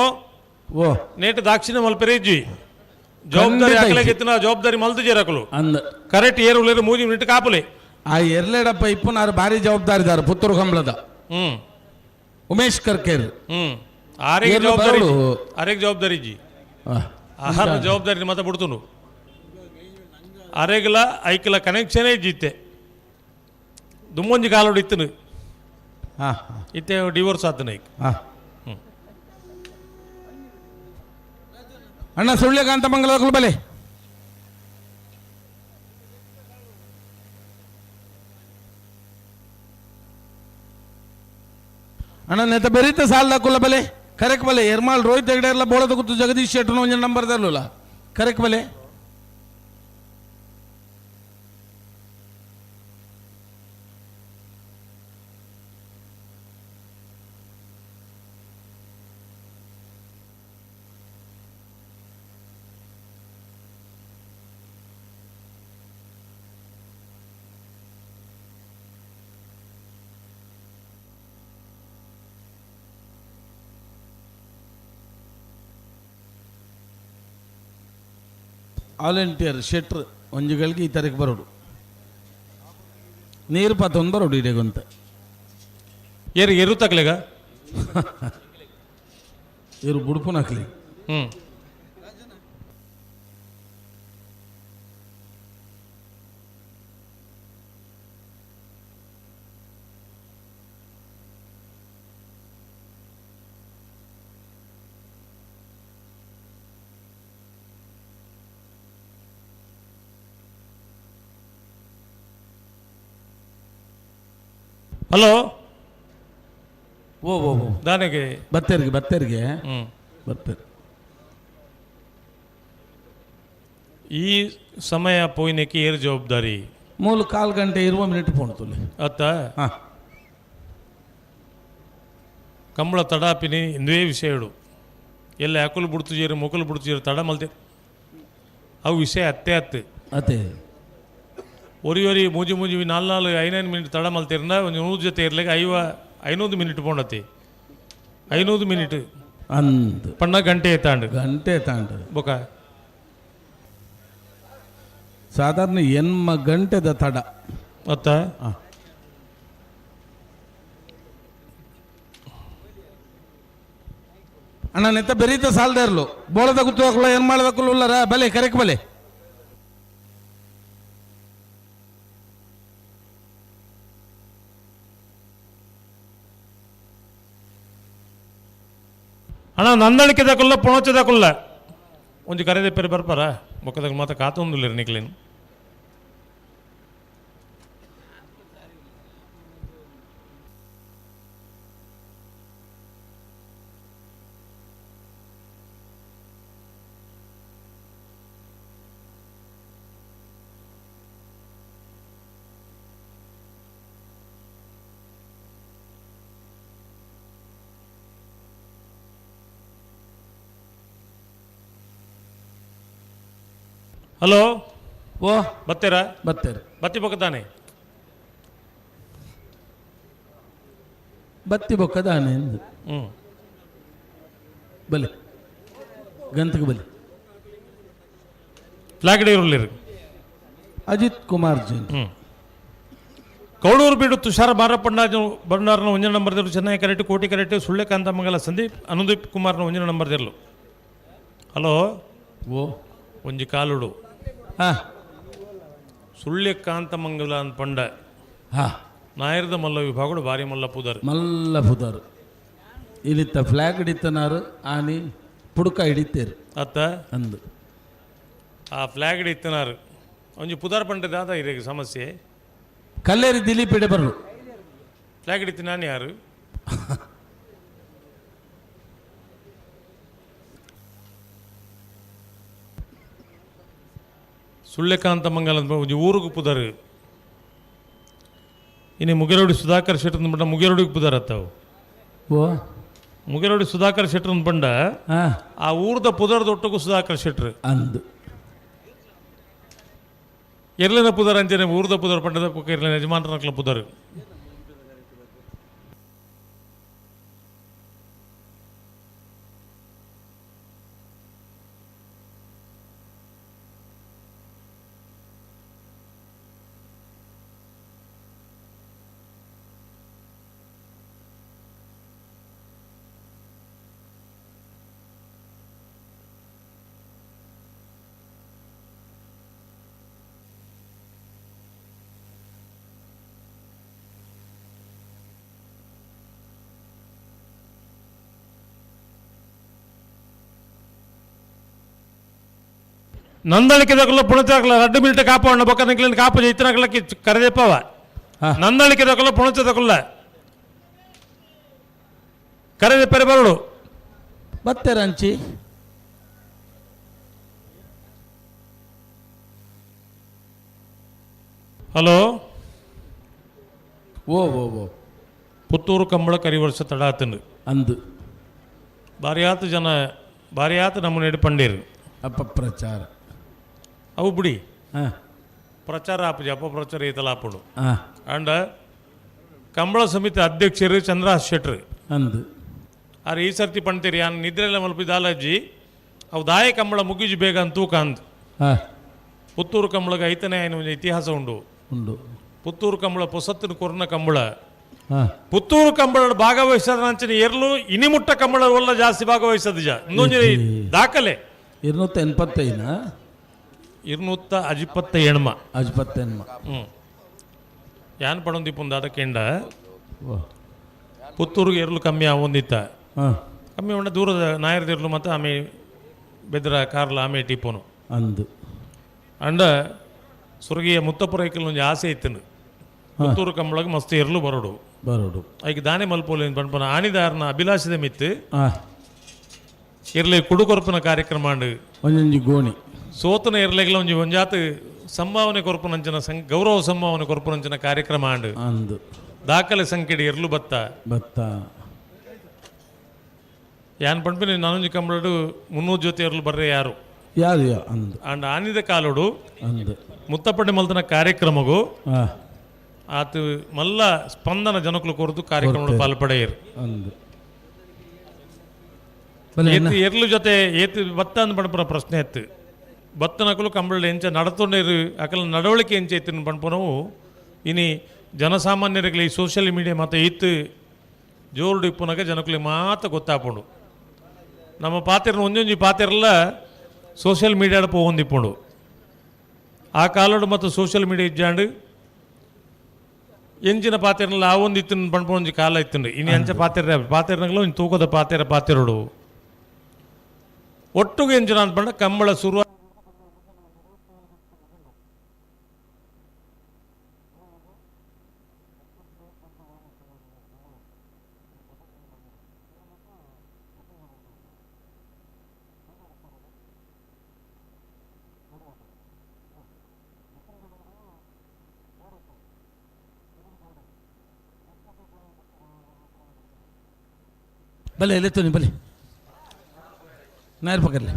ಓ ನೇಟ್ ದಾಕ್ಷಿಣ ಮಲ್ಪೆರೆ ಇಜ್ಜಿ ಜವಾಬ್ದಾರಿ ಅಕಲೆಗೆ ಇತ್ತಿನ ಜವಾಬ್ದಾರಿ ಮಲ್ತುಜೇರು ಅಕಲು. ಅಂದ್. ಕರೆಕ್ಟ್ ಏರು ಉಳ್ಳೇರು 3 ಮಿನಿಟ್ ಕಾಪುಲೆ. ಆ ಎರ್ಲೇಡಪ್ಪ ಇಪ್ಪುನಾರು ಭಾರಿ ಜವಾಬ್ದಾರಿದಾರ ಪುತ್ತೂರು ಕಂಬಳದ. ಉಮೇಶ್ ಕರ್ಕೇರ್. ಆರೇಗ್ ಏರ್ಲು ಜವಾಬ್ದಾರಿ. ಬರೋಡು. ಆರೇಗ್ ಜವಾಬ್ದಾರಿ ಇಜ್ಜಿ. ಆಹಾರ ಜವಾಬ್ದಾರಿ ಮಾತ ಬಿಡ್ತುನು. ಅರೆಗ್ಲ ಐಕ್ಲ ಕನೆಕ್ಷನ್ ಇಜ್ಜಿತ್ತೆ. ದುಮ್ಮೊಂಜಿ ಕಾಲೋಡು ಇತ್ತನು. ಇತ್ತೆ ಡಿವೋರ್ಸ್ ಆತನ ಐಕ್. ಅಣ್ಣ ಸುಳ್ಯಕಾಂತ ಮಂಗಲ ಬಲೆ. ಅಣ್ಣ ನೆತ್ತ ಬೆರೀತ ಸಾಲದ ಕುಲ್ಲ ಬಲೆ ಕರೆಕ್ ಬಲೆ. ಎರ್ಮಾಲ್ ರೋಹಿತ್ ಹೆಗಡೆ ಎಲ್ಲ ಬೋಳದ ಕೂತು ಜಗದೀಶ್ ಶೆಟ್ಟರ್ ಒಂಜಿ ನಂಬರ್ ತರಲಿಲ್ಲ ಕರೆಕ್ ಬಲೆ. ವಾಲಂಟಿಯರ್ ಶೆಟ್ರ್ ಒಂಜುಗಳಿಗೆ ಈ ತಾರೀಕು ಬರೋಡು ನೀರು ಪಾತೊಂದು ಬರೋಡು ಇಡೀಗೊಂತ. ಏರು ಎರು ತಕ್ಲೆಗ. ಇರು ಬುಡ್ಪುನಕ್ಲಿ. ಹಲೋ. ಓ ಓ ಓ. ದಾನೆಗೆ. ಬತ್ತೇರಿಗೆ ಬತ್ತೇರಿಗೆ. ಬತ್ತೇರಿ. ಈ ಸಮಯ ಪೋಯಿನಕ್ಕೆ ಏರು ಜವಾಬ್ದಾರಿ. ಮೂಲು ಕಾಲು ಗಂಟೆ ಇರುವ ಮಿನಿಟ್ ಪೋಣುತ್ತುಲ್ಲೆ. ಅತ್ತ. ಕಂಬಳ ತಡಾಪಿನಿ ಇಂದುವೇ ವಿಷಯಡು. ಎಲ್ಲ ಅಕುಲು ಬುಡ್ತುಜೇರು ಮೊಕಲು ಬುಡ್ತುಜೇರು ತಡ ಮಲ್ತೆ. ಅವು ವಿಷಯ ಅತ್ತೆ ಅತ್ತೆ. ಅತ್ತೆ. ಒರಿ ಒರಿ ಮೂಜಿ ಮೂಜಿ ನಾಲ್ ನಾಲ್ ಐನೈದು ಮಿನಿಟ್ ತಡ ಮಲ್ತಿರಂಡ ಒಂಜಿ ನೂರು ಜೊತೆ ಇರ್ಲಿಕ್ಕೆ 500 ಮಿನಿಟ್ ಪೋಂಡತಿ. 500 ಮಿನಿಟ್. ಅಂದ್. ಪಣ್ಣ ಗಂಟೆ ತಾಂಡು. ಗಂಟೆ ತಾಂಡು. ಬೊಕ. ಸಾಧಾರಣ ಎನ್ಮ ಗಂಟೆದ ತಡ. ಅತ್ತ. ಅಣ್ಣ ನೆತ್ತ ಬೆರೀತ ಸಾಲದ ಇರ್ಲು ಬೋಳದ ಗುತ್ತು ಹಾಕಲ್ಲ ಏನ್ ಮಾಡದಕ್ಕಲ್ಲ ಉಲ್ಲರ ಬಲೆ ಕರೆಕ್ ಬಲೆ. ಅಣ್ಣ ನಂದಳಿಕೆ ದಾಕುಲ್ಲ ಪೊಣಚೆ ದಾಕುಲ್ಲ ಒಂಜಿ ಕರೆದೆ ಪೆರೆ ಬರ್ಪಾರ ಬೊಕ್ಕದಾಗ ಮಾತ ಕಾತೊಂದುಲ್ಲೆರ್ ನಿಕ್ಲೇನು. ಹಲೋ. ಓ. ಬತ್ತೀರಾ? ಬತ್ತೇರಿ. ಬತ್ತಿ ಬೊಕ್ಕದಾನೆ. ಬತ್ತಿ ಬೊಕ್ಕದಾನೆ ಎಂದು. ಬಲೆ ಗಂತಕ್ಕೆ ಬಲೆ. ಫ್ಲಾಗ್ ಇರುಳ್ಳಿರು. ಅಜಿತ್ ಕುಮಾರ್ ಜೈನ್. ಕೌಡೂರು ಬೀಡು Tushar ಬಾರಪ್ಪಣ್ಣ ಬಂಡಾರನ ಒಂಜನ number ದಿರ್ಲು Chennai correct Koti correct ಸುಳ್ಳೆಕಾಂತ ಮಂಗಲ ಸಂದೀಪ್ ಅನುದೀಪ್ ಕುಮಾರ್ನ ಒಂಜನ ನಂಬರ್ ದಿರ್ಲು. ಹಲೋ. ಓ. ಒಂಜಿ ಕಾಲುಡು. ಸುಳ್ಯಕಾಂತ ಮಂಗಲ ಅಂತ ಪಂಡ. ನಾಯರ್ದ ಮಲ್ಲ ವಿಭಾಗಡು ಭಾರಿ ಮಲ್ಲ ಪುದರ್. ಮಲ್ಲ ಪುದರ್. ಇಲ್ಲಿತ್ತ ಫ್ಲಾಗ್ ಹಿಡಿತನಾರು ಆನಿ ಪುಡುಕ ಹಿಡಿತೇರು. ಅತ್ತ. ಅಂದು. ಆ ಫ್ಲಾಗ್ ಹಿಡಿತನಾರು ಒಂಜಿ ಪುದರ್ ಪಂಡ ದಾದ ಇರೇಗ ಸಮಸ್ಯೆ. ಕಲ್ಲೇರಿ ದಿಲೀಪ್ ಇಡೆ ಬರಲು. ಫ್ಲಾಗ್ ಹಿಡಿತನಾನು ಯಾರು? ಸುಳ್ಯಕಾಂತ ಮಂಗಲ ಅಂತ ಒಂಜಿ ಊರುಗು ಪುದರ್. ಇನ್ನು ಮುಗೇರೋಡಿ ಸುಧಾಕರ್ ಶೆಟ್ಟರ್ ಬಂಡ ಮುಗೇರೋಡಿಗೆ ಪುದರ್ ಅತ್ತವು. ಓ. ಮುಗೇರೋಡಿ ಸುಧಾಕರ್ ಶೆಟ್ಟರ್ ಬಂಡ ಆ ಊರ್ದ ಪುದರ್ ದೊಟ್ಟಗೂ ಸುಧಾಕರ್ ಶೆಟ್ಟರ್. ಅಂದು. ಎರ್ಲಿನ ಪುದರ್ ಅಂಚನೆ ಊರ್ದ ಪುದರ್ ಪಂಡದ ಪುಕ್ಕ ಇರ್ಲಿನ ಯಜಮಾನರಕ್ಲ ಪುದರ್. ನಂದಳಿಕೆ ದಕಲ ಪುಣಚ ರಡ್ಡು ಮಿನಿಟ್ ಕಾಪೋಣ ಬೊಕ್ಕ ನಿಕ್ಲಿನ ಕಾಪು ಇತ್ತನಕಲಕ್ಕೆ ಕರೆದೆಪ್ಪವ. ನಂದಳಿಕೆ ದಕಲ ಪುಣಚ ದಕುಲ್ಲ ಕರೆದೆಪ್ಪರೆ ಬರಡು. ಬತ್ತೆರಂಚಿ. ಹಲೋ. ಓ ಓ ಓ ಪುತ್ತೂರು ಕಂಬಳ ಕರಿವರ್ಷ ತಡಾತಂಡು ಅಂದು ಬಾರಿಯಾತ ಜನ ಬಾರಿಯಾತ ನಮ್ಮನೇಡು ಪಂಡೀರು. ಅಪಪ್ರಚಾರ ಅವು ಬಿಡಿ, ಪ್ರಚಾರ ಆಪುಜಿ, ಅಪಪ್ರಚಾರ ಈತಲ ಆಪುಡು. ಅಂಡ ಕಂಬಳ ಸಮಿತಿ ಅಧ್ಯಕ್ಷರು ಚಂದ್ರಹಾಸ್ ಶೆಟ್ರು ಅಂದು ಆರು ಈ ಸರ್ತಿ ಪಣ್ತೀರಿ ಯಾನ್ ನಿದ್ರೆಲ್ಲ ಮಲ್ಪಿ ದಾಲಜ್ಜಿ ಅವು ದಾಯ ಕಂಬಳ ಮುಗಿಜಿ ಬೇಗ ಅಂತ ತೂಕ ಅಂದ್. ಪುತ್ತೂರು ಕಂಬಳಗೆ ಐತನೇ ఆయన ಒಂಜಿ ಇತಿಹಾಸ ಉಂಡು. ಉಂಡು. ಪುತ್ತೂರು ಕಂಬಳ ಪೊಸತ್ತಿನ ಕೊರ್ನ ಕಂಬಳ. ಪುತ್ತೂರು ಕಂಬಳ ಭಾಗವಹಿಸದ ಅಂಚಿನ ಎರ್ಲು ಇನಿಮುಟ್ಟ ಕಂಬಳ ಒಲ್ಲ ಜಾಸ್ತಿ ಭಾಗವಹಿಸದ ಜ ಇನ್ನೊಂದು ದಾಖಲೆ. 285 257. ಅಜಿಪತ್ತೆನ್ಮ. ಯಾನ್ ಪಡೊಂದಿಪ್ಪುಂದು ಅದಕ್ಕೆಂಡ ಪುತ್ತೂರಿಗೆ ಎರ್ಲು ಕಮ್ಮಿ ಆವೊಂದಿತ್ತ. ಕಮ್ಮಿ ಉಂಡ ದೂರದ ನಾಯರ್ದ ಎರ್ಲು ಮತ್ತು ಆಮೆ ಬೆದ್ರ ಕಾರ್ಲ ಆಮೆ ಟಿಪ್ಪುನು ಅಂದು. ಅಂಡ ಸುರಗಿಯ ಮುತ್ತಪುರೈಕಲ್ ಒಂಜಿ ಆಸೆ ಇತ್ತನು ಪುತ್ತೂರು ಕಂಬಳಗೆ ಮಸ್ತ್ ಎರ್ಲು ಬರೋಡು ಬರೋಡು. ಐಕ್ ದಾನೆ ಮಲ್ಪೋಲಿ ಪನ್ಪನ ಆಣಿದಾರನ ಅಭಿಲಾಷದ ಮಿತ್ತು ಇರ್ಲಿ ಕುಡುಕೊರಪನ ಕಾರ್ಯಕ್ರಮ ಅಂಡು ಒಂಜೊಂಜಿ ಗೋಣಿ ಸೋತನ ಇರ್ಲೆಗ್ಲ ಒಂಜಿ ಒಂಜಾತ್ ಸಂಭಾವನೆ ಕೊರಪುನಂಚಿನ ಗೌರವ ಸಂಭಾವನೆ ಕೊರಪುನಂಚಿನ ಕಾರ್ಯಕ್ರಮ ಅಂಡು ಅಂದು. ದಾಖಲೆ ಸಂಖ್ಯೆಡ್ ಎರ್ಲು ಬತ್ತ ಬತ್ತ. ಯಾನ್ ಪಂಪಿನ ನಾನೊಂಜಿ ಕಂಬಳಡು 300 ಜೊತೆ ಎರ್ಲು ಬರ್ರೆ ಯಾರು ಯಾರು ಅಂದು. ಅಂಡ್ ಆನಿದ ಕಾಲೋಡು ಅಂದು ಮುತ್ತಪಟ್ಟೆ ಮಲ್ತನ ಕಾರ್ಯಕ್ರಮಗೂ ಆತ ಮಲ್ಲ ಸ್ಪಂದನ ಜನಕುಲು ಕೊರದು ಕಾರ್ಯಕ್ರಮ ಪಾಲ್ಪಡೆಯರು. ಅಂದು. ಎರ್ಲು ಜೊತೆ ಏತು ಬತ್ತ ಅಂದ್ ಪಣಪುನ ಪ್ರಶ್ನೆ ಎತ್ತು ಬತ್ತನಕಲು ಕಂಬಳ ಎಂಚ ನಡತೊಂಡೇರು ಅಕಲ ನಡವಳಿಕೆ ಎಂಚ ಎತ್ತಿನ ಪಣಪುನವು ಇನಿ ಜನಸಾಮಾನ್ಯರಿಗೆ ಈ ಸೋಷಿಯಲ್ ಮೀಡಿಯಾ ಮತ್ತು ಇತ್ತು ಜೋರುಡು ಇಪ್ಪುನಾಗ ಜನಕುಲಿ ಮಾತ ಗೊತ್ತಾಪುಂಡು. ನಮ್ಮ ಪಾತೆರ್ನ ಒಂಜೊಂಜಿ ಪಾತೆರ್ಲ ಸೋಷಿಯಲ್ ಮೀಡಿಯಾಡ ಪೋವೊಂದಿಪ್ಪುಂಡು. ಆ ಕಾಲಡು ಮತ್ತು ಸೋಷಿಯಲ್ ಮೀಡಿಯಾ ಇಜ್ಜಾಂಡು ಎಂಚಿನ ಪಾತೆರ್ನಲ್ಲ ಆ ಒಂದು ಇತ್ತಿನ ಪಣ್ಪುನ ಒಂಜಿ ಕಾಲ ಇತ್ತುಂಡು. ಇನಿ ಅಂಚ ಪಾತೆರ ಪಾತೆರ್ನಗಲ ಒಂಜಿ ತೂಕದ ಪಾತೆರ ಪಾತೆರಡು ಒಟ್ಟುಗು ಎಂಚಿನ ಅಂತ ಪಂಡ ಕಂಬಳ ಸುರು ಬಲೆ ಎಲೆತ್ತೋನಿ ಬಲೆ ನಾಯರ್ ಪಕ್ಕರ್ಲೆ.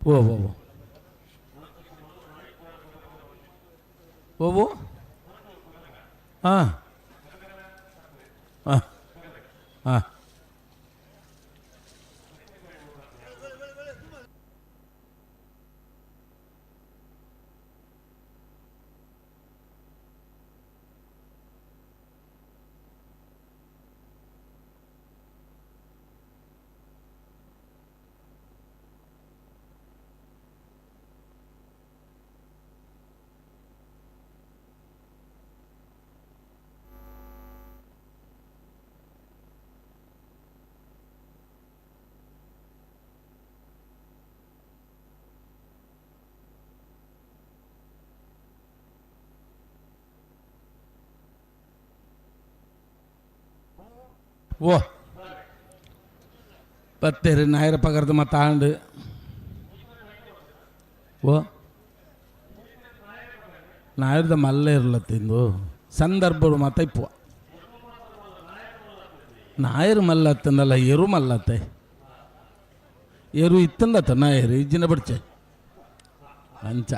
ಓ ಓ ಓ ಓ ಹಾಂ ಹಾಂ ಹಾಂ ಓ ಬತ್ತೇರಿ ನಾಯರ ಪಗರ್ದು ಮತ್ತು ಆಂಡು ಓ ನಾಯರ್ದ ಮಲ್ಲ ಇರಲ್ಲ ತಿಂದು ಸಂದರ್ಭರು ಮತ್ತೆ ಇಪ್ಪುವ ನಾಯರು ಮಲ್ಲತ್ತಂದಲ್ಲ ಎರು ಮಲ್ಲತ್ತೆ ಎರು ಇತ್ತಂದತ್ತ ನಾಯರು ಇಜ್ಜಿನ ಬಿಡ್ಚೆ ಅಂಚ.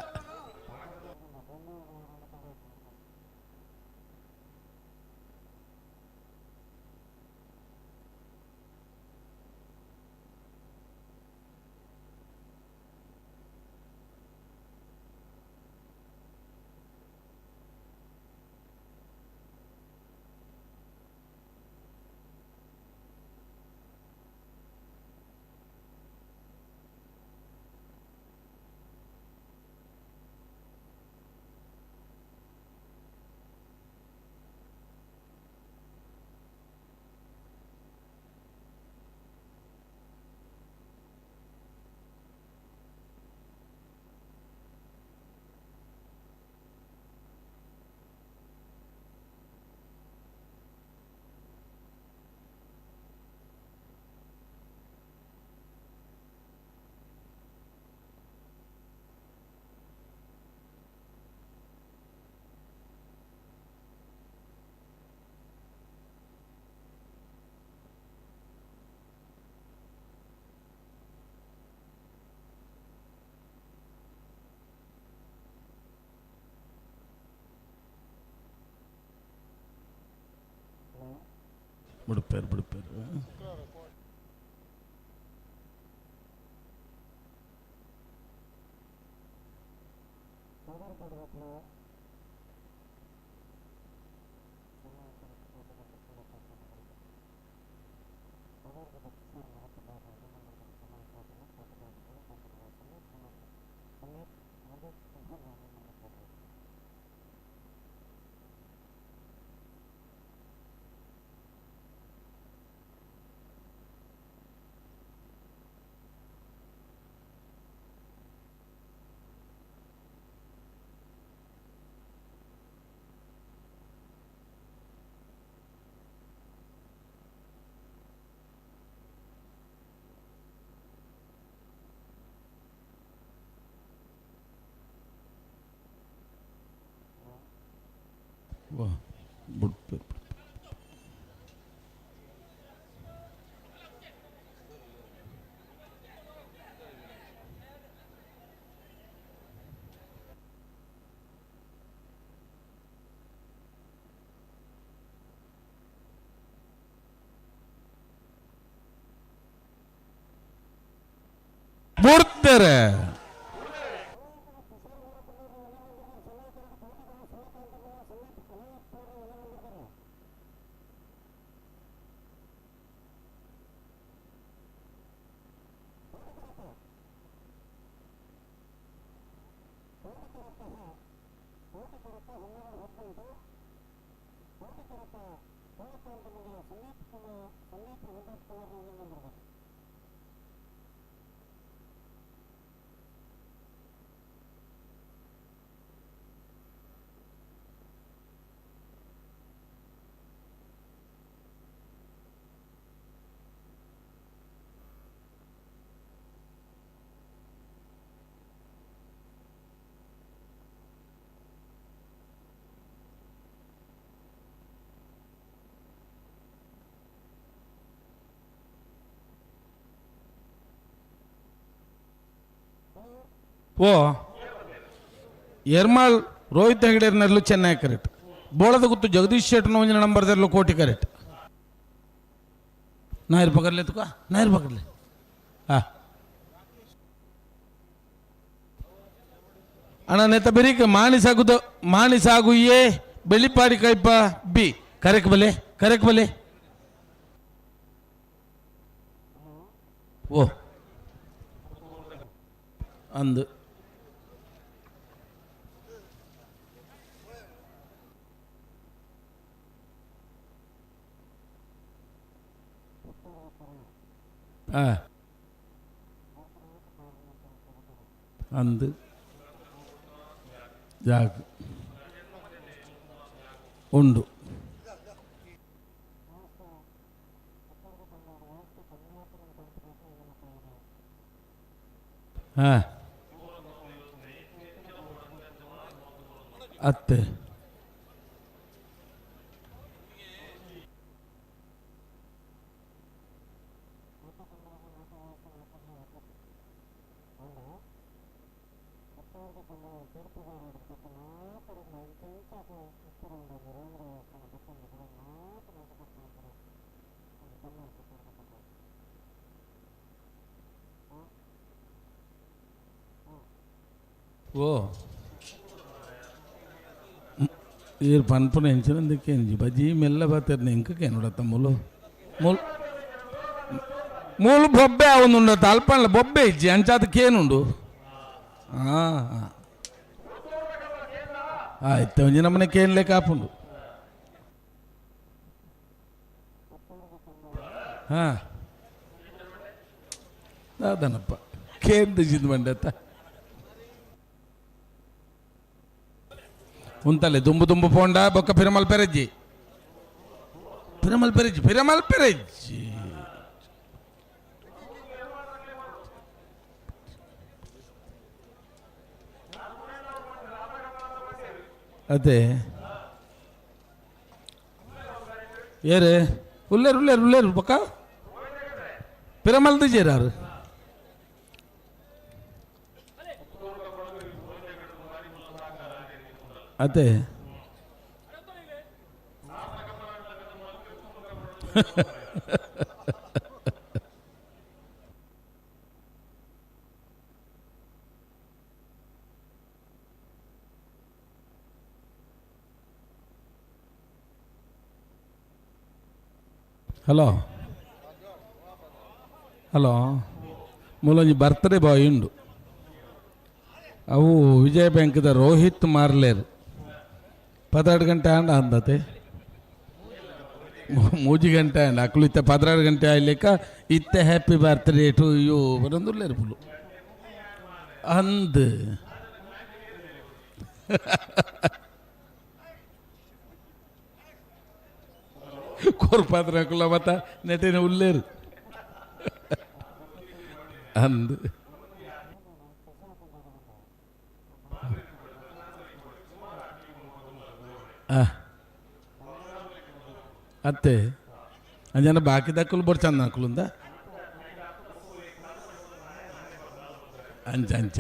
ಬುಡುಪೇರು ಬುಡುಪೇರು. ಬುಡ್ತಾರೆ. ಓ ಎರ್ಮಾಳ್ ರೋಹಿತ್ ಹೆಗಡೆರ್ನಲ್ಲೂ ಚೆನ್ನೈ ಕರೆಕ್ಟ್, ಬೋಳದ ಗುತ್ತು ಜಗದೀಶ್ ಶೆಟ್ಟರ್ ಒಂಜಿನ ನಂಬರ್ದಲ್ಲೂ ಕೋಟಿ ಕರೆಕ್ಟ್. ನಾಯಿರ್ ಪಕಡ್ಲೆ ತುಕ ನಾಯಿರ್ ಪಕಡ್ಲೆ. ಹಾಂ ಅಣ್ಣ ನೆತ್ತ ಬೆರಿಕ ಮಾಣಿ ಸಾಗುದ ಮಾಣಿ ಸಾಗು ಎ ಬೆಳಿಪಾಡಿ ಕೈಪ ಬಿ ಕರೆಕ್ ಬಲೆ ಕರೆಕ್ ಬಲೆ. ಓ ಅಂದು ಅಂದು ಜಾಗ ಉಂಡು. ಹಾಂ ಅತ್ತೆ ಓ ಈರ್ ಪನ್ಪುನ ಎಂಚಿನಂದಕ್ಕೆ ಬಜ್ಜಿ ಮೆಲ್ಲ ಬಾತಿರ್ನ ಇಂಕಕ್ಕೆ ನೋಡತ್ತ ಮೂಲು ಮೂಲು ಮೂಲು ಬೊಬ್ಬೆ ಅವನುಂಡ ಅಲ್ಪನ್ಲ ಬೊಬ್ಬೆ ಇಜ್ಜಿ ಅಂಚಾದಕ್ಕೇನುಂಡು. ಹಾಂ ಆಯ್ತು ಒಂಜಿ ನಮ್ಮನೆ ಕೇನ್ಲೆ ಕಾಪುಂಡು. ಹಾಂ ದಾದನಪ್ಪ ಕೇನ್ ದಿಜಿದ್ ಬಂಡತ್ತ ಉಂತಲೆ ದುಂಬು ದುಂಬು ಪೋಂಡ ಬೊಕ್ಕ ಪಿರಮಲ್ ಪೆರಜ್ಜಿ ಪಿರಮಲ್ ಪೆರಜ್ಜಿ ಪಿರಮಲ್ ಪೆರಜ್ಜಿ. ಅದೇ ಏರು ಉಲ್ಲೇರು ಉಲ್ಲೇರು ಉಲ್ಲೇರು ಬೊಕ್ಕ ಪಿರಮಲ್ ದಿಜೇರಾರು. ಅದೇ ಹಲೋ ಹಲೋ ಮೂಲೊಂಜಿ ಬರ್ತ್ಡೇ ಬಾಯ್ ಉಂಡು ಅವು ವಿಜಯ ಬ್ಯಾಂಕ್ದ ರೋಹಿತ್ ಮಾರ್ಲೇರ್ 12 ಗಂಟೆ ಆಂಡ ಅಂದತೆ 3 ಗಂಟೆ ಆಂಡ ಅಕ್ಲು ಇತ್ತೆ 16 ಗಂಟೆ ಆಯ್ಲಿಕ್ಕ ಇತ್ತೆ ಹ್ಯಾಪಿ ಬರ್ತ್ಡೇ ಟು you ಬರೊಂದುಲ್ಲೇರು ಫುಲ್ಲು ಅಂದ್ ಕೋರ್ಪಾತ್ರ ಅಕುಲ ಮತ್ತ ನೆಟಿನ ಉಲ್ಲೇರು ಅಂದ್ ಅತ್ತೆ ಅಂಜನ ಬಾಕಿ ದಕ್ಕಲು ಬೊಡ್ ಚಂದ ಅಕ್ಕಲುಂದ ಅಂಚ ಅಂಚ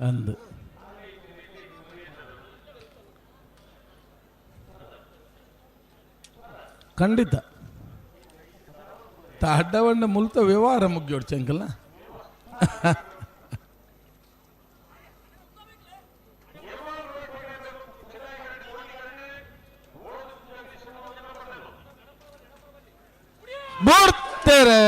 ಅಂದು ಖಂಡಿತ ಅಡ್ಡವಣ್ಣ ಮುಲ್ತ ವ್ಯವಹಾರ ಮುಗ್ಯೋಡು ಚಂಕಲ್ಲ ಬರ್ತಾರೆ.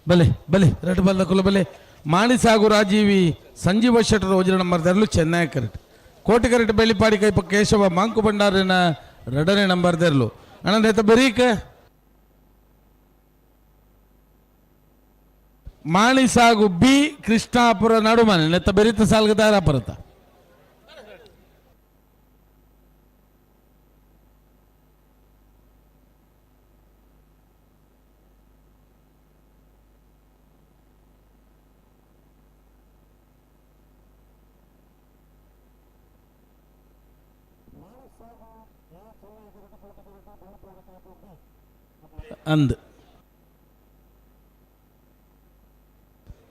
ಬಲೆ ಬಲೆ ರೆಡ್ ಬಲ್ಲ ಕುಲ ಬಲೆ ಮಾಣಿಸಾಗು ರಾಜೀವಿ ಸಂಜೀವ ಶೆಟ್ಟರ್ ವಜ್ರ ನಂಬರ್ ದರ್ಲು ಚೆನ್ನೈ ಕರೆಟ್ ಕೋಟಿ ಕರೆಟ್ ಬೆಳ್ಳಿಪಾಡಿ ಕೈಪ ಕೇಶವ ಮಾಂಕು ಭಂಡಾರಿನ ಎರಡನೇ ನಂಬರ್ ದರ್ಲು ಅಣ್ಣ ನೇತ ಬರೀಕ ಮಾಣಿಸಾಗು ಬಿ ಕೃಷ್ಣಾಪುರ ನಡುಮನೆ ನೆತ್ತ ಬೆರೀತ ಸಾಲ್ಗದಾರ ಪರತ ಅಂದ್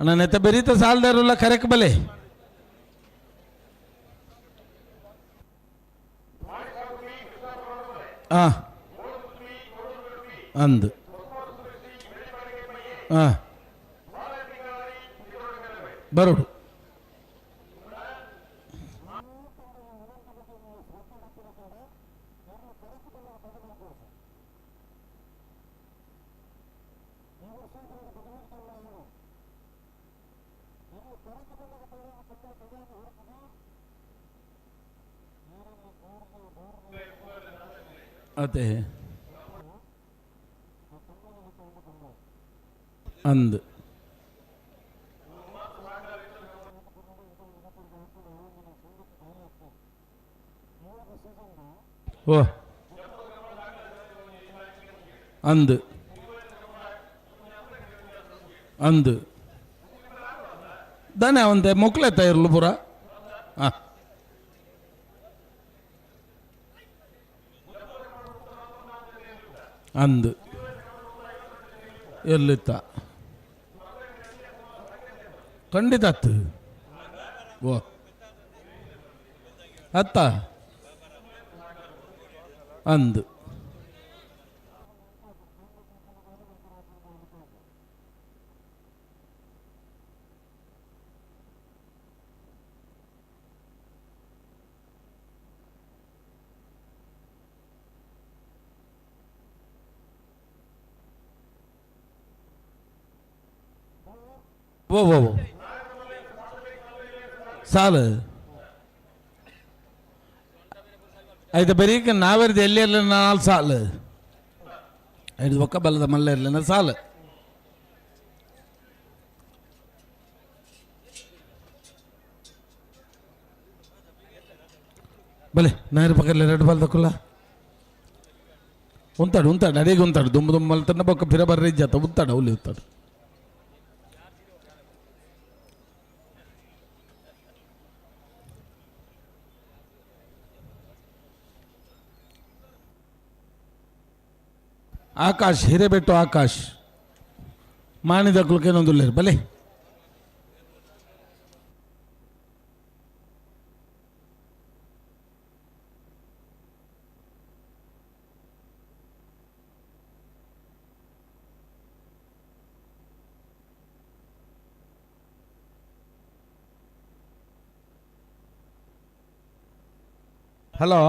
ಅಣ್ಣ ನೆತ್ತ ಬೆರೀತ ಸಾಲ್ದಾರಲ್ಲ ಕರೆಕ್ ಬಲೆ ಅಂದ್ ಬರೋಡು ಅದೇ ಅಂದ್ ಓ ಅಂದ್ ಅಂದ್ ದಾನೆ ಅವಂತೆ ಮೊಕ್ಲೆತ್ತ ಇರ್ಲು ಪೂರ ಅಂದ್ ಎಲ್ಲಿತ್ತ ಖಂಡಿತ ಅತ್ತು ಓ ಅತ್ತ ಅಂದ್ ಓ ಓ ಓ ಸಾಲು ಐತ ಬರೀಕ ನಾವೆರ್ದು ಎಲ್ಲಿ ಇರಲಿಲ್ಲ ನಾಲ್ ಸಾಲು ಐದು ಒಕ್ಕ ಬಲ್ಲದ ಮಲ್ಲ ಇರಲಿಲ್ಲ ಸಾಲು ಬಲೆ ನಾಯರ ಪಕ್ಕದಲ್ಲಿ ಎರಡು ಬಾಲ್ ತಕೊಲ್ಲ ఉంటాడు ఉంటాడు అడిగి ఉంటాడు దుమ్ము దుమ్ము మళ్తున్న ఒక ఫిరబర్రీ జత ఉంటాడు అవులి ఉంటాడు. ಆಕಾಶ್ ಹಿರೇಬೆಟ್ಟು ಆಕಾಶ್ ಮಾಣಿದಕ್ಕಲಕೇನೊಂದುಲ್ಲೇರು ಬಲೆ. ಹಲೋ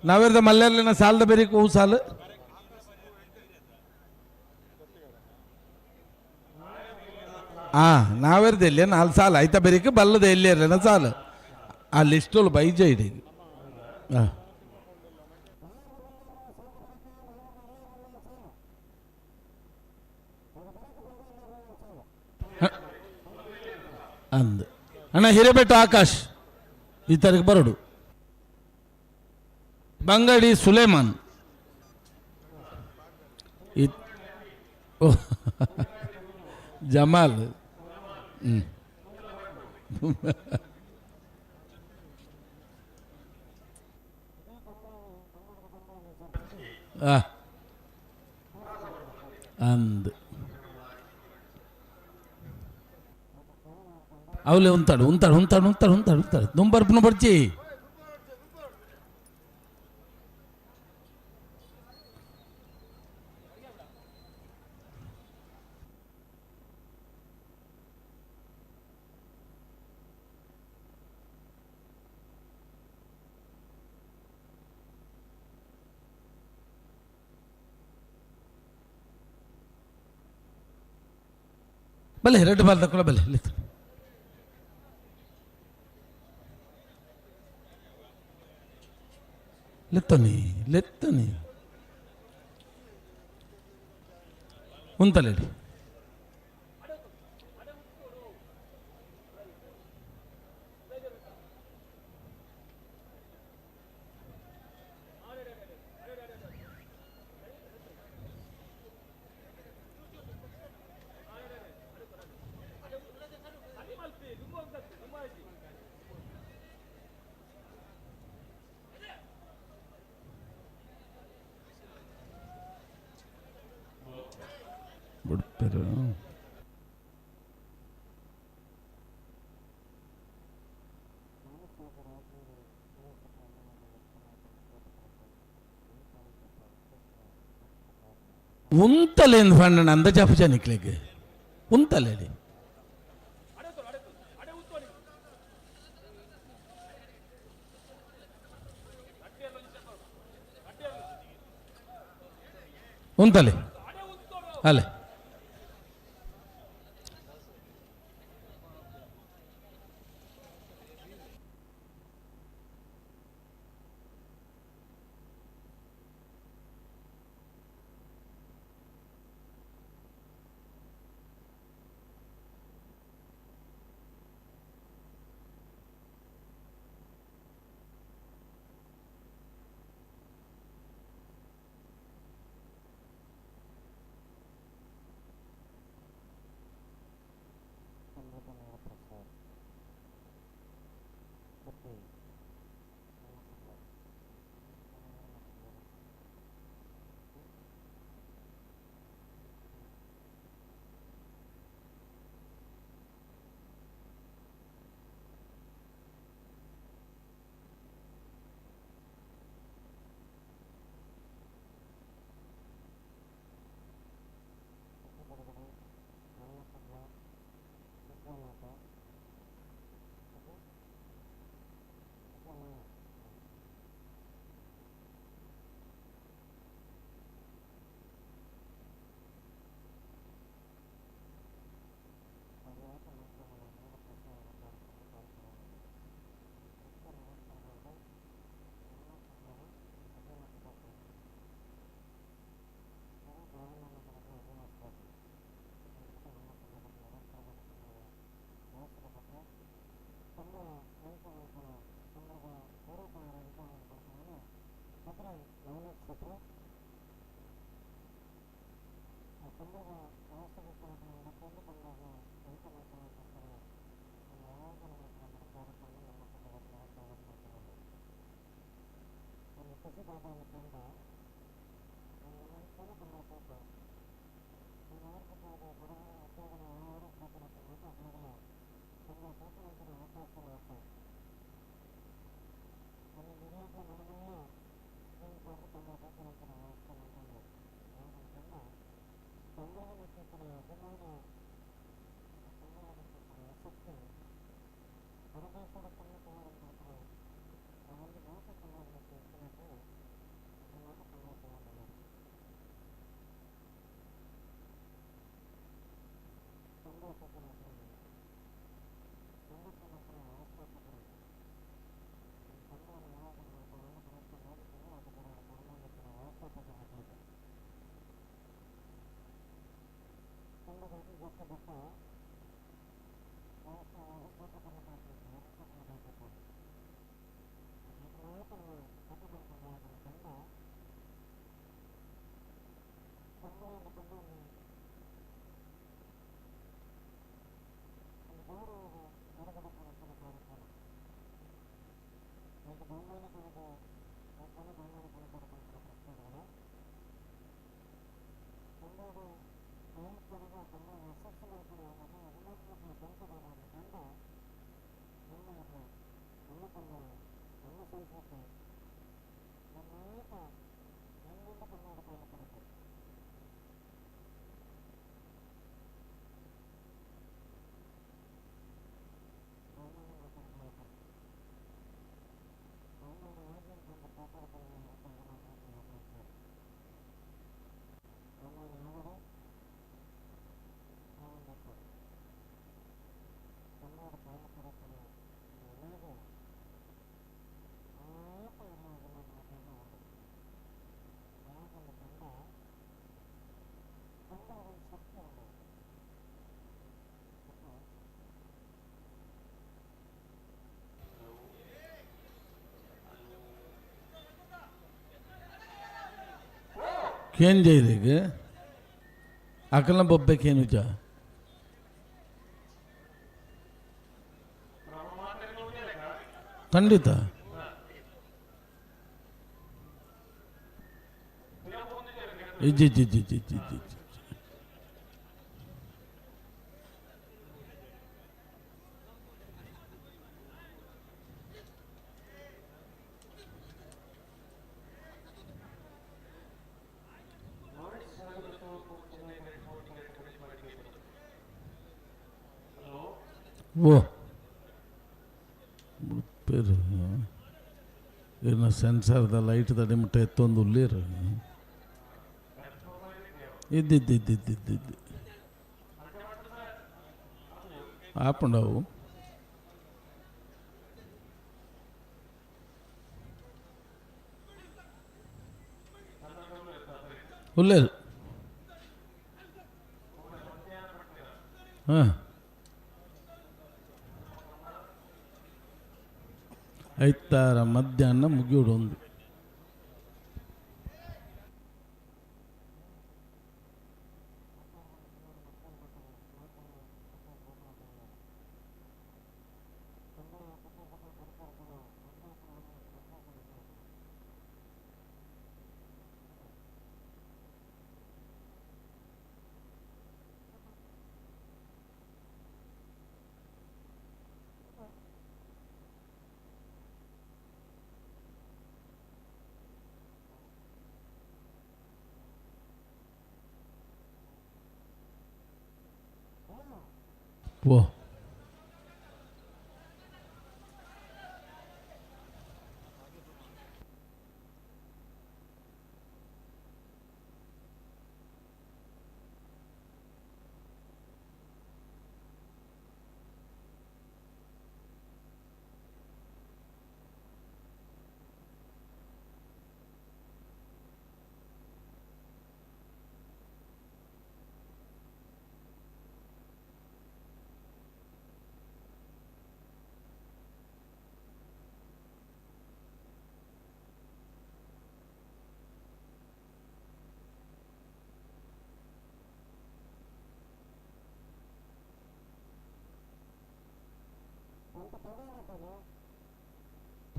ನಾವೇರ್ದ ಮಲ್ಲೇರ್ಲಿನ ಸಾಲದ ಬೇರೆ ಹೂ ಸಾಲು ನಾವೇರ್ದ ಎಲ್ಲಿ ನಾಲ್ಕು ಸಾಲ ಆಯ್ತಾ ಬೇರಿಕೆ ಬಲ್ಲದ ಎಲ್ಲಿ ಇರಲಿಲ್ಲ ಸಾಲು ಆ ಲಿಸ್ಟಲ್ಲಿ ಬೈಜ ಇದೆ. ಹಾಂ ಅಂದ್ ಅಣ್ಣ ಹಿರೇಬೆಟ್ಟು ಆಕಾಶ್ ಈ ತಾರೀಕು ಬರೋಡು. ಬಂಗಡಿ ಸುಲೇಮಾನ್ ಜಮಾಲ್ ಅಂದ್ ಅವಲೇ ఉంటాడు ఉంటాడు ఉంటాడు ఉంటాడు ఉంటాడు ఉంటాడు దుంపరుపును పడిచి ಬಲೆ ರೆಡ್ ಬಾಲ್ ತಕೊಳ್ಳ ಬಲೆ ಲೆತ್ತನಿ ಲೆತ್ತನಿ ಉಂತಲೇಡಿ. ಬಿಡ್ತಾರೆ ಉಂತಲೇನು ಫಂಡಣ ಅಂದ ಜಾಪು ನಿಕ್ಲೆಗ್ ಉಂತಲೇಡಿ. ಉಂತಲೆ ಅಲ್ಲೇ ಕೇನ್ ಜೈರಿಗೆ ಅಕಲ್ನ ಬೊಬ್ಬೆ ಕೇನುಜ ಖಂಡಿತ ಇಜ್ಜಿ ಇಜ್ಜಿ ಇಜ್ಜಿ ಇಜ್ಜಿ ಇಜ್ಜಿ ಇಜ್ಜಿ. ಓ ಪೇರು ಇನ್ನು ಸೆನ್ಸರ್ದ ಲೈಟ್ದ ನಿಮ್ಮಟ ಎತ್ತೊಂದು ಉಳ್ಳೀರು ಇದ್ದಿದ್ದಿದ್ದಿದ್ದಿದ್ದಿದ್ದು ಆಪುಂಡವು ಉಳ್ಳೇರು ಹಾಂ ಐತಾರ ಮಧ್ಯಾಹ್ನ ಮುಗಿಯೋಡೊಂದು. ಓ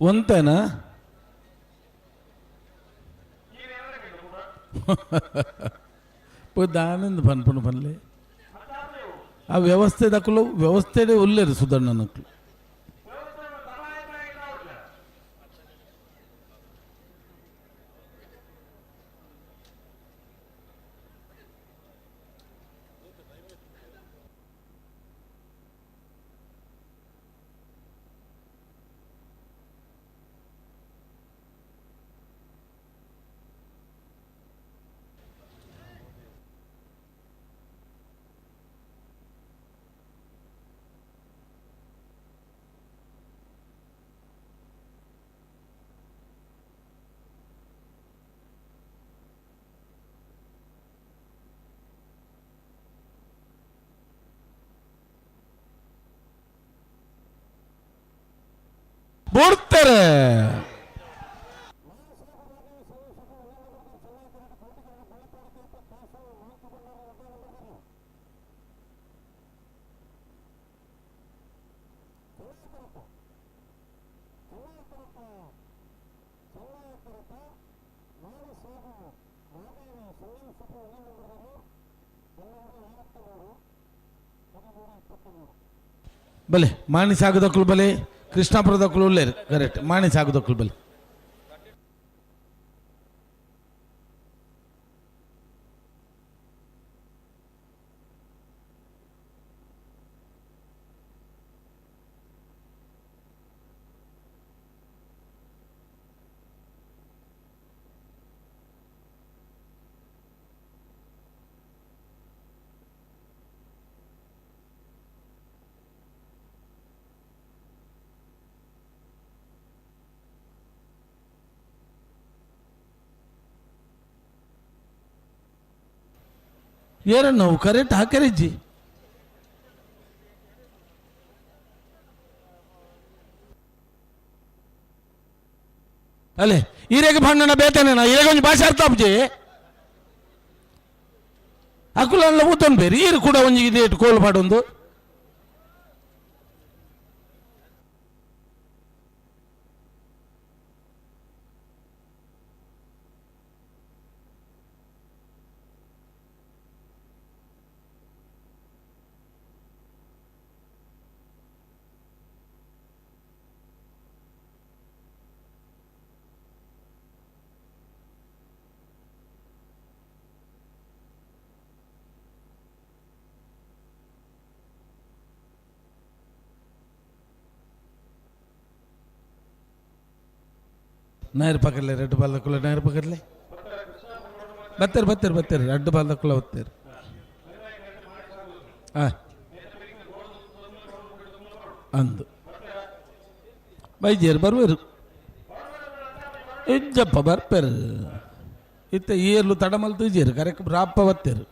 ಒಂತೆನಾ? ದಾನಂದ ಪನ್ಪುನು ಪನ್ಲೆ ಆ ವ್ಯವಸ್ಥೆ ದಕ್ಕಲು ವ್ಯವಸ್ಥೆಡೆ ಉಲ್ಲೇರು ಸುಧಣ್ಣನಕ್ಲು. ಬುಡ್ತಾರೆ. ಬಲೆ ಮಾಣಿ ಸಾಗುದಕ್ಕಲು ಬಲೆ ಕೃಷ್ಣಾಪುರದಕ್ಕಲು ಉಲ್ಲೇರು ಕರೆಕ್ಟ್ ಮಾಣಿ ಸಾಗುದಕ್ಕಲು ಬಲೆ. ಏರಣ್ಣ ಕರೆಕ್ಟ್ ಹಾಕರಿಜ್ಜಿ. ಅಲ್ಲೇ ಈರೆಗೆ ಭಂಡನ ಬೇತೇನೆ ಈರೆಗೆ ಒಂಜಿ ಭಾಷೆ ಅರ್ಥ ಆಪುಜಿ ಅಕುಲಲ್ಲ ಊತನ್ ಬೇರೆ ಈರು ಕೂಡ ಒಂಜಿ ಇದೆ ಕೋಲು ಪಾಡೊಂದು. ನಾಯರ್ ಪಕಡ್ಲೆ ರೆಡ್ ಬಾಲ್ ನಾಯರ್ ಪಕಡ್ಲೆ ಬತ್ತೇರು ಬತ್ತೇರು ಬತ್ತೇರು ರೆಡ್ ಬಾಲ್ ಬತ್ತೇರು. ಹಾಂ ಅಂದು ಬೈಜೇರು ಬರ್ವೇರು ಇಜ್ಜಪ್ಪ ಬರ್ಪೇರು ಇತ್ತ ಏರ್ಲು ತಡಮಲ್ತು ಇಜ್ಜೇರು ಕರೆಕ್ಟ್ ರಾಪ್ಪ ಬತ್ತೇರು.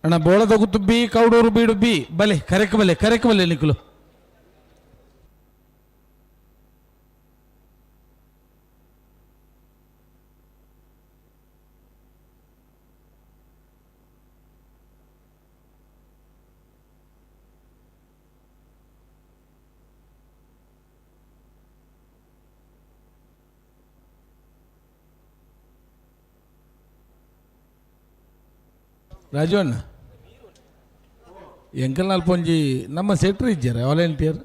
ಅಣ್ಣ ಬೋಳದ ಗುತ್ತು ಬಿ ಕೌಡೂರು ಬೀಡು ಬಿ ಬಲೆ ಕರೆಕ್ ಬಲೆ ಕರೆಕ್ ಬಲೆ ನಿಕ್ಕಲು. ರಾಜು ಅಣ್ಣ ಎಂಕಲ್ನಾಲ್ ಪೊಂಜಿ ನಮ್ಮ ಸೆಟ್ರ್ ಇಜ್ಜಾರ ವಾಲಂಟಿಯರ್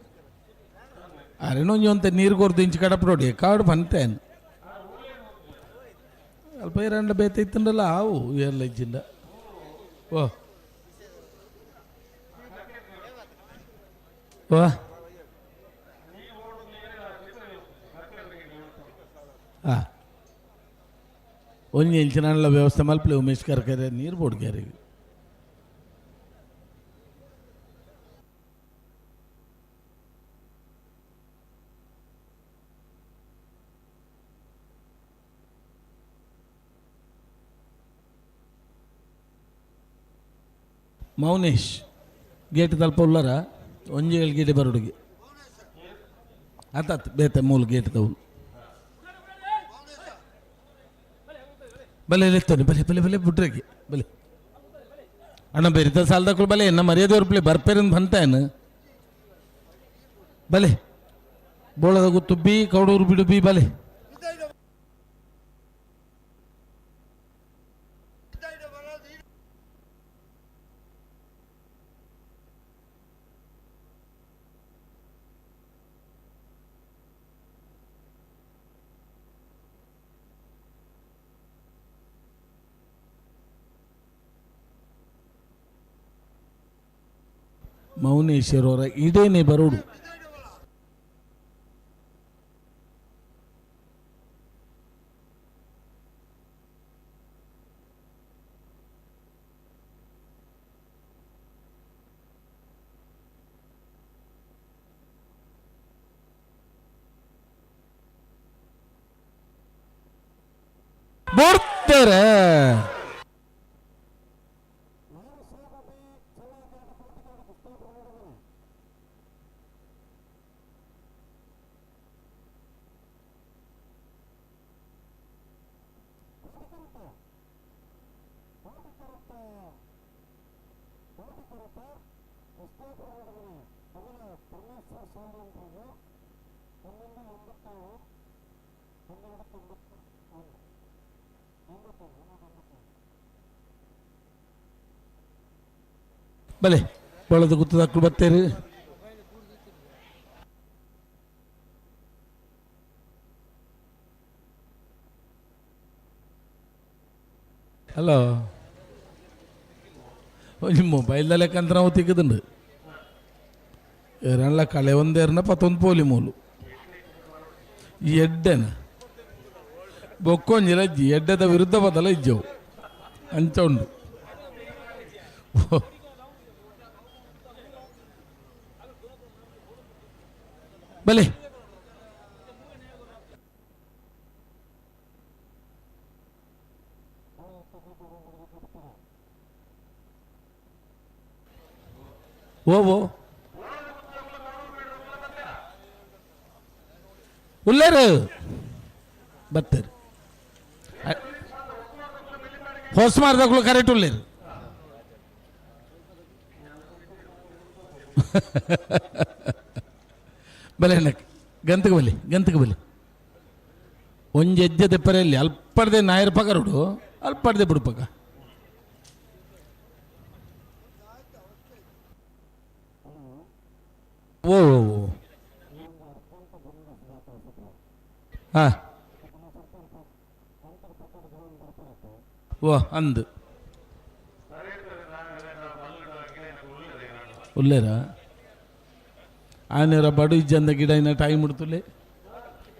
ಅರೆನೊಂಜಿ ಒಂತೆ ನೀರು ಕೊರ್ದು ಇಂಚು ಕಡಪಡೋಡಿ ಕಾಡು ಪಂತೇನು ಅಲ್ಪ ಇರಂಡ ಬೇತ ಇತ್ತಂಡಲ್ಲ ಆವು ಏರ್ಲ ಇಜ್ಜಿಂಡ. ಓ ಓ ಹಾಂ ಒಂಜಿ ಇಂಚಿನ ವ್ಯವಸ್ಥೆ ಮಲ್ಪಲೆ ಉಮೇಶ್ ಕರ್ಕರೆ ನೀರು ಬೋಡ್ಗ್ಯಾರಿಗೆ. ಮೌನೇಶ್ ಗೇಟ್ ತಲ್ಪ ಉಳ್ಳಾರ ಒಂಜಿ ಗೇಟ್ ಬರೋಡುಗೆ ಆತಾತ್ ಬೇತೆ ಮೂಲು ಗೇಟ್ ತೌಲು. ಬಲೆ ಎತ್ತಾನೆ ಬಲೆ ಬಲೆ ಬಲೆ ಬುಡ್ರಗೆ ಬಲೆ ಅಣ್ಣ ಬೆರಿತ ಸಾಲದಕ್ಕಳು ಬಲೆ ಎನ್ನ ಮರ್ಯಾದೆ ಅವ್ರ ಬರ್ಪೇರಿಂದ ಬಂತಾನು ಬಲೆ ಬೋಳದ ಗುತ್ತು ಬಿ ಕೌಡೂರು ಬಿಡು ಬಿ ಬಲೆ ಮೌನೇಶ್ವರವರ ಇಡೇನೆ ಬರೋಡು ಬರ್ತಾರೆ. ಬಲೆ ಬಳದ ಗುತ್ತದಾಕ್ಳು ಬತ್ತೇರಿ. ಹಲೋ, ಒಂಜಿ ಮೊಬೈಲ್ದ ಲೆಕ್ಕಂತ ನಾವು ತಿಕ್ಕದುಂಡು ಏರನ್ಲ ಕಳೆ ಒಂದೇರ್ನ ಪತ್ತೊಂದು ಪೋಲಿ ಮೂಲು ಎಡ್ಡೆನ ಬೊಕ್ಕೊಂಜಿಲ ಇಜ್ಜಿ ಎಡ್ಡೆದ ವಿರುದ್ಧ ಬದಲ ಇಜ್ಜವು ಅಂಚ ಉಂಡು. ಬಲೆ ಓ ಉಲ್ಲೇರು ಬತ್ತೇರು ಹೊಸ ಮಾರ್ದಕ್ಳು ಕರೆಕ್ಟ್ ಉಲ್ಲೇರು. ಬಲೆ ಗಂತಕ್ಕೆ ಬಲಿ ಗಂತಕ್ಕೆ ಬಲಿ ಒಂಜಿ ಹೆಜ್ಜೆ ದೆಪ್ಪರೆಯಲ್ಲಿ ಅಲ್ಪಡ್ದೆ ನಾಯರ್ ಪಗರುಡು ಅಲ್ಪಡ್ದೆ ಬಿಡುಪಗ. ಓ ಓ ಹಾಂ ಓ ಅಂದು ಉಲ್ಲೇರ ಆನೇರ ಬಡು ಇಜ್ಜಂದ ಗಿಡ ಇನ್ನ ಟೈಮ್ ಉಡ್ತುಲೆ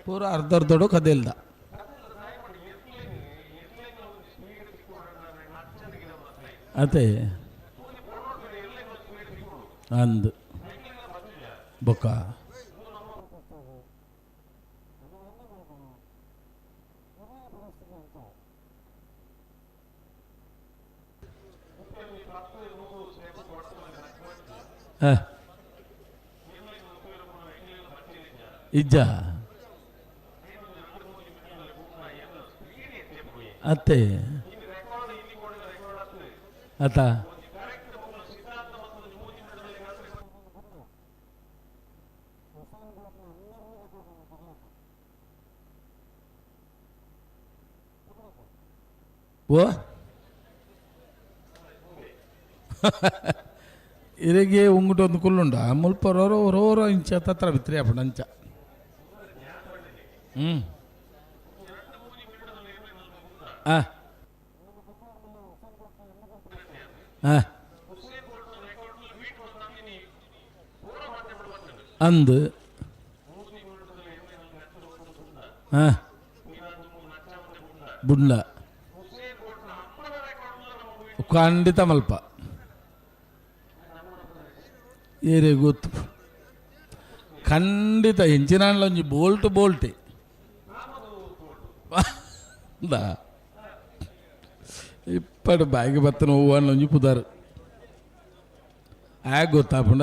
ಪೂರ ಅರ್ಧ ಅರ್ಧಡು ಕದೆಲ್ದ. ಅದೇ ಅಂದು ಬೊಕ್ಕ ಹಾಂ ಇಜ್ಜ ಅತ್ತೆ ಆತ ಓ ಇರೆಗೆ ಉಂಗುಟ ಒಂದು ಕುಲ್ಲುಂಡ ಮುಲ್ಪರೋರು ಓರೋ ಇಂಚ ತತ್ರ ಬಿತ್ರಿ ಅಪ್ಪಣ ಅಂಚ. ಹ್ಞೂ ಹಾಂ ಹಾಂ ಅಂದು ಹಾಂ ಬುಡ್ಲ ಖಂಡಿತ ಮಲ್ಪ ಏರೇ ಗೊತ್ತು ಖಂಡಿತ ಹೆಂಚಿನ ಒಂಜಿ ಬೋಲ್ಟ್ ಬೋಲ್ಟೆ ಇಪ್ಪಡು ಬಾಯಿಗೆ ಬತ್ತನ ಹೂವು ಒಂಜಿ ಪುದಾರು ಆಗ ಗೊತ್ತಾಪುಂಡ.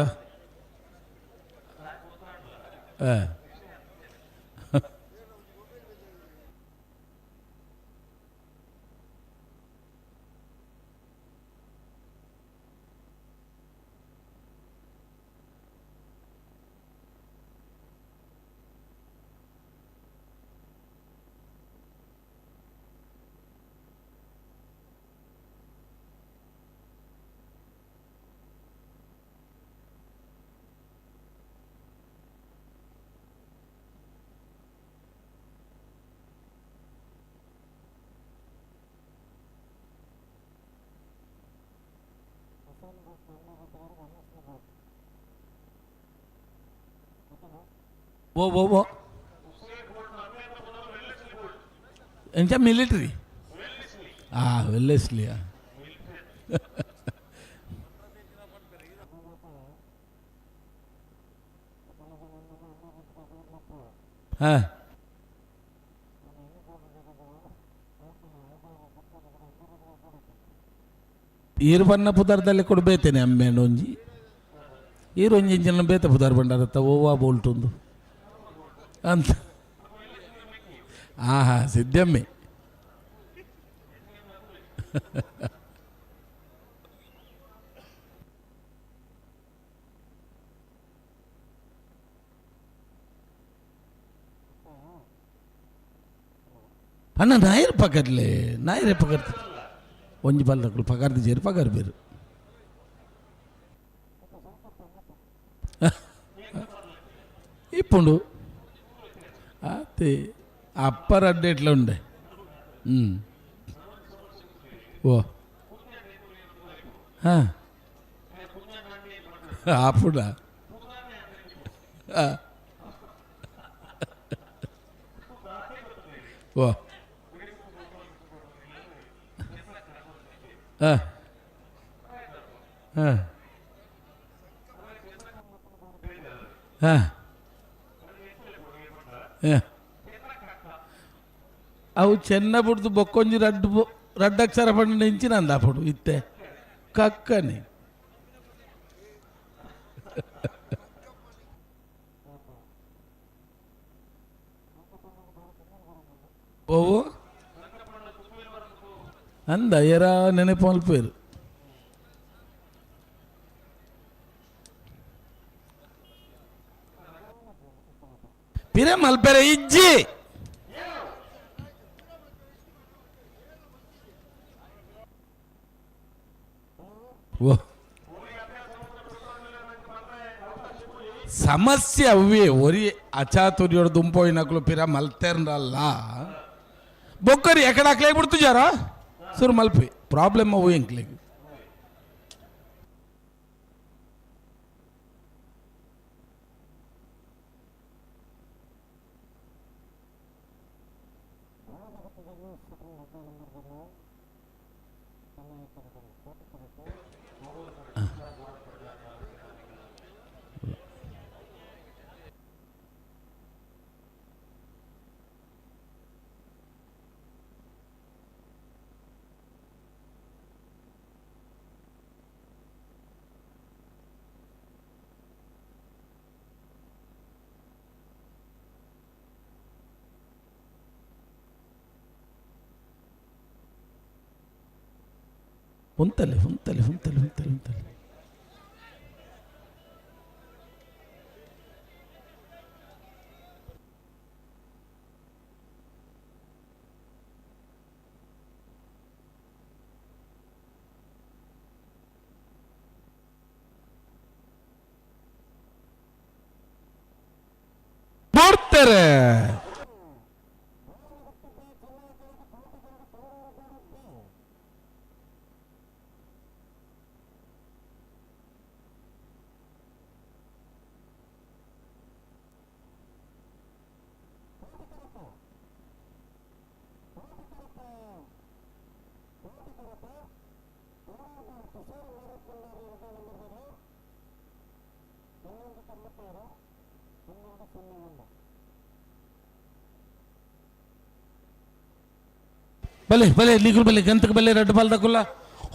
ಓ ಓ ಓ ಎಂಚ ಮಿಲಿಟ್ರಿ ಆ ವೆಲ್ಲೆಸ್ಲಿಯಾ ಹಾಂ ಈರು ಬಣ್ಣ ಪುದಾರ್ದಲ್ಲಿ ಕೊಡ್ಬೇತೇನೆ ಅಮ್ಮೇಂಡ ಒಂಜಿ ಈರು ಒಂಜಿ ಇಂಚಿನ ಬೇತೆ ಪುದಾರ್ ಬಂಡಾರತ್ತ ಓವಾ ಬೋಲ್ಟುಂದು ಅಂತ ಆಹಾ ಸಿದ್ದಮ್ಮೆ ಅಣ್ಣ ನಾಯರ್ ಪಕರ್ಲೆ ನಾಯರೇ ಪಕರ್ತ ಒಂಜಿ ಬಲ್ಲಕುಲು ಪಗಾರ್ದು ಜೇರು ಪಗಾರ್ ಬೇರು ಇಪ್ಪುಂಡು ಆತೆ ಅಪ್ಪರ್ ಅಡ್ಡೇಟ್ಲ ಉಂಡೆ ಹ್ಞೂ ಓ ಹಾಂ ಆಪುಡ ಓ ಹಾಂ ಹಾಂ ಹಾಂ ಅವು ಚೆನ್ನ ಬುಡ್ದು ಬೊಕ್ಕೊಂಜಿ ರಡ್ಡು ರಡ್ಡಕ್ಷರ ಪಂಡ ಇಂಚಿನ ಅಂದಾಪುಡು ಇತ್ತೆ ಕಕ್ಕನೆ ಓವು ಅಂದ ಎರ ನೆನಪು ಮಲ್ಪೇರು ಪಿರೆ ಮಲ್ಪೆರೆ ಇಜ್ಜಿ ಓ ಸಮಸ್ಯೆ ಅವೇ ಒರಿ ಅಚಾತುರ್ಯೋಡು ದುಂಪೋಯಿನಕ್ಲು ಪಿರ ಮಲ್ತೇರ್ರಲ್ಲ ಬೊಕ್ಕರಿ ಎಕಡ ಹಾಕ್ಲೇ ಬಿಡ್ತು ಜಾರ ಸುರು ಮಲ್ಪಿ ಪ್ರಾಬ್ಲಮ್ ಅವು ಎಂಕ್ಲಿಗೆ ಉಂತಲೆ ಉಂತಲೆ ಉಂತಲೆ ಉಂತಲೆ ಉಂತಲೆ ಬರ್ತಾರೆ. ಬಲೆ ಬಲೆ ನಿಗುರು ಬಲೆ ಗಂತಕ ಬಲೆ ರಡ್ಡು ಬಾಲ್ದಕುಲ್ಲ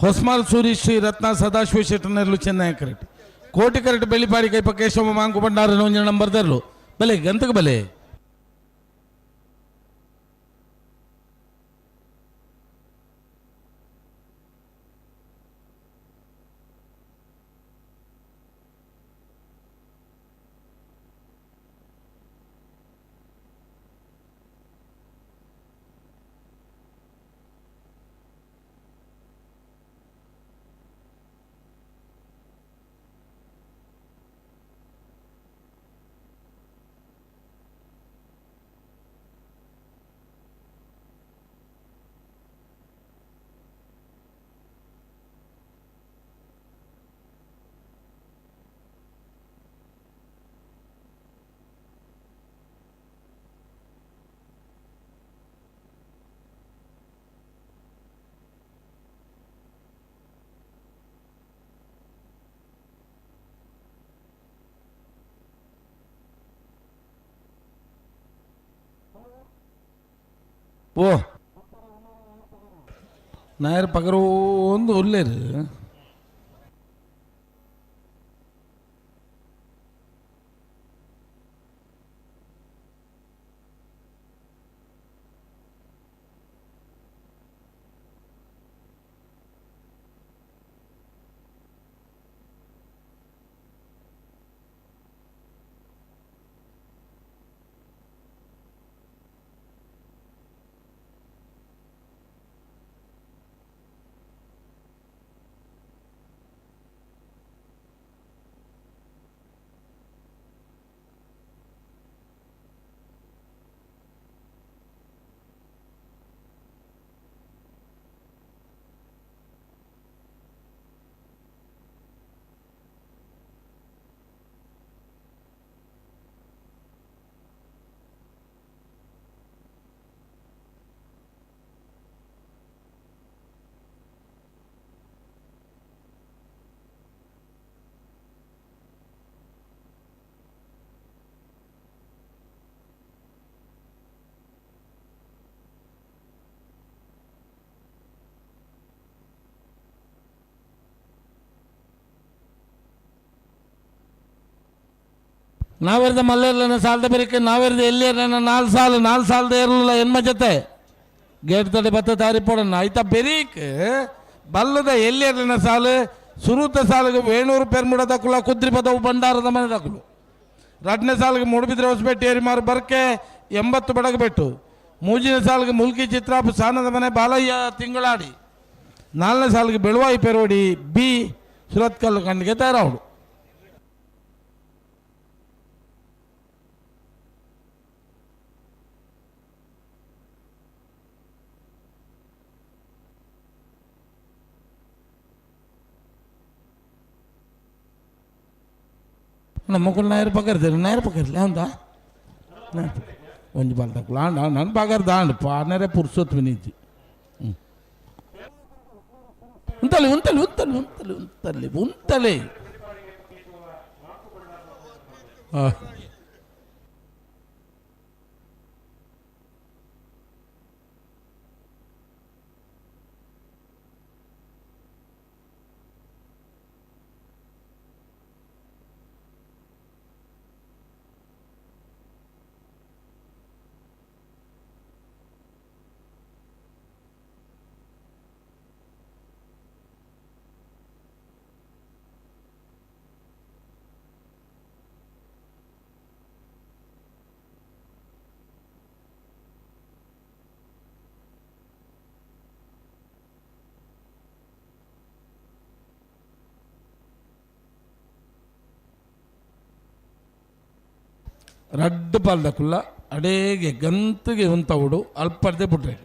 ಹೊಸ್ಮಾಲ್ ಸೂರಿ ಶ್ರೀ ರತ್ನ Sadashiva ಶೆಟ್ಟನರ್ಲು Chennai correct Koti correct Bellipadi Kaipa Keshava Monk ಭಂಡಾರ ನೊಂಜ ನಂಬರ್ ದರ್ಲು ಬಲೆ ಗಂತಕ ಬಲೆ ಓ ನಾಯರ್ ಪಗರೋಂದು ಉಲ್ಲೇರು. ನಾವೆರ್ದ ಮಲ್ಲೇರ್ಲನ ಸಾಲದ ಬೆರಿಕೆ ನಾವೆರ್ದ ಎಲ್ಲಿಯರ್ಲನ ನಾಲ್ ಸಾಲು ನಾಲ್ ಸಾಲದ ಏರ್ಲಿಲ್ಲ ಎನ್ಮ ಜೊತೆ ಗೇಟ್ ತಡೆ ಬತ್ತ ತಾರಿ ಪೋಡಣ್ಣ ಆಯ್ತಾ ಬೆರೀಕ್ ಬಲ್ಲದ ಎಲ್ಲಿಯರ್ಲನ ಸಾಲು ಸುರೂತ ಸಾಲಿಗೆ ವೇಣೂರು ಪೆರ್ಮುಡ ತಕುಲ ಕುದ್ರಿ ಪದವು ಬಂಡಾರದ ಮನೆ ತಕುಲು ರಡ್ನೇ ಸಾಲಿಗೆ ಮೂಡುಬಿದ್ರೆ ಹೊಸಪೇಟೆ ಏರಿಮಾರು ಬರ್ಕೆ 80 ಬಡಗಬೆಟ್ಟು ಮೂಜಿನ ಸಾಲಿಗೆ ಮುಲ್ಕಿ ಚಿತ್ರಾಪು ಸಾನದ ಮನೆ ಬಾಲಯ್ಯ ತಿಂಗಳಾಡಿ ನಾಲ್ನೇ ಸಾಲಿಗೆ ಬೆಳುವಾಯಿ ಪೆರೋಡಿ ಬಿ ಸುರತ್ಕಲ್ಲು ಖಂಡಿಗೆ ತಯಾರಾವಡು. ನಮ್ಮ ನಾಯರ್ ಪಕರ್ತಾರೆ ನಾಯರ್ ಪಕರ್ಲಿ ಅಂತ ಒಂಜಿ ಬಾಲ್ ತಕ್ಕಲು ಆಂಡ ನನ್ನ ಪಗರ್ದ ಆಂಡ್ ಪಾನರೆ ಪುರ್ಸೊತ್ ವಿನಿಜ್ಜಿ ಉಂತಲಿ ಉಂತಲಿ ಉಂತಲಿ ಉಂತಲಿ ಉಂತಲಿ ಉಂತಲಿ ರಡ್ಡು ಪಾಲ್ದಕುಲ್ಲ ಅಡೇಗೆ ಗಂತಿಗೆ ಉಂತವುಡು ಅಲ್ಪರ್ದೆ ಪುಟ್ರೆ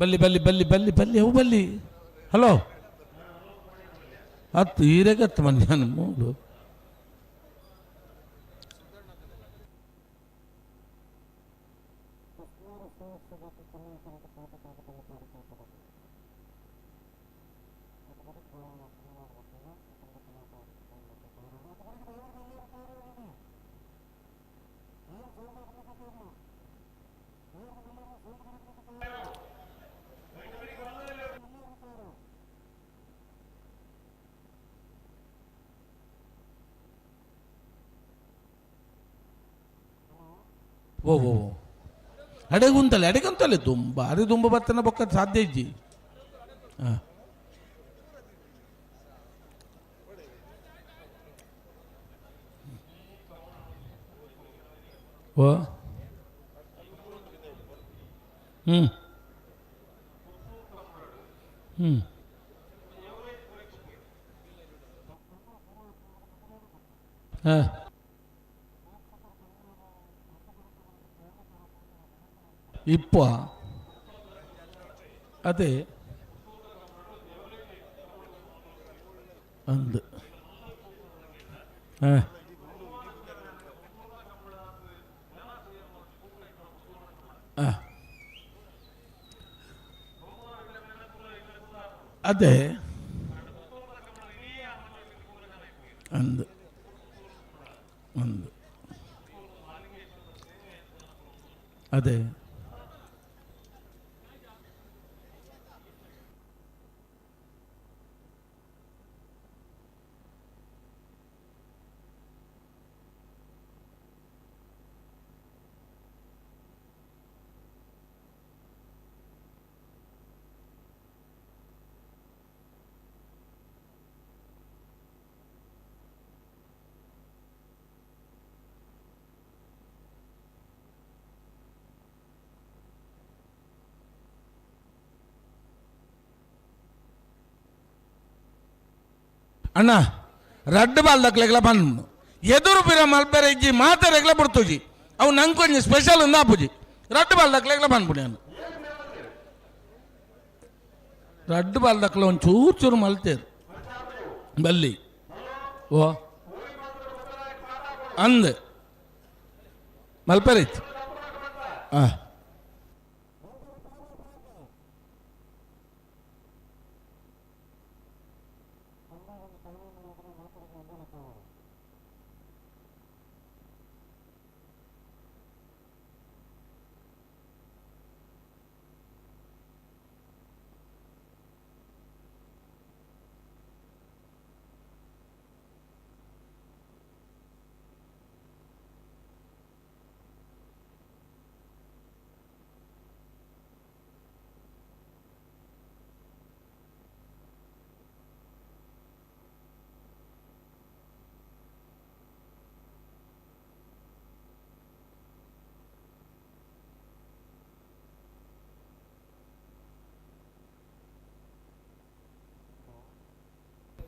ಬಲ್ಲಿ ಬಲ್ಲಿ ಬಲ್ಲಿ ಬಲ್ಲಿ ಬಲ್ಲಿ ಅವು ಬಲ್ಲಿ ಹಲೋ ಹತ್ತು ಹೀರೆಗತ್ತು ಮಧ್ಯಾಹ್ನ ಮೂಡು ಓ ಓ ಅಡೆಗುಂತಲೆ ಅಡೆಗುಂತಲೆ ತುಂಬ ಅರೆ ತುಂಬ ಬರ್ತನ ಬೊಕ್ಕ ಸಾಧ್ಯ ಇಜ್ಜಿ. ಹಾಂ ಓ ಹ್ಞೂ ಹ್ಞೂ ಹಾಂ ಇಪ್ಪ ಅದೇ ಅಂದು ಹಾಂ ಅದೇ ಅಂದು ಒಂದು ಅದೇ ಅಣ್ಣ ರಡ್ಡು ಬಾಲ್ ದಕ್ಲೆಗ್ಲ ಬಂದು ಎದುರು ಪಿರ ಮಲ್ಪೆರೆ ಇಜ್ಜಿ ಮಾತೆರೆಗ್ಲ ಬಿಡ್ತುಜಿ ಅವು ನಂಗೆ ಕೊಂಚ ಸ್ಪೆಷಲ್ ಒಂದು ಆಪುಜಿ ರಡ್ಡು ಬಾಲ್ ದಕ್ಲೆಗ್ಲ ಬಂದ್ಬಿಡಿ ನಾನು ರಡ್ಡು ಬಾಲ್ ದಕ್ಲ ಒಂದು ಚೂರು ಚೂರು ಮಲ್ತೇರು ಬಲ್ಲಿ ಓ ಅಂದ ಮಲ್ಪೆರೆ ಇತ್ತು ಹಾಂ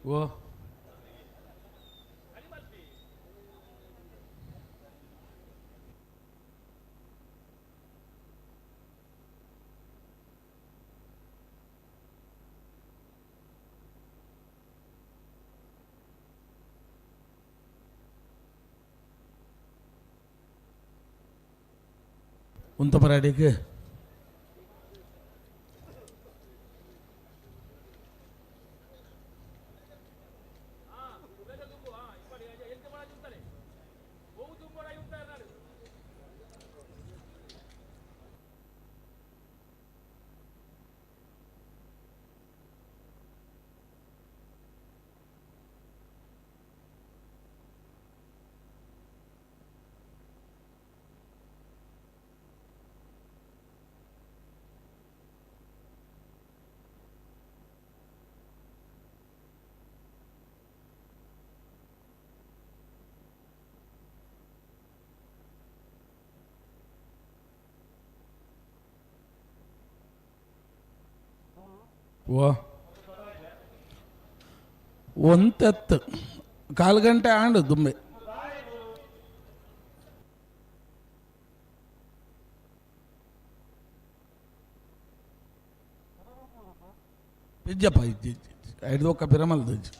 ಓ ಉಂತ ಪರಾಡಿಗೆ ಓ ಒಂತೆತ್ತು ಕಾಲು ಗಂಟೆ ಆಂಡು ದುಂಬೆ ಇಜ್ಜಪ್ಪ ಇಜ್ಜಿ ಐದು ಒಕ್ಕ ಪಿರಮಲ್ದು ಇಜ್ಜಿ.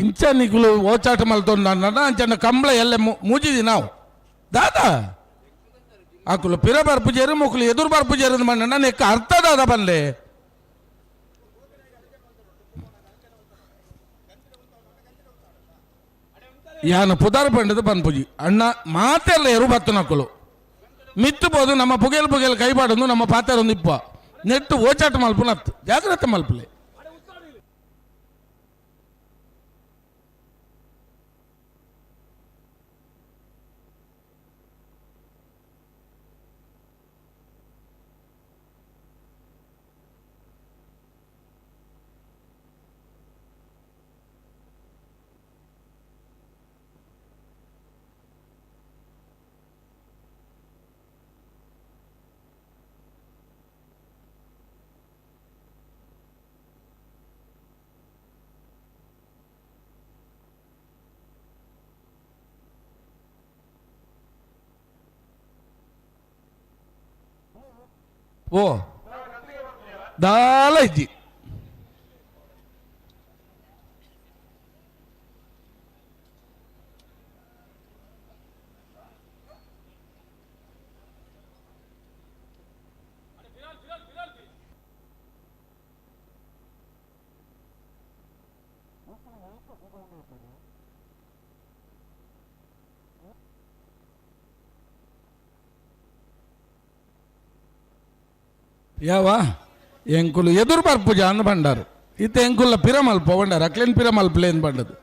ಇಂಚ ನಿಕುಲು ಓಚಾಟ ಮಲ್ತೊಂದು ಅಂಚನ ಕಂಬಳ ಎಲ್ಲ ಮೂಜಿದಿ ನಾವು ದಾದಾ ಆಕುಲು ಪಿರ ಬರ್ಪುಜೇರು ಮುಕುಲು ಎದುರು ಬರ್ಪುಜೇರು ಮಣ್ಣ ನೆಕ್ಕ ಅರ್ಥ ದಾದ ಬಲ್ಲೆ ಯಾನು ಪುದಾರ್ ಪಂಡದು ಪನ್ಪುಜಿ ಅಣ್ಣ ಮಾತೆಲ್ಲ ಎರು ಬತ್ತು ನಕುಲು ಮಿತ್ತು ಬೋದು ನಮ್ಮ ಪುಗೆಲ್ ಪುಗೆಲ್ ಕೈಪಾಡೊಂದು ನಮ್ಮ ಪಾತೆರೊಂದು ಇಪ್ಪ ನೆಟ್ಟು ಓಚಾಟ ಮಲ್ಪುನತ್ತು ಜಾಗ್ರತೆ ಮಲ್ಪಲೆ. ಓ ದಾಲ ಇಜ್ಜಿ ಯಾವ ಎಂಕುಲು ಎದುರು ಬರ್ಪುಜ ಅಂದ್ ಬಂಡಾರು ಇತ್ತ ಎಂಕುಲ್ಲ ಪಿರಮಲ್ಪ ಬಂಡಾರು ಅಕ್ಲೇನ್ ಪಿರಮಲ್ಪಲೆ ಏನು ಬಂಡದು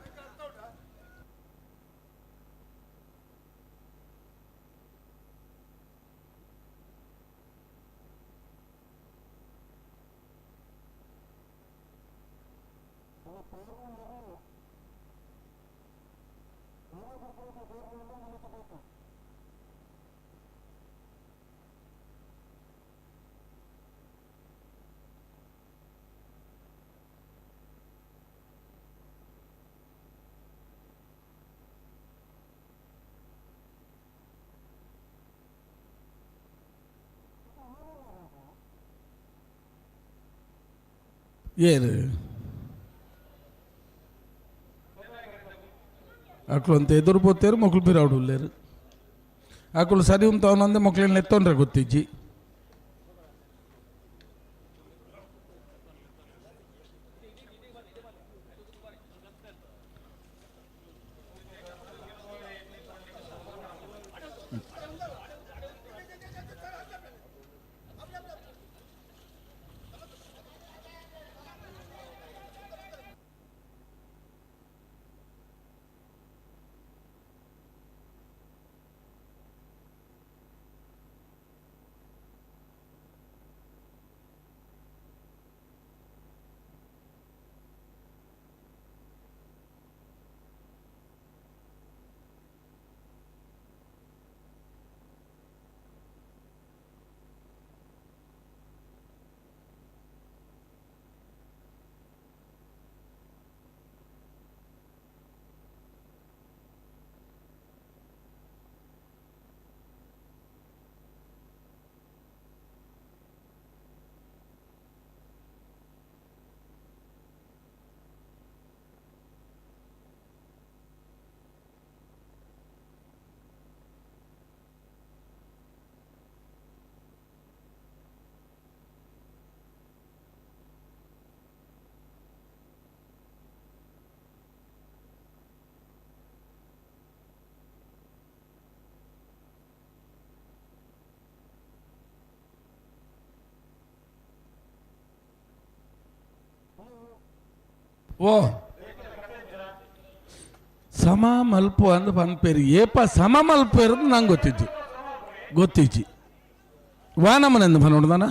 ಏನು ಅಕ್ಲು ಅಂತ ಎದುರು ಪೋತೇರು ಮಕ್ಳು ಬಿರಾಡುಲ್ಲೇರು ಅಕ್ಲು ಸರಿ ಉಂಟವನಂದೆ ಮಕ್ಳನ್ನ ಎತ್ತೊಂಡ್ರೆ ಗೊತ್ತಿಜ್ಜಿ ಓ ಸಮ ಮಲ್ಪು ಅಂದ್ ಪನ್ಪೇರು ಏಪ ಸಮ ಮಲ್ಪು ಇರೋದು ನಂಗೆ ಗೊತ್ತಿಜ್ಜಿ ಗೊತ್ತಿಜ್ಜಿ ವಾನಮನೆಂದು ನೋಡ್ದಾನ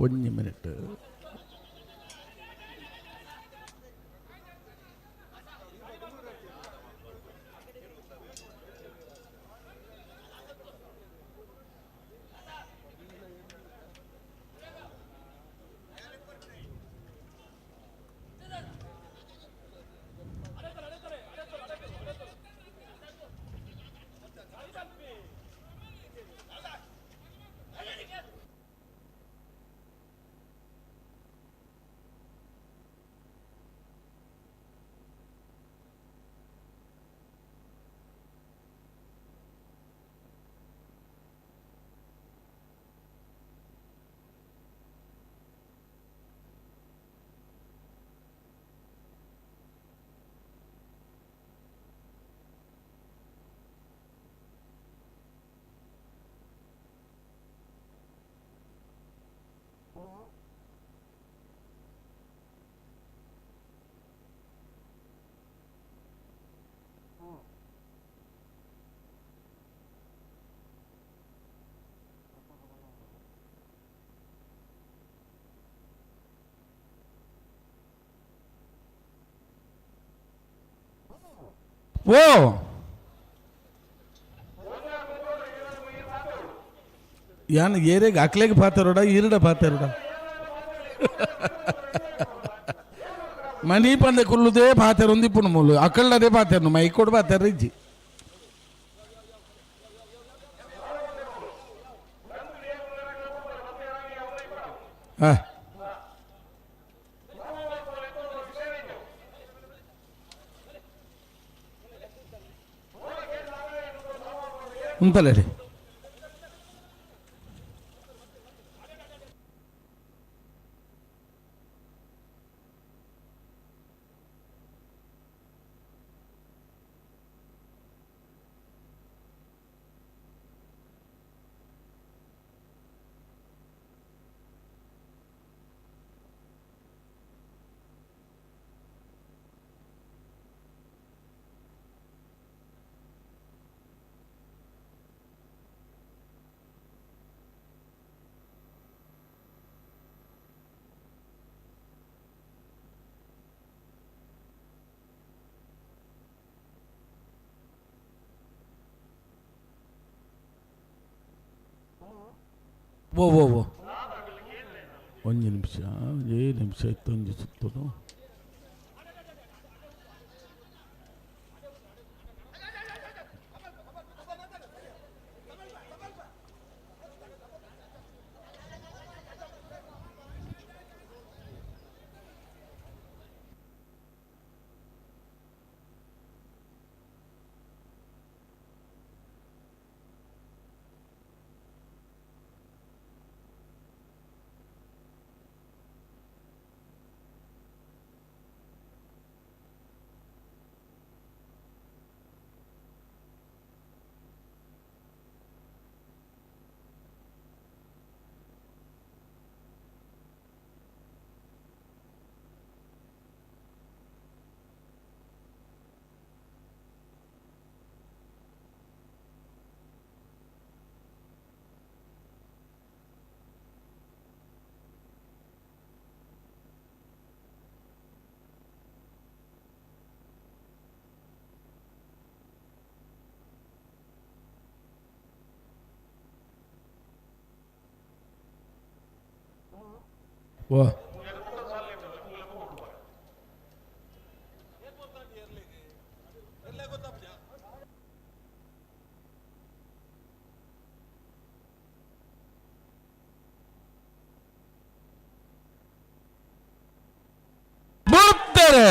ಒಂಜಿ ಮಿನಿಟ್ ಓ ಯಾನ್ ಏರೆಗ್ ಅಕ್ಲೆಗ್ ಪಾತೆರೋಡ ಈರಡ ಪಾತೆರೋಡ ಮನಿ ಪಂದೆ ಕುಲ್ಲುದೇ ಪಾತೆರ ಒಂದಿಪ್ಪುನು ಮೂಲು ಅಕ್ಕಳ್ಳದೇ ಪಾತೆರ್ನು ಮೈಕೋಡು ಪಾತೆರ ಇಜ್ಜಿ ಹಾ ಉಂತಲೇ ಓ ಓ ಓ ಒಂದು ನಿಮಿಷ ಏ ನಿಮಿಷ ಇತ್ತೊಂದು ಸುತ್ತೋದು ಓ ಬರ್ತಾರೆ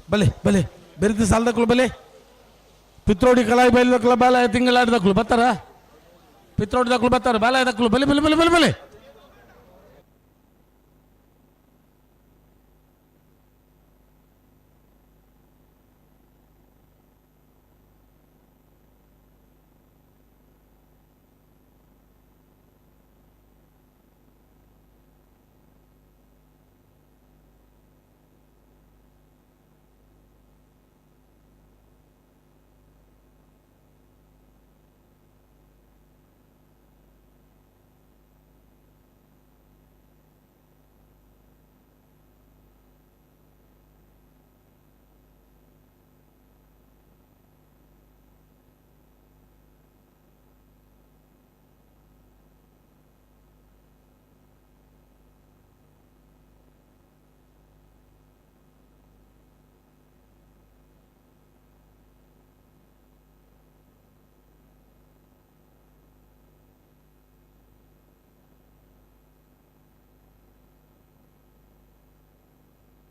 ಬಲೆ ಬಲೆ ಬೆರಿತಿ ಸಾಲದಕ್ಕಲು ಬಲೆ ಪಿತ್ರೋಡಿ ಕಲಾಯಿ ಬೈಲದಕ್ಕಲು ಬಾಲ ತಿಂಗಳಾಡ್ದಕ್ಕಲು ಬರ್ತಾರ ಪಿತ್ರೋಡಿ ದಕ್ಕಲು ಬರ್ತಾರ ಬಾಲ ದಕ್ಕಲು ಬಲೆ ಬಲೆ ಬಲೆ ಬಲೆ ಬಲೆ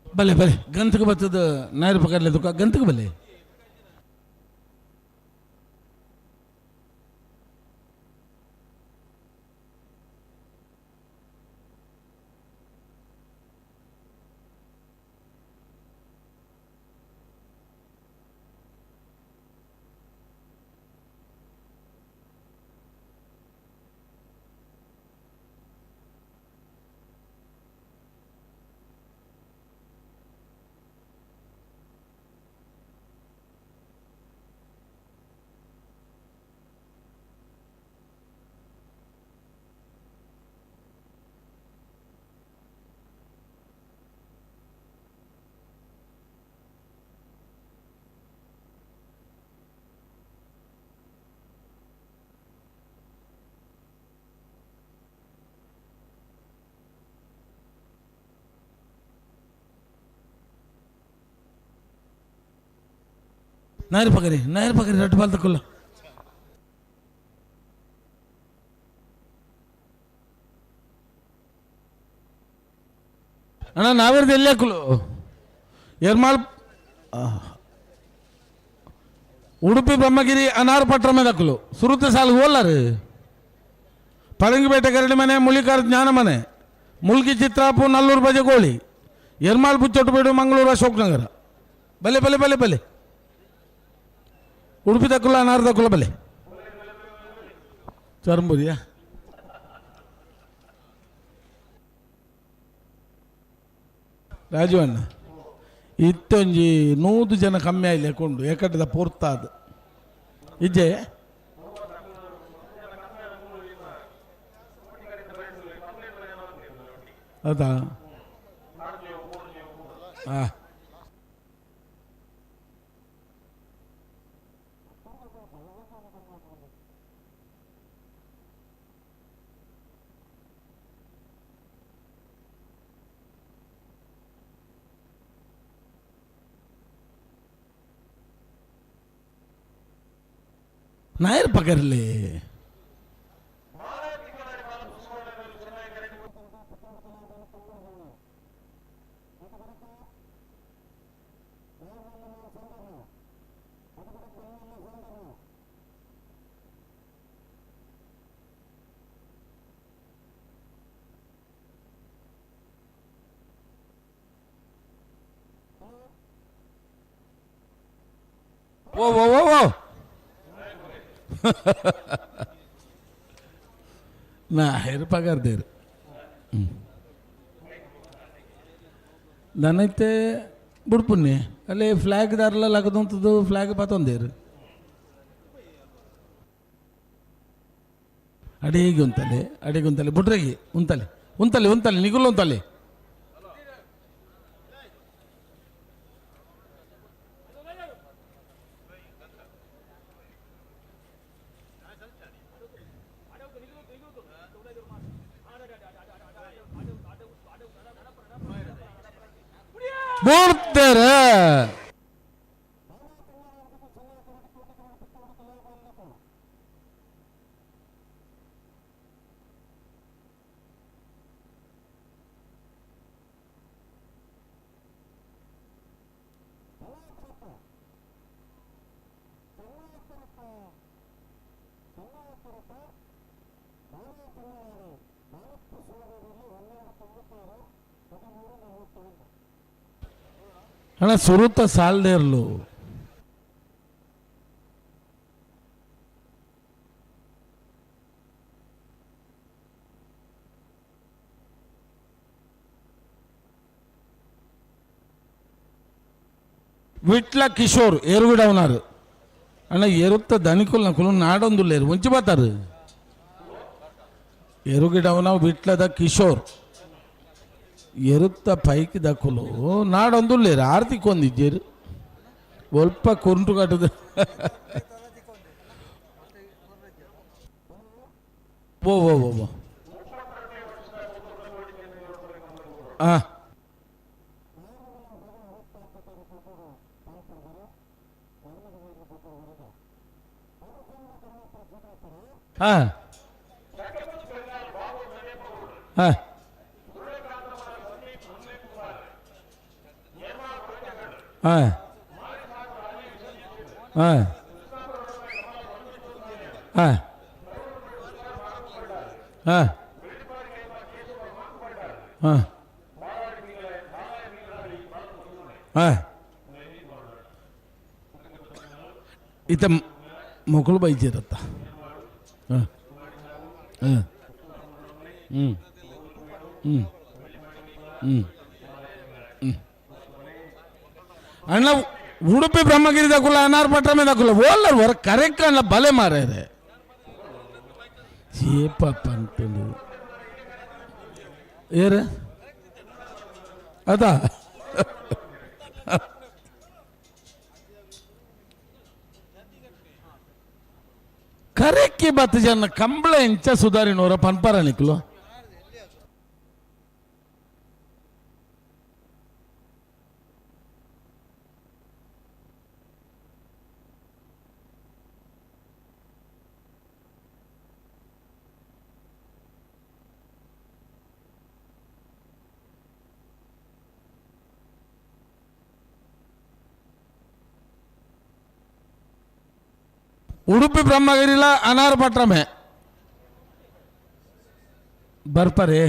ಬಲೆ ಬಲೆ ಗಂತಕ್ಕೆ ಬರ್ತದ ನಾಯರ್ ಪಕಡ್ಲೆ ದುಕ್ಕ ಗಂತಕ್ಕೆ ಬಲೆ ನಾಯರ್ ಪಗರಿ ನಾಯರ್ ಪಗರಿ ರಡ್ಡು ಬಾಲ್ ತಕೊಲ್ಲ. ಅಣ್ಣ ನಾವೇರ್ದು ಎಲ್ಲಿ ಹಾಕಲು ಎರ್ಮಾಲ್ ಉಡುಪಿ ಬ್ರಹ್ಮಗಿರಿ ಅನಾರು ಪಟ್ರ ಮೇಲೆ ಹಾಕಲು ಸುರುತ ಸಾಲು ಓಲಾರು ಪರಂಗಿಪೇಟೆ ಕರಡಿ ಮನೆ ಮುಳಿಕಾರ ಜ್ಞಾನ ಮನೆ ಮುಲ್ಕಿ ಚಿತ್ರಾಪು ನಲ್ಲೂರು ಬಜಗೋಳಿ ಎರ್ಮಾಲ್ ಬುಚ್ಚೊಟ್ಟುಬೇಡು ಮಂಗಳೂರು ಅಶೋಕ್ ನಗರ ಬಲೆ ಬಲೆ ಬಲೆ ಬಲೆ ಉಡುಪಿ ತಕ್ಕುಲ್ಲ ಅನಾರು ತಕ್ಕುಲ್ಲ ಬಲೆ ಚರ್ಂಬುದಿಯಾ ರಾಜು ಅಣ್ಣ ಇತ್ತೊಂಜಿ 100 ಜನ ಕಮ್ಮಿ ಆಯ್ಲೆ ಕೊಂಡು ಏಕಟ್ಟದ ಪೂರ್ತಾದ ಇಜ್ಜೆ ಹೌದಾ ಹಾಂ ನಾಯರ್ ಪಕರ್ಲಿ ಓ ಓ ಓ ಓ ನಾ ಹೆರ್ಪಾಗಾರ್ದೇರು ನನೈತೆ ಬುಡ್ಪುನ್ನಿ ಅಲ್ಲಿ ಫ್ಲ್ಯಾಗ್ ದಾರ್ಲ ಲಗದಂಥದ್ದು ಫ್ಲ್ಯಾಗ್ ಪಾತೊಂದೇರು ಅಡಿಗೆ ಉಂತಲೆ ಅಡಿಗೆ ಉಂತಲೆ ಬುಡ್ರಗಿ ಉಂತಲೆ ಉಂತಲೆ ಉಂತಲೆ ನಿಗುಲು ಉಂತಲೆ ಬೂಡ್ತೇರೆ ಅಣ್ಣ ಸುರುತ ಸಾಲದೇರ್ಲು ವಿಟ್ಲ ಕಿಶೋರ್ ಏರುಗಿಡ ಅವನಾರು ಅಣ್ಣ ಎರುತ್ತ ದನಿಕುಲ್ ನಕುಲು ನಾಡೊಂದು ಲೇರು ಮುಂಚೆ ಬಾತಾರು ಎರುಗಿಡವನ ವಿಟ್ಲದ ಕಿಶೋರ್ ಎರುತ್ತ ಪೈಕಿ ದಕ್ಕುಲು ನಾಡೊಂದು ಲೇರು ಆರ್ತಿ ಕೊಂದಿದ್ದೀರು ಒಲ್ಪ ಕುಂಟು ಕಟ್ಟದ ಓ ಓ ಓ ಓ ಹಾಂ ಹಾಂ ಹಾಂ ಹಾಂ ಹಾಂ ಹಾಂ ಹಾಂ ಹಾಂ ಹಾಂ ಈತ ಮಕ್ಕಳು ಬೈಜಿರತ್ತ ಹಾಂ ಹಾಂ ಹ್ಞೂ ಹ್ಞೂ ಹ್ಞೂ ಹ್ಞೂ ಅಣ್ಣ ಉಡುಪಿ ಬ್ರಹ್ಮಗಿರಿ ದಕ್ಕುಲ್ಲ ಅನಾರ್ ಪಟ್ರ ಮೇಲೆ ದಕ್ಕುಲ್ಲ ಓಲ್ಲರ್ ಹೊರ ಕರೆಕ್ಟ್ ಅಣ್ಣ ಬಲೆ ಮಾರಾರೆ ಏಪಪ್ಪ ಅಂತಂದು ಏರ ಅದಾ ಕರೆಕ್ಕಿ ಬತ್ತ ಜನ ಕಂಬಳ ಎಂಚ ಸುಧಾರಿನೋರ ಪನ್ಪರ ನಿಕ್ಲು Udupi ಬ್ರಹ್ಮಗಿರಿಲ ಅನಾರ್ ಪಟ್ರಮೆ ಬರ್ಪರೆ.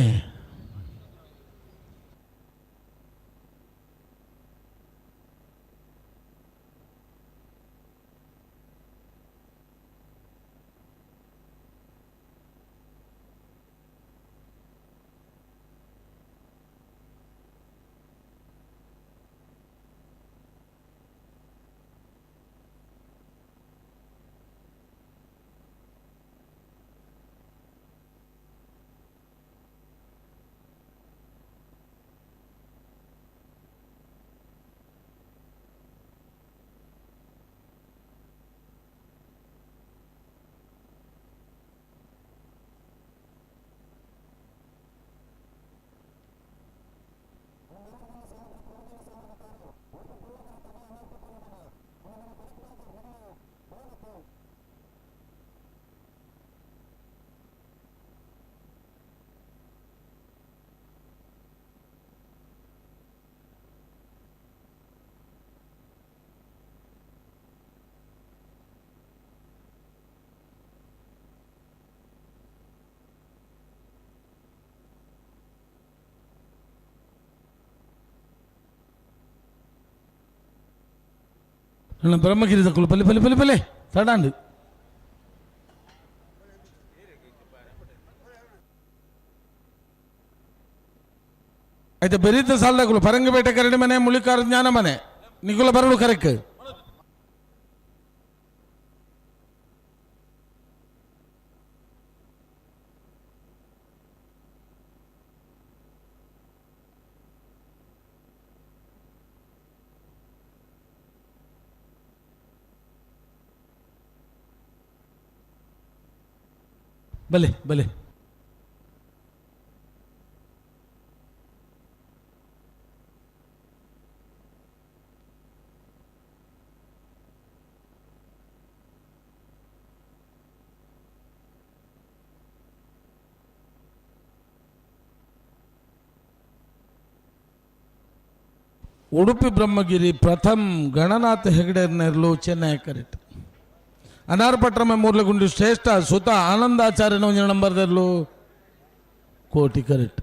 ನನ್ನ ಬ್ರಹ್ಮಗಿರಿ ದಕ್ಕಲು ಪಲ್ಲೆ ಪಲ್ಲೆ ಪಲ್ಲೆ ಪಲ್ಲೆ ತಡಾಂಡು. ಆಯ್ತು ಬೆರೀತ ಸಾಲದಕ್ಕಲು ಪರಂಗಪೇಟೆ ಕರಡಿ ಮನೆ ಮುಳಿಕಾರ ಜ್ಞಾನ ಮನೆ ನಿಕುಲ ಬರಡು ಕರೆಕ್ಟ್. ಬಲೆ ಬಲೆ ಉಡುಪಿ ಬ್ರಹ್ಮಗಿರಿ ಪ್ರಥಮ್ ಗಣನಾಥ ಹೆಗಡೆ ನೆರಳು ಚೆನ್ನೈ ಕರೆಕ್ಟ್. ಅನಾರ್ಪಟ್ರಮೆ ಮೂರ್ಲಗುಂಡಿ ಶ್ರೇಷ್ಠ ಸುತ ಆನಂದಾಚಾರ್ಯನ ಒಂದು ನಂಬರ್ದಲ್ಲೂ ಕೋಟಿ ಕರೆಕ್ಟ್.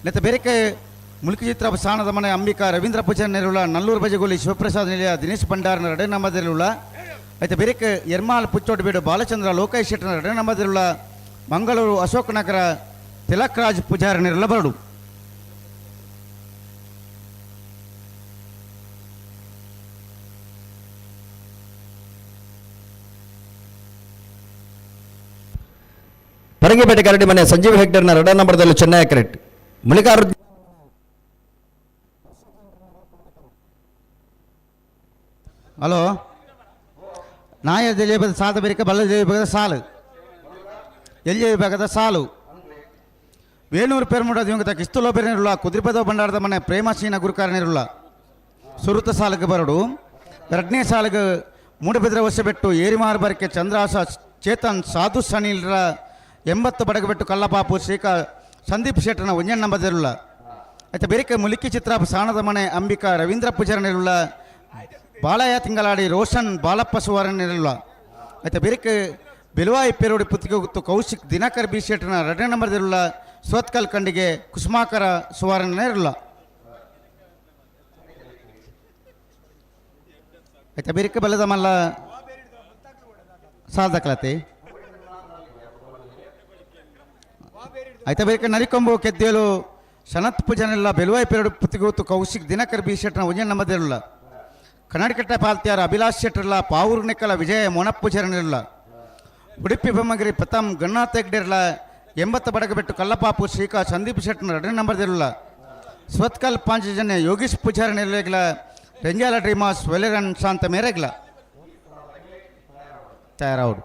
ನೆತ್ತ ಬೇರೆಕೆ ಮುಲ್ಕಿ ಚಿತ್ರ ಸಾಣದ ಮನೆ ಅಂಬಿಕಾ ರವೀಂದ್ರ ಪೂಜಾರಿ ನೆರವುಳ್ಳ ನಲ್ಲೂರು ಬಜಗೋಲಿ ಶಿವಪ್ರಸಾದ್ ನಿಲಯ ದಿನೇಶ್ ಭಂಡಾರನ ರಡೆ ನಮ್ಮದಿರುಳ್ಳ ಆಯ್ತು ಬೇರೆಕೆ ಎರ್ಮಾಲ್ ಪುಚ್ಚೋಟಬೀಡು ಬಾಲಚಂದ್ರ ಲೋಕೇಶ್ ಶೆಟ್ಟನ ರಡೆ ನಮ್ಮದಿರುಳ್ಳ ಮಂಗಳೂರು ಅಶೋಕ್ ನಗರ ತಿಲಕ್ ರಾಜ್ ಪೂಜಾರಿ ನೆರವುಳ್ಳ ಬರಡು. ಪರಂಗಿಪೇಟೆ ಕರಡಿ ಮನೆ ಸಂಜೀವ್ ಹೆಗ್ಡರ್ನ ಎರಡನೇ ನಂಬರ್ದಲ್ಲಿ ಚೆನ್ನೈ ಕರೆಕ್ಟ್. ಮಲ್ಲಿಕಾರ್ಜುನ್ ಹಲೋ ನಾಯ ಜಲೇಬದ ಸಾದ ಬೇರಿಕೆ ಬಲ್ಲ ವಿಭಾಗದ ಸಾಲು ಎಲ್ಲಿಯ ವಿಭಾಗದ ಸಾಲು ವೇಣೂರು ಪೆರ್ಮುಡ ದಿವಂಗತ ಕಿಸ್ತುಲೋ ಬೆರನಿರುಳ್ಳ ಕುದ್ರಿಪದ ಭಂಡಾರದ ಮನೆ ಪ್ರೇಮಸೀನ ಗುರುಕಾರನಿರುಳ್ಳ ಸುರುತ ಸಾಲಕ್ಕೆ ಬರಡು. ಎರಡನೇ ಸಾಲಿಗೆ ಮೂಡಬಿದ್ರೆ ಹೊಸಬೆಟ್ಟು ಏರಿಮಾರು ಬರಕೆ ಚಂದ್ರಾಸ ಚೇತನ್ ಸಾಧು ಸನಿಲ್ರ 80 ಬಡಗಬೆಟ್ಟು ಕಲ್ಲಪಾಪು ಶ್ರೀಕಾ ಸಂದೀಪ್ ಶೆಟ್ಟನ ಒಂಜಣ್ಣ ನಂಬದಿರುಳ್ಳ ಆಯ್ತು ಬೇರೆಕೆ ಮುಲಿಕಿ ಚಿತ್ರ ಸಾಣದ ಮನೆ ಅಂಬಿಕಾ ರವೀಂದ್ರ ಪೂಜಾರನಿರುಳ್ಳ ಬಾಳಯ್ಯ ತಿಂಗಳಾಡಿ ರೋಷನ್ ಬಾಲಪ್ಪ ಸುವರ್ಣನಿರುಳ್ಳ ಆಯ್ತು ಬೇರೆಕೆ Beluvai ಪೇರೋಡಿ ಪುತ್ತಿಗೆ ಕೌಶಿಕ್ ದಿನಕರ್ B ಶೆಟ್ಟರ್ನ ಎರಡನೇ ನಂಬರ್ದಿರುಳ್ಳ ಸೋತ್ಕಲ್ ಕಂಡಿಗೆ ಕುಸುಮಾಕರ ಸುವಾರನ ಇರಲ್ಲ. ಆಯ್ತಾ ಬೇರೆ ಬಲದ ಮಲ್ಲ ಸಾಧಕಲತೆ. ಆಯ್ತಾ ಬೇರೆ ನರಿಕೊಂಬು ಕೆದ್ದೇಲು ಸನತ್ ಪೂಜನೆಲ್ಲ ಬೆಲುವಾಯಿ ಪೇರೋಡಿ ಪುತ್ತಿಗೆ ಕೌಶಿಕ್ ದಿನಕರ್ ಬಿ ಶೆಟ್ಟರ್ನ ಒಂಜನೇ ನಂಬರ್ದಿರುಳ್ಳ ಕರ್ನಾಟಕ ಪಾಲ್ತಿಯಾರ ಅಭಿಲಾಷ್ ಶೆಟ್ಟರ್ಲ ಪಾವೂರು ನೆಕ್ಕಲ ವಿಜಯ ಮೊನಪ್ಪುಜರನಿರಲ್ಲ. ಉಡುಪಿ ಬೊಮ್ಮಗಿರಿ ಪ್ರಥಮ್ ಗಣನಾಥ ಹೆಗ್ಡೆರ್ಲ 80 ಬಡಗಬೆಟ್ಟು ಕಲ್ಲಪಾಪು ಶ್ರೀಕಾ ಸಂದೀಪ್ ಶೆಟ್ಟರ್ನ ಎರಡನೇ ನಂಬರ್ದಿರಲ್ಲ. ಸ್ವತ್ಕಲ್ ಪಾಂಚಜನ್ಯ ಯೋಗೀಶ್ ಪೂಜಾರಿ ನೆರಳೆಗ್ಲ ರೆಂಜಾಲ ಡ್ರೀಮಾಸ್ ವೆಲೆರನ್ ಶಾಂತ ಮೇರೆಗ್ಲ ತಯಾರಾವಡು.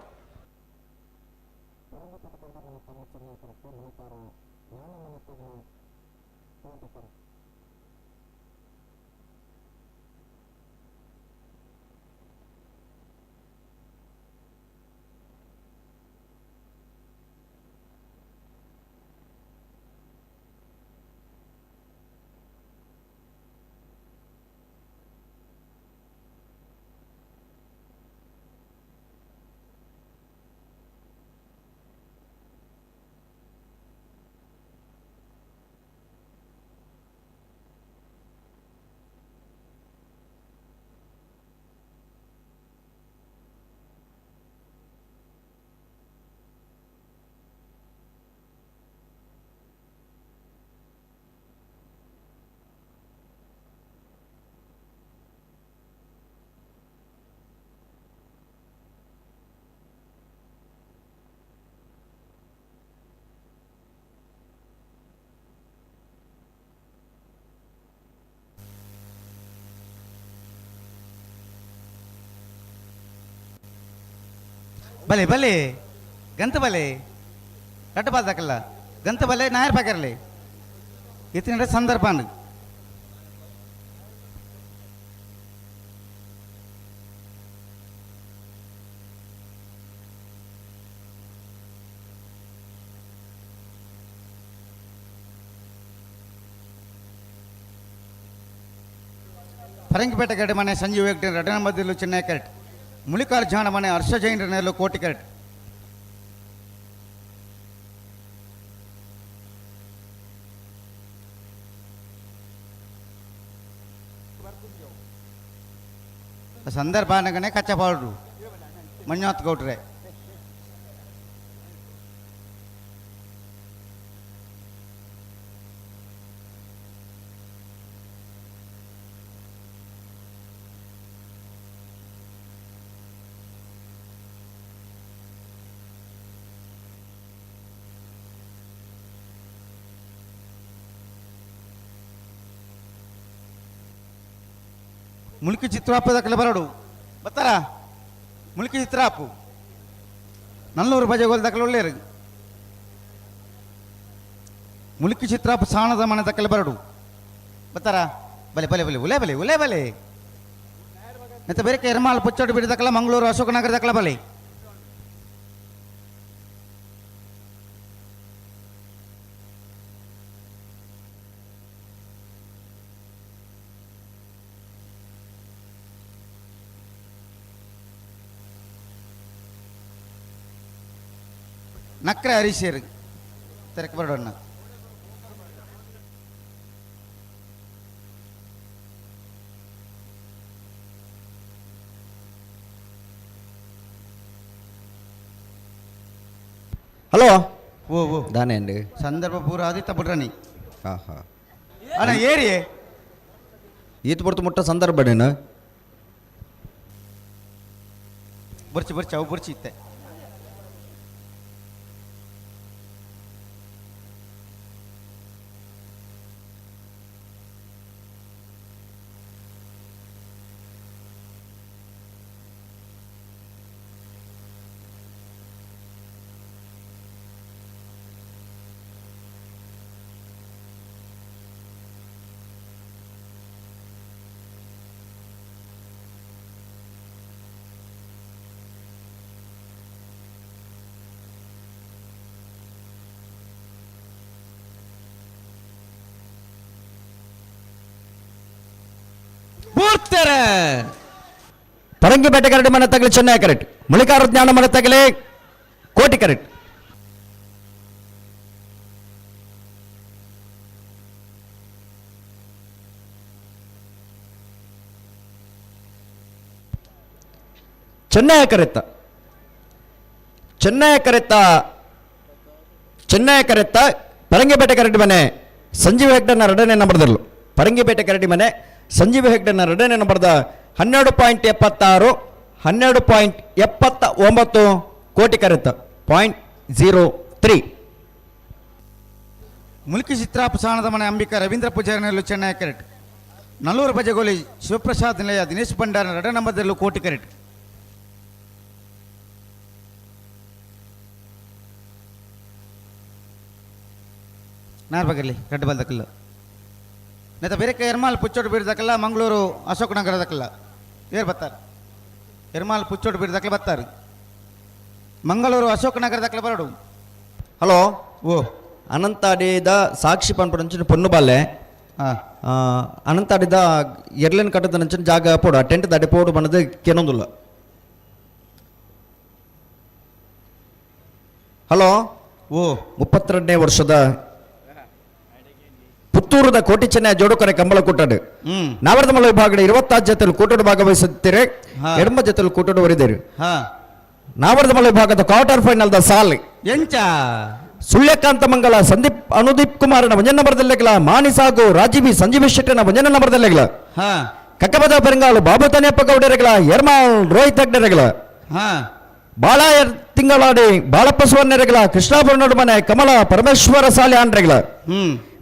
ಬಲೆ ಬಲೆ ಗಂತ ಬಲೆ ರಟ್ಟ ಬಾಲ್ದಾಕಲ್ಲ ಗಂತ ಬಲೆ ನಾಯರ್ ಪಾಕರ್ಲಿ ಇತ್ತಿನ ಸಂದರ್ಭ ಫರಂಗಿಪೇಟೆ ಗಡ್ಡೆ ಮನೆ ಸಂಜೀವ್ ಹೆಗ್ಡೆ ರಡನ ಮಧ್ಯಲು ಚೆನ್ನೈ ಕರೆಕ್ಟ್ ಮುಳಿಕಾರ್ ಜಾಣ ಮನೆ ಹರ್ಷ ಜೈನರ ನೆರಳು ಕೋಟಿ ಕರೆಕ್ಟ್. ಸಂದರ್ಭ ನಗನೆ ಕಚ್ಚಪಾಡ್ರು ಮಂಜುನಾಥ್ ಗೌಡ್ರೆ. ಮುಲ್ಕಿ ಚಿತ್ರಾಪದ ಬರಡು ಬತ್ತಾರ ಮುಲ್ಕಿ ಚಿತ್ರಾಪು ನಲ್ಲೂರು ಬಜೆಗೋಲ್ ದಕ್ಕಲು ಒಳ್ಳೇರು ಮುಲ್ಕಿ ಚಿತ್ರಾಪು ಸಾಣದ ಮನೆ ದಕ್ಕಲು ಬರಡು ಬತ್ತಾರ ಬಲೆ ಬಲೆ ಬಲೆ ಉಲೆ ಬಲೆ ಉಲೆ ಬಲೆ ಮತ್ತೆ ಬೇರೆ ಎರ್ಮಾಲ್ ಪುಚ್ಚೋಡು ಬಿಡಿದಕ್ಕಲ ಮಂಗಳೂರು ಅಶೋಕನಗರ ದಕ್ಕಲ ಬಲೆ ನಕ್ರೆ ಹರೀಶೇರು ತೆರಕ ಬರೋಣ. ಹಲೋ ಓ ಓ ದಾನೆ ಅಂడి ಸಂದರ್ಭ ಪೂರ ಆದಿತ್ತ ಬಿಡ್ರನಿ. ಆಹಾ ಅಣ್ಣ ಏರಿ ಈತ ಬರ್ತು ಮುಟ್ಟ ಸಂದರ್ಭ ನೀನು ಬರ್ಚಿ ಬರ್ಚಿ ಅವು ಬರ್ಚಿ ಇತ್ತೆ. ಪೂರ್ತಾರೆ ಪರಂಗಿಪೇಟೆ ಕರಡಿ ಮನೆ ತಗಲಿ ಚೆನ್ನೈ ಕರೆಕ್ಟ್ ಮುಳಿಕಾರ ಜ್ಞಾನ ಮನೆ ತಗಲಿ ಕೋಟಿ ಕರೆಕ್ಟ್. ಚೆನ್ನಯ ಕರೆತ್ತ ಚೆನ್ನಯ ಕರೆತ್ತ ಚೆನ್ನಯ ಕರೆತ್ತ ಪರಂಗಿಪೇಟೆ ಕರಡಿ ಮನೆ ಸಂಜೀವ ಹೆಗ್ಡನ ಎರಡನೇ ನಂಬರ್ದಲ್ಲೂ ಪರಂಗಿಪೇಟೆ ಕರಡಿ ಮನೆ ಸಂಜೀವ ಹೆಗ್ಡನ ಎರಡನೇ ನಂಬರ್ದ 12.76 12.79 ಕೋಟಿ ಕರೆತ್ತ 0.03. ಮುಲ್ಕಿ ಚಿತ್ರಾಪಸಾಣದ ಮನೆ ಅಂಬಿಕಾ ರವೀಂದ್ರ ಪೂಜಾರಿನಲ್ಲೂ ಚೆನ್ನೈ ಕರೆಟ್. ನಲ್ಲೂರು ಬಜಗೋಲಿ ಶಿವಪ್ರಸಾದ್ ನಿಲಯ ದಿನೇಶ್ ಭಂಡಾರ ಎರಡನೇ ನಂಬರ್ದಲ್ಲೂ ಕೋಟಿ ಕರೆಟ್. ನಾರ್ಬಗಲ್ಲಿ ರೆಡ್ ಬಲ್ದಕ್ಕಲ್ಲ ನೆತ್ತ ಬೇರೆ ಎರ್ಮಾಲ್ ಪುಚ್ಚೋಡು ಬೀಡ್ದಕ್ಕಲ್ಲ ಮಂಗಳೂರು ಅಶೋಕ ನಗರದಕ್ಕಲ್ಲ ಏರ್ ಬರ್ತಾರೆ. ಎರ್ಮಾಲ್ ಪುಚ್ಚೋಡು ಬೀಡ್ದಕ್ಕಲ್ಲ ಬರ್ತಾರೆ, ಮಂಗಳೂರು ಅಶೋಕ ನಗರದಕ್ಕಲ್ಲ ಬರೋಡು. ಹಲೋ ಓ ಅನಂತಾಡಿದ ಸಾಕ್ಷಿ ಪನ್ಪುನಂಚಿನ ಪೊನ್ನು ಬಾಲೆ ಅನಂತಾಡಿದ ಎರ್ಲೆನ್ ಕಟ್ಟದ ನಂಚಿನ ಜಾಗ ಪೋಡು ಆ ಟೆಂಟ್ ದಾಟಿ ಪೋಡು ಬಣ್ಣದ ಕೆನೊಂದುಲ್ಲ. ಹಲೋ ಓ 32ನೇ ವರ್ಷದ ಪುತ್ತೂರದ ಕೋಟಿ ಚೆನ್ನೈ ಜೋಡುಕರೆ ಕಂಬಳ ಕೂಟಡು ನಾವರ್ದಮಲ ವಿಭಾಗದ 26 ಜೊತೆಲು ಕೂಟಡು ಭಾಗವಹಿಸುತ್ತೀರಿ, ಎಡಮ ಜೊತೆಲು ಕೂಟಡು ಹೊರಿದಿರಿ. ನಾವರ್ದಮಲ ವಿಭಾಗದ ಕ್ವಾರ್ಟರ್ ಫೈನಲ್ the ಸಾಲ್ ಎಂಚ ಸುಳ್ಯಕಾಂತ ಮಂಗಲ ಸಂದೀಪ್ ಅನುದೀಪ್ ಕುಮಾರನ ಒಂಜನ ನಂಬರ್ದಲ್ಲೆಗ್ಲ ಮಾನಿಸಾಗು ರಾಜೀವಿ ಸಂಜೀವಿ ಶೆಟ್ಟನ ಒಂಜನ ನಂಬರ್ದಲ್ಲೆಗ್ಲ ಕಕ್ಕಬದ ಪೆರಂಗಾಲು ಬಾಬು ತನಿಯಪ್ಪ ಗೌಡರೆಗ್ಲ ಎರ್ಮಾಲ್ ರೋಹಿತ್ ಹೆಗ್ಡೆರೆಗ್ಲ ಬಾಳ ತಿಂಗಳಾಡಿ ಬಾಳಪ್ಪ ಸುವರ್ಣರೆಗ್ಲ ಕೃಷ್ಣಾಪುರ ಮನೆ ಕಮಲ ಪರಮೇಶ್ವರ ಸಾಲೆ ಆಂಡ್ರೆಗ್ಲ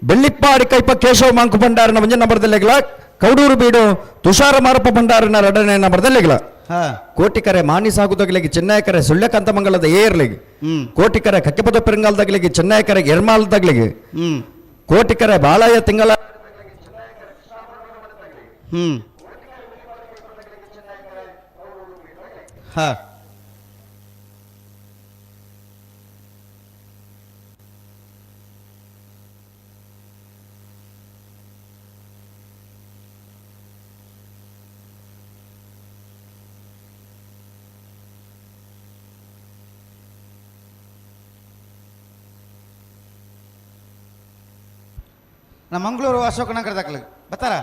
ಬೆಳ್ಳಿಪ್ಪಾಡಿ ಕೈಪ ಕೇಶವ ಮಾಂಕು ಭಂಡಾರನ ಒಂಜನ ನಂಬರ್ದಲ್ಲೆಗ್ಲ ಕೌಡೂರು ಬೀಡು ತುಷಾರ ಮಾರಪ್ಪ ಭಂಡಾರನ ಎರಡನೇ ನಂಬರ್ದಲ್ಲೆಗ್ಲ ಕೋಟಿಕರೆ ಮಾನಿಸಾಗುದಗಲಿಗೆ ಚೆನ್ನೈಕರೆ ಸುಳ್ಯಕಾಂತ ಮಂಗಲದ ಏರ್ಲಿಗೆ ಕೋಟಿಕರೆ ಕಕ್ಕೆಪದ ಪೆರಂಗಾಲದಾಗಲಿಗೆ ಚೆನ್ನೈಕರೆ ಎರ್ಮಾಲ್ದಾಗಲಿಗೆ ಕೋಟಿಕರೆ ಬಾಳಯ್ಯ ತಿಂಗಳ ನಾ ಮಂಗಳೂರು ಅಶೋಕನಗರ ದಾಖಲೆ ಬರ್ತಾರ.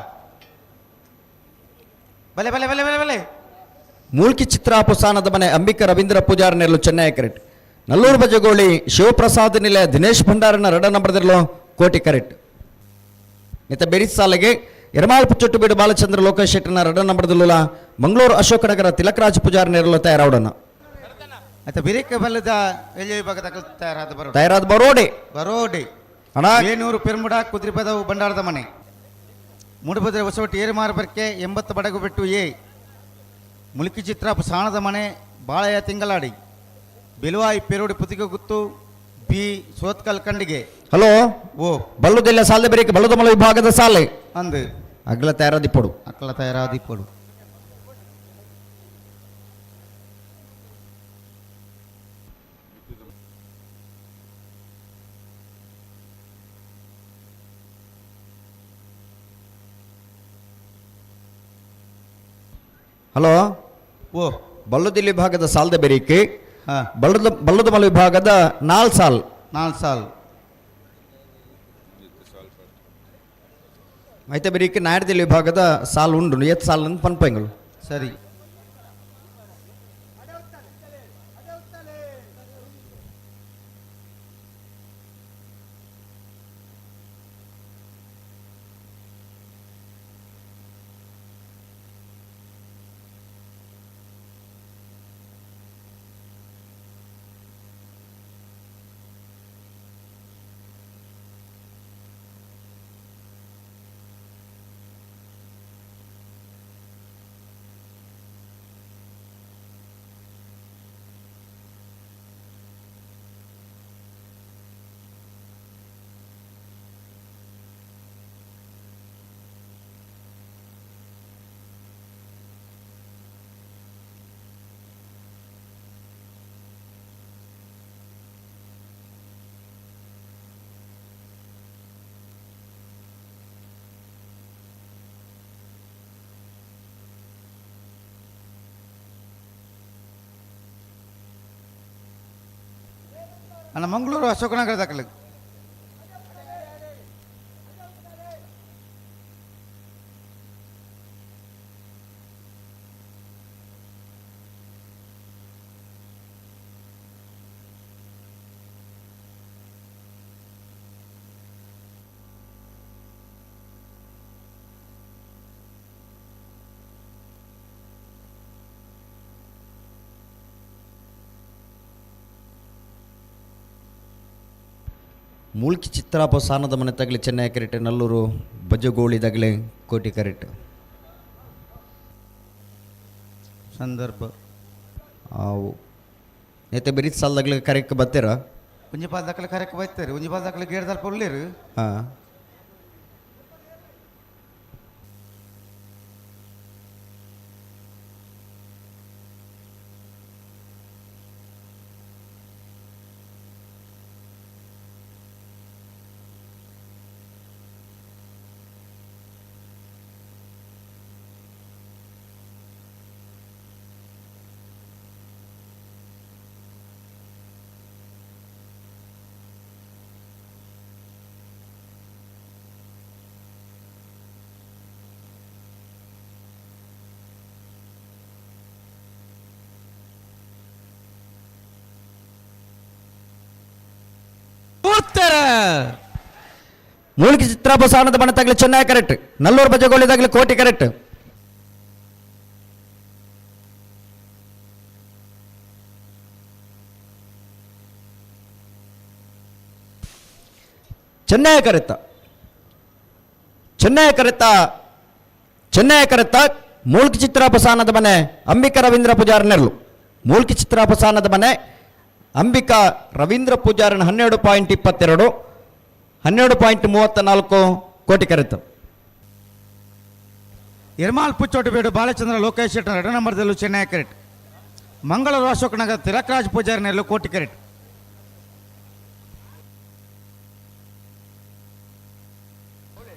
ಬಲೆ ಬಲೆ ಬಲೆ ಬಲೆ ಬಲೆ. ಮೂಲ್ಕಿ ಚಿತ್ರಾಪುಸಾನದ ಮನೆ ಅಂಬಿಕಾ ರವೀಂದ್ರ ಪೂಜಾರ ನೆರಳು ಚೆನ್ನೈ ಕರೆಕ್ಟ್. ನಲ್ಲೂರು ಬಜಗೋಳಿ ಶಿವಪ್ರಸಾದ್ ನಿಲಯ ದಿನೇಶ್ ಭಂಡಾರನ ಎರಡ ನಂಬರ್ದಿರಲು ಕೋಟಿ ಕರೆಕ್ಟ್. ನಿತ ಬೆರಿಸ್ ಸಾಲೆಗೆ ಎರ್ಮಾಲ್ ಪುಚ್ಚೊಟ್ಟು ಬೀಡು ಬಾಲಚಂದ್ರ ಲೋಕೇಶ್ ಶೆಟ್ಟನ ಎರಡ ನಂಬರ್ದಲ್ಲೂಲ ಮಂಗಳೂರು ಅಶೋಕನಗರ ತಿಲಕರಾಜ್ ಪೂಜಾರ ನೆರಳು ತಯಾರಾವಡನ. ಆಯ್ತಾ ಬಿರಿಕ ಬಲ್ಲದ ಎಲ್ಲಿ ವಿಭಾಗ ತಯಾರಾದ ಬರೋಡಿ ತಯಾರಾದ ಬರೋಡಿ ಬರೋಡಿ ಅಣ್ಣ. ಏನೂರು ಪೆರುಮುಡ ಕುದ್ರಿಪದವು ಭಂಡಾರದ ಮನೆ ಮೂಡುಬದ್ರೆ ಹೊಸವಟ್ಟಿ ಏರುಮಾರು ಬರ್ಕೆ 80 ಬಡಗು ಬೆಟ್ಟು ಎ ಮುಲ್ಕಿ ಚಿತ್ರ ಸಾಣದ ಮನೆ ಬಾಳೆಯ ತಿಂಗಳಾಡಿ ಬೆಲುವಾಯಿ ಪೆರೋಡಿ ಪುತಿಗೆ ಗುತ್ತು ಬಿ ಸೋತ್ಕಲ್ ಕಂಡಿಗೆ. ಹಲೋ ಓ ಬಲ್ಲುದೆಲ್ಲ ಸಾಲೆ ಬರೀಕೆ ಬಲ್ಲುದಮಲ ವಿಭಾಗದ ಸಾಲೆ ಅಂದು ಅಗ್ಲ ತಯಾರಾದಿಪ್ಪಡು ಅಗ್ಲ ತಯಾರಾದಿಪ್ಪಡು. ಹಲೋ ಓ ಬಲ್ಲುದಿಲ್ಲಿ ವಿಭಾಗದ ಸಾಲದ ಬೆರೀಕೆ ಬಲ್ಲದ ಬಲ್ಲದಮಲ ವಿಭಾಗದ 4 ಸಾಲ್ 4 ಸಾಲ್ ಐತೆ ಬೆರೀಕೆ ನಾಯರ್ದಿಲ್ಲಿ ವಿಭಾಗದ ಸಾಲ್ ಉಂಡು ಏತ್ ಸಾಲ್ ಅಂತ ಪನ್ಪಂಗಳು. ಸರಿ ಅಣ್ಣ ಮಂಗಳೂರು ಅಶೋಕನಗರ ದಾಖಲೆ. ಮೂಲ್ಕಿ ಚಿತ್ರಾಪ ಸಾನದ ಮನೆ ತಗಲಿ ಚೆನ್ನೈ ಕರೆಟ್, ನಲ್ಲೂರು ಬಜ್ಜಗೋಳಿ ತಗಲಿ ಕೋಟಿ ಕರೆಟ್. ಸಂದರ್ಭ ನೇತೆ ಬೆರೀತ್ ಸಾಲದಾಗಲಿ ಕರೆಕ್ ಬರ್ತೀರಾ? ಒಂಜಿ ಪಾಲ್ ದಾಖಲೆ ಕರೆಕ್ ಬೈತಾರೆ, ಒಂಜಿ ಪಾಲ್ ದಾಖಲೆ ಗೇಡ್ ದಲ್ಪ ಉಳ್ಳೇರು. ಹಾಂ. ಮೂಲಿಕೆ ಚಿತ್ರಾಪ ಸಾನದ ಬಣ್ಣ ತಗಲಿ ಚೆನ್ನೈ ಕರೆಕ್ಟ್, ನಲ್ಲೂರು ಬಜಗೋಳಿದಾಗಲಿ ಕೋಟಿ ಕರೆಕ್ಟ್. ಚೆನ್ನೈ ಕರೆತ, ಚೆನ್ನೈ ಕರೆತ, ಚೆನ್ನೈ ಕರೆತ. ಮೂಲ್ಕಿ ಚಿತ್ರಾಪ ಸಾನದ ಮನೆ ಅಂಬಿಕಾ ರವೀಂದ್ರ ಪೂಜಾರನೆರ್ಲು. ಮೂಲ್ಕಿ ಚಿತ್ರಾಪ ಸಾನದ ಮನೆ ಅಂಬಿಕಾ ರವೀಂದ್ರ ಪೂಜಾರನ 12.22, 12.34 ಕೋಟಿ ಕರೆತ. ಎರ್ಮಾಲ್ ಪುಚ್ಚೋಟು ಬೇಡು ಬಾಲಚಂದ್ರ ಲೋಕೇಶ್ ಶೆಟ್ಟರ್ ಎರಡು ನಂಬರ್ದಲ್ಲೂ ಚೆನ್ನೈ ಕರೆಟ್. ಮಂಗಳೂರು ಅಶೋಕನಗರ ತಿಲಕರಾಜ್ ಪೂಜಾರಿನಲ್ಲೂ ಕೋಟಿ ಕರೆಟ್.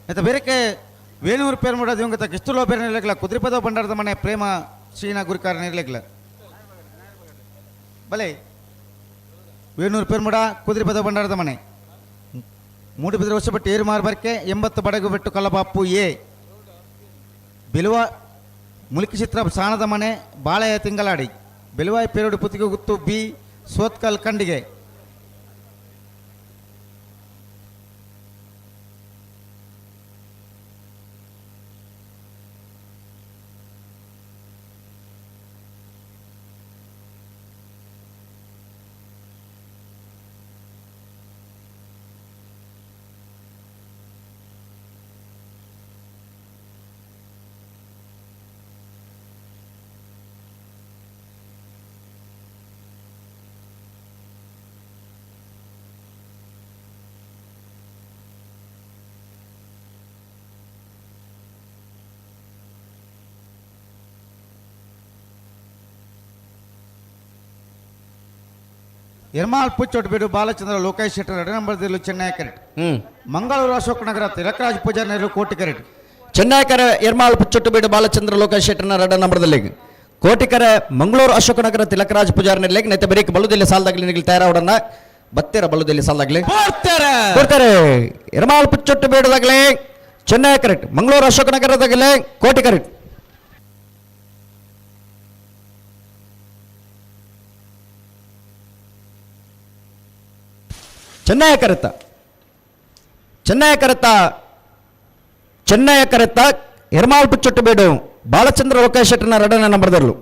ಮತ್ತು ಬೇರೆಕೆ ವೇಣೂರು ಪೇರ್ಮುಡ ದಿವಂಗತ ಕಿಸ್ತುಲೋ ಬೇರೆ ನಿಲ್ಲಕ್ಲ ಕುದ್ರಿಪದ ಭಂಡಾರದ ಮನೆ ಪ್ರೇಮ ಶ್ರೀನ ಗುರುಕಾರ ನಿರ್ಲಕ್ಲ ಬಲೆ ವೇಣೂರು ಪೇರ್ಮುಡ ಕುದ್ರಿಪದ ಭಂಡಾರದ ಮನೆ ಮೂಡುಬಿದ್ರೆ ಹೊಸಬೆಟ್ಟು ಏರುಮಾರು ಬರ್ಕೆ 80 ಬಡಗು ಬೆಟ್ಟು ಕಲ್ಲಬಾಪು ಎ ಬಿಲುವ ಮುಲ್ಕಿ ಚಿತ್ರ ಸಾಣದ ಮನೆ ಬಾಳೆಯ ತಿಂಗಳಾಡಿ ಬೆಲುವಾಯಿ ಪೇರುಡು ಪುತ್ತಿಗೆ ಗುತ್ತು ಬಿ ಸೋತ್ಕಲ್ ಖಂಡಿಗೆ. ಎರ್ಮಾಲ್ ಪುಚ್ಚೊಟ್ಟು ಬಾಲಚಂದ್ರ ಲೋಕೇಶ್ ಶೆಟ್ಟರ್ ಎರಡು ನಂಬರ್ದಲ್ಲೂ ಚೆನ್ನೈ ಕರೆಟ್. ಮಂಗಳೂರು ಅಶೋಕ್ ನಗರ ತಿಲಕರಾಜ್ ಪೂಜಾರಿನಲ್ಲೂ ಕೋಟಿ ಕರೆಟ್. ಚೆನ್ನೈ ಕರೆ ಎರ್ಮಾಲ್ ಪುಚ್ಚೊಟ್ಟು ಬಾಲಚಂದ್ರ ಲೋಕೇಶ್ ಶೆಟ್ಟರ್ನ ಎರಡು ನಂಬರ್ದಲ್ಲಿ ಕೋಟಿಕರೆ ಮಂಗಳೂರು ಅಶೋಕನಗರ ತಿಲಕರಾಜ್ ಪೂಜಾರಿನಲ್ಲಿ ನೆತ್ತೆ ಬರೀಕ್ ಬಲ್ಲುದಲ್ಲಿ ಸಾಲದಾಗಲಿ ನಿಗಲಿ ತಯಾರಾವಡನ್ನ ಬತ್ತೆರ ಬಲ್ಲುದಲ್ಲಿ ಸಾಲದಾಗಲಿ ಕೊಡ್ತಾರೆ. ಎರ್ಮಾಲ್ ಪುಚ್ಚೊಟ್ಟು ಬೇಡದಾಗಲೇ ಚೆನ್ನೈ ಕರೆಕ್ಟ್, ಮಂಗಳೂರು ಅಶೋಕನಗರದಾಗಲೇ ಕೋಟಿ ಕರೆಕ್ಟ್. ಚೆನ್ನೈ ಕರೆತ, ಚೆನ್ನೈ ಕರೆತ, ಚೆನ್ನೈ ಕರೆತ. ಎರ್ಮಾಲ್ ಪುಚ್ಚೊಟ್ಟು ಬೇಡು ಬಾಲಚಂದ್ರ ಲೋಕೇಶ್ ಶೆಟ್ಟರ್ನ ಎರಡನೇ ನಂಬರ್ದಲ್ಲೂ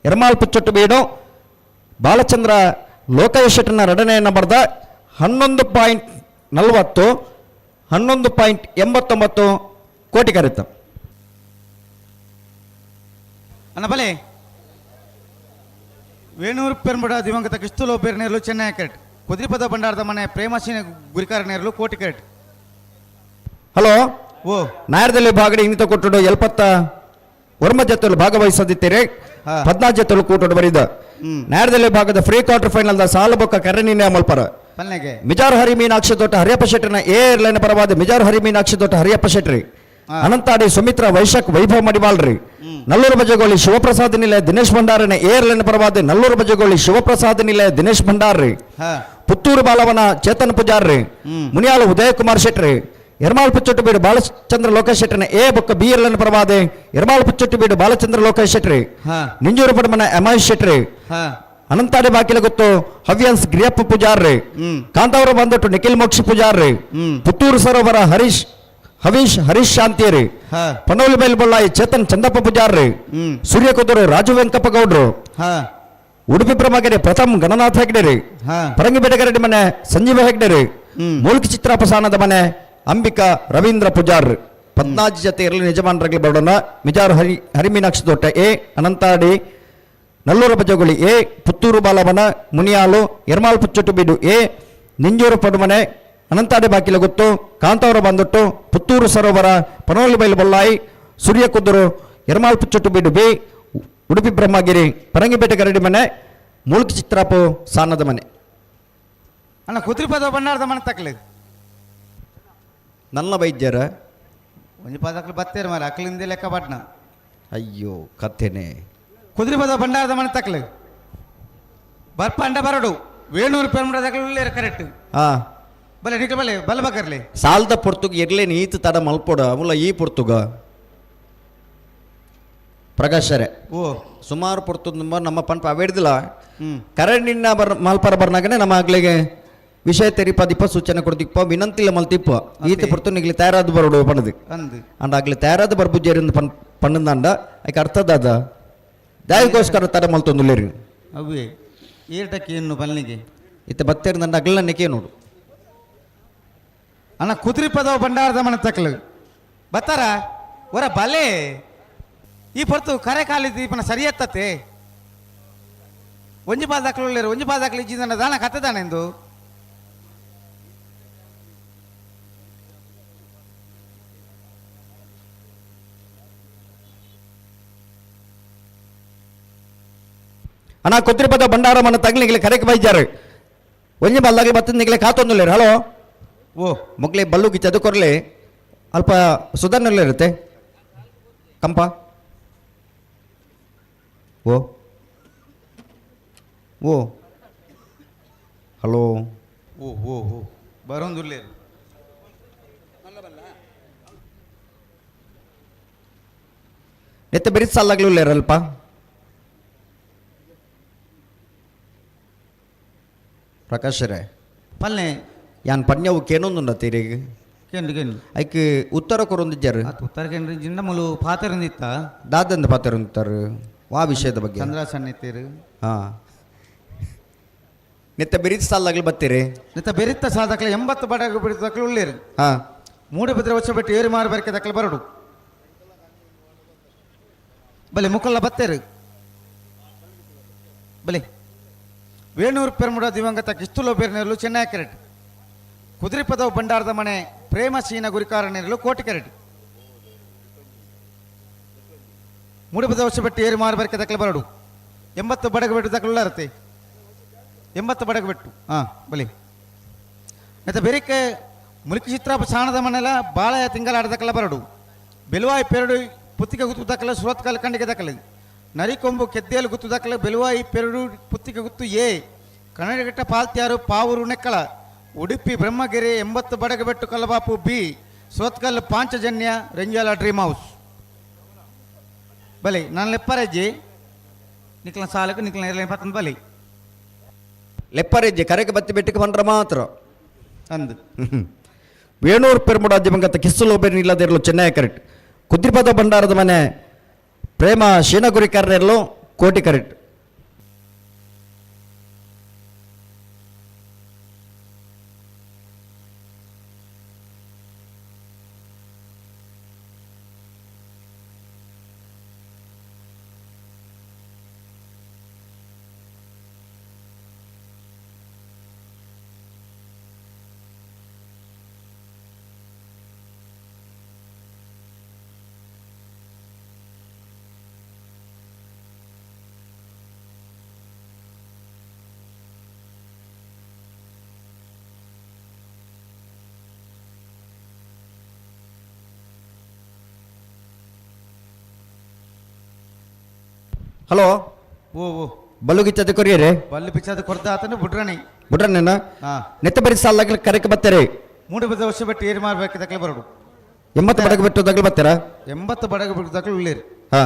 ಎರ್ಮಾಲ್ ಪುಚ್ಚೊಟ್ಟು ಬೇಡು ಬಾಲಚಂದ್ರ ಲೋಕೇಶ್ ಶೆಟ್ಟರ್ನ ಎರಡನೇ ನಂಬರ್ದ 11.40, 11.89 ಕೋಟಿ ಕರೆತ. ಅಣ್ಣ ಬಲೆ ವೇಣೂರು ಪೆರ್ಮುಡ ದಿವಂಗತ ಕಿಸ್ತುಲೋ ಬೇರ್ನೇರ್ಲು ಚೆನ್ನೈ ಕರೆಕ್ಟ್. ಕುದ್ರಿಪದ ಭಂಡಾರದ ಮನೆ ಪ್ರೇಮಶೀನ ಗುರಿಕಾರ ನೇರಲು ಕೋಟಿ ಕರೆಕ್ಟ್. ಹಲೋ ಓ ನಾಯರದಲ್ಲಿ ಬಾಗಡಿ ಇಂಗಿತ ಕೊಟ್ಟುಡು 79 ಜೊತೆಲು ಭಾಗವಹಿಸದಿತ್ತೀರಿ, 14 ಜೊತೆಲು ಕೂಟುಡು ಬರಿದ ನಾಯರದಲ್ಲಿ ಭಾಗದ free quarter final the ಸಾಲಬೊಕ್ಕ ಕರೆನಿನ ಮಲ್ಪರ ಮಿಜಾರ್ ಹರಿ ಮೀನಾಕ್ಷಿ ತೋಟ ಹರಿಯಪ್ಪ ಶೆಟ್ಟರ್ನ ಏರ್ಲೈನ್ ಪರವಾದ ಮಿಜಾರ್ ಹರಿ ಮೀನಾಕ್ಷಿ ತೋಟ ಹರಿಯಪ್ಪ ಶೆಟ್ರಿ, ಅನಂತಾಡಿ ಸುಮಿತ್ರಾ ವೈಶಾಖ್ ವೈಭವ್ ಮಡಿವಾಳ್ರಿ, ನಲ್ಲೂರು ಬಜಗೋಳಿ ಶಿವಪ್ರಸಾದ್ ನಿಲಯ ದಿನೇಶ್ ಭಂಡಾರನ ಏರ್ಲೈನ್ ಪರವಾದ ನಲ್ಲೂರು ಬಜಗೋಳಿ ಶಿವಪ್ರಸಾದ್ ನಿಲಯ ದಿನೇಶ್ ಭಂಡಾರ್ರಿ, ಪುತ್ತೂರು ಬಾಲವನ ಚೇತನ್ ಪೂಜಾರ್ರಿ ಮುನಿಯಾಲು ಉದಯ ಕುಮಾರ್ ಶೆಟ್ರಿ ಎರ್ಮಾಲ್ ಪುಚ್ಚೊಟ್ಟು ಬೀಡು ಬಾಲಚಂದ್ರ ಲೋಕೇಶ್ ಶೆಟ್ಟರ್ನ ಎ ಬೊಕ್ಕ ಬಿ ಎಲ್ ಪ್ರವಾದೆ ಎರ್ಮಾಲ್ ಪುಚ್ಚೊಟ್ಟು ಬೀಡು ಬಾಲಚಂದ್ರ ಲೋಕೇಶ್ ಶೆಟ್ರಿ ನಿಂಜೂರು ಪಡಮನ ಎಂ I Shetty Anantadi ಬಾಕಿಲ ಗೊತ್ತು ಹವ್ಯನ್ಸ್ ಗಿರಿಯಪ್ಪ ಪೂಜಾರ್ರಿ ಕಾಂತಾವರ ಬಂದಟ್ಟು ನಿಖಿಲ್ ಮೋಕ್ಷ ಪೂಜಾರ್ರಿ ಪುತ್ತೂರು ಸರೋವರ ಹರೀಶ್ ಹವೀಶ್ ಹರೀಶ್ ಶಾಂತಿಯರಿ ಪನೋಲಿ ಬೈಲ್ ಬೊಳ್ಳಾಯಿ ಚೇತನ್ ಚಂದಪ್ಪ ಪೂಜಾರ್ರಿ ಸೂರ್ಯ ಕುದುರು ರಾಜು ವೆಂಕಪ್ಪ ಗೌಡ್ರು ಉಡುಪಿ ಪ್ರಮಗೆರೆ ಪ್ರಥಮ್ ಗಣನಾಥ ಹೆಗ್ಡೆರಿ ಪರಂಗಿಬೆಟಗರೆಡ್ಡಿ ಮನೆ ಸಂಜೀವ ಹೆಗ್ಡೆರಿ ಮೂಲ್ಕಿ ಚಿತ್ರಾಪಸಾನದ ಮನೆ ಅಂಬಿಕಾ ರವೀಂದ್ರ ಪೂಜಾರ್ ಪದ್ನಾಜಿ ಜತೆ ಇರಲಿ ಯಜಮಾನರಲ್ಲಿ ಬರೋಣ ಮಿಜಾರು ಹರಿ ಹರಿಮೀನಾಕ್ಷಿ ತೋಟ ಎ ಅನಂತಾಡಿ ನಲ್ಲೂರ ಬಜಗುಳಿ ಎ ಪುತ್ತೂರು ಬಾಲವನ ಮುನಿಯಾಲು ಎರ್ಮಾಲ್ ಪುಚ್ಚೊಟ್ಟು ಬೀಡು ಎ ನಿಂಜೂರು ಪಡುಮನೆ ಅನಂತಾಡಿ ಬಾಕಿಲ ಗುತ್ತು ಕಾಂತಾವರ ಬಂದೊಟ್ಟು ಪುತ್ತೂರು ಸರೋವರ ಪನೋಲಿ ಬೈಲು ಬೊಲ್ಲಾಯಿ ಸೂರ್ಯ ಕುದುರು ಎರ್ಮಾಲ್ ಪುಚ್ಚೊಟ್ಟು ಬೀಡು ಬಿ ಉಡುಪಿ ಬ್ರಹ್ಮಗಿರಿ ಪರಂಗಿಪೇಟೆ ಗರಡಿ ಮನೆ ಮೂಲ್ಕಿ ಚಿತ್ರಾಪು ಸಾನದ ಮನೆ. ಅಣ್ಣ ಕುದ್ರಿಪದ ಭಂಡಾರದ ಮನೆ ತಕ್ಲಿ ನನ್ನ ವೈದ್ಯರ ಒಂಜಿ ಪದಕ್ಲು ಬತ್ತೇರು ಮಾರ ಅಕ್ಲಿಂದ ಲೆಕ್ಕ ಪಟ್ನ. ಅಯ್ಯೋ ಕಥೆನೆ. ಕುದ್ರಿಪದ ಭಂಡಾರದ ಮನೆ ತಕ್ಲಿ ಬರ್ಪಂಡ ಬರಡು ವೇಣೂರು ಪೆರ್ಮಡ ಕರೆಕ್ಟ್. ಹಾಂ ಬಲೆ ನಿಕ್ಲ ಬಲೆ ಬಲ ಬಕರ್ಲಿ ಸಾಲ್ದ ಪೊರ್ತುಗ ಇರ್ಲೇ ನೀತು ತಡ ಮಲ್ಪೊಡ ಅವುಲ ಈ ಪೊರ್ತುಗ ಪ್ರಕಾಶರೇ ಓ ಸುಮಾರು ಪೊರ್ತು ನಮ್ಮ ಪಂಪ ಅವೇಡ್ದಿಲ್ಲ ಕರೆಂಟ್ ನಿನ್ನ ಬರ್ ಮಲ್ಪರ ಬರ್ನಾಗನೆ ನಮ್ಮ ಆಗ್ಲಿಗೆ ವಿಷಯ ತೆರಿಪ ದಿಪ್ಪ ಸೂಚನೆ ಕೊಡ್ತಿಪ್ಪ ವಿನಂತಿಲ್ಲ ಮಲ್ತಿಪ್ಪ ಈತ ಪೊರ್ತು ನಿಗ್ಲಿ ತಯಾರಾದ ಬರೋಡು ಪಣದು ಅಂದು ಅಂಡ ಆಗ್ಲಿ ತಯಾರಾದ ಬರ್ಬುಜ್ಜೇರಿಂದ ಪನ್ ಪಣ್ಣಂದಾಂಡ ಐಕೆ ಅರ್ಥದಾದ ದಾಯಿಗೋಸ್ಕರ ತಡ ಮಲ್ತೊಂದುಲ್ಲೇರಿ ಅವೇ ಏಟಕ್ಕೆ ಇನ್ನು ಬಲ್ಲಿಗೆ ಇತ್ತ ಬತ್ತೇರಿದಂಡ ಅಗ್ಲನ್ನಿಕೆ ನೋಡು. ಅಣ್ಣ ಕುದುರೆ ಪದವ ಭಂಡಾರದ ಮನೆ ತಕ್ಲು ಬತ್ತಾರ ಹೊರ ಬಲೆ ಈ ಪೊರ್ತು ಕರೆ ಕಾಲಿದ್ದು ಇಪ್ಪನ ಸರಿ ಎತ್ತತ್ತೆ ಒಂಜಿ ಪಾದ ದಾಖಲು ಒಂಜಿ ಪಾದ ದಾಖಲು ಇಜ್ಜಿಂದ ದಾನ ಕತ್ತೆ ಎಂದು. ಅಣ್ಣ ಕುದ್ರಿಪದ ಭಂಡಾರ ಮನೆ ತಗ್ಲಿಗೆ ಕರೆಕ್ ಬೈಜಾರು ಒಂಜಿ ಬಲ್ಲಾಗಿ ಬತ್ತದ ನಿಗ್ಲೆ ಕಾತೊಂದುಲ್ಲೇರು. ಹಲೋ ಓ ಮೊಗ್ಲೆ ಬಲ್ಲುಗಿ ಚದುಕೊರ್ಲೆ ಅಲ್ಪ ಸುಧಾರಣೆ ಇರುತ್ತೆ ಕಂಪ ಓ ಓ ಹಲೋ ಓ ಓ ಓ ಬರೋಂದುಲ್ಲೇರು ಎತ್ತ ಬೆರಿತ್ ಸಾಲಾಗ್ಲೂ ಪ್ರಕಾಶರೇ ಪಲ್ಲೆ ಯಾನ್ ಪನ್ಯವು ಕೇನೊಂದುಂಡ ತೀರಿಗೆ ಕೇಂದ್ರ ಕೇಂದ್ರ ಐಕ್ ಉತ್ತರ ಕೊರೊಂದಿಜ್ಜಾರು ಉತ್ತರ ಕೇಂದ್ರ ಜಿಂಡ ಮುಲು ಪಾತೆರಂದಿತ್ತ ದಾದಂದ ಪಾತೆರಂದಿತ್ತಾರು ವಾ ವಿಷಯದ ಬಗ್ಗೆ ಚಂದ್ರ ಸಣ್ಣ ಹಾಂ ನಿತ್ತ ಬೆರಿತ್ ಸಾಲಾಗ್ಲಿ ಬತ್ತೀರಿ ನಿತ್ತ ಬೆರಿತ್ತ ಸಾಧಕಲೆ 80 ಬಡಗ ಬಿಡಿದಕ್ಲು ಉಳ್ಳೇರು ಹಾಂ ಮೂಡುಬಿದ್ರೆ ವರ್ಷ ಬಿಟ್ಟು ಏರಿ ಮಾರು ಬರಕೆ ದಕ್ಕಲು ಬರಡು ಬಲೆ ಮುಕ್ಕಲ್ಲ ಬತ್ತೇರು ಬಲೆ ವೇಣೂರು ಪೆರ್ಮುಡ ದಿವಂಗತ ಕಿಸ್ತುಲೋ ಬೇರ್ನೇರ್ಲು ಚೆನ್ನೈ ಕೆರೆಟ್ ಕುದುರೆಪದವು ಭಂಡಾರದ ಮನೆ ಪ್ರೇಮ ಸೀನ ಗುರಿಕಾರ ನೇರಲು ಕೋಟಿ ಕೆರೆಟ್ ಮೂಡುಬಿದ ವರ್ಷ ಬಿಟ್ಟು ಏರಿ ಮಾರು ಬರಕೆ ದಕ್ಕಲು ಬರಡು 80 ಬಡಗ ಬಿಟ್ಟು ದಕ್ಕಲು ಇರುತ್ತೆ 80 ಬಡಗ ಬಿಟ್ಟು ಹಾಂ ಬಲಿ ಮತ್ತು ಬೇರೆಕ್ಕೆ ಮುಲ್ಕಿ ಚಿತ್ರಾಪ ಸಾಣದ ಮನೆಲ್ಲ ಬಾಳ ತಿಂಗಳ ಆಡದಕ್ಕಲ್ಲ ಬರಡು ಬೆಲುವಾಯಿ ಪೆರಡು ಪುತ್ತಿಗೆ ಗುತ್ತು ದಕ್ಕಲ ಸುರತ್ಕಲ್ ಕಂಡಿಗೆ ದಕ್ಕಲ ನರಿಕೊಂಬು ಕೆದ್ದೇಲು ಗುತ್ತು ದಕ್ಕಲ ಬೆಲುವಾಯಿ ಪೆರಡು ಪುತ್ತಿಗೆ ಗುತ್ತು ಎ ಕನ್ನಡಘಟ್ಟ ಪಾಲ್ತ್ಯಾರು Pavoor ನೆಕ್ಕಳ Udupi Brahmagiri 80 Badagabettu Kallabapu B Surathkal Panchajanya Renjala dream house ಬಲಿ ನಾನು ಲೆಪ್ಪರಜ್ಜಿ ನಿಕ್ಲ ಸಾಲಕ್ಕೆ ನಿಕ್ಲ ಇರಲಿ ಪತ್ತಂದು ಬಲಿ ಲೆಪ್ಪರೆಜ್ಜಿ ಕರೆಗೆ ಬತ್ತಿ ಬೆಟ್ಟಕ್ಕೆ ಬಂದ್ರ ಮಾತ್ರ ಅಂದು ವೇಣೂರು ಪೆರ್ಮುಡ ದಿವಂಗತ ಕಿಸ್ಸುಲು ಇಲ್ಲದಿರಲು ಚೆನ್ನೈ ಕರೆಕ್ಟ್ ಕುದ್ರಿಪದ ಭಂಡಾರದ ಮನೆ ಪ್ರೇಮ ಶೀನಗುರಿಕಾರರಿರಲು ಕೋಟಿ ಕರೆಕ್ಟ್. ಹಲೋ ಓ ಓ ಬಲ್ಲುಗಿಚ್ಚದ ಕೊರಿಯರೆ ಬಲ್ಲು ಪಿಚ್ಚಾದ ಕೊರ್ದ ಆತನ ಬುಡ್ರಣಿ ಬುಡ್ರಣ್ಣ ಹಾ. ನೆತ್ತ ಬರಿ ಸಾಲಾಗಲಿ ಕರೆಕ್ ಬತ್ತಾರೆ. ಮೂಡು ಬದ ವರ್ಷ ಬಿಟ್ಟು ಏರಿ ಮಾರ್ಬೇಕು ತಕಲೆ ಬರಡು. 80 ಬಡಗ ಬಿಟ್ಟು ತಗಲು ಬರ್ತಾರಾ? 80 ಬಡಗ ಬಿಟ್ಟು ತಕಲು ಉಳ್ಳೇರಿ. ಹಾ.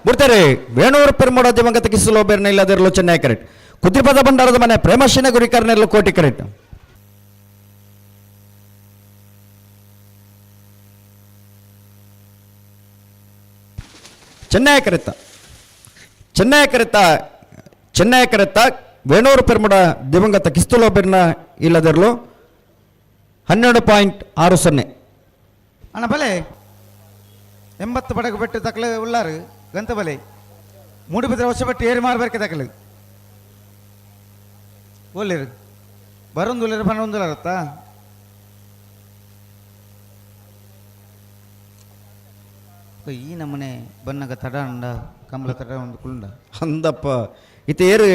ಬಿಡ್ತಾರೆ. ವೇಣೂರು ಪೆರ್ಮೋಡ ದಿವಂಗತ ಕಿಸಲು ಬೇರ್ನ ಇಲ್ಲದಿರಲು ಚೆನ್ನೈ ಕರೆಕ್ಟ್. ಕುದ್ರಿಪದ ಭಂಡಾರದ ಮನೆ ಪ್ರೇಮಶಿನ ಗುರಿಕಾರನೆರಲು ಕೋಟಿ ಕರೆಕ್ಟ್. ಚೆನ್ನೈ ಕರೆತ ಚೆನ್ನೈ ಕರೆತ ಚೆನ್ನೈ ಕರೆತ ವೇಣೂರು ಪೆರ್ಮೋಡ ದಿವಂಗತ ಕಿಸ್ತುಲೋ ಬೇರ್ನ ಇಲ್ಲದಿರಲು 12.60. ಅಣ್ಣ ಬಲೆ 80 ಬಡಗು ಬೆಟ್ಟು ತಕಲು ಉಳ್ಳಾರು ಗಂತ ಬಲೆ ಮೂಡು ಬಿದ್ರೆ ಹೊಸ ಬೆಟ್ಟು ಏರಿ ಮಾರ್ಬೇಕು ತಕಲು ಒಳ್ಳಿರು ಬರೊಂದು ಉಳ್ಳೇರು ಬನ್ನೊಂದು ಈ ನಮ್ಮನೆ ಬನ್ನಗ ತಡ ಉಂಡ ಕಂಬಳ ತಡ ಒಂದು ಕುಂಡ ಅಂದಪ್ಪ ಇತ್ತ ಏರು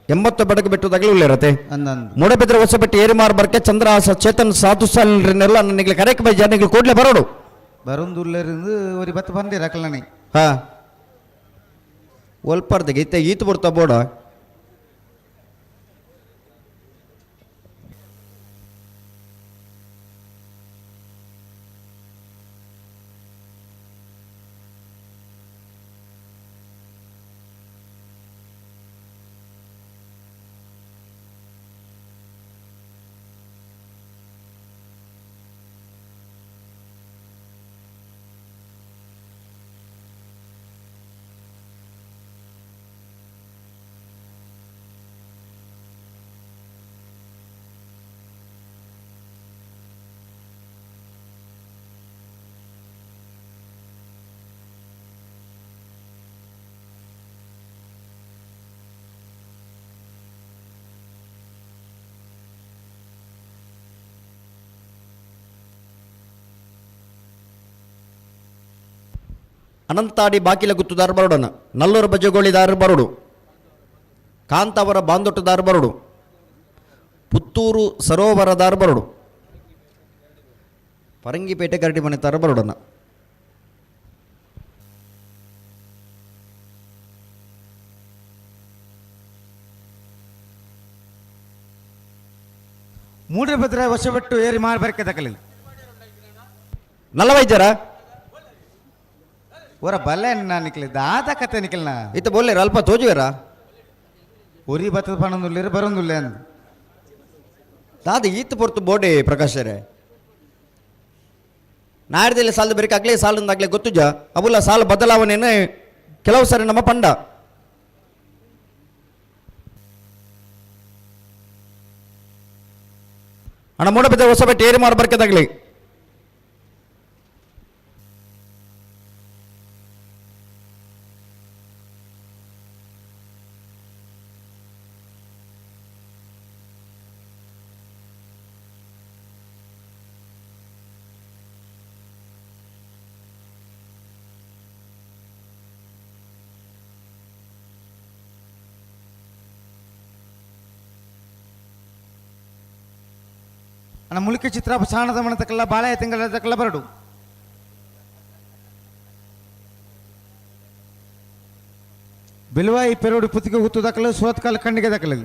80 ಬಡಗು ಬೆಟ್ಟು ತಗಲು ಉಳ್ಳೇರತೆ. ಅಂದಂದು ಮೂಡಬಿದ್ರೆ ಹೊಸ ಬೆಟ್ಟು ಏರಿ ಮಾರ್ಬರ್ಕೆ ಚಂದ್ರಹಾಸ ಚೇತನ್ ಸಾಧು ಸಾಲನೆಲ್ಲ ನನಗೆ ಕರೆಕ್ ಬೈ ಜನಗಳು ಕೂಡಲೇ ಬರೋಡು. ಬರೊಂದು ಉಳ್ಳೇರಿಂದ ஒரு 10 ಬಂದಿರ ಅಕಲನೆ. ಹಾ ಒಲ್ಪರ್ದಿಗೆ ಇತ್ತ ಈತು ಬರ್ತಾ ಬೋಡ. ಅನಂತಾಡಿ ಬಾಕಿಲ ಗುತ್ತುದಾರ ಬರೋಡನ, ನಲ್ಲೂರು ಬಜಗೋಳಿದಾರ ಬರೋಡು, ಕಾಂತಾವರ ಬಾಂದೊಟ್ಟದಾರ ಬರೋಡು, ಪುತ್ತೂರು ಸರೋವರದಾರ ಬರೋಡು, ಪರಂಗಿಪೇಟೆ ಕರಡಿ ಮನೆತಾರ ಬರೋಡನ. ಮೂಡರ ಭದ್ರ ಹೊಸಬೆಟ್ಟು ಏರಿ ಮಾರ್ಬರ್ಕೆ ತಕಲಿ. ನಲ್ಲ ವೈದ್ಯರ ಓರ ಬಲ್ಲೆ ನಿಕ್ಲಿ ದಾದ ಕತೆ ನಿಖಲ್ನ. ಇತ್ತ ಬೋಲ್ಲೇರ ಅಲ್ಪ ತೋಜುವೇರ ಒರಿ ಬತ್ತದ ಪಣಂದುಲ್ಲೇರು ಬರೋಂದುಲ್ಲೆ ಅಂದ್ ದಾದ ಈತ ಪೊರ್ತು ಬೋಡೆ ಪ್ರಕಾಶರೇ ನಾಡ್ದಲ್ಲಿ ಸಾಲದ ಬೆರಕಾಗ್ಲಿ ಸಾಲದಾಗ್ಲಿ ಗೊತ್ತುಜ ಅವುಲ್ಲ ಸಾಲ ಬದಲಾವಣೆಯನ್ನು ಕೆಲವು ಸಾರಿ ನಮ್ಮ ಪಂಡ. ಅಣ್ಣ ಮೂಡಬಿದ್ದ ಹೊಸಬೆಟ್ಟು ಏರಿ ಮಾರು ಬರ್ಕೆದಾಗ್ಲಿ. ಅಣ್ಣ ಮುಳುಕಿ ಚಿತ್ರ ಸಾಣದ ಮಣತಕ್ಕಲ್ಲ ಬಾಳೆ ತಿಂಗಳ ತಕ್ಕಲ್ಲ ಬರಡು. Beluvai Perodu Puttige Guttu ದಾಖಲು ಸೋತ್ಕಲ್ ಖಂಡಿಗೆ ದಾಖಲು.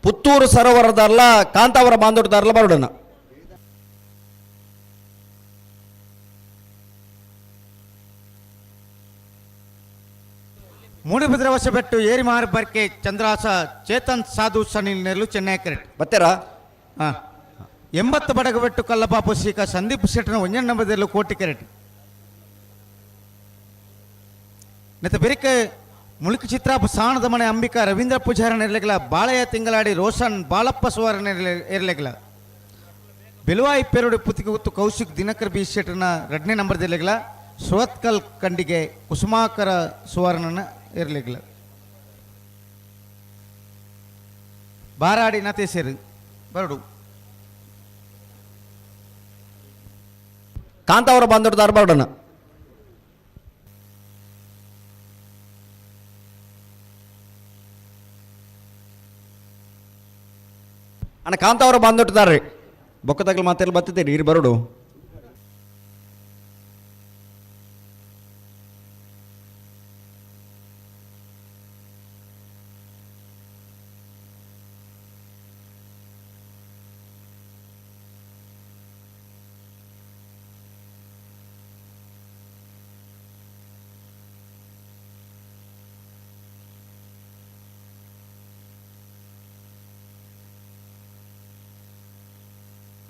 ಪುತ್ತೂರು ಸರೋವರದಲ್ಲ ಕಾಂತಾವರ ಬಾಂದೋಟದಾರಲ್ಲ ಬರೋಡಣ. ಮೂಡುಬಿದ್ರೆ ಹೊಸಬೆಟ್ಟು ಏರಿಮಾರು ಬರ್ಕೆ ಚಂದ್ರಾಸ ಚೇತನ್ ಸಾಧು ಸನಿಲ್ ನೆರಳು ಚೆನ್ನೈ ಕರೆಕ್ಟ್ ಬತ್ತೀರಾ? ಹಾಂ. 80 ಬಡಗಬೆಟ್ಟು ಕಲ್ಲಪಾಪು ಸೀಕ ಸಂದೀಪ್ ಶೆಟ್ಟನ ಒಂಜನ್ ನಂಬದಲ್ಲೂ ಕೋಟಿ ಕೆರೆಟ್. ನೆತ್ತ ಬೆರಿಕೆ ಮುಳುಕು ಚಿತ್ರಾಪು ಸಾಣದ ಮನೆ ಅಂಬಿಕಾ ರವೀಂದ್ರ ಪೂಜಾರನ ಇರಲಿಲ್ಲ, ಬಾಳೆಯ ತಿಂಗಳಾಡಿ ರೋಷನ್ ಬಾಳಪ್ಪ ಸುವರ್ಣ ಇರಲಿಲ್ಲ. ಬೆಲುವಾಯಿ ಪೆರುಡು ಪುತ್ತಿಗೆ ಗುತ್ತು ಕೌಶಿಕ್ ದಿನಕರ್ ಬಿ ಶೆಟ್ಟನ ಎರಡನೇ ನಂಬರ್ದಿರಲಿಲ್ಲ, ಸುರತ್ಕಲ್ ಕಂಡಿಗೆ ಕುಸುಮಾಕರ ಸುವರ್ಣನ ಇರಲಿಲ್ಲ. ಬಾರಾಡಿ ನತೇಸರು ಬರಡು. ಕಾಂತಾವರ ಬಾಂದೋಟದಾರ ಬರೋಡಣ. ಅಣ್ಣ ಕಾಂತಾವರ ಬಾಂದೋಟದಾರ್ರಿ ಬೊಕ್ಕದಾಗಲು ಮಾತೆಲ್ಲ ಬತ್ತಿದ್ದೀರಿ ಇರು ಬರೋಡು.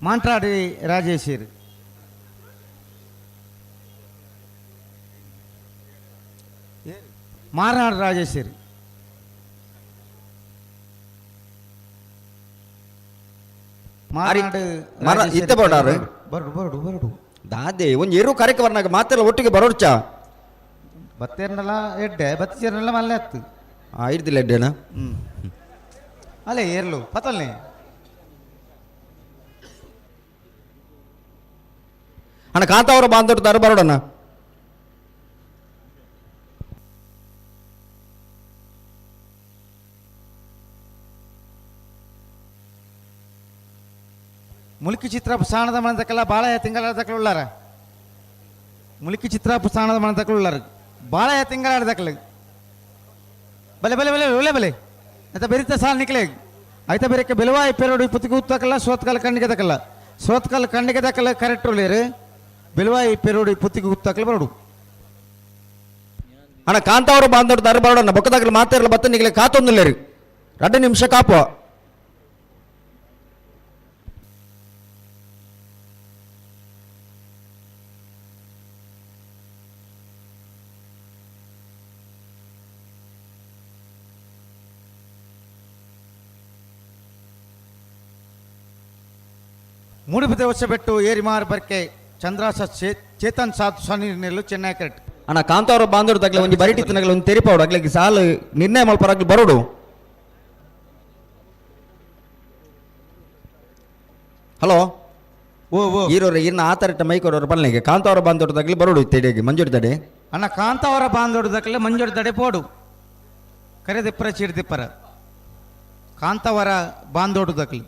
ಮಾಂಟ್ರಾಡಿ ರಾಜೇಶಿರ್. ಮಾರನಾಡು ರಾಜೇಶಿರ್. ಮಾರನಾಡು ಇತ್ತೆ ಬರೋಡಾರು? ಬರಡು ಬರಡು ಬರಡು. ದಾದೆ ಒಂದು ಎರು ಕಾರ್ಯಕ್ರಮನಾಗ ಮಾತೆಲ್ಲ ಒಟ್ಟಿಗೆ ಬರೋಡ್ಚ. ಬತ್ತೇರ್ನಲ್ಲ ಎಡ್ಡೆ ಬತ್ತಿಚೇರ್ನಲ್ಲ ಮಲ್ಲೆ ಹತ್ತು. ಇಡ್ದಿಲ್ಲ ಎಡ್ಡೆನಾ? ಅಲ್ಲೇ ಏರ್ಲು ಪತಲ್ನೇ. ಅಣ್ಣ ಕಾಂತಾವರ ಬಾಂದೋಟದಾರ ಬರೋಡಣ್ಣ. ಮುಲ್ಕಿ ಚಿತ್ರ ಸಾಣದ ಮನದಕ್ಕೆಲ್ಲ ಬಾಳೆಯ ತಿಂಗಳ ಉಳ್ಳಾರ. ಮುಲ್ಕಿ ಚಿತ್ರ ಸಾಣದ ಮನದಕ್ಕಲು ಉಳ್ಳಾರ ಬಾಳೆಯ ತಿಂಗಳ ಬಲೆ ಬಲೆ ಬಲೆ ಒಳ್ಳೆ ಬಲೆ ಆಯ್ತಾ ಬೆರಿತ ಸಾಲ ನಿಕ್ಲೆ ಆಯ್ತಾ ಬೇರೆಕ್ಕೆ ಬೆಲವಾಯಿ ಪೆರೋಡು ಪುತ್ತಿಗೆ ಉತ್ತಕಲ್ಲ ಸೋತ್ಕಲ್ ಕಣ್ಣಿಗೆ ದಕ್ಕಲ್ಲ ಸೋತ್ಕಲ್ ಕಣ್ಣಿಗೆ ದಕ್ಕಲ್ಲ ಕರೆಕ್ಟ್ ಉಳ್ಳೇರು ಬೆಲವಾಯಿ ಪೆರೋಡು ಪುತ್ತಿಗೆ ಉತ್ತಕಲ್ಲ ಬರೋಡು. ಅಣ್ಣ ಕಾಂತಾವರ ಬಾಂದೋಟದಾರ ಬರೋಡಣ್ಣ. ಬೊಕ್ಕದಾಗಲು ಮಾತಾಡಲ್ಲ ಬತ್ತ ನಿಗಲೆ ಕಾತೊಂದಿಲ್ಲೇರಿ 2 ನಿಮಿಷ ಕಾಪು. ಮೂಡುಬಿದ್ರೆ ಹೊಸಬೆಟ್ಟು ಏರಿಮಾರ್ ಬರ್ಕೆ ಚಂದ್ರಾಸ ಚೇತನ್ ಸಾಧು ಸನಿ ನೆಲ್ಲು ಚೆನ್ನೈ ಕರೆಕ್ಟ್. ಅಣ್ಣ ಕಾಂತಾವರ ಬಾಂದೋಟದಾಗಲೇ ಒಂದು ಬರಿಟಿ ತಿನ್ನಗಲ ಒಂದು ತೆರಿಪಾವಡು ಅಗ್ಲಿಗೆ ಸಾಲು ನಿರ್ಣಯ ಮಲ್ಪರಾಗ್ಲಿ ಬರೋಡು. ಹಲೋ ಓ ಓ ಈರೋರು ಇನ್ನು ಆ ಥರ ಮೈಕೋರವ್ರ ಪಲ್ಲೆಗೆ ಕಾಂತಾವರ ಬಾಂದೋಟದಾಗಲಿ ಬರೋಡು ತಡೆಗೆ ಮಂಜೂರು ತಡೆ. ಅಣ್ಣ ಕಾಂತಾವರ ಬಾಂದೋಟದಾಗಲೇ ಮಂಜೂರು ತಡೆ ಪೋಡು ಕರೆದಿಪ್ಪರ ಚೀಡ್ದಿಪ್ಪರ ಕಾಂತಾವರ ಬಾಂದೋಟದಾಗಲಿ.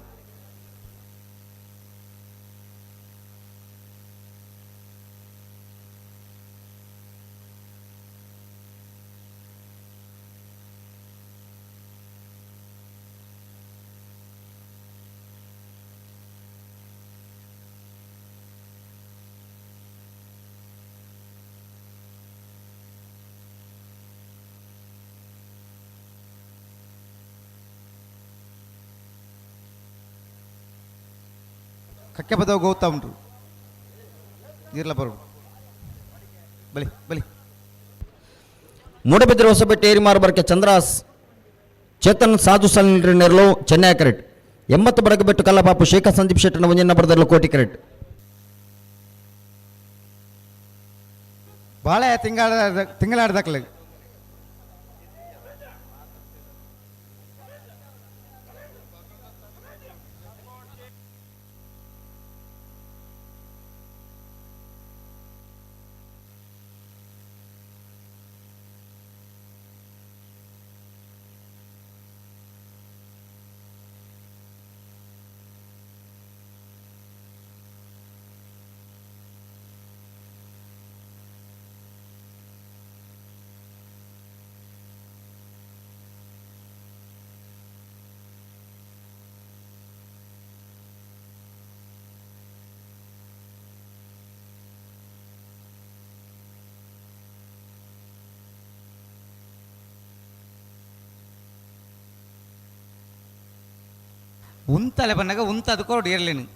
ಕಕ್ಕೆ ಬದವು ಗೌತಾ ಉಂಟು ನೀರ್ಲ ಬರು ಬಲಿ ಬಲಿ. ಮೂಡಬಿದ್ರೆ ಹೊಸಬೆಟ್ಟು ಏರಿಮಾರು ಬರ್ಕೆ ಚಂದ್ರಾಸ್ ಚೇತನ್ ಸಾಧು ಸಲ್ ನೆರಳು ಚೆನ್ನೈ ಕರೆಕ್ಟ್. 80 ಬಡಗಬೆಟ್ಟು ಕಲ್ಲಪಾಪು ಶೇಖ ಸಂದೀಪ್ ಶೆಟ್ಟನ ಒಂಜನ್ನ ಬರದಲ್ಲೂ ಕೋಟಿ ಕರೆಕ್ಟ್. ಬಾಳೆ ತಿಂಗಳ ತಿಂಗಳಾಡ್ದಕ್ಲೆ. ಉಂತಲೆ ಬನ್ನಾಗ ಉಂತದ ಕೊರಡು ಇರಲೇನು.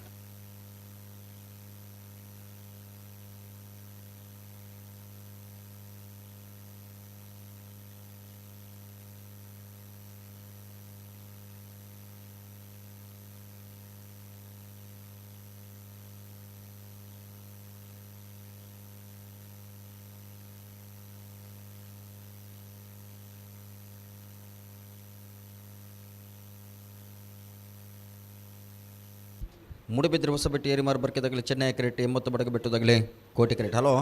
ಮೂಡುಬಿದ್ರೆ ಹೊಸಬೆಟ್ಟು ಏರಿಮಾರು ಬರ್ಕೆದಾಗಲಿ ಚೆನ್ನೈ ಕ್ರೆಟ್ 80 ಬಡಗ ಬೆಟ್ಟದಾಗಲಿ ಕೋಟಿ ಕ್ರೆಟ್. ಹಲೋ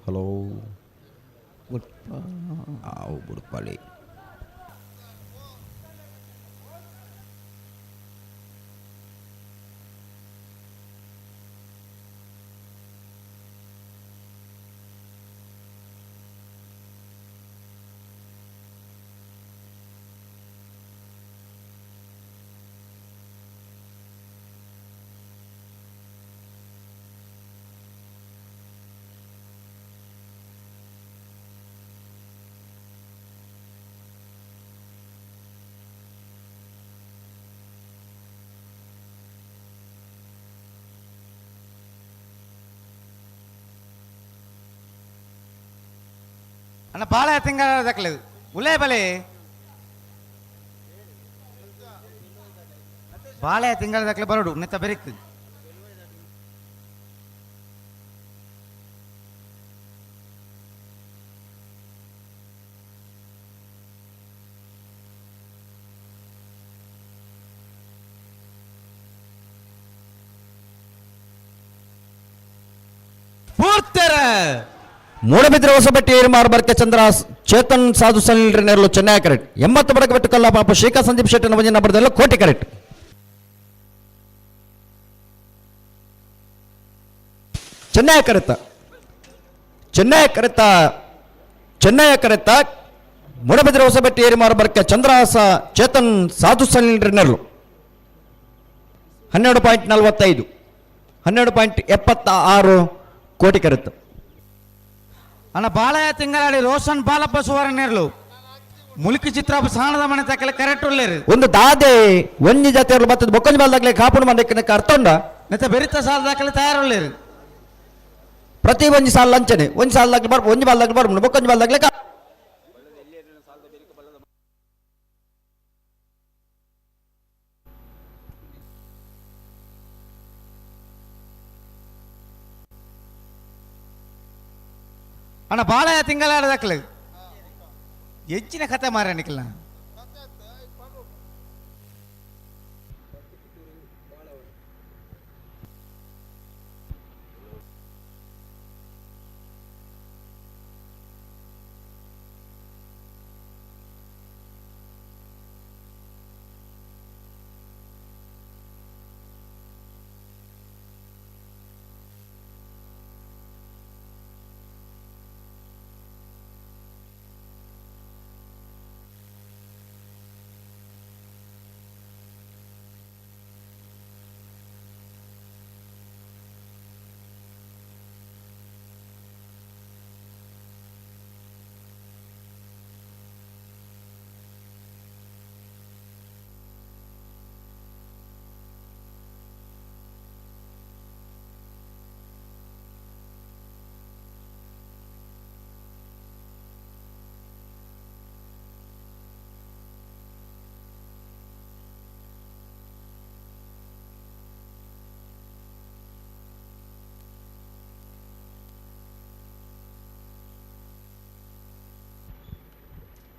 ಹಲೋ ಆವು ಬುಡ್ಪಾಳಿ. ಅಣ್ಣ ಭಾಳ ತಿಂಗಳ ದಕ್ಕలేదు ಉಲೇ ಬಲೆ ಬಾಳೆ ತಿಂಗಳ ದಕ್ಕಲೆ ಬರೋಡು ನೆತ್ತ ಬೆರಿಕ್. ಪೂರ್ತರ ಮೂಡಬಿದ್ರೆ ಹೊಸಬೆಟ್ಟಿ ಏರಿಮಾರು ಬರ್ಕೆ ಚಂದ್ರ ಚೇತನ್ ಸಾಧು ಸನಿಲ್ ನೆರಳು ಚೆನ್ನೈ ಕರೆಕ್ಟ್. 80 ಬಡಕ ಬೆಟ್ಟು ಕಲ್ಲ ಪಾಪ ಶ್ರೀಕಾ ಸಂದೀಪ್ ಶೆಟ್ಟಿ ನವಜನ ಬರದಲ್ಲ ಕೋಟಿ ಕರೆಕ್ಟ್. ಚೆನ್ನೈ ಕರೆತ ಚೆನ್ನೈ ಕರೆತ ಚೆನ್ನೈ ಕರೆತ ಮೂಡಬಿದ್ರೆ ಹೊಸಬೆಟ್ಟಿ ಏರಿಮಾರು ಬರ್ಕೆ ಚಂದ್ರಹಾಸ ಚೇತನ್ ಸಾಧು ಸನಿಲ್ ನೆರಳು 12.45 12.76 ಕೋಟಿ ಕರೆತ. ಅಣ್ಣ ಬಾಳೆಯ ತಿಂಗಳಾಡಿ ರೋಷನ್ ಬಾಲಪ್ಪ ಸುವರ್ಣ ಮುಲ್ಕಿ ಚಿತ್ರ ಸಾಣದ ಮನೆ ತಕ್ಕಲೆ ಕರೆಕ್ಟ್ ಉಳ್ಳೇರು. ಒಂದು ದಾದೆ ಒಂಜಿ ಜಾತಿಯವರು ಬತ್ತದ ಬೊಕ್ಕಂಜಿ ಬಾಲ್ದಾಗ್ಲೆ ಕಾಪುಣ ಮಂದಕ್ಕೆ ಅರ್ಥ ಉಂಡ ನೆತ್ತ ಬೆರಿತ ಸಾಲದಾಕಲೆ ತಯಾರುಳ್ಳೇರು. ಪ್ರತಿ ಒಂಜಿ ಸಾಲ ಲಂಚನೆ ಒಂಜಿ ಸಾಲದಾಗ್ಲೆ ಬರ್ ಒಂಜಿ ಬಾಲ್ದಾಗ್ಲೆ ಬರ್ ಬೊಕ್ಕಂಜಿ ಬಾಲ್ದಾಗ್ಲೆ ಅಣ್ಣ ಬಾಳೆಯ ತಿಂಗಳಾಡದಕ್ಕಲೆ ಹೆಚ್ಚಿನ ಕತೆ ಮಾರ ನಿಖಿಲ.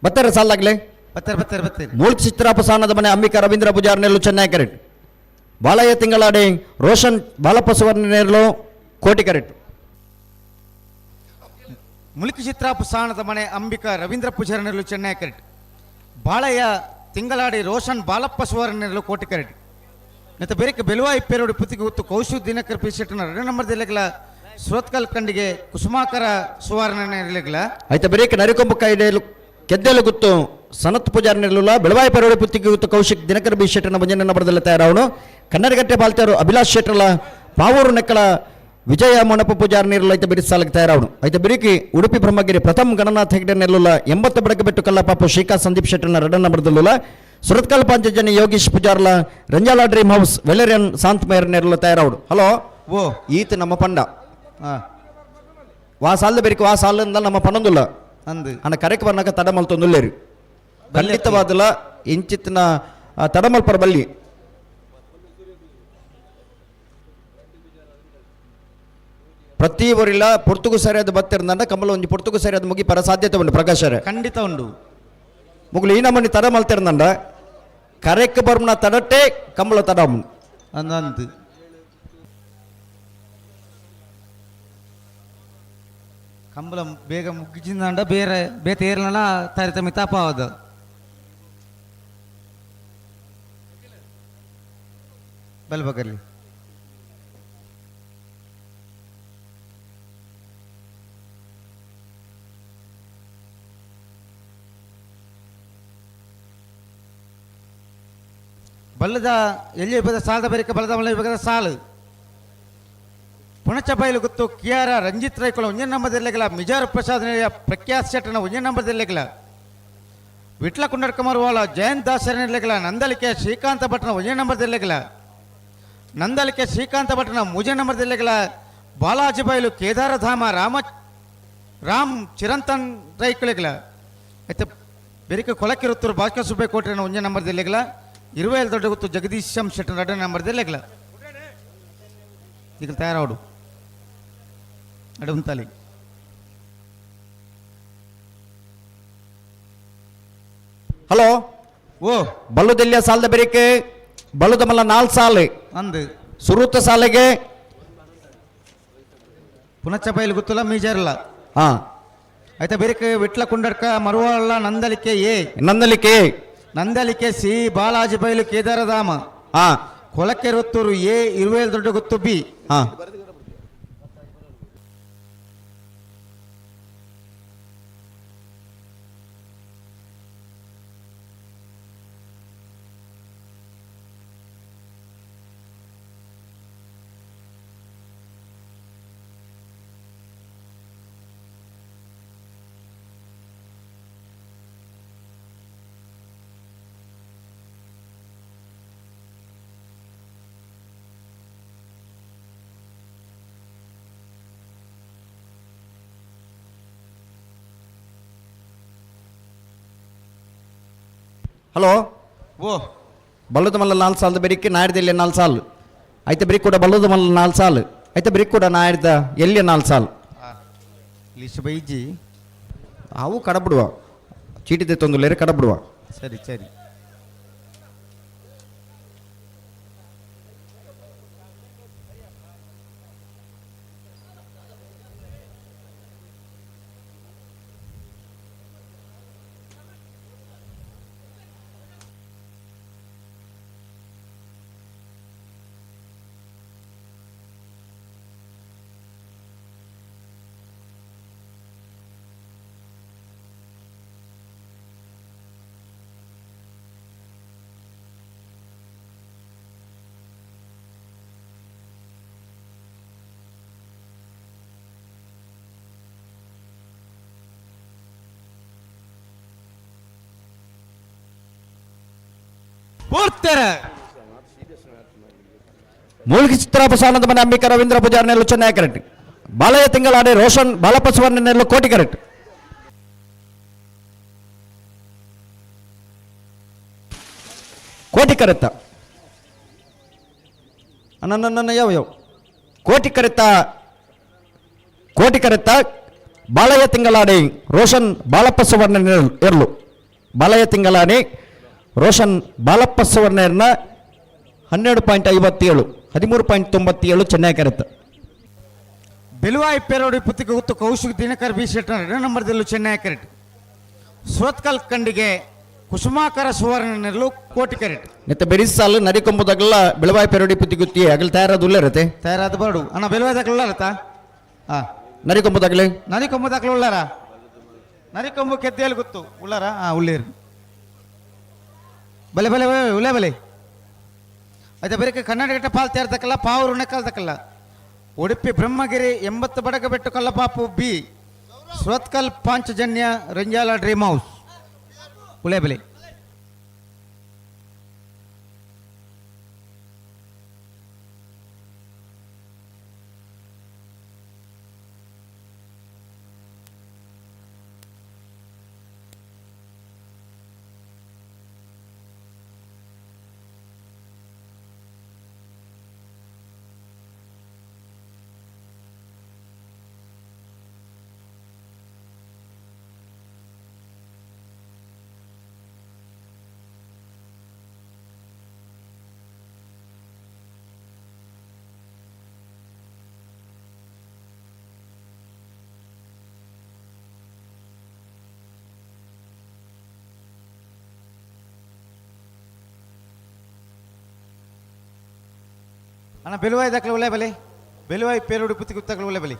ಬತ್ತಾರೆ ಸಾಲಾಗ್ಲೆ ಬತ್ತಾರೆ ಬತ್ತಾರೆ ಬತ್ತಾರೆ. ಮೂಲ್ಕ ಚಿತ್ರಾಪ ಸಾನದ ಮನೆ ಅಂಬಿಕಾ ರವೀಂದ್ರ ಪೂಜಾರ್ ನೆಲ್ಲು ಚೆನ್ನೈ ಕರೆಟ್. ಬಾಲಯ್ಯ ತಿಂಗಳಾಡಿ ರೋಷನ್ ಬಾಲಪ್ಪ ಸುವರ್ಣ ನೇರ್ಲು ಕೋಟಿ ಕರೆಟ್. ಮುಲ್ಕಿ ಚಿತ್ರಾಪು ಸಾಣದ ಮನೆ ಅಂಬಿಕಾ ರವೀಂದ್ರ ಪೂಜಾರಿ ನೆರಳು ಚೆನ್ನೈ ಕರೆಟ್. ಬಾಳಯ್ಯ ತಿಂಗಳಾಡಿ ರೋಷನ್ ಬಾಲಪ್ಪ ಸುವರ್ಣ ನೆರಳು ಕೋಟಿ ಕರೆಟ್. ನೆತ್ತ ಬೇರೆಕ್ಕೆ ಬೆಲುವಾಯಿ ಪೇರೋಡಿ ಪುತ್ತಿಗೆ ಹೊತ್ತು ಕೌಶು ದಿನಕರ್ ಪಿ ಶೆಟ್ಟನ 2 ನಂಬರ್ ದಿಲೆಗ್ಲ ಸುರತ್ಕಲ್ ಕಂಡಿಗೆ ಕುಸುಮಾಕರ ಸುವರ್ಣ ನೆರಳಿಗ್ಲ. ಆಯ್ತಾ ಬೇರೆಕ್ಕೆ ನರಿಕೊಂಬ ಕಾಯ್ದೆಲು ಕೆದ್ದೆಲು ಗುತ್ತು ಸನತ್ ಪೂಜಾರಿ ನೆರಳುಲ್ಲ. ಬೆಳವಾಯಿ ಪೇರೋಡಿ ಪುತ್ತಿಗೆ ಗುತ್ತು ಕೌಶಿಕ್ ದಿನಕರ್ ಬಿ ಶೆಟ್ಟನ ಭಜನೆ ನಂಬರ್ದಲ್ಲಿ ತಯಾರಾವನು. ಕನ್ನಡಗಟ್ಟೆ ಬಾಲ್ತಾರು ಅಭಿಲಾಷ್ ಶೆಟ್ಟರ್ಲ ಪಾವೂರು ನೆಕ್ಕಳ ವಿಜಯ ಮೊಣಪ ಪೂಜಾರಿ ನೀರಲ್ಲ ಐತ ಬಿಡಿ ಸಾಲಕ್ಕೆ ತಯಾರಾವನು. ಐತ ಬಿರಿಕಿ ಉಡುಪಿ ಬ್ರಹ್ಮಗಿರಿ ಪ್ರಥಮ ಗಣನಾಥ ಹೆಗ್ಡೆ ನೆಲ್ಲುಲ್ಲ 80 ಬಡಕ ಬೆಟ್ಟು ಕಲ್ಲಪಾಪು ಶ್ರೀಕಾ ಸಂದೀಪ್ ಶೆಟ್ಟರ್ನ 2 ನಂಬರ್ದಲ್ಲುಲ್ಲ. ಸುರತ್ಕಲ್ ಪಾಂಚಜನ್ಯ ಯೋಗೀಶ್ ಪೂಜಾರ್ಲ ರಂಜಾಲ dream house Valerian Shanth mayor ನೆರಳು ತಯಾರಾವಡು. ಹಲೋ ಓ ಈತ ನಮ್ಮ ಪಂಡ ವಾ ಸಾಲ ಬೆರಿಕೆ ವಾ ಸಾಲ ನಮ್ಮ ಪಣಂದುಲ್ಲ ಅಂದು ಅಣ್ಣ ಕರೆಕ್ ಬರ್ನಾಕ ತಡಮಲ್ ತೊಂದುಲ್ಲೇರು ಖಂಡಿತವಾದಲ ಇಂಚಿತ್ತಿನ ತಡಮಲ್ಪರ ಬಲ್ಲಿ. ಪ್ರತಿ ಊರಿಲ್ಲ ಪೊರ್ತುಗು ಸರಿಯಾದ ಬತ್ತಿರಂದ ಕಮಲ ಒಂಜಿ ಪೊರ್ತುಗು ಸರಿಯಾದ ಮುಗಿ ಪರ ಸಾಧ್ಯತೆ ಉಂಟು ಪ್ರಕಾಶರೇ. ಖಂಡಿತ ಉಂಡು. ಮುಗುಲು ಈ ನಮ್ಮನಿ ತಡ ಮಲ್ತಿರಂದ ಕರೆಕ್ ಬರ್ಮನ ತಡಟ್ಟೆ ಕಮಲ ತಡ ಅಂದು ಕಂಬಳ ಬೇಗ ಮುಗ್ಗಿಜಿಂದ ಬೇರೆ ಬೇತೆ ಏರ್ಲನ ತಾರತಮ್ಯ ತಾಪಾವದ ಬಲ್ಬಗಲ್ಲಿ. ಬಲ್ಲದ ಎಲ್ಲಿ ಬದ ಸಾಲದ ಬರಿಕ ಬಲದ ಮಲ್ಲ ವಿಭಾಗದ ಸಾಲು ಪುಣಚ ಬಯಲು ಗೊತ್ತು ಕಿಯಾರ ರಂಜಿತ್ ರೈಕುಲ ಒಂಜೇ ನಂಬರ್ ಮಿಜಾರು ಪ್ರಸಾದ್ ಪ್ರಖ್ಯಾತ್ ಶೆಟ್ಟನ ಒಂಜೇ ನಂಬರ್ ಜಿಲ್ಲೆಗಳ ವಿಟ್ಲ ಕುಂಡರ್ಕಮಾರ್ ವಾಲ ಜಯಂತ್ ದಾಸರ ಜಿಲ್ಲೆಗಳ ನಂದಲಿಕೆ ಶ್ರೀಕಾಂತ ಭಟ್ನ ಒಂಜೇ ನಂಬರ್ ಜಿಲ್ಲೆಗಳ ನಂದಲಿಕೆ ಶ್ರೀಕಾಂತ ಭಟ್ನ ಮೂಜೇ ನಂಬರ್ ಜಿಲ್ಲೆಗಳ ಬಾಲಾಜಿ ಬಯಲು ಕೇದಾರಧಾಮ ರಾಮ ರಾಮ್ ಚಿರಂತನ್ ರೈಕುಲೆಗಳ అయితే ಬೆರಿಕೆ ಕೊಲಕಿರುತ್ತೂರು ಭಾಸ್ಕರ್ ಸುಬ್ಬೆ ಕೋಟೆನ ಒಂಜೇ ನಂಬರ್ ಜಿಲ್ಲೆಗಳ 27 ದೊಡ್ಡ ಗೊತ್ತು ಜಗದೀಶ್ ಶಂ ಶೆಟ್ಟನ 2 ನಂಬರ್ ಜಿಲ್ಲೆಗಳ ಈಗ ತಯಾರಾವಡು ಅಡುಂತಾಲಿ. ಹಲೋ ಓ ಬಲ್ಲುದೆಲ್ಲಿಯ ಸಾಲದ ಬೆರಿಕೆ ಬಲ್ಲುದ ಮಲ್ಲ 4 ಸಾಲೆ ಅಂದು ಸುರುತ ಸಾಲೆಗೆ ಪುನಚ ಬಯಲು ಗೊತ್ತಲ್ಲ ಮೀಜರ್ಲ ಹಾ ಆಯ್ತಾ ಬೆರಿಕೆ Vitla ಕುಂಡಡ್ಕ ಮರುವಳ್ಳ Nandalike A Nandalike Nandalike C Balaji Bailu Kedaradhama ಹಾ ಕೊಲಕೆರೊತ್ತೂರು ಎ 27 ದೊಡ್ಡ ಗೊತ್ತು ಬಿ ಹಾ ಹಲೋ ಓ ಬಲ್ಲದ ಮಲ್ಲ 4 ಸಾಲದ ಬೆರಿಕೆ ನಾಡ್ದಲ್ಲಿ 4 ಸಾಲು ಐತೆ ಬೆರಿಕ್ ಕೂಡ ಬಲ್ಲದ ಮಲ್ಲ 4 ಸಾಲು ಐತೆ ಬೆರಿಕ್ ಕೂಡ ನಾಡ್ದ ಎಲ್ಲಿ 4 ಸಾಲು ಲಿಸ್ಟ್ ಬೈಜಿ ಅವು ಕಡಬಿಡುವ ಚೀಟಿ ತಂದು ಕಡಬಿಡುವ. ಸರಿ ಸರಿ ಮೂಲ್ಕಿ ಚಿತ್ರಾಪಸಾನಂದ ಮನೆ ಅಂಬಿಕಾ ರವೀಂದ್ರ ಪೂಜಾರಿ ನೆಲ್ಲು ಚೆನ್ನೈ ಕರೆಕ್ಟ್. ಬಾಲಯ್ಯ ತಿಂಗಳಾಡಿ ರೋಷನ್ ಬಾಲಪ್ಪ ಸುವರ್ಣ ನೆಲ್ಲು ಕೋಟಿ ಕರೆಕ್ಟ್. ಕೋಟಿ ಕರೆತ್ತ ನನ್ನ ಯಾವ ಯಾವ ಕೋಟಿ ಕರೆತ್ತ ಕೋಟಿ ಕರೆತ್ತ ಬಾಲಯ್ಯ ತಿಂಗಳಾಡಿ ರೋಷನ್ ಬಾಲಪ್ಪ ಸುವರ್ಣ ಎರ್ಲು. ಬಾಲಯ್ಯ ತಿಂಗಳಾನಿ ರೋಷನ್ ಬಾಲಪ್ಪ ಸುವರ್ಣರ್ನ 12.57 13.97 ಚೆನ್ನೈ ಕರೆತ. ಬೆಲುವಾಯಿ ಪೆರೋಡಿ ಪುತ್ತಿಗೆ ಗುತ್ತು ಕೌಶಿಕ್ ದಿನಕರ್ ಬಿ ಶೆಟ್ಟರ್ ಎರಡು ನಂಬರ್ದಲ್ಲೂ ಚೆನ್ನೈ ಕರೆಟ್. ಸುರತ್ಕಲ್ ಕಂಡಿಗೆ ಕುಸುಮಾಕರ ಸುವರ್ಣನೆರಲು ಕೋಟಿ ಕರೆಟ್. ನೆತ್ತ ಬೆರಿಸಾಲು ನರಿಕೊಂಬುದಾಗಲ್ಲ ಬೆಳವಾಯಿ ಪೆರೋಡಿ ಪುತ್ತಿಗುತ್ತಿ ಅಗಲ್ ತಯಾರಾದ ಉಳ್ಳರತೆ. ತಯಾರಾದ ಬರಡು ಅಣ್ಣ ಬೆಲುವಾಯಿ ದಾಖಲೆ ಉಳ್ಳಾರತ ಹಾಂ. ನರಿಕೊಂಬುದಾಗಲೇ ನರಿಕೊಂಬು ದಾಖಲೆ ಉಳ್ಳಾರ? ನರಿಕೊಂಬು ಕೆದ್ದೆಯಲ್ಲಿ ಗೊತ್ತು ಉಳ್ಳಾರ? ಹಾಂ, ಉಳ್ಳೇರು. ಬಲೆ ಬಲೆ ಬಲೆ ಉಳ್ಳೆ ಬಲೆ. ಆಯ್ತಾ, ಬೇರೆ ಕರ್ನಾಟಕ ಪಾಲ್ ತೇರ್ತಕ್ಕಲ್ಲ ಪಾವರು ನೆಕ್ಕಲ್ತಕ್ಕಲ್ಲ. Udupi Brahmagiri 80 Badagabettu Kallapapu B Surathkal Panchajanya Renjala dream house ಉಳ್ಳೆ ಬಲೆ. ಅಣ್ಣ ಬೆಲುವಾಯಿ ದಾಖಲೆ ಉಳ್ಳೆ ಬಲೆ. ಬೆಲುವಾಯಿ ಪೇರುಡಿ ಪುತ್ತಿಗೆ ಗುತ್ತಾಕಲು ಉಳ್ಳೆ ಬಲೆ.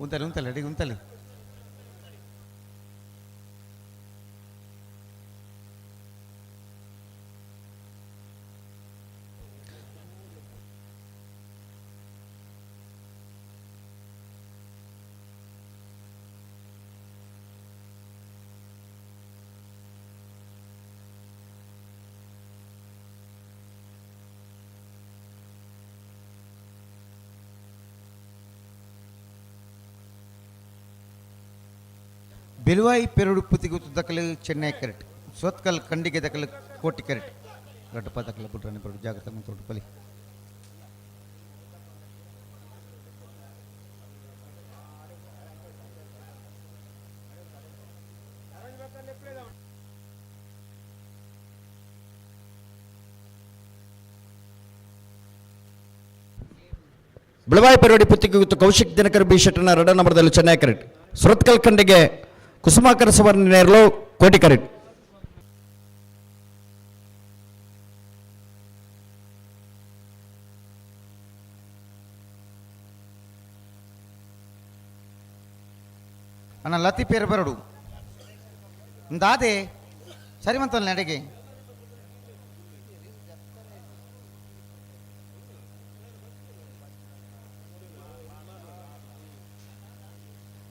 ಉಂತಲಿ ಉಂತಲಿ ಅಡಿಗೆ ಉಂತಲಿ. ಬೆಲುವಾಯಿ ಪೆರುಡು ಪುತ್ತಿಗುತ್ತು ದಕಲು ಚೆನ್ನೈ ಕರೆಟ್. ಸೋತ್ಕಲ್ ಕಂಡಿಗೆ ದಕಲು ಕೋಟಿ ಕರೆಟ್. ರಡ್ಡಪ್ಪ ದಕಲು ಬುಡ್ರನಿ ಬರುಡು ಜಾಗ್ರತೆ ಮಂತೊಡು ಬಲಿ. ಬೆಳವಾಯಿ ಪೆರೋಡಿ ಪುತ್ತಿಗೆ ಕೌಶಿಕ್ ದಿನಕರ್ ಬಿ ಶೆಟ್ಟನ ಎರಡನೇ ನಂಬರ್ದಲ್ಲಿ ಚೆನ್ನೈ ಕರೆಟ್. ಸುರತ್ಕಲ್ ಖಂಡಿಗೆ ಕುಸುಮಾಕರ ಸುವರ್ಣ ನೇರಲು ಕೋಟಿ ಕರೆಟ್. ಅಣ್ಣ ಲತಿ ಪೇರು ಬರಡು ದಾದೆ ಸರಿ ಮಂತಲ್ಲ ಅಡಿಗೆ.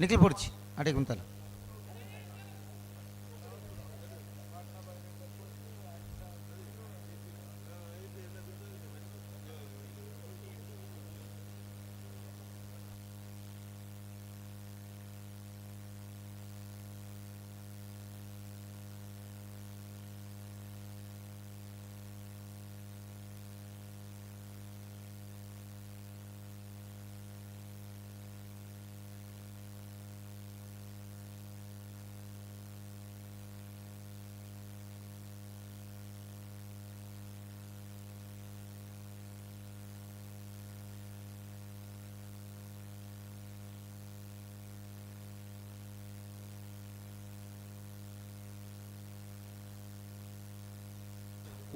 ನಿಖಿಲ್ ಪೊಡ್ಚಿ ಅಡಿಗೆ ಉಂತಲ್ಲ.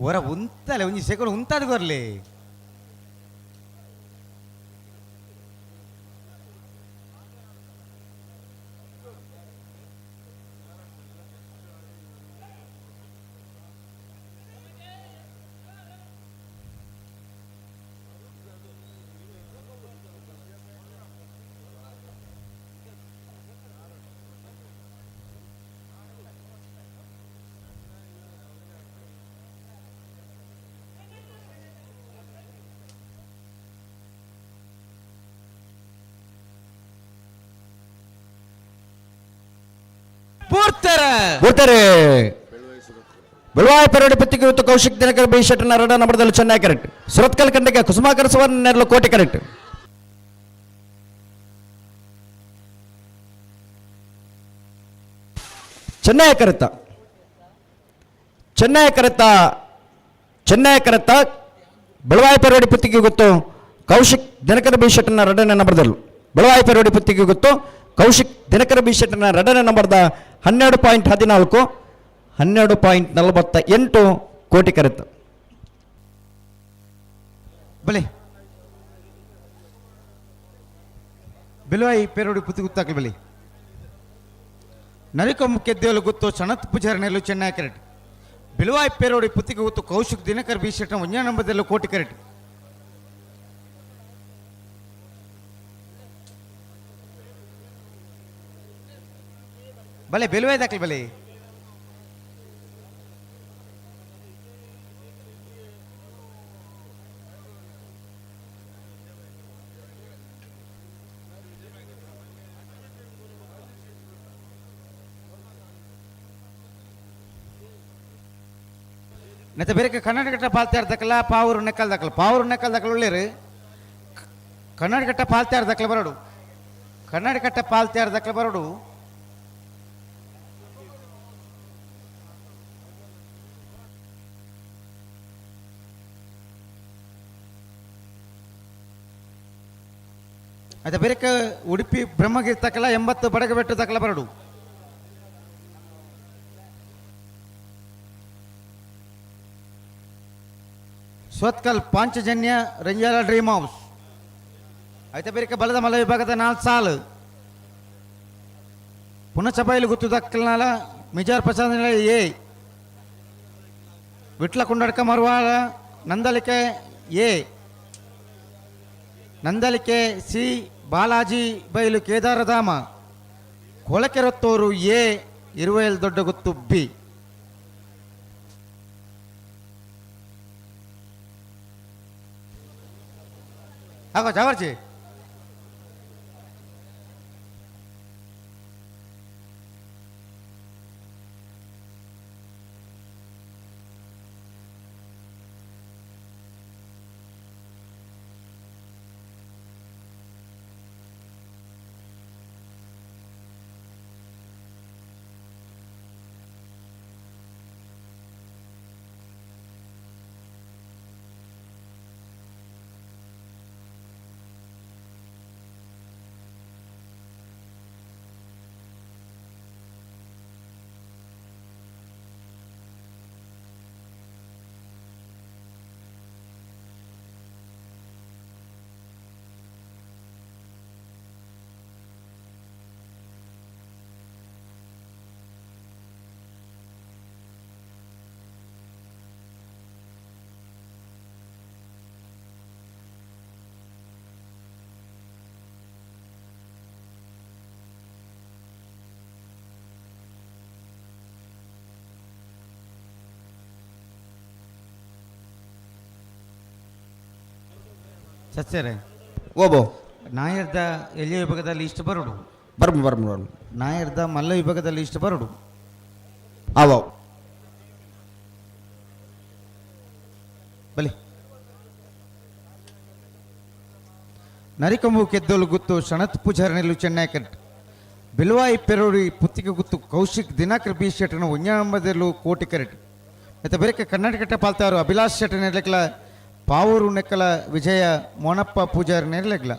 ಒರ ಉಂತಲೆ ಒಂಜಿ ಸೆಕೆಂಡ್ ಉಂತಾದ ಕೊರ್ಲಿ. ಬರ್ತಾರೆ ಬೆಳವಾಯ ಪೆರಡಿ ಪತ್ತಿಗೆ ಇವತ್ತು ಕೌಶಿಕ್ ದಿನಕರ್ ಬಿ ಶೆಟ್ಟನ ರಡ ನಂಬರ್ದಲ್ಲಿ ಚೆನ್ನೈ ಕರೆಕ್ಟ್. ಸುರತ್ಕಲ್ ಖಂಡಕ್ಕೆ ಕುಸುಮಾಕರ ಸುವರ್ಣ ನೆರಳು ಕೋಟೆ ಕರೆಕ್ಟ್. ಚೆನ್ನೈ ಕರೆತ ಚೆನ್ನೈ ಕರೆತ ಚೆನ್ನೈ ಕರೆತ ಬೆಳವಾಯ ಪೆರಡಿ ಪತ್ತಿಗೆ ಗೊತ್ತು ಕೌಶಿಕ್ ದಿನಕರ ಬಿ ಶೆಟ್ಟನ ರಡನೆ ನಂಬರ್ದಲ್ಲೂ ಬೆಳವಾಯ ಪೆರಡಿ ಪತ್ತಿಗೆ ಗೊತ್ತು ಕೌಶಿಕ್ ದಿನಕರ ಬಿ ಶೆಟ್ಟನ ರಡನೆ ನಂಬರ್ದ 12.14 12.48 ಕೋಟಿ ಕರೆತ. ಬಲೆ ಬಿಲುವಾಯಿ ಪೇರೋಡಿ ಪುತಿ ಗುತ್ತಾಕಲಿ ಬಲಿ. ನರಿಕೊಂಬ ಕೆದ್ದೇಲು ಗುತ್ತು ಸಣತ್ ಪೂಜಾರಿನೆಲ್ಲು ಚೆನ್ನೈ ಕರೆಟ್. ಬಿಲುವಾಯಿ ಪೇರೋಡಿ ಪುತ್ತಿಗೆ ಗುತ್ತು ಕೌಶಿಕ್ ದಿನಕರ್ ಬಿ ಶೆಟ್ಟನ ಒಂಜೇ ನಂಬರ್ದಲ್ಲೂ ಕೋಟಿ ಕರೆಟ್. ಬಲೆ ಬೆಲುವಾಯಿ ದಾಖಲೆ ಬಲೆ. ನೆತ್ತ ಬೇರೆ ಕರ್ನಾಟಕ ಪಾಲ್ತಾರ್ ದಕ್ಕಲ ಪಾವೂರು ನೆಕ್ಕಲ್ ದಕ್ಕಲ ಪಾವೂರು ನೆಕ್ಕಲ್ ದಕ್ಕಲ ಒಳ್ಳೇರು. ಕರ್ನಾಟಕ ಪಾಲ್ತಾರ್ ದಕ್ಕಲ ಬರೋಡು ಕರ್ನಾಟಕ ಪಾಲ್ತಾರ್ ದಕ್ಕಲ ಬರೋಡು. ಅದ ಬೇರೆ ಉಡುಪಿ ಬ್ರಹ್ಮಗಿರಿ ತಕ್ಕಲ 80 ಬಡಗಬೆಟ್ಟು ತಕ್ಕಲ ಬರಡು. ಸ್ವತ್ಕಲ್ ಪಾಂಚಜನ್ಯ ರಂಜಾಲ ಡ್ರೀಮ್ ಹೌಸ್. ಐತ ಬೇರೆ ಬಲದ ಮಲ ವಿಭಾಗದ 4 ಸಾಲು. ಪುನಚಬೈಲು ಗುತ್ತು ದಕ್ಕಲ್ನಾಲ ಮಿಜಾರ್ ಪ್ರಸಾದ್ ಎ Vitla ಕುಂಡಡ್ಕ ಮರುವಾಳ Nandalike A Nandalike C Balaji Bailu Kedaradhama Kolakerottur A Iruvayal Doddaguttu B. ಹಾಗೋ ಜಾವರ್ಜಿ. ಸತ್ಯರೇ ಓಬೋ ನಾಯರ್ದ ಎಲ್ಲಿಯ ವಿಭಾಗದಲ್ಲಿ ಇಷ್ಟು ಬರೋಡು ಬರ್ಮ ಬರ್ಮ ಬರ್ಮ ನಾಯರ್ದ ಮಲ್ಲ ವಿಭಾಗದಲ್ಲಿ ಇಷ್ಟು ಬರೋಡು. ಆವೋ ಬಲಿ ನರಿಕೊಂಬು ಕೆದ್ದೋಲು ಗುತ್ತು ಸಣತ್ ಪೂಜಾರನೆಲ್ಲು ಚೆನ್ನೈ ಕಟ್ ಬಿಲ್ವಾಯಿ ಪೆರೋಡಿ ಪುತ್ತಿಗೆ ಗುತ್ತು ಕೌಶಿಕ್ ದಿನಾಕರ್ ಬಿ ಶೆಟ್ಟನ ಒಂಜಾಂಬದಲ್ಲೂ ಕೋಟಿ ಕರೆಟ್. ಮತ್ತು ಬೇರೆ ಕರ್ನಾಟಕ ಪಾಲ್ತಾರು ಅಭಿಲಾಷ್ ಶೆಟ್ಟನ ನೆರ್ಲೆಕ್ಲ ಪಾವೂರು ನೆಕ್ಕಲ ವಿಜಯ ಮೋನಪ್ಪ ಪೂಜಾರಿ ನೆರ್ಲೆಕ್ಲ.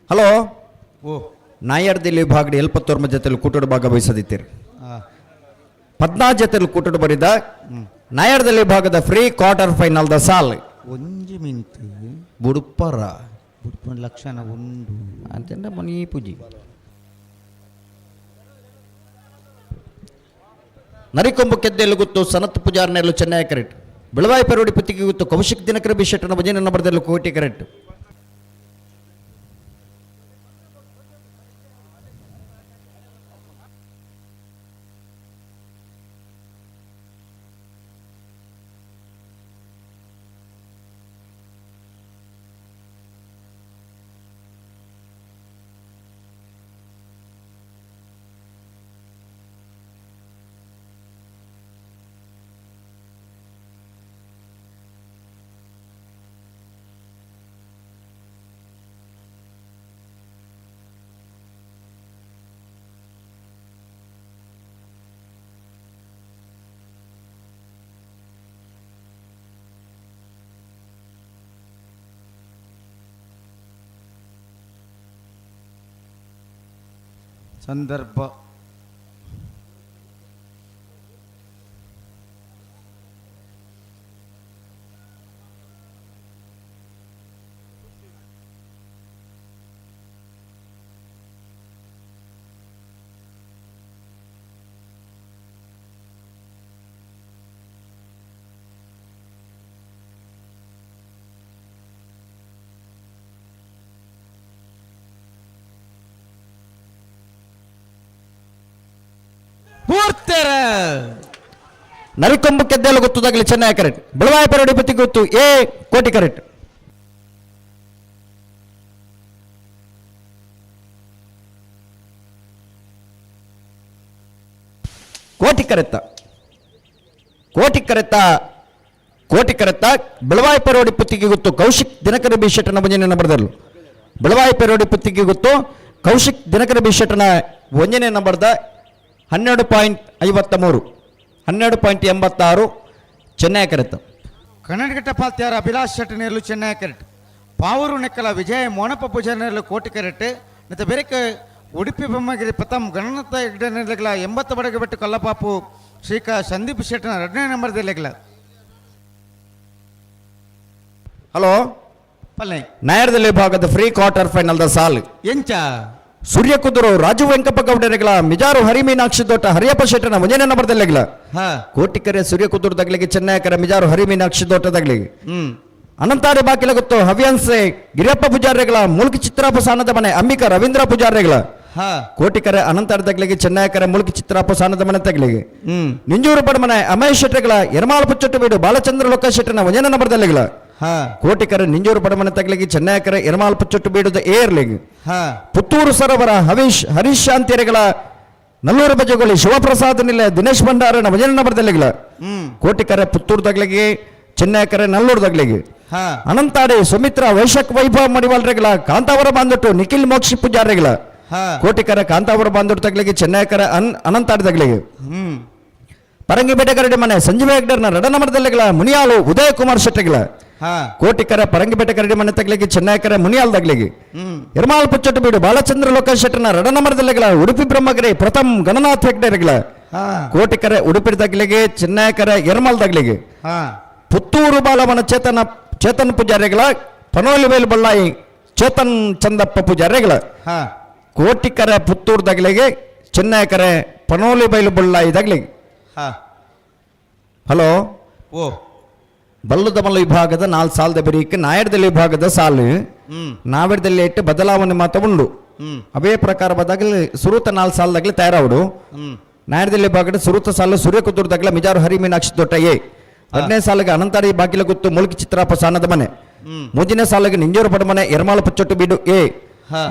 ಹಲೋ ಓ ನಾಯರ್ದಿಲ್ಲಿ ವಿಭಾಗದ ಎಲ್ಪತ್ತೋರ್ಮ ಜೊತೆಲಿ ಕೂಟೋಡು ಭಾಗವಹಿಸದಿತ್ತೀರಿ. 14 ಜೊತೆಲಿ ಕೂಟೋಡು ಬರಿದ ನಾಯರ್ದಲ್ಲಿ ವಿಭಾಗದ ಫ್ರೀ ಕ್ವಾರ್ಟರ್ ಫೈನಲ್ the ಸಾಲ್. ಒಂಜಿ ಮಿಂತ್. ಬುಡುಪರ. ಬುಡುಪನ ಲಕ್ಷಣ ಉಂಡು. ಅಂತಂದ ಮನಿ ಪೂಜಿ ನರಿಕೊಂಬು ಕೆದ್ದೆಲ್ಲು ಗೊತ್ತು ಸನತ್ ಪೂಜಾರ್ನೆಲ್ಲು ಚೆನ್ನೈ ಕರೆಕ್ಟ್. ಬೆಳವಾಯಿ ಪೆರೋಡಿ ಪುತ್ತಿಗೆ ಗೊತ್ತು ಕೌಶಿಕ್ ದಿನಕರ ಬಿ ಶೆಟ್ಟನ ಭಜನೆ ನಂಬರ್ದಲ್ಲೂ ಕೋಟಿ ಕರೆಕ್ಟ್. ಸಂದರ್ಭ ಪೂರ್ತೆರ. ನರಿಕೊಂಬು ಕೆದ್ದೆಲ್ಲ ಗೊತ್ತದಾಗಲಿ ಚೆನ್ನೈ ಕರೆಕ್ಟ್. ಬೆಳವಾಯ ಪೆರೋಡಿ ಪುತ್ತಿಗೆ ಗೊತ್ತು ಎ ಕೋಟಿ ಕರೆಕ್ಟ್. ಕೋಟಿ ಕರೆತ್ತ ಕೋಟಿ ಕರೆತ್ತ ಕೋಟಿ ಕರೆತ್ತ ಬೆಳವಾಯ ಪೆರೋಡಿ ಪುತ್ತಿಗೆ ಗೊತ್ತು ಕೌಶಿಕ್ ದಿನಕರ ಬಿ ಶೆಟ್ಟನ ಒಂಜನೇ ನಂಬರ್ದಲ್ಲೂ. ಬೆಳವಾಯ ಪೆರೋಡಿ ಪುತ್ತಿಗೆ ಗೊತ್ತು ಕೌಶಿಕ್ ದಿನಕರ ಬಿ ಶೆಟ್ಟನ ಒಂಜನೇ ನಂಬರ್ದ 12.53 12.86 ಚೆನ್ನೈ ಕರೆತ್ತ. ಕನ್ನಡಘಟ್ಟ ಪಾಲ್ತ್ಯಾರ ಅಭಿಲಾಷ್ ಶೆಟ್ಟಿ ನೇರ್ಲು ಚೆನ್ನೈ ಕರೆಕ್ಟ್. ಪಾವೂರು ನೆಕ್ಕಲ ವಿಜಯ ಮೋನಪ್ಪ ಪೂಜಾರಿ ನೇರ್ಲು ಕೋಟಿ ಕರೆಕ್ಟ್. ಮತ್ತು ಬೇರೆಕ ಉಡುಪಿ ಬೊಮ್ಮಗಿರಿ ಪ್ರಥಮ್ ಗಣನಾಥ ಹೆಗ್ಡೆ ನೇರ್ಲೆಗ್ಲ 80 ಬಡಗೆ ಬೆಟ್ಟು ಕಲ್ಲಪಾಪು ಶ್ರೀಕಾ ಸಂದೀಪ್ ಶೆಟ್ಟನ 2ನೇ ನಂಬರ್ದಲ್ಲೆಗ್ಲ. ಹಲೋ ಪಲ್ಲೆ. ನಾಯರ್ದಲ್ಲಿ ಭಾಗದ ಫ್ರೀ ಕ್ವಾರ್ಟರ್ ಫೈನಲ್ the ಸಾಲ್. ಎಂಚ ಸೂರ್ಯ ಕುದುರು ರಾಜು ವೆಂಕಪ್ಪ ಗೌಡರೆಗಳ ಮಿಜಾರು ಹರಿಮೀನಾಕ್ಷಿ ದೋಟ ಹರಿಯಪ್ಪ ಶೆಟ್ಟನ ಒಂಜನೇ ನಂಬರ್ದಲ್ಲೆಗ್ಲ. ಕೋಟಿಕರೆ ಸೂರ್ಯ ಕುದುರು ದಗ್ಲಿಗೆ ಚೆನ್ನೈಕರ ಮಿಜಾರು ಹರಿಮೀನಾಕ್ಷಿ ದೋಟ ದಗ್ಲಿಗೆ. ಅನಂತಾರಿ ಬಾಕಿಲ ಗೊತ್ತು ಹವ್ಯಾನ್ಸೆ ಗಿರಿಯಪ್ಪ ಪೂಜಾರಿಗಳ ಮುಲ್ಕಿ ಚಿತ್ರಾಪ ಸಾನದ ಮನೆ ಅಂಬಿಕಾ ರವೀಂದ್ರ ಪೂಜಾರಿಗಳ. ಕೋಟಿಕರೆ ಅನಂತಾರಿ ದಗ್ಲಿಗೆ ಚೆನ್ನೈಕರೆ ಮುಲ್ಕಿ ಚಿತ್ರಾಪ ಸಾನದ ಮನೆ ತಗ್ಲಿಗೆ. ನಿಂಜೂರು ಬಡಮನೆ ಅಮಯ್ ಶೆಟ್ಟರ್ಗಳ ಯರಮಾಲ ಪುಚ್ಚಟ್ಟು ಬೀಡು ಬಾಲಚಂದ್ರ ಲೋಕ ಶೆಟ್ಟನ ಒಂಜನೇ ನಂಬರ್ದಲ್ಲೆಗ್ಲ. ಕೋಟಿಕರೆ ನಿಂಜೂರು ಬಡಮನೆ ತಗ್ಲಿಗೆ ಚೆನ್ನೈಕರೆ ಯರಮಾಲ ಪುಚ್ಚಟ್ಟು ಬೀಡುದ ಏರ್ಲಿಗೆ. ಪುತ್ತೂರು ಸರೋವರ ಹವೀಶ್ ಹರೀಶ್ ಶಾಂತಿಯರೆಗಳ ನಲ್ಲೂರು ಬಜಗೋಳಿ ಶಿವಪ್ರಸಾದ್ ನಿಲೆ ದಿನೇಶ್ ಭಂಡಾರನ ಭಜನೆ ನಂಬರ್ದಲ್ಲೆಗ್ಲ. ಕೋಟಿಕರೆ ಪುತ್ತೂರು ದಗ್ಲಿಗೆ ಚೆನ್ನೈಕರೆ ನಲ್ಲೂರು ದಗ್ಲಿಗೆ. ಅನಂತಾಡಿ ಸುಮಿತ್ರಾ ವೈಶಾಖ್ ವೈಭವ ಮಡಿವಾಳ್ರೆಗಳ ಕಾಂತಾವರ ಬಾಂಧಟ್ಟು ನಿಖಿಲ್ ಮೋಕ್ಷಿ ಪೂಜಾರಿಗಳ. ಕೋಟಿಕರ ಕಾಂತಾವರ ಬಾಂಧಟ್ಟು ತಗ್ಲಿಗೆ ಚೆನ್ನೈಕರ ಅನಂತಾಡಿ ತಗ್ಲಿಗೆ. ಪರಂಗಿಪೇಟೆ ಕರಡಿ ಮನೆ ಸಂಜೀವ ಹೆಗ್ಡರ್ನ ರಡನಮರದಲ್ಲೆಗಳ ಮುನಿಯಾಲು ಉದಯ ಕುಮಾರ್ ಶೆಟ್ಟಿಗಳ. ಕೋಟಿಕರ ಪರಂಗಿಪೇಟೆ ಕರಡಿ ಮನೆ ತಗ್ಲಿಗೆ ಚೆನ್ನೈಕರ ಮುನಿಯಾಲ್ ತಗ್ಲಿಗೆ. ಎರ್ಮಾಲ್ ಪುಚ್ಚಟ್ಟು ಬೀಡು ಬಾಲಚಂದ್ರ ಲೋಕ ಶೆಟ್ಟರ್ನ ರಡನಮರದಲ್ಲೆಗಳ ಉಡುಪಿ ಬ್ರಹ್ಮಗಿರಿ ಪ್ರಥಮ್ ಗಣನಾಥ್ ಹೆಗ್ಡರ್ಗಳ. ಕೋಟಿಕರೆ ಉಡುಪಿ ತಗ್ಲಿಗೆ ಚೆನ್ನೈಕರ ಎರ್ಮಾಲ್ ತಗ್ಲಿಗೆ. ಪುತ್ತೂರು ಬಾಲವನ ಚೇತನ್ ಪೂಜಾರಿಗಳ ಪನೋಲಿವೇಲ್ ಬಳ್ಳಾಯಿ ಚೇತನ್ ಚಂದಪ್ಪ ಪೂಜಾರಿಗಳ. ಕೋಟಿಕರೆ ಪುತ್ತೂರು ದಗ್ಲಿಗೆ ಚೆನ್ನೈಕರೆ ಪನೋಲಿ ಬೈಲು ಬಳ್ಳಾಯಿ ದಗ್ಲಿಗೆ. ಹಲೋ ಓ ಬಲ್ಲುದಮಲ ವಿಭಾಗದ 4 ಸಾಲದ ಬೆರೀಕ್ ನಾಯರ್ದಲ್ಲಿ ವಿಭಾಗದ ಸಾಲು ನಾವೆಡ್ದಲ್ಲಿ ಇಟ್ಟು ಬದಲಾವಣೆ ಮಾತ್ರ ಉಂಡು. ಅವೇ ಪ್ರಕಾರ ಬದಾಗಲಿ ಸುರೂತ 4 ಸಾಲದಾಗಲಿ ತಯಾರಾವಡು. ನಾಯರ್ದಲ್ಲಿ ವಿಭಾಗದ ಸುರೂತ ಸಾಲು ಸೂರ್ಯ ಕುದುರ್ದಾಗಲ ಮಿಜಾರು ಹರಿ ಮೀನಾಕ್ಷಿ ದೊಟ್ಟ ಎ. 2ನೇ ಸಾಲಿಗೆ ಅನಂತಾರಿ ಬಾಗಿಲ ಗುತ್ತು ಮುಲ್ಕಿ ಚಿತ್ರಾಪ ಸಾನದ ಮನೆ. 3ನೇ ಸಾಲಿಗೆ ನಿಂಜೂರು ಪಡಮನೆ ಎರ್ಮಾಲ ಪುಚ್ಚೊಟ್ಟು ಬೀಡು ಎ.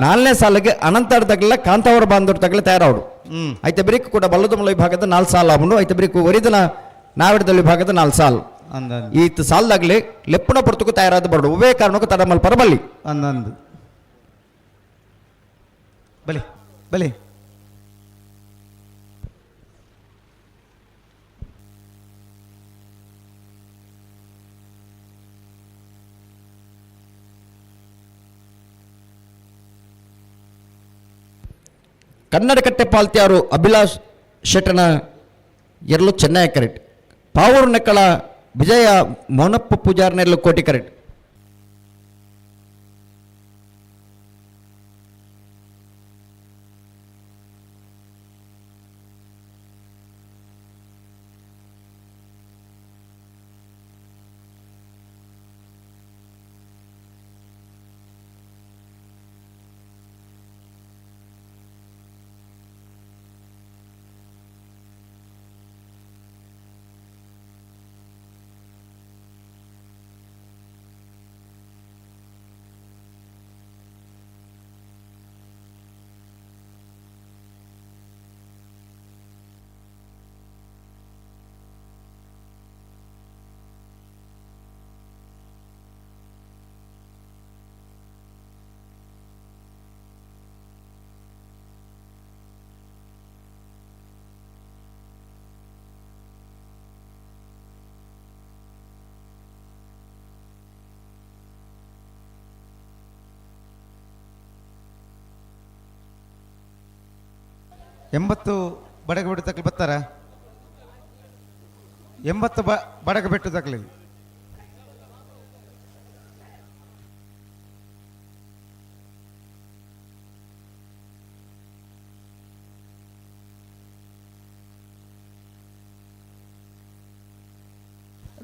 4ನೇ ಸಾಲಿಗೆ ಅನಂತಾರ ತಗಲ ಕಾಂತಾವರ ಬಾಂಧವ್ರ ತಗಲ ತಯಾರಾವಡು. ಐತೆ ಬ್ರಿಕ್ ಕೂಡ ಬಲ್ಲದಮಲ ವಿಭಾಗದ 4 ಸಾಲ ಆಗುಂಡು. ಐತೆ ಬ್ರಿಕ್ ಒರಿದನ ನಾವಿಡದಲ್ಲಿ ವಿಭಾಗದ 4 ಸಾಲು. ಈ ಸಾಲದಾಗಲಿ ಲೆಪ್ಪುನ ಪೊರ್ತುಕು ತಯಾರಾದ ಬರಡು ಒವ್ವೇ ಕಾರಣಕ್ಕೂ ತಡಮಲ್ ಪರಬಲ್ಲಿ. ಅಂದಂದು ಬಲಿ ಬಲಿ. Kannadakatte ಪಾಲ್ತ್ಯಾರು ಅಭಿಲಾಷ್ ಶೆಟ್ಟನ ಎರಲು ಚೆನ್ನೈ ಕರೆಟ್ ಪಾವೂರು ನೆಕ್ಕಳ ವಿಜಯ ಮೋನಪ್ಪ ಪೂಜಾರ್ನೆರ್ಲು ಕೋಟಿ ಕರೆಟ್. ಎಂಬತ್ತು ಬಡಗ ಬಿಟ್ಟು ತಕ್ಲಿ ಬರ್ತಾರ? 80 ಬಡಗ ಬಿಟ್ಟು ತಕ್ಲಿ.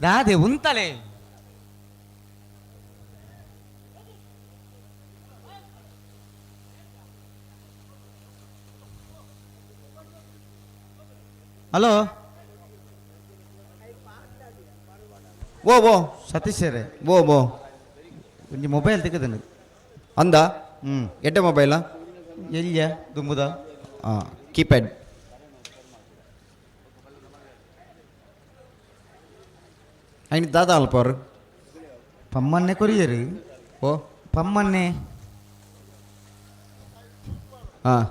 ದಾದೆ ಉಂತಲೆ ಹಲೋ ಓ ಓ ಸತೀಶ್ ರೇ. ಓ ಓ ಒಂಜಿ ಮೊಬೈಲ್ ತೆಗೆದನು ಅಂದ ಹ್ಞೂ ಎಡ್ಡೆ ಮೊಬೈಲಾ? ಎಲ್ಲಿಯ ದುಂಬುದ? ಹಾಂ, ಕೀಪ್ಯಾಡ್. ಐನ್ ದಾದಾ ಅಲ್ಪ ಅವರು ಪಮ್ಮನ್ನೆ ಕೊರಿಯರು. ಓ ಪಮ್ಮನ್ನೆ. ಹಾಂ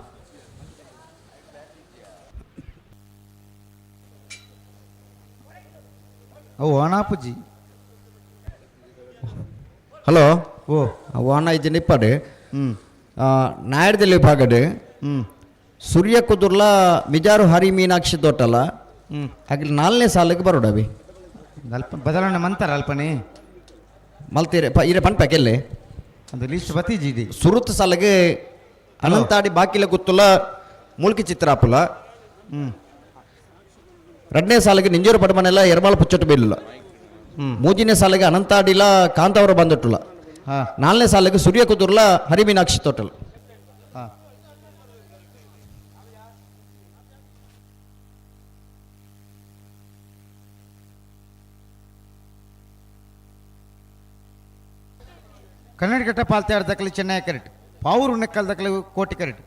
ಅವು ಒಣಾಪುಜಿ. ಹಲೋ ಓ ಓಣ ಇಜ್ಜಿ ಇಪ್ಪಡು. ಹ್ಞೂ ನಾಯಡ್ದಲ್ಲಿ ಭಾಗಡು ಹ್ಞೂ ಸೂರ್ಯ ಕುದುರ್ಲ ಮಿಜಾರು ಹರಿ ಮೀನಾಕ್ಷಿ ತೋಟಲ ಹ್ಞೂ ಅಗ್ಲಿ ನಾಲ್ನೇ ಸಾಲಕ್ಕೆ ಬರೋಡವಿ. ಅಲ್ಪ ಬದಲಾವಣೆ ಮಂತಾರ ಅಲ್ಪನೆ ಮಲ್ತೀರೆ ಪ ಇರೆ ಪನ್ಪ ಎಲ್ಲೆ ಅದು ಲಿಸ್ಟ್ ಬತ್ತೀಜಿ ಇದೆ. ಸುರುತ್ ಸಾಲಗೆ ಅನಂತಾಡಿ ಬಾಕಿಲ ಗುತ್ತುಲ ಮೂಲ್ಕಿ ಚಿತ್ರಾಪುಲ. ಹ್ಞೂ ಎರಡನೇ ಸಾಲಿಗೆ ನಿಂಜೂರು ಪಡಮನೆಲ್ಲ ಎರ್ಮಾಳ ಪುಚ್ಚಟ್ಟು ಬೀಲಿಲ್ಲ. ಹ್ಞೂ ಮೂರನೇ ಸಾಲಿಗೆ ಅನಂತಾಡಿಲ ಕಾಂತಾವರ ಬಂದಟ್ಟುಲ. ಹಾಂ ನಾಲ್ನೇ ಸಾಲಿಗೆ ಸೂರ್ಯ ಕುದುರ್ಲ ಹರಿಮೀನಾಕ್ಷಿ ತೋಟಲ್. ಹಾಂ ಕನ್ನಡಕಟ್ಟ ಪಾಲ್ತಾಡ್ ದಕ್ಕಲಿ ಚೆನ್ನೈ ಕರೆಕ್ಟ್, ಪಾವೂರು ನೆಕ್ಕಲ್ ದಕ್ಕಲಿ ಕೋಟಿ ಕರೆಕ್ಟ್.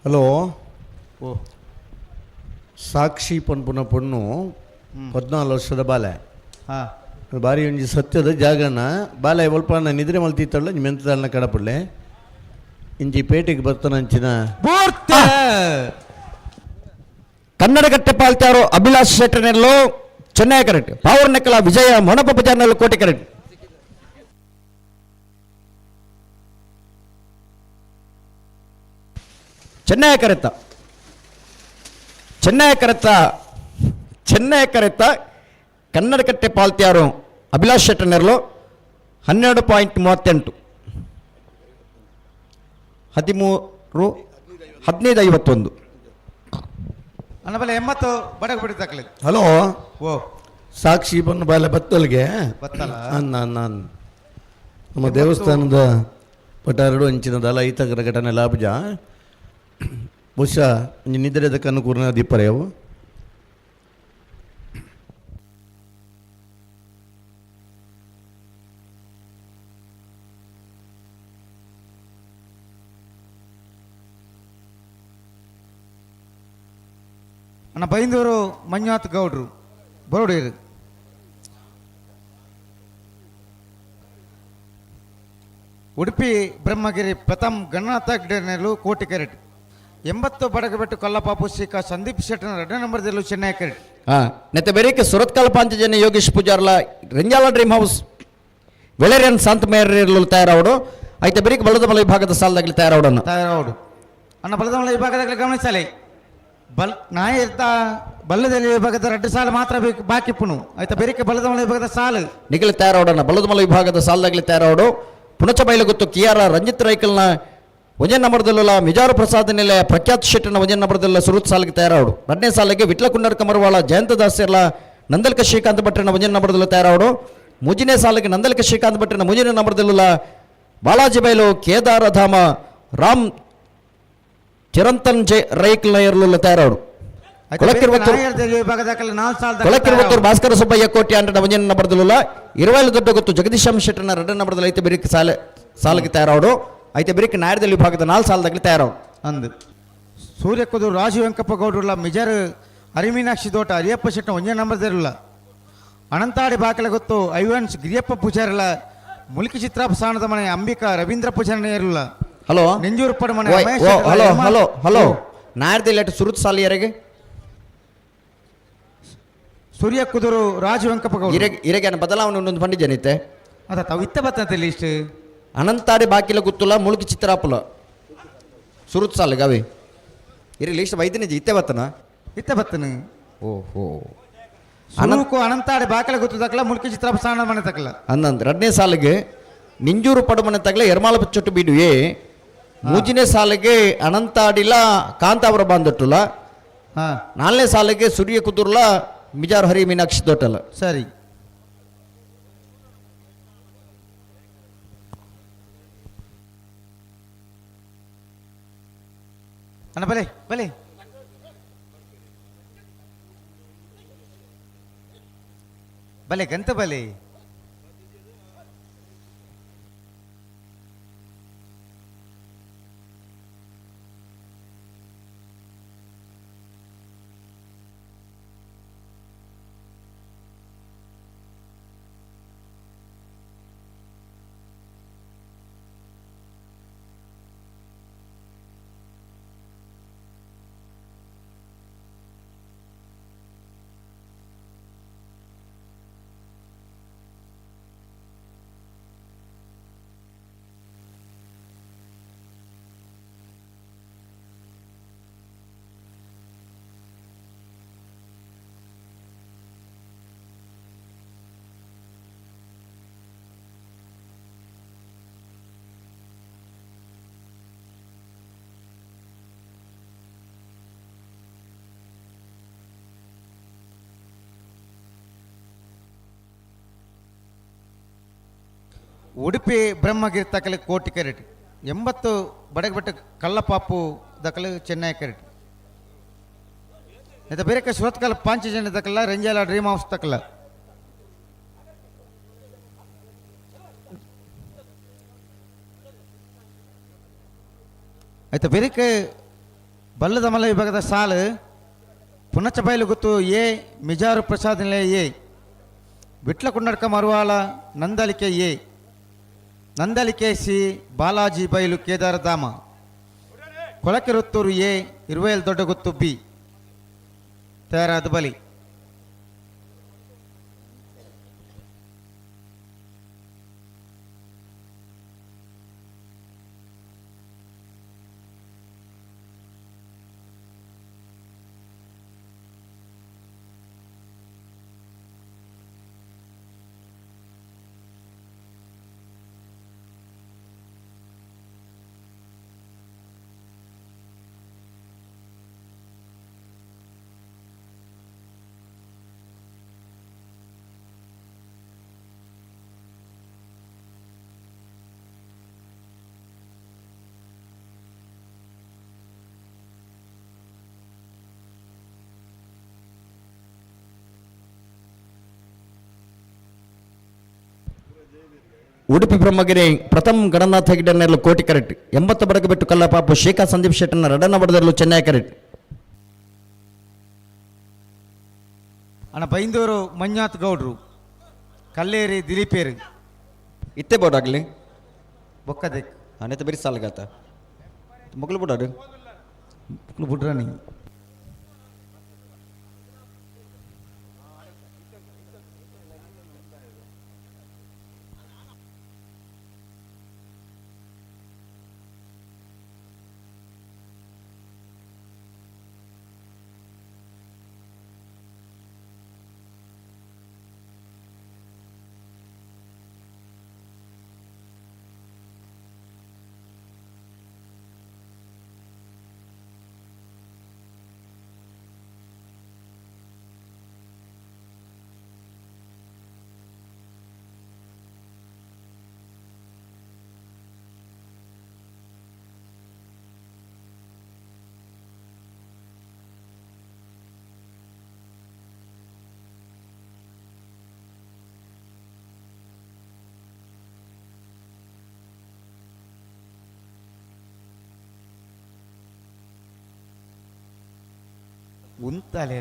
ಹಲೋ ಓ ಸಾಕ್ಷಿ ಪನ್ಪುನ ಪೊಣ್ಣು 14 ವರ್ಷದ ಬಾಲೆ. ಹಾಂ ಬಾರಿ ಒಂಜಿ ಸತ್ಯದ ಜಾಗನ ಬಾಲೆ ಒಲ್ಪ ನಿದ್ರೆ ಮಲ್ತಿತ್ತಲ್ಲ ಮೆಂತದಾಳನ ಕಡಪಡ್ಲೆ ಇಂಚಿ ಪೇಟೆಗೆ ಬರ್ತಾನ ಅಂಚಿನ ಕನ್ನಡಗಟ್ಟೆ ಪಾಲ್ತಾರು ಅಭಿಲಾಷ್ ಶೆಟ್ಟರ್ನೆಲ್ಲೋ ಚೆನ್ನೈ ಕರೆಕ್ಟ್, ಪಾವರ್ ನೆಕ್ಕಲ ವಿಜಯ ಮೊಣಪ ಬಜಾರ್ನಲ್ಲೂ ಕೋಟೆ correct. Chennaya correct Chennaya correct Chennaya ಕರೆತ್ತ ಕನ್ನಡಕಟ್ಟೆ ಪಾಲ್ತಿಯಾರು Abhilash ಶೆಟ್ಟರ್ನೆರ್ಲು 12.38 13 15.51. ಅನ್ನ ಬಲೆ 80 ಬಡಗ ಬಿಟ್ಟು ತಕ್ಕಲಿ. ಹಲೋ ಓ ಸಾಕ್ಷಿ ಬನ್ನು ಬಾಲೆ ಬತ್ತಲ್ಗೆ ಬತ್ತಲ? ಅನ್ನ ಅನ್ನ ಅನ್ನ ನಮ್ಮ ದೇವಸ್ಥಾನದ ಪಟಾರಡು ಅಂಚಿನ ದಲ ಐತಕರ ಘಟನೆ ಲಾಭಜ ಬಹುಶಃ ನಿದ್ರೆದ ಕಣ್ಣು ಕೂರ್ನ ದೀಪರೆಯವು. ಅಣ್ಣ ಬೈಂದೂರು ಮಂಜುನಾಥ್ ಗೌಡ್ರು ಬರೋಡೀರು. ಉಡುಪಿ ಬ್ರಹ್ಮಗಿರಿ ಪ್ರಥಮ್ ಗಣನಾಥ ಗಿಡನೆಲು ಕೋಟಿ ಕೆರೆಟ್ 80 ಬಡಗಬೆಟ್ಟು ಕಲ್ಲಪಾಪು ಶ್ರೀಕಾ ಸಂದೀಪ್ ಶೆಟ್ಟನ 2 ನಂಬರ್ದಲ್ಲೂ ಚೆನ್ನೈ ಕೆರೆಟ್. ನೆತ್ತೆ ಬೆರೀಕೆ ಸುರತ್ಕಲ್ ಪಾಂಚಜನ್ಯ ಯೋಗೇಶ್ ಪೂಜಾರ್ಲ ರಂಜಾಲ dream house Valerian Santha mayor ತಯಾರಾವಡು. ಐತೆ ಬೆರೀಕೆ ಬಲದಮಲ ವಿಭಾಗದ ಸಾಲದಾಗಲಿ ತಯಾರಾವಡನ್ನು ತಯಾರಾವಡು. ಅಣ್ಣ ಬಲದಮಲ ವಿಭಾಗದಾಗಲಿ ಗಮನಿಸಲಿ ಬಲ್ ನಾಯಿ ಇರ್ತಾ ಬಲ್ಲದಲ್ಲಿ ವಿಭಾಗದ 2 ಸಾಲು ಮಾತ್ರ ಬೇಕು ಬಾಕಿ ಪುಣು. ಆಯ್ತಾ ಬೆರಿಕೆ ಬಲದಮಲ ವಿಭಾಗದ ಸಾಲು ನಿಗಲಿ ತಯಾರಾವಡನ್ನ ಬಲದಮಲ ವಿಭಾಗದ ಸಾಲದಾಗಲಿ ತಯಾರಾವಡು. ಪುಣಚ ಬೈಲಗುತ್ತು ಕೆ ಆರ್ ರಂಜಿತ್ ರೈಕಲ್ನ ಒಂಜನ್ ನಂಬರ್ದಲ್ಲ ಮಿಜಾರು ಪ್ರಸಾದ್ ನೆಲೆ ಪ್ರಖ್ಯಾತ್ ಶೆಟ್ಟನ ಒಂಜನ್ ನಂಬರ್ದಲ್ಲ ಸುರುತ್ ಸಾಲಿಗೆ ತಯಾರಾವಡು. 2ನೇ ಸಾಲಿಗೆ ವಿಟ್ಲ ಕುಂಡರ್ ಕಮರ್ವಾಳ ಜಯಂತ ದಾಸಿರ್ಲ ನಂದಲ್ಕ ಶ್ರೀಕಾಂತ್ ಭಟ್ರನ ಒಂಜನ್ ನಂಬರ್ದಲ್ಲ ತಯಾರಾವಡು. 3ನೇ ಸಾಲಿಗೆ ನಂದಲ್ಕ ಶ್ರೀಕಾಂತ್ ಭಟ್ರನ 3ನೇ ನಂಬರ್ದಲ್ಲ ಬಾಲಾಜಿ ಬೈಲು ಕೇದಾರಧಾಮ ರಾಮ್ ಚಿರಂತನ್ ಜೈ ರೈಕ್ಲ ಎರ್ಲುಲ್ಲ ತಯಾರಾವಡು. ಕೊಳಕಿರುವತ್ತೂರು ಭಾಸ್ಕರ ಸುಬ್ಬಯ್ಯ ಕೋಟಿ ಅಂಟನ ಒಂಜನ್ ನಂಬರ್ದಲ್ಲ ಇರುವೈಲು ದೊಡ್ಡ ಗೊತ್ತು ಜಗದೀಶ್ ಶೆಟ್ಟನ 2 ನಂಬರ್ದಲ್ಲಿ ಐತೆ ಬೆರಿಕ್ ಸಾಲೆ ಸಾಲಿಗೆ ತಯಾರಾವಡು. ಐತೆ ಬೆರಿಕ್ ನಾಯರದಲ್ಲಿ ವಿಭಾಗದ 4 ಸಾಲದಾಗಲಿ ತಯಾರಾವಡು. ಅಂದು ಸೂರ್ಯಕುದು ರಾಜು ವೆಂಕಪ್ಪ ಗೌಡ್ರುಲ್ಲ ಮಿಜರ್ ಅರಿಮೀನಾಕ್ಷಿ ತೋಟ ಹರಿಯಪ್ಪ ಶೆಟ್ಟನ ಒಂಜೇ ನಂಬರ್ದಿರಲ್ಲ. ಅನಂತಾಡಿ ಬಾಕಲ ಗೊತ್ತು ಐವನ್ಸ್ ಗಿರಿಯಪ್ಪ ಪೂಜಾರಲ್ಲ ಮುಲ್ಕಿ ಚಿತ್ರಾಪ ಸ್ಥಾನದ ಮನೆ ಅಂಬಿಕಾ ರವೀಂದ್ರ ಪೂಜಾರನೇ ಇರಲ್ಲ. ಹಲೋ ನೆಂಜೂರು ಪಡ ಮನೆ ಹಲೋ ಹಲೋ ಹಲೋ ನಾಯರದಲ್ಲಿ ಅಟ್ಟು ಸುರುತ್ ಸಾಲಿ ಯಾರಿಗೆ ಸೂರ್ಯ ಕುದುರು ರಾಜು ವೆಂಕಪ್ಪ ಗೌಡ ಇರೆಗೆ ಬದಲಾವಣೆ ಒಂದೊಂದು ಪಂಡಿ ಜನಿತೆ ಅದ ತಾವು ಇತ್ತ ಬತ್ತಂತೆ ಲಿಸ್ಟ್ ಅನಂತಾಡಿ ಬಾಕಿಲ ಗುತ್ತುಲ ಮುಳುಕಿ ಚಿತ್ರಾಪುಲ ಸುರುತ್ ಸಾಲು ಗವಿ ಇರಿ ಲಿಸ್ಟ್ ಬೈದಿನ ಇತ್ತೆ ಬತ್ತನ ಇತ್ತ ಬತ್ತನ. ಓಹೋ ಅನಂತಕು ಅನಂತಾಡಿ ಬಾಕಲ ಗುತ್ತು ತಕ್ಕಲ ಮುಲ್ಕಿ ಚಿತ್ರಾಪ ಸ್ಥಾನದ ಮನೆ ತಕ್ಕಲ ಅಂದಂದು 2ನೇ ಸಾಲಿಗೆ ನಿಂಜೂರು ಪಡುಮನೆ ತಗಲ ಎರ್ಮಾಲ ಚೊಟ್ಟು ಬೀಡು ಎ 3ನೇ ಸಾಲಿಗೆ ಅನಂತಾಡಿಲ ಕಾಂತಾವರ ಬಾಂದೊಟ್ಟುಲ 4ನೇ ಸಾಲಿಗೆ ಸೂರ್ಯ ಕುದುರ್ಲ ಮಿಜಾರ್ ಹರಿ ಮೀನಾಕ್ಷಿ ದೊಟ್ಟಲ. ಸರಿ ಅಣ್ಣ ಬಲೆ ಬಲೆ ಬಲೆ ಗಂತ ಬಲೆ. ಉಡುಪಿ ಬ್ರಹ್ಮಗಿರಿ ತಕಲೆ ಕೋಟಿ ಕೆರೆಟ್ 80 ಬಡಗಬೆಟ್ಟ ಕಳ್ಳಪಾಪು ದಕಲು ಚೆನ್ನೈ ಕೆರೆಟ್ ಇದು ಬೇರೆ ಸುರತ್ಕಲ್ ಪಾಂಚಜನ್ಯ ತಕಲ ರಂಜಾಲ ಡ್ರೀಮ್ ಹೌಸ್ ತಕಲ. ಆಯ್ತು ಬೇರೆ ಬಲ್ಲದಮಲ ವಿಭಾಗದ ಸಾಲು ಪುನಚಬೈಲು ಗೊತ್ತು ಎ ಮಿಜಾರು ಪ್ರಸಾದ್ ನಿಲಯ ಎ Vitla ಕುಂಡಡ್ಕ ಮರುವಾಳ Nandalike A Nandalike C Balaji Bailu Kedaradhama Kolakerottur A Iruvayal Doddaguttu B ತಯಾರಾದ ಬಲಿ. ಉಡುಪಿ ಬ್ರಹ್ಮಗಿರಿ ಪ್ರಥಮ್ ಗಣನಾಥ ಹೆಗ್ಡೆನೆರ್ಲು ಕೋಟಿ ಕರೆಕ್ಟ್ 80 ಬಡಕ ಬಿಟ್ಟು ಕಲ್ಲಪಾಪು ಶೇಖಾ ಸಂದೀಪ್ ಶೆಟ್ಟನ ರಡನ ಬಡದರ್ಲು ಚೆನ್ನೈ ಕರೆಕ್ಟ್. ಅಣ್ಣ ಬೈಂದೂರು ಮಂಜುನಾಥ್ ಗೌಡ್ರು ಕಲ್ಲೇರಿ ದಿಲೀಪೇರು ಇತ್ತೆ ಬೋರ್ಡ್ ಆಗಲಿ ಬೊಕ್ಕದೆ ಅನೇತ ಬೇರೆ ಸಾಲಗಾತ ಮಗಳು ಬಿಡಾಡು ಮಕ್ಕಳು ಬುಡ್ರಾಣಿ. ಉಂತಾಲೆ.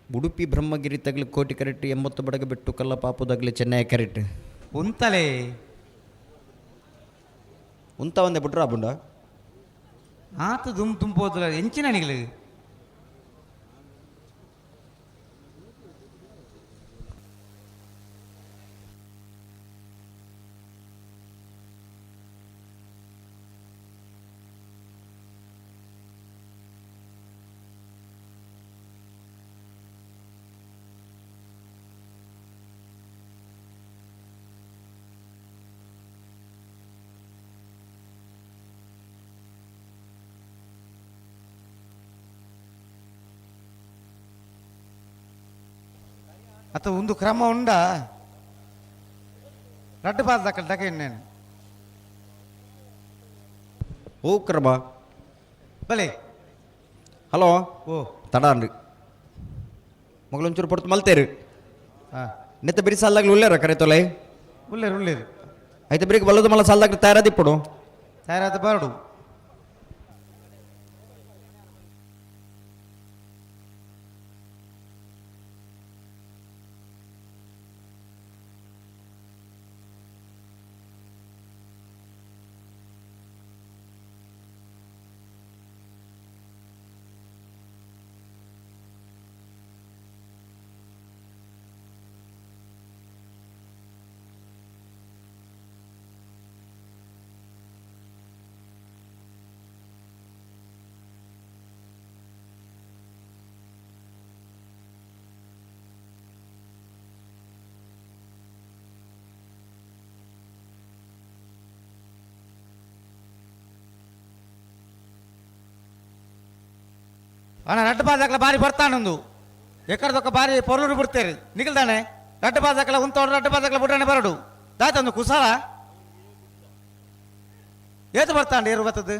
ಉಡುಪಿ ಬ್ರಹ್ಮಗಿರಿ ತಗಲಿ ಕೋಟಿ ಕರೆಕ್ಟ್ 80 ಬಡಗ ಬಿಟ್ಟು ಕಲ್ಲಪಾಪು ತಗಲಿ ಚೆನ್ನೈ ಕರೆಕ್ಟ್. ಉಂತಲೆ ಉಂತ ಒಂದೇ ಬಿಟ್ರ ಬುಂಡ. ಆತ ದುಮ್ ತುಂಬೋದಿಲ್ಲ ಎಂಚಿನ ನಿಗಲು. ಅಥವಾ ಒಂದು ಕ್ರಮ ಉಂಡ ರಡ್ಡು ಪಾದ ದಕ್ಕಲ್ ದಕ ಇನ್ನೇನು. ಓ ಕ್ರಮ ಬಲೆ. ಹಲೋ. ಓ. ತಡ ಅನ್ರಿ ಮಗಳೊಂಚೂರು ಪಡ್ತು ಮಲ್ತೇರು. ಹಾಂ. ನೆತ್ತ ಬಿರಿ ಸಾಲಾಗ್ಲಿ ಉಳ್ಳೇರ ಕರೆ ತೊಲೆ. ಉಳ್ಳೇರು ಉಳ್ಳೇರು. అయితే ಬ್ರಿಗೆ ಬಲ್ಲದ ಮಲ್ಲ ಸಾಲದಾಗ ತಯಾರಾದಿಪ್ಪಡು. ತಯಾರಾದ ಬಾರಡು. ಅಣ್ಣ ರಡ್ಡು ಬಾದಾಕಲ ಬಾರಿ ಬರ್ತಾನೊಂದು ಎಕ್ಕಡದೊಕ್ಕ ಬಾರಿ ಪೊರ್ಲೂರು ಬಿಡ್ತೇರಿ ನಿಗಲ್ದಾನೆ ರಡ್ಡು ಬಾದಾಕಲ ಉಂತೋಡು ರಡ್ಡು ಬಾದಾಕಲ ಬುಡ್ರಾಣೆ ಬರಡು ದಾತೊಂದು ಕುಸಾಲ ಏತು ಬರ್ತಾಂಡ ಏರು ಬರ್ತದೆ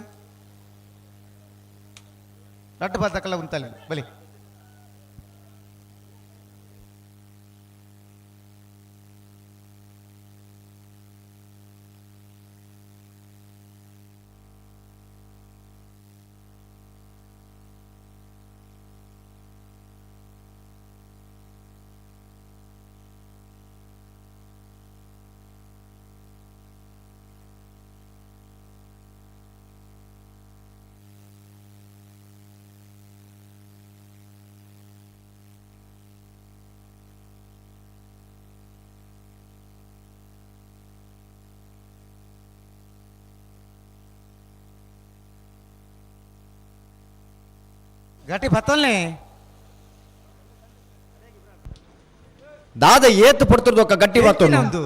ರಡ್ಡು ಬಾದಾಕಲ ಉಂತಲ್ಲಿ ಬಲಿ. ಗಟ್ಟಿ ಬತ್ತಲ್ನೇ. ದಾದ ಏತು ಪಡ್ತಿರ್ದೊಕ್ಕ ಗಟ್ಟಿ ಬತ್ತೊಂದು.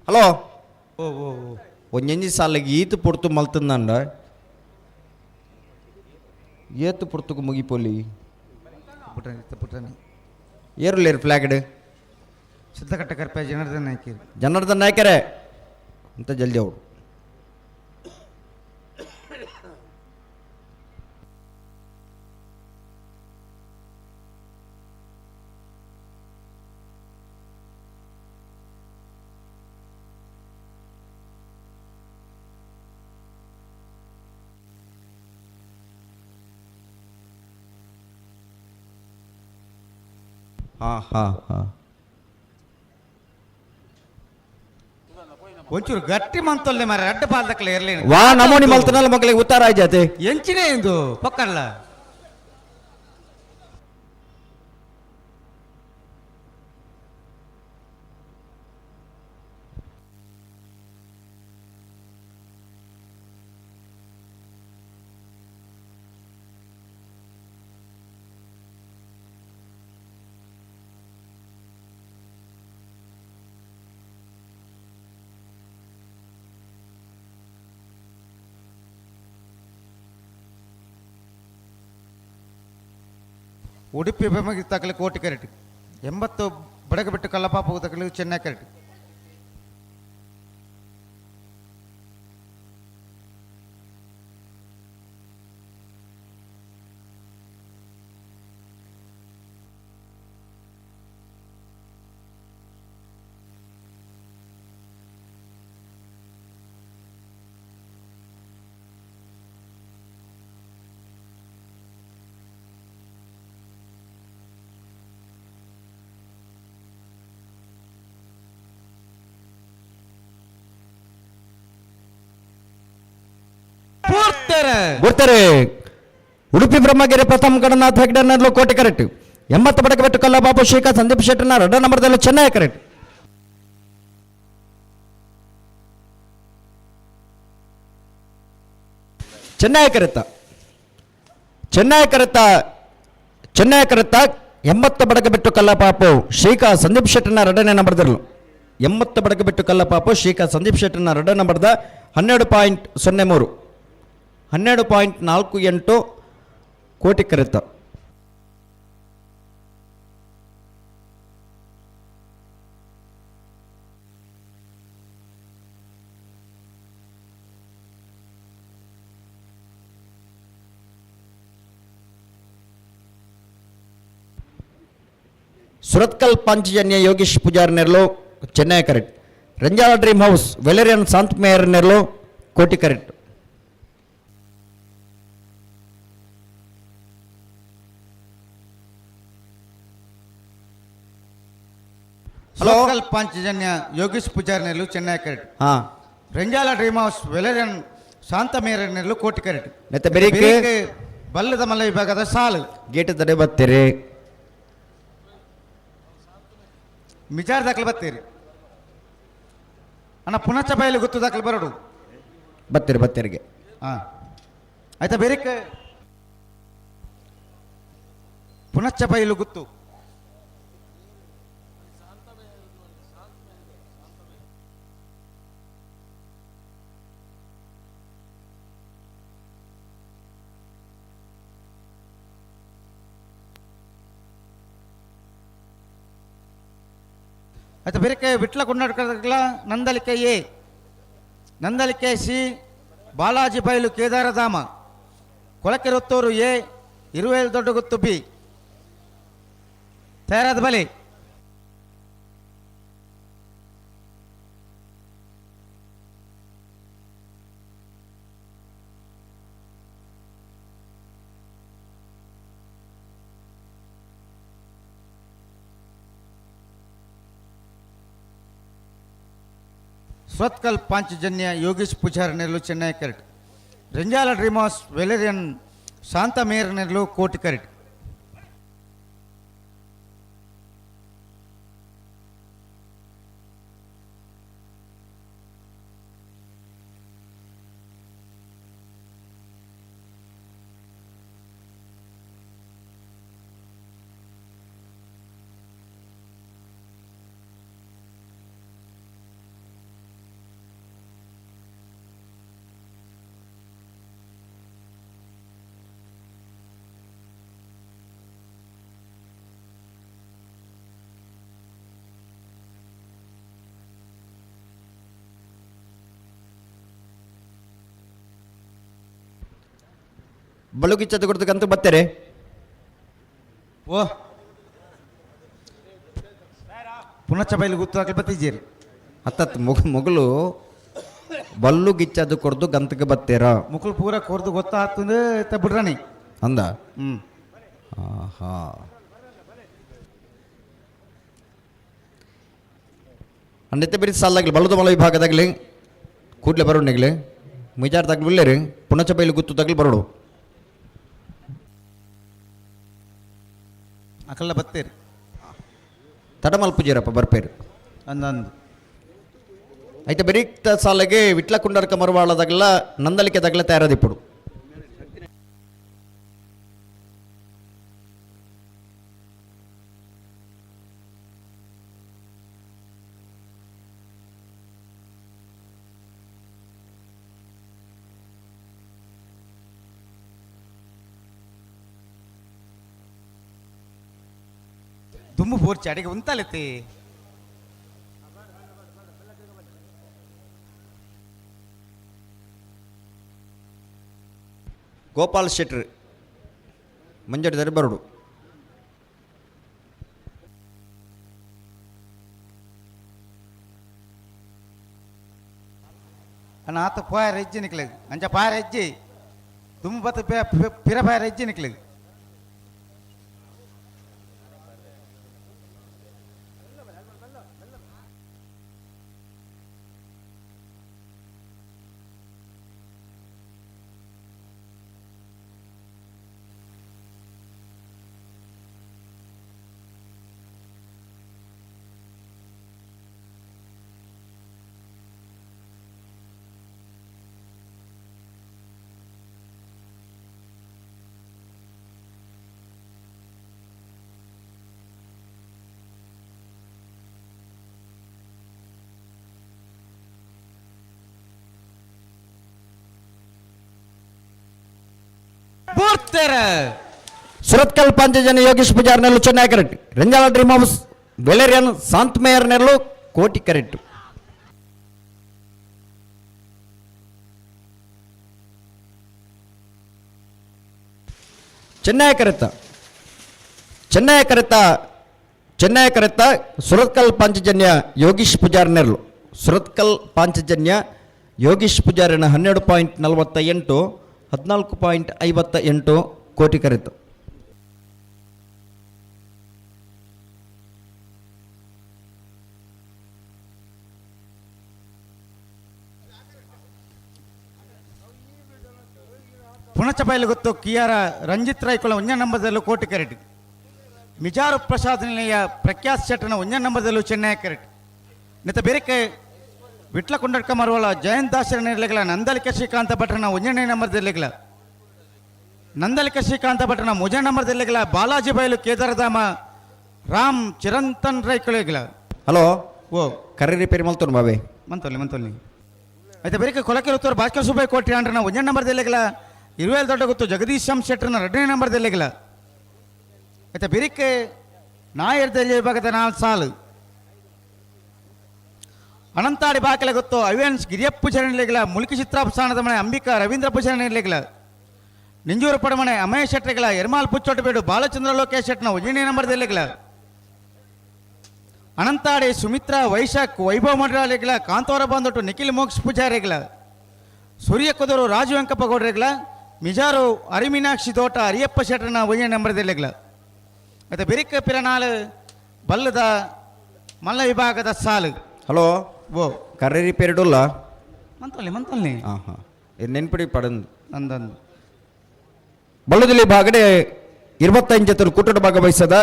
ಹಲೋ, ಒಂಜೊಂಜಿ ಸಾಲಿಗೆ ಈತು ಪೊರ್ತು ಮಲ್ತಂದಂಡ ಏತು ಪೊರ್ತುಕು ಮುಗಿಪೊಲಿ ಪುಟ್ಟನೆ ಏರುಲೇರು ಫ್ಲಾಗ್ಡ್ ಸಿದ್ಧಕಟ್ಟ ಕರ್ಪೆ ಜನಾರ್ದನ್ ನಾಯ್ಕರು. ಜನಾರ್ದನ್ ನಾಯ್ಕರೇ ಅಂತ ಜಲ್ದಿ ಅವರು. ಹಾ ಹಾ ಹಾ ಒಂಚೂರು ಗಟ್ಟಿ ಮಂತೊಲ್ಲೆ ಮಾರ ಅಡ್ಡ ಪಾಲ್ದಕ್ಕಲೆ ಇರಲಿ. ವಾ ನಮೂನಿ ಮಲ್ತನಲ್ಲ ಮಕ್ಕಳಿಗೆ ಉತ್ತಾರ ಆಯ್ತು. ಎಂಚಿನೇ ಇಂದು ಪಕ್ಕಲ್ಲ. ಉಡುಪಿ ಬೆಮಗಿ ತಕಲಿ ಕೋಟಿ ಕರೆಟ್ 80 ಬಡಗಬಿಟ್ಟು ಕಲ್ಲಪಾಪ ತಕಲಿ ಚೆನ್ನೈ ಕರೆಟ್. ಬರ್ತಾರೆ. ಉಡುಪಿ ಬ್ರಹ್ಮಗಿರಿ ಪ್ರಥಮ ಗಣನಾಥ ಹೆಗ್ಡೆನಲ್ಲೂ ಕೋಟೆ ಕರೆಕ್ಟ್ 80 ಬಡಕಬೆಟ್ಟು ಕಲ್ಲಬಾಬು ಶ್ರೀಕಾ ಸಂದೀಪ್ ಶೆಟ್ಟರ್ನ ಎರಡ ನಂಬರ್ದಲ್ಲೂ ಚೆನ್ನೈ ಕರೆಕ್ಟ್. ಚೆನ್ನೈ ಕರೆತ ಚೆನ್ನೈ ಕರೆತ ಚೆನ್ನೈ ಕರೆತ 80 ಬಡಕಬೆಟ್ಟು ಕಲ್ಲಪಾಪು ಶ್ರೀಕಾ ಸಂದೀಪ್ ಶೆಟ್ಟರ್ನ ಎರಡನೇ ನಂಬರ್ದಲ್ಲೂ 80 ಬಡಕಬೆಟ್ಟು ಕಲ್ಲಪಾಪು ಶ್ರೀಕಾ ಸಂದೀಪ್ ಶೆಟ್ಟರ್ನ ಎರಡನೇ ನಂಬರ್ದ 12.03 12.48 ಕೋಟಿ ಕರೆತ. Surathkal Panchajanya Yogesh Pujar Nerlu Chennai correct. Renjala dream house Valerian Sant Mayor Nerlu Koti correct. Hello Panchajanya Yogesh Pujar Nerlu Chennai correct. ಹಾ Renjala dream house Valerian Shanta Mayor Nerlu Koti correct. ಮತ್ತೆ ಬೆರಿಕೆ ಬಲ್ಲದ ಮಲ್ಲ ವಿಭಾಗದ ಸಾಲು gate ತಡೆ ಬರ್ತೀರಿ ಮಿಜಾರ್ ದಾಖಲೆ ಬರ್ತೀರಿ ಅಣ್ಣ ಪುನಶ್ಚ ಬಯಲು ಗೊತ್ತು ದಾಖಲೆ ಬರೋಡು ಬರ್ತೀರಿ ಬರ್ತೀರಿಗೆ. ಹಾಂ ಆಯ್ತಾ ಬೇರೆ ಪುನಶ್ಚ ಬಯಲು ಗೊತ್ತು. ಆಯ್ತು ಬೇರೆ Vitla ಕೊಂಡಾಡ್ಕದಕ್ಲ Nandalike A, Nandalike C, Balaji Bailu Kedaradhama, Kolakerottur A, Iruvelu Doddaguttu B. ತಯಾರಾದ ಬಲಿ. ಸ್ವತ್ಕಲ್ ಪಾಂಚಜನ್ಯ ಯೋಗೀಶ್ ಪೂಜಾರ್ ನೆರಳು ಚೆನ್ನೈ ಕರೆಟ್, ರಂಜಾಲ ಡ್ರೀಮಾಸ್ ವೆಲೇರಿಯನ್ ಶಾಂತ ಮೇಯರ್ ನೆರಳು ಕೋಟಿ ಕರೆಟ್. ಬಳುಕಿಚ್ಚದ ಕೊಡ್ತಕ್ಕಂತ ಬತ್ತಾರೆ. ಓ ಪುನಶ್ಚ ಬೈಲು ಗುತ್ತು ಬತ್ತಿದ್ದೀರಿ. ಹತ್ತತ್ತು ಮೊಗಲು ಬಲ್ಲು ಗಿಚ್ಚದು ಕೊಡ್ದು ಗಂತಕ್ಕೆ ಬತ್ತೀರ. ಮುಕುಲ್ ಪೂರ ಕೊರ್ದು ಗೊತ್ತಾಗ್ತದೆ ಬಿಡ್ರಾಣಿ ಅಂದ. ಹ್ಞೂ. ಆಹಾ ಅಂಡೆತ್ತೆ ಬಿರಿ ಸಾಲಾಗ್ಲಿ ಬಲದ ಮಲ ವಿಭಾಗದಾಗಲಿ ಕೂಡ್ಲೆ ಬರೋಣಿಗ್ಲಿ ಮಿಜಾರ್ ತಗ್ಲು ಬಿಲ್ಲೇರಿ ಪುನಚ ಬೈಲು ಗುತ್ತು ತಗ್ಲು ಬರೋಡು. ಅಕಲ್ಲ ಬತ್ತೀರಿ. ತಡಮಲ್ಪುಜೀರಪ್ಪ ಬರ್ಪೇರು. ಅಂದಂದು అయితే బెరీక్త సాలಗೆ ವಿಟ್ಲ ಕುಂಡರ್ಕ ಮರವಾಳದಾಗಲ ನಂದಲಿಕೆ ತಗಲ ತಯಾರದಿಪ್ಪುಡು. ದುಮ್ಮು ಬೋರ್ಚಿ ಅಡಿಗೆ ಉಂತಾಲೆತ್ತಿ. ಗೋಪಾಲ್ ಶೆಟ್ರ್ ಮಂಜಡಿದರೆ ಬರೋಡು. ಅಣ್ಣ ಆತ ಪೋಯಾರ ಹೆಜ್ಜೆ ನಿಕ್ಲೇದು ಅಂಚ ಪಾಯರ ಹೆಜ್ಜೆ ದುಮ್ಮು ಬತ್ತ ಪಿರ ಪಾಯರ ಹೆಜ್ಜೆ ನಿಕ್ಲೇದು. ಸುರತ್ಕಲ್ ಪಾಂಚಜನ್ಯ ಯೋಗೇಶ್ ಪೂಜಾರ್ ನೆಲ್ಲು Chennai correct, Renjala dream house valerian Shanth mayor ನೆಲ್ಲು ಕೋಟಿ ಕರೆಕ್ಟ್. ಚೆನ್ನೈ ಕರೆತ ಚೆನ್ನೈ ಕರೆತ ಚೆನ್ನೈ ಕರೆತ ಸುರತ್ಕಲ್ ಪಾಂಚಜನ್ಯ ಯೋಗೀಶ್ ಪೂಜಾರ್ ನೆರ್ಲು. ಸುರತ್ಕಲ್ ಪಾಂಚಜನ್ಯ ಯೋಗೀಶ್ ಪೂಜಾರಿನ 12.48 14.58 ಕೋಟಿ ಕರೆತು. ಪುಣಚ ಬೈಲು ಗೊತ್ತು ಕಿಯಾರ ರಂಜಿತ್ ರೈಕುಳ ಒಂಜ ನಂಬರ್ದಲ್ಲೂ ಕೋಟಿ ಕರೆಟ್, ಮಿಜಾರು ಪ್ರಸಾದ್ ನಿಲಯ ಪ್ರಖ್ಯಾತ್ ಶೆಟ್ಟನ ಒಂಜ ನಂಬರ್ದಲ್ಲೂ ಚೆನ್ನೈ ಕರೆಟ್. ನಿತ ಬೇರೆಕೆ ವಿಟ್ಲ ಕೊಂಡಡ್ಕ ಮರುವಲ ಜಯಂತ್ ದಾಸರ ನಿರ್ಲೆಗಳ ನಂದಲಿಕ ಶ್ರೀಕಾಂತ ಭಟ್ರನ ಒಂಜನೇ ನಂಬರ್ದಲ್ಲಿಗಳ ನಂದಲಿಕ ಶ್ರೀಕಾಂತ ಭಟ್ರನ ಮುಜ ನಂಬರ್ದಲ್ಲಿಗಳ ಬಾಲಾಜಿ ಬೈಲು ಕೇದಾರಧಾಮ ರಾಮ್ ಚಿರಂತನ್ ರೈಕುಲೆಗಳ. ಹಲೋ ಓ ಕರೆ ರಿಪೇರಿ ಮಲ್ತೋನು ಬಾಬೆ. ಮಂತೊಲ್ಲಿ ಮಂತೊಲ್ಲಿ అయితే ಬೇರೆ ಕೊಲಕೆರುತ್ತವರು ಭಾಸ್ಕರ್ ಸುಬ್ಬಯ್ಯ ಕೋಟಿ ಅಂಡ್ರನ ಒಂಜನೇ ನಂಬರ್ದಲ್ಲಿಗಳ ಇರುವೇಲ್ ದೊಡ್ಡ ಗೊತ್ತು ಜಗದೀಶ್ ಎಂ ಶೆಟ್ಟರ್ನ ಎರಡನೇ ನಂಬರ್ದಲ್ಲಿಗಳ. అయితే ಬೆರಿಕೆ ನಾಯರ್ದಲ್ಲಿ ವಿಭಾಗದ 4 ಸಾಲು. ಅನಂತಾಡಿ ಬಾಕಲೆ ಗೊತ್ತು ಅವಿಯನ್ಸ್ ಗಿರಿಯಪ್ಪು ಚರಣಿಲೆಗಳ ಮುಲ್ಕಿ ಚಿತ್ರಾಪಸ್ಥಾನದ ಮನೆ ಅಂಬಿಕಾ ರವೀಂದ್ರ ಪೂಜಾರಿಲೆಗಳ ನಿಂಜೂರು ಪಡಮನೆ ಅಮಯ ಶೆಟ್ಟರ್ಗಳ ಎರ್ಮಾಲ್ ಪುಚ್ಚೊಟ್ಟಬೇಡು ಬಾಲಚಂದ್ರ ಲೋಕೇಶ್ ಶೆಟ್ನ ಒಂಜನೇ ನಂಬರ್ದಲ್ಲಿಗಳ ಅನಂತಾಡಿ ಸುಮಿತ್ರಾ ವೈಶಾಖ್ ವೈಭವ್ ಮಂಡಳಿಗಳ ಕಾಂತವರ ಬಂದೊಟ್ಟು ನಿಖಿಲ್ ಮೋಕ್ಷ ಪೂಜಾರಿಗಳ ಸೂರ್ಯ ಕುದರು ರಾಜು ವೆಂಕಪ್ಪ ಗೌಡ್ರಿಗಳ ಮಿಜಾರು ಅರಿಮೀನಾಕ್ಷಿ ತೋಟ ಅರಿಯಪ್ಪ ಶೆಟ್ಟರ್ನ ಒಂಜನೇ ನಂಬರ್ದಲ್ಲಿಗಳ ಮತ್ತು ಬೆರಿಕ ಪಿರನಾಳು ಬಲ್ಲದ ಮಲ್ಲ ವಿಭಾಗದ ಸಾಲು. ಹಲೋ. ಓ. ಕರ್ರೇರಿ ಪೇರಿಡುಲ್ಲ. ಮಂತಲ್ಲಿ ಮಂತಲ್ಲಿ. ಹಾಂ ಹಾಂ, ಇದು ನೆನ್ಪಿಡಿ ಪಡಂದು. ಅಂದಂದು. ಬಳ್ಳದಲ್ಲಿ ಭಾಗಡೆ 25 ಜೊತೆಲು ಕೂಟದ ಭಾಗವಹಿಸದ,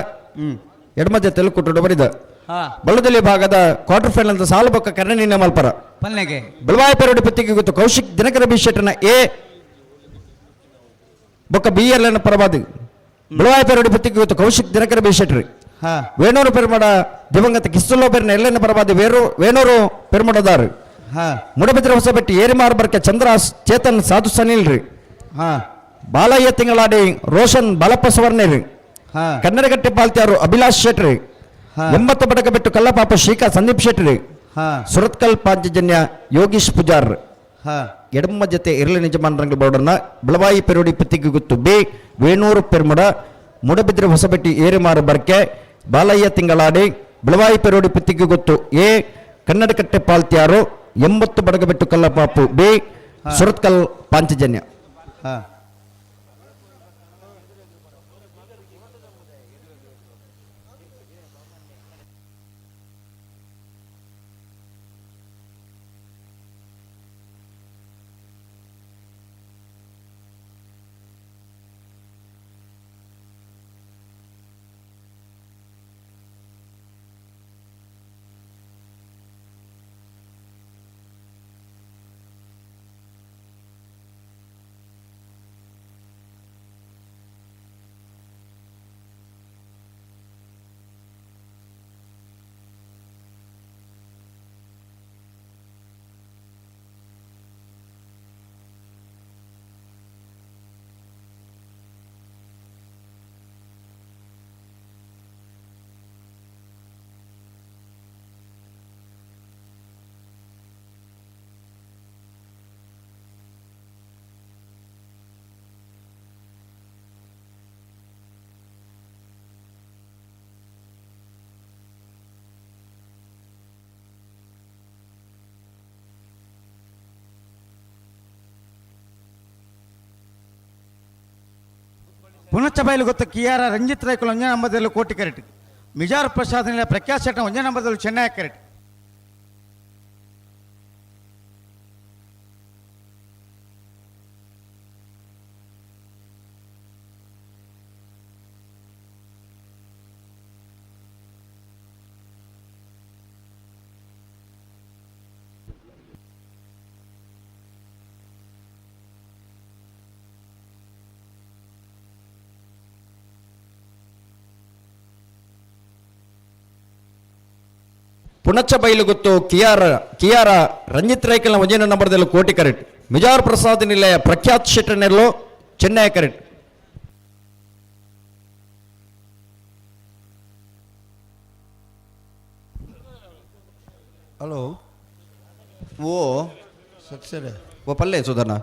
ಎಡಮ ಜೊತೆಲು ಕೂಟದ ಬರಿದ. ಬಳ್ಳದಲ್ಲಿ ಭಾಗದ ಕ್ವಾರ್ಟರ್ ಫೈನಲ್ ಸಾಲು ಬೊಕ್ಕ ಕರ್ಣನಿನ ಮಲ್ಪರ. ಪಲ್ನೆಗೆ. ಬೆಳವಾಯ ಪೆರಡು ಪತ್ತಿಗೆ ಗೊತ್ತು ಕೌಶಿಕ್ ದಿನಕರ ಬಿ ಶೆಟ್ಟನ ಎ ಬೊಕ್ಕ ಬಿ ಎಲ್ ಎನ್ ಪರವಾದಿ. ಬೆಳವಾಯ ಪೆರಡು ಪತ್ತಿಗೆ ಗೊತ್ತು ಕೌಶಿಕ್ ದಿನಕರ ಬಿ ಶೆಟ್ರಿ. ವೇಣೂರು ಪೆರುಮಡ ದಿವಂಗತ ಕಿಸ್ತುಲ್ಲೋ ಪೆರಿನ ಎಲ್ಲೆನ್ನ ಪರವಾದಿ ವೇಣೂರು ಪೆರುಮಡದಾರು. ಮುಡಬಿದ್ರ ಹೊಸಬೆಟ್ಟಿ ಏರಿಮಾರ್ ಬರ್ಕೆ ಚಂದ್ರ ಚೇತನ್ ಸಾಧು ಸನಿಲ್ರಿ. ಬಾಲಯ್ಯ ತಿಂಗಳಾಡಿ ರೋಷನ್ ಬಾಲಪ್ಪ ಸುವರ್ಣೇರಿ. ಕನ್ನಡಗಟ್ಟೆ ಪಾಲ್ತ್ಯಾರು ಅಭಿಲಾಷ್ ಶೆಟ್ರಿ. 80 ಬಡಕ ಬಿಟ್ಟು ಕಲ್ಲಪಾಪ ಶ್ರೀಕಾ ಸಂದೀಪ್ ಶೆಟ್ರಿ. ಸುರತ್ಕಲ್ ಪಾಂಚಜನ್ಯ ಯೋಗೀಶ್ ಪೂಜಾರ್. ಎಡಮ್ಮ ಜೊತೆ ಇರಲಿ ನಿಜಮಾನರಂಗ ಬೋರ್ಡನ್ನ ಬೆಳವಾಯಿ ಪೆರುಡಿ ಪತ್ತಿಗೆ ಗುತ್ತು ಬಿ ವೇಣೂರು ಪೆರ್ಮಡ ಮುಡಬಿದ್ರೆ ಹೊಸಬೆಟ್ಟಿ ಏರಿಮಾರು ಬರ್ಕೆ ಬಾಲಯ್ಯ ತಿಂಗಳಾಡಿ ಬೆಳವಾಯಿ ಪೆರೋಡಿ ಪತ್ತಿಗೆ ಗೊತ್ತು ಎ ಕನ್ನಡಕಟ್ಟೆ ಪಾಲ್ತ್ಯಾರು 80 ಬಡಗಬೆಟ್ಟು ಕಲ್ಲಪಾಪು ಬಿ ಸುರತ್ಕಲ್ ಪಾಂಚಜನ್ಯ. ಪುನಶ್ಚ ಬಯಲು ಗೊತ್ತ ಕಿಯಾರ ರಂಜಿತ್ ರೈಕುಲು ಒಂಜನೇ ನಂಬರ್ದಲ್ಲಿ ಕೋಟಿ ಕರೆಟ್. ಮಿಜಾರ್ ಪ್ರಸಾದ್ ನಿಲ ಪ್ರಖ್ಯಾತ್ ಶೆಟ್ಟ ಒಂಜನೇ ನಂಬರ್ದಲ್ಲಿ ಚೆನ್ನೈ ಕರೆಟ್. ಪುಣಚ ಬೈಲುಗುತ್ತು ಕಿಯಾರ ಕಿಯಾರ ರಂಜಿತ್ ರೈಕಲ್ನ ಒಂಜೇನ ನಂಬರ್ದಲ್ಲಿ ಕೋಟಿ ಕರೆಟ್. ಮಿಜಾರ್ ಪ್ರಸಾದ್ ನಿಲಯ ಪ್ರಖ್ಯಾತ್ ಶೆಟ್ಟರ್ನೆಲ್ಲೋ ಚೆನ್ನೈ ಕರೆಟ್. ಹಲೋ. ಓ. ಸಕ್ಸರೆ. ಓ ಪಲ್ಲೆ ಸುಧರ್ಣ.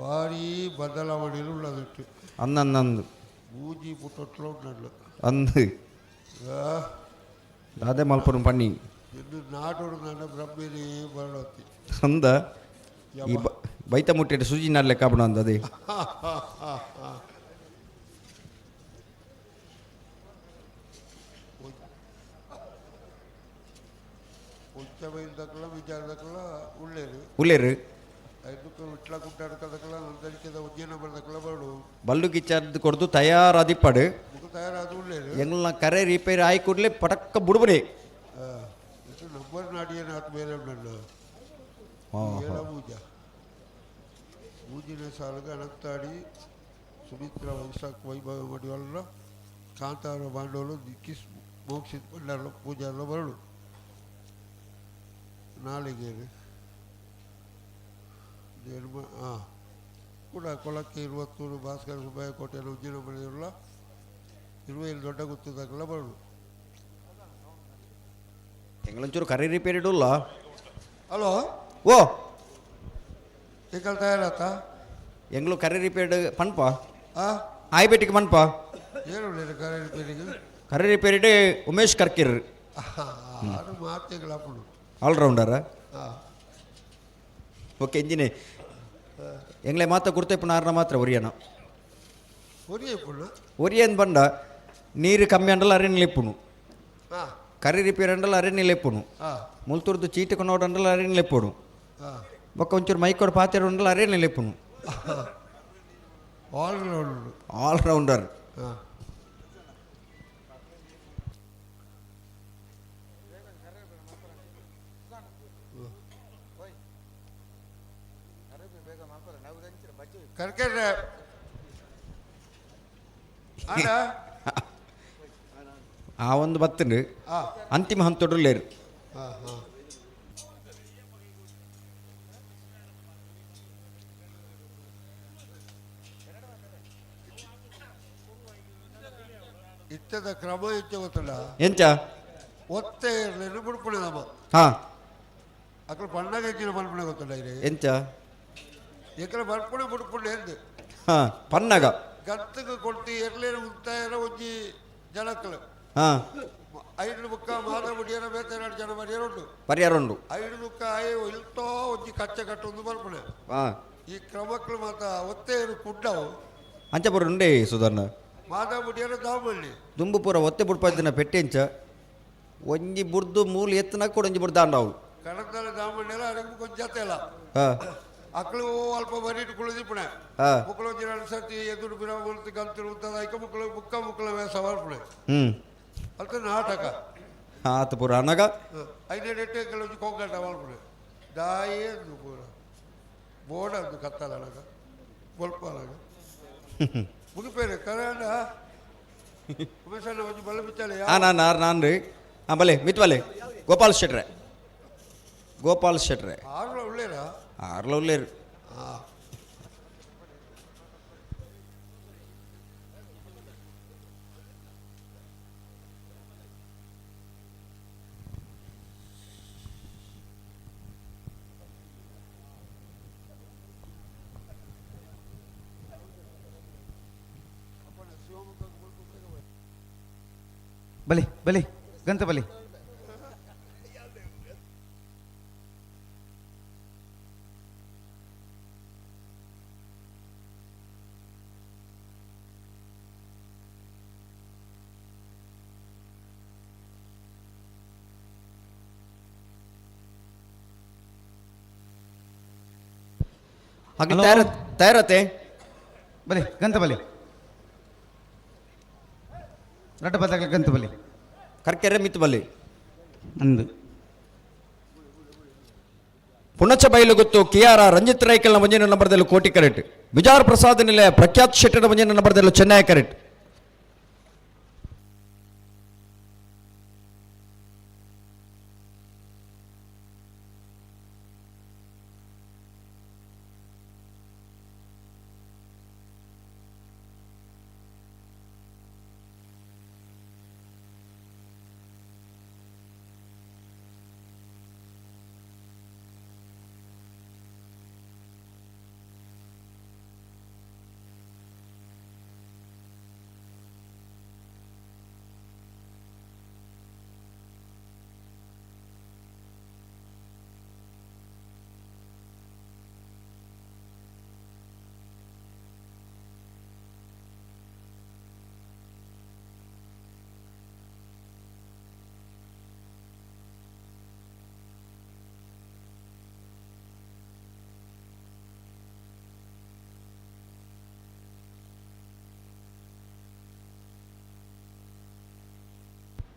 ಭಾರಿ ಬದಲಾವಣೆಗಳು ಉಳ್ಳದಿಟ್ಟು. ಅಂದಂದು. ಬೂಜಿ ಪುಟ್ಟೊಟ್ಲ ಉಂಡಲ್ಲ. ಅಂದು ದಾದೆ ಮಲ್ಪುನ ಪಣ್ಣಿ. ಇನ್ನು ನಾಟೋಡು ನನ್ನ ಬ್ರಹ್ಮೇಲಿ ಬರಡತ್ತಿ. ಅಂದ ಈ ಬೈತ ಮುಟ್ಟಿಟ್ಟು ಸುಜಿ ನಾಡ್ಲೆ ಕಾಪಣ ಅಂದದೆ. ಉಚ್ಚ ಬೈಲ್ದಕ್ಕಲ್ಲ ವಿಚಾರದಕ್ಕಲ್ಲ ಉಳ್ಳೇರು. ಉಳ್ಳೇರು. ಐದಕ್ಕೆ ವಿಟ್ಲ ಕುಟ್ಟಾಡ್ಕದಕ್ಕಲ್ಲ ನಂತರಿಕೆದ ಉಜ್ಜಯನ ಬರ್ದಕ್ಕಲ್ಲ ಬರಡು. ಬಲ್ಲು ಗಿಚ್ಚಾರ್ದು ಕೊಡ್ದು ತಯಾರಾದಿಪ್ಪಡು. ಮುಖ ತಯಾರಾದ ಉಳ್ಳೇರು. ಎಂಗ್ಲ ಕರೆ ರಿಪೇರಿ ಆಯಿ ಕೂಡಲೇ ಪಟಕ್ಕ ಬುಡುಬರಿ. ಇದು ನಂಬರ್ ನಾಡಿಯೇನ ಆತ ಬೇರೆ ಉಂಡಲ್ಲ. ಏಳ ಪೂಜ ಪೂಜಿನ ಸಾಲಗ ಅನಂತಾಡಿ ಸುಮಿತ್ರ ವೈಶಾಖ ವೈಭವ ಮಡಿವಲ್ಲ ಕಾಂತಾರ ಬಾಂಡೋಲು ಕಿಸ್ ಮೋಕ್ಷಿತ್ ಭಂಡಾರ ಪೂಜಾರ ಬರಡು. ನಾಳೆಗೆ ಹಾಂ ಕೂಡ ಕೊಳಕ್ಕೆ ಇರುವತ್ತೂರು ಭಾಸ್ಕರ ಸುಬ್ಬಯ್ಯ ಕೋಟೆಯಲ್ಲಿ ಉಜ್ಜಿನ ಮನೆಯವಲ್ಲ ಇರುವೆಯಲ್ಲಿ ದೊಡ್ಡ ಗುತ್ತದಾಗಲ್ಲ ಬರಡು. ಎಂಗ್ಲೊಂಚೂರು ಕರಿ ರಿಪೇರಿ ಉಲ್ಲ. ಹಲೋ. ಓ ಈಕಲ್ ತಯಾರಾತ? ಎಂಗ್ಲು ಕರಿ ರಿಪೇರ್ಡ್ ಪನ್ಪ. ಆ? ಆಯ್ಬೇಟಿಗೆ ಪನ್ಪ. ಏನು ಕರೆ ರಿಪೇರಿಗೆ? ಕರಿ ರಿಪೇರಿಡ್ ಉಮೇಶ್ ಕರ್ಕಿರ್. ಅದು ಮಾತೆಗಳಪ್ಪನು. ಆಲ್ರೌಂಡರ್. ಹಾಂ. ಓಕೆ ಇಂಜಿನಿ ಎಂಗ್ಲೆ ಮಾತ ಗುರ್ತೈಪುನ ಆರ್ನ ಮಾತ್ರ ಒರಿಯನ. ಒರಿಯಪ್ಪುನ. ಒರಿಯನ್ ಬಂಡ ನೀರು ಕಮ್ಮಿ ಅಂಡಲ ಅರೆ ನಿಲೆಪ್ಪುನು. ಹಾಂ. ಕರಿ ರಿಪೇರ್ ಅಂಡಲ ಅರೆ ನಿಲೆಪ್ಪುನು. ಹಾಂ. ಮುಲ್ತುರ್ದು ಚೀಟು ನೋಡಂಡಲ ಅರೆ ನಿಲೆಪ್ಪುನು. ಹಾಂ. ಬೊಕ್ಕ ಒಂಚೂರು ಮೈಕೋಡ್ ಪಾತೆರ ಉಂಡಲ ಅರೆ ನಿಲೆಪ್ಪುನು. ಆಲ್ರೌಂಡರ್. ಆಲ್ರೌಂಡರ್. ಹಾಂ. ಕರ್ಕರ್ರೆ ಅಣ್ಣ. ಆ ಒಂದು ಬತ್ತನು. ಆ. ಅಂತಿಮ ಹಂತೊಡು ಲೇರು. ಹಾಂ ಹಾಂ. ಇತ್ತದ ಕ್ರಮ ಇಚ್ಚೆ ಗೊತ್ತಲ್ಲ? ಎಂಚ? ಒತ್ತೆ ಇರಲಿ ಬುಡ್ಪುಣೆ ನಮ್ಮ. ಹಾ. ಅక్కడ పండగ ఇచ్చిన పల్పునే ಗೊತ್ತಲ್ಲ ఇది. ಎಂಚ? ఇక్కడ ಬರ್ಪುಣೆ ಬುಡ್ಪುಣೆ ಎಂದು. ಹಾ ಪನ್ನಗ. ಗತ್ತಗೆ ಕೊಡ್ತಿ ಎರ್ಲೇನು ಉಂತಾಯರ ಒಂಜಿ ಜನಕ್ಕಲು. ಹಾ. ಐದು ಬುಕ್ಕ ಮಾದ ಮುಡಿಯರ ಬೇತೆರಡು ಜನ ಮರಿಯರ ಉಂಟು. ಪರಿಹಾರ ಉಂಡು. ಐದು ಬುಕ್ಕ ಆಯ್ ಇಲ್ತೋ ಒಂಜಿ ಕಚ್ಚೆ ಕಟ್ಟೊಂದು ಬರ್ಪುಣೆ. ಹಾ. ಈ ಕ್ರಮಕ್ಕಳು ಮಾತ ಒತ್ತೆ ಕುಡ್ಡವು. ಅಂಚ ಪೂರ ಉಂಡೆ ಸುಧರ್ಣ. ಮಾದ ಮುಡಿಯರ ದಾಮಳ್ಳಿ. ದುಂಬು ಪೂರ ಒತ್ತೆ ಬುಡ್ಪಾದಿನ ಪೆಟ್ಟೆ ಎಂಚ ಒಂಜಿ ಬುರ್ದು ಮೂಲು ಎತ್ತನ ಕೂಡ ಒಂಜಿ ಬುರ್ದು ದಾಂಡವು. ಕಡತಲ ದಾಮಳ್ಳಿ ಅಡಗು ಕೊಂಚ ಇಲ್ಲ. ಹಾ. ಅಕ್ಕಳು ಅಲ್ಪ ಬರೀಟ್ ಕುಳಿದಿಪ್ಪಣೆ. ಹಾ. ಮುಕ್ಕಳು ಒಂಜಿ ಎರಡು ಸರ್ತಿ ಎದುರು ಬಿರ ಮುಲ್ತಿ ಗಂತಿರು ಉತ್ತದ ಐಕ ಮುಕ್ಕಳು ಬುಕ್ಕ ಮುಕ್ಕಳ ವೇಷ ಬರ್ಪುಣೆ. ಹ್ಮ್. ಅಲ್ತ ನಾಟಕ. ಆತ ಪೂರ ಅನಗ. ಐನೇడు ಎಟ್ಟು ಕೆಲವು ಕೊಂಗಟ ಮಲ್ಪುಣೆ ದಾಯೇ ಅಂದು ಪೂರ ಬೋರ್ಡ್ ಅಂದು ಕತ್ತಲನಗ ಬೊಲ್ಪನಗ ಮುಗಿಪೇರು ಕರೆಂಡ ಉಮೇಶಣ್ಣ ಒಂಜಿ ಬಲ್ಲ ಬಿಚ್ಚಾಲೆ. ಆ ನಾನು ಆರ್ ನಾನು ರೀ. ಹಾಂ ಬಲೆ ಮಿತ್ ಬಲೆ ಗೋಪಾಲ್ ಶೆಟ್ರೆ. ಗೋಪಾಲ್ ಶೆಟ್ರೆ. ಆರ್ಲ ಉಳ್ಳೇರಾ? ಆರ್ಲ ಉಳ್ಳೇರು. ಹಾಂ. ಬಲಿ ಬಲಿ ಗಂತ ಬಲಿ. ಹಾಗೆ ತಯಾರ ತಯಾರತೆ. ಬಲಿ ಗಂತ ಬಲಿ ರಡ್ಡ ಬದಲ ಗಂತ ಬಲಿ. ಕರ್ಕೆರೆ ಮಿತ್ ಬಲಿ. ಅಂದು. ಪುಣಚ ಬೈಲು ಗೊತ್ತು ಕಿಯಾರ ರಂಜಿತ್ ರೈಕಲ್ನ ಮುಂಜಿನ ನಂಬರ್ದಲ್ಲಿ ಕೋಟಿ ಕರೆಟ್. ಬಿಜಾರ್ ಪ್ರಸಾದ್ ನಿಲಯ ಪ್ರಖ್ಯಾತ್ ಶೆಟ್ಟರ ಮುಂಜಿನ ನಂಬರ್ದಲ್ಲಿ ಚೆನ್ನೈ ಕರೆಟ್.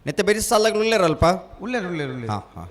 ನೆತ್ತೆ ಬೇರೆ ಸಾಲಾಗ್ಲು ಉಳ್ಳೇರಲ್ಪ? ಉಳ್ಳೇರು ಉಳ್ಳೇರು ಉಳ್ಳೇರು. ಹಾಂ ಹಾಂ.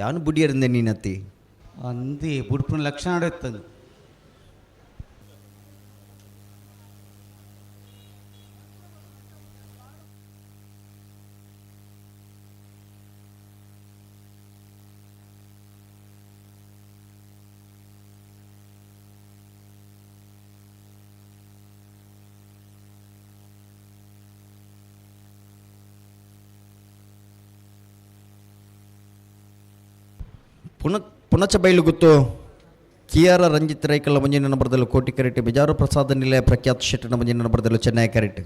ಯಾನು ಬುಡಿಯರಿಂದ ನೀನತ್ತಿ ಅಂದಿ ಬುಡ್ಪುನ ಲಕ್ಷಣ ಇತ್ತದು. ಪುನಚ ಬೈಲುಗುತ್ತು ಕಿಯಾರ ರಂಜಿತ್ ರೈಕಲ್ ಮಂಜಿನ ನಂಬರದಲ್ಲೂ ಕೋಟಿ ಕರೆಟ್ ಬಿಜಾರು ಪ್ರಸಾದ ನಿಲಯ ಪ್ರಖ್ಯಾತ ಶೆಟ್ಟನ ಮಂಜಿನ ನಂಬರದಲ್ಲೂ ಚೆನ್ನೈ ಕರೆಟ್.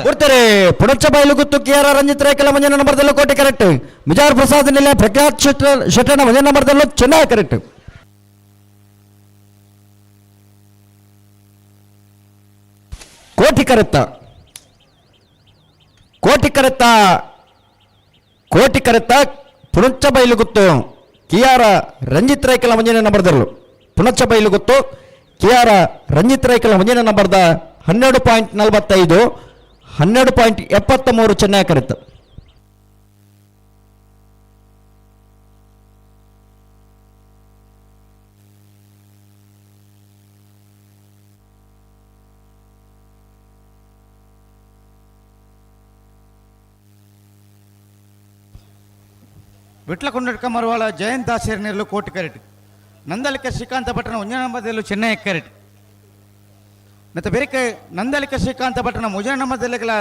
ಕೊಡ್ತಾರೆ ಪುಣಚ ಬೈಲುಗುತ್ತು ಕೆ ಆರ್ ರಂಜಿತ್ ರೈಕಲ ಮಂಜನ ನಂಬರ್ದಲ್ಲೂ ಕೋಟೆ ಕರೆಕ್ಟ್. ಮಿಜಾರ್ ಪ್ರಸಾದ್ ನಿಲಯ ಪ್ರಖ್ಯಾತ್ ಶೆಟ್ಟನ ಮಂಜನ ನಂಬರ್ದಲ್ಲೂ ಚೆನ್ನಾಗಿ ಕರೆಕ್ಟ್. ಕೋಟಿ ಕರೆತ್ತ ಕೋಟಿ ಕರೆತ್ತ ಕೋಟಿ ಕರೆತ್ತ ಪುಣಚ ಬೈಲುಗುತ್ತು ಕೆ ಆರ್ ರಂಜಿತ್ ರೈಕಲ ಮಂಜನ ನಂಬರ್ದಲ್ಲೂ ಪುಣಚ ಬೈಲುಗುತ್ತು ಕೆ ಆರ್ ರಂಜಿತ್ ರೈಕಲ ಮಂಜನ ನಂಬರ್ದ 12.45 12.73 ಚೆನ್ನಾಗಿ ಕರೆತ. ವಿಟ್ಲ ಕೊಂಡಡ್ಕ ಮರವಾಳ ಜಯಂತ್ ದಾಸೇರ್ನೆಲ್ಲು ಕೋಟಿ ಕರೆಟ್. ನಂದಲಿಕ ಶ್ರೀಕಾಂತ ಭಟ್ಟನ ಒಂಜನ ನಂಬರ್ದಲ್ಲೂ ಚೆನ್ನೈ ಕರೆಟ್. ಮತ್ತು ಬೇರೆ ನಂದಲಿಕ ಶ್ರೀಕಾಂತ ಭಟ್ಟನ ಮುಜನ ನಂಬರ್ದಲ್ಲಿಗಳ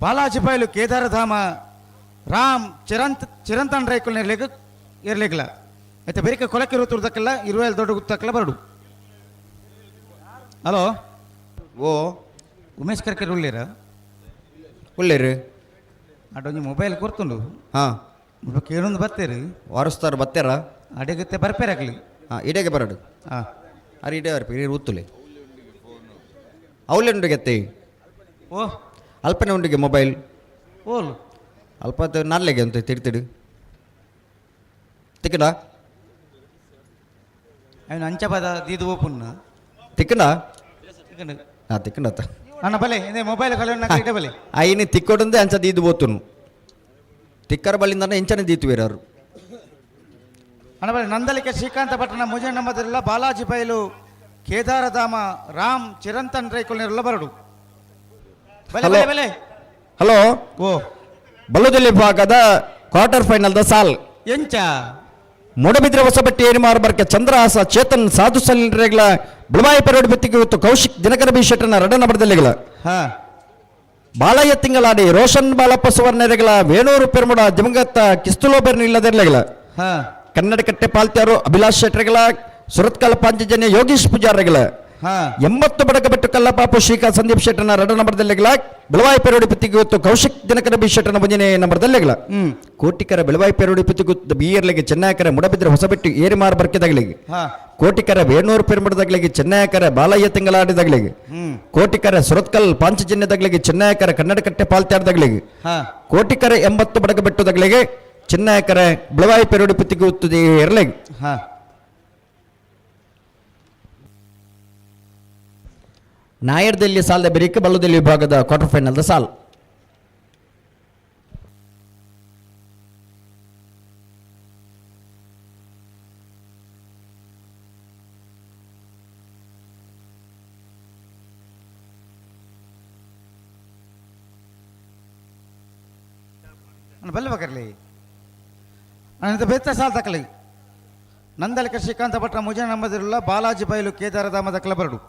ಬಾಲಾಜಿ ಬಯಲು ಕೇದಾರಧಾಮ ರಾಮ್ ಚಿರಂತನ್ ರೈಕುಲ್ ಇರ್ಲಿಕ್ಕೆ ಇರ್ಲಿಕ್ಕಿಲ್ಲ. ಮತ್ತು ಬೇರೆ ಕೊಲಕ್ಕೆ ತುರ್ದಕ್ಕೆಲ್ಲ ಇರುವೆಲ್ ದೊಡ್ಡ ಗುತ್ತಕ್ಕೆಲ್ಲ ಬರಡು. ಹಲೋ ಓ ಉಮೇಶ್ ಕರ್ಕರ್ ಉಳ್ಳೀರ ಉಳ್ಳೇರು ಅಡೊಂಜಿ ಮೊಬೈಲ್ ಕೊರ್ತುಂಡು. ಹಾಂ ಕೇಳೊಂದು ಬರ್ತೀರಿ ವಾರಸ್ತಾರ ಬತ್ತೇರ ಅಡಿಗುತ್ತೆ ಬರ್ಪೇರಾಗ್ಲಿ. ಹಾಂ ಇಡೇಗೆ ಬರಡು. ಹಾಂ ಅರೆ ಇಡೇ ಬರ್ಪಿ ಉತ್ತುಲೆ ಅವಲೇ ಉಂಡಿಗೆ ಓ ಅಲ್ಪನೆ ಉಂಡಿಗೆ ಮೊಬೈಲ್ ಓಲ್ ಅಲ್ಪ ನಾಲ್ಲೆಗೆ ಅಂತ ತಿಡ್ತಿಡು ತಿಕ್ಕಡ ಅವನು ಅಂಚಪದ ದೀದು ಓಪುನ್ನ ತಿಕ್ಕಡ ಹಾಂ ತಿಕ್ಕಂಡತ್ತ ಅಣ್ಣ ಬಲೆ ಇದೇ ಮೊಬೈಲ್ ಕಲೆ ಬಲೆ ಐನಿ ತಿಕ್ಕೊಡಂದೆ ಅಂಚ ದೀದು ಬೋತುನು ತಿಕ್ಕರ ಬಲ್ಲಿಂದ ಎಂಚನೆ ದೀತು ಬೇರವರು. ಅಣ್ಣ ಬಲೆ ನಂದಲಿಕೆ ಶ್ರೀಕಾಂತ ಭಟ್ಟನ ಮುಜನ ನಂಬದಿರಲ್ಲ ಬಾಲಾಜಿ ಬೈಲು ಕೇದಾರಧಾಮ ರಾಮ್ ಚಿರಂತನ್ ರೈಕುಲ್ ಬರಡು. ಬಲೆ ಬಲೆ ಬಲೆ ಹಲೋ ಓ ಬಲ್ಲುದಲ್ಲಿ ಭಾಗದ ಕ್ವಾರ್ಟರ್ ಫೈನಲ್ದ ಸಾಲ್ ಎಂಚ ಮೂಡಬಿದ್ರೆ ಹೊಸಬಟ್ಟಿ ಏನಿಮಾರು ಬರ್ಕೆ ಚಂದ್ರಹಾಸ ಚೇತನ್ ಸಾಧು ಸಲಿನ್ರೇಗಳ ಬಿಳವಾಯಿ ಪೆರೋಡ್ ಬೆತ್ತಿಗೆ ಇವತ್ತು ಕೌಶಿಕ್ ದಿನಕರ ಬಿ ಶೆಟ್ಟನ ರಡನ ಬಡದಲ್ಲಿಗಳ ಬಾಲಯ್ಯ ತಿಂಗಳಾಡಿ ರೋಷನ್ ಬಾಲಪ್ಪ ಸುವರ್ಣರೆಗಳ ವೇಣೂರು ಪೆರ್ಮುಡ ದಿವಂಗತ ಕಿಸ್ತುಲೋಬೆರ್ನ ಇಲ್ಲದಿರಲಿಗಳ ಕನ್ನಡ ಕಟ್ಟೆ ಪಾಲ್ತ್ಯಾರು ಅಭಿಲಾಷ್ ಶೆಟ್ಟರ್ಗಳ ಸುರತ್ಕಲ್ ಪಾಂಚಜನ್ಯ ಯೋಗೀಶ್ ಪೂಜಾರಿಗಳ 80 ಬಡಕಬೆಟ್ಟು ಕಲ್ಲಪಾಪು ಶ್ರೀಕಾ ಸಂದೀಪ್ ಶೆಟ್ಟನ 2 ನಂಬರ್ದಲ್ಲಿಗಳ ಬೆಳವಾಯಿ ಪೆರೋಡಿ ಪುತ್ತಿಗೆ ಕೌಶಿಕ್ ದಿನಕರ ಬಿ ಶೆಟ್ಟನ 1ನೇ ನಂಬರ್ದಲ್ಲಿಗಳ ಕೋಟಿಕರ ಬೆಳವಾಯಿ ಪೆರೋಡಿ ಪುತ್ತಿಗೆ ಬಿಯರ್ಲಿಗೆ ಚೆನ್ನಯಕರ ಮುಡಬಿದ್ರೆ ಹೊಸಬೆಟ್ಟು ಏರಿಮಾರ್ ಬರ್ಕೆದಗಳಿಗೆ ಕೋಟಿಕರ ವೇಣೂರು ಪೆರುಮಡದಗಳಿಗೆ ಚೆನ್ನಯಕರ ಬಾಲಯ್ಯ ತಿಂಗಳಾಡಿದಗಳಿಗೆ ಕೋಟಿಕರ ಸುರತ್ಕಲ್ ಪಾಂಚಜನ್ಯದಗಳಿಗೆ ಚೆನ್ನಯಕರ ಕನ್ನಡಕಟ್ಟೆ ಪಾಲ್ತ್ಯಾಡದಗಳಿಗೆ ಕೋಟಿಕರ 80 ಬಡಕಬೆಟ್ಟುದಗಳಿಗೆ ಚಿನ್ನಯಕರ ಬೆಳವಾಯಿ ಪೆರೋಡಿ ಪುತ್ತಿಗೆ ಇರಲಿಗೆ ನಾಯರ್ದಲ್ಲಿ ಸಾಲದ ಬೆರಿಕೆ ಬಲ್ಲದಲ್ಲಿ ವಿಭಾಗದ ಕ್ವಾರ್ಟರ್ ಫೈನಲ್ದ ಸಾಲ್. ಬಲ್ಲ ಬಕರ್ಲಿ ಅನಂತ ಬೇತ ಸಾಲ್ ತಕಲಿ ನಂದಲಿಕ ಶ್ರೀಕಾಂತ ಭಟ್ರ ಮುಜನ ನಂಬದಿರಲ್ಲ ಬಾಲಾಜಿ ಬೈಲು ಕೇದಾರಧಾಮ ದಕ್ಕಲ ಬರಡು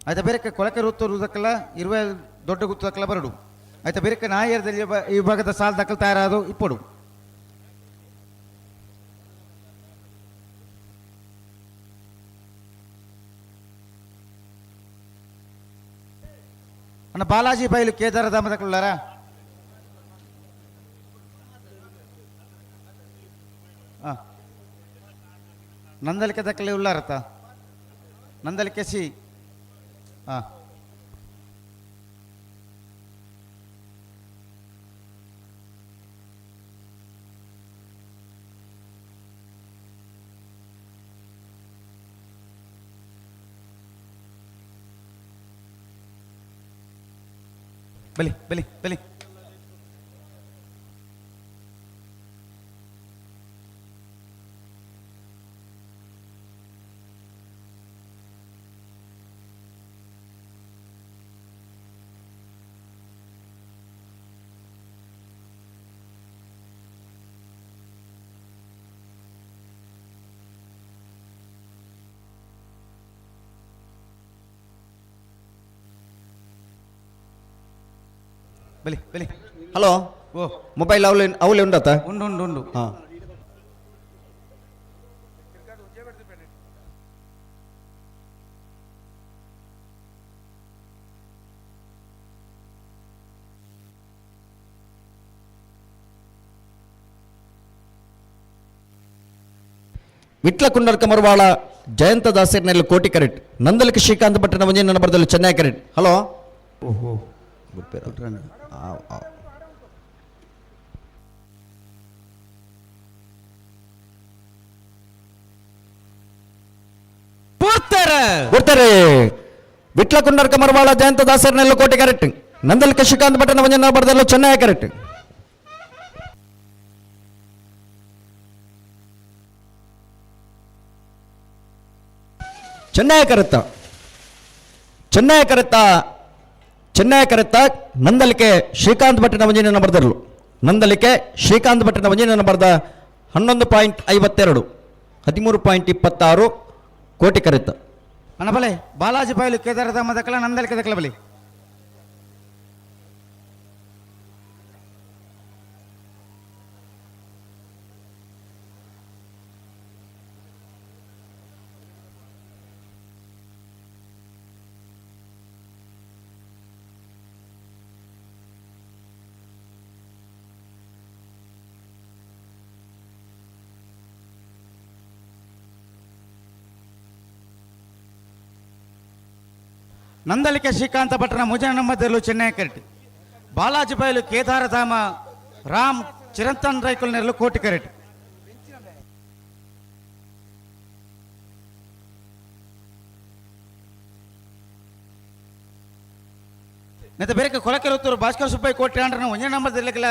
ಆಯ್ತಾ ಬೇರೆ ಕೊಳಕೆ ರುತ್ತೂರು ದಕ್ಕಲ ಇರುವೆ ದೊಡ್ಡ ಗುತ್ತು ದಕ್ಕಲ ಬರಡು ಆಯ್ತಾ ಬೇರೆ ನಾಯರ್ದಲ್ಲಿ ಈ ವಿಭಾಗದ ಸಾಲ್ ದಕ್ಕಲು ತಯಾರಾದು ಇಪ್ಪಡು. ಅಣ್ಣ ಬಾಲಾಜಿ ಬೈಲು ಕೇದಾರಧಾಮ ದಕ್ಕಲಾರ ನಂದಲಿಕೆ ದಕ್ಕಲೆ ಉಳ್ಳಾರತ ನಂದಲಿಕೆ ಸಿ ಹಾಂ ಬಲಿ ಬಲಿ ಬಲಿ ಬಲಿ ಬಲಿ. ಹಲೋ, ಓ ಮೊಬೈಲ್ ಅವಲೆ ಅವಲೆ ಉಂಡತ? ಉಂಡು ಉಂಡು ಉಂಡು. ಹಾಂ. ವಿಟ್ಲ ಕುಂಡರ್ಕ ಮರುವಾಳ ಜಯಂತ ದಾಸರ್ನಲ್ಲಿ ಕೋಟಿ ಕರೆಟ್ ನಂದಲಿಕ ಶ್ರೀಕಾಂತ್ ಭಟ್ಟನ ಒಂದೇ ನಂಬರ್ದಲ್ಲಿ ಚೆನ್ನೈ ಕರೆಟ್. ಹಲೋ, ಓಹೋ. ಕೊಡ್ತಾರೆ. ವಿಟ್ಲ ಕುಂಡರ್ಕ ಮರವಾಳ ಜಯಂತ ದಾಸರ್ನೆಲ್ಲ ಕೋಟೆ ಕರೆಕ್ಟ್ ನಂದಲಿಕ ಶ್ರೀಕಾಂತ್ ಭಟ್ಟನ ಒಂದೇ ನಂಬರ್ದಲ್ಲೂ Chennaya correct. Chennaya correct Chennaya correct Chennaya ಕರೆತ್ತ Nandalike Srikanth ಭಟ್ಟನ ಒಂಜಿನ ನಂಬರ್ದಲ್ಲೂ Nandalike Srikanth ಭಟ್ಟನ ಒಂಜಿನ ನಂಬರ್ದ 11.52 13.26 ಕೋಟಿ ಕರೆತ್ತ. ಅಣ್ಣ ಬಲೆ ಬಾಲಾಜಿ ಬೈಲು ಕೇದಾರಧಾಮ ದಕ್ಕಲ ನಂದಲಿಕೆ ದಕ್ಕಲ ಬಲಿ. ನಂದಲಿಕೆ ಶ್ರೀಕಾಂತ ಭಟ್ರನ ಮುಜನ ನಂಬರ್ದಲ್ಲೂ ಚೆನ್ನೈ ಕರೆಟ್ ಬಾಲಾಜಿ ಬೈಲು ಕೇದಾರಧಾಮ ರಾಮ್ ಚಿರಂತನ್ ರೈಕುಲ್ ನೆರಳು ಕೋಟಿ ಕರೆಟ್. ನೆತ್ತ ಬೇರೆ ಕೊಲಕೆರುತ್ತೂರು ಭಾಸ್ಕರ್ ಸುಬ್ಬಯ್ಯ ಕೋಟಿ ಆಂಡ್ರನ ಒಂದೇ ನಂಬರ್ ಇರ್ಲಿಕ್ಕಿಲ್ಲ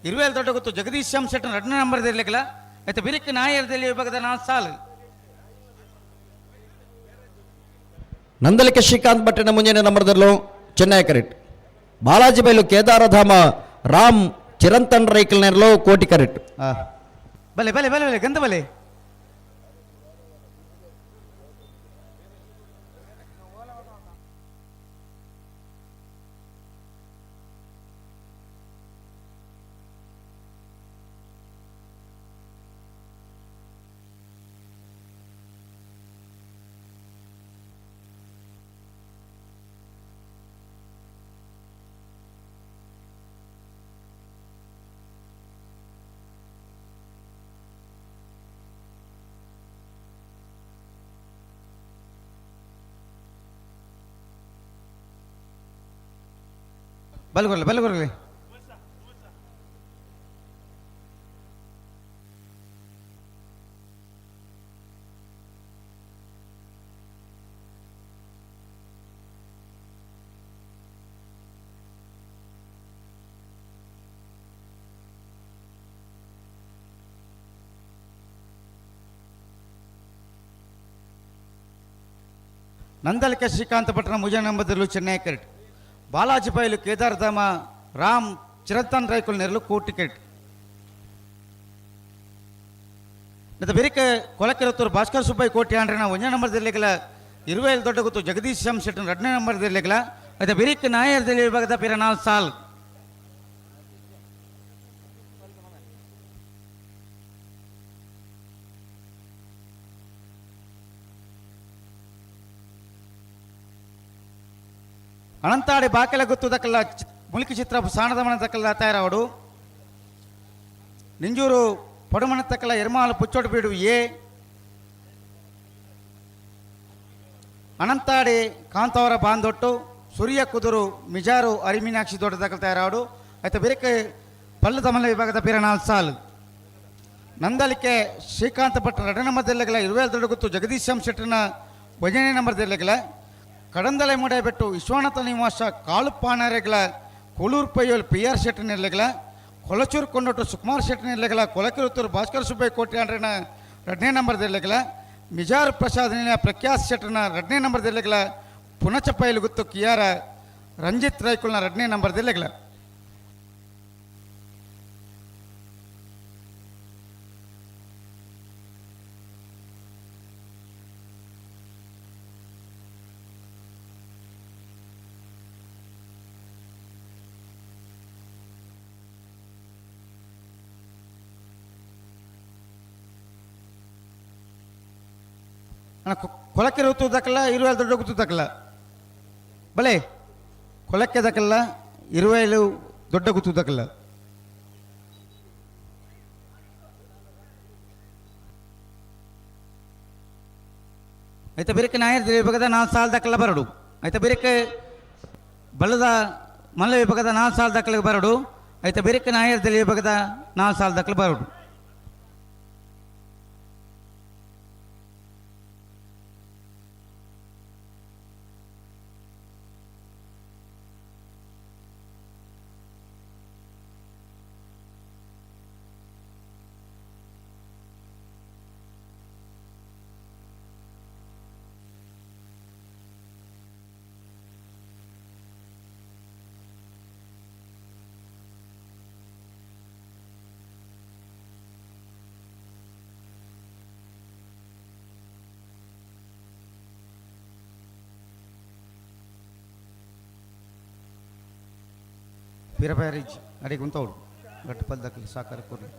ಇರುವೇಲ್ ದೊಡ್ಡ ಗೊತ್ತು ಜಗದೀಶ್ ಶ್ಯಾಮ್ ಶೆಟ್ಟನ ಎರಡನೇ ನಂಬರ್ ಇರ್ಲಿಕ್ಕಿಲ್ಲ ಮತ್ತೆ ಬಿರಿಕ್ ನಾಯರ್ದಲ್ಲಿ ವಿಭಾಗದ ನಾಲ್ಕು ಸಾಲು. ನಂದಲಿಕೆ ಶ್ರೀಕಾಂತ್ ಭಟ್ಟನ ಮುಂಜಾನೆ ನಂಬರ್ದಲ್ಲೂ ಚೆನ್ನೈ ಕರೆಕ್ಟ್ ಬಾಲಾಜಿ ಬೈಲು ಕೇದಾರಧಾಮ ರಾಮ್ ಚಿರಂತನ್ ರೈಕಲ್ ನೆರಳು ಕೋಟಿ ಕರೆಕ್ಟ್. ಬಲೆ ಬಲೆ ಬಲೆ ಬಲೆ ಗಂಧ ಬಲೆ. ಬಲ್ಗೊರ್ಲೆ ಬಲ್ಗೊರ್ಲೆ. ನಂದಲಿಕ ಶ್ರೀಕಾಂತ ಭಟ್ರ ಮುಜನಂಬದಲ್ಲೂ ಚೆನ್ನೈ ಕರೆಟ್. ಬಾಲಾಜಿ ಬೈಲು ಕೇದಾರಧಾಮ ರಾಮ್ ಚಿರಂತನ್ ರೈಕುಲ್ ನೆರಳು ಕೋಟಿ ಕೆಟ್. ಮತ್ತು ಬೆರಿಕ ಕೊಲಕೆರತ್ತೂರು ಭಾಸ್ಕರ್ ಸುಬ್ಬಯ್ಯ ಕೋಟಿ ಆಂಡ್ರನ ಒಂಜನೇ ನಂಬರ್ ದಿರ್ಲಿಕ್ಕಲ ಇರುವೇಲ್ ದೊಡ್ಡ ಗೊತ್ತು ಜಗದೀಶ್ ಶಂ ಶೆಟ್ಟನ್ ಎರಡನೇ ನಂಬರ್ ದಿರ್ಲಿಕ್ಕಲ ಮತ್ತು ಬೆರಿಕ ನಾಯರ್ ದಿಲ್ಲಿ ವಿಭಾಗದ ಪಿರ ನಾಲ್ ಸಾಲ್. ಅನಂತಾಡಿ ಬಾಕೆಲ ಗೊತ್ತು ದಕ್ಕಲ್ಲ ಮುಲ್ಕಿ ಚಿತ್ರ ಸಾಣದ ಮನ ದಕ್ಕಲ್ಲ ತಯಾರಾವಡು. ನಿಂಜೂರು ಪಡುಮಣ ತಕ್ಕಲ ಎರ್ಮಾಲು ಪುಚ್ಚೋಡು ಬೀಡು ಎ. ಅನಂತಾಡಿ ಕಾಂತವರ ಬಾಂದೊಟ್ಟು ಸೂರ್ಯ ಕುದುರು ಮಿಜಾರು ಅರಿಮೀನಾಕ್ಷಿ ದೊಡ್ಡ ದಕ್ಕಲ ತಯಾರಾವಡು. ಆಯ್ತು ಬೇರೆ ಪಲ್ಲು ತಮಲ ವಿಭಾಗದ ಪಿರ ನಾಲ್ ಸಾಲ್. ನಂದಲಿಕೆ ಶ್ರೀಕಾಂತ ಭಟ್ರ ಎರಡನೇ ನಂಬರ್ ದಿರ್ಲಿಕ್ಕಲ ಇರುವೇಲ್ ದೊಡ್ಡ ಗೊತ್ತು ಜಗದೀಶ್ ಎಂ ಶೆಟ್ಟರ್ನ ಒಂದನೇ ನಂಬರ್ ದಿರ್ಲಿಕ್ಕಲ ಕಡಂದಲೆ ಮುಡೈಬೆಟ್ಟು ವಿಶ್ವನಾಥ ನಿವಾಸ ಕಾಳುಪಾನರೆಗಳ ಕೊಳೂರು ಪೈಯೋಲ್ ಪಿ ಆರ್ ಶೆಟ್ಟರ್ ನಿರ್ಲೆಗಳ ಕೊಲಚೂರು ಕೊಂಡೊಟ್ಟು ಸುಕುಮಾರ್ ಶೆಟ್ಟರ್ ನಿರ್ಲೆಗಳ ಕೊಲಕಿರುತ್ತೂರು ಭಾಸ್ಕರ್ ಸುಬ್ಬಯ್ಯ ಕೋಟಿ ಆಂಡ್ರನ ಎರಡನೇ ನಂಬರ್ ದಿರ್ಲೆಗಳ ಮಿಜಾರ್ ಪ್ರಸಾದ್ ನಿಲಯ ಪ್ರಖ್ಯಾತ್ ಶೆಟ್ಟರ್ನ ಎರಡನೇ ನಂಬರ್ ದಿರ್ಲೆಗಳ ಪುನಚಪೈಲು ಗುತ್ತು ಕಿಯಾರ ರಂಜಿತ್ ರೈಕುಲ್ನ ಎರಡನೇ ನಂಬರ್ ದಿರ್ಲೆಗಳ. ಅಣ್ಣ ಕೊಲಕ್ಕೆ ಋತು ದಕ್ಕಲ್ಲ ಇರುವೆಲ್ ದೊಡ್ಡ ಗುತ್ತು ದಕ್ಕಲ್ಲ ಬಲೆ ಕೊಲಕ್ಕೆ ದಕ್ಕಲ್ಲ ಇರುವೆಲು ದೊಡ್ಡ ಗುತ್ತು ದಕ್ಕಲ್ಲ. ಆಯ್ತಾ ಬೇರೆ ನಾಯರ್ ವಿಭಾಗದ ನಾಲ್ಕು ಸಾಲ ದಾಖಲ ಬರಡು. ಆಯ್ತಾ ಬೇರೆ ಬಲದ ಮಲ್ಲ ವಿಭಾಗದ ನಾಲ್ಕು ಸಾಲ ದಾಖಲೆಗೆ ಬರಡು. ಆಯ್ತಾ ಬೇರೆ ನಾಯರ್ ವಿಭಾಗದ ನಾಲ್ಕು ಸಾಲ ದಾಖಲೆ ಬರಡು. ವೀರಭೈರಿಜ್ ಅಡಿಗೆ ಉಂತವಡು ಗಟ್ಟಪಲ್ದಕ್ಕಲ್ಲಿ ಸಾಕಾರ ಕೊಡಲಿ.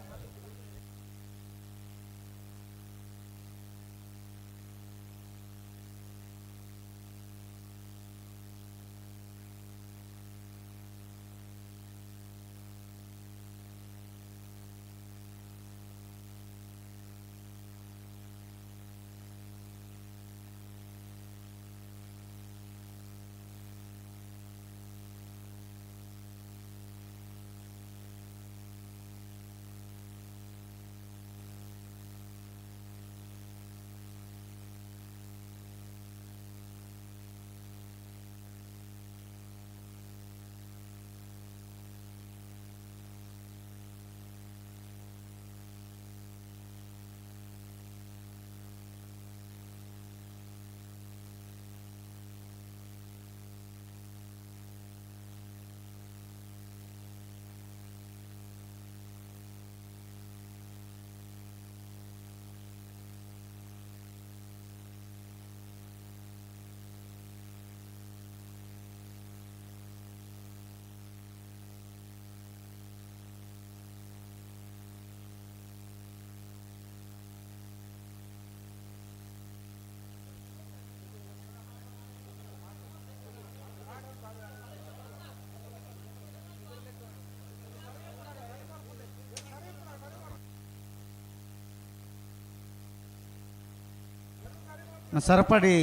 ಸರಪಡಿ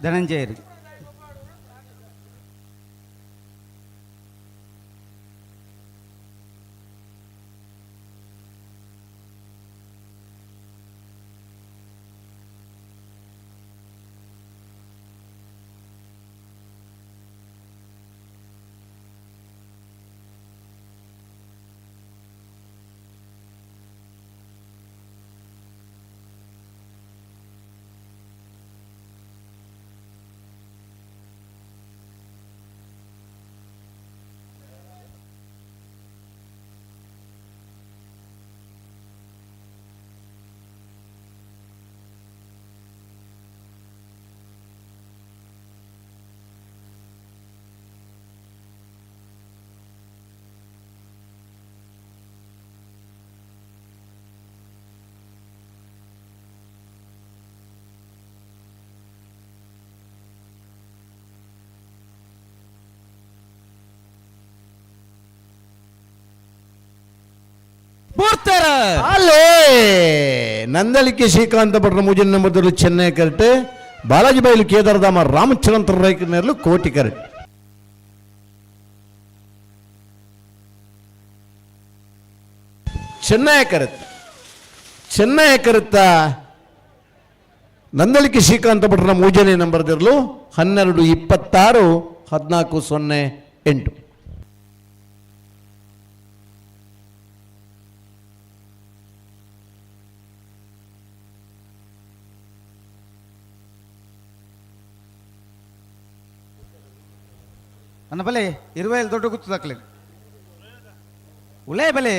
ಧನಂಜಯರಿ. ಪೂರ್ತರ ಅಲ್ಲೇ ನಂದಳಿಕೆ ಶ್ರೀಕಾಂತ ಭಟ್ರ ಮೂಜಿನ ಮೊದಲು ಚೆನ್ನೈ ಕರೆಟ್ ಬಾಲಾಜಿ ಬೈಲು ಕೇದಾರಧಾಮ ರಾಮಚಂದ್ರ ರೈಕನೆರ್ಲು ಕೋಟಿ ಕರೆಟ್ ಚೆನ್ನೈ ಕರೆತ್ ಚೆನ್ನೈ ಕರೆತ್ತ ನಂದಳಿಕೆ ಶ್ರೀಕಾಂತ ಭಟ್ರ ಮೂಜನೇ ನಂಬರ್ದಿರಲು 12 26 14 0 8. ಅನ್ನ ಬಲೆ ಇರುವೈಲ್ ದೊಡ್ಡ ಗುತ್ತು ದಾಖಲೆ ಉಲೇ ಬಲೆ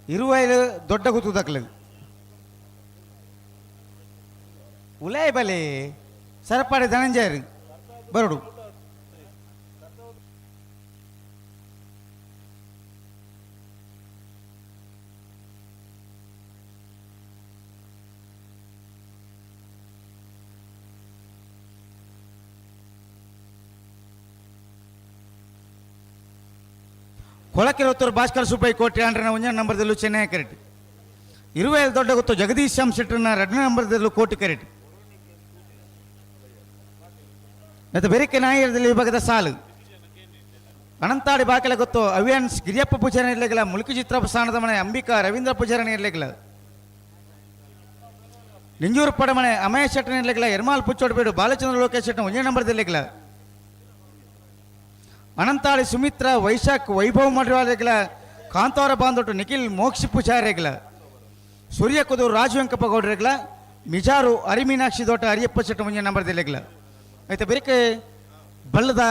ಇರುವೈಲ್ ದೊಡ್ಡ ಗುತ್ತು ದಾಖಲೆ ಉಲೇ ಬಲೆ ಸರಪಾಡಿ ಧನಂಜಯರು ಬರಡು ಕೊಳಕಿರೋತ್ತೂರು ಭಾಸ್ಕರ್ ಸುಬ್ಬಯ್ಯ ಕೋಟಿ ಆಂಡ್ರನ ಒಂದನೇ ನಂಬರ್ದಲ್ಲೂ ಚೆನ್ನೈ ಕರೆಟ್ ಇರುವೆಲ್ ದೊಡ್ಡ ಗೊತ್ತು ಜಗದೀಶ್ ಶ್ಯಾಮ್ ಶೆಟ್ಟರ್ನ ಎರಡನೇ ನಂಬರ್ದಲ್ಲೂ ಕೋಟಿ ಕರೆಟ್ ಮತ್ತು ಬೆರಿಕೆ ನಾಯರದಲ್ಲಿ ವಿಭಾಗದ ಸಾಲು ಅನಂತಾಡಿ ಬಾಕಲ ಗೊತ್ತು ಅವ್ಯಾನ್ಸ್ ಗಿರಿಯಪ್ಪ ಪೂಜಾರಿ ಇರಲಿಲ್ಲ ಮುಲ್ಕಿ ಚಿತ್ರಪ್ಪ ಸ್ಥಾನದ ಮನೆ ಅಂಬಿಕಾ ರವೀಂದ್ರ ಪೂಜಾರಿ ಇರಲಿಲ್ಲ ನಿಂಜೂರು ಪಡಮನೆ ಅಮಯ ಶೆಟ್ಟರ್ ಇರಲಿಲ್ಲ ಎರ್ಮಾಲ್ ಪುಚ್ಚೋಡ್ಬೇಡು ಬಾಲಚಂದ್ರ ಲೋಕೇಶ್ ಶೆಟ್ಟರ್ ಒಂದನೇ ನಂಬರ್ದಲ್ಲಿಲ್ಲ ಅನಂತಾಳಿ ಸುಮಿತ್ರ ವೈಶಾಖ್ ವೈಭವ್ ಮಡ್ವಾಲೆಗಳ ಕಾಂತಾರ ಬಾಂದೊಟ್ಟು ನಿಖಿಲ್ ಮೋಕ್ಷ ಪೂಜಾರಿಗಳ ಸೂರ್ಯ ಕುದೂರು ರಾಜು ವೆಂಕಪ್ಪ ಗೌಡ್ರೆಗಳ ಮಿಜಾರು ಅರಿಮೀನಾಕ್ಷಿ ದೋಟ ಅರಿಯಪ್ಪ ಶೆಟ್ಟ ಮುಂಜೆ ನಂಬರ್ ದಿಲ್ಲೆಗಳ ಆಯ್ತಾ ಬೇರೆ ಬಲ್ಲದ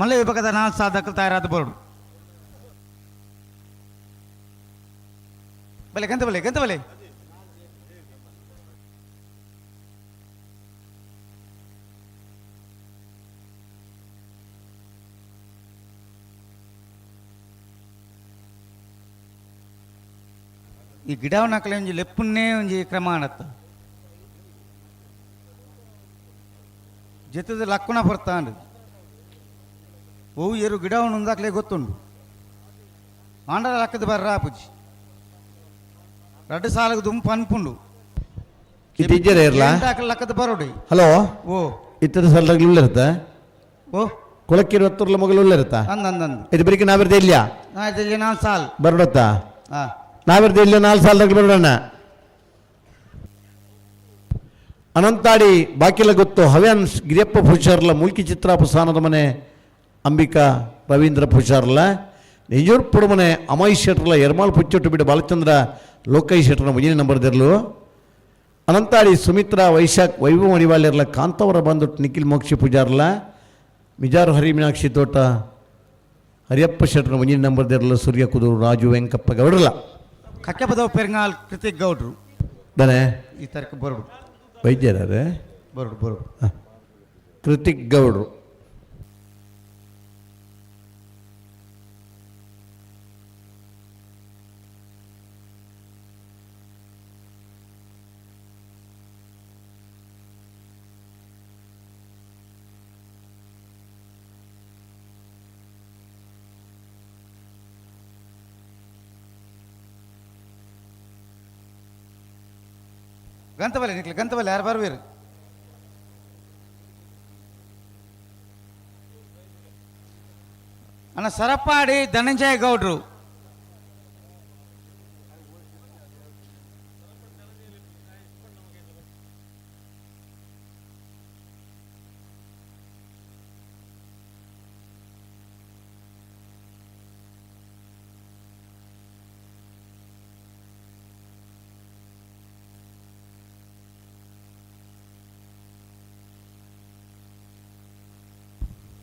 ಮಲ್ಲ ವಿಭಾಗದ ನಾಲ್ಕು ಸಾಧಕ ತಯಾರಾದ ಬೋರ್ಡ್ ಬಲೆ ಗಂತ ಬಲೆ ಗಂತ ಬಲೆ ಈ ಗಿಡವನ್ನ ಹಾಕಲೆ ಒಂಜಿ ಲೆಪ್ಪುನ್ನೇ ಒಂಜಿ ಕ್ರಮ ಆನತ್ತ ಜೊತೆದ ಲಕ್ಕುಣ ಬರ್ತಾಂಡು ಓ ಏರು ಗಿಡವನ್ನು ಉಂದಾಕ್ಲೆ ಗೊತ್ತುಂಡು ಆಂಡಲ ಲಕ್ಕದ ಬರ್ರಾ ಪುಜ್ಜಿ ರಡ್ಡು ಸಾಲಗ ದುಂಪು ಅನ್ಪುಂಡು ಇಜ್ಜರೆ ಇರ್ಲಾ ಲಕ್ಕದ ಬರೋಡಿ ಹಲೋ ಓ ಇತ್ತದ ಸಲ್ದಾಗ್ಲು ಉಳ್ಳಿರುತ್ತ ಓ ಕೊಳಕ್ಕಿರುವತ್ತೂರ್ಲ ಮಗಲು ಉಳ್ಳಿರುತ್ತ ಅಂದ ಅಂದ ಅಂದ ಇದು ಬರೀಕೆ ನಾವಿರ್ದೆ ಇಲ್ಲ ನಾ ನಾನು ಸಾಲ್ ಬರೋಡತ್ತಾ ಹಾಂ ನಾವಿರ್ದೆ ಇಲ್ಲ ನಾಲ್ಕು ಸಾಲದಾಗ ಬರೋಣ ಅನಂತಾಡಿ ಬಾಕಿಲ ಗೊತ್ತು ಹವ್ಯಾನ್ಸ್ ಗಿರಿಯಪ್ಪ ಪೂಜಾರ್ಲ ಮುಲ್ಕಿ ಚಿತ್ರಾಪ ಸ್ಥಾನದ ಮನೆ ಅಂಬಿಕಾ ರವೀಂದ್ರ ಪೂಜಾರ್ಲ ನಿಜೂರ್ಪುಡ ಮನೆ ಅಮಯ್ ಶೆಟ್ರಲ ಎರ್ಮಾಳ್ ಪುಚ್ಚೊಟ್ಟು ಬಿಡು ಬಾಲಚಂದ್ರ ಲೋಕೈ ಶೆಟ್ರನ ಮುಂಜಿನ ನಂಬರ್ದಿರ್ಲು ಅನಂತಾಡಿ ಸುಮಿತ್ರಾ ವೈಶಾಖ್ ವೈಭವ ಮಡಿವಾಳಿರ್ಲ ಕಾಂತವರ ಬಂದುಟ್ಟು ನಿಖಿಲ್ ಮೋಕ್ಷಿ ಪೂಜಾರ್ಲ ಮಿಜಾರು ಹರಿ ಮೀನಾಕ್ಷಿ ತೋಟ ಹರಿಯಪ್ಪ ಶೆಟ್ರನ ಮುಂಜಿನ ನಂಬರ್ದಿರ್ಲ ಸೂರ್ಯ ಕುದೂರು ರಾಜು ವೆಂಕಪ್ಪ ಗೌಡ್ರಲ್ಲ ಕಕ್ಕೆಪದವ್ ಪೆರ್ಂಗಾಲ್ ಕೃತಿಕ್ ಗೌಡ್ರು ದನೆ ಈ ತರಕ ಬರೋಡು ವೈದ್ಯರೇ ಬರೋಡು ಬರೋಡು ಕೃತಿಕ್ ಗೌಡ್ರು ಗಂತಬಲೆ ನಿಕ್ಲೆ ಗಂತಬಲೆ ಯಾರು ಬರ್ಬೇರು ಅಣ್ಣ ಸರಪಾಡಿ ಧನಂಜಯ ಗೌಡ್ರು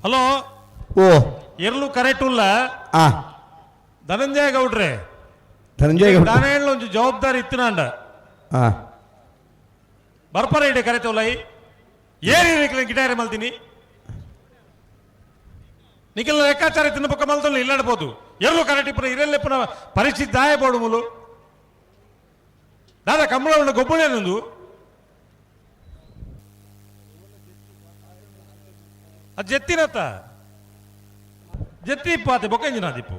ಹಲೋ ಓ ಎರ್ಲು ಕರೆಕ್ಟ್ ಉಲ್ಲ ಆ ಧನಂಜಯ ಗೌಡ್ರೆ ಧನಂಜಯ ಗೌಡ್ರೆ. ದಾನೇಳ ಒಂಜಿ ಜವಾಬ್ದಾರಿ ಇತ್ತಿನಾಂಡ ಆ ಬರ್ಪರ ಇಡೆ ಕರೆತೋಲೈ ಏರಿ ಗಿಟಾರೆ ಮಲ್ತೀನಿ ನಿಖಿಲ್ ಲೆಕ್ಕಾಚಾರ ತಿನ್ನ ಪಕ್ಕ ಮಲ್ತಲ್ಲ ಇಲ್ಲಾಡ್ಬೋದು ಎರ್ಲು ಕರೆಟಿಪ್ಪನ ಇರೆಲ್ಲೆಪ್ಪನ ಪರಿಸ್ಥಿತಿ ದಾಯ ಬೋಡು ಮುಲು ದಾದಾ ಕಂಬಳ ಉಂಡ ಗೊಬ್ಬಳೇನೊಂದು ಅದು ಜೆತ್ತಿನತ್ತ ಜೆತ್ತಿ ಇಪ್ಪಾತೆ ಬೊಕ್ಕಂಜಿನ ದಿಪ್ಪು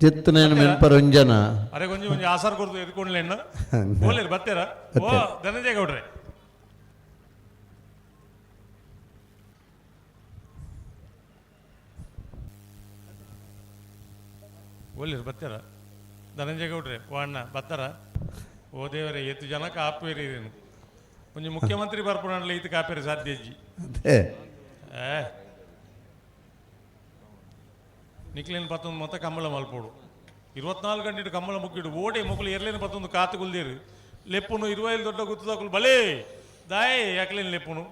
ಜೆತ್ತನೇನು ಮೆನ್ಪರೊಂಜನ ಅರೆ ಕೊಂಚ ಒಂಜಿ ಆಸಾರ್ ಕೊರ್ದು ಎದ್ಕೊಂಡ್ಲೇಣ್ಣ ಓಲೇರು ಬತ್ತೇರ ಓ ಧನಂಜಯ ಗೌಡ್ರೆ ಓಲೇರು ಬತ್ತೇರ ಧನಂಜಯ ಗೌಡ್ರೆ ಓ ಅಣ್ಣ ಬತ್ತಾರ ಓ ದೇವರೇ ಎತ್ತು ಜನಕ್ಕೆ ಆಪೇರಿ ಇದೇನು ಒಂಜಿ ಮುಖ್ಯಮಂತ್ರಿ ಬರ್ಪುಣಲ್ಲ ಈತ ಕಾಪೇರಿ ಸಾಧ್ಯ ಅಜ್ಜಿ ಅದೇ ಏ ನಿಕ್ಲೇನು ಪತ್ತೊಂದು ಮೊತ್ತ ಕಂಬಳ ಮಲ್ಪೋಡು 24 ಗಂಟೆ ಕಂಬಳ ಮುಕ್ಕಿಡು ಓಡೆ ಮೊಕ್ಕಲು ಎರ್ಲೇನು ಪತ್ತೊಂದು ಕಾತು ಕುಲ್ದೇರು ಲೆಪ್ಪುನು ಇರುವೈಲು ದೊಡ್ಡ ಗುತ್ತದಾಕುಲು ಬಲೇ ದಾಯೆ ಯಾಕಲೇನು ಲೆಪ್ಪುನು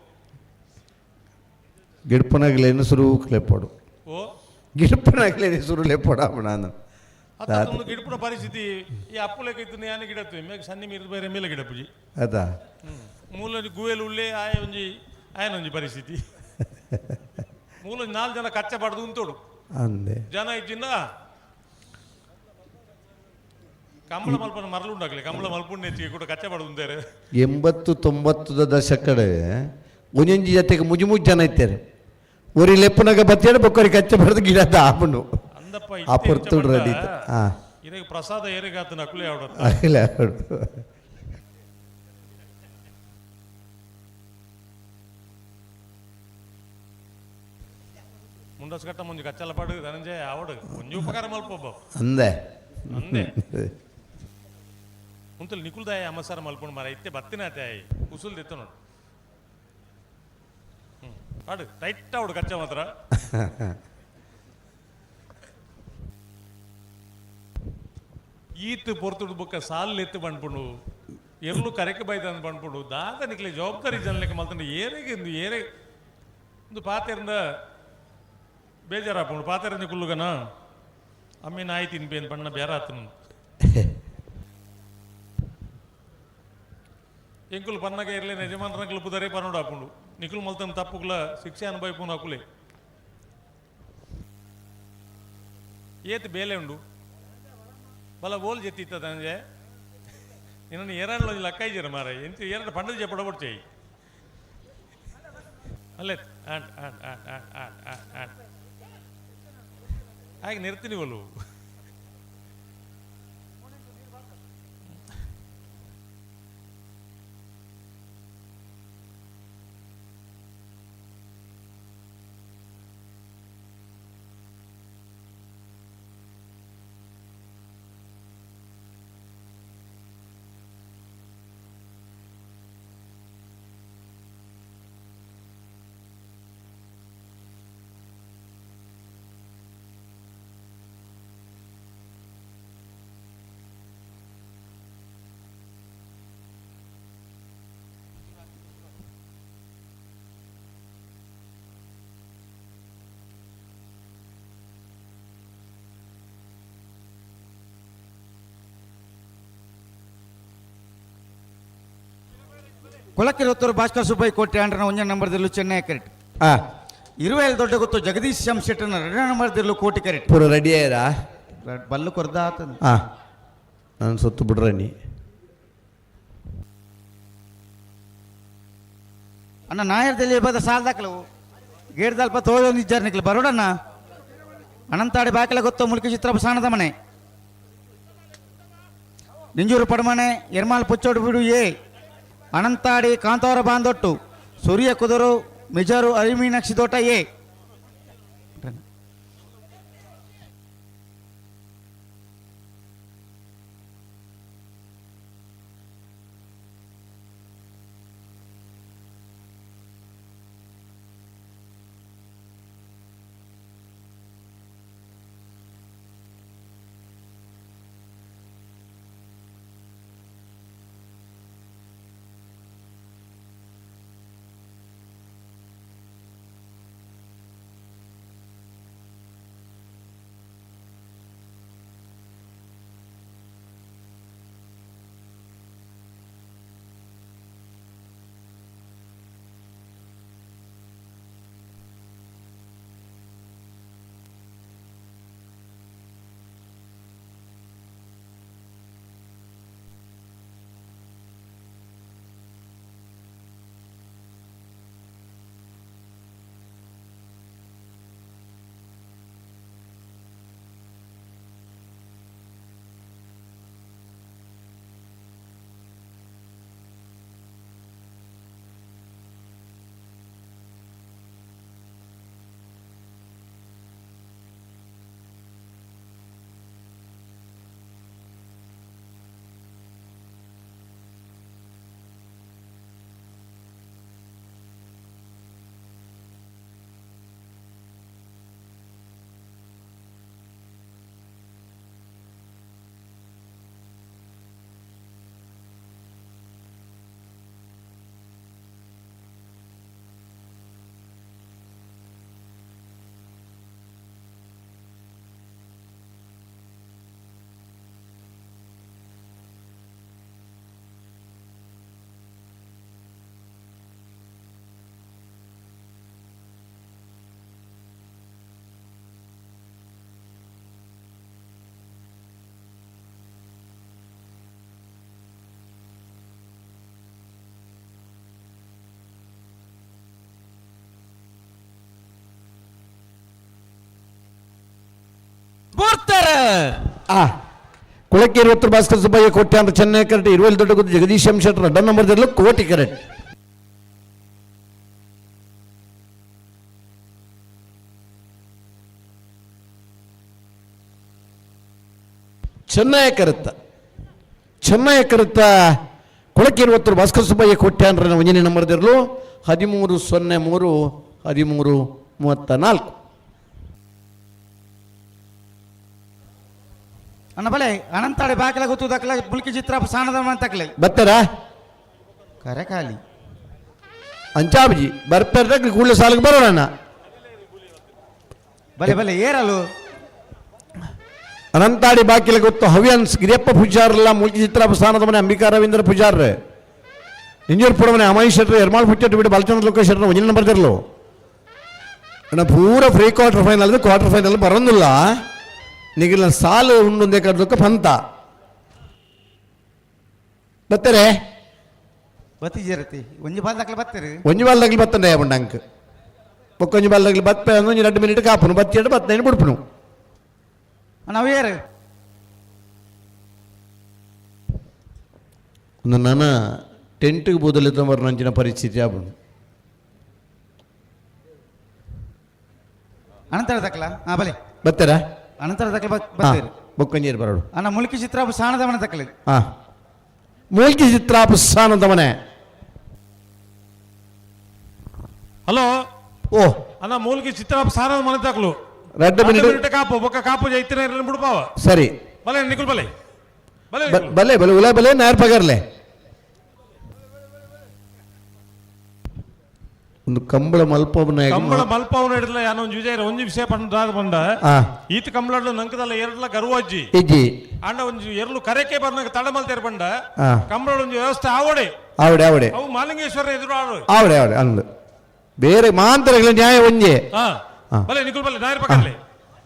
ಗಿಡ್ಪನಗಲೇನು ಸುರು ಲೆಪ್ಪೋಡು ಓ ಗಿಡ್ಪನಗಲೇನು ಸುರು ಲೆಪ್ಪೋಡು ನಾನು ಅತ್ತೊಂದು ಗಿಡಪುನ ಪರಿಸ್ಥಿತಿ ಈ ಅಪ್ಪುಲೆಕ ಇತ್ತು ಯಾನೆ ಗಿಡತ್ತು ಮೇಗ ಸನ್ನಿ ಮೀರು ಬೇರೆ ಮೇಲೆ ಗಿಡಪುಜಿ ಅದಾ ಮೂಲ ಗುವೆಲ್ ಉಳ್ಳೇ ಆಯ ಒಂಜಿ ಆಯನೊಂಜಿ ಪರಿಸ್ಥಿತಿ ಮೂಲ ನಾಲ್ಕು ಜನ ಕಚ್ಚ ಪಡೆದು ಉಂತೋಡು ಅಂದೆ ಜನ ಇಜ್ಜಿಂದ ಕಂಬಳ ಮಲ್ಪನ ಮರಳು ಉಂಡಾಗಲಿ ಕಂಬಳ ಮಲ್ಪುಂಡು ಹೆಚ್ಚಿಗೆ ಕೂಡ ಕಚ್ಚ ಪಡೆದು ಉಂತಾರೆ 80 90 ದಶಕಡೆ ಒಂಜೊಂಜಿ ಜೊತೆಗೆ ಮುಜು ಮುಜು ಜನ ಇತ್ತಾರೆ ಒರಿ ಲೆಪ್ಪುನಗ ಬತ್ತೇಡು ಬೊಕ್ಕರಿ ಕಚ್ಚ ಬಡ್ದು ಗಿಡದ ಆಪುಂಡು ಅಂದಪ್ಪ ಆ ಪೊರ್ತುಡು ರೆಡಿ ಹಾಂ ಇದಕ್ಕೆ ಪ್ರಸಾದ ಏರಿಗಾತ ನಕುಲೆ ಅವಡ ಆಗಿಲ್ಲ ಮುಂಡಸ್ಕಟ್ಟ ಮುಂಜಿ ಕಚ್ಚಲ ಪಾಡು ಧನಂಜಯ ಅವಡು ಒಂಜಿ ಉಪಕಾರ ಮಲ್ಪೊಬ್ಬ ಅಂದೆ ಅಂದೆ ಉಂತಲ್ ನಿಕುಲ್ದಾಯ ಅಮಸಾರ ಮಲ್ಪುಂಡು ಮರ ಇತ್ತೆ ಬತ್ತಿನ ತಾಯಿ ಉಸುಲ್ ದಿತ್ತ ನೋಡು ಪಾಡು ಟೈಟ್ ಅವಡು ಕಚ್ಚ ಮಾತ್ರ ಈತ್ ಪೊರ್ತುಡು ಬೊಕ್ಕ ಸಾಲ್ ಎತ್ತು ಬಂಡ್ಪುಂಡು ಎರ್ಲು ಕರೆಕ್ ಬೈದ ಬಂಡ್ಪುಂಡು ದಾದ ನಿಕ್ಲೆ ಜವಾಬ್ದಾರಿ ಜನಲೆಕ್ಕ ಮಲ್ತಂಡು ಏರೆಗೆ ಇಂದು ಏರೆ ಒಂದು ಪಾತೆರಿಂದ ಬೇಜಾರಾಪುಂಡು ಪಾತೆರಿಂದ ಕುಲ್ಲುಗನ ಅಮ್ಮೆ ನಾಯಿ ತಿನ್ಪೇನು ಬಣ್ಣ ಬೇರೆ ಆತನು ಎಂಕುಲು ಪನ್ನಗ ಇರಲಿ ಯಜಮಾನ್ರನಕುಲು ಪುದರೆ ಪನ್ನೋಡು ಆಪುಂಡು ನಿಕುಲು ಮಲ್ತನ ತಪ್ಪುಕುಲ ಶಿಕ್ಷೆ ಅನುಭವಿಪುನ ಅಕುಲೆ ಏತ್ ಬೇಲೆ ಉಂಡು ಬಲ ಬೋಲ್ ಜೆತ್ತಿತ್ತ ಧನಂಜಯ ನಿನ್ನನ್ನು ಏರಾಡ್ಲ ಒಂಜಿ ಲಕ್ಕ ಇಜ್ಜೆರ್ ಮಾರ ಎಂಚ ಏರಾಡ ಪಂಡದ ಜೆಪ್ಪಡ ಬೊಡ್ಚೈ ಅಲ್ಲೇ and and and and and and and ಹಾಗೆ ನಿರ್ತೀನಿ ಒಲು ಕೊಲಕ್ಕಿರೊತ್ತೂರು ಭಾಸ್ಕರ್ ಸುಬ್ಬಯ್ಯ ಕೋಟೆ ಆಂಡ್ರನ ಒಂಜನೇ ನಂಬರ್ದಿಲ್ಲು ಚೆನ್ನೈ ಕರೆಕ್ಟ್. ಇರುವೇಲ್ ದೊಡ್ಡ ಗೊತ್ತು ಜಗದೀಶ್ ಎಂ ಶೆಟ್ಟರ್ನ ಎರಡನೇ ನಂಬರ್ದಿಲ್ಲು ಕೋಟಿ ಕರೆಕ್ಟ್. ಪೂರ ರೆಡಿ ಆಯ್ರಾ? ಬಲ್ಲು ಕೊರ್ದ ಆತನ. ನಾನು ಸೊತ್ತು ಬಿಡ್ರಣಿ. ಅಣ್ಣ ನಾಯರ್ದಲ್ಲಿ ಬದ ಸಾಲ್ದಾಕಲವು ಗೇಡ್ದಲ್ಪ ತೋಳೊಂದು ಇಜ್ಜಾರ್ ನಿಕ್ಲು ಬರೋಡಣ್ಣ ಅನಂತಾಡಿ ಬಾಕಲ ಗೊತ್ತು ಮುಲ್ಕಿ ಚಿತ್ರ ಸಾಣದ ಮನೆ ನಿಂಜೂರು ಪಡಮನೆ ಎರ್ಮಾಲ್ ಪುಚ್ಚೋಡು ಬಿಡು ಎ ಅನಂತಾಡಿ ಕಾಂತಾವರ ಬಾಂದೊಟ್ಟು ಸೂರ್ಯ ಕುದರು ಮಿಜಾರು ಅರಿಮೀನಾಕ್ಷಿ ತೋಟ ಎ. ಪೂರ್ತರ. ಕುಳಕ್ಕೇರಿ ಉತ್ತರ ಭಾಸ್ಕರ ಸುಬ್ಬಯ್ಯ ಕೋಟ್ಯಾನ್ ಚೆನ್ನೈ ಕರೆಟ್ ಇರುವಲ್ಲಿ ದೊಡ್ಡ ಗುದ್ದು ಜಗದೀಶ್ ಎಂ ಶೆಟ್ಟರ್ ಅಡ್ಡ ನಂಬರ್ ದೆರ್ಲು ಕೋಟಿ ಕರೆಟ್. ಚೆನ್ನೈ ಕರುತ್ತ ಚೆನ್ನೈ ಕರುತ್ತ ಕುಳಕ್ಕೇರಿ ಉತ್ತರ ಭಾಸ್ಕರ ಸುಬ್ಬಯ್ಯ ಕೋಟ್ಯಾನ್ರ ಒಂದನೇ ನಂಬರ್ ದೆರ್ಲು 13:03 13:34. ಅಣ್ಣ ಬಲೆ ಅನಂತಾಡಿ ಬಾಕಲ ಗೊತ್ತು ದಕ್ಕಲ ಬುಲ್ಕಿ ಚಿತ್ರ ಸಾಣದ ತಕ್ಲೆ ಬತ್ತಾರಾ? ಕರೆ ಖಾಲಿ ಅಂಚಾಬಜಿ ಬರ್ತಾರೆ ಕೂಡಲೇ ಸಾಲಿಗೆ ಬರೋಣ. ಬಲೆ ಬಲೆ ಏರಲು ಅನಂತಾಡಿ ಬಾಕಿಲ ಗೊತ್ತು ಹವ್ಯನ್ಸ್ ಗಿರಿಯಪ್ಪ ಪೂಜಾರಲ್ಲ ಮುಲ್ಕಿ ಚಿತ್ರ ಸ್ಥಾನದ ಮನೆ ಅಂಬಿಕಾ ರವೀಂದ್ರ ಪೂಜಾರ್ ನಿಂಜೂರ್ಪುರ ಮನೆ ಅಮಾಯಿ ಶೆಟ್ರು ಎರ್ಮಾಳ್ ಪುಚ್ಚಟ್ಟು ಬಿಟ್ಟು ಬಾಲಚಂದ್ರ ಲೋಕೇಶ್ ಶೆಟ್ರು ಒಂದಿನ ನಂಬರ್ ದಿರ್ಲು. ಅಣ್ಣ ಪೂರ pre quarter final quarter final ಬರೋದಿಲ್ಲ ನಿಗಿಲ್ಲ ಸಾಲು ಉಂಡೊಂದೇ ಕಡ್ದಕ್ಕ ಪಂತ ಬತ್ತಾರೆ. ಬತ್ತಿಜರತಿ ಒಂಜಿ ಬಾಲ್ ದಾಖಲೆ ಬತ್ತೀರಿ. ಒಂಜಿ ಬಾಲ್ ದಾಖಲೆ ಬತ್ತಂಡೆ ಅಂಕ್ ಬೊಕ್ಕೊಂಜಿ ಬಾಲ್ ದಾಖಲೆ ಬತ್ತ ಒಂಜಿ 2 ಮಿನಿಟ್ ಕಾಪುನು ಬತ್ತಿ ಬತ್ತೇನು ಬಿಡ್ಪುನು. ನಾವು ಏರು ಒಂದು ನನ್ನ ಟೆಂಟ್ಗೆ ಬೋದಲಿದ್ದ ನಂಚಿನ ಪರಿಸ್ಥಿತಿ ಆಪುಂಡು. ಅನಂತರ ತಕ್ಲ ಹಾ ಬಲೆ ಬತ್ತಾರಾ? ಅನಂತರ ತಕ್ಲ ಬತ್ತೀರಿ. ಬೊಕ್ಕೊಂಜೇರು ಬರೋಡು. ಅಣ್ಣ ಮುಲ್ಕಿ ಚಿತ್ರ ಸಾಣದ ಮನೆ ತಕ್ಲೆ. ಹಾಂ ಮೂಲ್ಕಿ ಚಿತ್ರ ಸಾಣದ ಮನೆ. ಹಲೋ ಓ ಅಣ್ಣ ಮೂಲ್ಕಿ ಚಿತ್ರ ಸಾಣದ ಮನೆ ತಕ್ಲು 2 ಮಿನಿಟ್ ಕಾಪು ಬೊಕ್ಕ ಕಾಪು ಜೈತಿನ ಇರಲಿ ಬಿಡ್ಪಾವ. ಸರಿ ಬಲೆ ನಿಕುಲ್ ಬಲೆ ಬಲೆ ಬಲೆ ಬಲೆ ಉಲ ಬಲೆ ನಾರ್ ಪಗರ್ಲೆ ಒಂದು ಕಂಬಳ ಮಲ್ಪವನ ಕಂಬಳ ಮಲ್ಪವನ ಹಿಡಿದ್ಲ ಯಾನೋ ಒಂಜಿ ವಿಜಯ ಒಂಜಿ ವಿಷಯ ಪಂಡ ಬಂಡ ಈತ ಕಂಬಳಡ್ಲು ನಂಕದಲ್ಲ ಎರಡ್ಲ ಗರ್ವಜ್ಜಿ ಇಜ್ಜಿ ಅಂಡ ಒಂಜಿ ಎರಲು ಕರೆಕೆ ಬರ್ನಗ ತಡಮಲ್ತೇರ್ ಬಂಡ ಕಂಬಳ ಒಂಜಿ ವ್ಯವಸ್ಥೆ ಆವಡೆ ಆವಡೆ ಆವಡೆ ಅವು ಮಾಲಿಂಗೇಶ್ವರ ಎದುರು ಆಡು ಆವಡೆ ಆವಡೆ ಅಂದು ಬೇರೆ ಮಾಂತರಗಳ ನ್ಯಾಯ ಒಂಜೆ. ಬಲೆ ನಿಕುಲ್ ಬಲೆ ನಾಯರ್ ಪಕ್ಕಲ್ಲಿ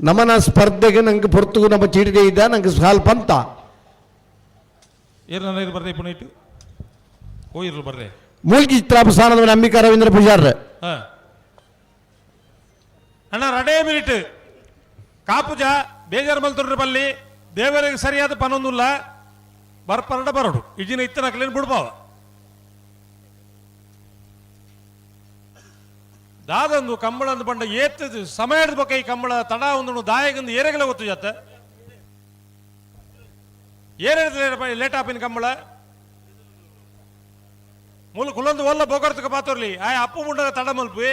ನಮನ ಸ್ಪರ್ಧೆಗೆ ನಂಗೆ ಪೊರ್ತುಗು ನಮ್ಮ ಚೀಟಿಗೆ ಇದ್ದ ನಂಗೆ ಸ್ವಲ್ಪ ಅಂತ ಏರ್ ನನ್ನ ಬರ್ರೆ ಪುನೀಟ್ ಹೋಯಿರ್ಲು ಬರ್ರೆ. ಮೂಲ್ಕಿ ಚಿತ್ರಾಪಸ್ಥಾನದ ಅಂಬಿಕಾ ರವೀಂದ್ರ ಪೂಜಾರ್. ಅಣ್ಣ ರಡೇ ಮಿನಿಟ್ ಕಾಪುಜ ಬೇಜಾರು ಮಲ್ತೊಡ್ರಿ ಬಲ್ಲಿ ದೇವರಿಗೆ ಸರಿಯಾದ ಪನೊಂದುಲ್ಲ ಬರ್ಪರಡ ಬರೋಡು ಇಜಿನ ಇತ್ತನಕಲೇನು ಬಿಡ್ಬಾವ ದಾದಂದು ಕಂಬಳ ಅಂದು ಬಂಡ ಏತ್ ಸಮಯ ಹಿಡ್ದು ಈ ಕಂಬಳ ತಡ ಒಂದು ದಾಯಗಂದು ಏರೆಗಲ ಗೊತ್ತು ಜಾತ ಏನೇ ಲೇಟ್ ಆಪಿನ ಕಂಬಳ ಮೂಲ ಕುಲೊಂದು ಒಲ್ಲ ಬೋಗರ್ತಕ ಪಾತೋರ್ಲಿ ಆಯ್ ಅಪ್ಪು ಬುಂಡದ ತಡ ಮಲ್ಪಿ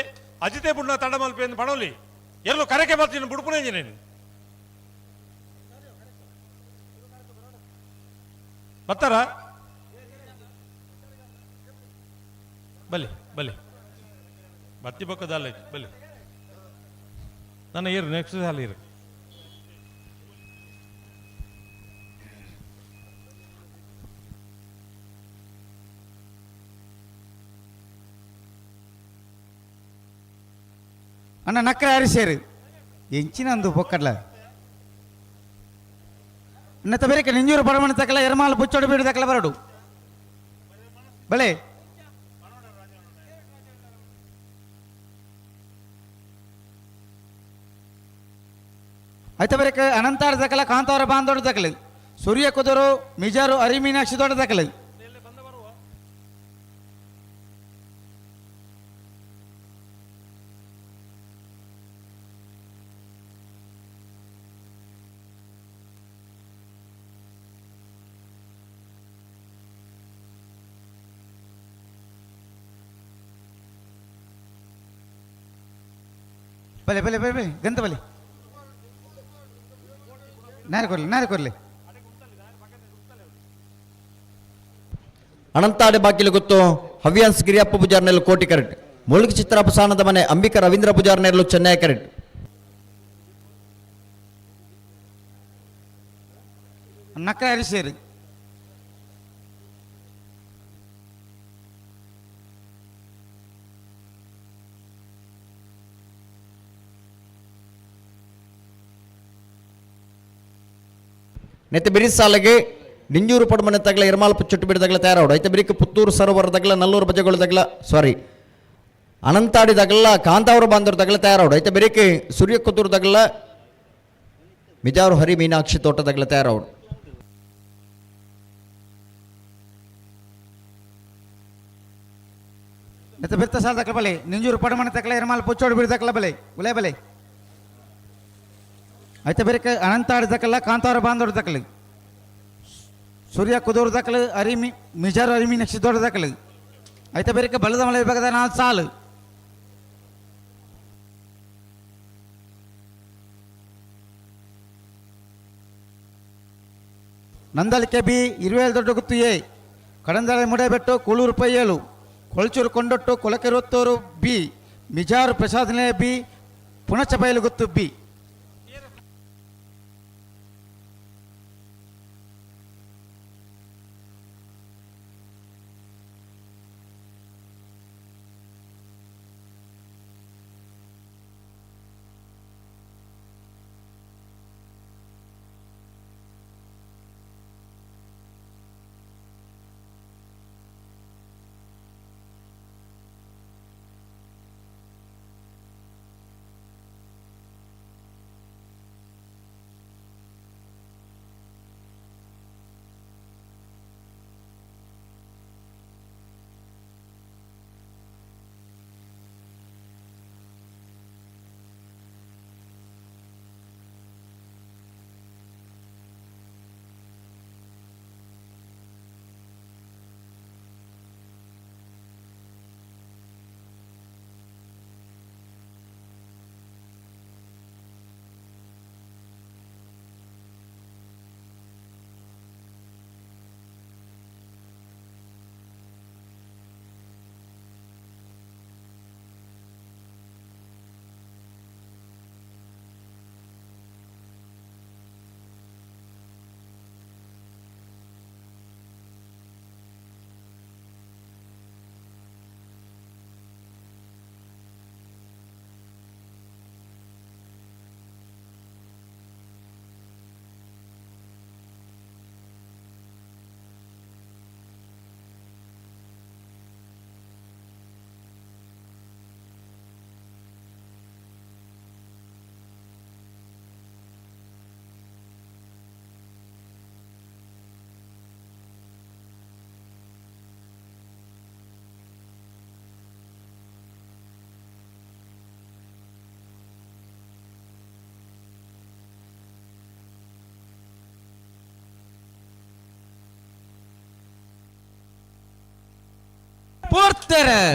ಅಜಿತೆ ಬುಂಡ ತಡ ಮಲ್ಪಿ ಎಂದು ಪಣೋಲಿ ಎಲ್ಲೂ ಕರೆಕೆ ಬರ್ತೀನಿ ಬುಡ್ಪುನೇ ನೀನು ಬರ್ತಾರ ಬಲಿ ಬಲಿ ಬತ್ತಿ ಬಕ್ಕದಲ್ಲ ಬಲಿ ನನ್ನ ಇರು ನೆಕ್ಸ್ಟ್ ಸಾಲ ಇರು. ಅಣ್ಣ ನಕ್ರೆ ಅರಿಸೇರು ಎಂಚಿನಂದು ಬೊಕ್ಕಡ್ಲ ಅನ್ನತ ಬೇರೆ ನಿಂಜೂರು ಬರಮಣ ತಕಲ ಎರ್ಮಾಲ್ ಬುಚ್ಚೋಡು ಬೀಡು ತಕಲ ಬರಡು ಬಲೆ ಆಯ್ತ ಬೇರೆ ಅನಂತಾರ ತಕಲ ಕಾಂತಾವರ ಬಾಂಧೋಡು ತಕಲ ಸೂರ್ಯ ಕುದರು ಮಿಜಾರು ಅರಿಮೀನಾಕ್ಷಿ ದೊಡ್ಡ ತಕಲ. ಬಲೆ ಬಲೆ ಬಲೆ ಬಲೆ ಗಂತ ಬಲೆ ನಾರು ಕೊರ್ಲಿ ನಾರು ಕೊರ್ಲಿ. ಅನಂತಾಡಿ ಬಾಕಿಲು ಗೊತ್ತು ಹವ್ಯಾನ್ಸ್ ಗಿರಿಯಪ್ಪ ಪೂಜಾರ್ನೆಲ್ಲ ಕೋಟಿ ಕರೆಟ್ ಮುಳುಗಿ ಚಿತ್ರಾಪಸಾನದ ಮನೆ ಅಂಬಿಕಾ ರವೀಂದ್ರ ಪೂಜಾರ್ನೆಲ್ಲೂ ಚೆನ್ನೈ ಕರೆಟ್. ನಕ್ಕ ಅರಿಸೇರಿ ನೆತ್ತೆ ಬಿರಿಸಾಲೆಗೆ ನಿಂಜೂರು ಪಡಮನೆ ತಗಲ ಇರ್ಮಾಲ್ ಚುಟ್ಟು ಬಿಡದಗಲ ತಯಾರಾವಡು ಐತೆ ಬಿರಿಕ್ ಪುತ್ತೂರು ಸರೋವರ ತಗಲ ನಲ್ಲೂರು ಬಜಗಳು ತಗಲ ಸಾರಿ ಅನಂತಾಡಿ ತಗಲ ಕಾಂತಾವರ ಬಾಂಧವ್ರ ತಗಲ ತಯಾರಾವಡು ಐತೆ ಬಿರಿಕ್ ಸೂರ್ಯ ಕುತ್ತೂರು ತಗಲ Mijar Hari Meenakshi ತೋಟದಗ್ಲ ತಯಾರವಡು. ನೆತ್ತ ಬಿರ್ತ ಸಾಲ ತಕ್ಕಲ ಬಲೆ ನಿಂಜೂರು ಪಡಮಣ ತಕ್ಕಲ ಎರ್ಮಾಲ್ ಪುಚ್ಚೋಡು ಬಿಡಿ ತಕ್ಕಲ ಬಲೆ ಉಲೇ ಬಲೆ ಐತ ಬೇರೆ ಅನಂತಾಡಿ ತಕ್ಕಲ್ಲ ಕಾಂತಾರ ಬಾಂದೋಡು ತಕ್ಕಲು ಸೂರ್ಯ ಕುದೂರು ತಕ್ಕಲು ಅರಿಮಿ ಮಿಜಾರು ಅರಿಮಿ ನಕ್ಷಿ ದೊಡ್ಡ ತಕ್ಕಲು ಐತ ಬೇರೆ ಬಲದ ಮಲೆ ವಿಭಾಗದ ನಾಲ್ ಸಾಲು. ನಂದಳಿಕೆ ಬಿ ಇರುವೇಲು ದೊಡ್ಡ ಗುತ್ತು ಎ ಕಡಂದಳೆ ಮುಡೇಬೆಟ್ಟು ಕೂಳೂರು ಪೈಯೇಳು ಕೊಳಚೂರು ಕೊಂಡೊಟ್ಟು ಕೊಲಕೆರೊತ್ತೂರು ಬಿ ಮಿಜಾರು ಪ್ರಸಾದನೆ ಬಿ ಪುಣಚಬೈಲು ಗುತ್ತು ಬಿ.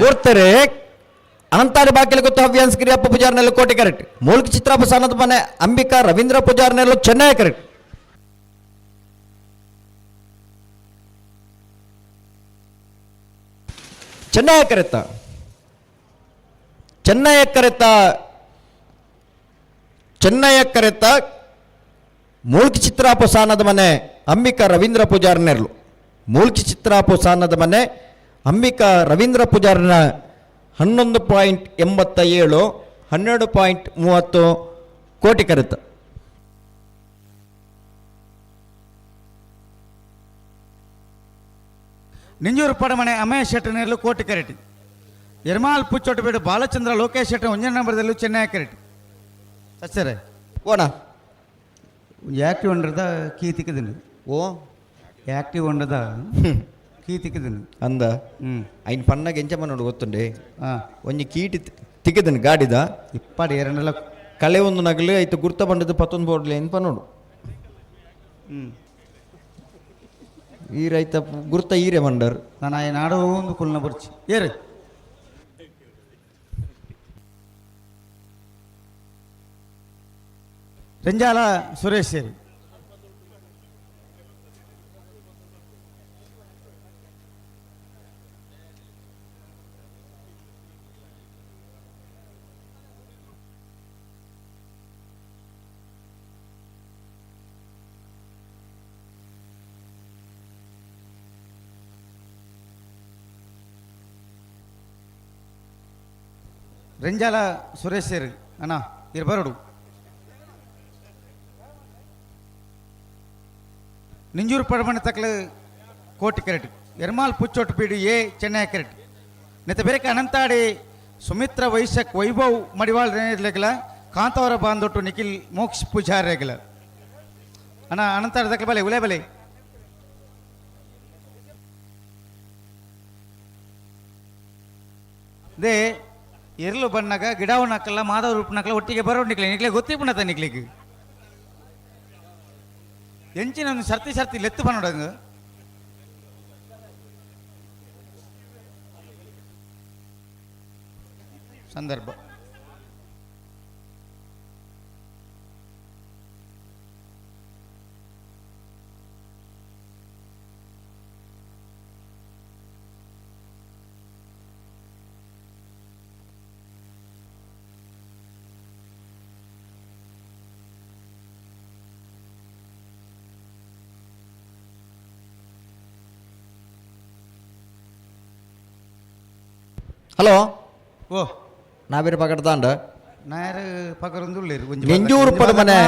ಪೂರ್ತೆರೆ ಅನಂತಾಡಿ ಬಾಕಿಲ್ ಗೊತ್ತು ಹವ್ಯಾನ್ಸ್ ಗಿರಿಯಪ್ಪ ಪೂಜಾರ್ನೆಲ್ಲ ಕೋಟೆ ಕರೆಕ್ಟ್. ಮೂಲ್ಕ ಚಿತ್ರಾಪ ಸಾನದ ಮನೆ Ambika Ravindra ಪೂಜಾರ್ನೆಲ್ಲ Chennai correct. Chennaya correct Chennaya correct Chennaya ಕರೆತ್ತ Mulki ಚಿತ್ರಾಪ ಸಾನದ ಮನೆ ಅಂಬಿಕಾ ರವೀಂದ್ರ ಪೂಜಾರ್ನೆರ್ಲು. ಮೂಲ್ಕಿ ಚಿತ್ರಾಪು ಸಾನದ ಮನೆ ಅಂಬಿಕಾ ರವೀಂದ್ರ ಪೂಜಾರನ 11.87 12.30 ಕೋಟಿ ಕರೆತ. ನಿಂಜೂರು ಪಡಮನೆ ಅಮಯ ಶೆಟ್ಟನೆರ್ಲು ಕೋಟಿ ಕರೆಟಿ. ಎರ್ಮಾಲ್ ಪುಚ್ಚೊಟ್ಟಬೇಡು ಬಾಲಚಂದ್ರ ಲೋಕೇಶ್ ಶೆಟ್ಟರ್ ಒಂಜನೇ ನಂಬರ್ದಲ್ಲೂ ಚೆನ್ನೈ ಕರೆಟಿ. ಸಚ್ಚರೆ ಓಣ ಆ್ಯಕ್ಟಿವ್ ಒಂಡ್ರದ ಕೀ ತಿಕ್ಕದಿನಿ. ಓ ಆ್ಯಕ್ಟಿವ್ ಒಂಡ್ರದ ಕೀ ತಿಕ್ಕದಿನಿ ಅಂದ ಐನ್ ಪನ್ನಾಗ ಎಂಚ ಮನ್ನೋಡು ಗೊತ್ತುಂಡೆ ಒಂಜಿ ಕೀಟಿ ತಿಕ್ಕದನು ಗಾಡಿದ ಇಪ್ಪಾಡಿ ಎರಡಲ್ಲ ಕಳೆ ಒಂದು ನಗಲು ಐತು ಗುರ್ತ ಬಂಡದು ಪತ್ತೊಂದು ಬೋರ್ಡ್ಲೆ ಏನು ಪನ್ನೋಡು. ಈ ರೈತ ಗುರ್ತ ಈರೆ ಮಂಡರ್ ನಾನು ಆಯ ನಾಡು ಒಂದು ಕುಲ್ನ ಬರ್ಚಿ ಏರು ರಂಜಾಲ ಸುರೇಶ್ ಸೇರಿ ರೆಂಜಾಲ ಸುರೇಶ್ ಸೇರಿ ಅಣ್ಣ ಇರ್ಬರಡು. ನಿಂಜೂರು ಪಡಮಣ ತಕ್ಕಲು ಕೋಟಿ ಕರೆಟ್. ಎರ್ಮಾಲ್ ಪುಚ್ಚೊಟ್ಟು ಪೀಡು ಎ ಚೆನ್ನೈ ಕರೆಟ್. ನೆತ್ತ ಬೇರೆಕ ಅನಂತಾಡಿ ಸುಮಿತ್ರ ವೈಶಕ್ ವೈಭವ್ ಮಡಿವಾಳ್ ರೇಗ್ಲ ಕಾಂತವರ ಬಾಂದೊಟ್ಟು ನಿಖಿಲ್ ಮೋಕ್ಷ ಪೂಜಾರ್ ರೇಗ್ಲ. ಅಣ್ಣ ಅನಂತಾಡ ಬಲೆ ಉಲೆ ಬಲೆ. They ಎರ್ಲು ಬಣ್ಣಗ ಗಿಡವನ್ನಕ್ಕಲ್ಲ ಮಾಧವ ರೂಪನಕ್ಕಲ್ಲ ಒಟ್ಟಿಗೆ ಬರೋ ನಿಕ್ಲೆ ನಿಕ್ಲೆ ಗೊತ್ತಿಪ್ಪುಣತ ನಿಕ್ಲಿಗೆ ಎಂಚಿನ ಒಂದು ಸರ್ತಿ ಸರ್ತಿ ಲೆತ್ತು ಬನ್ನೋಡಂಗ. ಸಂದರ್ಭ ಹಲೋ. ಓ ನಾವಿರ ಪಕಡ್ದಾಂಡ ನಾಯರ್ ಪಕರೊಂದುಲ್ಲೇರು. ನಿಂಜೂರು ಪಡುಮನೆ,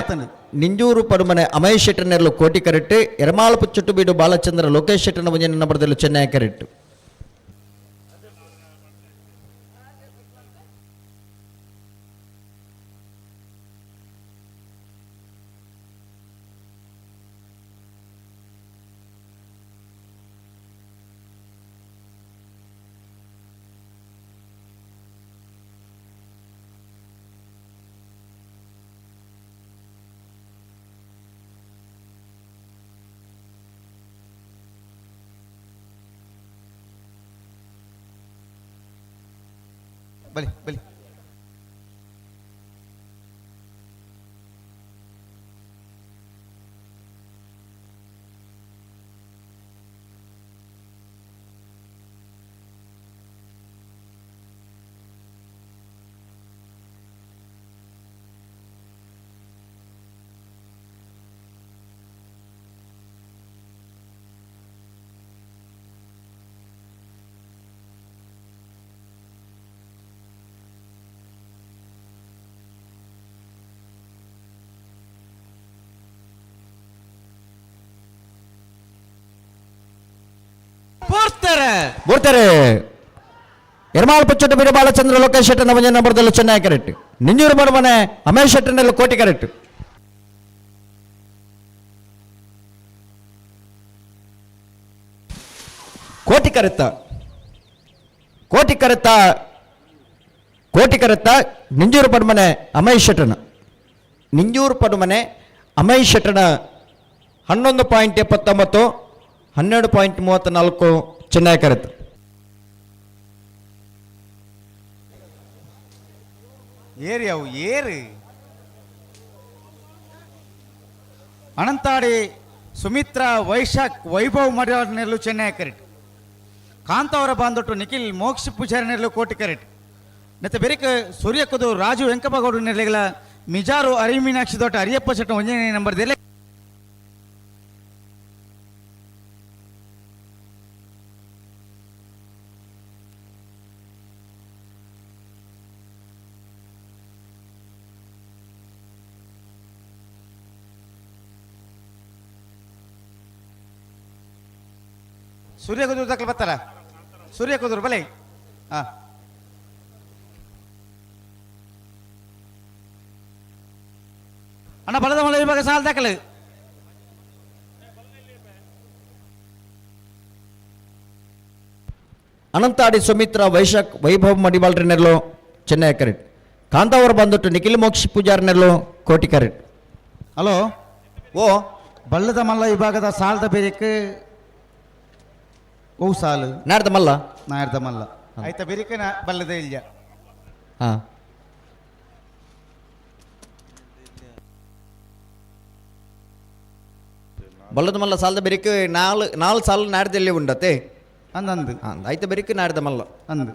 ನಿಂಜೂರು ಪಡುಮನೆ ಅಮಯ್ ಶೆಟ್ಟರ್ನೆರ್ಲು ಕೋಟಿ ಕರೆಕ್ಟ್. ಎರ್ಮಾಳಪು ಚುಟ್ಟುಬೀಡು ಬಾಲಚಂದ್ರ ಲೋಕೇಶ್ ಶೆಟ್ಟರ್ನ ಒಂಜಿ ನಂಬರ್ದಲ್ಲಿ ಚೆನ್ನೈ ಕರೆಕ್ಟ್. ಬಲಿ ಬಲಿ. ಪೋರ್ತಾರೆ ಬರ್ತಾರೆ. ಎರ್ಮಾಲ್ ಪುಚ್ಚಟ್ಟು ಬೀಡು ಬಾಲಚಂದ್ರ ಲೋಕೇಶ್ ಶೆಟ್ಟರ್ನ ಒಂಜಿ ನಂಬರ್ದಲ್ಲಿ ಚೆನ್ನೈ ಕರೆಕ್ಟ್. ನಿಂಜೂರು ಪಡುಮನೆ ಅಮಯ್ ಶೆಟ್ಟರ್ನೆಲ್ಲ ಕೋಟಿ ಕರೆಕ್ಟ್. ಕೋಟಿ ಕರೆತ್ತ, ಕೋಟಿ ಕರೆತ್ತ, ಕೋಟಿ ಕರೆತ್ತ ನಿಂಜೂರು ಪಡುಮನೆ ಅಮಯ್ ಶೆಟ್ಟರ್ನ, ನಿಂಜೂರು ಪಡುಮನೆ ಅಮಯ್ ಶೆಟ್ಟರ್ನ 11.79, 12.34 ಚೆನ್ನೈ ಕರೆತ. ಏರಿ ಅವು ಏರು. ಅನಂತಾಡಿ ಸುಮಿತ್ರಾ ವೈಶಾಖ್ ವೈಭವ್ ಮಡಿವಾಳ ಚೆನ್ನೈ ಕರೆಟ್. ಕಾಂತಾವರ ಬಾಂದೊಟ್ಟು ನಿಖಿಲ್ ಮೋಕ್ಷ ಪೂಜಾರಿ ನೆರಳು ಕೋಟಿ ಕರೆಟ್. ನೆತ್ತ ಬೆರಿಕ ಸೂರ್ಯಕುದು ರಾಜು ವೆಂಕಪ್ಪಗೌಡ ನೆರಳಿಗಳ ಮಿಜಾರು ಅರಿಮೀನಾಕ್ಷಿ ದೊಡ್ಡ ಅರಿಯಪ್ಪ ಚಟ್ಟ ಒಂದನೇ ನಂಬರ್ ದೆಲೆ. ಸೂರ್ಯ ಕುದುರು ತಕ್ಕಲು ಬರ್ತಾರ, ಸೂರ್ಯ ಕುದುರು ಬಲೆ. ಹಾಂ ಅಣ್ಣ ಬಲದ ಮಳೆ ವಿಭಾಗ ಸಾಲ ದಾಖಲೆ. ಅನಂತಾಡಿ ಸುಮಿತ್ರಾ ವೈಶಾಖ್ ವೈಭವ್ ಮಡಿವಾಳ್ರಿ ನೆರಳು ಚೆನ್ನೈ ಕರೆಕ್ಟ್. ಕಾಂತಾವರ ಬಂದೊಟ್ಟು ನಿಖಿಲ್ ಮೋಕ್ಷ ಪೂಜಾರಿ ನೆರಳು ಕೋಟಿ ಕರೆಕ್ಟ್. ಹಲೋ. ಓ ಬಲ್ಲದ ಮಲ್ಲ ವಿಭಾಗದ ಸಾಲದ ಬೇರೆಕ್ ಓ ಸಾಲು ನಾಡ್ದ ಮಲ್ಲ, ನಾಡ್ದ ಮಲ್ಲ ಆಯ್ತಾ ಬೇರೆಕ್ ನಾ ಬಲ್ಲದ ಇಲ್ಲ. ಹಾಂ ಬಲ್ಲದ ಮಲ್ಲ ಸಾಲದ ಬೆರಿಕ್ ನಾಲ್ ನಾಲ್ ಸಾಲು ನಾಡ್ದಲ್ಲಿ ಉಂಡತೆ ಅಂದಂದು ಆಯ್ತ ಬೆರಿಕ್ ನಾಡ್ದ ಮಲ್ಲ ಅಂದು.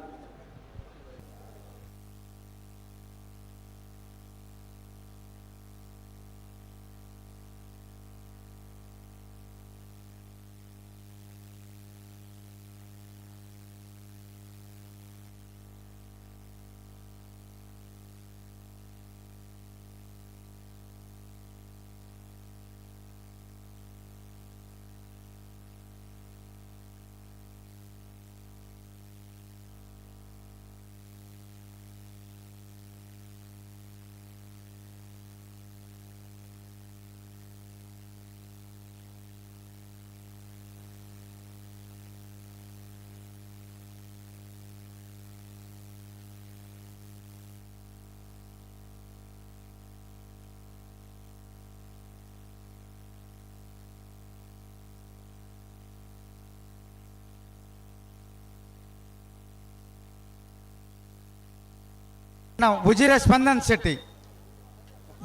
ನಾವು ಉಜಿರ ಸ್ಪಂದನ್ ಶೆಟ್ಟಿ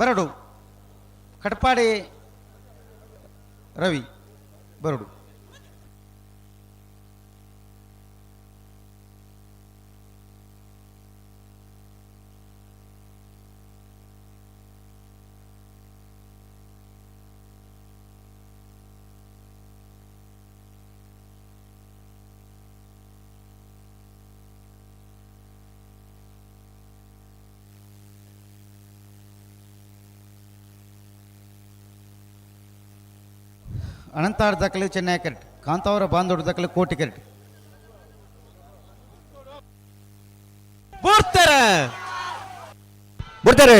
ಬರಡು ಕಟ್ಪಾಡಿ ರವಿ ಬರಡು. ಅನಂತಾರ್ ದಾಖಲೆ ಚೆನ್ನೈ ಕರೆಕ್ಟ್, ಕಾಂತಾವರ ಬಾಂದೋಡ್ ದಾಖಲೆ ಕೋಟಿ ಕರೆಕ್ಟ್. ಬರ್ತಾರೆ ಬರ್ತಾರೆ.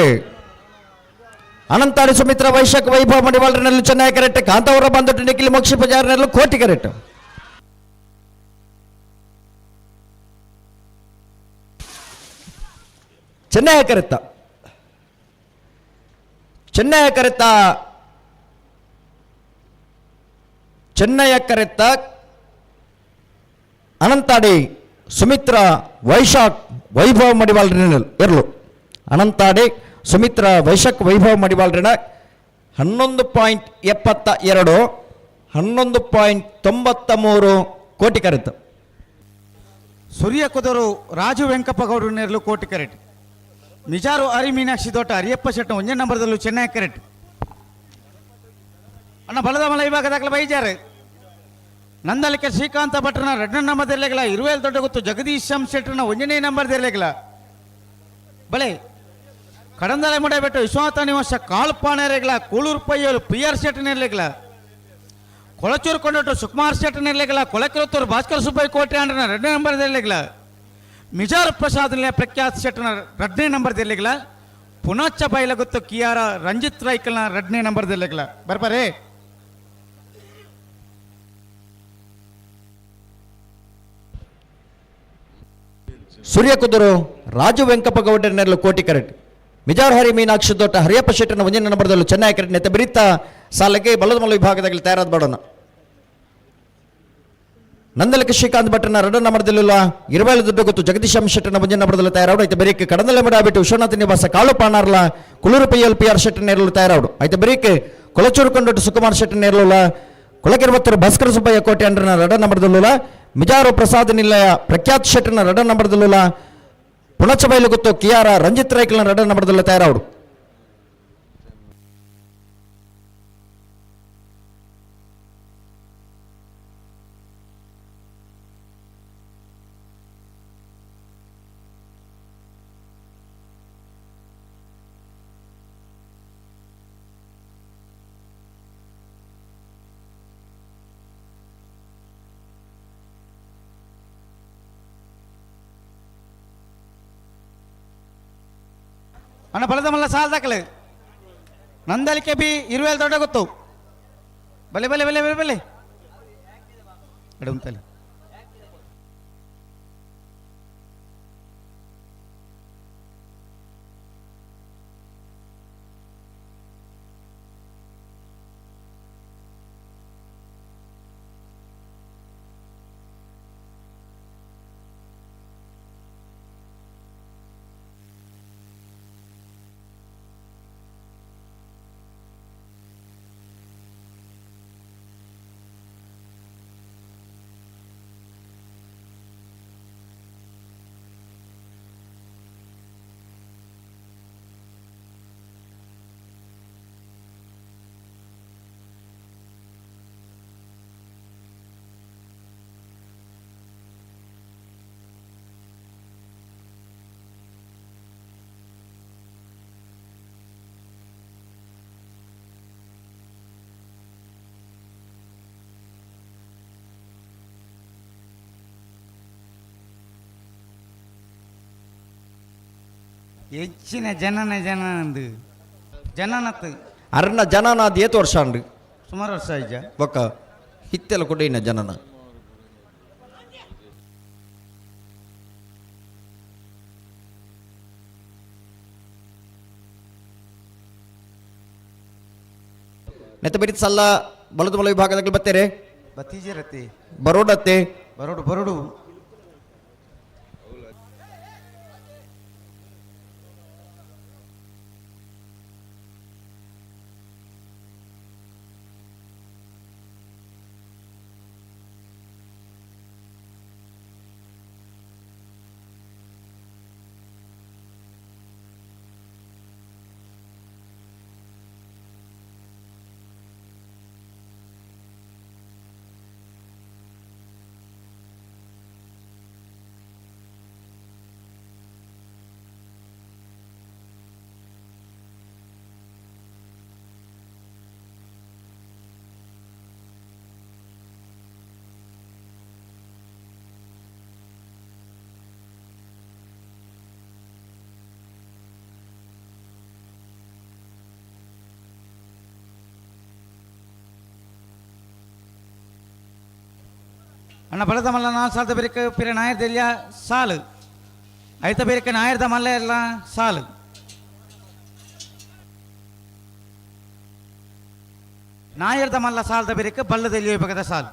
ಅನಂತಾಡಿ ಸುಮಿತ್ರ ವೈಶಾಖ ವೈಭವ ಮಡಿವಾಳರಿನಲ್ಲಿ ಚೆನ್ನೈ ಕರೆಕ್ಟ್, ಕಾಂತಾವರ ಬಾಂದೋಡ್ ನಿಖಿಲ್ ಮೋಕ್ಷ ಪೂಜಾರಿನಲ್ಲಿ ಕೋಟಿ ಕರೆಕ್ಟ್. ಚೆನ್ನೈ ಕರೆತ್ತ ಚೆನ್ನೈ ಕರೆತ್ತ ಚೆನ್ನಯ ಕರೆತ್ತ ಅನಂತಾಡಿ ಸುಮಿತ್ರ ವೈಶಾಖ್ ವೈಭವ ಮಡಿವಾಳರಿನ ಇರಲು. ಅನಂತಾಡಿ ಸುಮಿತ್ರ ವೈಶಾಖ್ ವೈಭವ ಮಡಿವಾಳರಿನ 11.72 11.93 ಕೋಟಿ ಕರೆತ. ಸೂರ್ಯ ಕುದರು ರಾಜು ವೆಂಕಪ್ಪ ಗೌಡರು ನೇರಲು ಕೋಟಿ ಕರೆಟ್. ಮಿಜಾರು ಹರಿ ಮೀನಾಕ್ಷಿ ದೋಟ ಹರಿಯಪ್ಪ ಶೆಟ್ಟ ಒಂದೇ ನಂಬರ್ದಲ್ಲೂ ಚೆನ್ನೈ ಕರೆಟ್. ಅಣ್ಣ ಬಲದ ಮಲ ವಿಭಾಗ ದಾಖಲೆ ಬೈಜಾರು. ನಂದಲಿಕೆ ಶ್ರೀಕಾಂತ ಭಟ್ರನ ಎರಡನೇ ನಂಬರ್ ಇರಲಿಲ್ಲ. ಇರುವೇಲ್ ದೊಡ್ಡ ಗೊತ್ತು ಜಗದೀಶ್ ಎಂ ಶೆಟ್ಟರ್ನ ಒಂದನೇ ನಂಬರ್ ಇರಲಿಲ್ಲ. ಬಳೆ ಕಡಂದಲೆ ಮುಡಬಿಟ್ಟು ವಿಶ್ವನಾಥ ನಿವಾಸ ಕಾಳುಪಾಣೆರೆಗಳ ಕೂಳೂರು ಪಯ್ಯಲು ಪಿ ಆರ್ ಶೆಟ್ಟನ್ ಇರಲಿಲ್ಲ. ಕೊಳಚೂರು ಕೊಂಡಟ್ಟು ಸುಕುಮಾರ್ ಶೆಟ್ಟನ್ ಇರಲಿಲ್ಲ. ಕೊಳಕಿರುತ್ತೂರು ಭಾಸ್ಕರ ಸುಬ್ಬಯ್ಯ ಕೋಟೆ ಅಂಡ್ರನ ಎರಡನೇ ನಂಬರ್ ಇರಲಿಲ್ಲ. ಮಿಜಾರ್ ಪ್ರಸಾದ್ ಪ್ರಖ್ಯಾತ್ ಶೆಟ್ಟನ ಎರಡನೇ ನಂಬರ್ ಇರಲಿಲ್ಲ. ಪುನಶ್ಚ ಬೈಲಗುತ್ತು ಕಿಯಾರ ರಂಜಿತ್ ರೈಕಲ್ನ ಎರಡನೇ ನಂಬರ್ ಇರಲಿಲ್ಲ. ಬರ್ಬರೇ ಸೂರ್ಯ ಕುದುರು ರಾಜು ವೆಂಕಪ್ಪ ಗೌಡರನೆಲ್ಲ ಕೋಟಿ ಕರೆಕ್ಟ್. ಮಿಜಾರ್ ಹರಿ ಮೀನಾಕ್ಷಿ ದೊಡ್ಡ ಹರಿಯಪ್ಪ ಶೆಟ್ಟನ ಒಂದನೇ ನಂಬರ್ದಲ್ಲೂ ಚೆನ್ನೈ ಕರೆಕ್ಟ್. ನೆತ್ತ ಬಿರಿತ ಸಾಲಕ್ಕೆ ಬಲದಮಲ ವಿಭಾಗದಲ್ಲಿ ತಯಾರಾದ ಬಡೋಣ. ನಂದಲಕ್ಕೆ ಶ್ರೀಕಾಂತ್ ಭಟ್ರನ ಎರಡನೇ ನಂಬರ್ದಲ್ಲಿಲ್ಲ. ಇರುವೇಲು ದುಡ್ಡು ಗೊತ್ತು ಜಗದೀಶ್ ಎಂ ಶೆಟ್ಟನ ಒಂದನೇ ನಂಬರ್ದಲ್ಲಿ ತಯಾರಾಡು. ಐತೆ ಬರೀಕ್ ಕಡಂದಲೆ ಬಿಟ್ಟು ವಿಶ್ವನಾಥ ನಿವಾಸ ಕಾಳು ಪಾಣಾರ್ಲ Kuluru P L P R ಶೆಟ್ಟನ ನೇರಲು ತಯಾರಾಡು. ಐತೆ ಬರೀಕ್ ಕೊಳಚೂರು ಕೊಂಡೊಟ್ಟು ಸುಕುಮಾರ್ ಶೆಟ್ಟನ ನೇರಲುಲ್ಲ. ಕೊಳಕಿರುವತ್ತರು ಭಾಸ್ಕರ ಸುಬ್ಬಯ್ಯ ಕೋಟೆ ಅಂಡ್ರನ ಎರಡನೇ ನಂಬರ್ದಲ್ಲುಲ್ಲ. ಮಿಜಾರು ಪ್ರಸಾದ್ ನಿಲಯ ಪ್ರಖ್ಯಾತ್ ಶೆಟ್ಟನ ಎರಡನೇ ನಂಬರ್ದಲ್ಲುಲ್ಲ. ಪುಣಚಬೈಲು ಗೊತ್ತು ಕಿಯಾರ ರಂಜಿತ್ ರೈಕಲ್ನ ಎರಡನೇ ನಂಬರ್ದಲ್ಲ ತಯಾರಾಡು. ಅಣ್ಣ ಬಲದ ಮಲ್ಲ ಸಾಲ ದಾಖಲೆ. ನಂದಲಿಕೆ ಬಿ ಇರುವೇಲ್ ದೊಡ್ಡ ಗೊತ್ತು. ಬಲೆ ಬಲೆ ಬಲೆ ಬಲೆ ಬಲೆ ಎಡವಂತಲ್ಲಿ. ಹೆಚ್ಚಿನ ಜನನ ಜನನಂದು ಜನನತ್ ಅರ್ನ ಜನನ ಅದು ಏತು ವರ್ಷ ಅಂಡು ಸುಮಾರು ವರ್ಷ ಆಯ್ಜ ಬೊಕ್ಕ ಹಿತ್ತೆಲ ಕೊಡಿನ ಜನನ. ನೆತ್ತ ಬಿಡಿತ ಸಲ್ಲ ಬಲದ ಬಲ ವಿಭಾಗದಲ್ಲಿ ಬತ್ತೇರೆ ಬತ್ತೀಜಿರತಿ ಬರೋಡತ್ತೆ ಬರೋಡು ಬರೋಡು. ಅಣ್ಣ ಬಲದ ಮಲ್ಲ ನಾಲ್ ಸಾಲದ ಬೇರೆ ಪಿರ ನಾಯರ್ದೆಲ್ಲ ಸಾಲು ಐತ ಬೇರೆ ನಾಯರ್ದ ಮಲ್ಲ ಎಲ್ಲ ಸಾಲು ನಾಯರ್ದ ಮಲ್ಲ ಸಾಲದ ಬೇರೆ ಬಲ್ಲದಲ್ಲಿ ಬಗದ ಸಾಲು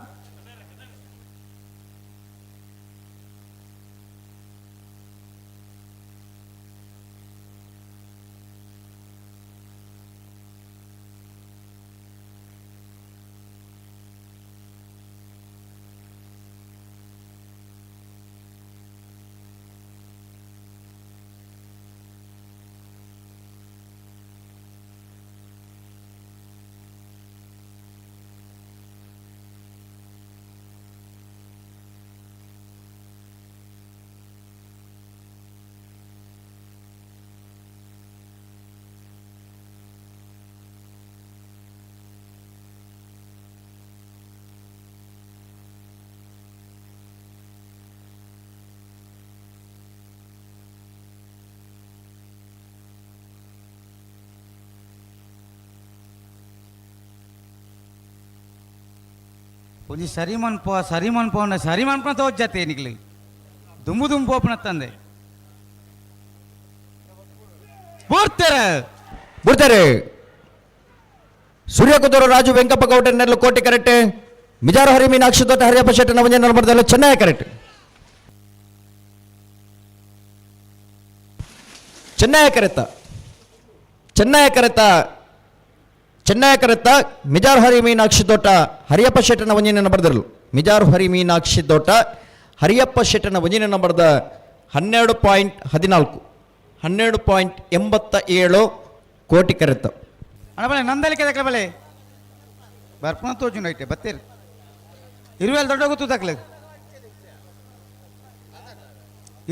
ಒಂಜಿ ಸರಿ ಮನ್ಪೋ ಸರಿ ಮನ್ಪೋ ಸರಿ ಮನ್ಪನ ತೋಜಾತೆ ನಿಕ್ಲಿ ದುಂಬು ದುಂಬು ಪೋಪನ ತಂದೆ ಬುಡ್ತಾರೆ ಬಿಡ್ತಾರೆ. ಸೂರ್ಯಕುದೂರು ರಾಜು ವೆಂಕಪ್ಪ ಗೌಡ ನೆರಳು ಕೋಟೆ ಕರೆಕ್ಟ್. ಮಿಜಾರು ಹರಿ ಮೀನಾಕ್ಷಿ ದೊಡ್ಡ ಹರಿಯಪ್ಪ ಶೆಟ್ಟಿ ನವಂಜನ ನಡಬರ್ದಲ್ಲ ಚೆನ್ನೈ ಕರೆಕ್ಟ್. ಚೆನ್ನೈ ಕರೆತ ಚೆನ್ನೈ ಕರೆತ ಚೆನ್ನೈ ಕರೆತ ಮಿಜಾರ್ ಹರಿ ಮೀನಾಕ್ಷಿ ತೋಟ ಹರಿಯಪ್ಪ ಶೆಟ್ಟನ ಒಂಜಿನ ಬರೆದರು. ಮಿಜಾರ್ ಹರಿ ಮೀನಾಕ್ಷಿ ತೋಟ ಹರಿಯಪ್ಪ ಶೆಟ್ಟನ ಒಂಜಿನ ನಂಬರ್ದ 12.14 12.87 ಕೋಟಿ ಕರೆತ. ಅಣ್ಣ ಬಲೆ ನಂದಲಿಕೆ ದಕ್ಕಲ ಬಲೆ ಬರ್ಪಣ ತೋಜು ಐಟೆ ಬತ್ತೀರಿ ಇರುವೇಲ್ ದೊಡ್ಡ ಗೊತ್ತು ದಕ್ಕಲ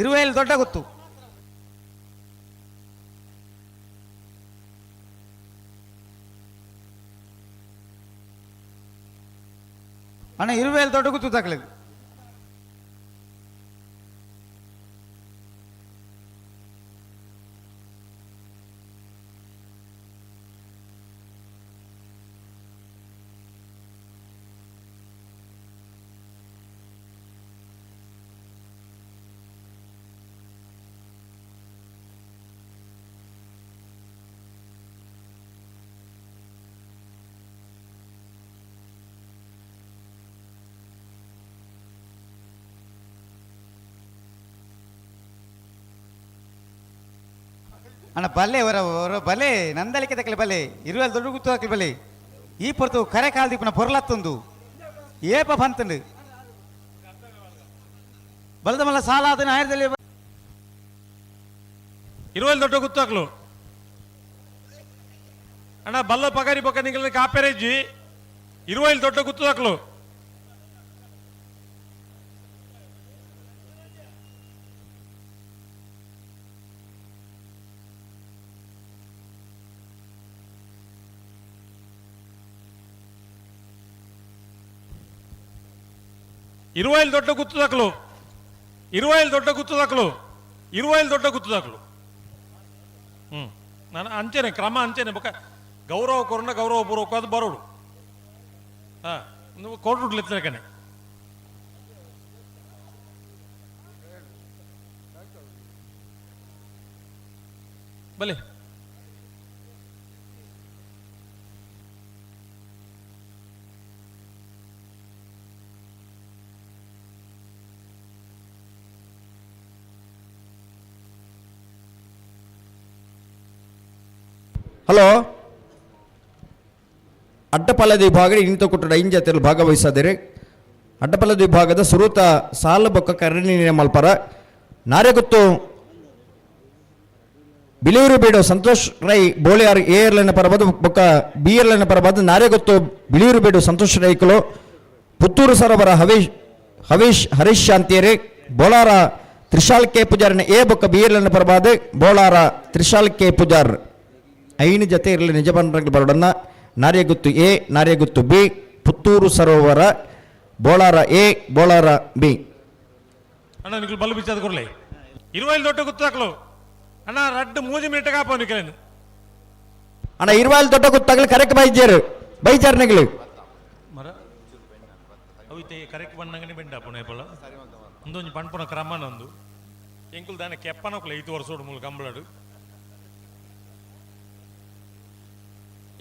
ಇರುವೇಲ್ ದೊಡ್ಡ ಗೊತ್ತು ಅಣ್ಣ ಇರುವೇಲ್ ದೊಡ್ಡ ಗೊತ್ತು ದಾಖಲೆ ಅಣ್ಣ ಬಲ್ಲೆ ಹೊರ ಹೊರ ಬಲೆ ನಂದಲಿಕೆ ತಕ್ಕಲೆ ಬಲೆ ಇರುವಲ್ಲಿ ದೊಡ್ಡ ಗುತ್ತು ಹಾಕಲಿ ಬಲೆ ಈ ಪೊರ್ತು ಕರೆ ಕಾಲ್ ದೀಪನ ಪೊರ್ಲತ್ತೊಂದು ಏಪ ಬಂತಂಡು ಬಲದ ಮಲ್ಲ ಸಾಲ ಆದನ ಆಯರದಲ್ಲಿ ಇರುವಲ್ಲಿ ದೊಡ್ಡ ಗುತ್ತು ಹಾಕ್ಲು ಅಣ್ಣ ಬಲ್ಲ ಪಗಾರಿ ಬೊಕ್ಕ ನಿಂಗಲ ಕಾಪೆರೆಜ್ಜಿ ಇರುವಲ್ಲಿ ದೊಡ್ಡ ಗುತ್ತು ಹಾಕ್ಲು ಇರುವೈಲ್ ದೊಡ್ಡ ಗುತ್ತು ದಾಖಲು ಇರುವೈಲ್ ದೊಡ್ಡ ಗುತ್ತು ದಾಖಲು ಇರುವೈಲ್ ದೊಡ್ಡ ಗುತ್ತು ದಾಖಲು. ನಾನು ಅಂಚೆನೆ ಕ್ರಮ ಅಂಚೆನೆ ಬೊಕ ಗೌರವ ಕೊರಣ ಗೌರವ ಪೂರ್ವಕ ಅದು ಬರೋಡು. ಹಾಂ ನೀವು ಕೊಡ್ರುಡ್ಲಿತ್ತನೆ ಕಣೆ. ಬಲೆ ಹಲೋ ಅಡ್ಡಪಲ್ಲದ ವಿಭಾಗ ಇಂತ ಕುಟ್ಟಡ ಇಂಜತೆಯಲ್ಲಿ ಭಾಗವಹಿಸದಿರಿ. ಅಡ್ಡಪಲ್ಲದ ವಿಭಾಗದ ಸುರೂತ ಸಾಲ ಬೊಕ್ಕ ಕರಣಿ ಮಲ್ಪರ ನಾರೆಗುತ್ತು ಬಿಳಿಯೂರು ಬೀಡು ಸಂತೋಷ್ ರೈ ಬೋಳಿಯಾರ್ ಎ ಎರ್ಲನ ಪರಬಾದ ಬೊಕ್ಕ ಬಿ ಎರ್ಲನ ಪರಬಾದ ನಾರೆಗುತ್ತು ಬಿಳಿಯೂರು ಬೀಡು ಸಂತೋಷ್ ರೈಕುಲು ಪುತ್ತೂರು ಸರೋವರ ಹವೀಶ್ ಹವೀಶ್ ಹರೀಶ್ ಶಾಂತಿಯರಿ ಬೋಳಾರ ತ್ರಿಶಾಲ್ ಕೆ ಪೂಜಾರಿನ ಎ ಬೊಕ್ಕ ಬಿ ಎರ್ಲನ ಪರಬಾದ ಬೋಳಾರ ತ್ರಿಶಾಲ್ ಕೆ ಪೂಜಾರ್ ಐನು ಜತೆ ಇರಲಿ ನಿಜ ಬರೋಡನ್ನ Naryaguttu A Naryaguttu B Puttur Sarovara Bolara A Bolara B. ಅಣ್ಣ ನಿಖಿಲ್ ಬಲ್ಲು ಬಿಚ್ಚಾದ ಕೊರ್ಲೆ ಇರುವೈಲ್ ದೊಡ್ಡ ಗುತ್ತು ಹಾಕ್ಲು ಅಣ್ಣ ರಡ್ಡು ಮೂಜಿ ಮಿನಿಟ್ ಕಾಪ ನಿಖಿಲೇನು ಅಣ್ಣ ಇರುವೈಲ್ ದೊಡ್ಡ ಗುತ್ತಾಗಲಿ ಕರೆಕ್ಟ್ ಬೈಜಾರು ಬೈಜಾರು ನಿಗಲು ಮರ ಅವು ಇತ್ತೆ ಕರೆಕ್ಟ್ ಬಣ್ಣಂಗನೆ ಬೆಂಡ ಅಪ್ಪಣ ಏಪಲ ಒಂದೊಂಜಿ ಪಣ್ಪುನ ಕ್ರಮನೊಂದು ಎಂಕುಲು ದಾನೆ ಕೆಪ್ಪನಕುಲು ಐದು ವರ್ಷೋಡು ಮೂಲು ಕಂಬಳಡು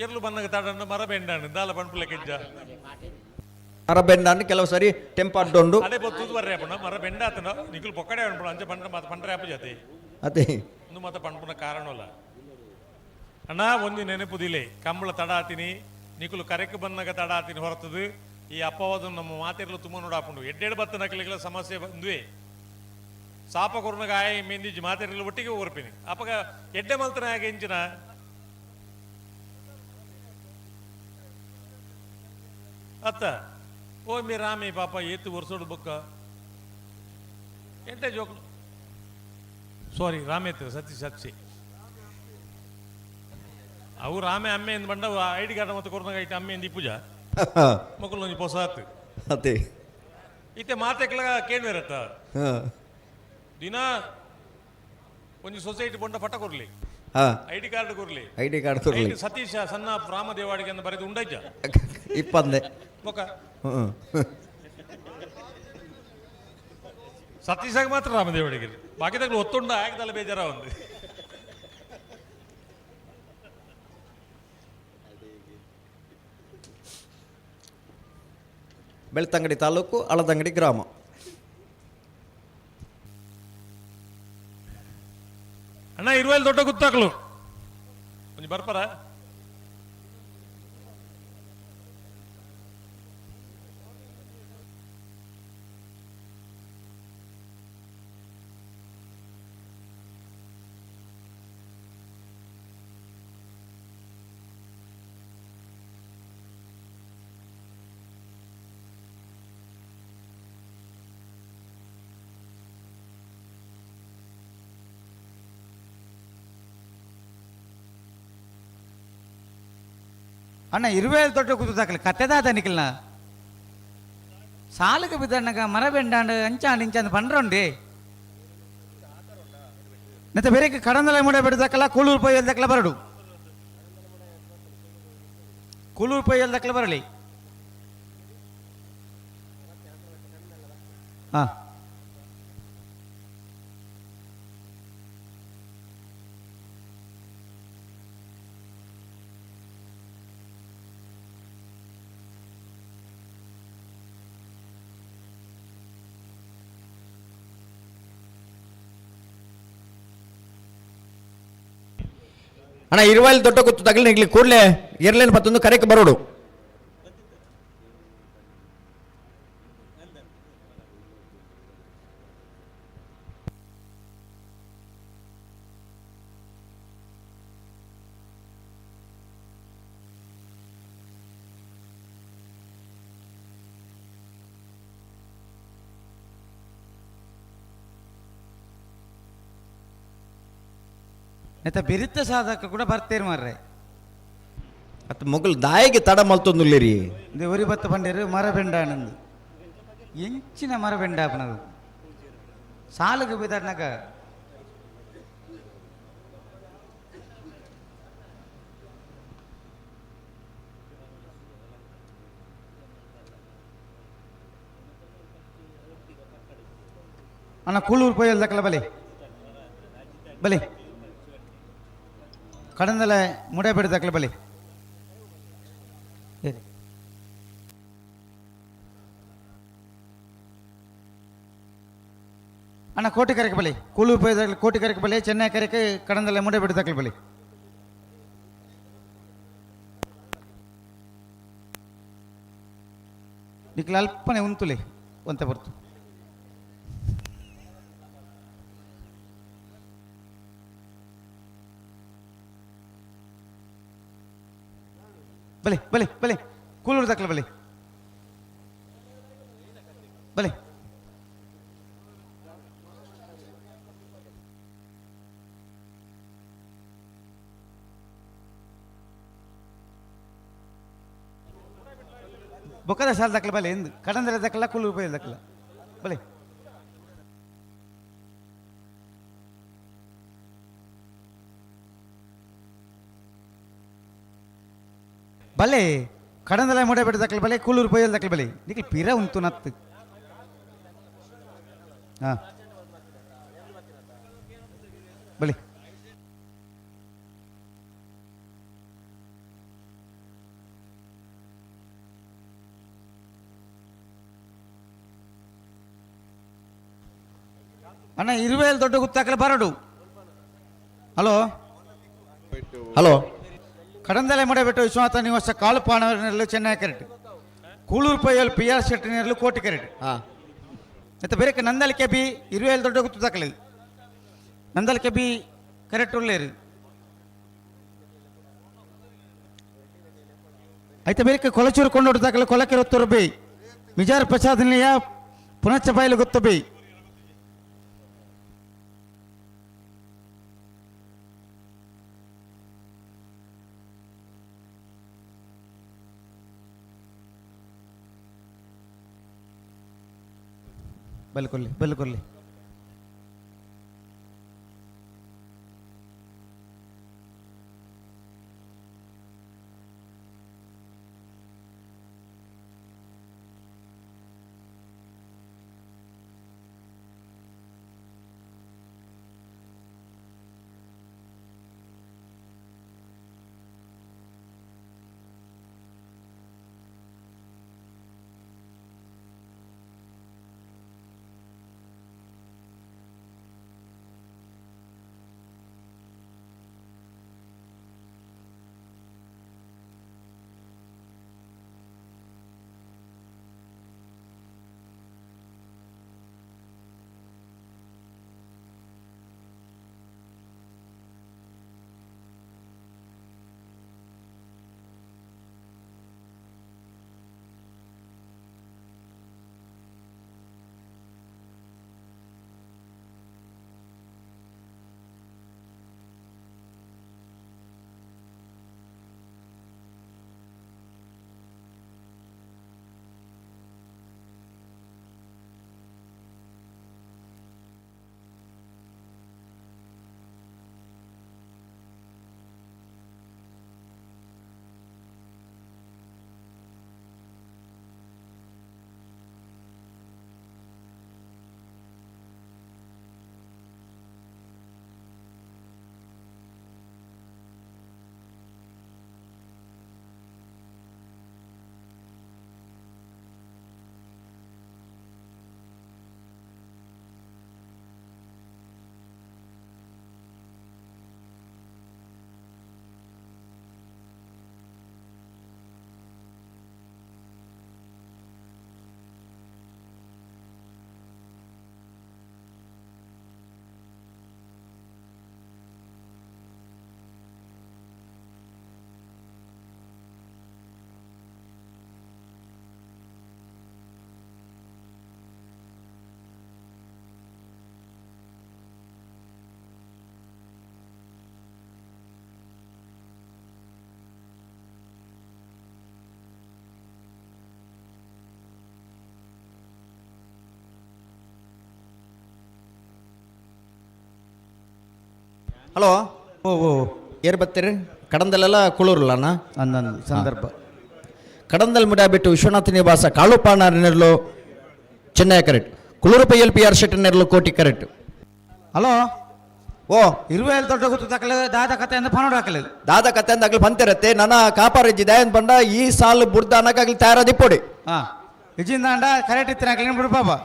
ಎರ್ಲು ಬನ್ನಗ ತಡಂಡು ಮರ ಬೆಂಡಾಂಡು ದಾಲ ಪಣ್ಪುಲೆ ಕೆಜ್ಜ. ಮರ ಬೆಂಡಾಂಡು ಕೆಲವು ಸರಿ ಟೆಂಪಾಡ್ಡೊಂಡು. ಅಡೆ ಬೊತ್ತುದು ಬರ್ರೆ ಅಪ್ಪಣ ಮರ ಬೆಂಡಾತನ ನಿಕುಲು ಪೊಕ್ಕಡೆ ಅನ್ಪುಣ ಅಂಚ ಪಂಡ ಮಾತ ಪಂಡ್ರೆ ಅಪ್ಪ ಜಾತಿ. ಅದೇ. ಒಂದು ಮಾತ ಪಣ್ಪುನ ಕಾರಣವಲ್ಲ ಅಣ್ಣ ಒಂಜಿ ನೆನಪುದಿಲೆ ಕಂಬಳ ತಡಾತಿನಿ ನಿಕುಲು ಕರೆಕ್ ಬನ್ನಗ ತಡಾತಿನಿ ಹೊರತದು ಈ ಅಪ್ಪವಾದ ನಮ್ಮ ಮಾತಿರ್ಲು ತುಂಬ ನೋಡಾಪುಂಡು ಎಡ್ಡೆಡ್ ಬತ್ತ ನಕಲಿಗಳ ಸಮಸ್ಯೆ ಬಂದುವೆ ಸಾಪ ಕೊರ್ನಗ ಆಯ ಮೆಂದಿಜಿ ಮಾತಿರ್ಲು ಒಟ್ಟಿಗೆ ಓರ್ಪಿನಿ ಅಪಗ ಎಡ್ಡೆ ಮಲ್ತನ ಆಗ ಎಂಚಿನ ಅತ್ತ ಓ ಮೇ ರಾಮೇ ಪಾಪ ಏತು ವರ್ಷೋಡು ಬೊಕ್ಕ ಎಂಟೆ ಜೋಕ್ ಸಾರಿ ರಾಮೇತ್ ಸತ್ಯ ಸತ್ಸಿ ಅವು ರಾಮೆ ಅಮ್ಮೆ ಎಂದು ಬಂಡ I D card ಮತ್ತು ಕೊರ್ನಗ ಐತೆ ಅಮ್ಮೆ ಎಂದು ಇಪ್ಪುಜ ಮಕ್ಕಳು ಒಂಜಿ ಪೊಸಾತ್. ಅದೇ. ಇತ್ತೆ ಮಾತೆಕ್ಲ ಕೇಳುವಿರತ್ತ ದಿನ ಒಂಜಿ ಸೊಸೈಟಿ ಬೊಂಡ ಪಟ ಕೊರ್ಲಿ. I D card ಕೊರ್ಲಿ. I D card ಕೊರ್ಲಿ. ಐಟ್ ಸತೀಶ ಸಣ್ಣ ರಾಮದೇವಾಡಿಗೆ ಅಂತ ಬರೆದು ಉಂಡಜ್ಜ ಇಪ್ಪಂದೆ. ಬೊಕ ಸತೀಶಾಗ ಮಾತ್ರ ರಾಮದೇವಾಡಿಗೆ ಬಾಕಿದಾಗ ಒತ್ತುಂಡ ಆಗದಲ್ಲ ಬೇಜಾರ ಒಂದು. ಬೆಳ್ತಂಗಡಿ ತಾಲೂಕು ಅಳದಂಗಡಿ ಗ್ರಾಮ. ಅಣ್ಣ ಇರುವಲ್ಲಿ ದೊಡ್ಡ ಗುತ್ತಾಕ್ಲು ಒಂಜಿ ಬರ್ಪರ. ಅಣ್ಣ ಇರುವೇಲ್ ದೊಡ್ಡ ಕುದುದಾಕಲಿ ಕತ್ತೆದಾದ ನಿಖಲ್ನ ಸಾಲುಗೆ ಬಿದ್ದಣ್ಣಗ ಮರ ಬೆಂಡಾಂಡು ಅಂಚಾಂಡು ಇಂಚಾಂದು ಪಂಡ್ರೊಂಡಿ ಮತ್ತೆ ಬೇರೆ ಕಡಂದಲ ಮುಡ ಬಿಡದಕ್ಕಲ್ಲ ಕೂಳೂರು ಪೊಯ್ಯಲ್ದಕ್ಕಲ ಬರಡು ಕೂಳೂರು ಪೊಯ್ಯಲ್ದಕ್ಕಲ ಬರಲಿ. ಹಾಂ ಅಣ್ಣ ಇರುವಲ್ಲಿ ದೊಡ್ಡ ಗೊತ್ತು ತಗಲಿ ನಿಗ್ಲಿ ಕೂಡಲೇ ಏರ್ಲೈನ್ ಪತ್ತೊಂದು ಕರೆಕ್ ಬರೋಡು. ನೆತ್ತ ಬಿರಿತ ಸಾಧಕ ಕೂಡ ಬರ್ತೇರು ಮಾರ್ರೆ. ಅತ್ತ ಮೊಗಲ್ ದಾಯಿಗೆ ತಡ ಮಲ್ತೊಂದುಲ್ಲೇರಿ. ಇದು ಒರಿ ಬತ್ತ ಪಂಡೇರು ಮರ ಬೆಂಡಾನಂದು ಎಂಚಿನ ಮರ ಬೆಂಡಾಪನದು ಸಾಲುಗೆ ಬಿದ್ದಾಡ್ನಾಗ ಅಣ್ಣ ಕೂಳೂರು ಪೋಯಲ್ದಕ್ಕಲ್ಲ ಬಲೆ ಬಲೆ ಕಡಂದಲೆ ಮುಡೆ ಬಿಡ್ದಕ್ಕಲ ಬಲೆ. ಅಣ್ಣ ಕೋಟಿ ಕರೆಗೆ ಬಲಿ ಕೂಳೂರು ಪೋಯದ ಕೋಟಿ ಕರೆಗೆ ಬಲಿ ಚೆನ್ನೈ ಕರೆಗೆ ಕಡಂದಲೆ ಮುಡೆ ಬಿಡ್ದಕ್ಕಲ ಬಲಿ. ನಿಕ್ಲ ಅಲ್ಪನೆ ಉಂತುಲೆ ಒಂತ ಬರ್ತು. ಬಲೆ ಬಲೆ ಬಲೆ ಕೂಳೂರು ದಾಖಲೆ ಬಲೆ ಬಲೆ. ಬೊಕ್ಕದ ಶಾಲೆ ದಾಖಲೆ ಬಲೆ ಎಂದು ಕಡಂದರ ದಾಖಲ ಕೂಳೂರು ಪೈ ದಾಖಲ ಬಲೆ. ಬಲೆ. ಕಡಂದಲ ಮೂಡಬೆಟ್ಟು ದಕ್ಕಲ ಬಲೆ ಕೂಲೂರು ಪೊಯ್ಯಲ್ ದಕ್ಕಲ ಬಲೆ ನಿಕ್ಲು ಪಿರ ಉಂತು ನತ್ತು ಹಾಂ ಬಲಿ ಅಣ್ಣ ಇರುವೇಲ್ ದೊಡ್ಡ ಗುತ್ತಾಕಲ ಬರಡು ಹಲೋ ಹಲೋ ಕಡಂದಲೆ ಮೂಡಬೆಟ್ಟು ವಿಶ್ವನಾಥ ನಿವಾಸ ಕಾಳುಪಾಣವರನೆರಲು ಚೆನ್ನೈ ಕರೆಟ್ ಕೂಳೂರು ಪೈಯಲ್ ಪಿ ಆರ್ ಶೆಟ್ಟಿನೆರಲು ಕೋಟಿ ಕರೆಟ್ ಹಾಂ ಮತ್ತು ಬೇರೆ ನಂದಲಿಕೆ ಬಿ ಇರುವೇಲ್ ದೊಡ್ಡ ಗುತ್ತು ದಾಖಲೆ ನಂದಲಿಕೆ ಬಿ ಕರೆಕ್ಟ್ ಉಳ್ಳೇರು అయితే ಬೇರೆ ಕೊಲಚೂರು ಕೊಂಡೋಡು ದಾಖಲೆ ಕೊಲಕೆರೊತ್ತೂರು ಬಿ ಮಿಜಾರ್ ಪ್ರಸಾದನಿಯ ಪುನಶ್ಚ ಬಯಲು ಗೊತ್ತು ಬಿ ಬಿಲ್ಕುಲ್ ಬಿಲ್ಕುಲ್ ಹಲೋ ಓ ಓ ಏರ್ ಬತ್ತೀರಿ ಕಡಂದಲೆಲ್ಲ ಕುಳೂರಲ್ಲ ಅಂದ ಸಂದರ್ಭ ಕಡಂದಲ್ ಮುಡಾಬಿಟ್ಟು ವಿಶ್ವನಾಥ ನಿವಾಸ ಕಾಳುಪಾಣ ನೆರಳು Chennaya correct Kuloor Pai L P R Shetty ನೆರಳು ಕೋಟಿ ಕರೆಕ್ಟ್ ಹಲೋ ಓ ಇರುವೇಲ್ ದೊಡ್ಡ ಗುತ್ತು ದಾಖಲೆ ದಾದ ಕತೆ ಅಂದ ಪನೋಡು ಹಾಕಲಿ ದಾದ ಕತೆ ಅಂದಾಗಲಿ ಬಂತಿರತ್ತೆ ನನ್ನ ಕಾಪಾರಿಜ್ಜಿ ದಯನ್ ಬಂಡ ಈ ಸಾಲು ಬುಡ್ದ ಅನ್ನಕ್ಕಾಗ್ಲಿ ತಯಾರಾದಿಪ್ಪೊಡಿ ಹಾಂ ಇಜಿಂದಾಂಡ ಕರೆಕ್ಟ್ ಇತ್ತಿನ ಹಾಕಲಿ ಬಿಡು ಬಾಬಾ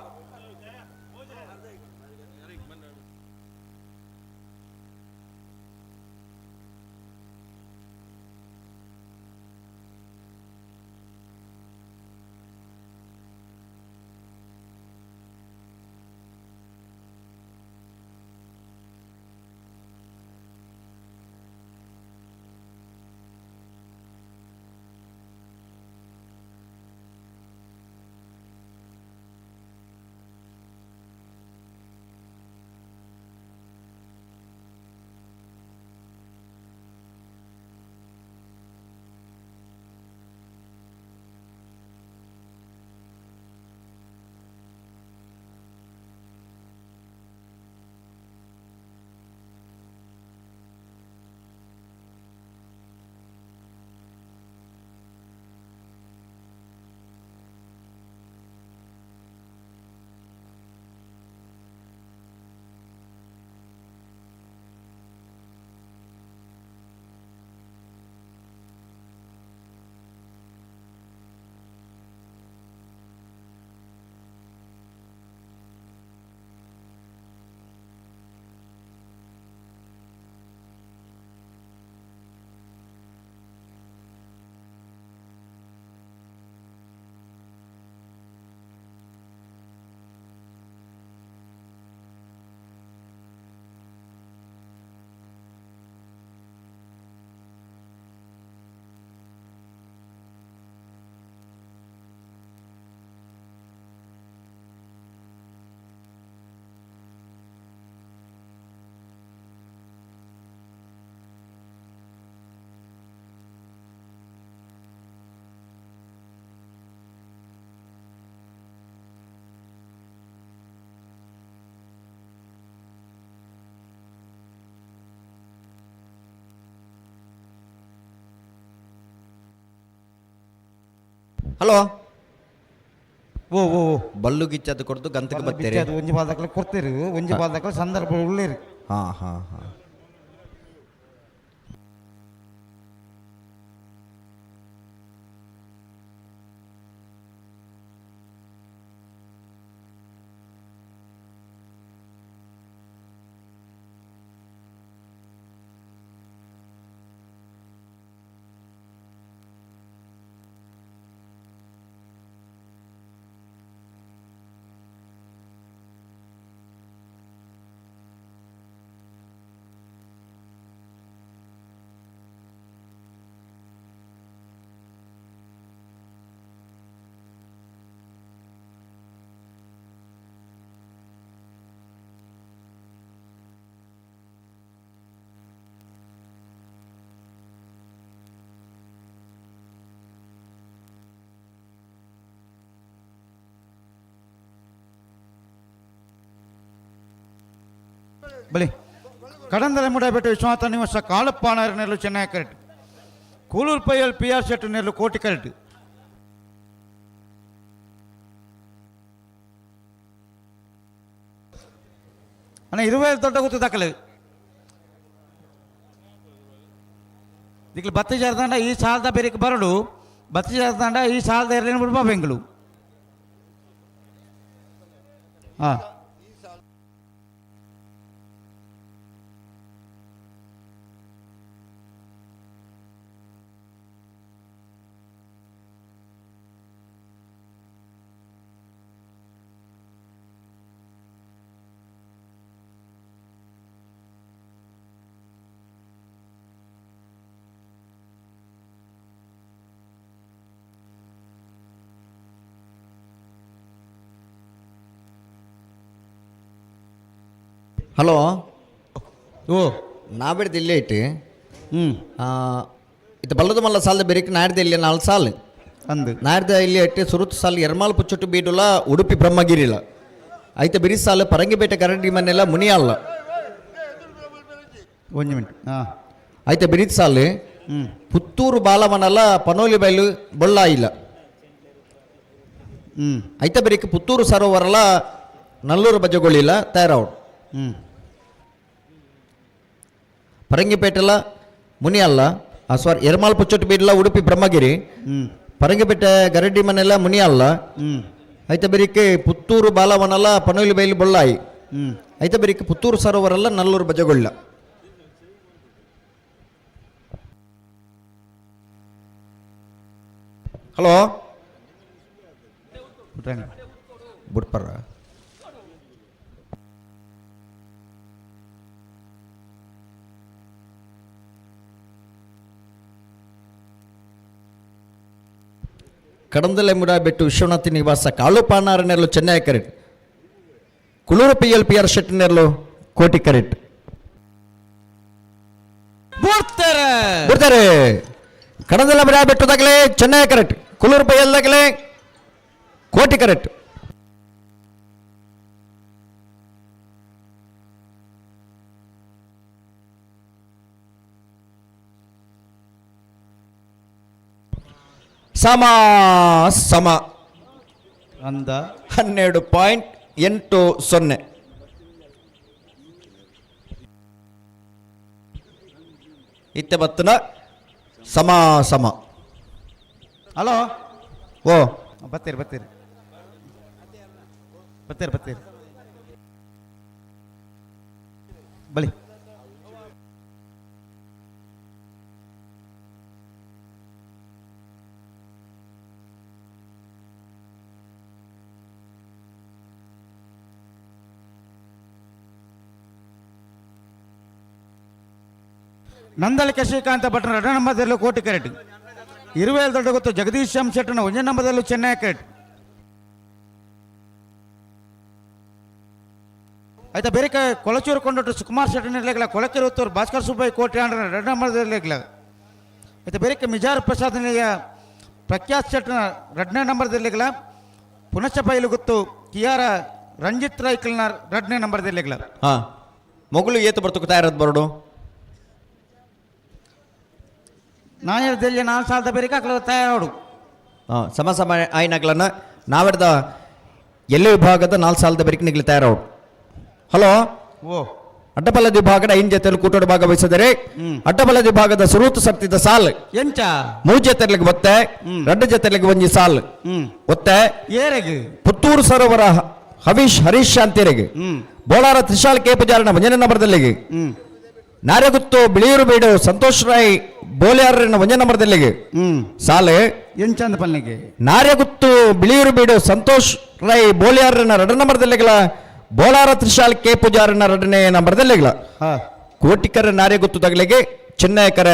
Hello. ಓ ಓ ಬಲ್ಲು ಗಿಚ್ಚದು ಕೊಡ್ದು ಗಂತಕ್ಕೆ ಬರ್ತೀರಿ. ಒಂಜಿ ಬಾಲ್ದಕ್ಲೆ ಕೊಡ್ತೀರಿ, ಒಂಜಿ ಬಾಲ್ದಕ್ಲೆ ಸಂದರ್ಭ ಉಳ್ಳೇರಿ. ಹಾಂ ಹಾಂ ಹಾಂ. ಬಲಿ ಕಡಂದಲೆ ಮುಡಬೆಟ್ಟು ವಿಶ್ವನಾಥ ನಿವಾಸ ಕಾಳಪ್ಪ ನೆರಳು ಚೆನ್ನೈ ಕರೆಟ್, ಕೂಲೂರು ಪೈಯಲ್ ಪಿ ಆರ್ ಶೆಟ್ಟಿ ನೆರಳು ಕೋಟಿ ಕರೆಟ್. ಅಣ್ಣ ಇರುವೆ ದೊಡ್ಡ ಗೊತ್ತು ದಾಖಲೆ ದಿಕ್ಲು ಬತ್ತಿ ಜಾರದಂಡ ಈ ಸಾಲದ ಬೇರೆ ಬರಡು, ಬತ್ತಿ ಜಾರದಂಡ ಈ ಸಾಲದ ಎರಡನೇ ಬಿಡ್ಬಾ ಬೆಂಗಳೂರು. ಹಾಂ ಹಲೋ. ಓ ನಾ ಬಿಡ್ದು ಇಲ್ಲೇ ಇಟ್ಟು. ಹ್ಞೂ. ಇದು ಬಲ್ಲದ ಮಲ್ಲ ಸಾಲದ ಬೆರಿಕ್ ನಾಡ್ದು ಇಲ್ಲಿ ನಾಲ್ಕು ಸಾಲು ಅಂದು ನಾಡ್ದ ಇಲ್ಲಿ ಇಟ್ಟು ಸುರುತ್ತು ಸಾಲು ಎರ್ಮಾಲ್ ಪುಚ್ಚೊಟ್ಟು ಬೀಡುಲ ಉಡುಪಿ ಬ್ರಹ್ಮಗಿರಿಲ ಐತೆ ಬಿರಿ ಸಾಲು ಪರಂಗಿಪೇಟೆ ಕರಡಿ ಮನೆಲ್ಲ ಮುನಿಯಲ್ಲ. ಒಂದು ಮಿನಿಟ್. ಹಾಂ. ಐತೆ ಬಿರಿತ್ ಸಾಲು ಹ್ಞೂ. ಪುತ್ತೂರು ಬಾಲವನಲ್ಲ ಪನೋಲಿ ಬೈಲು ಬೊಳ್ಳಾಯಿಲ್ಲ. ಹ್ಞೂ. ಐತೆ ಬೆರಿಕ್ ಪುತ್ತೂರು ಸರೋವರಲ ನಲ್ಲೂರು ಬಜ್ಜಗೊಳ್ಳಿಲ್ಲ ತಯಾರಾವಡು. ಹ್ಞೂ. ಪರಂಗಿಪೇಟೆಲ ಮುನಿಯಲ್ಲ, ಸಾರಿ ಎರ್ಮಾಲ್ ಪುಚ್ಚೊಟ್ಟು ಬೀಡ್ಲ ಉಡುಪಿ ಬ್ರಹ್ಮಗಿರಿ, ಪರಂಗಿಪೇಟೆ ಗರಡಿ ಮನೆಲ್ಲ ಮುನಿಯಲ್ಲ, ಐತೆ ಬೆರಿಕೆ ಪುತ್ತೂರು ಬಾಲವನಲ್ಲ ಪನೋಲಿ ಬೈಲು ಬೊಳ್ಳಾಯಿ, ಐತೆ ಬೆರಿಕೆ ಪುತ್ತೂರು ಸರೋವರಲ್ಲ ನಲ್ಲೂರು ಬಜಗೊಳ್ಳ. ಹಲೋ. ಬುಡ್ಪರ. ಕಡಂದಲೆ ಬೆಟ್ಟು ವಿಶ್ವನಾಥ ನಿವಾಸ ಕಾಳುಪಾನಾರ ನೆರಳು Chennai correct, Kulur P L P R Shetty ನೆರಳು ಕೋಟಿ ಕರೆಕ್ಟ್. ಬಿಡ್ತಾರೆ. ಕಡಂದಲೆ ಬೆಟ್ಟು ದಾಖಲೆ Chennai correct, Kulur P L ದಾಖಲೆ ಕೋಟಿ ಕರೆಕ್ಟ್. ಸಮ ಸಮ ಅಂದ 12.80. ಇತ್ತೆ ಬತ್ತನ ಸಮ ಸಮ. ಹಲೋ. ಓ ಬರ್ತೀರಿ ಬರ್ತೀರಿ ಬರ್ತೀರಿ ಬರ್ತೀರಿ ಬಲಿ. ನಂದಳಿಕೆ ಶ್ರೀಕಾಂತ ಭಟ್ರ ಎರಡನೇ ನಂಬರ್ದಲ್ಲೂ ಕೋಟಿ ಕರೆಟ್, ಇರುವೇಲ್ ದೊಡ್ಡ ಗೊತ್ತು ಜಗದೀಶ್ ಎಂ ಶೆಟ್ಟನ ಒಂದನೇ ನಂಬರ್ದಲ್ಲೂ ಚೆನ್ನೈ ಕರೆಟ್. ಆಯ್ತಾ ಬೇರೆ ಕೊಳಚೂರು ಕೊಂಡೊಟ್ಟು ಸುಕುಮಾರ್ ಶೆಟ್ಟನ ಇರ್ಲಿಲ್ಲ, ಕೊಳಕೆರೆ ಉತ್ತೂರು ಭಾಸ್ಕರ್ ಸುಬ್ಬಯ್ಯ ಕೋಟಿ ಆಂಡ್ರ ಎರಡನೇ ನಂಬರ್ದಲ್ಲಿ ಇರ್ಲಿಲ್ಲ. ಆಯ್ತಾ ಬೇರೆ ಮಿಜಾರ್ ಪ್ರಸಾದ್ ನಿಲಯ ಪ್ರಖ್ಯಾತ್ ಶೆಟ್ಟನ ಎರಡನೇ ನಂಬರ್ದಲ್ಲಿ ಪುನಶ್ಚ ಬೈಲು ಗೊತ್ತು ಕಿಯಾರ ರಂಜಿತ್ ರೈಕಲ್ನ ಎರಡನೇ ನಂಬರ್ದಲ್ಲಿ. ಹಾಂ ಮಗಳು ಏತು ಬರ್ತಕ್ಕೆ ತಯಾರದ್ ಬರಡು. ನಾನು ಹೇಳ್ದಲ್ಲಿ 4 ಸಾವಿರದ ಬೇರೆ ಹಾಕಲು ತಯಾರು. ಸಮ ಸಮ ಆಯ್ನಗ್ಲನ್ನ ನಾವೆರ್ದ ಎಲ್ಲೆ ವಿಭಾಗದ ನಾಲ್ಕು ಸಾಲದ ಬೆರಿಕೆ ನಿಗ್ಲಿ ತಯಾರವು. ಹಲೋ. ಓ. ಅಡ್ಡಬಲದ ವಿಭಾಗದ ಐನ್ ಜೊತೆಯಲ್ಲಿ ಕೂಟೋಡು ಭಾಗವಹಿಸಿದರೆ ಅಡ್ಡಬಲದ ವಿಭಾಗದ ಸುರೂತು ಸರ್ತಿದ ಸಾಲ್ ಎಂಚ ಮೂರು ಜೊತೆಲಿಗೆ ಒತ್ತೆ, ಎರಡು ಜೊತೆಲಿಗೆ ಒಂಜಿ ಸಾಲ್ ಒತ್ತೆ. ಏರೆಗ್? ಪುತ್ತೂರು ಸರೋವರ ಹವೀಶ್ ಹರೀಶ್ ಶಾಂತಿರಿಗೆ, ಬೋಳಾರ ತ್ರಿಶಾಲ್ ಕೆ ಪೂಜಾರನ ಒಂಜನೇ ನಂಬರ್ದಲ್ಲಿಗೆ, ನಾರೆಗುತ್ತು ಬಿಳಿಯೂರು ಬೀಡು ಸಂತೋಷ್ ರಾಯ್ ಬೋಲಿಯಾರನ ಒಂಜನೇ ನಂಬರ್ದಲ್ಲಿಗೆ ಸಾಲೆ. ಎಂಚಂದ ಪನ್ನಿಗೆ? ನಾರ್ಯಗುತ್ತು ಬಿಳಿಯೂರು ಬೀಡು ಸಂತೋಷ್ ರೈ ಬೋಲಿಯಾರನ ಎರಡನೇ ನಂಬರ್ದಲ್ಲಿಗಳ, ಬೋಳಾರ ತ್ರಿಶಾಲ್ ಕೆ ಪೂಜಾರನ ಎರಡನೇ ನಂಬರ್ದಲ್ಲಿಗಳ. ಕೋಟಿಕರ ನಾರ್ಯಗುತ್ತು ತಗಲಿಗೆ, ಚಿನ್ನಯಕರ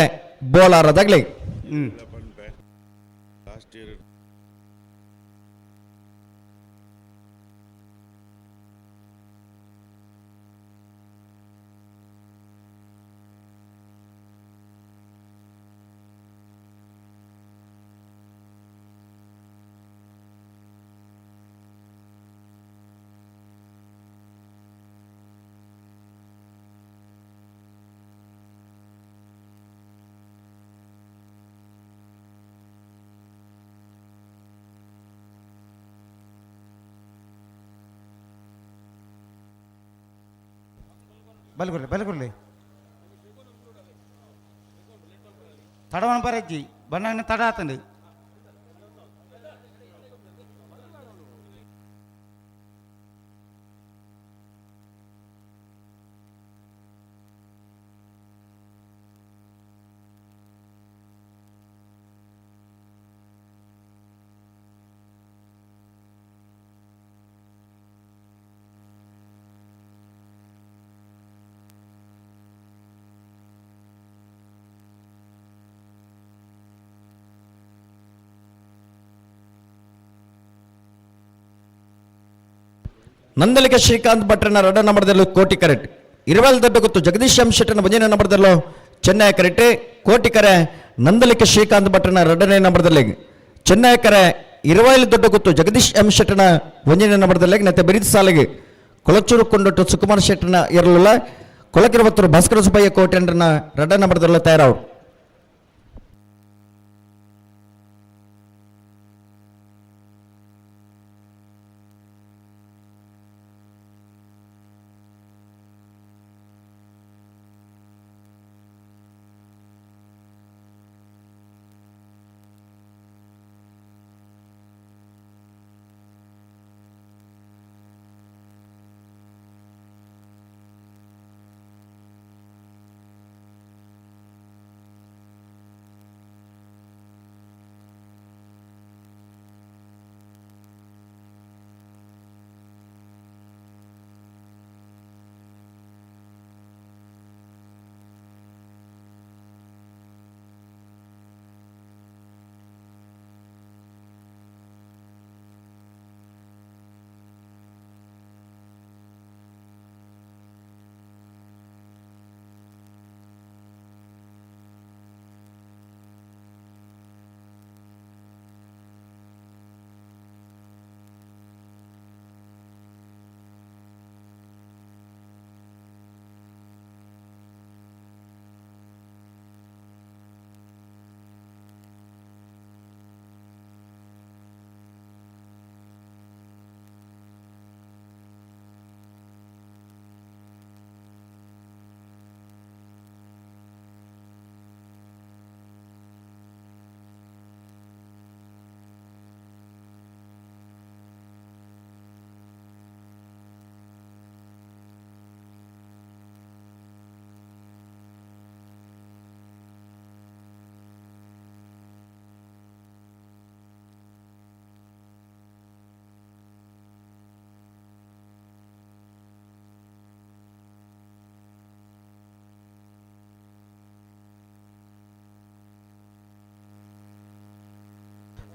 ಬೋಲಾರ ತಗಲಿಗೆ. ಬಲಗುರ್ಲಿ ಬಲಗುರ್ಲಿ ತಡವನ ಬರಜ್ಜಿ ಬಣ್ಣ ತಡ ಆತಂದು. ನಂದಲಿಕ ಶ್ರೀಕಾಂತ್ ಭಟ್ರನ ಎರಡ ನಂಬರ್ದಲ್ಲೂ ಕೋಟಿ ಕರೆಕ್ಟ್. ಇರುವಲ್ ದೊಡ್ಡ ಗೊತ್ತು ಜಗದೀಶ್ ಎಂ ಶೆಟ್ಟನ ಒಂದನೇ ನಂಬರ್ದಲ್ಲೂ ಚೆನ್ನೈ ಕರೆಕ್ಟ್. ಕೋಟಿಕರೆ ನಂದಲಿಕ ಶ್ರೀಕಾಂತ್ ಭಟ್ರನ ಎರಡನೇ ನಂಬರ್ದಲ್ಲಿ, ಚೆನ್ನೈ ಕರೆ ಇರುವೈಲ್ ದೊಡ್ಡ ಗೊತ್ತು ಜಗದೀಶ್ ಎಂ ಶೆಟ್ಟನ ಒಂದನೇ ನಂಬರ್ದಲ್ಲಿ. ನೆತ್ತೆ ಬಿರಿದ ಸಾಲಿಗೆ ಕೊಳಚೂರು ಕೊಂಡೊಟ್ಟು ಸುಕುಮಾರ್ ಶೆಟ್ಟನ ಇರಲಿಲ್ಲ. ಕೊಳಕಿರುವತ್ತರು ಭಾಸ್ಕರ ಸುಬ್ಬಯ್ಯ ಕೋಟೆಂಡ್ರನ ಎರಡನೇ ನಂಬರ್ದಲ್ಲೂ ತಯಾರಾವು.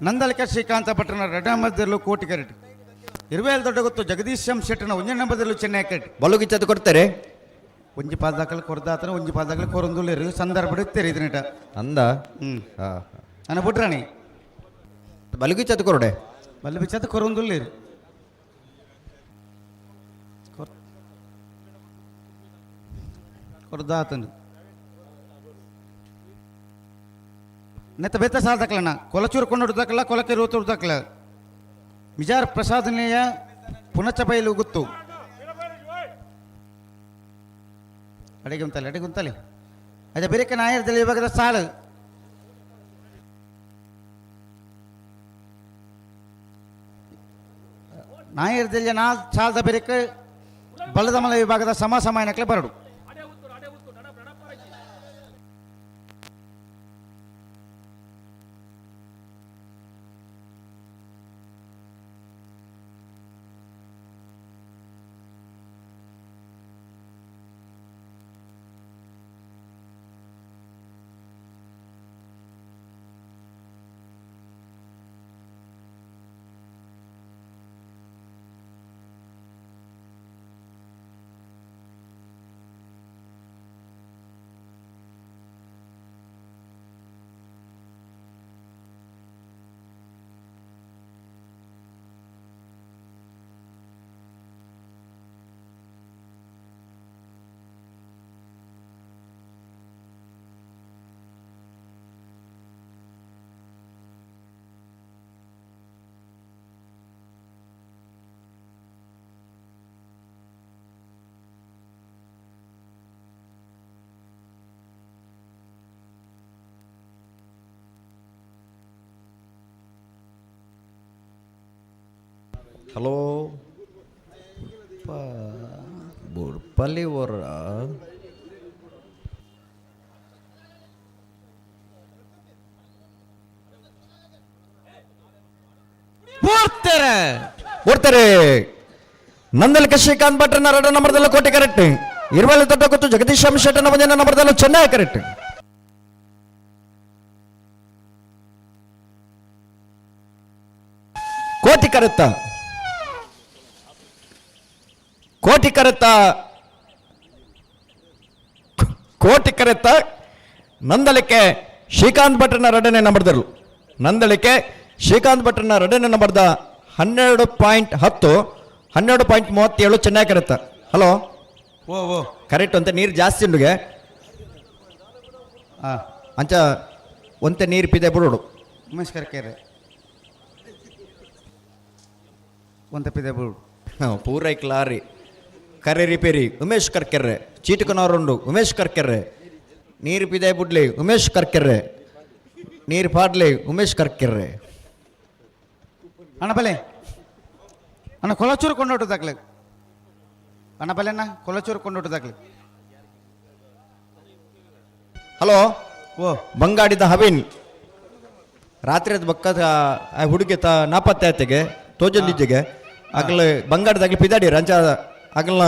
ನಂದಲಿಕ ಶ್ರೀಕಾಂತ ಭಟ್ರನ ಎರಡನೇ ಕೋಟಿ ಕರೆಟ್. ಇರುವೇಲ್ ದೊಡ್ಡ ಗೊತ್ತು ಜಗದೀಶ್ ಎಂ ಶೆಟ್ಟನ ಒಂಜನೇ ನಂಬರ್ದಲ್ಲೂ ಚೆನ್ನೈ ಕರೆಟ್. ಬಲುಗಿಚ್ಚದು ಕೊಡ್ತಾರೆ. ಒಂಜಿ ಪಾದಾಕಲ್ ಕೊರ್ದಾತನ ಒಂಜಿ ಪಾದಾಕಲ್ ಕೊರೊಂದುಲ್ಲೆರ್ ಸಂದರ್ಭ ತೆರಿದಿನಿಟ. ಅಂದ. ಅನ ಬುಡ್ರಾಣಿ. ಬಲುಗಿಚ್ಚದು ಕೊರಡೆ. ಬಲ್ಲು ಬಿಚ್ಚದು ಕೊರೊಂದುಲ್ಲೆರ್. ಕೊರ್ದಾತನ. ನೆತ್ತ ಬೇತ ಸಾಲ ತಕ್ಕಲಣ್ಣ ಕೊಲಚೂರು ಕೊಂಡೋಡು ತಕ್ಕಲ ಕೊಲಕೆರು ತಕ್ಕಲ ಮಿಜಾರ್ ಪ್ರಸಾದನೆಯ ಪುನಚಬೈಲು ಗುತ್ತು ಅಡಿಗೆ ಉಂತಲೆ ಅಡಿಗೆ ಉಂತಲೆ ಅದೇ ಬೇರೆ ನಾಯರದಲ್ಲಿ ಇವಾಗ ಸಾಲು ನಾಯರದಲ್ಲಿ ನಾ ಸಾಲದ ಬೇರೆ ಬಲದಮಲ ವಿಭಾಗದ ಸಮ ಸಮಾಯನಕ್ಲೆ ಬರಡು. ಹಲೋ ಬುಡ್ಪಲ್ಲಿ ಅವರ ಬರ್ತಾರೆ ಬರ್ತಾರೆ. ನಂದಲಿಕ ಶ್ರೀಕಾಂತ್ ಭಟ್ರನ ಎರಡು ನಂಬರ್ದಲ್ಲೂ ಕೋಟೆ ಕರೆಕ್ಟ್. ಇರುವಲ್ಲಿ ದೊಡ್ಡ ಗೊತ್ತು ಜಗದೀಶ್ ಶೆಟ್ಟನ ಒಂದನೇ ನಂಬರ್ದಲ್ಲೂ ಚೆನ್ನೈ ಕರೆಕ್ಟ್. ಕೋಟಿ ಕರೆತ್ತ ಕೋಟಿ ಕರೆತ್ತ ಕೋಟಿ ಕರೆತ್ತ ನಂದಲಿಕೆ ಶ್ರೀಕಾಂತ್ ಭಟ್ರನ ಎರಡನೇ ನಂಬರ್ದರು. ನಂದಳಿಕೆ ಶ್ರೀಕಾಂತ್ ಭಟ್ರನ ಎರಡನೇ ನಂಬರ್ದ 12.10, 12.37 ಚೆನ್ನಾಗಿ ಕರೆತ್ತ. ಹಲೋ ಓ ಓ ಕರೆಕ್ಟ್ ಅಂತ ನೀರು ಜಾಸ್ತಿ ಉಂಡುಗೆ ಅಂಚ ಒಂತೆ ನೀರು ಪಿದೆ ಬಿಡೋಡು. ಉಮೇಶ್ ಕರ್ಕೆರೆ ಒಂತೆ ಪಿದೆ ಬಿಡು. ಪೂರೈಕ್ ಲಾರಿ ಕರೆ ರಿಪೇರಿ ಉಮೇಶ್ ಕರ್ಕೆರ್ರೆ, ಚೀಟಕನವರುಂಡು ಉಮೇಶ್ ಕರ್ಕೆರ್ರೆ, ನೀರು ಪಿದೆ ಬುಡ್ಲಿ ಉಮೇಶ್ ಕರ್ಕೆರ್ರೆ, ನೀರು ಪಾಡ್ಲಿ ಉಮೇಶ್ ಕರ್ಕೆರ್ರೆ. ಅಣ್ಣ ಬಲೆ ಅಣ್ಣ ಕೊಲಚೂರು ಕೊಂಡೋಟು ದಾಖಲೆ ಅಣ್ಣ ಬಲೆ ಅಣ್ಣ ಕೊಲಚೂರು ಕೊಂಡೋಟು ದಾಖಲೆ. ಹಲೋ ಓ ಬಂಗಾಡಿದ ಹವಿನ್ ರಾತ್ರಿ ಅದು ಬಕ್ಕದ ಆ ಹುಡುಗಿ ತ ನಾಪತ್ತೆ ಆತೆಗೆ ತೋಜೊಂದಿಜ್ಜೆಗೆ ಅಗಲ ಬಂಗಾಡದಾಗಲಿ ಪಿದಾಡಿ ರಂಚ ಅಗಲ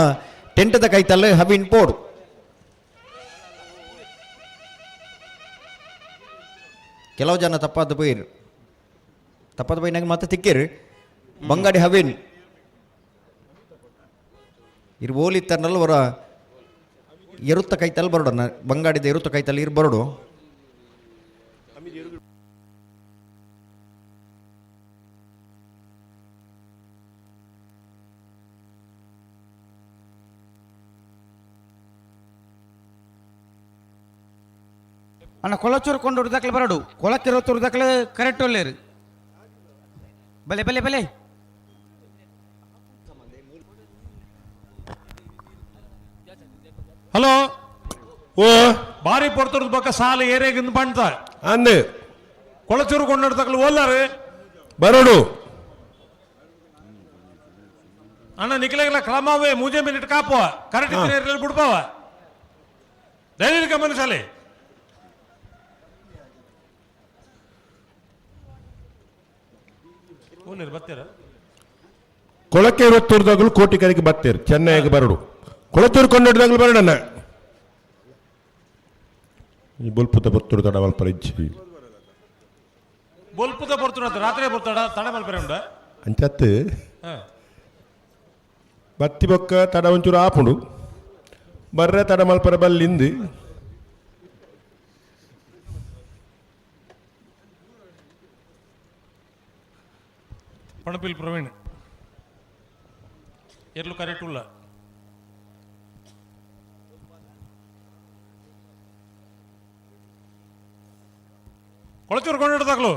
ಟೆಂಟದ ಕೈತಲ್ಲ ಹವಿನ್ ಪೋಡು. ಕೆಲವು ಜನ ತಪ್ಪಾದ ಪೋಯಿರು ತಪ್ಪಾದ ಪೋಯಿನಾಗ ಮತ್ತೆ ತಿಕ್ಕಿರು ಬಂಗಾಡಿ ಹವಿನ್ ಇರು ಓಲಿತ್ತರ್ನಲ್ಲ ಅವರ ಎರುತ್ತ ಕೈತಲ್ಲಿ ಬರೋಡು ಬಂಗಾಡಿದ ಎರುತ್ತ ಕೈತಲ್ಲಿ ಇರು ಬರೋಡು. ಅಣ್ಣ ಕೊಲಚೂರು ಕೊಂಡು ದಾಖಲೆ ಬರೋಡು ಕೊಳಕ್ಕಿರೋ ದಾಖಲೆ ಕರೆಕ್ಟ್ ಒಳ್ಳೇರು ಬಲೆ ಬಲೆ ಬಲೆ. ಹಲೋ ಓ ಬಾರಿ ಪೊರ್ತರದ ಬಕ್ಕ ಸಾಲ ಏರಿಯಾಗಿಂದ ಬಂತ ಅಂದೆ ಕೊಳಚೂರು ಕೊಂಡಾಡ್ತಕ್ಕಲ್ಲ ಓಲ್ಲಾರು ಬರೋಡು. ಅಣ್ಣ ನಿಖಿಲಾಗಲ ಕ್ರಮವೇ ಮೂಜೆ ಮಿನಿಟ್ ಕಾಪುವ ಕರೆಕ್ಟ್ ಇದ್ರೆ ಬಿಡ್ಪಾವ ದಯವಿಟ್ಟು ಗಮನಿಸಲಿ. ಬರ್ತೀರ ಕೊಳಕೆ ಇರುವತ್ತೂರ್ದಾಗಲೂ ಕೋಟಿ ಕರೆಗೆ ಬರ್ತೀರಿ ಚೆನ್ನೈಗೆ ಬರಡು ಕೊಳತೂರು ಕೊಂಡಾಡ್ದಾಗಲೂ ಬರಡಣ್ಣ. ಈ ಬೊಲ್ಪುತ ಬರ್ತೂರು ತಡ ಮಲ್ಪ ಇಜ್ಜಿ ಬೊಲ್ಪುತ ಬರ್ತುಡ ರಾತ್ರಿ ಬರ್ತಾಡ ತಡ ಮಲ್ಪರೆ ಉಂಡ ಅಂಚತ್ತು ಬತ್ತಿ ಬೊಕ್ಕ ತಡ ಒಂಚೂರು ಆಪುಂಡು ಬರ್ರೆ ತಡ ಮಲ್ಪರ ಬಲ್ಲಿಂದು. ಪಣಪಿಲ್ ಪ್ರವೀಣ್ ಎರ್ಲು ಕರೆಕ್ಟ್ ಉಲ್ಲ. ಕೊಳಚೂರು ಕೊಂಡಾಟದಾಗಲು.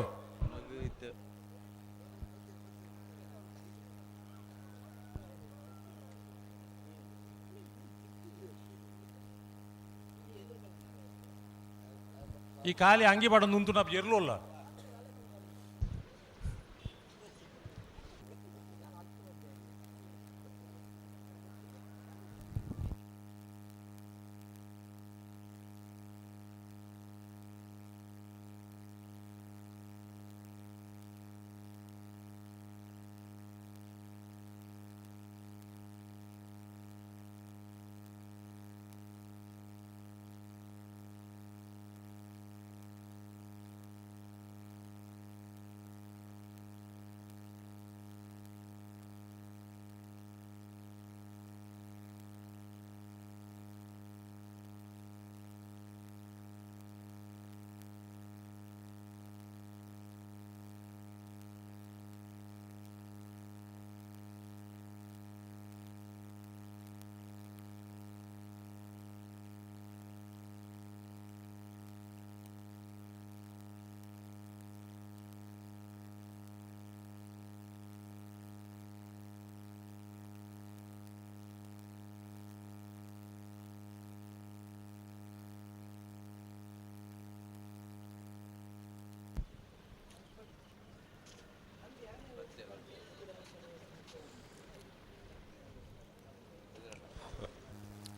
ಈ ಖಾಲಿ ಅಂಗಿ ಬಾಡ ನುಂತು ನಾ ಎರ್ಲೋಲ್ಲ.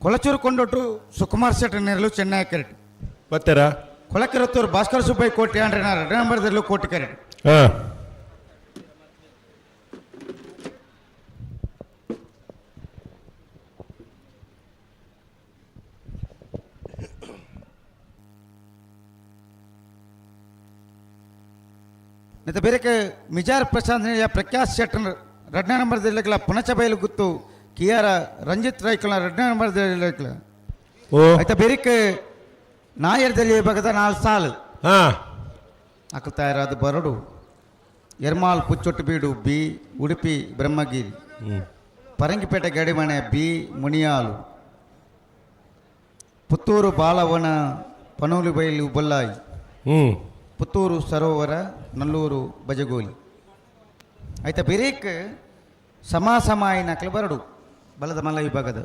ಕೊಳಚೂರು ಕೊಂಡೊಟ್ಟು ಸುಕುಮಾರ್ ಶೆಟ್ಟರ್ ನೆರಳು ಚೆನ್ನೈ ಕರೆಟ್. ಬತ್ತರ ಕೊಳಕಿರತ್ತೂರು ಭಾಸ್ಕರ್ ಸುಬ್ಬಯ್ಯ ಕೋಟಿ ಅಂದ್ರೆ ಎರಡು ನಂಬರ್ದಲ್ಲೂ ಕೋಟಿ ಕರೆಟ್. ಹಾಂ ಮತ್ತು ಬೇರೆ ಮಿಜಾರ್ ಪ್ರಶಾಂತ್ ಪ್ರಖ್ಯಾತ್ ಶೆಟ್ಟರ್ ಎರಡನೇ ನಂಬರ್ದಲ್ಲಿ ಪುಣಚಬೈಲು ಗುತ್ತು ಕಿಯಾರ ರಂಜಿತ್ ರೈಕಲ ಎರಡನೇ ನಂಬರ್. ಓ ಆಯ್ತಾ ಬೇರೆ ನಾಯರ್ದಲ್ಲಿ ವಿಭಾಗದ 4 ಸಾಲು ಹಾಂ ಅಕಲ್ ತಯಾರಾದ ಬರಡು ಎರ್ಮಾಲ್ ಪುಚ್ಚೊಟ್ಟು ಬೀಡು ಬಿ ಉಡುಪಿ ಬ್ರಹ್ಮಗಿರಿ ಪರಂಗಿಪೇಟೆ ಗಡಿಮನೆ ಬಿ ಮುನಿಯಾಲು ಪುತ್ತೂರು ಬಾಲವನ ಪನೋಲಿಬೈಲು ಬೊಲ್ಲಾಯಿ ಪುತ್ತೂರು ಸರೋವರ ನಲ್ಲೂರು ಬಜಗೋಲಿ. ಆಯ್ತಾ ಬಿರೀಕ್ ಸಮಾಸಮಾಯಿನಕಲು ಬರಡು ಬಲದ ಮಲ್ಲ ವಿಭಾಗದ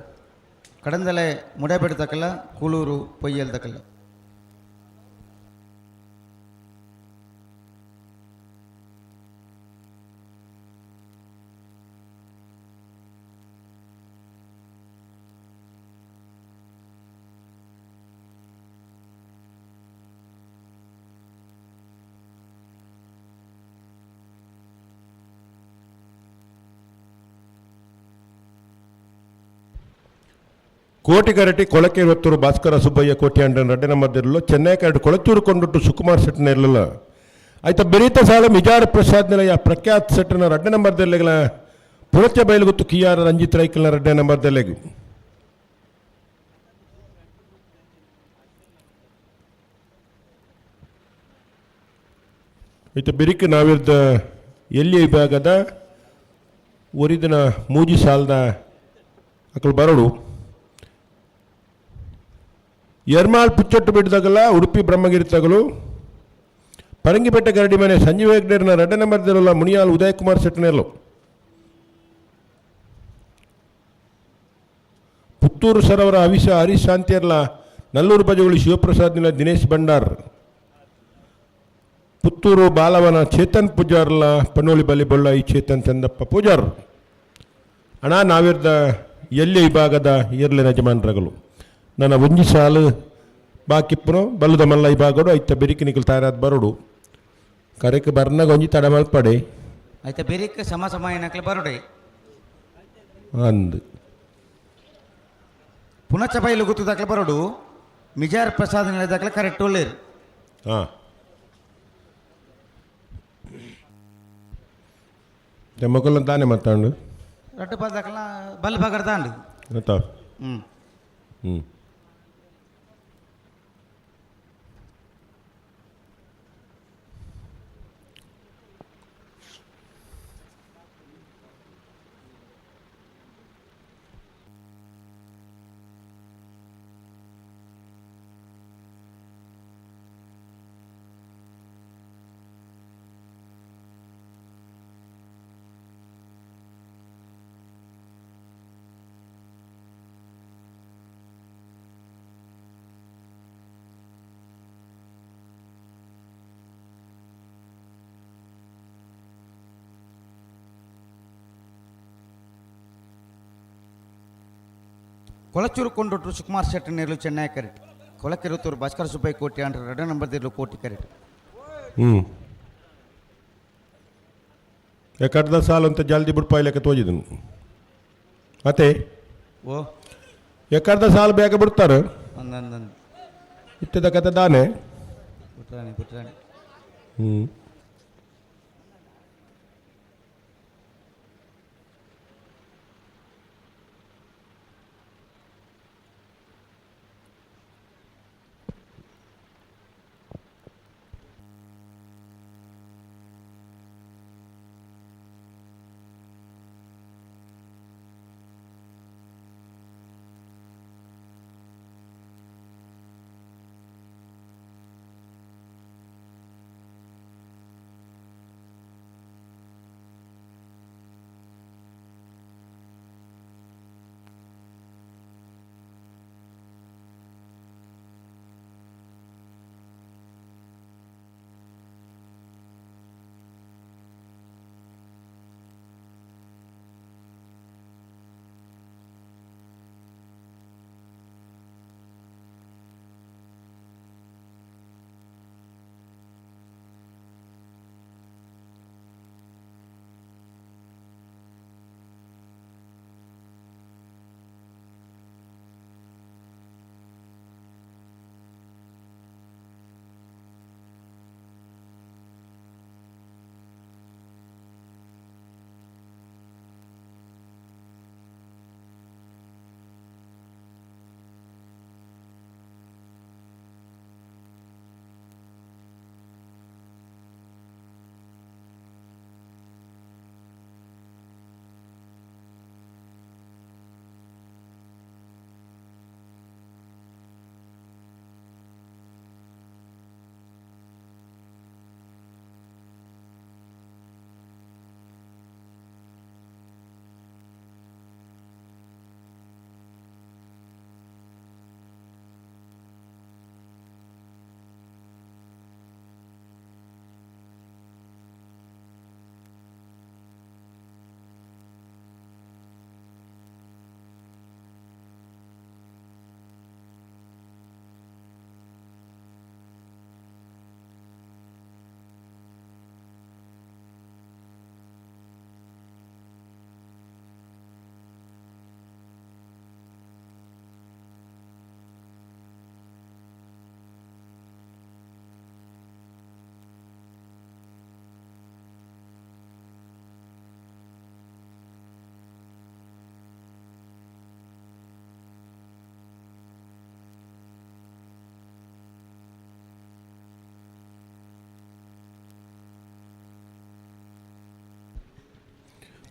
ಕಡಂದಲೆ ಮುಡಬೆಡ್ತಕಲ್ಲ ಕೂಳೂರು ಪೊಯ್ಯಲ್ದಕಲ್ಲ. ಕೋಟಿಗರಟಿ ಕೊಳಕೆ ಹೊತ್ತೂರು ಭಾಸ್ಕರ ಸುಬ್ಬಯ್ಯ ಕೋಟಿ ಅಂಡನ್ ರಡ್ಡನ ಮಧ್ಯದಲ್ಲೂ ಚೆನ್ನೈ ಕರಡು ಕೊಳಚೂರು ಕೊಂಡುಟ್ಟು ಸುಕುಮಾರ್ ಶೆಟ್ಟನ ಇರಲಿಲ್ಲ. ಆಯ್ತಾ ಬೆರೀತ ಸಾಲ ಮಿಜಾರ್ ಪ್ರಸಾದ್ ನಿಲಯ ಪ್ರಖ್ಯಾತ್ ಶೆಟ್ಟನ ರಡ್ಡ ನಂಬರ್ದಲ್ಲೆಗಳ ಪುರಚ ಬಯಲುಗುತ್ತು ಕಿಯಾರ ರಂಜಿತ್ ರೈಕಲ್ನ ರಡ್ಡ ನಂಬರ್ದಲ್ಲೆಗು. ಆಯ್ತಾ ಬಿರಿಕ್ ನಾವಿರ್ದ ಎಲ್ಲಿ ವಿಭಾಗದ ಒರಿದಿನ ಮೂಜಿ ಸಾಲದ ಅಕಲ್ ಬರಡು ಎರ್ಮಾಲ್ ಪುಚ್ಚೊಟ್ಟು ಬಿಡ್ದಾಗಲ್ಲ ಉಡುಪಿ ಬ್ರಹ್ಮಗಿರಿ ತಗಲು ಪರಂಗಿಪೇಟೆ ಗರಡಿ ಮನೆ ಸಂಜೀವ ಹೆಗ್ಡೇರ್ನ ರಡ್ಡ ನಂಬರ್ದಿರಲ್ಲ ಮುನಿಯಾಲ್ ಉದಯಕುಮಾರ್ ಶೆಟ್ಟನೆಲ್ಲು ಪುತ್ತೂರು ಸರವರ ಅವಿಷ ಹರೀಶ್ ಶಾಂತಿಯರ್ಲ ನಲ್ಲೂರು ಬಜಗುಳಿ ಶಿವಪ್ರಸಾದ್ ನಿಲ ದಿನೇಶ್ ಭಂಡಾರ್ ಪುತ್ತೂರು ಬಾಲವನ ಚೇತನ್ ಪೂಜಾರ್ಲ ಪನ್ನೋಳಿ ಬಲಿ ಬೊಳ್ಳಾಯಿ ಚೇತನ್ ಚಂದಪ್ಪ ಪೂಜಾರ್ ಅಣ್ಣ ನಾವಿರ್ದ ಎಲ್ಲಿ ವಿಭಾಗದ ಏರ್ಲಿನ ಯಜಮಾನ್ರಗಳು ನನ್ನ ಒಂಜಿ ಸಾಲು ಬಾಕಿಪ್ಪನು ಬಲ್ಲದ ಮಲ್ಲ ವಿಭಾಗಡು ಐತ ಬೆರಿಕೆ ನಿಕಲ್ ತಯಾರಾದ ಬರೋಡು ಕರೆಕ್ ಬರ್ನಾಗ ಒಂಜಿ ತಡ ಮಲ್ಪಡೆ ಆಯ್ತಾ ಬೆರಿಕ್ ಸಮ ಸಮಾಯನಕಲು ಬರೋಡೆ ಅಂದು ಪುನಚ ಬೈಲು ಗುತ್ತು ದಾಖಲೆ ಬರೋಡು ಮಿಜಾರ್ ಪ್ರಸಾದ್ ದಾಖಲೆ ಕರೆಕ್ಟ್ ಒಳ್ಳೇರು. ಹಾಂ ಮಕ್ಕಳನ್ನ ತಾನೇ ಮಾತಾಡು ರಡ್ಡು ಬಾಲ್ ದಾಖಲ ಬಲ್ ಬಗರ್ ತಾಂಡು. ಆಯ್ತಾ ಹ್ಞೂ ಹ್ಞೂ ಕೊಳಚೂರು ಕೊಂಡೊಟ್ಟು ಸುಕುಮಾರ್ ಶೆಟ್ಟಿ ನೇರ್ಲು ಚೆನ್ನೈ ಕರೆಟ್ ಕೊಳಕೆರುತ್ತೂರು ಭಾಸ್ಕರ ಸುಬ್ಬಯ್ಯ ಕೋಟಿ ಅಂಡ್ರ ಎರಡನೇ ನಂಬರ್ ದೇರ್ಲು ಕೋಟಿ ಕರೆಟ್. ಎಕಡ್ದ ಸಾಲು ಅಂತ ಜಲ್ದಿ ಬಿಡ್ಪಾಯ್ಲೆಕ್ಕ ತೋಜಿದನು ಅತ್ತೆ. ಓ. ಎಕಡ್ದ ಸಾಲು ಬೇಗ ಬಿಡ್ತಾರೆ. ಒಂದೊಂದೊಂದು. ಇತ್ತದ ಕತೆ ದಾನೆ. ಪುಟ್ರಾಣಿ ಪುಟ್ರಾಣಿ. ಹ್ಞೂ.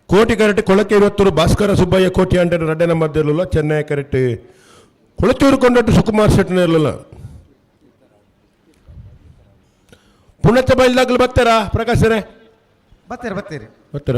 ಕೋಟಿ ಕರೆಕ್ಟ್ ಕೊಳಕೆ ಇವತ್ತೂರು ಭಾಸ್ಕರ ಸುಬ್ಬಯ್ಯ ಕೋಟಿ ಅಂಡರ್ ರಡ್ಡೆ ನಂಬರ್ ಇರಲಿಲ್ಲ. ಚೆನ್ನೈ ಕರೆಕ್ಟ್ ಕೊಳಚೂರು ಕೊಂಡಟ್ಟು ಸುಕುಮಾರ್ ಶೆಟ್ಟಿನ ಇರಲಿಲ್ಲ. ಪುಣಚ ಬೈಲ್ದಾಗಲು ಬರ್ತಾರಾ ಪ್ರಕಾಶರೇ? ಬರ್ತೀರಿ ಬರ್ತೀರಿ. ಬರ್ತಾರ.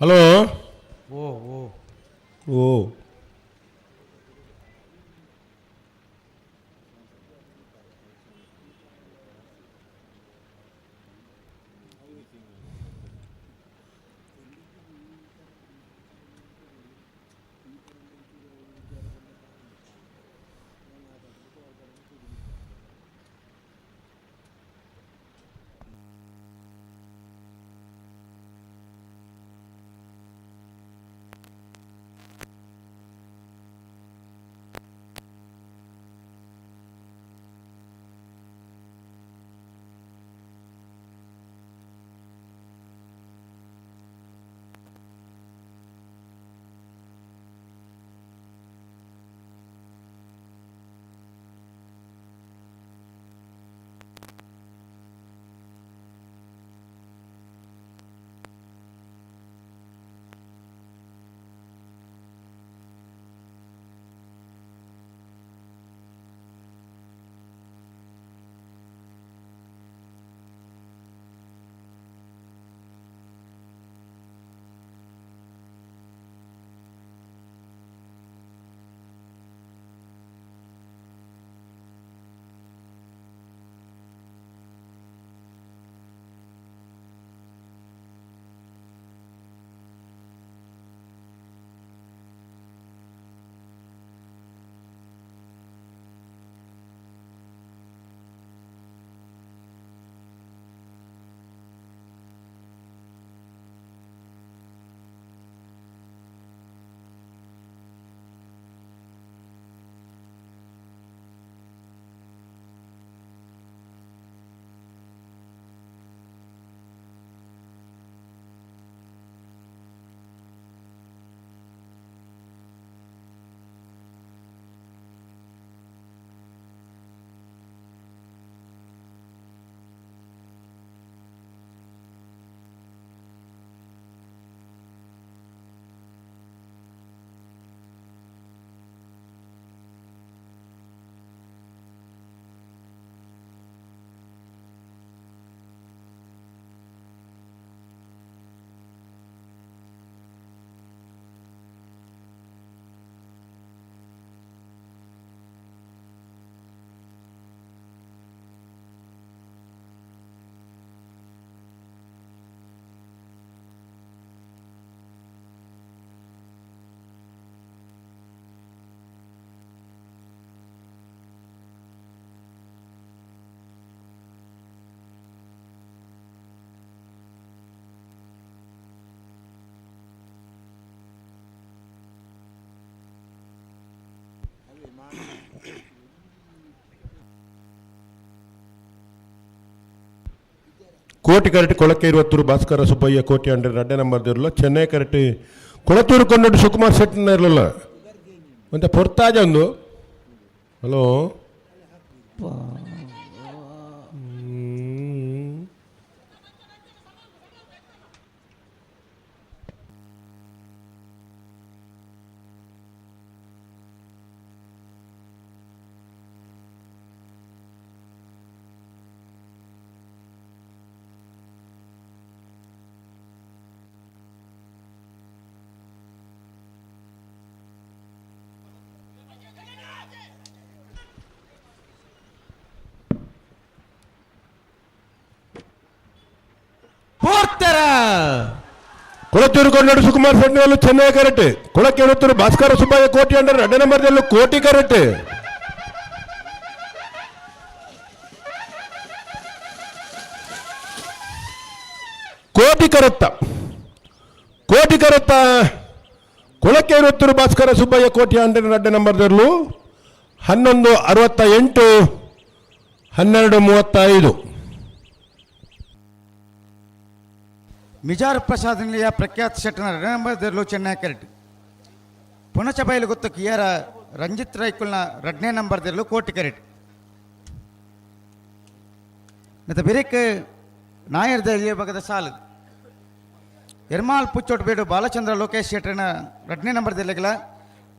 Hello. ಓ ಓ ಓ ಕೋಟಿ ಕರೆಟ್ ಕೊಳಕೆ ಇರುವತ್ತೂರು ಭಾಸ್ಕರ ಸುಬ್ಬಯ್ಯ ಕೋಟಿ ಅಂಡ್ರೆ ರಡ್ಡೆ ನಂಬರ್ ಇರಲ್ಲ. ಚೆನ್ನೈ ಕರೆಟ್ ಕೊಳತೂರು ಕೊಂಡೊಟ್ಟು ಸುಕುಮಾರ್ ಶೆಟ್ಟಿನ ಇರಲಿಲ್ಲ ಮತ್ತೆ ಪೊರ್ತಾಜ ಒಂದು. ಹಲೋ. ಕೊಳತೂರು ಕೊಂಡೋಡು ಸುಕುಮಾರ್ ಶೆಟ್ಟಿನಲ್ಲೂ ಚೆನ್ನೈ ಕರೆಕ್ಟ್. ಕೊಳಕ್ಕೆ ಇರುತ್ತೂರು ಭಾಸ್ಕರ ಸುಬ್ಬಯ್ಯ ಕೋಟಿ ಅಂಡರ್ ಎರಡನೇ ನಂಬರ್ದಲ್ಲೂ ಕೋಟಿ ಕರೆಕ್ಟ್. ಕೋಟಿ ಕರತ್ತ ಕೋಟಿ ಕರತ್ತ ಕೊಳಕ್ಕೆ ಇರುತ್ತೂರು ಭಾಸ್ಕರ ಸುಬ್ಬಯ್ಯ ಕೋಟಿ ಅಂಡರ್ ಎರಡನೇ ನಂಬರ್ದಲ್ಲೂ 11:68 12:35. ಮಿಜಾರ್ ಪ್ರಸಾದ್ ನಿಲಯ ಪ್ರಖ್ಯಾತ ಶೆಟ್ಟನ ನಂಬರ್ ಚೆನ್ನೈ ಕರೆಟ್. ಪುಣಚಬೈಲು ಗೊತ್ತು ಕಿಯರ ರಂಜಿತ್ ರೈಕುಲ್ನ ಎರಡನೇ ನಂಬರ್ದಲ್ಲೂ ಕೋಟಿ ಕರೆಟ್. ಮತ್ತು ಬಿರಿಕ್ ನಾಯರ್ದ ಭಾಗದ ಸಾಲು ಎರ್ಮಾಲ್ ಪುಚ್ಚೋಟ್ ಬೇಡು ಬಾಲಚಂದ್ರ ಲೋಕೇಶ್ ಶೆಟ್ಟರ್ನ ಎರಡನೇ ನಂಬರ್ದಲ್ಲಿಗಲ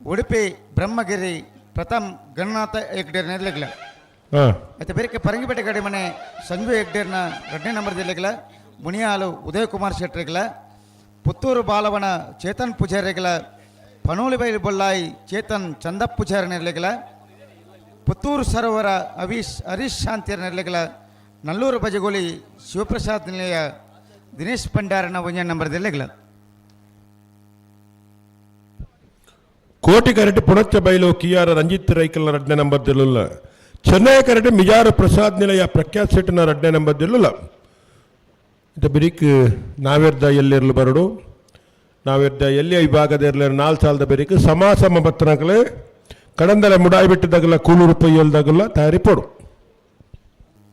ಉಡುಪಿ ಬ್ರಹ್ಮಗಿರಿ ಪ್ರಥಮ್ ಗಣನಾಥ ಹೆಗ್ಡೇರ್ನ ಇರ್ಲಿಗ್ಲ. ಮತ್ತು ಬೇರೆ ಪರಂಗಿಪೇಟೆ ಗಡಿ ಮನೆ ಸಂಜು ಹೆಗ್ಡೇರ್ನ ಎರಡನೇ ನಂಬರ್ದಲ್ಲಿಗಲ ಮುನಿಯಾಲು ಉದಯಕುಮಾರ್ ಶೆಟ್ಟರ್ಗಳ ಪುತ್ತೂರು ಬಾಲವನ ಚೇತನ್ ಪೂಜಾರಿಗಳ ಪನೋಲಿಬೈಲು ಬೊಲ್ಲಾಯಿ ಚೇತನ್ ಚಂದಪ್ಪ ಪೂಜಾರಿ ನಿರ್ಲೆಗಳ ಪುತ್ತೂರು ಸರೋವರ ಅವೀಶ್ ಹರೀಶ್ ಶಾಂತಿಯರ ನಿರ್ಲೆಗಳ ನಲ್ಲೂರು ಬಜಗೋಲಿ ಶಿವಪ್ರಸಾದ್ ನಿಲಯ ದಿನೇಶ್ ಭಂಡಾರನ ಒಂಜನೇ ನಂಬರ್ ದಿಲ್ಲೆಗಳ. ಕೋಟಿ karate Punachcha ಬೈಲು Kiara Ranjith ರೈಕಲ್ನ ರಡ್ನೇ number ದಿಲ್ಲುಲ್ಲ. Chennai karate Mijar Prasad ನಿಲಯ ಪ್ರಖ್ಯಾತ್ ಶೆಟ್ಟಿನ ರಡ್ನೇ ನಂಬರ್ ದಿಲ್ಲುಲ್ಲ. ಇತ್ತ ಬಿರಿಕ್ ನಾವೆರ್ದ ಎಲ್ಲಿರಲು ಬರಡು ನಾವೆರ್ದ ಎಲ್ಲಿಯ ವಿಭಾಗದ ಇರಲಿ ನಾಲ್ ಸಾಲದ ಬೆರಿಕ್ ಸಮ ಸಮ ಬತ್ತನಕಲೆ ಕಡಂದಲೆ ಮುಡಾಯಿ ಬಿಟ್ಟಿದ್ದಾಗಲ್ಲ ಕೂಲೂರು ಪೊಯ್ಯಲ್ದಾಗಲ್ಲ ತಯಾರಿ ಪೋಡು.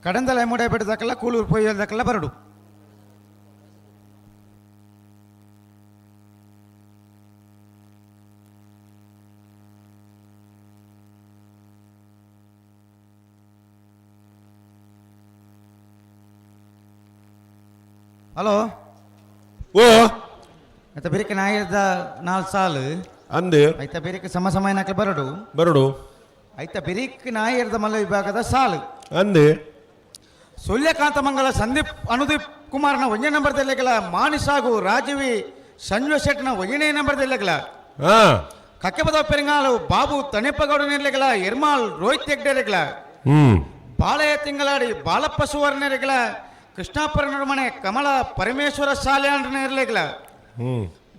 ಕಡಂದಲೆ ಮುಡಾಯಿ ಬಿಟ್ಟಿದ್ದಾಗಲ್ಲ ಕೂಲೂರು ಪೊಯ್ಯಲ್ದಾಗಲ್ಲ ಬರಡು. ಹಲೋ. ಓ ಆಯ್ತಾ ಬೇರೆ ನಾಯಿದ ನಾಲ್ ಸಾಲು ಅಂದೆ. ಆಯ್ತಾ ಬೇರೆ ಸಮ ಸಮಯ ನಾಲ್ಕು ಬರಡು. ಬರಡು. ಆಯ್ತಾ ಬೆರಿಕ್ ನಾಯರ್ದ ಮಲ್ಲ ವಿಭಾಗದ ಸಾಲು ಅಂದೆ. ಸೂರ್ಯಕಾಂತ ಮಂಗಲ ಸಂದೀಪ್ ಅನುದೀಪ್ ಕುಮಾರ್ನ ಒಂದನೇ ನಂಬರ್ ದೆಲ್ಲೆಗಲ ಮಾನಿಸಾಗು ರಾಜೀವಿ ಸಂಜು ಶೆಟ್ನ ಒಂದನೇ ನಂಬರ್ ದೆಲ್ಲೆಗಲ ಕಕ್ಕೆಪದ ಪೆರಂಗಾಲು ಬಾಬು ತಣಿಪ್ಪಗೌಡ ನಿರ್ಲೆಗಲ ಎರ್ಮಾಲ್ ರೋಹಿತ್ ಹೆಗ್ಡೆರೆಗಲ ಬಾಳೆಯ ತಿಂಗಳಾಡಿ ಬಾಲಪ್ಪ ಸುವರ್ಣರೆಗಲ ಕೃಷ್ಣಾಪುರ ನಡುಮನೆ ಕಮಲ ಪರಮೇಶ್ವರ ಸಾಲ್ಯಾನ್ರ ಇರ್ಲಿಲ್ಲ.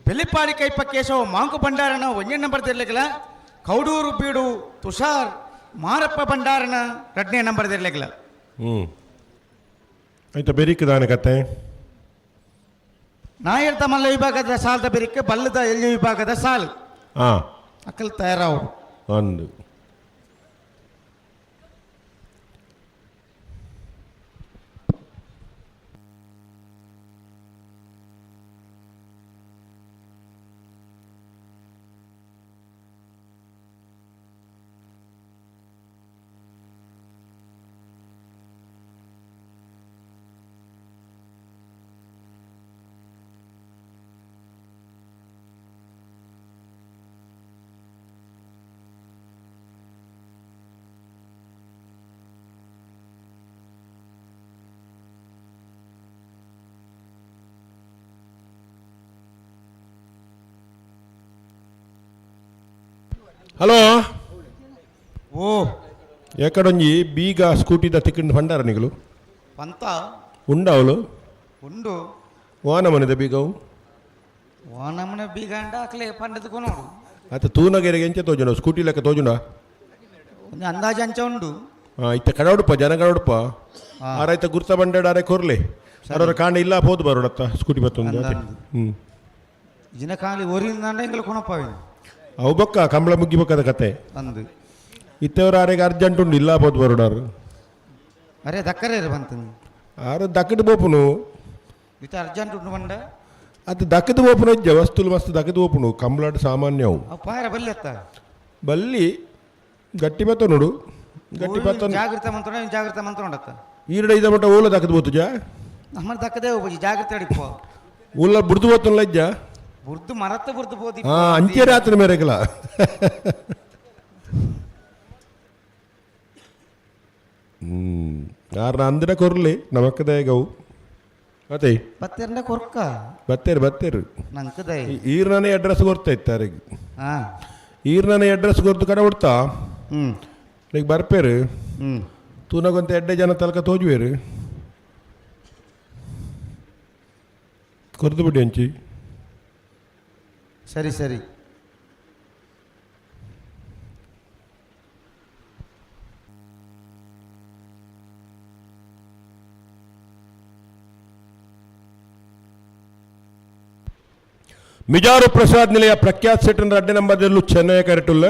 ಬೆಲಿಪಾಡಿ ಕೈಪ ಕೇಶವ ಮಾಂಕು ಭಂಡಾರನ ಒಂದನೇ ನಂಬರ್ ಇರ್ಲಿಲ್ಲ. ಕೌಡೂರು ಬೀಡು ತುಷಾರ್ ಮಾರಪ್ಪ ಭಂಡಾರನ ಎರಡನೇ ನಂಬರ್ ಇರ್ಲಿಲ್ಲ. ಆಯ್ತಾ ಬೆರಿಕ್ ದಾನೆ ಕತೆ. ನಾಯರ್ದ ಮಲ್ಲ ವಿಭಾಗದ ಸಾಲದ ಬೆರಿಕ್ ಬಲ್ಲದ ಎಲ್ಲಿ ವಿಭಾಗದ ಸಾಲು ಅಕ್ಕಲ್ ತಯಾರಾವು ಒಂದು. ಹಲೋ. ಓ ಎಕಡೊಂಜಿ ಬೀಗ ಸ್ಕೂಟಿದ ತಿಕ್ಕಿಂಡು ಭಂಡಾರ ನಿಗಲು ಪಂತ ಉಂಡ ಅವಳು ಉಂಡು ವಾನ ಮನೆದ ಬೀಗವು ವಾನಮನೆ ಬೀಗ ಅಂಡ ಅಕ್ಲೆ ಪಂಡದಕ್ಕೂ ನೋಡು. ಆತ ತೂನಗೆರೆಗೆ ಎಂಚ ತೋಜುಂಡ ಸ್ಕೂಟಿ ಲೆಕ್ಕ ತೋಜುಂಡ ಒಂದು ಅಂದಾಜು ಅಂಚ ಉಂಡು. ಇತ್ತ ಕಡೌಡುಪ ಜನ ಕಡೌಡುಪ ಆರೈತ ಗುರ್ತ ಬಂಡೇಡ ಆರೆ ಕೊರ್ಲೆ ಅರವರ ಕಾಂಡ ಇಲ್ಲ ಪೋದು ಬರೋಡತ್ತ ಸ್ಕೂಟಿ ಬತ್ತೊಂದು ಜಿನ ಖಾಲಿ ಊರಿಂದ ಎಂಗ್ಲ ಕೊಣಪ್ಪ ಅವು ಬೊಕ್ಕ ಕಂಬಳ ಮುಗ್ಗಿ ಬೊಕ್ಕದ ಕತೆ ಅಂದು ಇತ್ತವರು ಆರೆಗೆ ಅರ್ಜೆಂಟ್ ಉಂಡು ಇಲ್ಲ ಪೋದು ಬರೋಡಾರು. ಅರೆ ದಕ್ಕರೆ ಬಂತು ಆರು ದಕ್ಕದ ಬೋಪುನು ಇತ್ತ ಅರ್ಜೆಂಟ್ ಉಂಡು ಬಂಡ ಅದು ದಕ್ಕದ ಬೋಪುನು ಇಜ್ಜ ವಸ್ತುಲು ಮಸ್ತ್ ದಕ್ಕದ ಬೋಪುನು ಕಂಬಳಾಡ್ ಸಾಮಾನ್ಯ ಅವು ಅವು ಪಾಯರ ಬಲ್ಲಿ ಅತ್ತ ಬಲ್ಲಿ ಗಟ್ಟಿ ಬತ್ತ ನೋಡು ಗಟ್ಟಿ ಬತ್ತ ಜಾಗೃತ ಮಂತ್ರ ಜಾಗೃತ ಮಂತ್ರ ಉಂಡತ್ತ ಈರಡ ಇದ ಮಟ್ಟ ಓಲ ದಕ್ಕದ ಬೋತುಜ ನಮ್ಮ ದಕ್ಕದೇ ಹೋಗಿ ಜಾಗೃತೆ ಅಡಿಪೋ ಊಲ ಬುಡ್ದು ಬೋತುಲ್ಲ ಇಜ್ಜ ಬುರ್ದು ಮರತ್ತ ಬುರ್ದು ಬೋದಿ ಅಂಚೆ ರಾತ್ರಿ ಮೇರೆಗಲ ಆರ್ನ ಅಂದಿನ ಕೊರ್ಲಿ ನಮಕ್ಕದೇ ಗವು ಅದೇ ಬತ್ತೆರಂಡ ಕೊರ್ಕ ಬತ್ತೇರು ಬತ್ತೇರು ನಂಕದೇ ಈರ್ನೇ ಅಡ್ರೆಸ್ ಕೊರ್ತಾ ಇತ್ತು ಈರ್ನೇ ಅಡ್ರೆಸ್ ಕೊರ್ತು ಕಡೆ ಕೊಡ್ತಾ ಈಗ ಬರ್ಪೇರು ತೂನಗೊಂತ ಎಡ್ಡೆ ಜನ ತಲಕ ತೋಜುವೇರು ಕೊರ್ದು ಬಿಡಿ ಅಂಚಿ. ಸರಿ ಸರಿ. ಮಿಜಾರು ಪ್ರಸಾದ್ ನಿಲಯ ಪ್ರಖ್ಯಾತ್ ಶೆಟ್ಟನ ರಡ್ಡೆ ನಂಬರ್ದಿರ್ಲು ಚೆನ್ನೈ ಕರೆಟುಲ್ಲ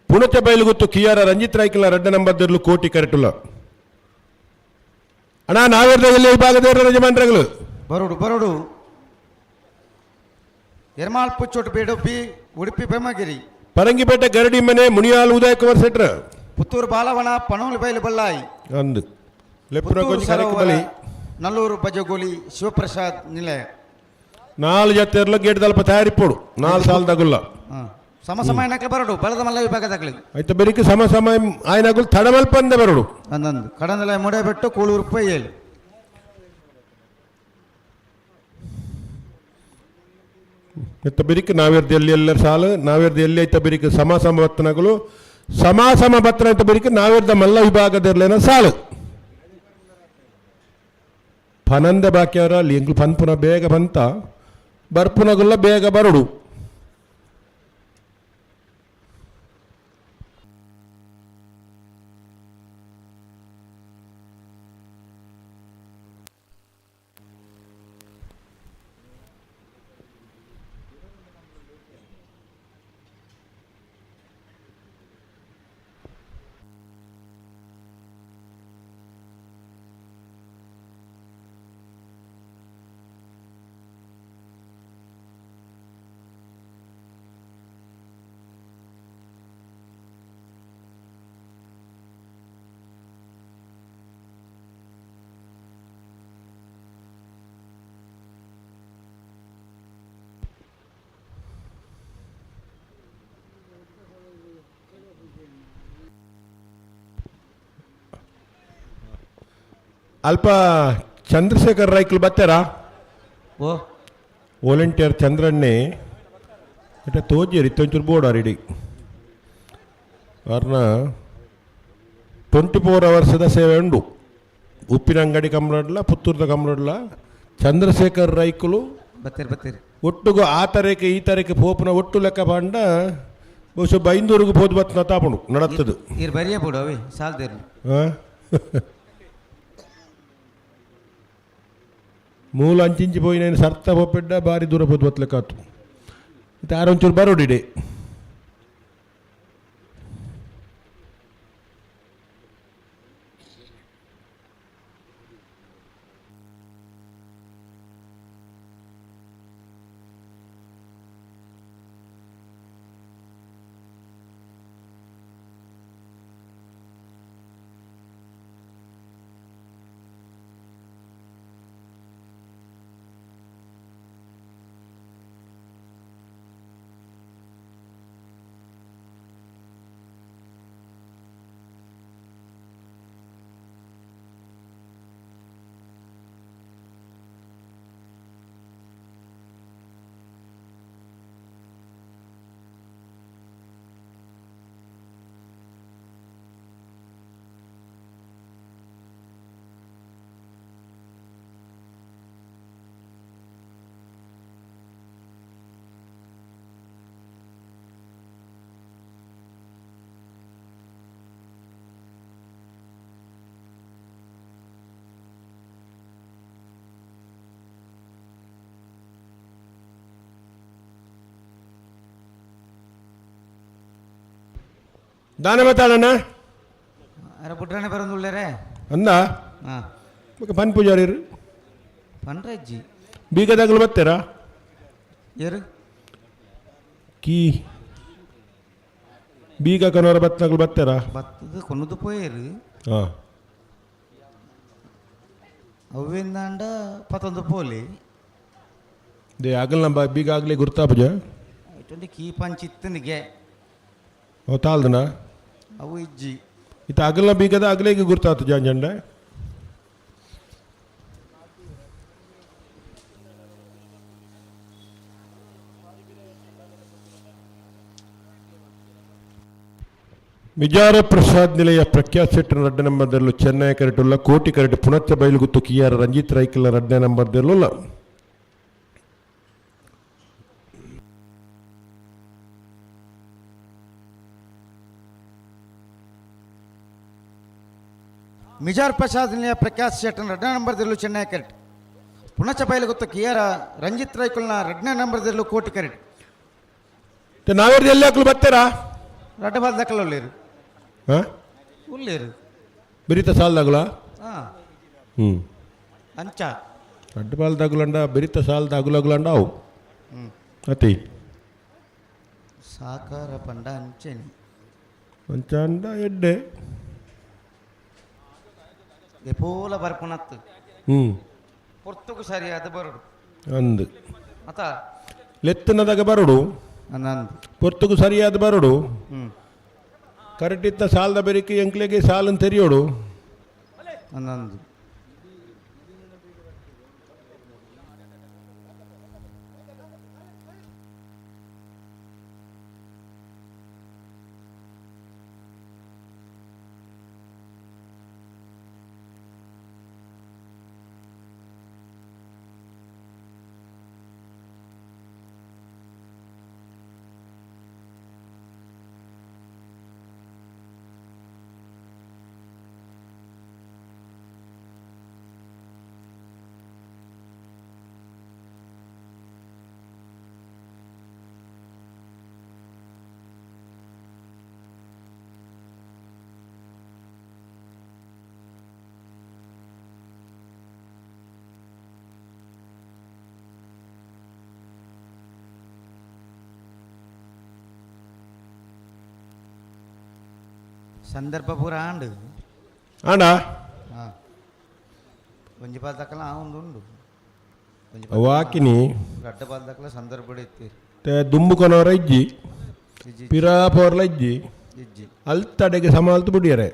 ಪುಣಚ ಬೈಲುಗುತ್ತು ಕಿಯಾರ ರಂಜಿತ್ ರಾಯ್ಕಲ್ನ ರಡ್ಡೆ ನಂಬರ್ದಿರ್ಲು ಕೋಟಿ ಕರೆಟುಲ್ಲ. ಅಣ್ಣ ನಾವೆರ್ದ ಎಲ್ಲಿ ವಿಭಾಗದ ಯಜಮಾನ್ರಗಳು ಬರೋಡು ಬರೋಡು. ಎರ್ಮಾಲ್ ಪುಚ್ಚೋಟು ಬೇಡು ಬಿ ಉಡುಪಿ ಬ್ರಹ್ಮಗಿರಿ ಪರಂಗಿಪೇಟೆ ಗರಡಿ ಮನೆ ಮುನಿಯಾಲ್ ಉದಯ ಕುಮಾರ್ ಶೆಟ್ರ ಪುತ್ತೂರು ಬಾಲವನ ಪಣೋಲಿ ಬೈಲು ಬಳ್ಳಾಯಿ ಅಂದು ಲೆಪ್ಪುನ ಕೊಂಚ ಕರೆಕ್ ಬಲಿ ನಲ್ಲೂರು ಬಜಗೋಲಿ ಶಿವಪ್ರಸಾದ್ ನಿಲಯ ನಾಲ್ ಜತೆರ್ಲ ಗೇಟ್ ದಲ್ಪ ತಯಾರಿಪೋಡು ನಾಲ್ ಸಾಲದಾಗುಲ್ಲ ಸಮ ಸಮಯ ನಕಲು ಬರಡು ಬಲದ ಮಲ್ಲ ವಿಭಾಗದಾಗಲಿ ಆಯ್ತು ಬೆರಿಕ್ ಸಮ ಸಮಯ ಆಯ್ನಾಗುಲ್ ತಡಮಲ್ಪಂದೆ ಬರಡು ಅಂದಂದು ಕಡಂದಲ ಮುಡೇಬೆಟ್ಟು ಕೂಳೂರು ಪೈಯೇಳು. ಇತ್ತ ಬಿರಿಕ್ ನಾವೇರ್ದು ಎಲ್ಲಿ ಎಲ್ಲರ ಸಾಲು ನಾವೇರ್ದು ಎಲ್ಲಿ ಐತ ಬಿರಿಕ್ ಸಮ ಸಮ ಬತ್ತನಗಳು ಸಮ ಸಮ ಬತ್ತನ ಐತ ಬಿರಿಕ್ ನಾವೇರ್ದ ಮಲ್ಲ ವಿಭಾಗದಿರ್ಲೇನ ಸಾಲು ಪನಂದ ಬಾಕಿಯವರ ಅಲ್ಲಿ ಎಂಕ್ಲು ಪನ್ಪುನ ಬೇಗ ಬಂತ ಬರ್ಪುನಗುಲ್ಲ ಬೇಗ ಬರುಡು. ಅಲ್ಪ ಚಂದ್ರಶೇಖರ್ ರೈಕ್ಲು ಬತ್ತಾರಾ? ಓ ವಾಲಂಟಿಯರ್ ಚಂದ್ರಣ್ಣೆ ಇಟ್ಟ ತೋಜಿಯರು ಇತ್ತೊಂಚೂರು ಬೋರ್ಡ್ ಇಡೀ ಅವ್ರನ್ನ 24 ಅವರ್ಸದ ಸೇವೆ ಉಂಡು. ಉಪ್ಪಿನಂಗಡಿ ಕಂಬ್ರಡ್ಲ ಪುತ್ತೂರ್ದ ಕಂಬ್ರಡ್ಲ ಚಂದ್ರಶೇಖರ್ ರೈಕುಲು ಬತ್ತೀರಿ ಬತ್ತೀರಿ. ಒಟ್ಟುಗು ಆ ತಾರೀಕು ಈ ತಾರೀಕು ಪೋಪುನ ಒಟ್ಟು ಲೆಕ್ಕ ಪಂಡ ಬಹುಶಃ ಬೈಂದೂರಿಗೆ ಪೋದು ಬತ್ತನ ತಾಪುಂಡು ನಡತ್ತದು. ಇರ್ ಬರಿಯ ಬಿಡು ಅವಿ ಸಾಲ್ದಿರ್ಲಿ. ಹಾಂ ಮೂಲ ಅಂಚಿಂಚಿ ಪೋಯಿ నేను ಸರ್ತ ಪೋಪೆಡ್ಡ ಬಾರಿ ದೂರ ಪೋದು ಬತ್ತಲೆಕ್ಕಾತು. ಇತ್ತೆ ಆರೊಂಚೂರು ಬರೋಡಿಡೆ. ದಾನ ಮಾತಾಡಣ್ಣ. ಅರೆ ಬುಡ್ರಾಣೆ ಬರೋದು ಅಂದ ಹಾಂ ಬೊಕ ಪನ್ ಪೂಜಾರಿ ಪನ್ರಜ್ಜಿ ಬೀಗದಾಗಲು ಬರ್ತೀರಾ? ಏರು ಕೀ ಬೀಗ ಕನೋರ ಬತ್ತನಾಗಲು ಬರ್ತೀರಾ? ಬತ್ತದ ಕೊನದು ಪೋಯರು. ಹಾಂ ಅವಿಂದಾಂಡ ಪತ್ತೊಂದು ಪೋಲಿ. They ಆಗಲ್ ನಮ್ಮ ಬೀಗ ಆಗಲಿ ಗುರ್ತಾಪುಜ. ಇಟ್ಟೊಂದು ಕೀ ಪಂಚಿತ್ತನಿಗೆ. ಅವು ತಾಲ್ದನ ಅವು ಇಜ್ಜಿ. ಇತ್ತ ಅಗಲ್ನ ಬೀಗದ ಅಗಲೇಗೆ ಗುರ್ತಾತು ಜಾಂಜಂಡ. ವಿಜಾರ ಪ್ರಸಾದ್ ನಿಲಯ ಪ್ರಖ್ಯಾತ್ ಶೆಟ್ಟರ್ ರಡ್ಡ ನಂಬರ್ದಲ್ಲೂ ಚೆನ್ನೈ ಕರೆಟುಲ್ಲ ಕೋಟಿ ಕರೆಟು ಪುಣಚ್ಚ ಬೈಲುಗುತ್ತು ಕಿಯಾರ ರಂಜಿತ್ ರೈಕಲ್ ರಡ್ಡ ನಂಬರ್ದಲ್ಲೂ. ಮಿಜಾರ್ ಪ್ರಸಾದ್ ನಿಲಯ ಪ್ರಖ್ಯಾತ್ ಶೆಟ್ಟರ್ ರಡ್ಡ ನಂಬರ್ದಲ್ಲೂ ಚೆನ್ನೈ ಕರೆಟ್ ಪುಣಚ ಬೈಲುಗುತ್ತು ಕಿಯಾರ ರಂಜಿತ್ ರೈಕಲ್ನ ರಡ್ಡನೇ ನಂಬರ್ದಲ್ಲೂ ಕೋಟಿ ಕರೆಟ್. ನಾವೇರ್ದು ಎಲ್ಲಿ ಹಾಕಲು ಬರ್ತೀರಾ? ರಡ್ಡ ಬಾಲ್ ಉಳ್ಳೇರು. ಹಾಂ ಉಳ್ಳೇರು ಬಿರಿತ ಸಾಲ್ದಾಗುಲ? ಹಾಂ ಹ್ಞೂ ಅಂಚ ಅಡ್ಡ ಬಾಲ್ದಾಗುಲಂಡ ಬಿರಿತ ಸಾಲ್ದಾಗುಲಗುಲಂಡ ಅವು ಅತಿ ಸಾಕಾರ ಪಂಡ ಅಂಚೆನಿ. ಅಂಚಾಂಡ ಎಡ್ಡೆ ಎಪೋಲ ಬರ್ಪುನತ್ತು. ಹ್ಞೂ ಪೊರ್ತುಗು ಸರಿಯಾದ ಬರುಡು. ಅಂದು ಅತ ಲೆತ್ತನದಾಗ ಬರುಡು. ಅಂದು ಪೊರ್ತುಗು ಸರಿಯಾದ ಬರುಡು. ಹ್ಞೂ ಕರೆಕ್ಟ್ ಇತ್ತ ಸಾಲದ ಬೆರಿಕೆ ಎಂಕ್ಲೆಗೆ ಸಾಲನ್ನು ತೆರಿಯೋಡು. ಅಂದು ಸಂದರ್ಭ ಪೂರ ಆಂಡು ಆಂಡ ಒಂಜಿ ಪಾಲ್ ತಕ್ಕಲ ಆ ಒಂದು ಉಂಡು. ವಾಕಿನಿ ರಡ್ಡ ಪಾಲ್ ತಕ್ಕಲ ಸಂದರ್ಭ ಇತ್ತೀರಿ. ते ದುಂಬು ಕೊನೋರ ಇಜ್ಜಿ ಪಿರಾ ಪೋರ್ಲ ಇಜ್ಜಿ ಇಜ್ಜಿ. ಅಲ್ತಡೆಗೆ ಸಮಾಲ್ತು ಬುಡಿಯರೆ.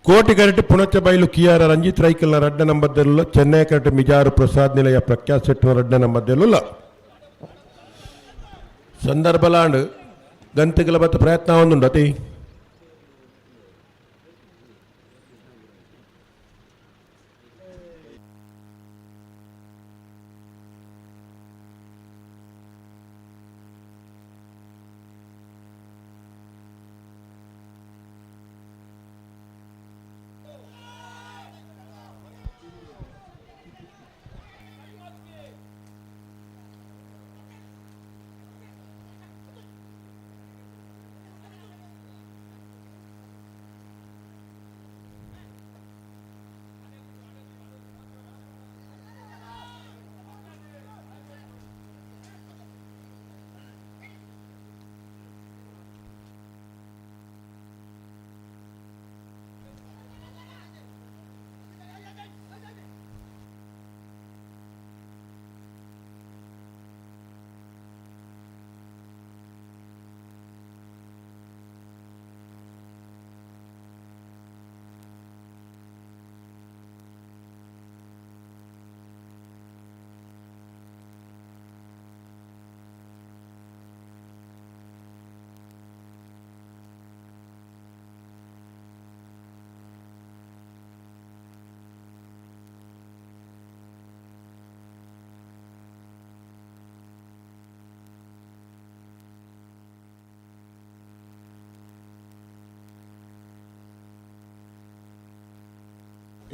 ಕೋಟಿ ಕರೆಟ್ ಪುಣಚ ಬೈಲು ಕಿಯಾರ ರಂಜಿತ್ ರೈಕಲ್ನ ರಡ್ಡ ನಂಬರ್ದಲ್ಲ, ಚೆನ್ನೈ ಕರೆಟ್ ಮಿಜಾರು ಪ್ರಸಾದ್ ನಿಲಯ ಪ್ರಖ್ಯಾತ್ ಶೆಟ್ಟುವ ರಡ್ಡ ನಂಬರ್ದಲ್ಲ. ಸಂದರ್ಭಲಾಂಡ್ ಗಂತಿಗಳ ಬತ್ತ ಪ್ರಯತ್ನ ಒಂದುಂಡು ಅತಿ.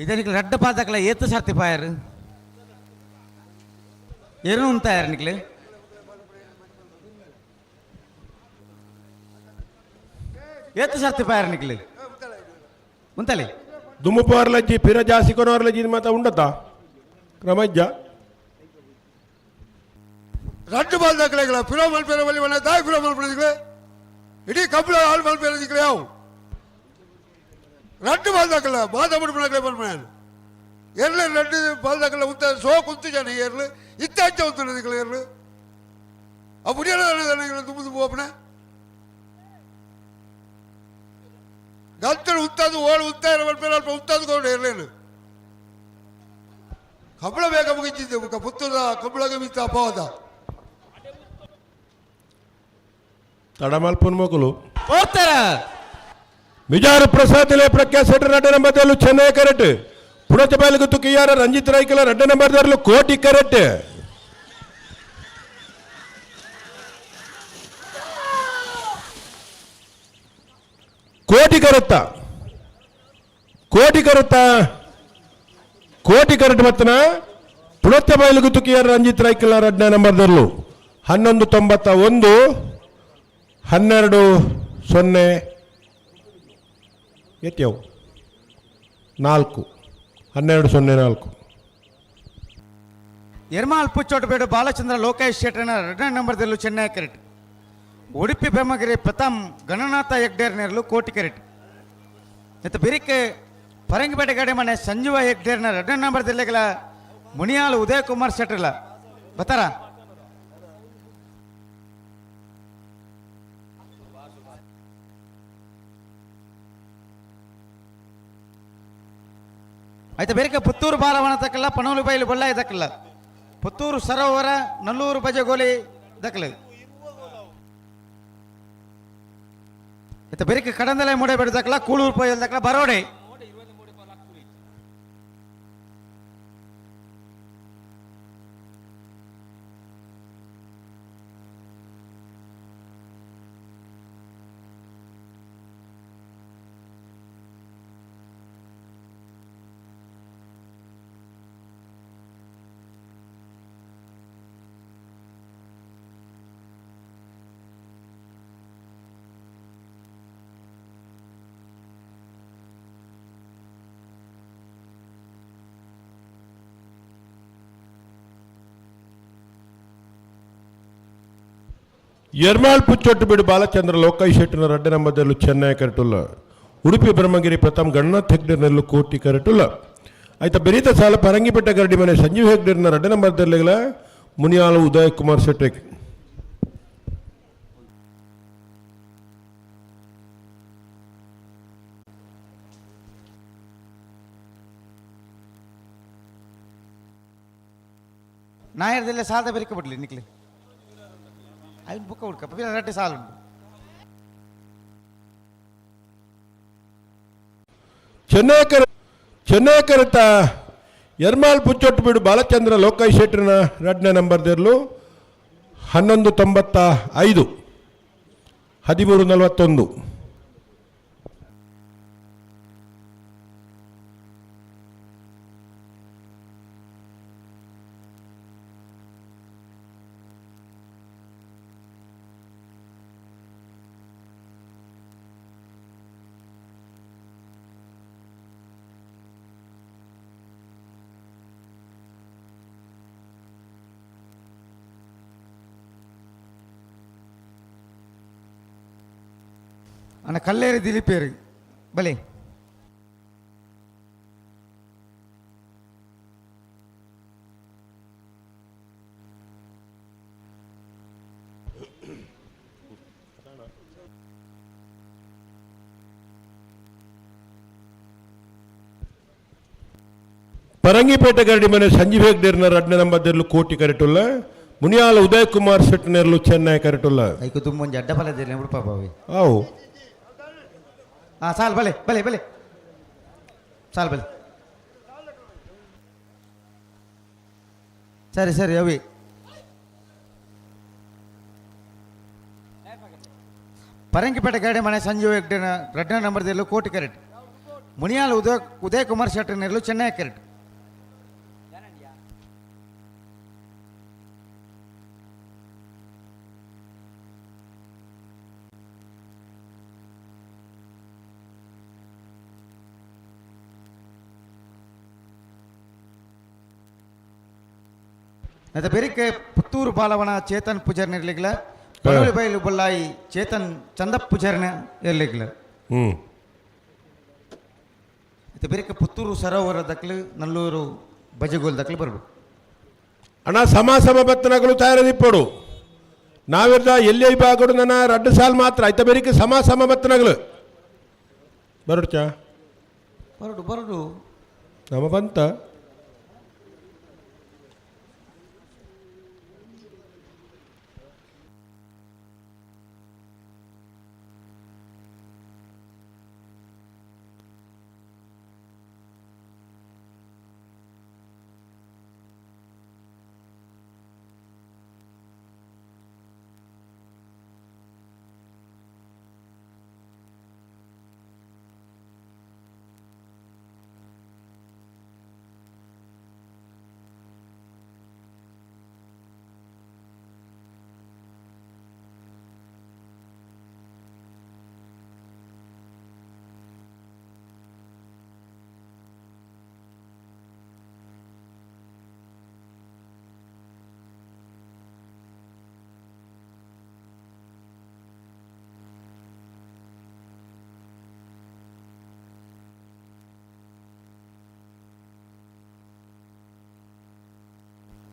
ಇದನಿಗೆ ರಡ್ಡ ಪಾದಕಲ ಏತು ಸರ್ತಿ ಪಾಯರು ಏನು ಉಂತಾಯಾರ ನಿಕ್ಲೆ ಏತು ಸರ್ತಿ ಪಾಯರ್ ನಿಕ್ಲೆ ಉಂತಲೆ ದುಮ್ಮುಪವರ್ಲಜ್ಜಿ ಪಿರ ಜಾಸ್ತಿ ಕೊನವರ್ಲಜ್ಜಿ ಮಾತ ಉಂಡತ ಕ್ರಮಜ್ಜ ರಡ್ಡು ಬಾಲ್ದಾಕಲೆಗಳ ಪಿರೋ ಮಲ್ಪೇರ ಬಲಿ ಮನೆ ತಾಯಿ ಪಿರೋ ಮಲ್ಪಡಿದ್ಲೆ ಇಡೀ ಕಂಬಳ ಹಾಳು ಮಲ್ಪೇರ ಯಾವ ರಡ್ಡು ಬಾಲ್ದಾಕಲ ಬಾದ ಮುಡ್ಪಣಕಲೆ ಮಲ್ಪಣ ಎರ್ಲು ರಡ್ಡು ಬಾಲ್ದಾಕಲ ಉತ್ತ ಸೋ ಕುಂತು ಜನ ಎರ್ಲು ಇತ್ತಾಂಚ ಉತ್ತುನದಿಗಳ ಎರ್ಲು ಅಪ್ಪುಡಿಯಲ್ಲ ದುಮ್ಮು ದುಮ್ಮು ಓಪನೆ ಗಂತಲು ಉತ್ತದು ಓಳು ಉತ್ತಾರ ಮಲ್ಪೇರ ಅಲ್ಪ ಉತ್ತದು ಕೊಂಡು ಎರ್ಲೇನು ಕಂಬಳ ಬೇಗ ಮುಗಿಚಿದ್ದೆ ಬುಕ್ಕ ಪುತ್ತೂರ ಕಂಬಳಗೆ ಮಿತ್ತ ಅಪವಾದ ತಡಮಲ್ಪನ್ ಮಗುಲು ಹೋಗ್ತಾರ ಮಿಜಾರು ಪ್ರಸಾದ್ ಪ್ರಖ್ಯಾತ್ ಶೆಟ್ಟರ್ ನಟನ ಮಧ್ಯಲು ಚೆನ್ನೈ ಕರೆಟ್ ಪುಣಚಬಾಯಿಲು ಕಿಯಾರ ರಂಜಿತ್ ರಾಯ್ಕಲ ರಡ್ಡ ನಂಬರ್ದಾರಲು ಕೋಟಿ ಕರೆಟ್. ಕೋಟಿ ಕರುತ್ತ ಕೋಟಿ ಕರುತ್ತ ಕೋಟಿ ಕರೆಟ್ ಮತ್ತನ ಪುಣಚಬಾಯಿಲು ಕಿಯಾರ ರಂಜಿತ್ ರಾಯ್ಕಲ ರಡ್ಡ ನಂಬರ್ದಾರಲು 11.91 12.0 ಎತ್ಯವು 4 12.04. ಎರ್ಮಾಲ್ ಪುಚ್ಚೋಟಬೇಡು ಬಾಲಚಂದ್ರ ಲೋಕೇಶ್ ಶೆಟ್ಟರ್ನ ಎರಡನೇ ನಂಬರ್ದಲ್ಲೂ ಚೆನ್ನೈ ಕರೆಟ್. ಉಡುಪಿ ಬ್ರಹ್ಮಗಿರಿ ಪ್ರಥಮ್ ಗಣನಾಥ ಹೆಗ್ಡೇರ್ ನೆರಳು ಕೋಟಿ ಕರೆಟ್. ಮತ್ತು ಬಿರಿಕೆ ಪರಂಗಿಪೇಟೆ ಗಾಡಿ ಮನೆ ಸಂಜೀವ ಹೆಗ್ಡೇರ್ನ ಎರಡನೇ ನಂಬರ್ದಲ್ಲಿಗಳ ಮುನಿಯಾಳು ಉದಯ್ ಕುಮಾರ್ ಶೆಟ್ಟರ್ಲ ಬತ್ತಾರ. ಆಯ್ತಾ ಬೇರೆ ಪುತ್ತೂರು ಬಾಲವನ ತಕ್ಕಲ್ಲ ಪಣೋಲು ಬೈಲು ಬೊಲ್ಲಾಯಿ ದಕ್ಕಲ್ಲ ಪುತ್ತೂರು ಸರೋವರ ನಲ್ಲೂರು ಬಜಗೋಲಿ ದಕ್ಕಲು. ಆಯ್ತಾ ಬೇರೆ ಕಡಂದಲೆ ಮೂಡೆ ಬೇಡ ದಕ್ಕಲ ಕೂಳೂರು ಪೊಯ್ಯಲ್ ದಕ್ಕಲ ಬರೋಡೆ. ಎರ್ಮಾಳ್ ಪುಚ್ಚೊಟ್ಟು ಬಿಡು ಬಾಲಚಂದ್ರ ಲೋಕೈ ಶೆಟ್ಟಿನ ರಡ್ಡ ನಂಬದಲ್ಲೂ ಚೆನ್ನೈ ಕರೆಟುಲ್ಲ. ಉಡುಪಿ ಬ್ರಹ್ಮಗಿರಿ ಪ್ರಥಮ್ ಗಣನಾಥ್ ಹೆಗ್ಡೆರ್ನಲ್ಲೂ ಕೋಟಿ ಕರೆಟುಲ್ಲ. ಆಯ್ತಾ ಬೆರೀತ ಸಾಲ ಪರಂಗಿಪೇಟೆ ಗರಡಿ ಮನೆ ಸಂಜೀವ್ ಹೆಗ್ಡೆರ್ನ ರಡ್ಡ ನಂಬರ್ದಲ್ಲಿಗಳ ಮುನಿಯಾಲು ಉದಯ್ ಕುಮಾರ್ ಶೆಟ್ಟಿ. ನಾಯರ್ದಲ್ಲೇ ಸಾಲದ ಬೆರಿಕೆ ಬಿಡ್ಲಿ ನಿಕ್ಲಿ ಐದು ಬುಕ್ಕ ಹುಡ್ಕ ರಡ್ಡೆ ಸಾಲ ಉಂಟು. ಚೆನ್ನೈ ಕರೆತ ಎರ್ಮಾಲ್ ಪುಚ್ಚೊಟ್ಟು ಬಿಡು ಬಾಲಚಂದ್ರ ಲೋಕೈ ಶೆಟ್ಟರ್ನ ರಡ್ಡನೇ ನಂಬರ್ದಿರಲು 11.95 13.41. ಅಣ್ಣ ಕಲ್ಲೇರಿ ದಿಲೀಪೇರಿ ಬಲೆ. ಪರಂಗಿಪೇಟೆ ಗರಡಿ ಮನೆ ಸಂಜೀವ್ ಹೆಗ್ಡೇರ್ನ ರಡ್ಡ ನಂಬರ್ದಲ್ಲೂ ಕೋಟಿ ಕರೆಟುಲ್ಲ. ಮುನಿಯಾಲ ಉದಯ್ ಕುಮಾರ್ ಶೆಟ್ಟನೆರ್ಲು ಚೆನ್ನೈ ಕರೆಟುಲ್ಲ. ಐಕು ತುಂಬ ಒಂಜಿ ಅಡ್ಡ ಬಲದಿಲ್ಲ ಉಡುಪ ಬಾವಿ. ಅವು ಹಾಂ ಸಾಲ್ ಬಲೆ ಬಲೆ ಬಲೆ ಸಾಲ್ ಬಲೆ. ಸರಿ ಸರಿ ಅವಿ. ಪರಂಗಿಪೇಟೆ ಗಾಡಿ ಮನೆ ಸಂಜೀವ್ ಹೆಗ್ಡೆನ ರಡ್ಡನೇ ನಂಬರ್ದಲ್ಲೂ ಕೋಟಿ ಕರೆಟ್. ಮುನಿಯಾಲ್ ಉದಯ್ ಕುಮಾರ್ ಶೆಟ್ಟರ್ನೆರಲು ಚೆನ್ನೈ ಕರೆಟ್. ಮತ್ತು ಬೆರಿಕೆ ಪುತ್ತೂರು ಬಾಲವನ ಚೇತನ್ ಪೂಜಾರ್ನ ಇರ್ಲಿಕ್ಲ ಪನೋಲಿ ಬೈಲು ಬೊಲ್ಲಾಯಿ ಚೇತನ್ ಚಂದಪ್ಪ ಪೂಜಾರ್ನ ಇರ್ಲಿಕ್ಲ. ಮತ್ತು ಬೆರಿಕೆ ಪುತ್ತೂರು ಸರೋವರ ದಕ್ಲು ನಲ್ಲೂರು ಬಜಗೋಲ್ ದಕ್ಲು ಬರ್ಬೇಕು. ಅಣ್ಣ ಸಮ ಸಮ ಬತ್ತನಗಳು ತಯಾರದಿಪ್ಪಡು ನಾವಿರ್ದ ಎಲ್ಲಿ ಬಾಗಡು ನನ್ನ ರಡ್ಡು ಸಾಲ್ ಮಾತ್ರ ಆಯ್ತಾ ಬೆರಿಕೆ ಸಮ ಸಮ ಬತ್ತನಗಳು ಬರಡ್ಚಾ ಬರಡು ಬರಡು ನಮ್ಮ ಬಂತ.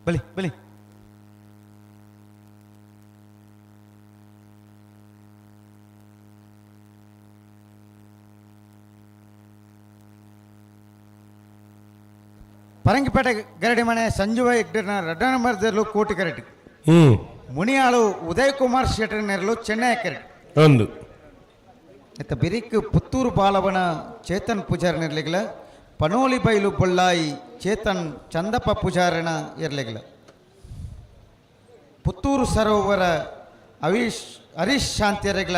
ಬಲಿ ಬಲಿ ಪರಂಗಿಪೇಟೆ ಗರಡಿ ಮನೆ ಸಂಜೀವ ಹೆಗ್ಡೆನ ರಡ್ಡ ನಂಬರ್ ದೇರ್ಲು ಕೋಟಿ ಕರೆಟ್ ಮುನಿಯಾಳು ಉದಯ್ ಕುಮಾರ್ ಶೆಟ್ಟರ್ ನೆರಳು ಚೆನ್ನೈ ಕರೆಟ್ ಒಂದು ಇತ್ತ ಬಿರಿಕ್ ಪುತ್ತೂರು ಬಾಲವನ ಚೇತನ್ ಪೂಜಾರನ ಇರ್ಲಿಗಿಲ್ಲ ಪನೋಲಿ ಬೈಲು ಬೊಳ್ಳಾಯಿ ಚೇತನ್ ಚಂದಪ್ಪ ಪೂಜಾರನ ಇರ್ಲಿಗಿಲ್ಲ ಪುತ್ತೂರು ಸರೋವರ ಅವೀಶ್ ಹರೀಶ್ ಶಾಂತಿಯರೆಗಳ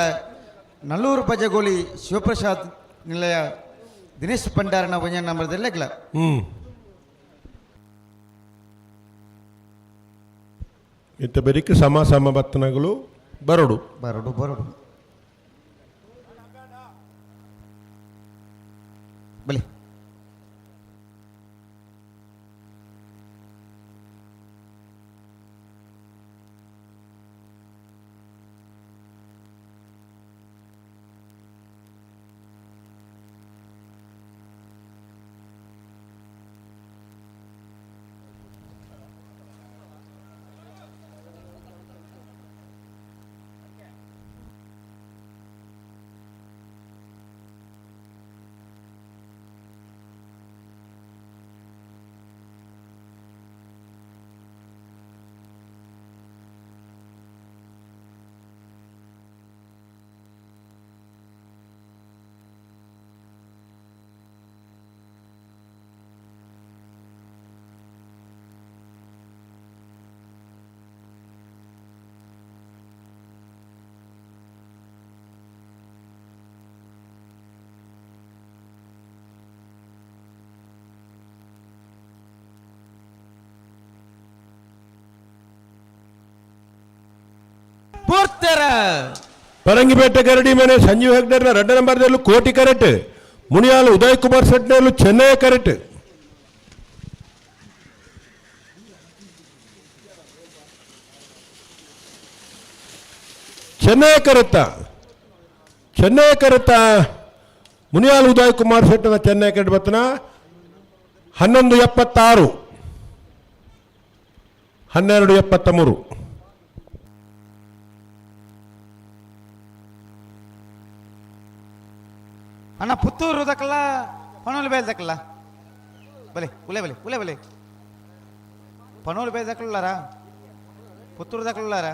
ನಲ್ಲೂರು ಬಜಗೋಲಿ ಶಿವಪ್ರಸಾದ್ ನಿಲಯ ದಿನೇಶ್ ಭಂಡಾರನ ಒಂಜ ನಂಬರ್ದಿರ್ಲಿಗಿಲ್ಲ ಇತ್ತ ಬೆರಿಕ್ ಸಮ ಸಮ ಬತ್ತನಗಳು ಬರಡು ಬರಡು ಬರಡು ಬಲಿ ಪೂರ್ತರ ಪರಂಗಿಪೇಟೆ ಗರಡಿ ಮನೆ ಸಂಜೀವ್ ಹೆಗ್ಡರ್ನ ರಡ್ಡ ನಂಬರ್ದಲ್ಲೂ ಕೋಟಿ ಕರೆಟ್ ಮುನಿಯಾಲು ಉದಯ್ ಕುಮಾರ್ ಶೆಟ್ನಲ್ಲೂ ಚೆನ್ನೈ ಕರೆಟ್ ಚೆನ್ನೈ ಕರೆತ್ತ ಚೆನ್ನೈ ಕರೆತ್ತ ಮುನಿಯಾಲ್ ಉದಯ್ ಕುಮಾರ್ ಶೆಟ್ಟನ ಚೆನ್ನೈ ಕರೆಟ್ ಬತ್ತನ 11:76 12:73. ಅಣ್ಣ ಪುತ್ತೂರು ದಕ್ಕಲ್ಲ ಪಣೋಲಿ ಬೇಲ್ ದಕ್ಕಲ್ಲ ಬಲೆ ಉಲೆ ಬಲೆ ಉಲೆ ಬಲೆ ಪಣೋಲಿ ಬೇಲ್ ದಕ್ಕಲ್ಲಾರ ಪುತ್ತೂರು ದಕ್ಕಲ್ಲಾರ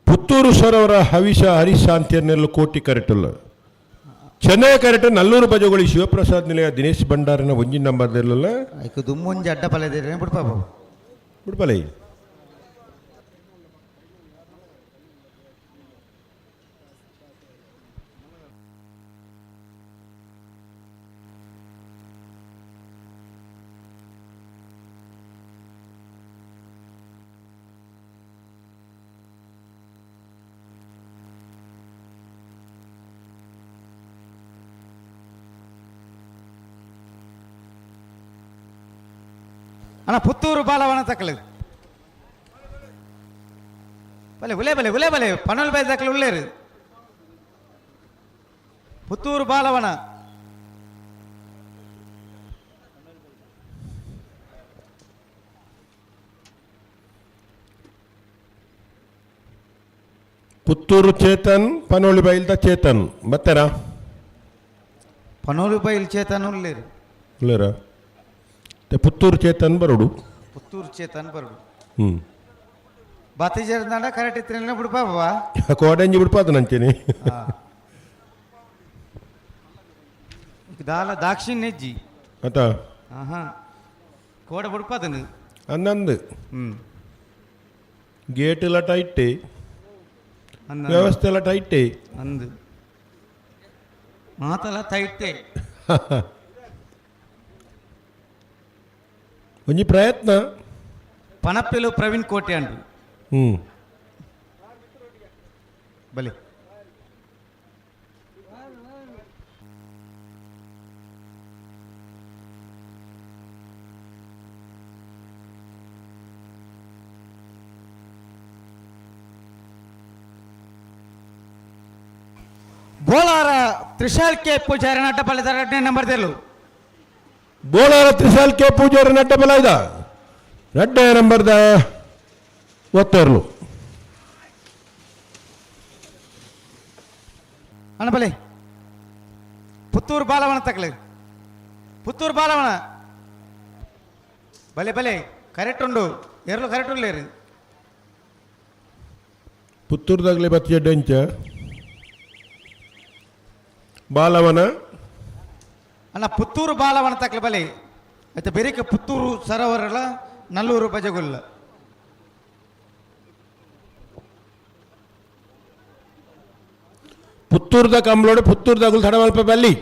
ಪುತ್ತೂರು ಸರೋವರ ಹವಿಷ ಹರೀಶ್ ಶಾಂತಿಯನ್ನೆಲ್ಲ ಕೋಟಿ ಕರೆಟಲ್ಲ ಚೆನ್ನೈ ಕರೆಟ ನಲ್ಲೂರು ಬಜಗೋಳಿ ಶಿವಪ್ರಸಾದ್ ನಿಲಯ ದಿನೇಶ್ ಭಂಡಾರನ ಒಂಜಿ ನಂಬರ್ದಿರಲಿಲ್ಲ ಐಕು ದುಮ್ಮುಂಜಿ ಅಡ್ಡ ಪಲೆ ಬಿಡ್ಪ ಬಿಡ್ಪಲೆ ಅಣ್ಣ ಪುತ್ತೂರು ಬಾಲವನ ತಕ್ಕಲು ಬಲೆ ಉಲೆ ಬಲೆ ಉಲೆ ಬಲೆ ಪಣಲ್ ಬೈ ತಕ್ಕಲು ಉಳ್ಳೇರು ಪುತ್ತೂರು ಬಾಲವನ ಪುತ್ತೂರು ಚೇತನ್ ಪನೋಳಿ ಬೈಲ್ದ ಚೇತನ್ ಬತ್ತೇರಾ ಪನೋಲಿ ಬೈಲ್ ಚೇತನ್ ಉಳ್ಳೇರು ಉಳ್ಳೇರ ಪುತ್ತೂರು ಚೇತನ್ ಬರೋಡು ಪುತ್ತೂರು ಚೇತನ್ ಬರೋಡು ಹ್ಞೂ ಬಾತಿಜರ್ದಾಂಡ ಕರೆಕ್ಟ್ ಇತ್ತಿನ ಬಿಡ್ಪ ಬಾಬಾ ಕೋಡಂಜಿ ಬಿಡ್ಪಾದ ನಂಚೇನಿ ದಾಲ ದಾಕ್ಷಿಣ್ಯ ಹೆಜ್ಜಿ ಆತ ಆಹಾ ಕೋಡ ಬಿಡ್ಪಾದನು ಅಂದಂದು ಗೇಟ್ ಎಲ್ಲ ಟೈಟೆ ವ್ಯವಸ್ಥೆ ಎಲ್ಲ ಟೈಟೆ ಅಂದು ಮಾತಲ್ಲ ಟೈಟೆ ಒಂಜಿ ಪ್ರಯತ್ನ ಪನಪ್ಪೆಲು ಪ್ರವೀಣ್ ಕೋಟೆ ಅಂಡು ಹ್ಞೂ ಬಲೆ Bolar Trishal K Poojary ಅಡ್ಡಬಲದ ಎರಡನೇ ನಂಬರ್ ದೆಲ್ಲು. ಬೋಳಾರ ತ್ರಿಶಾಲ್ ಕೆ ಪೂಜಾರಿ ನಡ್ಡಬಲ ಇದ ರಡ್ಡನೇ ನಂಬರ್ದ ಒತ್ತೇರ್ಲು. ಅಣ್ಣ ಬಲೆ ಪುತ್ತೂರು ಬಾಲವನ ತಕಲೆ, ಪುತ್ತೂರು ಬಾಲವನ ಬಲೆ ಬಲೆ ಕರೆಕ್ಟ್ ಉಂಡು, ಎರಲು ಕರೆಕ್ಟ್ ಉಳ್ಳೇರು. ಪುತ್ತೂರ್ದಾಗಲೇ ಬತ್ತಿಯ ಡೆಂಚ ಬಾಲವನ. ಅಣ್ಣ ಪುತ್ತೂರು ಬಾಲವನ ತಕಲೆ ಬಲೆ అయితే ಬೆರಿಕೆ ಪುತ್ತೂರು ಸರೋವರಲ ನಲ್ಲೂರು ಬಜಗುಲ್ಲ. ಪುತ್ತೂರ್ದ ಕಂಬ್ಲೋಡು ಪುತ್ತೂರ್ದಾಗಲು ತಡಮಲ್ಪ ಬಲ್ಲಿ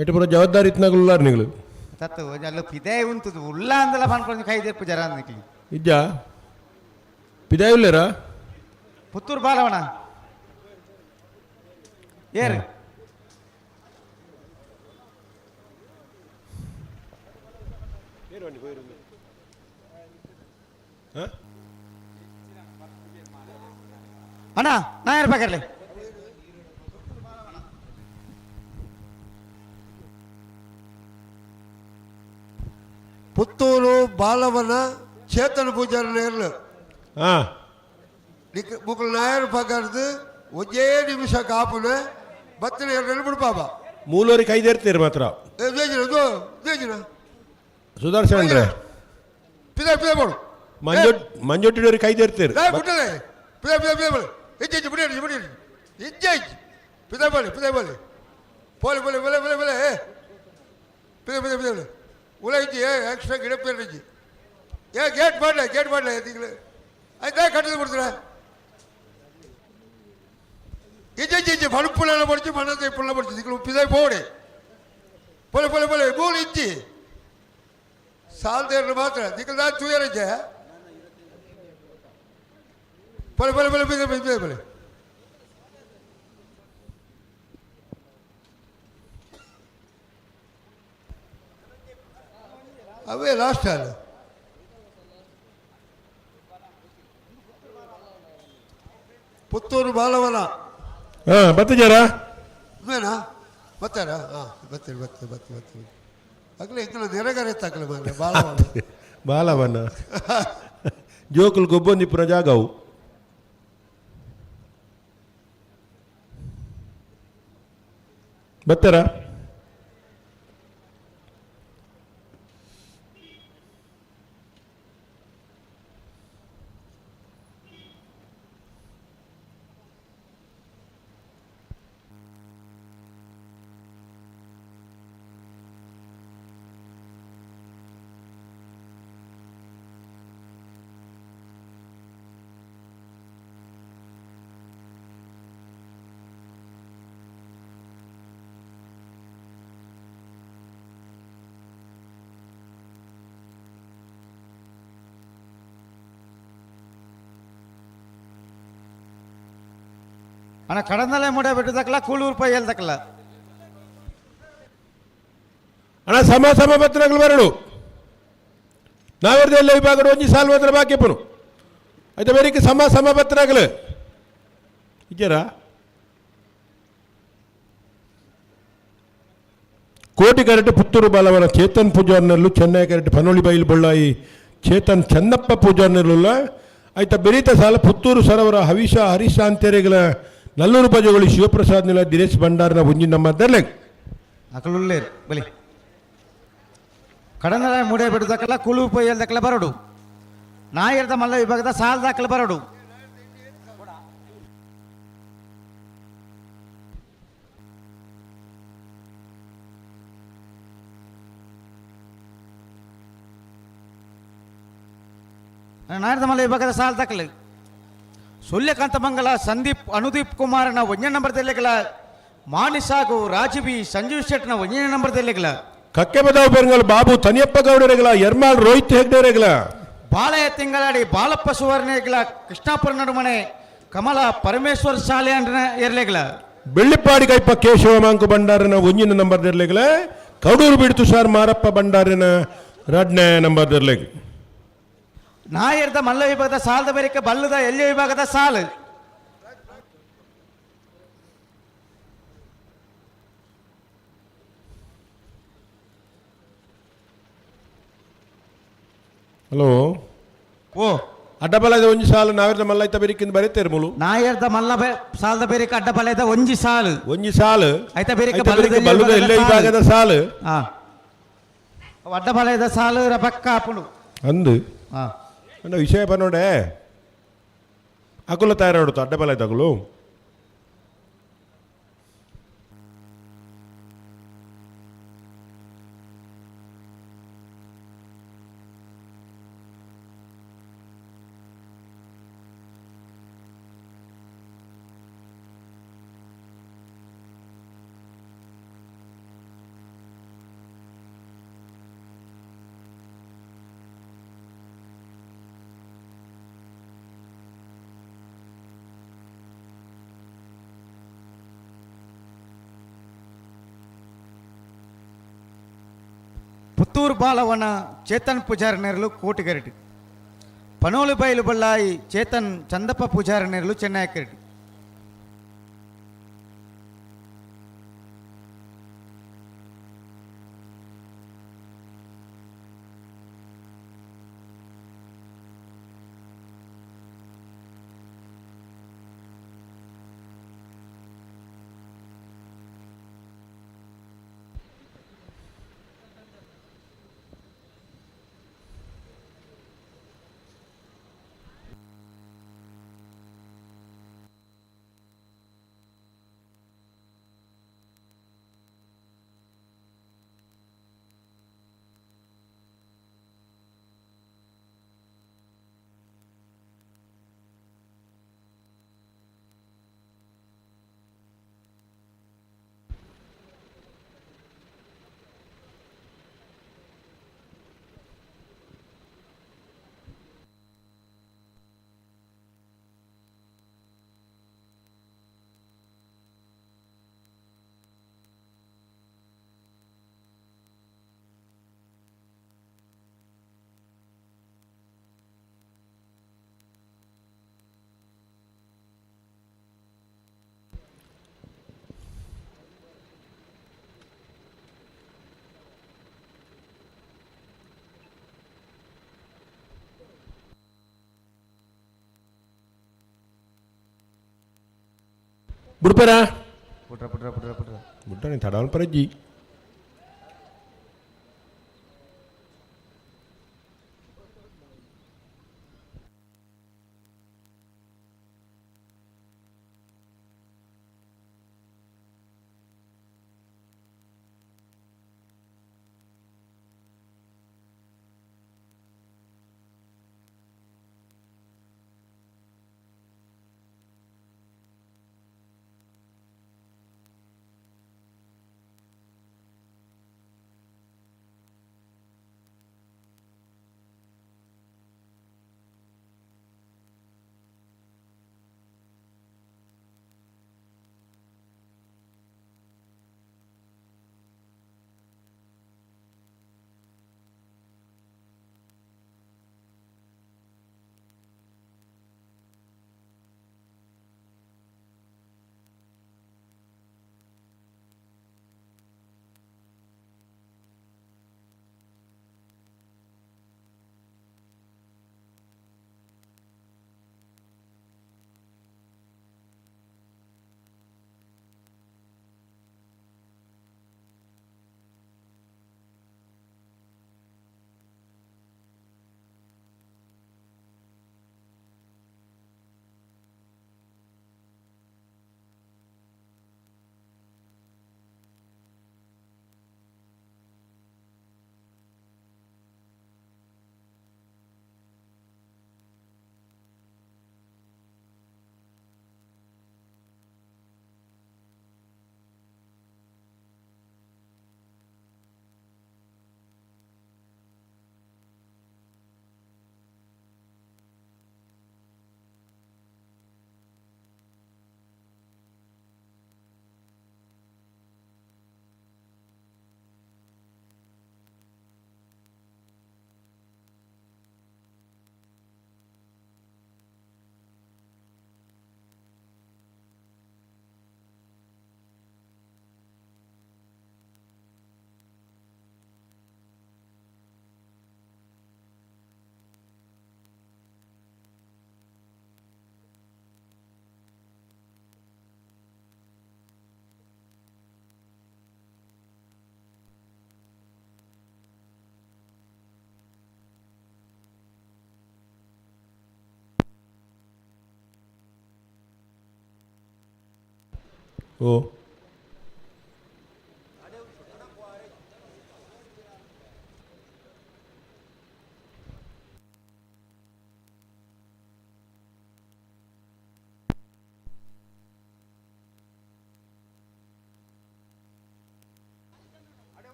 ಎಟ್ಟು ಪೂರ ಜವಾಬ್ದಾರಿ ಇತ್ನಾಗಲುಲ್ಲಾರು ನಿಗಳು. ತತ್ತು ಅಲ್ಲ ಪಿದೆ ಉಂತದು ಉಲ್ಲ ಅಂದಲ ಪನ್ಕೊಂಡು ಕೈ ದೇರ್ಪು ಜರ ಅಂದಿಕ್ಲಿ. ಇಜ್ಜಾ ಪಿದಾಯ ಉಲ್ಲೇರಾ? ಪುತ್ತೂರು ಬಾಲವನ ಏರು. ಅಣ್ಣ ನಾ ಯಾರು ಬೇಕಾರ್ಲಿ? ಪುತ್ತೂರು ಬಾಲವನ ಚೇತನ ಪೂಜಾರಿ ನೇರ್ಲು. ಮುಕುಲು ನಾಯರ್ ಪಗರ್ದು ಒಂಜೇ ನಿಮಿಷ ಕಾಪುನ ಬತ್ತಿನ ಎರಡು ಬಿಡ್ಪಾಪ. ಮೂಲೋರಿ ಕೈದೇರ್ತೀರಿ ಮಾತ್ರ. ಸುದರ್ಶನ್ ಅಂದ್ರೆ ಪಿದೆ ಪಿದೆ ಬೋಡು. ಮಂಜೊಟ್ಟಿಡೋರಿ ಕೈದೇರ್ತೀರಿ. ಬಿಟ್ಟಲೆ ಪಿದೆ ಪಿದೆ ಪಿದೆ ಬೋಡು ಇಜ್ಜೆ ಇಜ್ಜೆ ಬಿಡಿ ಬಿಡಿ ಇಜ್ಜೆ ಇಜ್ಜೆ ಪಿದೆ ಬೋಲಿ ಪಿದೆ ಬೋಲಿ ಪೋಲಿ ಪೋಲಿ ಬಲೆ ಬಲೆ ಬಲೆ ಪಿದೆ ಪಿದೆ ಪಿದೆ ಬೋಲಿ ಉಲ ಇಜ್ಜಿ ಎಕ್ಸ್ಟ್ರಾ ಗಿಡ ಪೇರು ಇಜ್ಜಿ ಏ ಗೇಟ್ ಮಾಡಲೆ ಗೇಟ್ ಮಾಡಲೆ ತಿಂಗಳು ಆಯ್ತಾ ಕಟ್ಟದು ಬಿಡ್ತೀರ ಇಜ್ಜೆ ಇಜ್ಜೆ ಇಜ್ಜೆ ಪಣಪುಳ್ಳೆಲ್ಲ ಪಡಿச்சு ಮಣ್ಣத்தை புள்ள படிச்சு திங்கள் பிதை போடு போல போல போல 3 இஞ்சி சால் தேர்வு மாத்திர திங்கள் தான் தூயரிச்ச போல போல போல பிதை பிதை போல. ಅವೇ ಲಾಸ್ಟ್ ಅಲ್ಲ ಪುತ್ತೂರು ಬಾಲವನ. ಹಾಂ ಬತ್ತಿಜಾರ? ಬೇನಾ ಬರ್ತಾರಾ? ಹಾಂ ಬರ್ತೀರಿ ಬರ್ತೀರಿ ಬರ್ತೀರಿ ಬರ್ತೀರಿ ಅಗಲೇ ಇಂತಲ ನೆರೆಗರೆ ತಕಲೆ ಮಾರ್ರೆ ಬಾಲವನ. ಬಾಲವನ ಜೋಕುಲು ಗೊಬ್ಬೊಂದಿಪ್ಪುನ ಜಾಗವು. ಬರ್ತಾರಾ? ಅಣ್ಣ ಕಡಂದಲೇ ಮುಡೆ ಬಿಟ್ಟು ಕೂಳೂರು ರೂಪಾಯಿ ಹೇಳ್ದಕ್ಕಲ್ಲ. ಅಣ್ಣ ಸಮ ಸಮ ಪತ್ರಗಳು ಬರಡು ನಾವೆರ್ದೆಲ್ಲ ವಿಭಾಗಡು ಒಂಜಿ ಸಾಲ್ ಮಾತ್ರ ಬಾಕಿ ಪುನು ಆಯ್ತಾ ಬೇರೆ ಸಮ ಸಮ ಪತ್ರಗಳು ಇಜ್ಜರಾ? ಕೋಟಿ ಕರೆಟ್ ಪುತ್ತೂರು ಬಾಲವನ ಚೇತನ್ ಪೂಜಾರ್ನಲ್ಲೂ ಚೆನ್ನೈ ಕರೆಟ್ ಪನೋಳಿ ಬೈಲ್ ಬೊಳ್ಳಾಯಿ ಚೇತನ್ ಚನ್ನಪ್ಪ ಪೂಜಾರ್ನಲ್ಲುಲ್ಲ ಆಯ್ತಾ ಬೆರೀತ ಸಾಲ ಪುತ್ತೂರು ಸರೋವರ ಹವಿಷ ಹರೀಶ ಅಂತೇರಿಗಳ ನಲ್ಲೂರು ಪಜಗಳು ಶಿವಪ್ರಸಾದ್ ನಿಲ ದಿನೇಶ್ ಭಂಡಾರನ ಒಂಜಿ ನಮ್ಮ ದರ್ಲೆ ಅಕಲುಳ್ಳೇರು ಬಲಿ ಕಡಂದಲ ಮುಡೆ ಬಿಡುದಕ್ಕಲ್ಲ ಕೂಳು ರೂಪಾಯಿ ಹೇಳ್ದಕ್ಕಲ್ಲ ಬರಡು ನಾಯರ್ದ ಮಲ್ಲ ವಿಭಾಗದ ಸಾಲ ದಾಖಲೆ ಬರಡು. ನಾಯರ್ದ ಮಲ್ಲ ವಿಭಾಗದ ಸಾಲ ದಾಖಲೆ ಸೂರ್ಯಕಾಂತ ಮಂಗಲ ಸಂದೀಪ್ ಅನುದೀಪ್ ಕುಮಾರನ ಒಂದನೇ ನಂಬರ್ ದೆಲ್ಲೆಗಳ ಮಾನಿಸಾಗು ರಾಜೀವಿ ಸಂಜೀವ್ ಶೆಟ್ನ ಒಂದನೇ ನಂಬರ್ ದೆಲ್ಲೆಗಳ ಕಕ್ಕೆ ಬದಾವ್ ಪೆರಂಗಲ್ ಬಾಬು ತನಿಯಪ್ಪ ಗೌಡರೆಗಳ ಎರ್ಮಾಳ್ ರೋಹಿತ್ ಹೆಗ್ಡೆರೆಗಳ ಬಾಳೆಯ ತಿಂಗಳಾಡಿ ಬಾಲಪ್ಪ ಸುವರ್ಣಗಳ ಕೃಷ್ಣಾಪುರ ನಡುಮನೆ ಕಮಲ ಪರಮೇಶ್ವರ ಶಾಲೆ ಎರ್ಲೆಗಳ ಬೆಳ್ಳಿಪ್ಪಾಡಿ ಕೈಪ ಕೇಶವ ಮಾಂಕು ಭಂಡಾರನ ಒಂಜಿನ ನಂಬರ್ ದೆರ್ಲೆಗಳ ಕಡೂರು ಬಿಡ್ತು ತುಷಾರ್ ಮಾರಪ್ಪ ಭಂಡಾರನ ರಡ್ನೇ ನಂಬರ್ ದೆರ್ಲೆಗ್ ನಾಯರ್ದ ಮಲ್ಲ ವಿಭಾಗದ ಸಾಲದ ಬೇರಿಕೆ ಬಲ್ಲದ ಎಲ್ಲಿ ವಿಭಾಗದ ಸಾಲು. ಹಲೋ. ಓ. ಅಡ್ಡಬಲದ ಒಂಜಿ ಸಾಲು ನಾವೆರ್ದ ಮಲ್ಲೈತ ಬೆರಿಕಿಂದ ಬರೀತೇರು ಮುಳು. ನಾಯರ್ದ ಮಲ್ಲ ಸಾಲದ ಬೇರಿಕ ಅಡ್ಡಬಲದ ಒಂಜಿ ಸಾಲು. ಒಂಜಿ ಸಾಲು. ಐತ ಬೇರಿಕ ಐತ ಬೇರಿಕ ಬಲ್ಲುದ ಎಲ್ಲ ವಿಭಾಗದ ಸಾಲು. ಹಾ. ಅಡ್ಡಬಲದ ಸಾಲು ರಬಕ್ಕ ಆಪುಂಡು. ಅಂದು. ಹಾ. ಅಂಡ ವಿಷಯ ಬನ್ನೋಡೆ ಅಕುಲ ತಯಾರಾಡುತ್ತ ಅಡ್ಡಬಲ ತಗುಲು. ಪುತ್ತೂರು ಬಾಲವನ ಚೇತನ್ ಪೂಜಾರಿ ನೆರಳು ಕೋಟಿಗರಟಿ. ಪನೋಲು ಬೈಲು ಬಳ್ಳಾಯಿ ಚೇತನ್ ಚಂದಪ್ಪ ಪೂಜಾರಿ ನೆರಳು ಚೆನ್ನೈ. ಬುಡ್ಪರ. ಪುಟ್ರ ಪುಟ್ರ ಪುಟ್ರ ಪುಟ್ರ. ಬುಡ್ಡ ತಡವನ್ ಪರಜ್ಜಿ. ಓ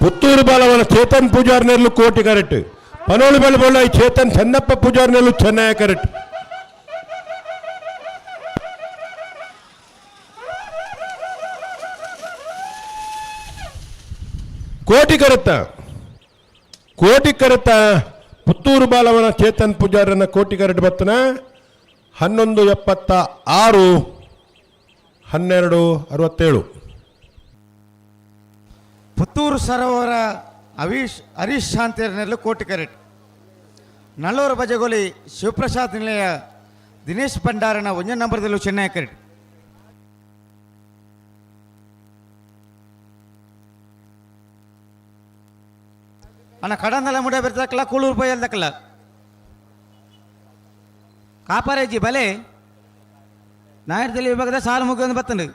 ಪುತ್ತೂರು ಬಾಲವನ ಚೇತನ್ ಪೂಜಾರ್ ನೆಲ್ಲು ಕೋಟಿ ಕರೆಕ್ಟ್. ಪನೋಳು ಬೆಳಬೋಳ ಚೇತನ್ ಚನ್ನಪ್ಪ ಪೂಜಾರ್ ನೆಲ್ಲು ಚೆನ್ನಯ ಕರೆಕ್ಟ್. ಕೋಟಿ ಕರೆತ ಕೋಟಿ ಕರೆತ ಪುತ್ತೂರು ಬಾಲವನ ಚೇತನ್ ಪೂಜಾರನ್ನ ಕೋಟಿ ಕರೆಟ್ ಬತ್ತನ 11.76 12.67. ಪುತ್ತೂರು ಸರೋವರ ಹರೀಶ್ ಶಾಂತಿಯರ್ನೆಲ್ಲ ಕೋಟಿ ಕರೆಟ್. ನಲ್ಲೂರು ಬಜಗೋಲಿ ಶಿವಪ್ರಸಾದ್ ನಿಲಯ ದಿನೇಶ್ ಭಂಡಾರನ ಒಂಜ ನಂಬರ್ದಲ್ಲೂ ಚೆನ್ನೈ ಕರೆಟ್. ಅಣ್ಣ ಕಡಂದಲ ಮುಡ ಬರ್ತಾಕಲ್ಲ ಕೂಳೂರು ಪೋಯಲ್ದಕ್ಕಲ್ಲ ಕಾಪಾರೇಜಿ ಬಲೆ ನಾಯರ್ದಲ್ಲಿ ವಿಭಾಗದ ಸಾಲು ಮುಗಿಯೊಂದು ಬತ್ತಂಡು.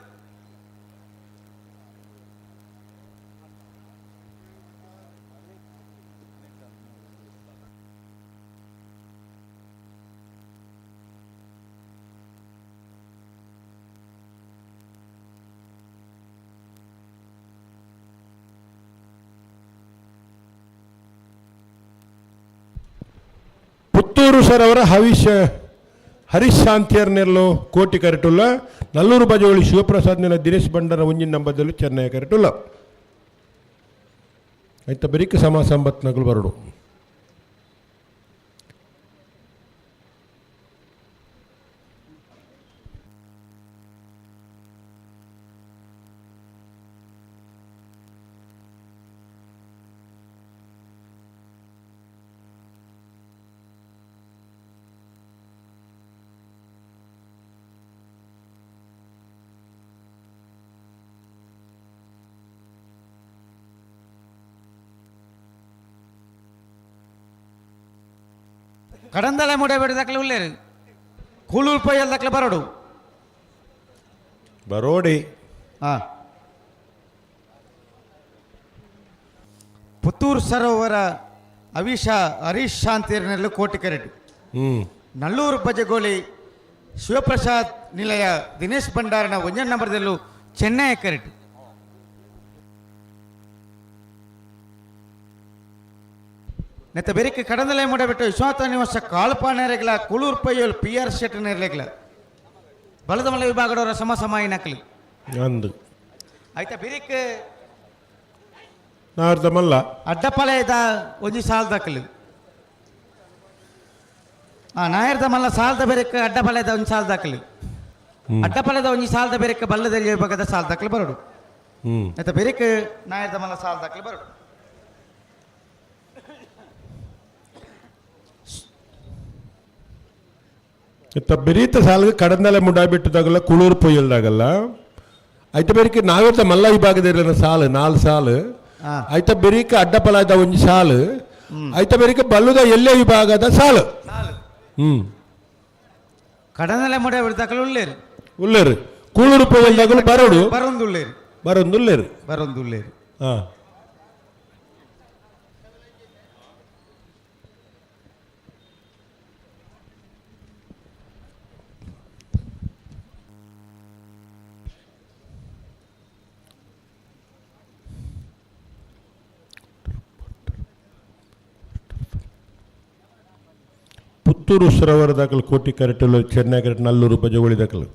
ಪುತ್ತೂರು ಸರ್ ಅವರ ಹರೀಶ್ ಶಾಂತಿಯರ್ ನೆಲ್ಲು ಕೋಟಿ ಕರೆಟುಲ್ಲ. ನಲ್ಲೂರು ಬಜೋಳಿ ಶಿವಪ್ರಸಾದ್ ನೆಲ ದಿನೇಶ್ ಭಂಡಾರ ಒಂಜಿನ ನಂಬದಲ್ಲಿ ಚೆನ್ನೈ ಕರೆಟುಲ್ಲ. ಆಯ್ತಾ ಬರೀಕ್ ಸಮ ಸಂಬತ್ನಗಳು ಬರಡು. ಕಡಂದಲೆ ಮುಡೆ ದಾಖಲೆ ಉಳ್ಳೇರು ಕೂಳೂರು ಪೈಯಲ್ ದಾಖಲೆ ಬರೋಡು ಬರೋಡಿ. ಹಾಂ ಪುತ್ತೂರು ಸರೋವರ ಅವಿಷ ಹರೀಶ್ ಶಾಂತಿಯರ್ನೆಲ್ಲ ಕೋಟಿ ಕರೆಟ್. ನಲ್ಲೂರು ಬಜಗೋಲಿ ಶಿವಪ್ರಸಾದ್ ನಿಲಯ ದಿನೇಶ್ ಭಂಡಾರನ ಒಂಜ ನಂಬರ್ದಲ್ಲೂ ಚೆನ್ನೈ ಕರೆಟ್. ನೆತ್ತ ಬೆರಿಕೆ ಕಡಂದಲೆ ಮುಡಬಿಟ್ಟು ವಿಶ್ವನಾಥ ನಿವಾಸ ಕಾಳುಪಾಣೆರೆಗ್ಲ ಕುಳೂರು ಪೈಯೋಲ್ ಪಿ ಆರ್ ಶೆಟ್ಟನೆರ್ಲೆಗ್ಲ ಬಲದಮಲ ವಿಭಾಗದವರ ಸಮ ಸಮಾಯಿ ನಕಲಿ ಅಂದು ಆಯ್ತಾ ಬಿರಿಕ್ ನಾರ್ದಮಲ್ಲ ಅಡ್ಡಪಲೆದ ಒಂಜಿ ಸಾಲ್ ದಾಕಲಿ. ನಾಯರ್ದ ಮಲ್ಲ ಸಾಲ್ದ ಬೆರಕ್ ಅಡ್ಡಪಲೆದ ಒಂಜಿ ಸಾಲ್ ದಾಕಲಿ. ಅಡ್ಡಪಲೆದ ಒಂಜಿ ಸಾಲ್ದ ಬೆರಕ್ ಬಲ್ಲದಲ್ಲಿ ವಿಭಾಗದ ಸಾಲ್ ದಾಕಲಿ ಬರೋಡು. ಆಯ್ತಾ ಬೆರಕ್ ನಾಯರ್ದ ಮಲ್ಲ ಸಾಲ್ ದಾಕಲಿ ಬರೋಡು. ಇತ್ತ ಬೆರೀತ ಸಾಲ್ಗೆ ಕಡಂದಲೆ ಮುಡಾಬಿಟ್ಟದಾಗಲ್ಲ ಕುಳೂರು ಪೊಯ್ಯಲ್ದಾಗಲ್ಲ ಐತ ಬೆರಿಕೆ ನಾವಿರ್ತ ಮಲ್ಲ ವಿಭಾಗದ ಸಾಲು ನಾಲ್ ಸಾಲು ಐತ ಬೆರಿಕ ಅಡ್ಡಪಲಾದ ಒಂಜಿ ಸಾಲು ಐತ ಬೆರಿಕೆ ಬಲ್ಲುದ ಎಲ್ಲೆ ವಿಭಾಗದ ಸಾಲು. ಕಡಂದಲೆ ಮುಡ ಬಿಡ್ದಾಕಲು ಉಳ್ಳೇರು ಉಳ್ಳೇರು ಕೂಳೂರು ಪೊಯ್ಯಲ್ದಾಗಲು ಬರೋಡು ಬರೊಂದುಳ್ಳೇರು ಬರೊಂದುಳ್ಳೇರು ಬರೊಂದುಳ್ಳೇರು. ಪುತ್ತೂರು ಸರೋವರ ದಾಖಲು ಕೋಟಿ ಕರೆಟಲು ಚೆನ್ನೈ ಕರೆಟ್ ನಲ್ಲೂರು ಬಜಗೋಳಿ ದಾಖಲು.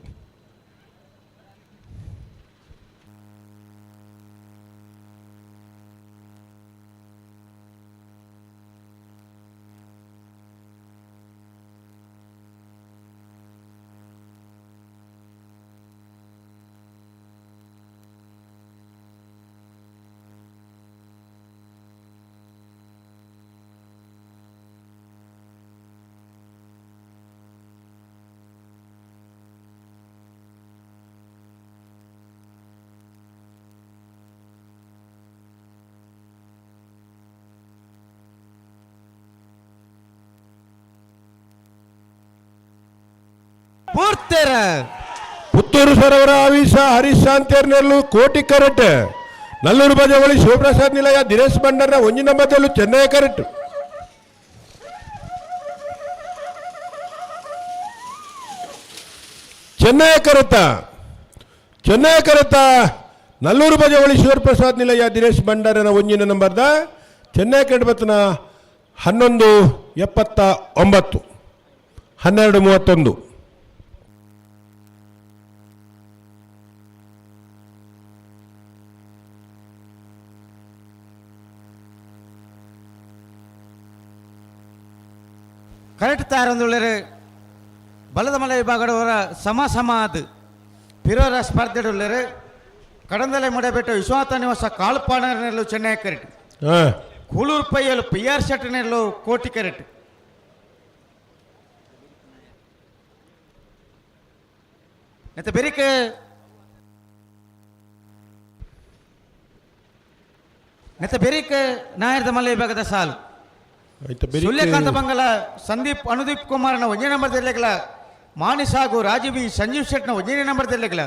ಪೂರ್ತೆರ ಪುತ್ತೂರು ಸರೋವರ ಆವೀಸ ಹರೀಶ್ ಶಾಂತೇರ್ನೆರ್ಲು ಕೋಟಿ ಕರೆಟ್ ನಲ್ಲೂರು ಬಜವಳಿ ಶಿವಪ್ರಸಾದ್ ನಿಲಯ ದಿನೇಶ್ ಬಂಡರ್ನ ಒಂಜಿನ ಬದಲು ಚೆನ್ನೈ ಕರೆಟ್. ಚೆನ್ನೈ ಕರೆತ ಚೆನ್ನೈ ಕರೆತ ನಲ್ಲೂರು ಬಜವಳಿ ಶಿವಪ್ರಸಾದ್ ನಿಲಯ ದಿನೇಶ್ ಬಂಡಾರನ ಒಂಜಿನ ನಂಬರ್ದ ಚೆನ್ನೈ ಕರೆಟ್ 11:79 12:31. ಕರೆಕ್ಟ್ ತಯಾರೊಂದುಳ್ಳೇರು ಬಲದ ಮಲೆ ವಿಭಾಗದವರ ಸಮ ಸಮ ಅದು ಪಿರೋರ ಸ್ಪರ್ಧೆಡುಳ್ಳೇರು ಕಡಂದಲೆ ಮುಡಬೆಟ್ಟು ವಿಶ್ವನಾಥ ನಿವಾಸ ಕಾಳುಪಾಣನೆಲ್ಲು ಚೆನ್ನೈ ಕರೆಟ್ ಕೂಳೂರು ಪೈಯಲು ಪಿ ಆರ್ ಶೆಟ್ಟನೆಲ್ಲು ಕೋಟಿ ಕರೆಟ್. ಮತ್ತೆ ಬೆರಿಕೆ ನೆತ್ತ ಬೆರಿಕ್ ನಾಯರ್ದ ಮಲೆ ವಿಭಾಗದ ಸಾಲು ಸೂರ್ಯಕಾಂತ ಬಂಗಲ ಸಂದೀಪ್ ಅನುದೀಪ್ ಕುಮಾರ್ನ ಒಂದೇ ನಂಬರ್ ದಿರ್ಲೆಗ್ಲ ಮಾನಿಸ್ ಹಾಗೂ ರಾಜೀವಿ ಸಂಜೀವ್ ಶೆಟ್ನ ಒಂದೇ ನಂಬರ್ ದಿರ್ಲೆಗ್ಲ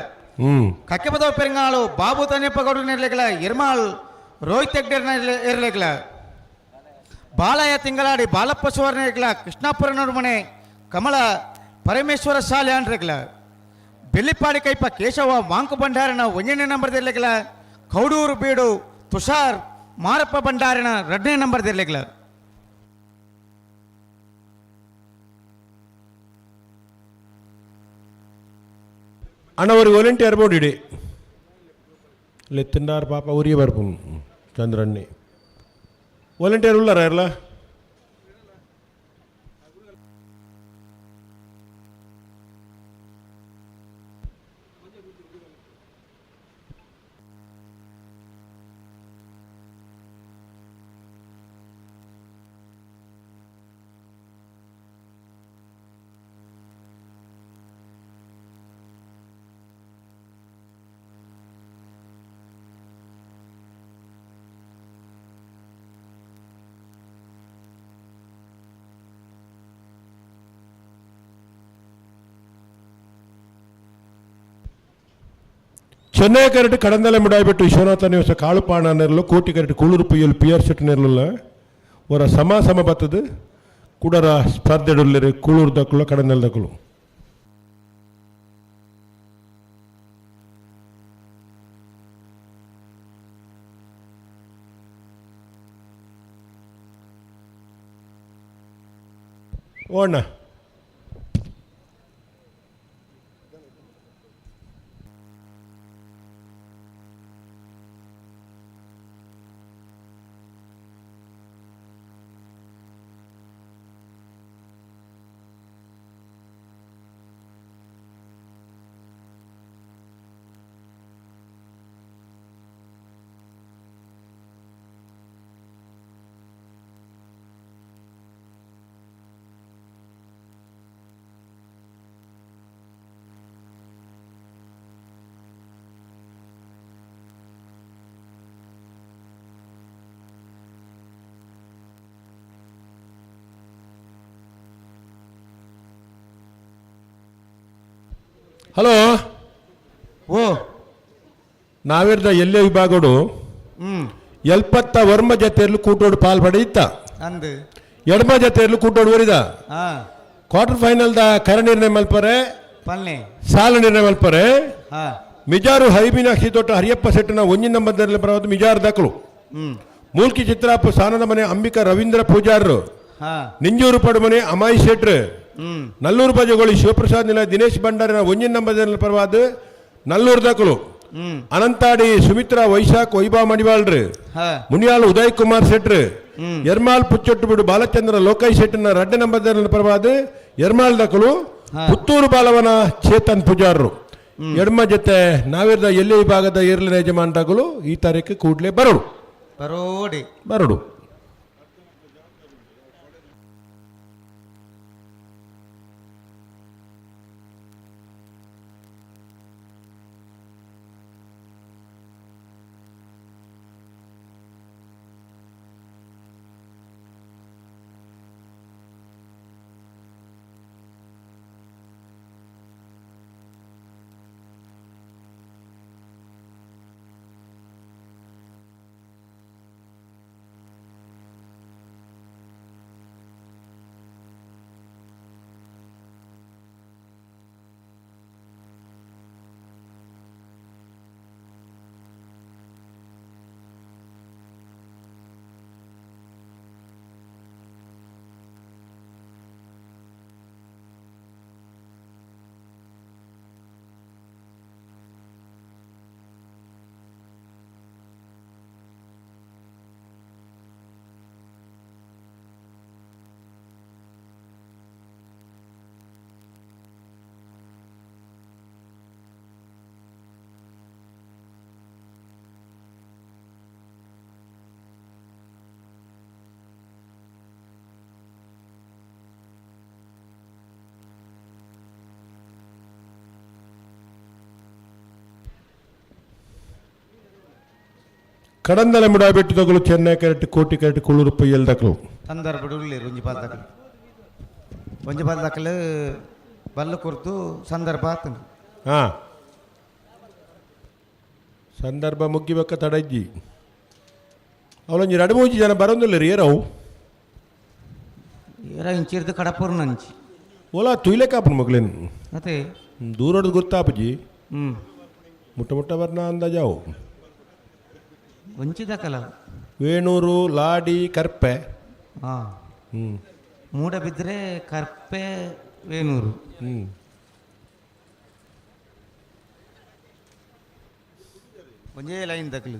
ಕಕ್ಕೆಪದವ ಪೆರಂಗಾಳು ಬಾಬು ತನ್ಯಪ್ಪಗೌಡ ಇರ್ಲೆಗ್ಲ ಇರ್ಮಾಳ್ ರೋಹಿತ್ ಹೆಗ್ಡೆರ್ನ ಇರ್ಲೆಗ್ಲ ಬಾಲಯ್ಯ ತಿಂಗಳಾಡಿ ಬಾಲಪ್ಪ ಸುವರ್ಣ ಇರ್ಲೆಗ್ಲ ಕೃಷ್ಣಾಪುರ ನಡುಮನೆ ಕಮಲ ಪರಮೇಶ್ವರ ಶಾಲೆ ಅನ್ರೆಗ್ಲ ಬೆಳ್ಳಿಪಾಡಿ ಕೈಪ ಕೇಶವ ಮಾಂಕು ಭಂಡಾರನ ಒಂದನೇ ನಂಬರ್ ದಿರ್ಲೆಗ್ಲ ಕೌಡೂರು ಬೀಡು ತುಷಾರ್ ಮಾರಪ್ಪ ಭಂಡಾರನ ಎರಡನೇ ನಂಬರ್ ದಿರ್ಲೆಗ್ಲ. ಅಣ್ಣ ಅವ್ರಿಗೆ ವಾಲಂಟಿಯರ್ ಬೋರ್ಡ್ ಇಡಿ ಲೆತ್ತಿಂಡಾರ್ ಪಾಪ ಉರಿಯ ಬರ್ಪು ಚಂದ್ರಣ್ಣಿ ವಾಲಂಟಿಯರ್ ಉಳ್ಳಾರ ಎಲ್ಲ. ಚೆನ್ನೈ ಕರೆಟ್ ಕಡಂದಲೆ ಮುಡಾಯ್ಬಿಟ್ಟು ವಿಶ್ವನಾಥ ನಿವಾಸ ಕಾಳುಪಾಣ ನೆರಳು ಕೋಟಿ ಕರೆಟ್ ಕೂಳೂರು ಪುಯ್ಯಲು ಪಿ ಆರ್ ಶೆಟ್ ನೆರಳುಲ್ಲ ಅವರ ಸಮ ಸಮ ಬತ್ತದು ಕುಡರ ಸ್ಪರ್ಧೆಡುಲ್ಲರು ಕೂಳೂರು ದಕ್ಕಲು ಕಡಂದಲೆ ದಕ್ಕಲು. ಓಣ್ಣ ಹಲೋ ಓ ನಾವಿರ್ದ ಎಲ್ಲೇ ವಿಭಾಗಡು ಎಲ್ಪತ್ತ ವರ್ಮ ಜತೆಯಲ್ಲೂ ಕೂಟೋಡು ಪಾಲ್ ಪಡೆಯಿತ್ತ ಅಂದು ಎಡಮ ಜತೆಯಲ್ಲೂ ಕೂಟೋಡು ವರಿದ ಕ್ವಾರ್ಟರ್ ಫೈನಲ್ the ಕರ ನಿರ್ಣಯ ಮಲ್ಪರೆ ಪಲ್ನೆ ಸಾಲ ನಿರ್ಣಯ ಮಲ್ಪರೆ ಮಿಜಾರು ಹೈಬಿನ ದೊಟ್ಟ ಹರಿಯಪ್ಪ ಸೆಟ್ಟನ ಒಂಜಿನ ನಂಬರ್ದಲ್ಲಿ ಬರೋದು ಮಿಜಾರು ದಾಖಲು ಮೂಲ್ಕಿ ಚಿತ್ರಾಪು ಸಾನದ ಮನೆ ಅಂಬಿಕಾ ರವೀಂದ್ರ ಪೂಜಾರರು ನಿಂಜೂರು ಪಡುಮನೆ ಅಮಾಯಿ ಶೆಟ್ರು ನಲ್ಲೂರು ಬಜಗೋಳಿ ಶಿವಪ್ರಸಾದ್ ನಿಲ ದಿನೇಶ್ ಭಂಡಾರಿನ ಒಂಜಿನ ನಂಬರ್ ಪರವಾದ ನಲ್ಲೂರು ದಾಖಲು ಅನಂತಾಡಿ ಸುಮಿತ್ರಾ ವೈಶಾಖ್ ವೈಭಾ ಮಡಿವಾಳ್ರು ಮುನಿಯಾಲ್ ಉದಯ್ ಕುಮಾರ್ ಶೆಟ್ರು ಎರ್ಮಾಲ್ ಪುಚ್ಚೊಟ್ಟು ಬಿಡು ಬಾಲಚಂದ್ರ ಲೋಕೈ ಶೆಟ್ಟನ ರಡ್ಡ ನಂಬರ್ ಪರವಾದ ಎರ್ಮಾಲ್ ದಾಖಲು ಪುತ್ತೂರು ಬಾಲವನ ಚೇತನ್ ಪೂಜಾರರು ಎಡಮ ಜೊತೆ ನಾವಿರ್ದ ಎಲ್ಲಿ ವಿಭಾಗದ ಏರ್ಲಿನ ಯಜಮಾನಗಳು ಈ ತಾರೀಕು ಕೂಡಲೇ ಬರಡು ಬರೋಡಿ ಬರಡು. ಕಡಂದಲ ಮುಡಾಬೆಟ್ಟು ಚೆನ್ನೈ ಕರೆಟ್ ಕೋಟಿ ಕರೆಟ್ ಕುಳ್ಳೂರು ಪೊಯ್ಯಲ್ ದಕ್ಲು ಸಂದರ್ಭ ಉಳ್ಳೇರು ಒಂಜಿ ಬಾಲ್ ದಾಖಲು ಒಂಜಿ ಬಾಲ್ ದಾಖಲು ಬಲ್ಲು ಕೊರ್ತು ಸಂದರ್ಭ ಆತನು. ಹಾಂ, ಸಂದರ್ಭ ಮುಗ್ಗಿಬೇಕ ತಡಜ್ಜಿ. ಅವಳೊಂಜಿ ರಡು ಮೂಜಿ ಜನ ಬರೋದಿಲ್ಲ ರೀ ಏರವು. ಏರ ಇಂಚಿರ್ದು ಕಡಪೂರ್ ನಂಚಿ. ಓಲಾ ತುಯ್ಲೆ ಕಾಪುನ ಮಗ್ಲೇನು. ಅದೇ. ದೂರಡ್ದು ಗೊತ್ತಾಪುಜಿ. ಮುಟ್ಟ ಮುಟ್ಟ ಬರ್ನ ಅಂದಾಜಾವು. ಒಂಚಿ ದಾಖಲ. ವೇಣೂರು ಲಾಡಿ ಕರ್ಪೆ. ಹಾಂ. ಮೂಡಬಿದ್ರೆ ಕರ್ಪೆ ವೇಣೂರು. ಒಂಜೇ ಲೈನ್ ದಕ್ಲು.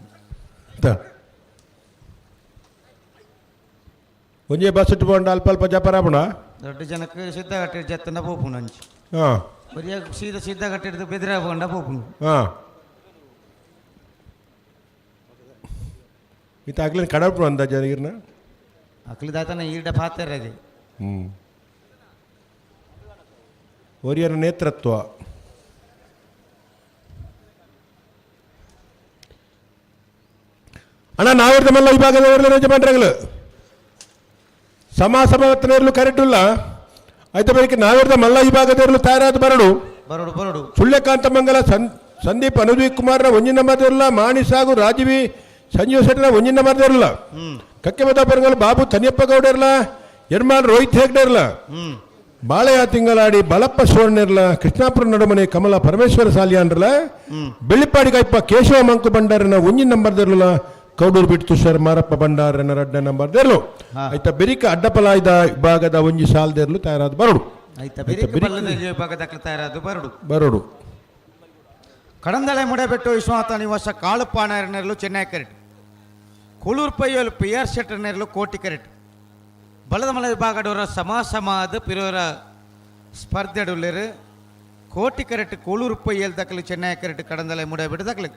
ಒಂಜೇ ಬಸ್ ಇಟ್ಟುಕೊಂಡು ಅಲ್ಪ ಅಲ್ಪ ಜಪರಾಪುಣ. ದೊಡ್ಡ ಜನಕ್ಕೆ ಸಿದ್ಧ ಕಟ್ಟಿಡ್ ಜತ್ತನ ಪೋಪುನು ಅಂಚಿ. ಹಾಂ. ಬರಿಯ ಸೀದಾ ಸಿದ್ಧ ಕಟ್ಟಿಡ್ದು ಬೆದ್ರೆ ಪೋಂಡ ಪೋಪುನು. ಹಾಂ, ಇತ್ತ ಅಕ್ಲಿನ ಕಡಪು ಅಂದಾಜ ನೀರ್ನ. ಅಕ್ಲಿ ದಾತನ ಈಡ ಪಾತ್ರ ಅದೇ. ಒರಿಯರ ನೇತೃತ್ವ. ಅಣ್ಣ ನಾವಿರ್ದ ಮಲ್ಲ ವಿಭಾಗದವರೆಲ್ಲ ಯಜಮಾನ್ರಗಳು ಸಮ ಸಮವತ್ತನೇರ್ಲು ಕರೆಕ್ಟ್ ಆಯ್ತಾ ಬಳಿಕ ನಾವಿರ್ದ ಮಲ್ಲ ವಿಭಾಗದವರಲು ತಯಾರಾದ ಬರಡು ಬರಡು ಬರಡು. ಸುಳ್ಯಕಾಂತ ಮಂಗಲ ಸಂದೀಪ್ ಅನುದೀಪ್ ಕುಮಾರ್ನ ಒಂಜಿನ ಮಾತಿರಲ್ಲ ಮಾಣಿ ಸಾಗು ರಾಜೀವಿ ಸಂಜೀವ ಶೆಟ್ಟರ ಒಂಜಿನ ಮಾತಿರಲ್ಲ ಕಕ್ಕೆ ಪರಂಗಲ್ ಬಾಬು ತನಿಯಪ್ಪ ಗೌಡರ್ಲ ಯರ್ಮಾನ್ ರೋಹಿತ್ ಹೆಗ್ಡೆ ಇರಲ್ಲ ಬಾಳೆಯ ತಿಂಗಳಾಡಿ ಬಲಪ್ಪ ಸುವರ್ಣಿರ್ಲ ಕೃಷ್ಣಾಪುರ ನಡುಮನೆ ಕಮಲ ಪರಮೇಶ್ವರ ಸಾಲಿಯಾನ್ರಲ್ಲ ಬೆಳ್ಳಿಪಾಡಿ ಕಾಯ್ಪ ಕೇಶವ ಮಂಕು ಭಂಡಾರನ ಒಂಜಿನ ನಂಬರ್ ದಿರಲ್ಲ ಕೌಡೂರು ಬಿಟ್ಟು ತುಷಾರ್ ಮಾರಪ್ಪ ಭಂಡಾರನ ರಡ್ಡ ನಂಬರ್ ದೇರ್ಲು ಆಯ್ತಾ ಬೆರಿಕ ಅಡ್ಡಪಲಾಯ್ದ ವಿಭಾಗದ ಒಂಜಿ ಸಾಲ್ದೇರ್ಲು ತಯಾರಾದ ಬರಡು. ಆಯ್ತಾ ಬೆರಿಕ ಬಲ್ಲದ ವಿಭಾಗದ ತಯಾರಾದ ಬರಡು ಬರಡು. ಕಡಂದಳೆ ಮುಡಬೆಟ್ಟು ವಿಶ್ವನಾಥ ನಿವಾಸ ಕಾಳುಪ್ಪ ನೆರಳು ಚೆನ್ನೈ ಕರೆಟ್ ಕುಳೂರು ಪೈಯಲು ಪಿ ಆರ್ ಶೆಟ್ಟರ್ ನೆರಳು ಕೋಟಿ ಕರೆಟ್ ಬಲದ ಮಲೆ ವಿಭಾಗಡವರ ಸಮ ಸಮಾದ ಪಿರೋರ ಸ್ಪರ್ಧೆಡುಳ್ಳೇರು ಕೋಟಿ ಕರೆಟ್ ಕೂಳೂರು ಪೈಯಲ್ ದಕ್ಕಲು ಚೆನ್ನೈ ಕರೆಟ್ ಕಡಂದಳೆ ಮುಡಬೆಟ್ಟು ದಕ್ಕಲು.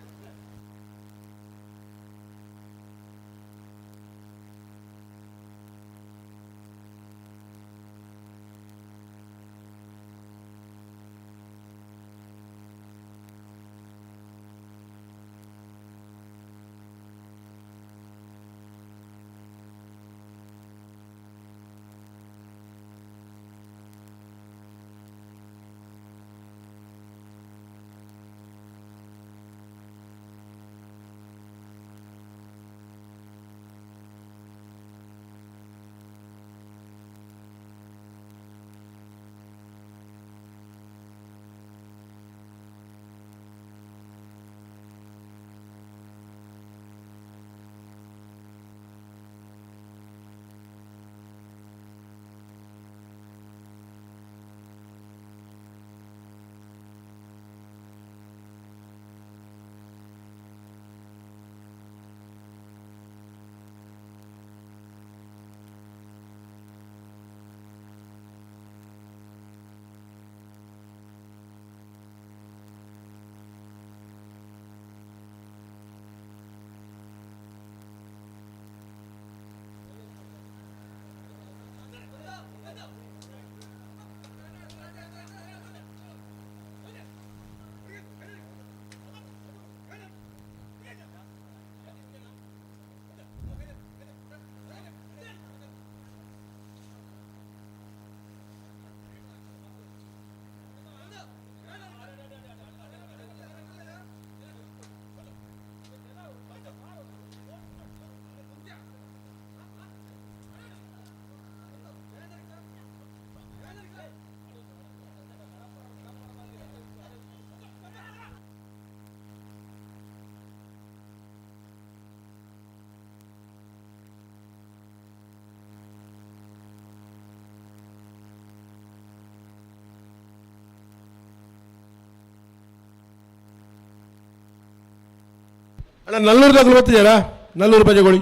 ಅಣ್ಣ ನಲ್ಲೂರು ದಾಖಲು ಬರ್ತಿದ್ದೀರಾ? ನಲ್ಲೂರು ಬಜಗೋಳಿ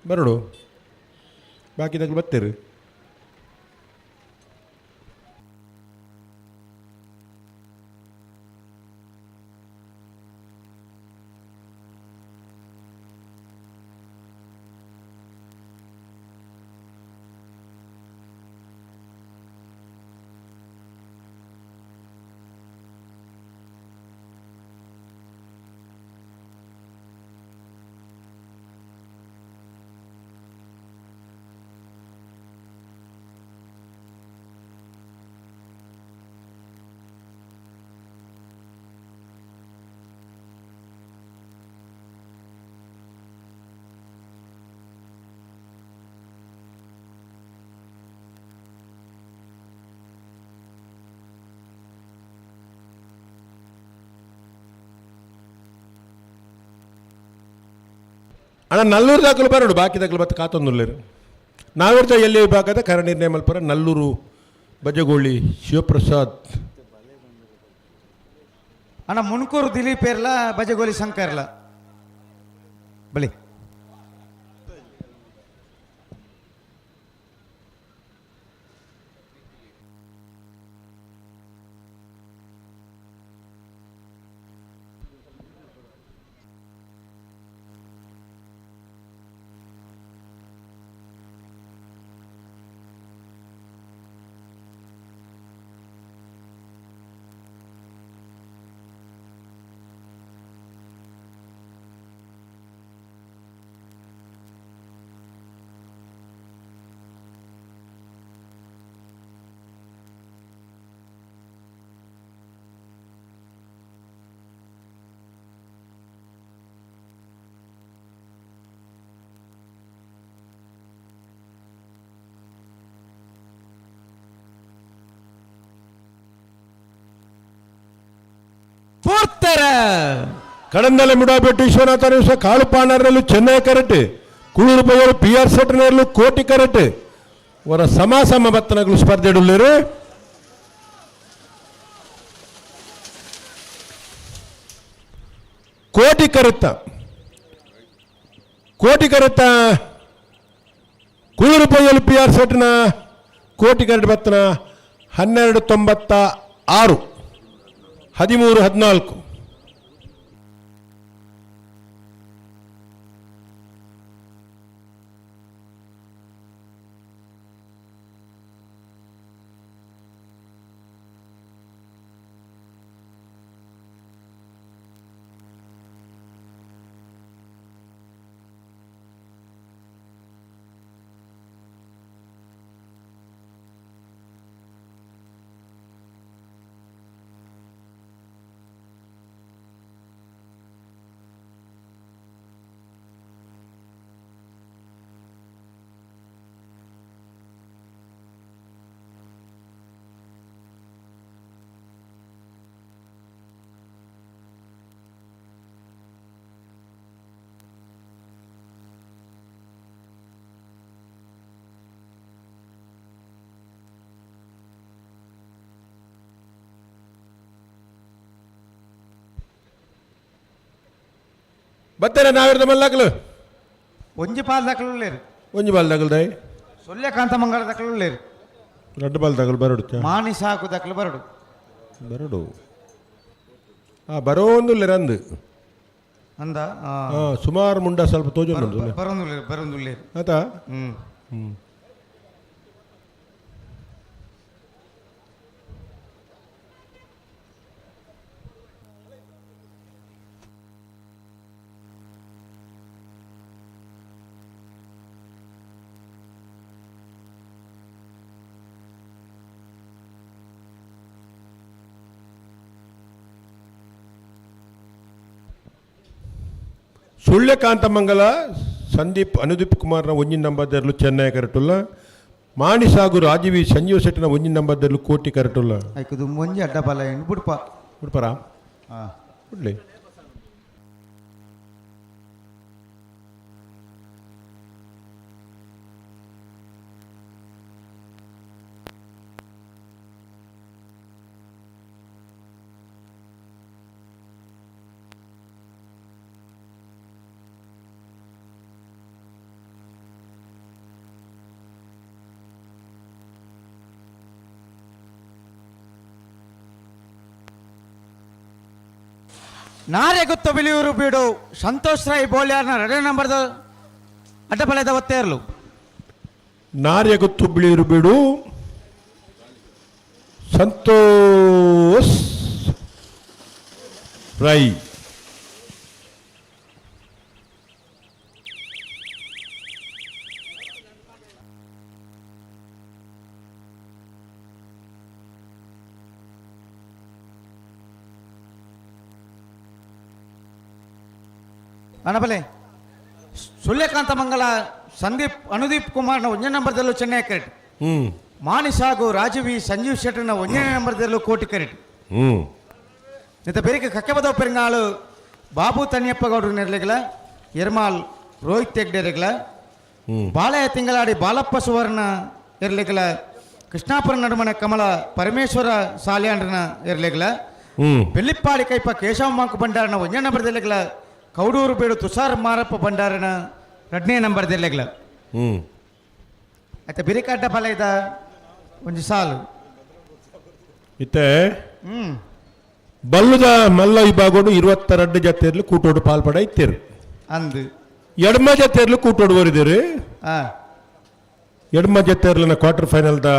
ಬರಡು ಬಾಕಿ ದಾಖಲು ಬರ್ತೀರಿ. ಅಣ್ಣ ನಲ್ಲೂರು ದಾಖಲು ಬರೋಡು ಬಾಕಿ ದಾಖಲು ಬತ್ತ ಕಾತೊಂದುಲ್ಲೇರು ನಾವಿರ್ತ ಎಲ್ಲಿ ವಿಭಾಗದ ಕರ ನಿರ್ಣಯ ಮಲ್ಪರ ನಲ್ಲೂರು ಬಜಗೋಳಿ ಶಿವಪ್ರಸಾದ್. ಅಣ್ಣ ಮುನ್ಕೂರು ದಿಲೀಪ್ ಇರ್ಲ ಬಜಗೋಲಿ ಶಂಕರ್ಲ ಬಲಿ. ಕಡಂದಲೆ ಮುಡಾಬೆಟ್ಟು ವಿಶ್ವನಾಥ ನಿವಸ ಕಾಳುಪಾಣರಲ್ಲೂ ಚೆನ್ನೈ ಕರೆಟ್ ಕುಳೂರು ಬೈಯರು ಪಿ ಆರ್ ಸೆಟ್ನಲ್ಲೂ ಕೋಟಿ ಕರೆಟ್ ಅವರ ಸಮ ಸಮ ಬತ್ತನಗಳು ಸ್ಪರ್ಧೆ ಇಡಲಿರು. ಕೋಟಿ ಕರುತ್ತ ಕೋಟಿ ಕರುತ್ತ ಕುಳೂರು ಬೈಯಲು ಪಿ ಆರ್ ಸೆಟ್ನ ಕೋಟಿ ಕರೆಟ್ ಬತ್ತನ 12.96 13.14. ಬತ್ತೇನೆ ನಾವಿರ್ದ ಮಲ್ಲಾಕಲು ಒಂಜಿ ಪಾಲ್ ದಾಖಲು. ಒಂಜಿ ಬಾಲ್ ದಾಖಲ್ದಾಯ್. ಸೊಲ್ಲೆ ಕಾಂತ ಮಂಗಳ ದಾಖಲು. ರಡ್ಡು ಬಾಲ್ ದಾಖಲು ಬರಡು. ಮಾಣಿ ಸಾಕು ದಾಖಲು ಬರಡು. ಬರಡು ಆ ಬರೋಂದುಲ್ಲೆ ರಂದು ಅಂದ. ಸುಮಾರು ಮುಂಡ ಸ್ವಲ್ಪ ತೋಜು. ಬರೋಂದುಲ್ಲೇರು ಬರೋಂದುಲ್ಲೇರು. ಆತಾ. ಹ್ಞೂ ಹ್ಞೂ. ಸುಳ್ಯಕಾಂತಮಂಗಲ ಸಂದೀಪ್ ಅನುದೀಪ್ ಕುಮಾರ್ನ ಒಂಜಿನ ನಂಬರ್ದರ್ಲು ಚೆನ್ನೈ ಕರಟುಲ್ಲ ಮಾಣಿಸಾಗು ರಾಜೀವಿ ಸಂಜೀವ್ ಶೆಟ್ಟಿನ ಒಂಜಿನ ನಂಬರ್ದರ್ಲು ಕೋಟಿ ಕರಟುಲ್ಲ. ಐಕದು ಒಂಜಿ ಅಡ್ಡ ಬಲ ಏನು ಬುಡ್ಪ. ಬುಡ್ಪರ. ಹಾಂ. ಬುಡ್ಲಿ. ನಾರೆಗುತ್ತ ಬಿಳಿಯೂರು ಬೀಡು ಸಂತೋಷ್ ರಾಯ್ ಬೋಳ್ಯಾರ್ನ ಎರಡನೇ ನಂಬರ್ದ ಅಡ್ಡಬಲದ ಒತ್ತೇರ್ಲು. ನಾರ್ಯಗುತ್ತು ಬಿಳಿಯೂರು ಬೀಡು ಸಂತೋಷ್ ರೈ. ಅಣಬಲೆ ಸೂರ್ಯಕಾಂತ ಮಂಗಲ ಸಂದೀಪ್ ಅನುದೀಪ್ ಕುಮಾರ್ನ ಒಂದನೇ ನಂಬರ್ದಲ್ಲೂ ಚೆನ್ನೈ ಕರೆಟ್. ಮಾನಿಶ್ ಹಾಗೂ ರಾಜವಿ ಸಂಜೀವ್ ಶೆಟ್ಟರ್ನ ಒಂದನೇ ನಂಬರ್ದಲ್ಲೂ ಕೋಟಿ ಕರೆಟ್. ಇತ್ತ ಬೇರೆ ಕಕ್ಕೆಬದ ಪೆರಂಗಾಳು ಬಾಬು ತನ್ನಿಯಪ್ಪ ಗೌಡರು ನೆರಳಿಗಳ ಎರ್ಮಾಲ್ Rohit ಹೆಗ್ಡೆರೆಗ್ಲ ಬಾಳೆಯ ತಿಂಗಳಾಡಿ ಬಾಲಪ್ಪ ಸುವರ್ಣ ಇರ್ಲಿಕ್ಕಲ ಕೃಷ್ಣಾಪುರ ನಡುಮನೆ ಕಮಲ ಪರಮೇಶ್ವರ ಸಾಲ್ಯಾಂಡ್ರನ ಇರ್ಲಿಕ್ಕಲ ಬೆಳ್ಳಿಪ್ಪಾಡಿ ಕೈಪ ಕೇಶವ ಮಾಂಕು ಭಂಡಾರನ ಒಂದನೇ ನಂಬರ್ ದಿಲ್ಲಿಗಲ ಕೌಡೂರು ಬೀಡು ತುಷಾರ್ ಮಾರಪ್ಪ ಭಂಡಾರನ ಎರಡನೇ ನಂಬರ್ ದಿಲ್ಲಿಗಲ ಆಯ್ತಾ ಬಿರಿಕಡ್ಡ ಫಲ ಇದ ಒಂಜಿ ಸಾಲು ಇತ್ತೆ ಬಲ್ಲುದ ಮಲ್ಲ ವಿಭಾಗೋಡು 22 ಜತೆರ್ಲು ಕೂಟೋಡು ಪಾಲ್ಪಡ ಇತ್ತೀರು ಅಂದು ಎಡ್ಮ ಜತೆರ್ಲು ಕೂಟೋಡು ಬರಿದಿರಿ ಎಡ್ಮ ಜತೆರ್ಲನ ಕ್ವಾರ್ಟರ್ ಫೈನಲ್ the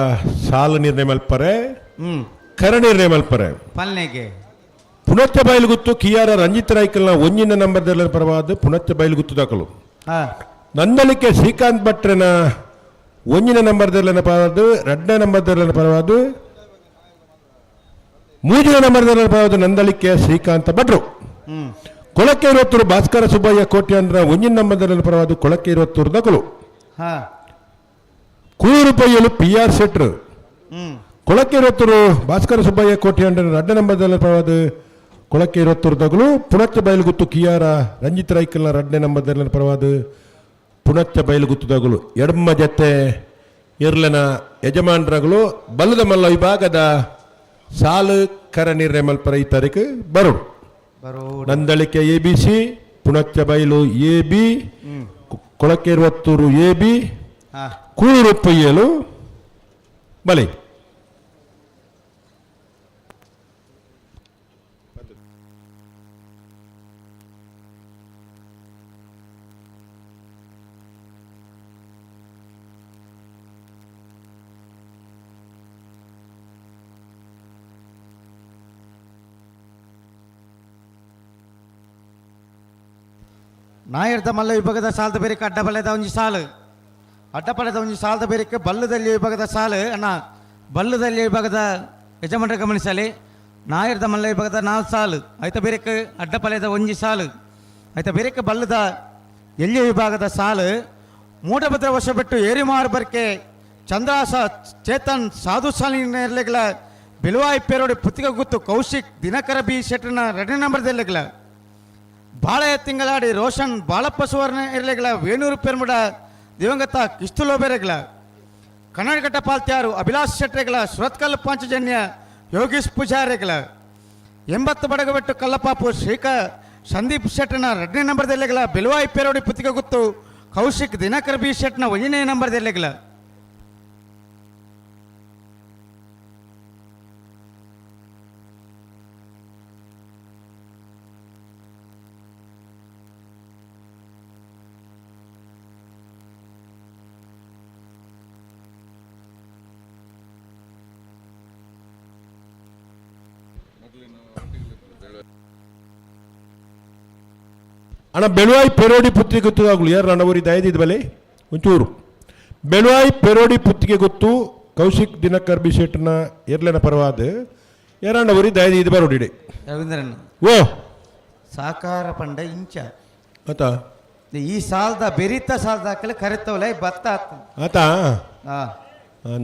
ಸಾಲು ನಿರ್ಣಯ ಮಲ್ಪರೆ ಕರ ನಿರ್ಣಯ ಮಲ್ಪರೆ ಪಲ್ನೆಗೆ ಪುಣತ್ಯ ಬಯಲುಗುತ್ತು ಕಿಯಾರ ರಂಜಿತ್ ರಾಯ್ಕಲ್ನ ಒಂಜಿನ ನಂಬರ್ ಪರವಾದ ಪುಣತ್ಯ ಬಯಲುಗುತ್ತು ದಾಖಲು ನಂದಳಿಕೆ ಶ್ರೀಕಾಂತ್ ಭಟ್ರನ ಒಂಜಿನ ನಂಬರ್ ಪರವಾದ ಎರಡನೇ ನಂಬರ್ ಪರವಾದ ಮೂರನೇ ನಂಬರ್ ಪರವಾದ ನಂದಳಿಕೆ ಶ್ರೀಕಾಂತ ಭಟ್ರು. ಕೊಳಕ್ಕೆ ಇರುವತ್ತೂರು ಭಾಸ್ಕರ ಸುಬ್ಬಯ್ಯ ಕೋಟೆ ಅಂದ್ರೆ ಒಂಜಿನ ನಂಬರ್ ಪರವಾದ ಕೊಳಕ್ಕೆ ಇರುವತ್ತೂರು ದಾಖಲು. ಕೂರು ಪೈಯಲು ಪಿ ಆರ್ ಶೆಟ್ರು ಕೊಳಕ್ಕೆ ಇರುವತ್ತೂರು ಭಾಸ್ಕರ ಸುಬ್ಬಯ್ಯ ಕೋಟೆ ಅಂದ್ರೆ ಎರಡನೇ ನಂಬರ್ ಪರವಾದ ಕೊಳಕ್ಕೆ ಇರುವತ್ತೂರು ದಾಖಲು. ಪುಣಚ್ಚ ಬಯಲುಗುತ್ತು ಕಿಯಾರ ರಂಜಿತ್ ರಾಯ್ಕಲ್ನ ಎರಡನೇ ನಂಬರ್ ಪರವಾದ ಪುಣಚ್ಚ ಬಯಲುಗುತ್ತುದಾಗಲು. ಎಡಮ ಜತೆ ಇರ್ಲನ ಯಜಮಾನರಗಳು ಬಲ್ಲದ ಮಲ್ಲ ವಿಭಾಗದ ಸಾಲು ಕರ ನಿರ್ಣಯ ಮಲ್ಪರ ಈ ತಾರೀಕು ಬರೋಡು. Nandalike A B C, Punachcha Bailu A B, Kolake Iruvathur A B, Kooluru Payyalu ಬಲೆ. ನಾಯರ್ದ ಮಲ್ಲ ವಿಭಾಗದ ಸಾಲದ ಬೇರೆ ಅಡ್ಡಬಲೆದ ಒಂಜಿ ಸಾಲು ಅಡ್ಡಪಲೆದ ಒಂಜಿ ಸಾಲದ ಬೇರೆ ಬಲ್ಲದಲ್ಲಿ ವಿಭಾಗದ ಸಾಲು ಅಣ್ಣ ಬಲ್ಲದಲ್ಲಿ ವಿಭಾಗದ ಯಜಮಾನರ ಗಮನಿಸಲಿ. ನಾಯರ್ದ ಮಲ್ಲ ವಿಭಾಗದ 4 ಸಾಲು ಆಯ್ತ ಬೇರೆ ಅಡ್ಡಪಲೆದ ಒಂಜಿ ಸಾಲು ಆಯ್ತ ಬೇರೆ ಬಲ್ಲದ ಎಲ್ಲಿ ವಿಭಾಗದ ಸಾಲು ಮೂಡಭದ್ರ ವರ್ಷ ಬಿಟ್ಟು ಏರಿಮಾರು ಬರ್ಕೆ ಚಂದ್ರಾಸ ಚೇತನ್ ಸಾಧು ಸಾಲಿನ ಇರ್ಲಿಗಳ ಬಿಲುವಾಯಿ ಪೇರೋಡಿ ಪುತ್ತಿಗೆ ಗುತ್ತು ಕೌಶಿಕ್ ದಿನಕರ ಬಿ ಶೆಟ್ಟರ್ನ ಎರಡನೇ ನಂಬರ್ದಲ್ಲಿಗಳ ಬಾಳೆಯ ತಿಂಗಳಾಡಿ ರೋಷನ್ ಬಾಳಪ್ಪ ಸುವರ್ಣ ಇರ್ಲಿಗಳ ವೇಣೂರು ಪೆರ್ಮುಡ ದಿವಂಗತ ಕಿಸ್ತುಲೋಬೆರೆಗಳ ಕನ್ನಡಘಟ್ಟ ಪಾಲ್ತ್ಯಾರು ಅಭಿಲಾಷ್ ಶೆಟ್ಟರೆಗಳ ಸುರತ್ಕಲ್ ಪಾಂಚಜನ್ಯ ಯೋಗೀಶ್ ಪೂಜಾರಿಗಳ 80 ಬಡಗಬೆಟ್ಟು ಕಲ್ಲಪಾಪು ಶ್ರೀಕ ಸಂದೀಪ್ ಶೆಟ್ಟನ ಎರಡನೇ ನಂಬರ್ದಲ್ಲಿಗಳ ಬಿಲುವಾಯಿ ಪೇರೋಡಿ ಪುತ್ತಿಗೆ ಗುತ್ತು ಕೌಶಿಕ್ ದಿನಕರ್ ಬಿ ಶೆಟ್ಟನ ಒಂದನೇ ನಂಬರ್ದಲ್ಲಿಗಳ. ಅಣ್ಣ ಬೆಳುವಾಯಿ ಪೆರೋಡಿ ಪುತ್ತಿಗೆ ಗೊತ್ತು ಆಗಲು ಯಾರು ಅಣ್ಣ ಊರಿ ದಯದಿದ್ದ ಬಲೆ ಒಂಚೂರು ಬೆಳುವಾಯಿ ಪೆರೋಡಿ ಪುತ್ತಿಗೆ ಗೊತ್ತು ಕೌಶಿಕ್ ದಿನಕರ್ ಬಿ ಶೆಟ್ಟನ ಎರ್ಲೆನ ಪರವಾದ ಯಾರಣ್ಣ ಊರಿ ದಯದಿದ್ದು ಬರೋಡಿ ರವೀಂದ್ರನ್ ಓ ಸಾಕಾರ ಪಂಡ ಇಂಚ ಆತ ಈ ಸಾಲದ ಬೆರಿತ ಸಾಲದ ಹಾಕಲಿ ಕರೆತವಲ್ಲ ಭತ್ತ ಆತ ಆತ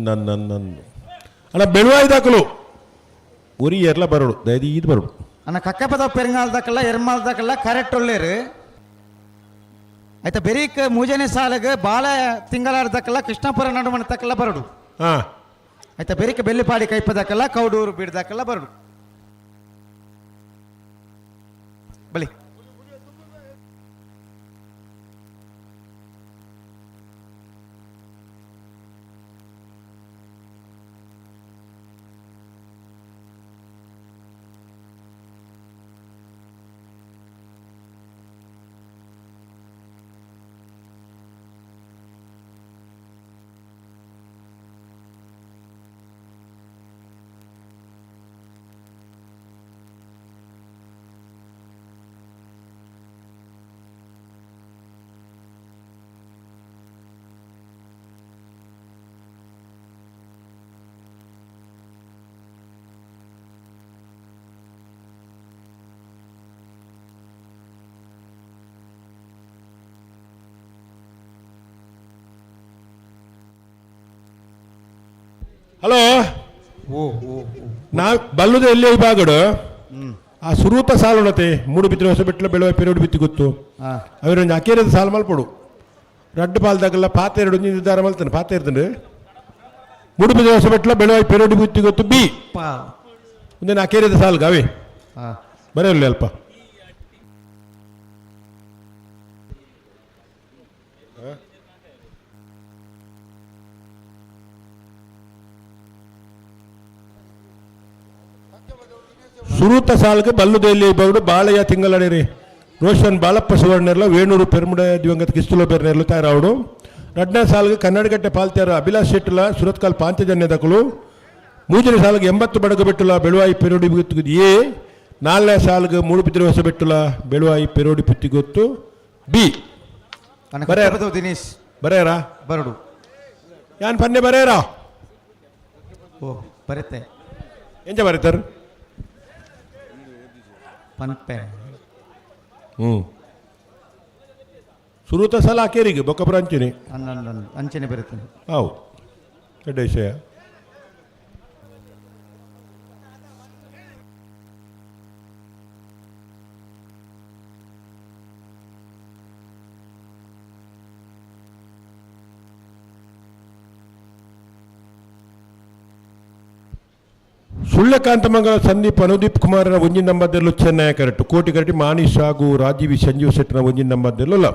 ನನ್ನ ನನ್ನ ಅಣ್ಣ ಬೆಳುವಾಯಿ ದಾಖಲು ಉರಿ ಎರ್ಲ ಬರೋಡು ದಯದಿ ಇದು ಬರೋಡು ಅಣ್ಣ ಕಕ್ಕಪದ ಪೆರಂಗಾಲ್ದಕ್ಕಲ್ಲ ಎರ್ಮಾಲ್ದಕ್ಕಲ್ಲ ಕರೆಕ್ಟ್ ಒಳ್ಳೇರು ಆಯ್ತಾ ಬೆರೀಕ್ ಮೂಜನೆ ಸಾಲಗ ಬಾಳ ತಿಂಗಳಾರ್ದಕ್ಕಲ್ಲ ಕೃಷ್ಣಪುರ ನಡುಮಣ ತಕ್ಕಲ್ಲ ಬರಡು ಆಯ್ತಾ ಬೆರಿಕ ಬೆಳ್ಳಿಪಾಡಿ ಕೈಪದಕ್ಕಲ್ಲ ಕೌಡೂರು ಬೀಡ್ದಕ್ಕಲ್ಲ ಬರಡು ಬಲಿ. ಹಲೋ, ನಾ ಬಲ್ಲುದ ಎಲ್ಲಿ ವಿಭಾಗಡು ಆ ಸುರೂತ ಸಾಲುಣತೆ ಮೂಡು ಬಿತ್ತಿನ ಹೊಸ ಬಿಟ್ಲ ಬೆಳುವ ಪೆರೋಡು ಬಿತ್ತಿ ಗೊತ್ತು. ಅವರೊಂದು ಅಕೇರದ ಸಾಲು ಮಲ್ಪಡು ರಡ್ಡು ಪಾಲ್ದಾಗಲ್ಲ ಪಾತೆರಡು ನಿರ್ಧಾರ ಮಲ್ತಾನೆ ಪಾತೆ ಇರ್ತಂಡು ಮೂಡು ಬಿದ್ದ ಹೊಸ ಬಿಟ್ಲ ಬೆಳುವ ಪೆರೋಡು ಬಿತ್ತಿ ಗೊತ್ತು ಬಿ ಒಂದೇನು ಅಕೇರದ ಸಾಲ್ಗ ಅವೇ ಬರೆಯಲ್ಲ ಅಲ್ಪ. ಸುರೂತ ಸಾಲ್ಗೆ ಬಲ್ಲುದೇಲಿ ಬೌಡು ಬಾಳೆಯ ತಿಂಗಳಡಿರಿ ರೋಷನ್ ಬಾಳಪ್ಪ ಸುವರ್ಣರ್ಲ ವೇಣೂರು ಪೆರ್ಮುಡ ದಿವಂಗತ ಕಿಸ್ತುಲ ಪೆರ್ನೆರ್ಲು ತಯಾರಾವಡು. ರಡ್ನ ಸಾಲ್ಗೆ ಕನ್ನಡಗಟ್ಟೆ ಪಾಲ್ತ್ಯಾರ ಅಭಿಲಾಷ್ ಶೆಟ್ಟಲ ಸುರತ್ಕಲ್ ಪಾಂಚಜನ್ಯ ದಕಲು. ಮೂಜನೇ ಸಾಲ್ಗೆ 80 ಬಡಗು ಬೆಟ್ಟುಲ ಬೆಳುವಾಯಿ ಪೆರೋಡಿ ಗೊತ್ತು ಎ. ನಾಲ್ನೇ ಸಾಲ್ಗೆ ಮೂಡು ಬಿದ್ದರೆ ಹೊಸ ಬೆಟ್ಟುಲ ಬೆಳುವಾಯಿ ಪೆರೋಡಿ ಪುತ್ತಿ ಗೊತ್ತು ಬಿ. ದಿನೇಶ್ ಬರೇರಾ ಬರಡು ಯಾನ್ ಪನ್ನೆ ಬರೇರಾ ಓ ಬರುತ್ತೆ. ಎಂಚ ಬರೀತಾರೆ? ಪನ್ಪೆ. ಸುರೂತ ಸಲ ಅಕೇರಿಗೆ ಬೊಕ್ಕಪುರ ಅಂಚಿನಿ ಅಂಚನೆ ಬರುತ್ತೆ. ಹೌದು ದೊಡ್ಡ ವಿಷಯ. ಸುಳ್ಯಕಾಂತಮಂಗಲ ಸಂದೀಪ್ ಅನುದೀಪ್ ಕುಮಾರನ ಒಂಜಿನ ನಂಬರ್ದಲ್ಲೂ ಚೆನ್ನೈ ಕರೆಕ್ಟ್ ಕೋಟಿ ಕರೆಕ್ಟ್ ಮಾನೀಶ್ ಹಾಗೂ ರಾಜೀವಿ ಸಂಜೀವ್ ಶೆಟ್ಟನ ಒಂಜಿನ ನಂಬರ್ದಲ್ಲೂ.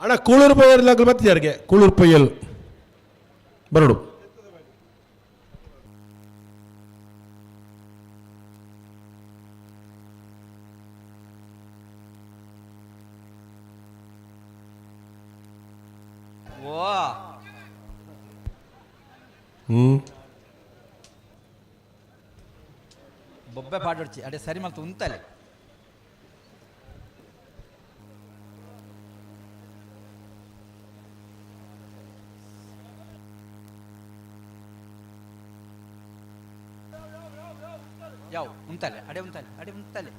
ಅಣ್ಣ ಕೂಳೂರು ಪೊಯ್ಯಲ್ ಮತ್ತೆ ಯಾರಿಗೆ ಕೂಳೂರು ಪೊಯ್ಯಲ್ ಬರಡು. ಬೊಬ್ಬೆ ಪಾಡೊಡ್ಚಿ ಅಡೆ ಸರಿ ಮಲ್ತು ಉಂತಲೆ. ಯಾವ ಉಂತಲೆ ಅಡೆ ಉಂತಲೆ ಅಡೆ ಉಂತಲೆ.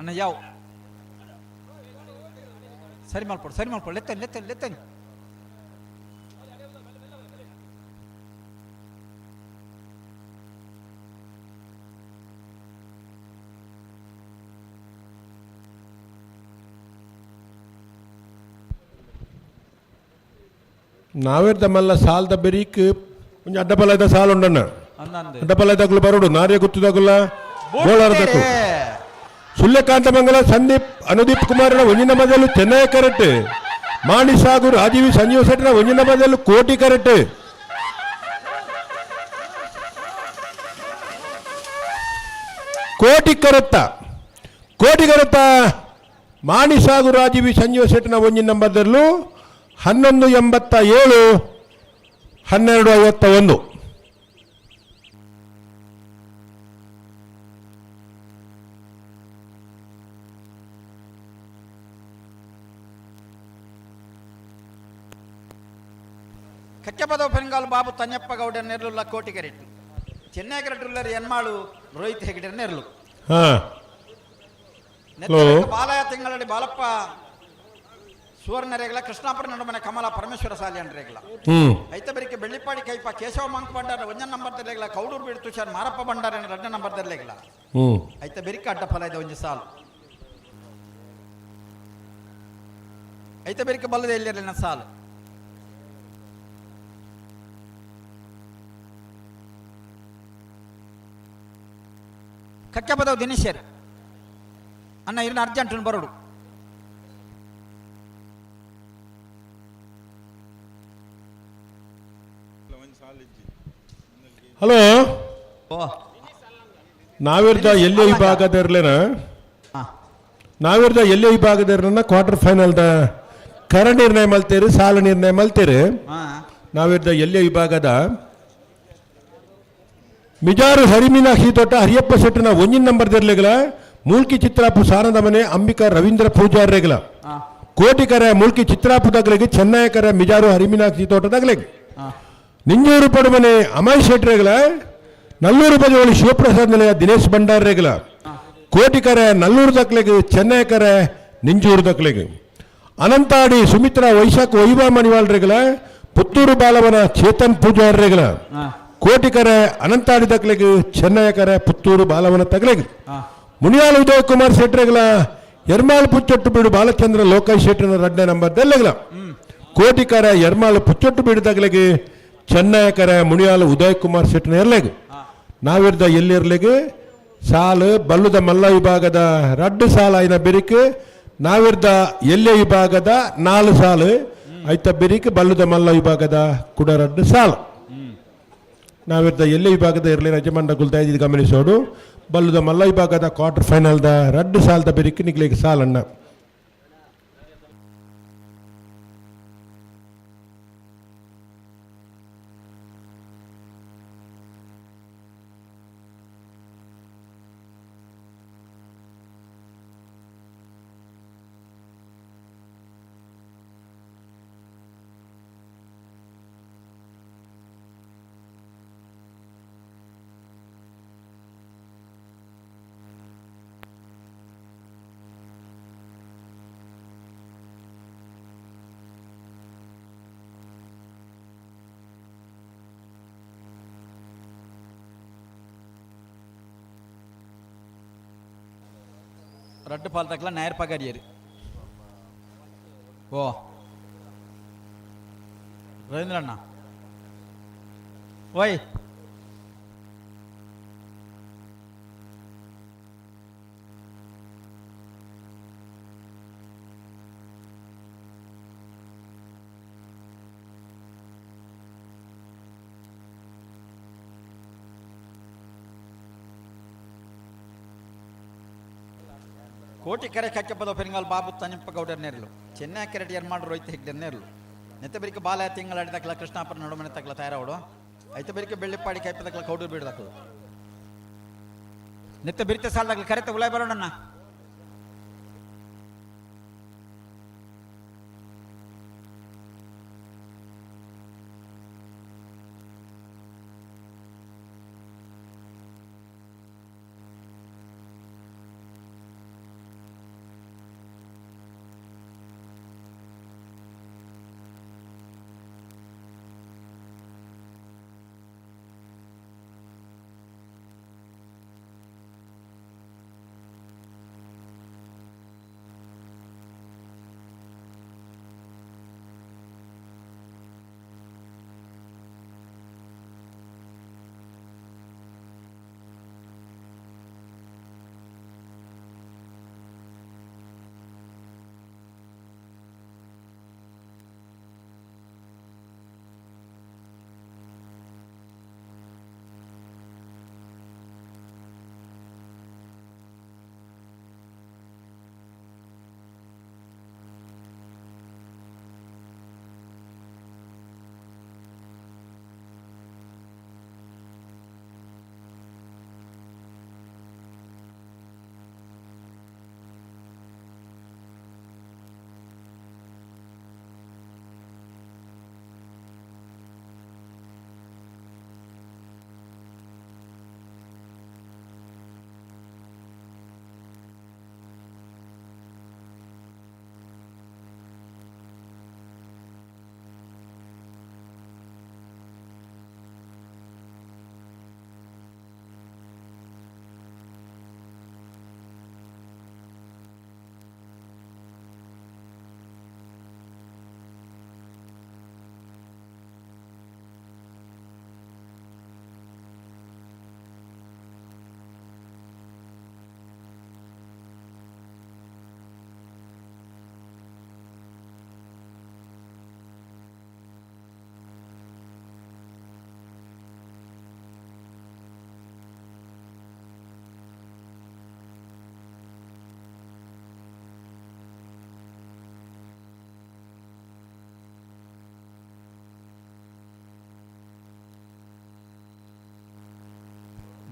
ಅಣ್ಣ ಯಾವ ಸರಿ ಮಲ್ಪಡು ಸರಿ ಮಲ್ಪಡು ಲೆತ್ತೇನೆ ಲೆತ್ತೇನೆ ಲೆತ್ತೇನೆ. ನಾವೇರ್ದ ಮಲ್ಲ ಸಾಲ್ದ ಬೆರೀಕ್ ಒಂಜಿ ಅಡ್ಡಪಲದ ಸಾಲ್ ಉಂಡಣ್ಣ. ಅಡ್ಡಪಲದಾಗಲು ಬರೋಡು ನಾರ್ಯ ಗುತ್ತದಾಗಲ್ಲ ಬೋಳಾರದಕ್ಕು ಸುಳ್ಯಕಾಂತ ಮಂಗಲ ಸಂದೀಪ್ ಅನುದೀಪ್ ಕುಮಾರನ ಒಂಜಿನ ಬದಲು ಚೆನ್ನೈ ಕರೆಕ್ಟ್, ಮಾಣಿ ಸಾಗೂರ್ ರಾಜೀವಿ ಸಂಜೀವ ಶೆಟ್ಟರ ಒಂಜಿನ ಬದಲು ಕೋಟಿ ಕರೆಕ್ಟ್. ಕೋಟಿ ಕರೆತ್ತ ಕೋಟಿ ಕರೆತ್ತ ಮಾಣಿ ಸಾಗೂರ್ ರಾಜೀವಿ ಸಂಜೀವ ಶೆಟ್ಟನ ಒಂಜಿನ ಬದಲು 11.87 12.51. ಕಚ್ಚಪದವ ಪೆಂಗಾಲ್ ಬಾಬು ತನ್ಯಪ್ಪ ಗೌಡ ನೆರ್ಲುಲ್ಲ ಕೋಟಿ ಕರೆಟ್ಟು ಚೆನ್ನೈ ಕರೆಟುಲ್ಲರ್ ಎನ್ಮಾಳು ರೋಹಿತ್ ಹೆಗಡೆ ನೆರ್ಲು. ಬಾಲಯ ತಿಂಗಳಡಿ ಬಾಲಪ್ಪ ಸುವರ್ಣ ರೇಗಲ ಕೃಷ್ಣಾಪುರ ನಡುಮನೆ ಕಮಲ ಪರಮೇಶ್ವರ ಸಾಲಿಯನ್ ರೇಗಲ ಐತ ಬರಿಕೆ ಬೆಳ್ಳಿಪಾಡಿ ಕೈಪ ಕೇಶವ ಮಂಕ್ ಭಂಡಾರ ಒಂಜನ್ ನಂಬರ್ ರೇಗಲ ಕೌಡೂರು ಬೀಡು ತುಷಾರ್ ಮಾರಪ್ಪ ಭಂಡಾರ ರಡ್ಡ ನಂಬರ್ ರೇಗಲ ಐತ ಬೆರಿಕೆ ಅಡ್ಡ ಫಲ ಇದೆ ಒಂಜಿ ಸಾಲು ಐತ ಬೆರಿಕೆ ಬಲ್ಲದೆ ಎಲ್ಲಿರಲಿಲ್ಲ ಸಾಲು. ಕಕ್ಕೆ ಬದವು ದಿನೇಶರ್ ಅಣ್ಣ ಇರ್ನ ಅರ್ಜೆಂಟ್ ಬರೋಡು. ಹಲೋ, ನಾವಿರ್ದ ಎಲ್ಲೇ ವಿಭಾಗದ ಇರ್ಲೇನ, ನಾವಿರ್ದ ಎಲ್ಲೇ ವಿಭಾಗದ ಇರ್ಲನ ಕ್ವಾರ್ಟರ್ ಫೈನಲ್ದ ಕರ ನಿರ್ಣಯ ಮಲ್ತೇರಿ ಸಾಲ ನಿರ್ಣಯ ಮಲ್ತೇರಿ. ನಾವಿರ್ದ ಎಲ್ಲೇ ವಿಭಾಗದ ಮಿಜಾರು ಹರಿಮೀನಾಕ್ಷಿ ತೋಟ ಹರಿಯಪ್ಪ ಶೆಟ್ಟನ ಒಂಜಿನ ನಂಬರ್ ದಿರ್ಲೆಗಳ ಮೂಲ್ಕಿ ಚಿತ್ರಾಪು ಸಾನದ ಮನೆ ಅಂಬಿಕಾ ರವೀಂದ್ರ ಪೂಜಾರ್ರೆಗಳ ಕೋಟಿಕರ ಮೂಲ್ಕಿ ಚಿತ್ರಾಪು ದಗ್ಲೆಗೆ ಚೆನ್ನಯಕರ ಮಿಜಾರು ಹರಿಮೀನಾಕ್ಷಿ ತೋಟದಾಗ್ಲೆಗೆ ನಿಂಜೂರು ಪಡುಮನೆ ಅಮಯ್ ಶೆಟ್ರೆಗಳ ನಲ್ಲೂರು ಬಜವಳಿ ಶಿವಪ್ರಸಾದ್ ನಿಲಯ ದಿನೇಶ್ ಭಂಡಾರ್ರೆಗಳ ಕೋಟಿಕರ ನಲ್ಲೂರು ದಕ್ಲೆಗೆ ಚೆನ್ನಯಕರ ನಿಂಜೂರು ದಕ್ಲೆಗೆ ಅನಂತಾಡಿ ಸುಮಿತ್ರಾ ವೈಶಾಖ್ ವೈಭವ ಮಣಿವಾಳ್ರೆಗಳ ಪುತ್ತೂರು ಬಾಲವನ ಚೇತನ್ ಪೂಜಾರ್ರೆಗಳ ಕೋಟಿಕರ ಅನಂತಾಡಿ ದಕ್ಲೆಗೆ ಚೆನ್ನಯಕರ ಪುತ್ತೂರು ಬಾಲವನ ತಗಲೆಗೆ ಮುನಿಯಾಲ ಉದಯ್ ಕುಮಾರ್ ಶೆಟ್ರೆಗಳ ಎರ್ಮಾಲ್ ಪುಚ್ಚೊಟ್ಟು ಬೀಡು ಬಾಲಚಂದ್ರ ಲೋಕೇಶ್ ಶೆಟ್ಟನ ರಡ್ಡ ನಂಬರ್ ದೆಲ್ಲೆಗಳ ಕೋಟಿಕರ ಎರ್ಮಾಲ್ ಪುಚ್ಚೊಟ್ಟು ಬೀಡು ತಗಲೆಗೆ ಚೆನ್ನಯಕರ ಮುನಿಯಾಲ ಉದಯ್ ಕುಮಾರ್ ಶೆಟ್ಟನ ಎರ್ಲೆಗೆ ನಾವಿರ್ದ ಎಲ್ಲಿರ್ಲೆಗೆ ಸಾಲು ಬಲ್ಲುದ ಮಲ್ಲ ವಿಭಾಗದ ರಡ್ಡು ಸಾಲ ಐನ ಬೆರಿಕ್ ನಾವಿರ್ದ ಎಲ್ಲೆ ವಿಭಾಗದ 4 ಸಾಲು ಐತ ಬೆರಿಕ್ ಬಲ್ಲುದ ಮಲ್ಲ ವಿಭಾಗದ ಕುಡ ರಡ್ಡು ಸಾಲು ನಾವಿರ್ದ ಎಲ್ಲೆ ವಿಭಾಗದ ಇರಲಿ ಯಜಮಾನ ಗುಲ್ತಾಯಿ ಗಮನಿಸೋಡು ಬಲ್ಲುದ ಮಲ್ಲ ವಿಭಾಗದ ಕ್ವಾರ್ಟರ್ ಫೈನಲ್ದ ರಡ್ಡು ಸಾಲದ ಬೆರಿಕ್ ನಿಗ್ಲಿಗೆ ಸಾಲಣ್ಣ. ರಡ್ಡು ಪಾಲ್ ತಕ್ಕಲ ನಾಯರ್ ಪಗಾರಿಯರು. ಓ ರವೀಂದ್ರಣ್ಣ ಓಯ್ ಕೋಟಿ ಕರೆ ಕಕ್ಕೆಪದ ಪೆರಿಂಗಾಲ್ ಬಾಬು ತನಿಪ್ಪ ಗೌಡರ್ ನೇರ್ಲು ಚೆನ್ನೈ ಕೆರೆಟ್ ಎರ್ಮಾಡ್ ರೋಹಿತ್ ಹೆಗ್ಡೆ ನೇರ್ಲು ನೆತ್ತ ಬೆರಿಕೆ ಬಾಲ ತಿಂಗಳ ತಕ್ಕಲ ಕೃಷ್ಣಾಪುರ ನಡುಮನೆ ತಕ್ಕಲ ತಯಾರಾವಡು ಐತ ಬೆರಿಕೆ ಬೆಳ್ಳಿಪ್ಪಾಡಿ ಕೈಪದಕ್ಲ ಕೌಡೂರು ಬೀಡದಕ್ಕಲು ನೆತ್ತ ಬಿರಿತ ಸಾಲದಾಗಲಿ ಕರೆತ ಉಲಾಯ್ ಬರೋಣಣ್ಣ.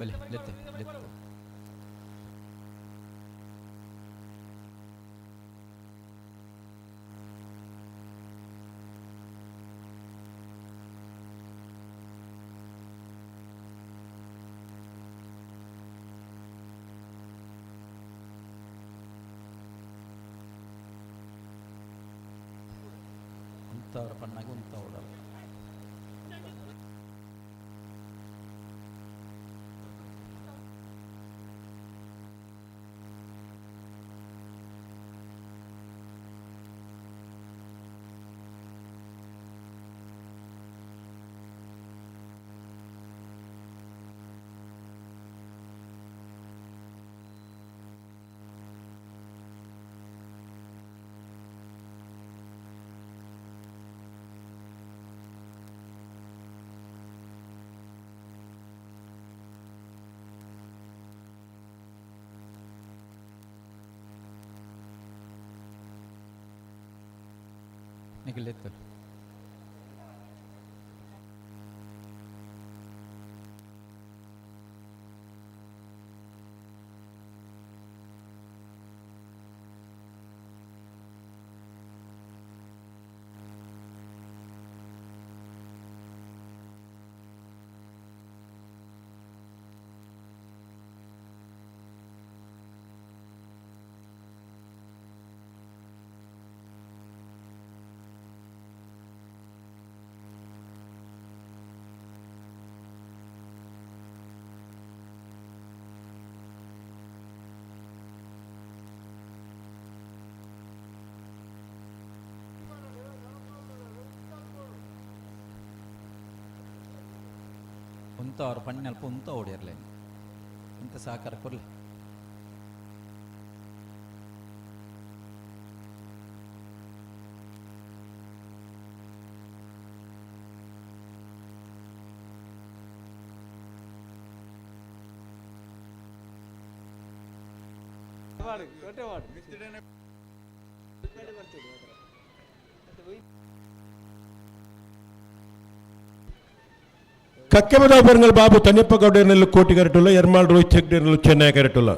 ಬಲೆ ಲೆತ್ತೆ ಲೆತ್ತೆ ಉಂತವರ ಪಣ್ಣಾಗ ಉಂತ ಓಡಲ್ಲ. ನಿಖಿಲ್. ಉಂತ ಅವ್ರ ಪಣ್ಣಲ್ಪ ಉಂತ ಓಡಿರ್ಲೆ ಇಂತ ಸಹಕಾರ ಕೊರ್ಲಿ. ಕಕ್ಕೆಬದ ಪೆರಂಗಲ್ ಬಾಬು ತನ್ಯಪ್ಪ ಗೌಡರ್ನಲ್ಲೂ ಕೋಟಿ ಕರೆಟುಲ್ಲ, ಎರ್ಮಾಳ್ ರೋಹಿತ್ ಹೆಗ್ಡೆನಲ್ಲೂ ಚೆನ್ನೈ ಕರೆಟುಲ್ಲ.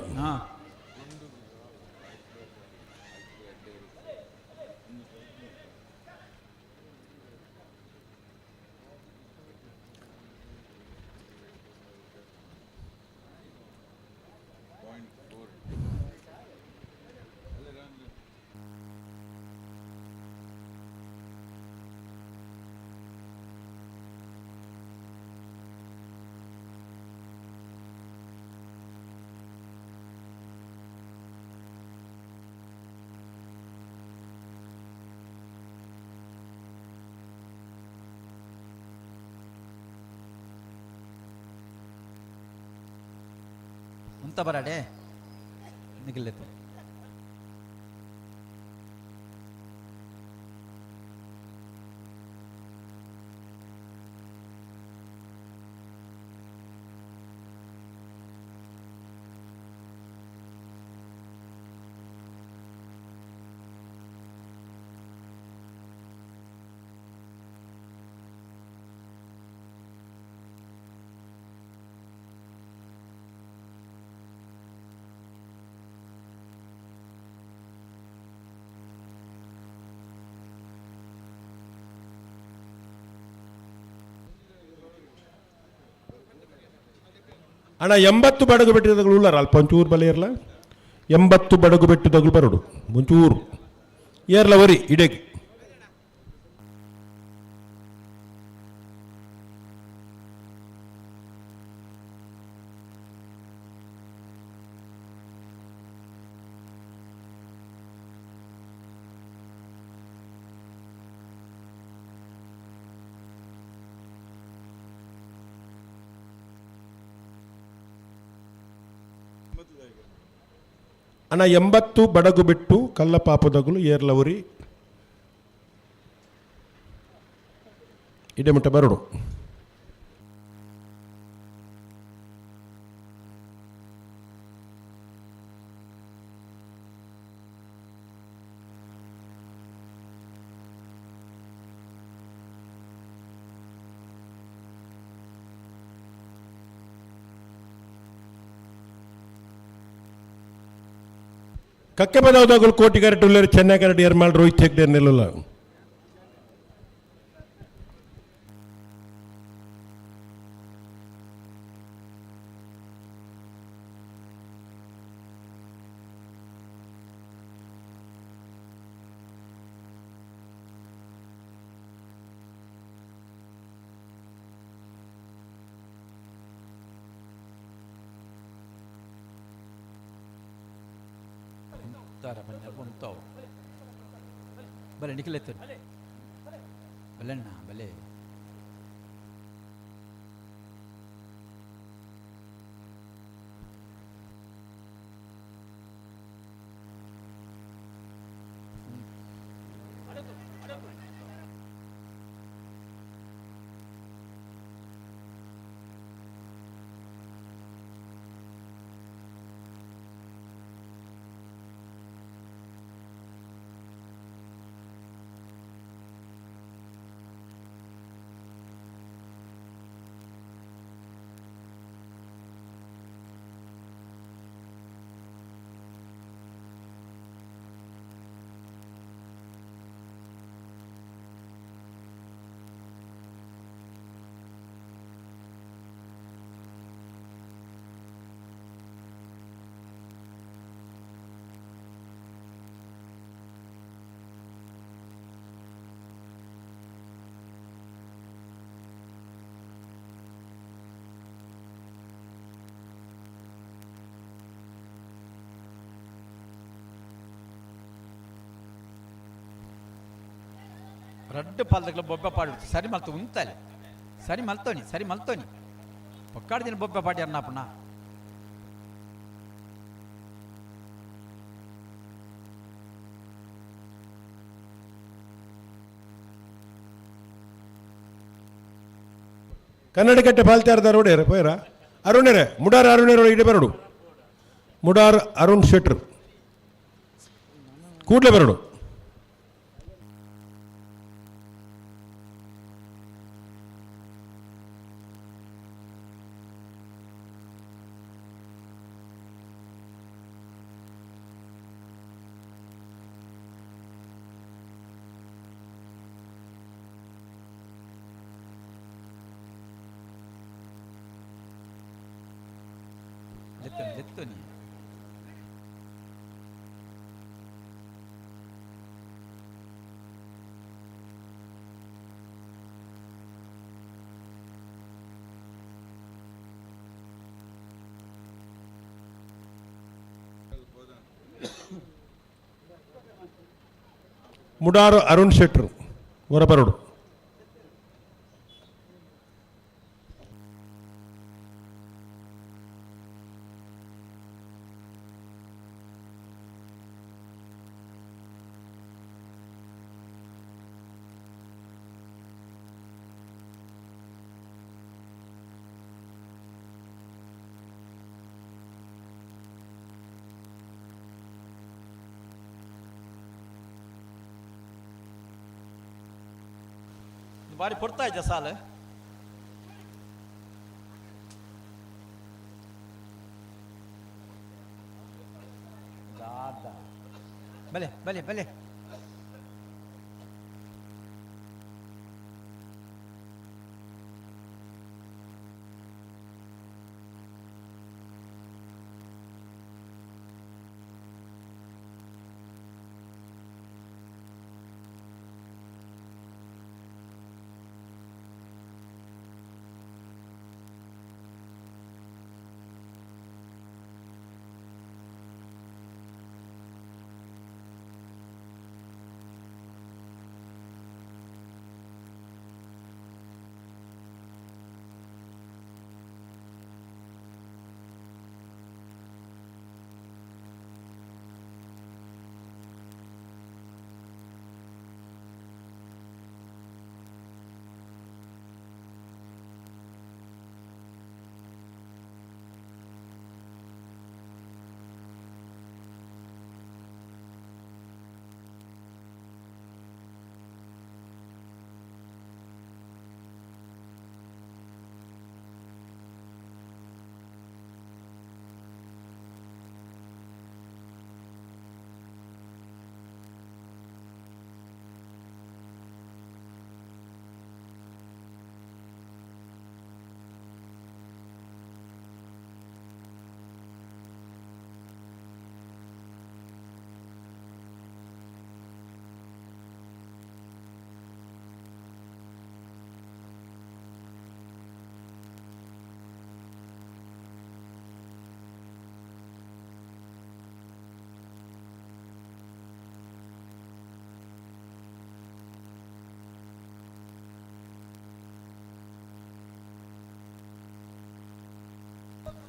ಉಂತ ಬರಾಡೆ ನಿಖಿಲ್. ಅಣ್ಣ 80 ಬಡಗು ಬೆಟ್ಟದಗಳು ಉಳ್ಳಾರ ಅಲ್ಪ ಒಂಚೂರು ಬಲೆ ಇರಲ್ಲ. 80 ಬಡಗು ಬೆಟ್ಟದಗಳು ಬರೋಡು ಒಂಚೂರು ಏರ್ಲ ವರಿ ಇಡೇಗೆ. ಅಣ್ಣ 80 ಬಡಗು ಬಿಟ್ಟು ಕಲ್ಲಪಾಪದಗಳು ಏರ್ಲವರಿ ಇಡೆ ಮುಟ್ಟ ಬರಡು. ಕಕ್ಕೆಪದವದಾಗಲು ಕೋಟಿ ಕರೆಟ್ ಉಳ್ಳೇರು ಚೆನ್ನೈ ಕರೆಟ್ ಎರ್ಮಾಲ್ ರೋಹಿತ್ ಹೆಗ್ಡೆ ನಿಲ್ಲಲ್ಲ. ಬಲೆ ನಿಖಿಲೆತ್ತು ಬಲೆಣ್ಣ ಬಲೆ ರಡ್ಡು ಪಾಲ್ದಗ್ಲ ಬೊಬ್ಬೆ ಪಾಡು ಸರಿ ಮಲ್ತು ಉಂತಲೆ ಸರಿ ಮಲ್ತೋನಿ ಸರಿ ಮಲ್ತೋನಿ ಪಕ್ಕಾಡು ದಿನ ಬೊಬ್ಬೆ ಪಾಡಿ ಅನ್ನಾಪಣ್ಣ. ಕನ್ನಡಕಟ್ಟೆ ಪಾಲ್ತಾರ್ದ ರೋಡೇರ ಪೋಯರ ಅರುಣರೇ ಮುಡಾರ್ ಅರುಣರು ಇಡೆ ಬರಡು ಮುಡಾರ್ ಅರುಣ್ ಶೆಟ್ರು ಕೂಡಲೇ ಬರಡು. ಲೆತ್ತೋನಿ ಮುಡಾರು ಅರುಣ್ ಶೆಟ್ರು ಹೊರಬರಡು. ಬಾರಿ ಪೊರ್ತಾ ಇದ್ದ ಸಾಲ ಬಲೆ ಬಲೆ ಬಲೆ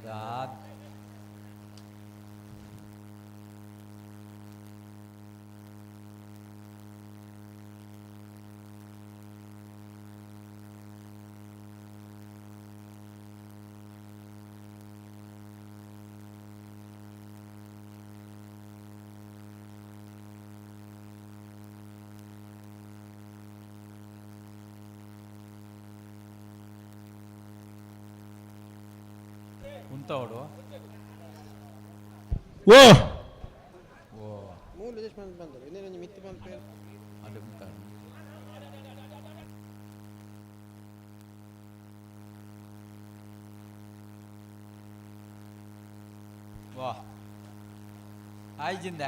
ದಾದ ಉಂತವಡು ಓ ಓ ಅದು ಉಂತಾಡು. ವಾ ಆಯ್ಜಿಂದ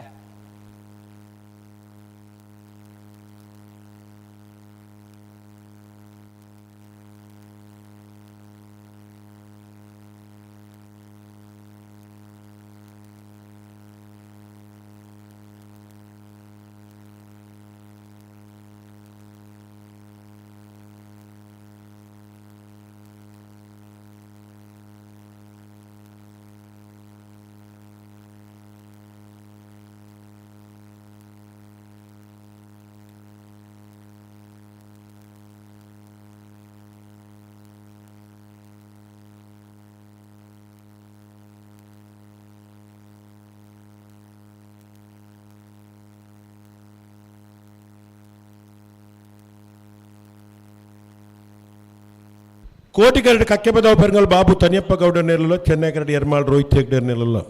ಕೋಟಿಗರಡು ಕಕ್ಕೆಬದಾವ್ ಪೆರಂಗಲ್ ಬಾಬು ತನಿಯಪ್ಪ ಗೌಡ ನೆರಳು, ಚೆನ್ನೈ ಕರಡು ಎರ್ಮಾಳ್ ರೋಹಿತ್ ಹೆಗ್ಡೆ ನೆರಳು.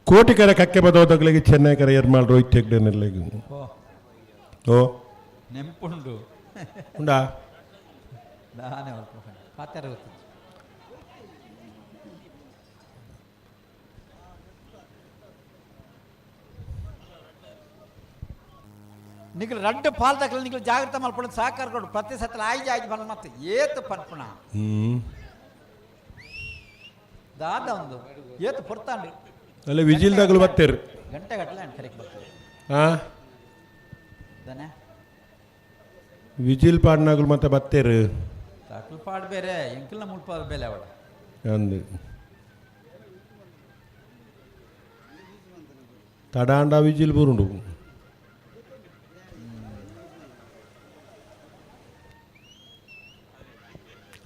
ಕೋಟಿಕರ ಕಕ್ಕೆ ಬದೋದಗಳಿಗೆ ಚೆನ್ನೈ ಕರ ಎರ್ಮಾಳ್ ರೋಹಿತ್ ಹೆಗ್ಡೆ ನೆರಳಿಗೆ. ಓ ನೆಂಪುಂಡು ಉಂಡಾ? ನಾನೇ ಪಾತ್ರೆ ಗೊತ್ತಿತ್ತು. ನಿಖಲ್ ರಡ್ಡು ಪಾಲ್ ತಕಲ್ ನಿಖಲ್ ಜಾಗ್ರತೆ ಮಲ್ಪಡ ಸಹಕಾರ ಕೊಡು ಪ್ರತಿ ಸತ್ಲ ಆಯ್ಜು ಆಯ್ಜು ಬಂದ ಮತ್ತೆ ಏತು ಪನ್ಪುಣ ದಾದ ಒಂದು ಏತು ಪೊರ್ತಾಂಡು ಅಲ್ಲ ವಿಜಿಲ್ದಾಗಲು ಬತ್ತೇರು ಗಂಟೆ ಗಟ್ಟಲೆ ಅಂಡ್ ಕರೆಕ್ಟ್ ಬರ್ತದೆ ಹಾಂ ದನೆ ವಿಜಿಲ್ ಪಾಡ್ನಾಗಲು ಮತ್ತೆ ಬತ್ತೇರು ತಕಲ್ ಪಾಡ್ ಬೇರೆ ಎಂಕಲ್ನ ಮುಳ್ಪಾದ ಬೇಲೆ ಅವಳ ಅಂದು. ತಡಾಂಡ ವಿಜಿಲ್ ಬೂರುಂಡು.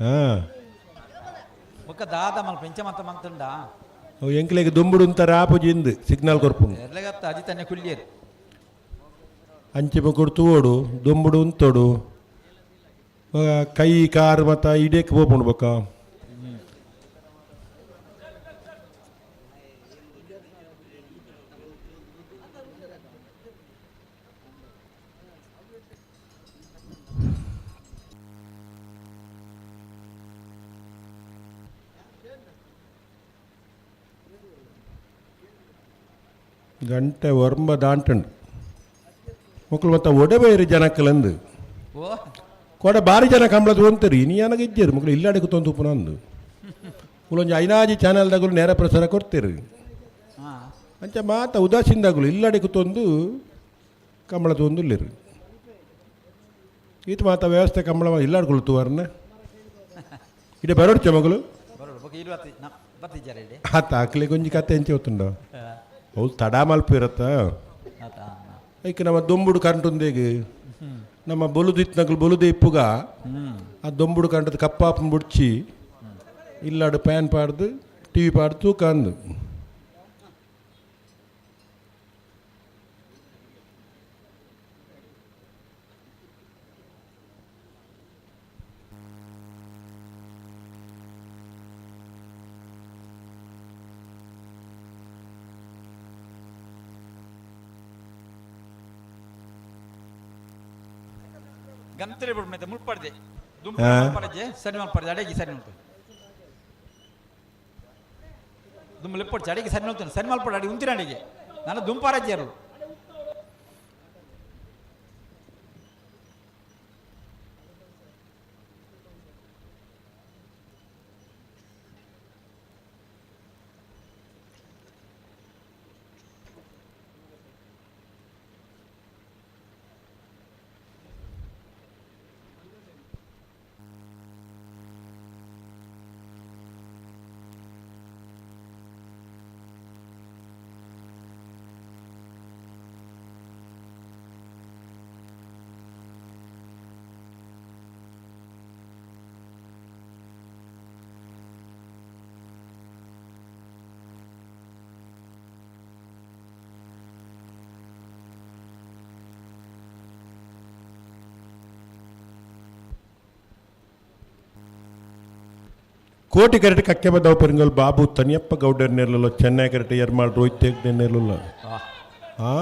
ಹಾಂ ಬೊಕ್ಕ ದಾದ ಮಲ್ಪ ಇಂಚ ಮಂತ ಮಂತುಂಡ ಅವು ಎಂಕ್ಲೆಗ್ ದುಂಬುಡು ಉಂತರ ಆಪುಜಿ ಇಂದು ಸಿಗ್ನಲ್ ಕೊರ್ಪುಂಡು. ಎರ್ಲೆಗತ್ತ ಅಜಿತನೆ ಕುಲ್ಲಿಯರು. ಅಂಚೆ ಬೊಕೊಡು ತೂವೊಡು ದುಂಬುಡು ಉಂತೊಡು ಕೈ ಕಾರ್ ಮತ್ತ ಇಡೇಕ್ ಪೋಪುಂಡು ಬೊಕ್ಕ. ಗಂಟೆ ಒರ್ಂಬ ದಾಂಟುಂಡು ಮೊಕ್ಕಳು ಮತ್ತ ಒಡೆಬೈರು ಜನಕ್ಕಲಂದು. ಓ ಕೋಡೆ ಬಾರಿ ಜನ ಕಂಬಳದ ಒಂತರಿ ಇನಿ ನನಗೆ ಇಜ್ಜೇರು ಮಕ್ಕಳು ಇಲ್ಲಾಡೆ ಕೂತೊಂದು ಉಪ್ಪುನ ಅಂದು ಮುಲೊಂಜಿ ಐನಾಜಿ ಚಾನೆಲ್ದಾಗಲು ನೇರ ಪ್ರಸಾರ ಕೊಡ್ತೀರಿ. ಅಂಚ ಮಾತ ಉದಾಸೀನದಾಗಲು ಇಲ್ಲಾಡೆ ಕೂತೊಂದು ಕಂಬಳ ತಗೊಂಡು ಇಲ್ಲಿರು ಈತ ಮಾತ ವ್ಯವಸ್ಥೆ ಕಂಬಳ ಇಲ್ಲಾಡ್ಕೊಳ್ತುವಾರನ್ನ ಇಡೆ ಬರೋಡ್ಚ ಮಗಳು. ಬರೋಡು ಬೊಕ್ಕ ಇಲ್ವತ್ತಿ ನ ಬತ್ತಿಜ್ಜಾರ ಇಡೆ. ಆತ ಆಕ್ಲೆ ಗೊಂಜಿ ಕತೆ ಎಂಚೆ ಗೊತ್ತುಂಡ ಅವು ತಡ ಮಲ್ಪ ಇರತ್ತ. ಆತ ಐಕ್ ನಮ್ಮ ದೊಂಬುಡು ಕರೆಂಟ್ ಉಂದೇಗ್ ನಮ್ಮ ಬೊಲುದು ಇತ್ನಕಲು ಬೊಲುದು ಇಪ್ಪುಗ ಆ ದೊಂಬುಡು ಕಂಟದ ಕಪ್ಪಾಪನ್ ಬುಡ್ಚಿ ಇಲ್ಲಾಡು ಪ್ಯಾನ್ ಪಾಡ್ದು ಟಿವಿ ಪಾಡ್ದು ತೂಕ ಅಂದು. ಗಂತರೆ ಬಿಡು ಮತ್ತೆ ಮುಳ್ಪಡ್ದೆ ದುಂಪು ಆ? ಮಲ್ಪಡಜೆ ಸರಿ ಮಲ್ಪಡ್ದೆ ಅಡೆಗೆ ಸರಿ ಮಲ್ಪು ದುಂಬು ಲೆಪ್ಪೊಡ್ಚಿ ಅಡೆಗೆ ಸರಿ ಮಲ್ತಾನೆ ಸರಿ ಮಲ್ಪಡ ಅಡಿ ಉಂತಿನ ಅಡಿಗೆ ನಾನು ದುಂಪಾರಜ್ಜರು. ಕೋಟಿ ಕರೆಟ್ ಕಕ್ಕೆಬದ್ದವ ಪೆರಿಂಗಲ್ ಬಾಬು ತನಿಯಪ್ಪ ಗೌಡರ್ ನೇರ್ಲಲ್ಲ ಚೆನ್ನೈ ಕರೆಟ್ ಎರ್ಮಾಳ್ ರೋಹಿತ್ ಹೆಗ್ಡೆ ನೇರ್ಲಲ್ಲ. ಆ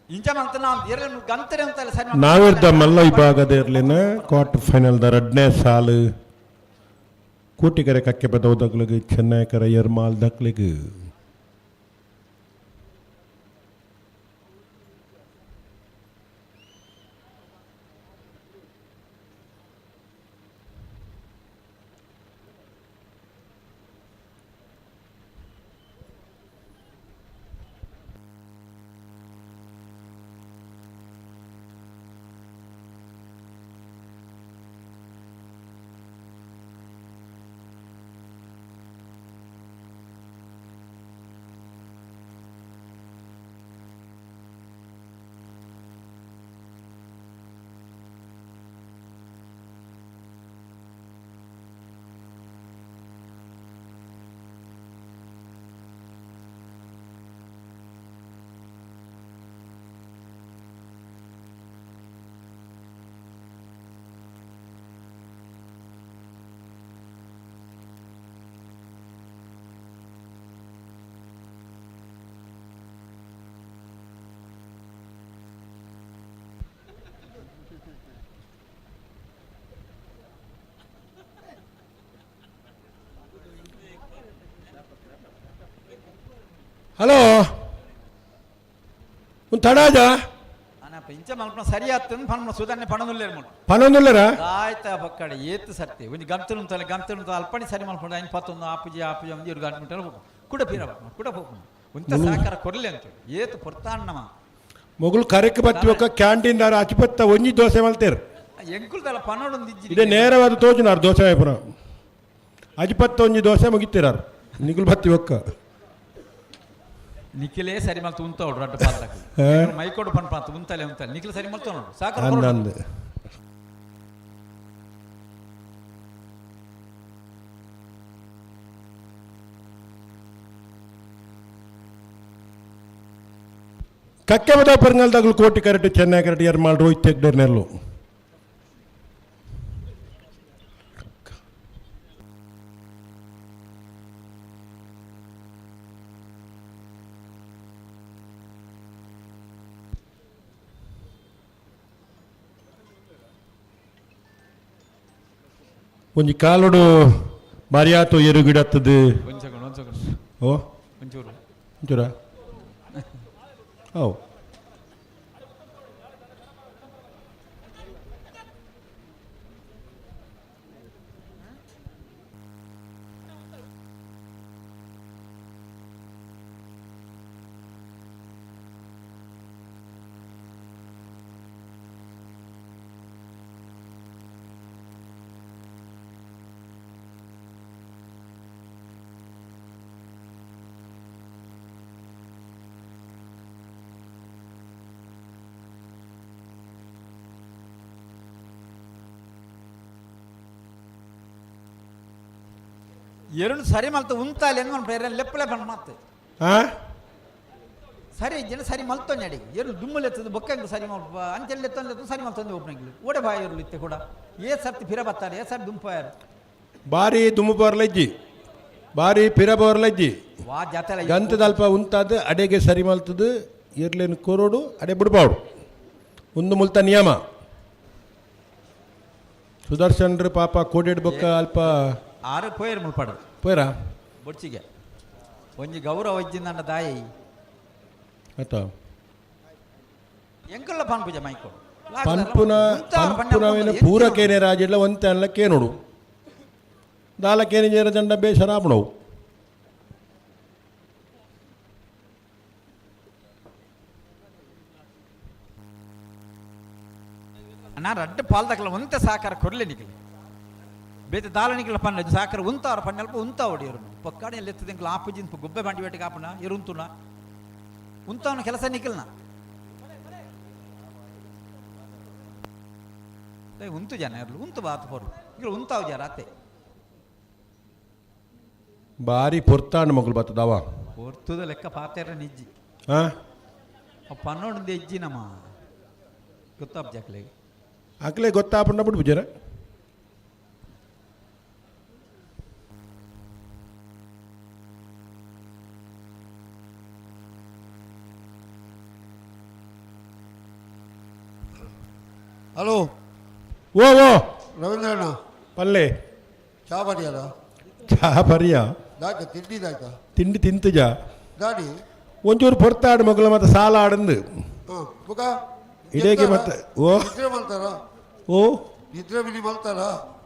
ಇಂಚ ಮಂತನ ಎರಡ್ ಗಂತರೆ ಅಂತಲ್ಲ ಸರಿ. ನಾವಿರ್ದ ಮಲ್ಲ ವಿಭಾಗದ ಇರ್ಲಿನ ಕ್ವಾರ್ಟರ್ ಫೈನಲ್ the ರಡ್ನೇ ಸಾಲು ಕೋಟಿಕರೆ ಕಕ್ಕೆ ಬದೌದಗ್ಲಿಗೆ ಚೆನ್ನೈಕರ ಎರ್ಮಾಲ್ ದಕ್ಲಿಗೆ. ಹಲೋ ಒಂದು ತಡಾಜ ಅನಪ್ಪ ಇಂಚ ಮಲ್ಪನ ಸರಿ ಆತನ್ ಪಣ್ಣ ಸುಧಾರಣೆ ಪಣನುಲ್ಲೇರು ಮುಟ್ಟು. ಪಣೊಂದುಲ್ಲೆರಾ? ಆಯ್ತಾ ಬಕ್ಕಡೆ ಏತ್ ಸರ್ತಿ ಒಂಜಿ ಗಂತಲು ಉಂತಲ್ಲ ಗಂತಲು ಉಂತ ಅಲ್ಪಣಿ ಸರಿ ಮಲ್ಪಂಡು ಐನ್ ಪತ್ತೊಂದು ಆಪುಜಿ ಆಪುಜಿ ಒಂದು ಇರು ಗಂಟು ಮುಟ್ಟಲು ಹೋಗು ಕುಡ ಪೀರ ಕುಡ ಹೋಗು ಉಂತ ಸಹಕಾರ ಕೊರ್ಲೆ ಅಂತ ಏತ್ ಪೊರ್ತಾಣ್ಣವ. ಮೊಗುಲು ಕರೆಕ್ ಬತ್ತಿ ಒಕ್ಕ ಕ್ಯಾಂಟೀನ್ ದಾರ ಅಚಿಪತ್ತ ಒಂಜಿ ದೋಸೆ ಮಲ್ತೇರು. ಎಂಕುಲ್ದಲ್ಲ ಪನೋಡೊಂದು ಇಜ್ಜಿ. ಇದೇ ನೇರವಾದ ತೋಜುನಾರು ದೋಸೆ ಪುರ ಅಜಿಪತ್ತ ಒಂಜಿ ದೋಸೆ ಮುಗಿತೀರಾರು ನಿಗುಲು ಬತ್ತಿ ಒಕ್ಕ. ನಿಖಿಲೇ ಸರಿ ಮಲ್ತು ಉಂತವಡು ರಡ್ಡು ಪಾಲ್ದಕ್ಲು ಮೈಕೋಡು ಪನ್ಪ ಉಂತಲೆ ಉಂತಲೆ ನಿಖಿಲ್ ಸರಿ ಮಲ್ತು ನೋಡು ಸಾಕು. ಅಂದ್ ಕಕ್ಕೆಬದ ಪೆರಂಗಲ್ದಾಗಲು ಕೋಟಿ ಕರೆಟ್ ಚೆನ್ನೈ ಕರೆಟ್ ಎರ್ಮಾಲ್ ರೋಹಿತ್ ಹೆಗ್ಡೆರ್ ನೆಲ್ಲು. ಒಂಜಿ ಕಾಲೋಡು ಮರ್ಯಾತು ಎರುಗಿಡತ್ತದು. ಒಂಜಿ ಸೆಕೆಂಡ್, ಒಂಜಿ ಸೆಕೆಂಡ್. ಓ. ಒಂಚೂರು. ಒಂಚೂರ ಓ. ಎರಡು ಸರಿ ಮಲ್ತು ಉಂತಾಲೆ ಅಂದ್ ಮನ್ಪ ಎರಡು ಲೆಪ್ಪಲೆ ಪಂಡ ಮತ್ತೆ. ಆ? ಸರಿ ಜನ ಸರಿ ಮಲ್ತೊಂಜಿ ಅಡಿಗೆ ಎರಡು ದುಮ್ಮಲೆತ್ತದ ಬೊಕ್ಕಂಗ್ ಸರಿ ಮಲ್ಪ ಅಂಚೆಲ್ಲ ಎತ್ತೊಂದು ಸರಿ ಮಲ್ತೊಂದು ಒಬ್ಬನಿಗೆ ಓಡೆ ಬಾಯಿ ಇರಲು ಇತ್ತೆ ಕೂಡ ಏ ಸರ್ತಿ ಫಿರ ಬತ್ತಾರೆ ಏ ಸರ್ ದುಂಪಾಯರು. ಬಾರಿ ದುಮ್ಮು ಬರ್ಲಜ್ಜಿ ಬಾರಿ ಪಿರ ಬರ್ಲಜ್ಜಿ. ವಾ ಜಾತೆಲ. ಗಂತದಲ್ಪ ಉಂತಾದ ಅಡೆಗೆ ಸರಿ ಮಲ್ತದು ಇರ್ಲೇನು ಕೊರೋಡು ಅಡೆ ಬಿಡ್ಬಾವ್ಡು ಒಂದು ಮುಲ್ತ ನಿಯಮ. ಸುದರ್ಶನ್ರು ಪಾಪ ಕೋಡಿಡ್ ಬೊಕ್ಕ ಅಲ್ಪ ಆರು ಪೋಯರ್ ಮುಲ್ಪಾಡು. ಪೋಯರಾ? ಬೊಡ್ಚಿಗೆ ಒಂಜಿ ಗೌರವ ಇಜ್ಜಿಂದಂಡ ದಾಯಿ. ಆತ. ಎಂಕಲ್ಲ ಪನ್ಪುಜ ಮೈಕೋಡು. ಪನ್ಪುನ ಪನ್ಪುನವೇನ ಪೂರಕೇನೆ ರಾಜಿಡ್ಲ ಒಂತೆ ಅನ್ಲ ಕೇನೋಡು ದಾಲ ಕೇನೆ ಜೇರ ದಂಡ ಬೇಸರ ಆಪುಣವು. ನಾ ರಡ್ಡು ಪಾಲ್ದಕ್ಲ ಒಂತೆ ಸಾಕಾರ ಕೊರ್ಲೆ ನಿಕ್ಲೆ ಬೇತೆ ದಾಲ ನಿಕ್ಲ ಪನ್ನ ಸಾಕಾರ ಉಂತಾರ ಪಣ್ಣಲ್ಪ ಉಂತ ಹೊಡಿಯರು ಪಕ್ಕಾಡಿ ಎಲ್ಲಿ ಎತ್ತದಿಂಕ್ಲ ಆಪುಜಿನ್ ಗುಬ್ಬೆ ಬಂಡಿ ಬೇಟೆಗೆ ಆಪುನ ಇರುಂತುನ ಉಂತವನ ಕೆಲಸ ನಿಖಲ್ನ ಉಂತು ಜನ ಇರ್ಲು ಉಂತು ಬಾತು ಪೊರು ಇಲ್ಲಿ ಉಂತಾವು ಜರ ಅತ್ತೆ. ಬಾರಿ ಪೊರ್ತಾಂಡ್ ಮಗಳು ಬತ್ತದವ. ಪೊರ್ತುದ ಲೆಕ್ಕ ಪಾತೆರ ನಿಜ್ಜಿ. ಹಾ. ಪನ್ನೊಂದು ಹೆಜ್ಜಿ ನಮ್ಮ ಗೊತ್ತಾಪ್ ಜಾಕ್ಲೆಗೆ. ಅಕ್ಲೆ ಗೊತ್ತಾಪುಂಡ ಬಿಡು ಜರ. ಹಲೋ. ಓ ಓ. ರವೀಂದ್ರಣ್ಣ. ಪಲ್ಲೆ. ಚಾ ಬರಿಯಲ್ಲ? ಚಾ ಬರಿಯ. ದಾಕ ತಿಂಡಿದಾಯ್ತಾ? ತಿಂಡಿ ತಿಂತಜ. ದಾಡಿ. ಒಂಚೂರು ಪೊರ್ತಾಡು ಮಗಳ ಮತ್ತೆ ಸಾಲ ಆಡಂದು. ಬುಕ. ಇಡೇಗೆ ಮತ್ತೆ ಓ. ನಿದ್ರೆ ಮಲ್ತಾರ? ಓ. ನಿದ್ರೆ ಬಿಡಿ ಮಲ್ತಾರ?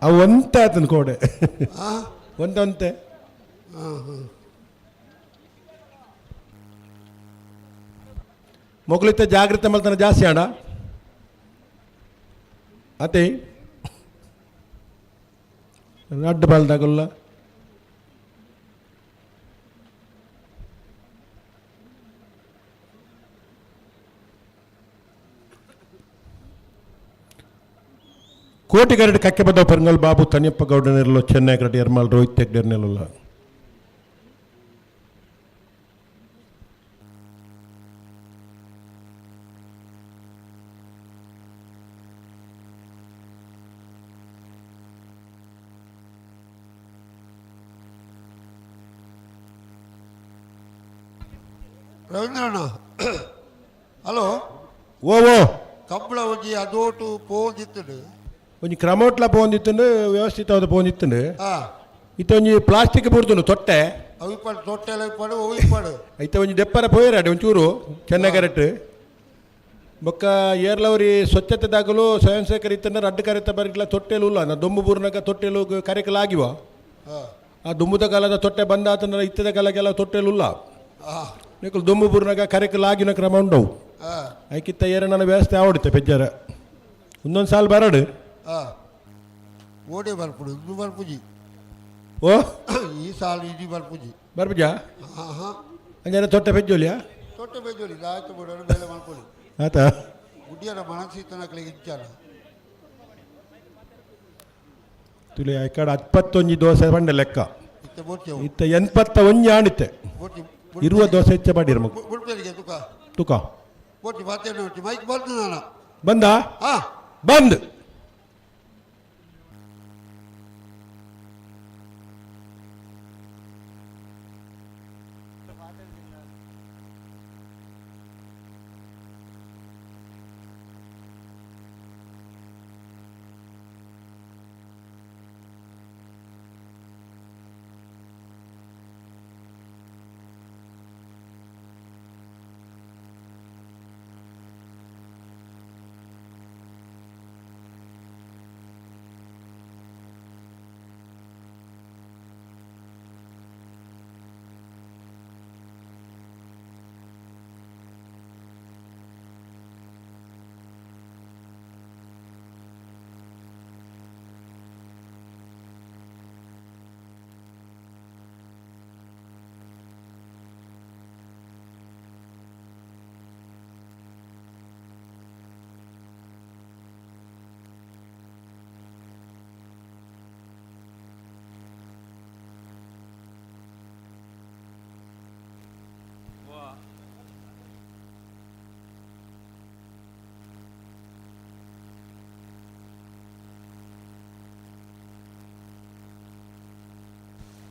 ಅವು ಒಂತೆ ಆತನ ಕೋಡೆ. ಒಂತೆ ಒಂತೆ. ಹಾಂ ಹಾಂ. ಮೊಗಲಿತ್ತ ಜಾಗ್ರತೆ ಮಲ್ತನ ಜಾಸ್ತಿ ಆಡ ಅತೆ ರಡ್ಡು ಬಾಲ್ದಾಗಲ್ಲ. ಕೋಟಿಗರಡು ಕಕ್ಕೆಬದ್ದ ಪೆರಂಗಲ್ ಬಾಬು ತನಿಯಪ್ಪ ಗೌಡನಿರಲು ಚೆನ್ನೈ ಕರಡು ಎರ್ಮಾಲ್ ರೋಹಿತ್ ಹೆಗ್ಡೆರ್ನೆಲ್ಲ. ರವೀಂದ್ರಣ್ಣ, ಹಲೋ. ಓ ಓ. ಕಂಬಳ ಒಂಜಿ ಅದೋಟು ಪೋಂದಿತ್ತುಂಡು. ಒಂಜಿ ಕ್ರಮೋಟ್ಲ ಪೋಂದಿತ್ತುಂಡು ವ್ಯವಸ್ಥಿತವಾದ ಪೋಂದಿತ್ತುಂಡು. ಇತ್ತ ಒಂಜಿ ಪ್ಲಾಸ್ಟಿಕ್ ಬೂರ್ದುಂಡು ತೊಟ್ಟೆ. ಅವು ಇಪ್ಪಡು ತೊಟ್ಟೆಲ್ಲ ಇಪ್ಪಡು ಅವು ಇಪ್ಪಡು. ಐತ ಒಂಜಿ ದೆಪ್ಪರ ಪೋಯರ ಒಂಚೂರು ಚೆನ್ನೈ ಕರೆಕ್ಟ್. ಬೊಕ್ಕ ಏರ್ಲವರಿ ಸ್ವಚ್ಛತೆ ದಾಗಲು ಸ್ವಯಂ ಸೇವಕರು ಇತ್ತಂದ್ರೆ ರಡ್ಡು ಕರೆತ ಬರಿಟ್ಲ ತೊಟ್ಟೆಲು ಇಲ್ಲ ನಾ ದೊಂಬು ಬೂರ್ನಾಗ ತೊಟ್ಟೆಲು ಕರೆಕಲಾಗಿವ. ಆ ದುಂಬುದ ಕಾಲದ ತೊಟ್ಟೆ ಬಂದಾತಂದ್ರೆ ಇತ್ತದ ಕಾಲಕ್ಕೆಲ್ಲ ತೊಟ್ಟೆಲು ಇಲ್ಲ. ನಿಕುಲು ದೊಂಬು ಬೂರ್ನಾಗ ಕರೆಕಲಾಗಿನ ಕ್ರಮ ಉಂಡವು. ಐಕಿತ್ತ ಏರಣ್ಣನ ವ್ಯವಸ್ಥೆ ಆವಡುತ್ತೆ ಪೆಜ್ಜಾರ ಒಂದೊಂದು ಸಾಲು ಬರಡು. ಓಡೆ ಬರ್ಪುಡು ಇಂದು ಬರ್ಪುಜಿ. ಓ. ಈ ಸಾಲು ಇಡೀ ಬರ್ಪುಜಿ. ಬರ್ಪುಜಾ? ಹಾಂ ಹಾಂ. ಅಂಜನ ತೊಟ್ಟೆ ಪೆಜ್ಜೋಲಿಯಾ? ತೊಟ್ಟೆ ಪೆಜ್ಜೋಲಿ ಆಯ್ತು ಬಿಡೋರು ಬೇಲೆ ಮಾಡ್ಕೊಳ್ಳಿ. ಆತಾ. ಗುಡ್ಡಿಯರ ಮನಸ್ಸಿತ್ತನಕ್ಲಿಗೆ ಇಚ್ಚಾರ. ತುಳಿ ಐಕಡ 21 ದೋಸೆ ಬಂಡೆ ಲೆಕ್ಕ. ಇತ್ತೆ ಬೋಟ್ಟಿ ಇತ್ತ 81 ಆಣಿತ್ತೆ. ಬೋಟಿ. ಇರುವ ದೋಸೆ ಹೆಚ್ಚ ಮಾಡಿರ ಮಗು. ಬುಡ್ಪೇರಿಗೆ ತುಕ. ತುಕ. ಬೋಟಿ ಬಾತೇನೆ ಬೋಟಿ ಮೈಕ್ ಬಂದು ನಾನು. ಬಂದ? ಹಾ. ಬಂದ್.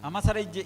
ಅಮಸರ ಇಜ್ಜಿ.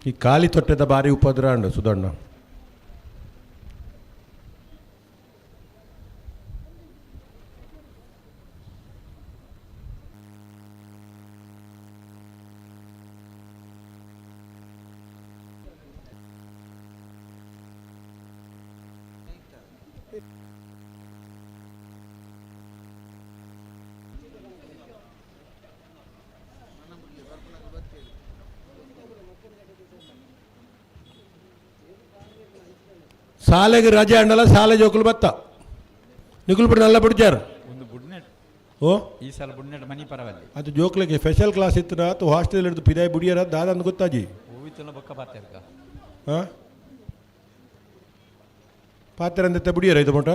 ಈ ಖಾಲಿ ತೊಟ್ಟೆದ ಬಾರಿ ಉಪದ್ರ ಅಂಡು ಸುಧಣ್ಣ. ಸಾಲೆಗೆ ರಜೆ ಅಂಡಲ್ಲ ಸಾಲೆ ಜೋಕುಲು ಬತ್ತ ನಿಕುಲು ಬಿಡು ನಲ್ಲ ಬಿಡ್ಚಾರು. ಒಂದು ಬುಡ್ನೆಟ್. ಓ. ಈ ಸಲ ಬುಡ್ನೆಟ್ ಮನಿ ಪರವಲ್ಲಿ. ಅದು ಜೋಕ್ಲಿಗೆ ಸ್ಪೆಷಲ್ ಕ್ಲಾಸ್ ಇತ್ತು ಅಥವಾ ಹಾಸ್ಟೆಲ್ ಹಿಡಿದು ಪಿದಾಯಿ ಬುಡಿಯರ ದಾದ ಅಂದ್ ಗೊತ್ತಾಜಿ. ಹೂವಿತ್ತಲ್ಲ ಬೊಕ್ಕ ಪಾತೆರ್ಕ. ಹಾಂ ಪಾತ್ರ ಅಂದತ್ತೆ ಬುಡಿಯರ ಇದು ಮೋಟ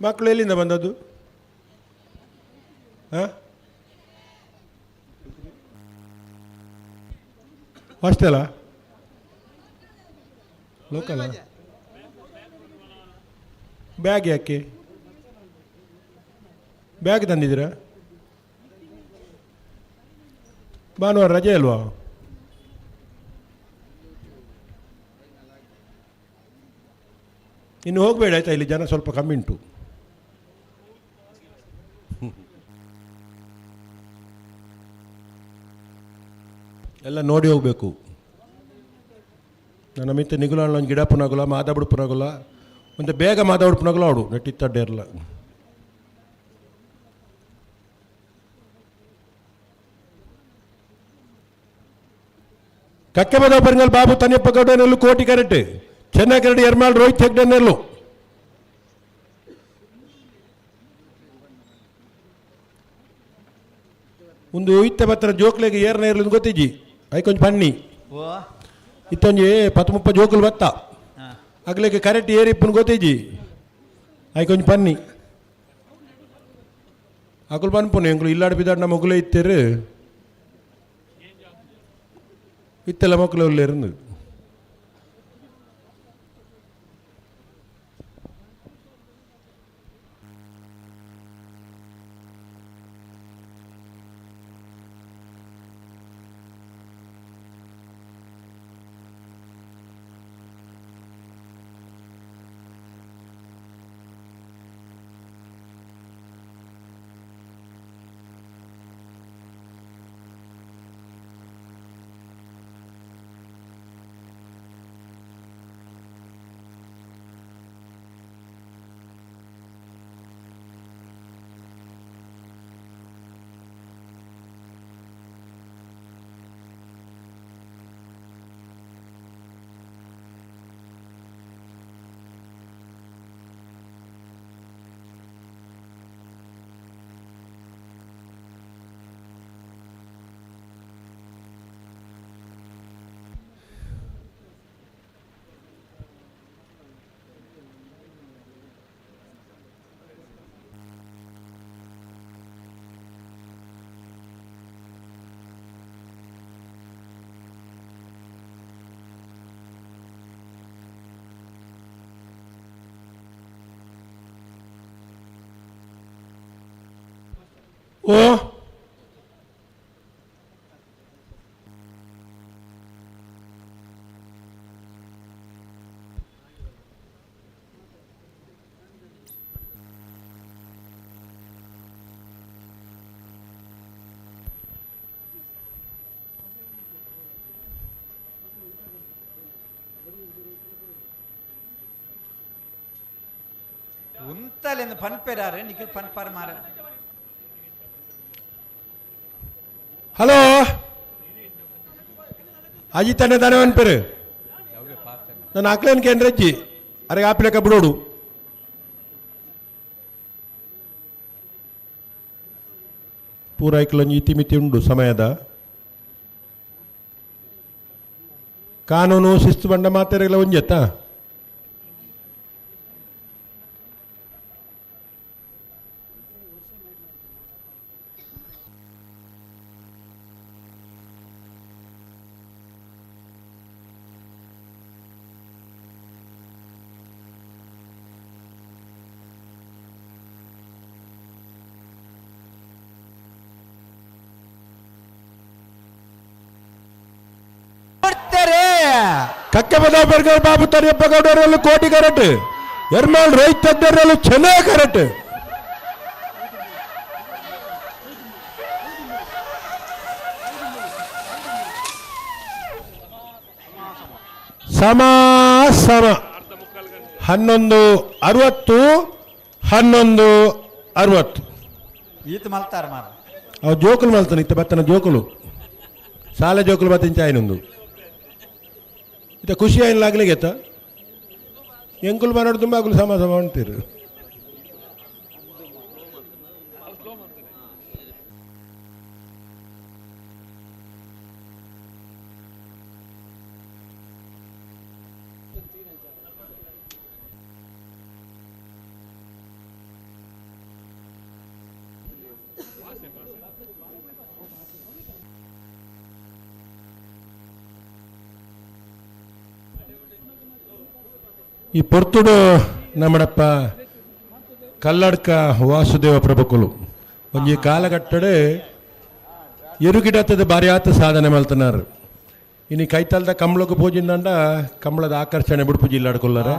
ಮಕ್ಕಳು ಎಲ್ಲಿಂದ ಬಂದದ್ದು? ಹಾಂ ಹಾಸ್ಟೆಲಾ ಲೋಕಲ್? ಬ್ಯಾಗ್ ಯಾಕೆ ಬ್ಯಾಗ್ ತಂದಿದ್ದೀರಾ? ಭಾನುವಾರ ರಜೆ ಅಲ್ವಾ? ಇನ್ನು ಹೋಗಬೇಡ ಆಯ್ತಾ, ಇಲ್ಲಿ ಜನ ಸ್ವಲ್ಪ ಕಮ್ಮಿ ಉಂಟು. ಎಲ್ಲ ನೋಡಿ ಹೋಗಬೇಕು. ನನ್ನ ಮಿತ್ತ ನಿಗುಲ ಒಂದು ಗಿಡ ಪುನಗುಲ ಮಾದಾಬಿಡು ಪುನಗುಲ ಒಂದು ಬೇಗ ಮಾದಾಬಿಡು ಪುನಗುಲ ಅವಡು ನೆಟ್ಟಿತ್ತಡ್ಡೇರ್ಲ. ಕಕ್ಕೆಬದ ಪರಿಂಗಲ್ ಬಾಬು ತನಿಯಪ್ಪ ಗೌಡನೆಲ್ಲು ಕೋಟಿ ಕರೆಟ್ ಚೆನ್ನೈ ಕರಡಿ ಎರ್ಮಾಳ್ ರೋಹಿತ್ ಹೆಗ್ಡೆನೆಲ್ಲು. ಒಂದು ಇತ್ತ ಬತ್ತರ ಜೋಕ್ಲೆಗೆ ಏರ್ನ ಇರ್ಲಿಂದ ಗೊತ್ತಿಜ್ಜಿ ಐಕೊಂಚ ಪನ್ನಿ ಇತ್ತೊಂಜಿ 10-30 ಜೋಕುಲು ಬತ್ತ ಅಗ್ಲಿಗೆ ಕರೆಕ್ಟ್ ಏರಿಪ್ಪುನ ಗೊತ್ತಿಜ್ಜಿ ಐಕೊಂಚ ಪನ್ನಿ ಅಕುಲು ಪನ್ಪುನು ಎಂಕುಲು ಇಲ್ಲಾಡ್ ಬಿದಾಡ್ ನಮ್ಮ ಮಗುಲೇ ಇತ್ತೇರು ಇತ್ತೆಲ್ಲ ಮಕ್ಕಳು ಉಳ್ಳೇರಂದು. ಓ ಉಂತಲೆಂದು ಪನ್ಪೆರಾರೆ ನಿಖಿಲ್ ಪನ್ಪಾರ್ ಮಾರ. ಹಲೋ ಅಜಿತ್ ಅಣ್ಣ ತಾನೇ ಅನ್ಪೇರು ನಾನು ಆಕ್ಲೇನ್ ಕೇಂದ್ರ ಅಜ್ಜಿ ಅರೆ ಆಪಿಲಕ ಬಿಡೋಡು. ಪೂರ ಐಕ್ಲೊಂಜಿ ಇತಿಮಿತಿ ಉಂಡು ಸಮಯದ ಕಾನೂನು ಶಿಸ್ತು ಬಂಡ ಮಾತೆರೆಲ್ಲ ಒಂಜೆತ್ತಾ. ಕಕ್ಕೆಬದ ಬರ್ಗರ್ ಬಾಬು ತರಿಯಪ್ಪ ಗೌಡರಲ್ಲೂ ಕೋಟಿ ಕರೆಕ್ಟ್, ಎರ್ಮಾಳ್ ರೋಹಿತ್ ತದ್ದರಲ್ಲೂ ಚೆನ್ನಾಗಿ ಕರೆಕ್ಟ್. ಸಮ ಸಮ 11:60 11:60. ಈತ ಮಲ್ತಾರ ಮಾರ ಅವು ಜೋಕುಲು ಮಲ್ತಾನೆ ಇತ್ತ ಬತ್ತನ ಜೋಕುಲು ಸಾಲ ಜೋಕುಲು ಬತ್ತಿಂಚ ಆಯ್ನೊಂದು ಇತ್ತ ಖುಷಿ ಆಯ್ಲಾಗ್ಲಿಗೆತ್ತ ಎಂಕುಲು ಬರೋಡು ತುಂಬ ಅಗುಲು ಸಮ ಸಮ ಅಂತೀರು. ಈ ಪೊರ್ತುಡು ನಮ್ಮಡಪ್ಪ ಕಲ್ಲಡ್ಕ ವಾಸುದೇವ ಪ್ರಭುಕುಲು ಒಂಜಿ ಕಾಲಘಟ್ಟಡೆ ಎರುಗಿಡತ್ತದ ಭಾರಿ ಆತ ಸಾಧನೆ ಮಲ್ತನಾರು. ಇನ್ನು ಕೈತಲ್ದ ಕಂಬಳಕ್ಕೆ ಪೂಜಿಂದಂಡ ಕಂಬಳದ ಆಕರ್ಷಣೆ ಬಿಡುಪು ಜಿಲ್ಲಾಡ್ಕೊಲ್ಲಾರ.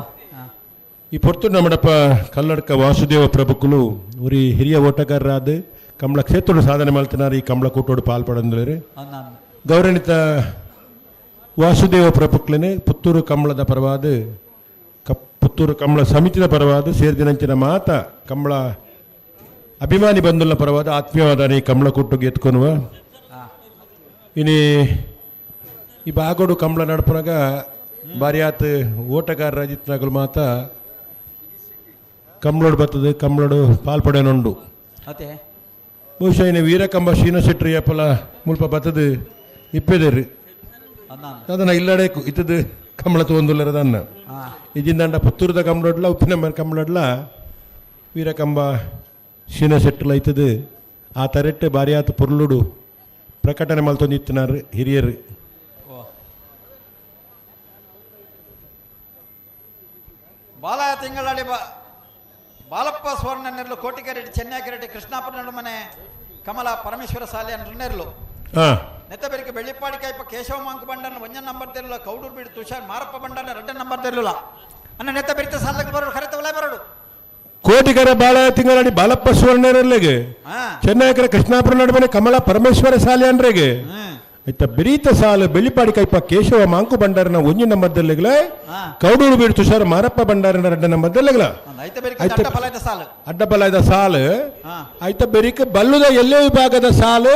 ಈ ಪೊರ್ತುಡು ನಮ್ಮಡಪ್ಪ ಕಲ್ಲಡ್ಕ ವಾಸುದೇವ ಪ್ರಭುಕುಲು ಉರಿ ಹಿರಿಯ ಓಟಗಾರರಾದ ಕಂಬಳ ಕ್ಷೇತ್ರದ ಸಾಧನೆ ಮಲ್ತನಾರು. ಈ ಕಂಬಳ ಕೂಟೋಡು ಪಾಲ್ಪಡಂದ್ರೆ ಗೌರವಿತ ವಾಸುದೇವ ಪ್ರಭುಕ್ಲನೆ ಪುತ್ತೂರು ಕಂಬಳದ ಪರವಾದ ಪುತ್ತೂರು ಕಂಬಳ ಸಮಿತಿದ ಪರವಾದ ಸೇರಿದಿನಂಚಿನ ಮಾತ ಕಂಬಳ ಅಭಿಮಾನಿ ಬಂಧುಲ ಪರವಾದ ಆತ್ಮೀಯವಾದ ಈ ಕಂಬಳ ಕೊಟ್ಟು ಎತ್ಕೊನುವ. ಇನಿ ಈ ಬಾಗೋಡು ಕಂಬಳ ನಡಪನಾಗ ಬಾರಿಯಾತ್ ಓಟಗಾರರ ಜಿತ್ನಾಗಲು ಮಾತ ಕಂಬಳೋಡು ಬರ್ತದೆ, ಕಂಬಳೋಡು ಪಾಲ್ಪಡೆನುಂಡು. ಬಹುಶಃ ಇನ್ನು ವೀರಕಂಬ ಶೀನಶೆಟ್ರಿ ಅಪ್ಪಲ ಮುಲ್ಪ ಬತ್ತದು ಇಪ್ಪೆದೇರು ಅದನ್ನ ಇಲ್ಲಡೆ ಇತ್ತದು ಕಂಬಳ ತಗೊಂದುಲ್ಲರದನ್ನ ಇಜಿಂದಂಡ ಪುತ್ತೂರದ ಕಂಬಳೋಡ್ಲ ಉಪ್ಪಿನ ಕಂಬಳೋಡ್ಲ ವೀರಕಂಬ ಶೀನಶೆಟ್ಟಲ ಇತ್ತದು. ಆ ತರೆಟ್ಟೆ ಬಾರಿಯಾತ ಪೊರ್ಲುಡು ಪ್ರಕಟಣೆ ಮಲ್ತೊಂದಿತ್ತಿನಾರು ಹಿರಿಯರು. ಬಾಲ ತಿಂಗಳಾಡಿ ಬಾಲಪ್ಪ ಸುವರ್ಣ ನೆರಳು ಕೋಟಿಕೆರೆಡ್ಡಿ ಚೆನ್ನೈಕೆರೆಡ್ಡಿ ಕೃಷ್ಣಾಪುರ ನಡುಮನೆ ಕಮಲ ಪರಮೇಶ್ವರ ಸಾಲೆ ನೆರಳು ನೆತ್ತಬೆರಿಕೆ ಬೆಳ್ಳಿಪಾಡಿ ಕೈಪ ಕೇಶವ ಮಾಂಕ ಬಂಡನ ಒಂಜ ನಂಬರ್ ತೆರಲ ಕೌಡೂರು ಬೀಡು ತುಷಾರ್ ಮಾರಪ್ಪ ಬಂಡನ ರಡ್ಡ ನಂಬರ್ ತೆರಲಿಲ್ಲ ಅನ್ನ ನೆತ್ತ ಬೆರಿತ ಸಾಲಕ್ಕೆ ಬರೋಡು ಖರೆತವಲೇ ಬರೋಡು. ಕೋಟಿಕರ ಬಾಳ ತಿಂಗಳಾಡಿ ಬಾಲಪ್ಪ ಸುವರ್ಣರಲ್ಲಿಗೆ ಚೆನ್ನೈಕರ ಕೃಷ್ಣಾಪುರ ನಡುಮನೆ ಕಮಲ ಪರಮೇಶ್ವರ ಸಾಲೆ ಅನ್ರೆಗೆ ಇತ್ತ ಬಿರೀತ ಸಾಲು ಬೆಳ್ಳಿಪಾಡಿ ಕೈಪ ಕೇಶವ ಮಾಂಕು ಬಂಡಾರನ ಒಂಜಿ ನಂಬರ್ದಲ್ಲಿಗಲ ಕೌಡೂರು ಬೀಡು ತುಷಾರ್ ಮಾರಪ್ಪ ಬಂಡಾರನ ರಡ್ಡ ನಂಬರ್ದಲ್ಲಿಗಲ ಅಡ್ಡಬಲದ ಸಾಲು ಐತ ಬೆರಿಕ ಬಲ್ಲುದ ಎಲ್ಲೇ ವಿಭಾಗದ ಸಾಲು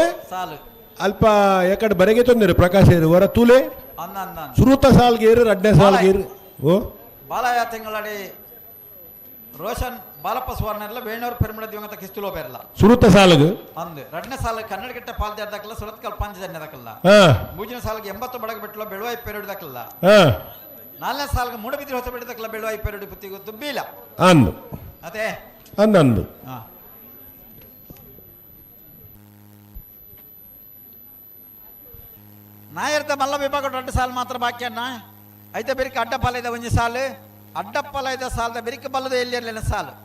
ಅಲ್ಪ ಯಾಕಡೆ ಬರೆಗೆ ತೊಂದರೆ ಪ್ರಕಾಶ್ ಹೊರ ತೂಲೆ ಸುರುತ ಸಾಲ್ಗೇರು ರಡ್ಡನೇ ಸಾಲ್ಗೇರು. ಓ ಬಾಲಯ ತಿಂಗಳಾಡಿ ರೋಷನ್ ಬಾಲಪ್ಪ ಸುವರ್ಣ ಎಲ್ಲ ವೇಣೂರು ಪೆರುಮಳ ದಿವಂಗತ ಕಿಸ್ತುಲೋ ಬೇರಲ್ಲ ಸುರುತ ಸಾಲಗು ಅಂದು ರಡ್ಡನೇ ಸಾಲ ಕನ್ನಡಗಟ್ಟೆ ಪಾಲ್ದಾರ್ ದಾಖಲ ಸುರತ್ಕಲ್ ಪಂಚಜನ್ಯ ದಾಖಲ ಮೂರನೇ ಸಾಲಿಗೆ 80 ಬಡಗ ಬಿಟ್ಟಲ ಬೆಳುವಾಯಿ ಪೆರಡು ದಾಖಲ ನಾಲ್ಕನೇ ಸಾಲಿಗೆ ಮೂಡಬಿದ್ರಿ ಹೊಸ ಬಿಟ್ಟು ದಾಖಲ ಬೆಳುವಾಯಿ ಪೆರಡು ಪುತ್ತಿಗೆ ದುಬ್ಬಿಲ್ಲ ಅಂದು ಅದೇ ಅಂದು ನಾಯರ್ದ ಮಲ್ಲ ವಿಭಾಗ 2 ಸಾಲು ಮಾತ್ರ ಬಾಕಿ ಅಣ್ಣ ಐತೆ ಬೆರಿಕ ಅಡ್ಡಪಾಲ ಇದೆ ಒಂಜಿ ಸಾಲು ಅಡ್ಡಪ್ಪಲ ಇದೆ ಸಾಲದ ಬೆರಿಕ ಬಲ್ಲದ ಎಲ್ಲಿ ಸಾಲು.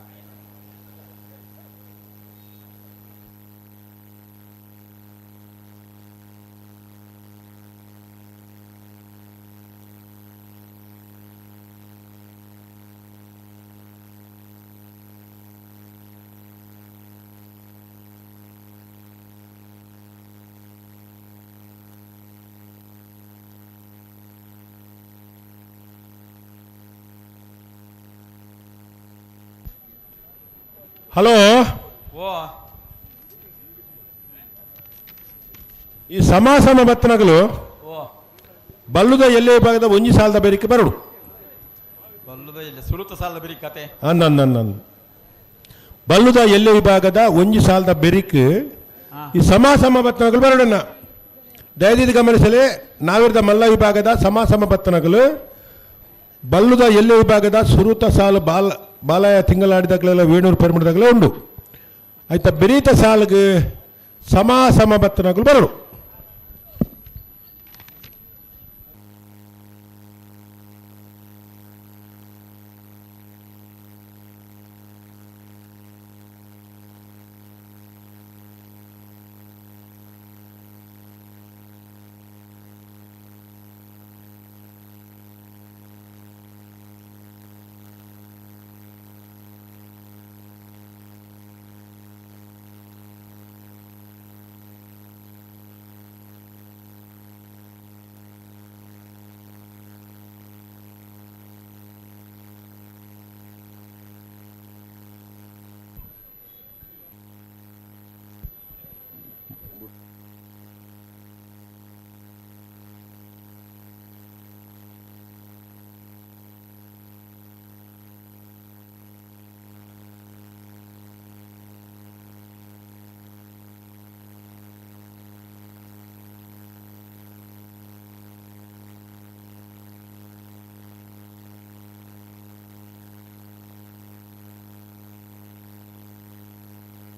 ಹಲೋ ಓ ಈ ಸಮಾಸಮ ಬತ್ತನಗಲು ಬಲ್ಲುದ ಎಲ್ಲೇ ಭಾಗದ ಒಂಜಿ ಸಾಲದ ಬೇರಿಕೆ ಬರಡು ಬಲ್ಲುದ ಇಲ್ಲ ಸುರುತ ಸಾಲದ ಬೆರಿಕತೆ ನನ್ನ ಬಲ್ಲುದ ಎಲ್ಲೇ ವಿಭಾಗದ ಒಂಜಿ ಸಾಲದ ಬೆರಿಕ್ ಈ ಸಮಾಸಮ ಬತ್ತನಗಲು ಬರಡನ್ನ ದಯದಿದ್ದು ಗಮನಿಸಲಿ. ನಾವಿರದ ಮಲ್ಲ ವಿಭಾಗದ ಸಮಾಸಮ ಬತ್ತನಗಲು ಬಲ್ಲುದ ಎಲ್ಲೇ ವಿಭಾಗದ ಸುರುತ ಸಾಲು ಬಾಲ ಬಾಲಯ ತಿಂಗಳಾಡಿದಾಗಲೆಲ್ಲ ವೇಣೂರು ಪೆರ್ಮಡದಾಗಲೇ ಉಂಡು ಆಯ್ತಾ ಬೆರೀತ ಸಾಲಿಗೆ ಸಮ ಸಮ ಬತ್ತನಗಳು ಬರಡು.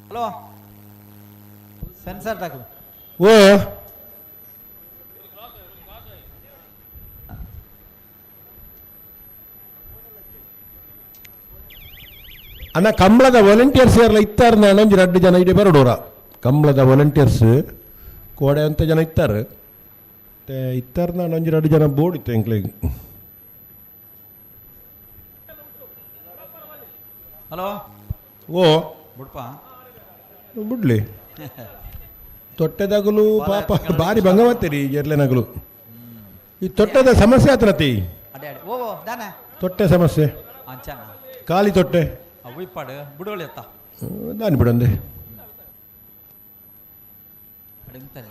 ಹಲೋ ಸೆನ್ಸರ್ ದಾಖಲು. ಓ ಅಣ್ಣ ಕಂಬಳದ ವಾಲಂಟಿಯರ್ಸ್ ಯಾರಲ್ಲ ಇತ್ತಾರೆ ಒಂಜಿ ರಡ್ಡು ಜನ ಇಡೀ ಬರಡೋರ ಕಂಬಳದ ವಾಲಂಟಿಯರ್ಸ್ ಕೋಡೆ ಅಂತ ಜನ ಇತ್ತಾರೆ ಇತ್ತಾರೆ ನಾನು ಒಂಜಿ ರಡ್ಡು ಜನ ಬೋರ್ಡ್ ಇತ್ತು ಎಂಕ್ಲೆಗ್. ಹಲೋ ಓ ಬುಡ್ಪ ಬಿಡ್ಲಿ. ತೊಟ್ಟೆದಾಗಲು ಪಾಪ ಬಾರಿ ಭಂಗವಂತೀರಿ ಎರ್ಲೆನಗಲು. ಈ ತೊಟ್ಟೆದ ಸಮಸ್ಯೆ ಆತನತಿ. ಅಡೆ ಅಡೆ ಓ ಓ ದಾನ ತೊಟ್ಟೆ ಸಮಸ್ಯೆ. ಅಂಚನ ಖಾಲಿ ತೊಟ್ಟೆ. ಅವು ಇಪ್ಪಾಡು ಬುಡೋಳಿ ಅತ್ತ. ದಾನಿ ಬಿಡಂದೆ. ಅಡೆ ಉಂತಾರೆ.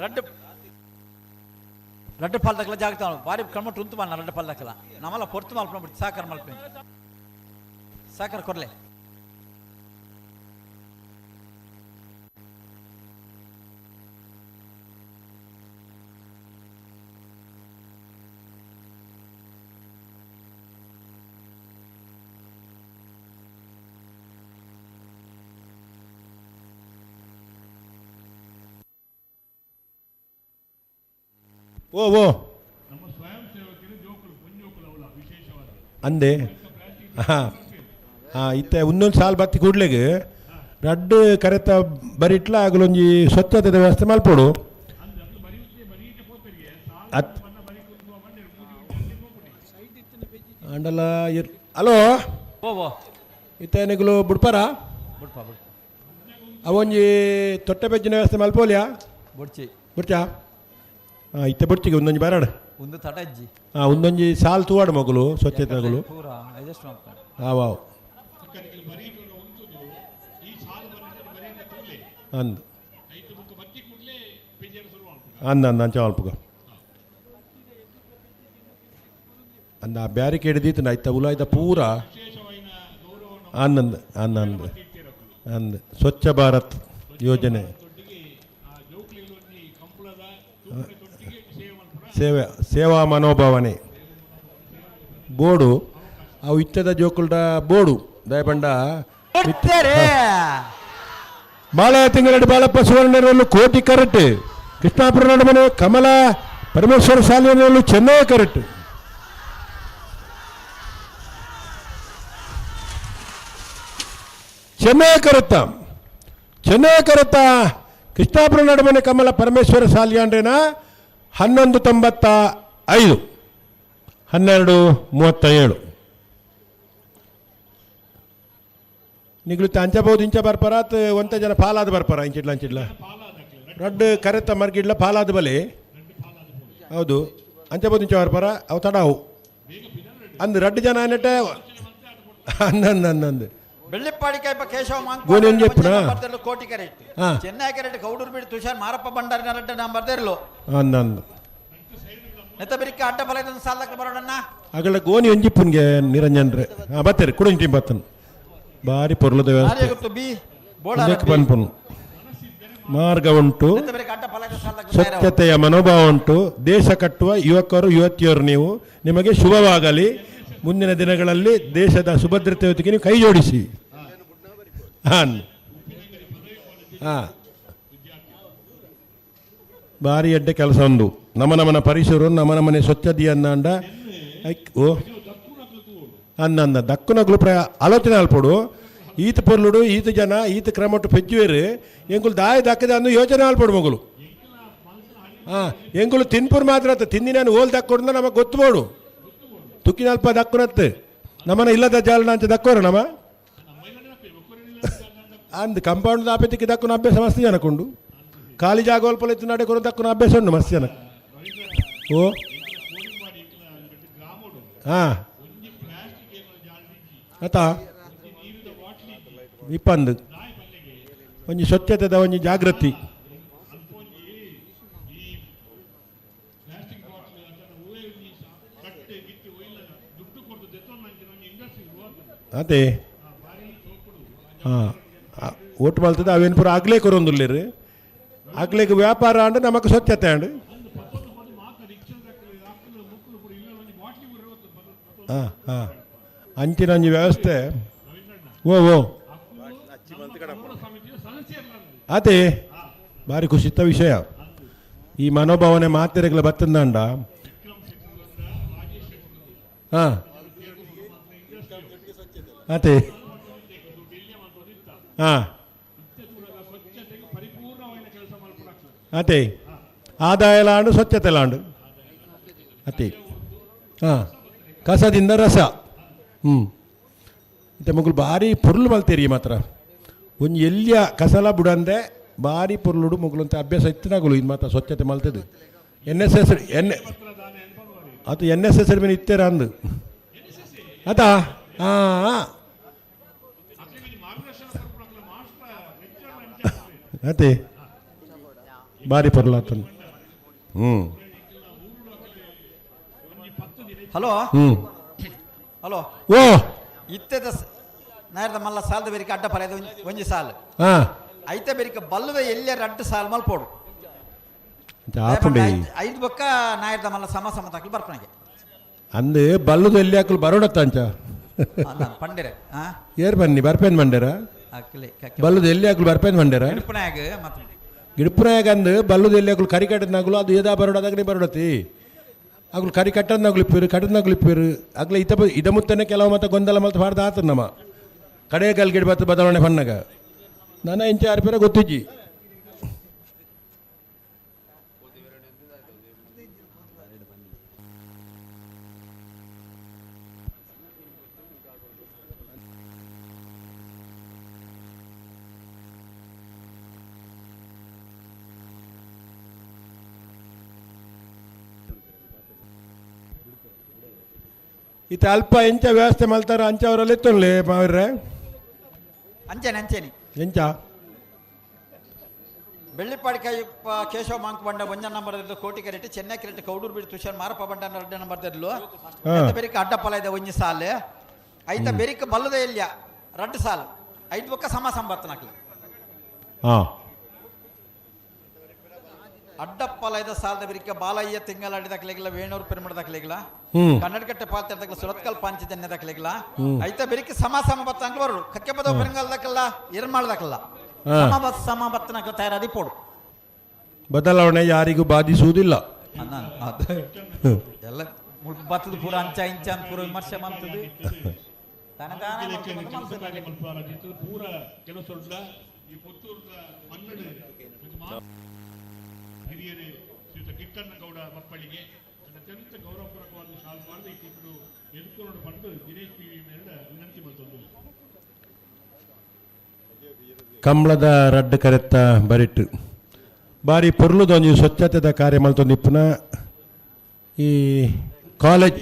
ರಡ್ಡು ರಡ್ಡು ಪಾಲ್ದಕ್ಕಲ ಜಾಗ್ತಾ ಬಾರಿ ಕ್ರಮ ಉಂತು ಮಾಡ ರಡ್ಡು ಪಾಲ್ದಕ್ಕಲ ನಮ್ಮಲ್ಲ ಪೊರ್ತು ಮಲ್ಪನ ಬಿಟ್ಟು ಸಾಕಾರ ಮಲ್ಪೆ ಸಾಕಾರ ಕೊರ್ಲೆ. ಓ ಓ ಅಂದೆ ಹಾಂ ಹಾಂ ಇತ್ತೆ ಒಂದೊಂದು ಸಾಲು ಬತ್ತಿ ಕೂಡ್ಲೆಗ್ ರಡ್ಡು ಕರೆತ ಬರಿಟ್ಲ ಆಗಲೊಂಜಿ ಸ್ವಚ್ಛತೆದ ವ್ಯವಸ್ಥೆ ಮಲ್ಪೊಡು. ಅತ್ ಅಂಡಲ ಇರ್ ಹಲೋ ಓ ಓ ಇತ್ತೆ ನಿಗುಲು ಬುಡ್ಪಾರ ಬುಡ್ಪ ಬುಡ್ಪ ಅವೊಂಜಿ ತೊಟ್ಟೆ ಬೆಜ್ಜಿನ ವ್ಯವಸ್ಥೆ ಮಲ್ಪೋಲಿಯಾ? ಬುಡ್ಚಿ. ಬುಡ್ಚಾ? ಹಾಂ ಇತ್ತೆ ಬುಡ್ಚಿಗೆ ಒಂದೊಂಜಿ ಬರಾಡು. ಒಂದು ತಡ ಅಜ್ಜಿ. ಹಾಂ ಒಂದೊಂಜಿ ಸಾಲು ತೂವಾಡು ಮಗಳು ಸ್ವಚ್ಛತೆಗಳು. ಪೂರ ಅಡ್ಜಸ್ಟ್ ಮಾಡ್ಕೊಂಡು. ಹಾಂ ವಾವ್ ಅಂದ್ ಅಂದ ಅಂದ ಅಂಚ ಮಲ್ಪುಗ ಅಂದ ಆ ಬ್ಯಾರಿಕೇಡ್ ದೀತನ ಐತ ಉಲಾಯ್ದ ಪೂರ ಆನಂದ್ ಆನಂದ್ ಅಂದ್ ಸ್ವಚ್ಛ ಭಾರತ್ ಯೋಜನೆ ಸೇವೆ ಸೇವಾ ಮನೋಭಾವನೆ ಬೋರ್ಡು ಅವು ಇತ್ತದ ಜೋಕುಲ್ಡ ಬೋರ್ಡು ದಯಪಂಡ ಮಾಳ ತಿಂಗಳಡಿ ಬಾಳಪ್ಪ ಸುವರ್ಣರಲ್ಲೂ ಕೋಟಿ ಕರೆಕ್ಟ್, ಕೃಷ್ಣಾಪುರ ನಡುಮನೆ ಕಮಲ ಪರಮೇಶ್ವರ ಶಾಲೆಯಲ್ಲೂ ಚೆನ್ನೈ ಕರೆಕ್ಟ್. ಚೆನ್ನೈ ಕರುತ್ತ ಚೆನ್ನೈ ಕರುತ್ತ ಕೃಷ್ಣಾಪುರ ನಡುಮನೆ ಕಮಲ ಪರಮೇಶ್ವರ ಶಾಲೆಯಂಡ್ರೇನ 11:95 12:37. ನಿಗುಲು ಅಂಚಬಹುದು ಇಂಚ ಬರ್ಪರ ಒಂತ ಜನ ಪಾಲಾದ ಬರ್ಪರ ಇಂಚಿಡ್ಲ ಅಂಚಿಡ್ಲ ರಡ್ಡು ಕರೆತ ಮರ್ಗಿಡ್ಲ ಪಾಲಾದ ಬಲಿ ಹೌದು ಅಂಚಬಹುದು ಇಂಚ ಬರ್ಪರ ಅವು ತಡಾವು ಅಂದು ರಡ್ಡು ಜನ ಅನ್ನಟ್ಟೆ ಅಂದ ಅಂದ ಅಂದ ಬೆಳ್ಳಿಪ್ಪಾಡಿ ಕೈಪ ಕೇಶವ ಗೋಣಿ ಒಂಜಿ ಎಪ್ಪುನಾ? ಕೋಟಿ ಕರೆಕ್ಟ್ ಹಾ. ಚೆನ್ನೈ ಕರೆಕ್ಟ್ ಕೌಡೂರು ಬಿಡಿ ತುಷಾರ್ ಮಾರಪ್ಪ ಭಂಡಾರಿ ನರಡ್ಡ ನಂಬರ್ ಇರಲು ಅಂದ ಅಂದ ನೆತ್ತ ಬಿರಿಕ ಅಡ್ಡ ಬಲ ಸಾಲಕ್ಕೆ ಬರೋಣ. ಅಗಳ ಗೋಣಿ ಒಂಜಿಪ್ಪುನ್ಗೆ ನಿರಂಜನ್ರೆ ಹಾಂ ಬತ್ತಾರೆ ಕುಡಂಜಿ ಟೀಮ್ ಬತ್ತನ್ ಭಾರಿ ಪೊರ್ಲದ ವ್ಯವಸ್ಥೆ ಉಂದಕ್ಕೆ ಪನ್ಪುನು ಮಾರ್ಗ ಉಂಟು, ಸ್ವಚ್ಛತೆಯ ಮನೋಭಾವ ಉಂಟು. ದೇಶ ಕಟ್ಟುವ ಯುವಕರು ಯುವತಿಯರು ನೀವು, ನಿಮಗೆ ಶುಭವಾಗಲಿ. ಮುಂದಿನ ದಿನಗಳಲ್ಲಿ ದೇಶದ ಸುಭದ್ರತೆಯೊಂದಿಗೆ ನೀವು ಕೈ ಜೋಡಿಸಿ. ಹಾಂ ಹಾಂ ಭಾರಿ ಎಡ್ಡೆ ಕೆಲಸ ಒಂದು. ನಮ್ಮ ನಮ್ಮನ ಪರಿಸರ ನಮ್ಮ ನಮ್ಮನೆ ಸ್ವಚ್ಛತೆಯನ್ನಾಂಡ ಓ ಅಂದ ಅಂದ ದಕ್ಕುನಗ್ಲು ಪ್ರ ಆಲೋಚನೆ ಅಲ್ಪೊಡು. ಈತ ಪೊರ್ಲುಡು ಈತ ಜನ ಈತ ಕ್ರಮಟ್ಟು ಪೆಜ್ಜುವೇರು ಎಂಕುಲು ದಾಯ ದಕ್ಕದ ಅಂದು ಯೋಚನೆ ಅಲ್ಪೊಡು ಮಗಳು. ಹಾಂ ಎಂಕುಲು ತಿನ್ಪುರ್ ಮಾತ್ರ ಆತ ತಿಂದಿನ ಓಲ್ ದಕ್ಕೊಡು ನಮಗೆ ಗೊತ್ತುಬೋಡು. ತುಕ್ಕಿನ ಅಲ್ಪ ದಕ್ಕುನತ್ತು ನಮ್ಮನ ಇಲ್ಲದ ಜಾಲನ ಅಂತ ದಕ್ಕೋರು ನಮ್ಮ. ಅಂದ್ ಕಂಪೌಂಡ್ ಆಪೆತಿಗೆ ದಕ್ಕುನ ಅಭ್ಯಾಸ ಮಸ್ತ್ ಜನಕ್ಕುಂಡು. ಖಾಲಿ ಜಾಗ ಅಲ್ಪ ಇತ್ತು ನಡೆ ಕೊರು ದಕ್ಕುನ ಅಭ್ಯಾಸ ಉಂಡು ಮಸ್ತ್ ಜನ. ಓ ಹಾಂ ಆತಾ ಇಪ್ಪಂದು ಒಂಜಿ ಸ್ವಚ್ಛತೆದ ಒಂಜಿ ಜಾಗೃತಿ. ಅದೇ ಹಾಂ ಓಟ್ ಮಲ್ತದ ಅವೇನು ಪೂರ ಆಗ್ಲೇ ಕೊರೊಂದುಲ್ಲೇರು. ಆಗ್ಲೇಗೆ ವ್ಯಾಪಾರ ಅಂಡ್ ನಮಕ್ ಸ್ವಚ್ಛತೆ ಅಂಡ್. ಹಾಂ ಹಾಂ ಅಂಚಿನ ಒಂಜಿ ವ್ಯವಸ್ಥೆ. ಓ ಓ ಅದೇ ಭಾರಿ ಖುಷಿತ್ತ ವಿಷಯ. ಈ ಮನೋಭಾವನೆ ಮಾತೆರೆಗಳ ಬತ್ತಂದಾಂಡ. ಹಾಂ ಅದೇ ಹಾಂ ಅದೇ ಆದಾಯ ಲಾಂಡು ಸ್ವಚ್ಛತೆ ಲಾಂಡು ಅತಿ ಹಾಂ ಕಸದಿಂದ ರಸ. ಹ್ಞೂ ಮತ್ತೆ ಮಗಳು ಭಾರಿ ಪೊರ್ಲು ಮಲ್ತೀರಿ ಮಾತ್ರ. ಒಂಜಿ ಎಲ್ಲಿಯ ಕಸಲ ಬುಡಂದೆ ಭಾರಿ ಪೊರ್ಲುಡು ಮೊಗಲಂತ ಅಭ್ಯಾಸ ಇತ್ತಿನಾಗಲು ಇದು ಮಾತ್ರ ಸ್ವಚ್ಛತೆ ಮಲ್ತದು. N S S N ಅದು N S S ಮೇಲೆ ಇತ್ತೇರ ಅಂದು ಆತಾ. ಹಾಂ ಅದೇ ಭಾರಿ ಪೊರ್ಲಾತನು. ಹ್ಞೂ ಹಲೋ ಹ್ಞೂ ಹಲೋ ಓ ಇತ್ತೆದ ನಾಯರ್ದ ಮಲ್ಲ ಸಾಲದ ಬೇರಿಕೆ ಅಡ್ಡ ಪರ ಒಂಜಿ ಸಾಲು ಹಾಂ ಐತೆ ಬೇರಿಕೆ ಬಲ್ಲದ ಎಲ್ಲರ ಅಡ್ಡ ಸಾಲು ಮಲ್ಪೋಡು ಆಪುಂಡಿ ಐದು ಬೊಕ್ಕ ನಾಯರ್ದ ಮಲ್ಲ ಸಮ ಸಮ ತಾಕಲು ಬರ್ಪನಾಗೆ ಅಂದು ಬಲ್ಲದ ಎಲ್ಲಿ ಹಾಕಲು ಬರೋಡತ್ತ ಅಂಚ ಪಂಡಿರೆ ಏರ್ ಬನ್ನಿ ಬರ್ಪೇನ್ ಮಂಡೇರ ಬಲ್ಲದ ಎಲ್ಲಿ ಹಾಕಲು ಬರ್ಪೇನ್ ಮಂಡೇರ ಗಿಡಪನಾಗ ಮತ್ತೆ ಗಿಡಪುನಾಗ ಅಂದು ಬಲ್ಲದ ಎಲ್ಲಿ ಹಾಕಲು ಕರಿ ಕಟ್ಟದ್ನಾಗಲು ಅದು ಏದಾ ಬರೋಡದಾಗನೇ ಬರೋಡತಿ ಅಗ್ಲು ಕರಿ ಕಟ್ಟದ್ನಾಗ್ಲು ಇಪ್ಪೇರು ಕಟ್ಟದ್ನಾಗ್ಲು ಇಪ್ಪೇರು ಅಗ್ಲ ಇತ ಇದ ಮುತ್ತನೆ ಕೆಲವು ಮತ್ತೆ ಗೊಂದಲ ಮಲ್ತ ಬಾರ್ದ ಆತ ನಮ್ಮ ಕಡೆ ಗಲ್ಗಿಡ್ ಬತ್ತ ಬದಲಾವಣೆ ಪಣ್ಣಗ ನಾನು ಇಂಚ ಆರು ಪೇರ ಗೊತ್ತಿಜ್ಜಿ. ಇತ್ತ ಅಲ್ಪ ಎಂಚ ವ್ಯವಸ್ಥೆ ಮಲ್ತಾರ ಅಂಚ ಅವರಲ್ಲಿ ಎತ್ತೊಲ್ಲೆ ಮಾವಿರ್ರೆ. ಅಂಚೆನೆ ಅಂಚೆನೆ ಎಂಚ ಬೆಳ್ಳಿಪಾಡಿ ಕೈಯಪ್ಪ ಕೇಶವ ಮಾಂಕ್ ಬಂಡ ಒಂಜ ನಂಬರ್ ಕೋಟಿ ಕರೆಟ್ ಚೆನ್ನೈ ಕರೆಟ್ ಕೌಡೂರು ಬಿಡಿ ತುಷಾರ್ ಮಾರಪ್ಪ ಬಂಡ ಎರಡನೇ ನಂಬರ್ ದರ್ಲು ಐತ ಬೆರಿಕ ಅಡ್ಡ ಫಲ ಇದೆ ಒಂಜಿ ಸಾಲು ಐತ ಬೆರಿಕ ಬಲ್ಲದ ಎಲ್ಲಿಯ ರಡ್ಡು ಸಾಲು ಐದು ಬೊಕ್ಕ ಸಮ ಸಂಬತ್ತನಾಕ್ಲು ಅಡ್ಡಪ್ಪಲ ಐದ ಸಾಲದ ಬೆರಿಕ ಬಾಲಯ್ಯ ತಿಂಗಳಾಡಿ ದಾಖಲೆಗಿಲ್ಲ ವೇಣೂರು ಪೆರುಮಡ ದಾಖಲೆಗಿಲ್ಲ ಕನ್ನಡಕಟ್ಟೆ ಪಾತ್ರ ದಾಖಲೆ ಸುರತ್ಕಲ್ ಪಾಂಚಜನ್ಯ ದಾಖಲೆಗಿಲ್ಲ ಐತ ಬೆರಿಕ ಸಮ ಸಮ ಬತ್ತ ಅಂಗ್ಲ ಬರು ಕಕ್ಕೆ ಪದ ಪೆರಂಗಲ್ ದಾಖಲ್ಲ ಎರ್ಮಾಳ್ ದಾಖಲ್ಲ ಸಮ ಸಮ ಬತ್ತನಾಕ್ಲ ತಯಾರಾದಿ ಪೋಡು. ಬದಲಾವಣೆ ಯಾರಿಗೂ ಬಾಧಿಸುವುದಿಲ್ಲ. ಎಲ್ಲ ಬತ್ತದ ಪೂರ ಅಂಚ ಇಂಚ ಅಂತ ಪೂರ ವಿಮರ್ಶೆ ಮಾಡ್ತದೆ. ಪೂರ ಕೆಲಸ ಈ ಪುತ್ತೂರ್ದ ಮನ್ನಡೆ ಹಿರಿಯರೇ ಶ್ರೀಯುತ ಕಿಟ್ಟಣ್ಣಗೌಡ ಬಪ್ಪಳಿಗೆ ಅತ್ಯಂತ ಗೌರವಪೂರ್ವಕವಾದ ಶಾಲು ಮಾಡಿದ ಈ ಕೂಟರು ಎದುಕೊಂಡು ಬಂದು ದಿನೇಶ್ ಪಿ ವಿ ಮೇಲೆ ವಿನಂತಿ ಮತ್ತೊಂದು ಕಂಬಳದ ರಡ್ಡು ಕರೆತ್ತ ಬರಿಟ್ಟು ಬಾರಿ ಪೊರ್ಲುದೊಂಜಿ ಸ್ವಚ್ಛತೆದ ಕಾರ್ಯ ಮಲ್ತೊಂದು ಇಪ್ಪುನ ಈ ಕಾಲೇಜ್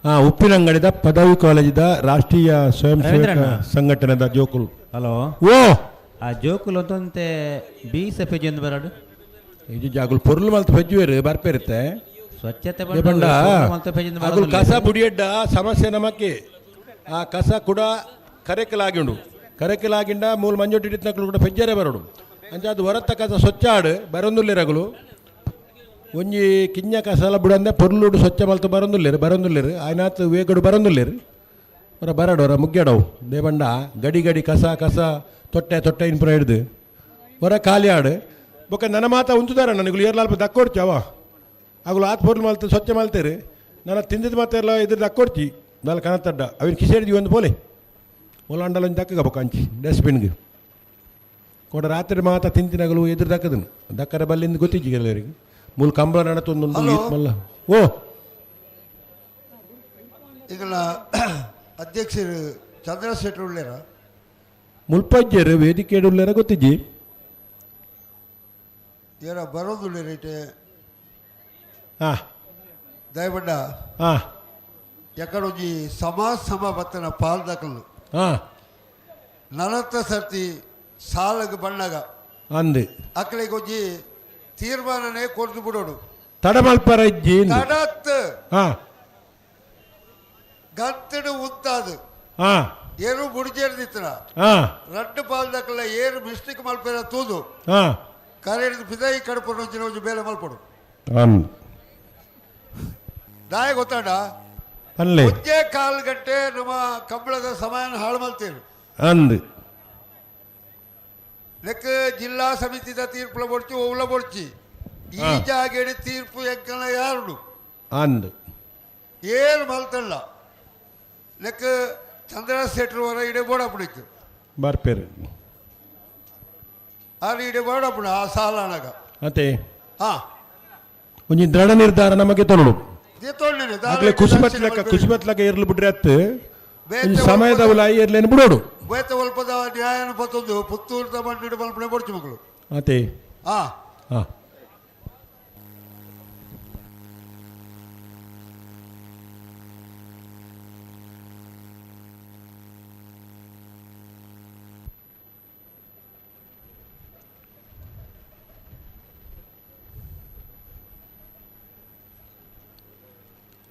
ಹಾಂ ಉಪ್ಪಿನಂಗಡಿದ ಪದವಿ ಕಾಲೇಜಿದ ರಾಷ್ಟ್ರೀಯ ಸ್ವಯಂ ಸೇವಕ ಸಂಘಟನೆದ ಜೋಕುಲು. ಹಲೋ ಓ ಆ ಜೋಕುಲು ಅಂತಂತೆ ಬೀಸ ಪೆಜ್ಜಿ ಒಂದು ಬರಡು ಇದು ಜಾಗುಲು ಪೊರ್ಲು ಮಲ್ತ ಪೆಜ್ಜುವೇರು ಬರ್ಪೇರುತ್ತೆ ಸ್ವಚ್ಛತೆ ಬಂಡ ಅಗುಲು ಕಸ ಬುಡಿಯಡ್ಡ ಸಮಸ್ಯೆ ನಮಕ್ಕೆ ಆ ಕಸ ಕೂಡ ಕರೆಕಲಾಗಿಂಡು ಕರೆಕಲಾಗಿಂಡ ಮೂಲ ಮಂಜೊಟ್ಟಿ ಹಿಡಿತನಕಲು ಕೂಡ ಪೆಜ್ಜರೆ ಬರೋಡು ಅಂಚ ಅದು ಹೊರತ್ತ ಕಸ ಸ್ವಚ್ಛ ಆಡು ಬರೊಂದುಲ್ಲೇರು ಅಗುಲು ಒಂಜಿ ಕಿಂಜ ಕಸಲ ಬುಡಂದೆ ಪೊರ್ಲುಡು ಸ್ವಚ್ಛ ಮಲ್ತ ಬರೊಂದುಲ್ಲೇರು ಬರೊಂದುಲ್ಲೇರು ಆಯ್ನಾತ್ ವೇಗಡು ಬರೊಂದುಲ್ಲೇರು ಹೊರ ಬರಡು ಹೊರ ಮುಗ್ಗಡವು ದೇಬಂಡ ಗಡಿ ಗಡಿ ಕಸ ಕಸ ತೊಟ್ಟೆ ತೊಟ್ಟೆ ಇನ್ಪುರ ಹಿಡ್ದು ಹೊರ ಖಾಲಿ ಆಡು ಬೊಕ್ಕ ನನ್ನ ಮಾತ ಉಂಚುದಾರ ನನಗೆ ಏರ್ಲಾಲ್ಪ ದಕ್ಕೊಡ್ಚಿ ಅವ ಅಗುಲು ಆತ್ ಪೊರ್ಲು ಮಲ್ತ ಸ್ವಚ್ಛ ಮಲ್ತೇರು ನನ್ನ ತಿಂದಿದ್ದು ಮಾತ್ರ ಎಲ್ಲ ಇದ್ರ ದಕ್ಕೊಡ್ಚಿ ನಾಲ್ ಕನತಡ್ಡ ಅವಿನ ಕಿಸೇಡ್ದಿ ಒಂದು ಪೋಲೆ ಒಲಾಂಡಲ ಒಂಜಿ ದಕ್ಕಗ ಬೊಕ್ಕ ಅಂಚಿ ಡಸ್ಟ್ಬಿನ್ಗೆ ಕೊಡ ರಾತ್ರಿ ಮಾತ ತಿಂತಿನಗಲು ಎದುರು ದಕ್ಕದನು ದಕ್ಕರ ಬಲ್ಲಿಂದ ಗೊತ್ತಿಜ್ಜಿ ಕೆಲವರಿಗೆ ಮೂಲ ಕಂಬಳ ನಡತೊಂದು ಮಲ್ಲ. ಓ ಈಗಲ ಅಧ್ಯಕ್ಷರು ಚಂದ್ರಶೇಖರ್ ಉಳ್ಳೇರ ಮುಲ್ಪಜ್ಜೆರ್ ವೇದಿಕೆ ಉಳ್ಳೇರ ಗೊತ್ತಿಜ್ಜಿ ಏರ ಬರೋದುಳ್ಳೇರ ಇಟೆ ಹಾ ದಯಬಂಡ ಹಾ ಎಕಡೊಂಜಿ ಸಮಾಜ ಸಮ ಬತ್ತನ ಪಾಲ್ದಕಲು ಹಾ ನಲತ್ತ ಸರ್ತಿ ಸಾಲಗ ಬಣ್ಣಗ ಅಂದು ಅಕ್ಲೆಗೊಂಜಿ ತೀರ್ಮಾನನೇ ಕೊರ್ದು ಬಿಡೋಡು ತಡಮಲ್ಪರ ಇಜ್ಜಿ ಇಂದು. ತಡತ್ ಹಾ ಗಂತಡು ಉಂತಾದು ಹಾ ಏರು ಬುಡಿಜೇರ್ದಿತ್ತನ ಹಾ ರಡ್ಡು ಪಾಲ್ದಕಲ ಏರು ಮಿಸ್ಟೇಕ್ ಮಲ್ಪೇರ ತೂದು ಹಾ ಕರೆಡ್ದು ಪಿದಾಯಿ ಕಡಪಡು ಒಂಜಿ ಬೇಲೆ ಮಲ್ಪಡು ಅಂದು ದಾಯ ಗೊತ್ತಾಡ ಅಲ್ಲೇ ಒಂಜೇ ಕಾಲು ಗಂಟೆ ನಮ್ಮ ಕಂಬಳದ ಸಮಯನ ಹಾಳು ಮಲ್ತೇವೆ ಅಂದು ಲೆಕ್ಕ ಜಿಲ್ಲಾ ಸಮಿತಿದ ತೀರ್ಪುಲ ಬೊಡ್ಚಿ ಒವ್ಲ ಬೊಡ್ಚಿ ಈ ಹಾ. ಜಾಗೆಡ್ ತೀರ್ಪು ಎಂಕಲ ಯಾರುಡು ಅಂದು ಏಳು ಮಲ್ತಲ್ಲ ಲೆಕ್ಕ ಚಂದ್ರ ಶೆಟ್ರು ವರ ಇಡೆ ಬೋಡಪುಡಿತ್ತು ಬರ್ಪೇರು ಆರು ಇಡೆ ಬೋಡಪುಡ ಆ ಸಾಲನಗ ಅತೆ ಹಾ ಒಂಜಿ ದೃಢ ನಿರ್ಧಾರ ನಮಗೆ ತೊರಡು ತೊಗೊಂಡಿನಿ ಆಗ್ಲೇ ಖುಷಿ ಬತ್ಲಕ್ಕ ಖುಷಿ ಬತ್ಲಕ್ಕ ಇರ್ಲು ಬಿಡ್ರಿ ಅತ್ತು ಒಂಜಿ ಸಮಯದ ಉಲಾಯಿ ಇರ್ಲೇನು ಬಿಡೋಡು ಬೇತ ಒಲ್ಪದ ನ್ಯಾಯನ ಪತ್ತೊಂದು ಪುತ್ತೂರ್ದ ಮಣ್ಣಿಡು ಮಲ್ಪನೆ ಬೊಡ್ಚಿ ಮಕ್ಕಳು ಅತೆ ಹಾ ಹಾ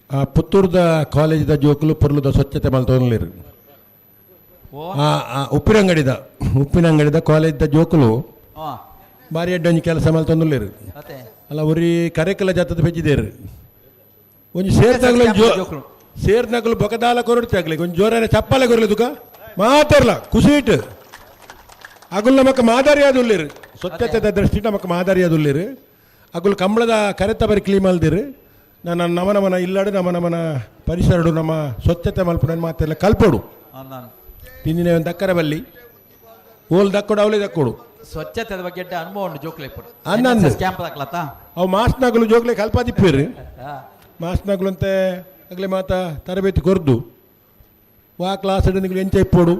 ಆ ಪುತ್ತೂರ್ದ ಕಾಲೇಜ್ದ ಜೋಕುಲು ಪೊರ್ಲುದ ಸ್ವಚ್ಛತೆ ಮಲ್ತೊಂದಿರು ಆ ಆ ಉಪ್ಪಿನಂಗಡಿದ ಉಪ್ಪಿನಂಗಡಿದ ಕಾಲೇಜ್ದ ಜೋಕುಲು ಆ. ಬಾರಿ ಅಡ್ಡ ಒಂಜಿ ಕೆಲಸ ಮಲ್ತೊಂದುಲ್ಲೆರ್ ಅತೆ. ಅಲ್ಲ ಒರಿ ಕರೆಕಲ ಜಾತದ ಪೆಜ್ಜಿದೇರು ಒಂಜಿ ಸೇರ್ದಾಗಲ ಜೋ ಜೋಕುಲು. ಸೇರ್ನಕಲು ಬೊಕದಾಲ ಕೊರಡ್ತಾಗ್ಲಿ ಒಂಜಿ ಜೋರಾನ ಚಪ್ಪಾಲೆ ಕೊರಲಿ ತುಕ ಮಾತಾರ್ಲ ಖುಷಿ ಇಟ್ಟು ಅಗುಲ್ ನಮಕ್ ಮಾದರಿಯಾದುಲ್ಲೇರು ಸ್ವಚ್ಛತೆದ ದೃಷ್ಟಿ ನಮಕ್ ಮಾದರಿಯಾದುಲ್ಲೇರು ಅಗುಲ್ ಕಂಬಳದ ಕರೆತ ಬರಿ ಕ್ಲೀನ್ ಮಲ್ದಿರು ನಾನು ನಮ ನಮನ ಇಲ್ಲಾಡು ನಮ್ಮ ನಮನ ಪರಿಸರಡು ನಮ್ಮ ಸ್ವಚ್ಛತೆ ಮಲ್ಪುನ ಮಾತೆಲ್ಲ ಕಲ್ಪೋಡು ಅಂದಾನ್. ತಿಂದಿನ ಒಂದು ದಕ್ಕರ ಬಲ್ಲಿ ಓಲ್ ದಕ್ಕೊಡು ಅವಲೇ ದಕ್ಕೊಡು ಸ್ವಚ್ಛತೆದ ಬಗ್ಗೆ ಎಡ್ಡೆ ಅನುಭವ ಉಂಡು ಜೋಕ್ಲೆ ಇಪ್ಪುಡು ಅಂದಂದು. ಕ್ಯಾಂಪ್ ದಾಕ್ಲತ್ತ ಅವು ಮಾಸ್ನಗಳು ಜೋಗ್ಲೆ ಕಲ್ಪಾದಿಪ್ಪೇರು ಹಾ. ಮಾಸ್ನಗಳು ಅಂತೆ ಅಗ್ಲೆ ಮಾತ ತರಬೇತಿ ಕೊರ್ದು ವಾ ಕ್ಲಾಸ್ ನಿಗಳು ಎಂಚ ಇಪ್ಪೋಡು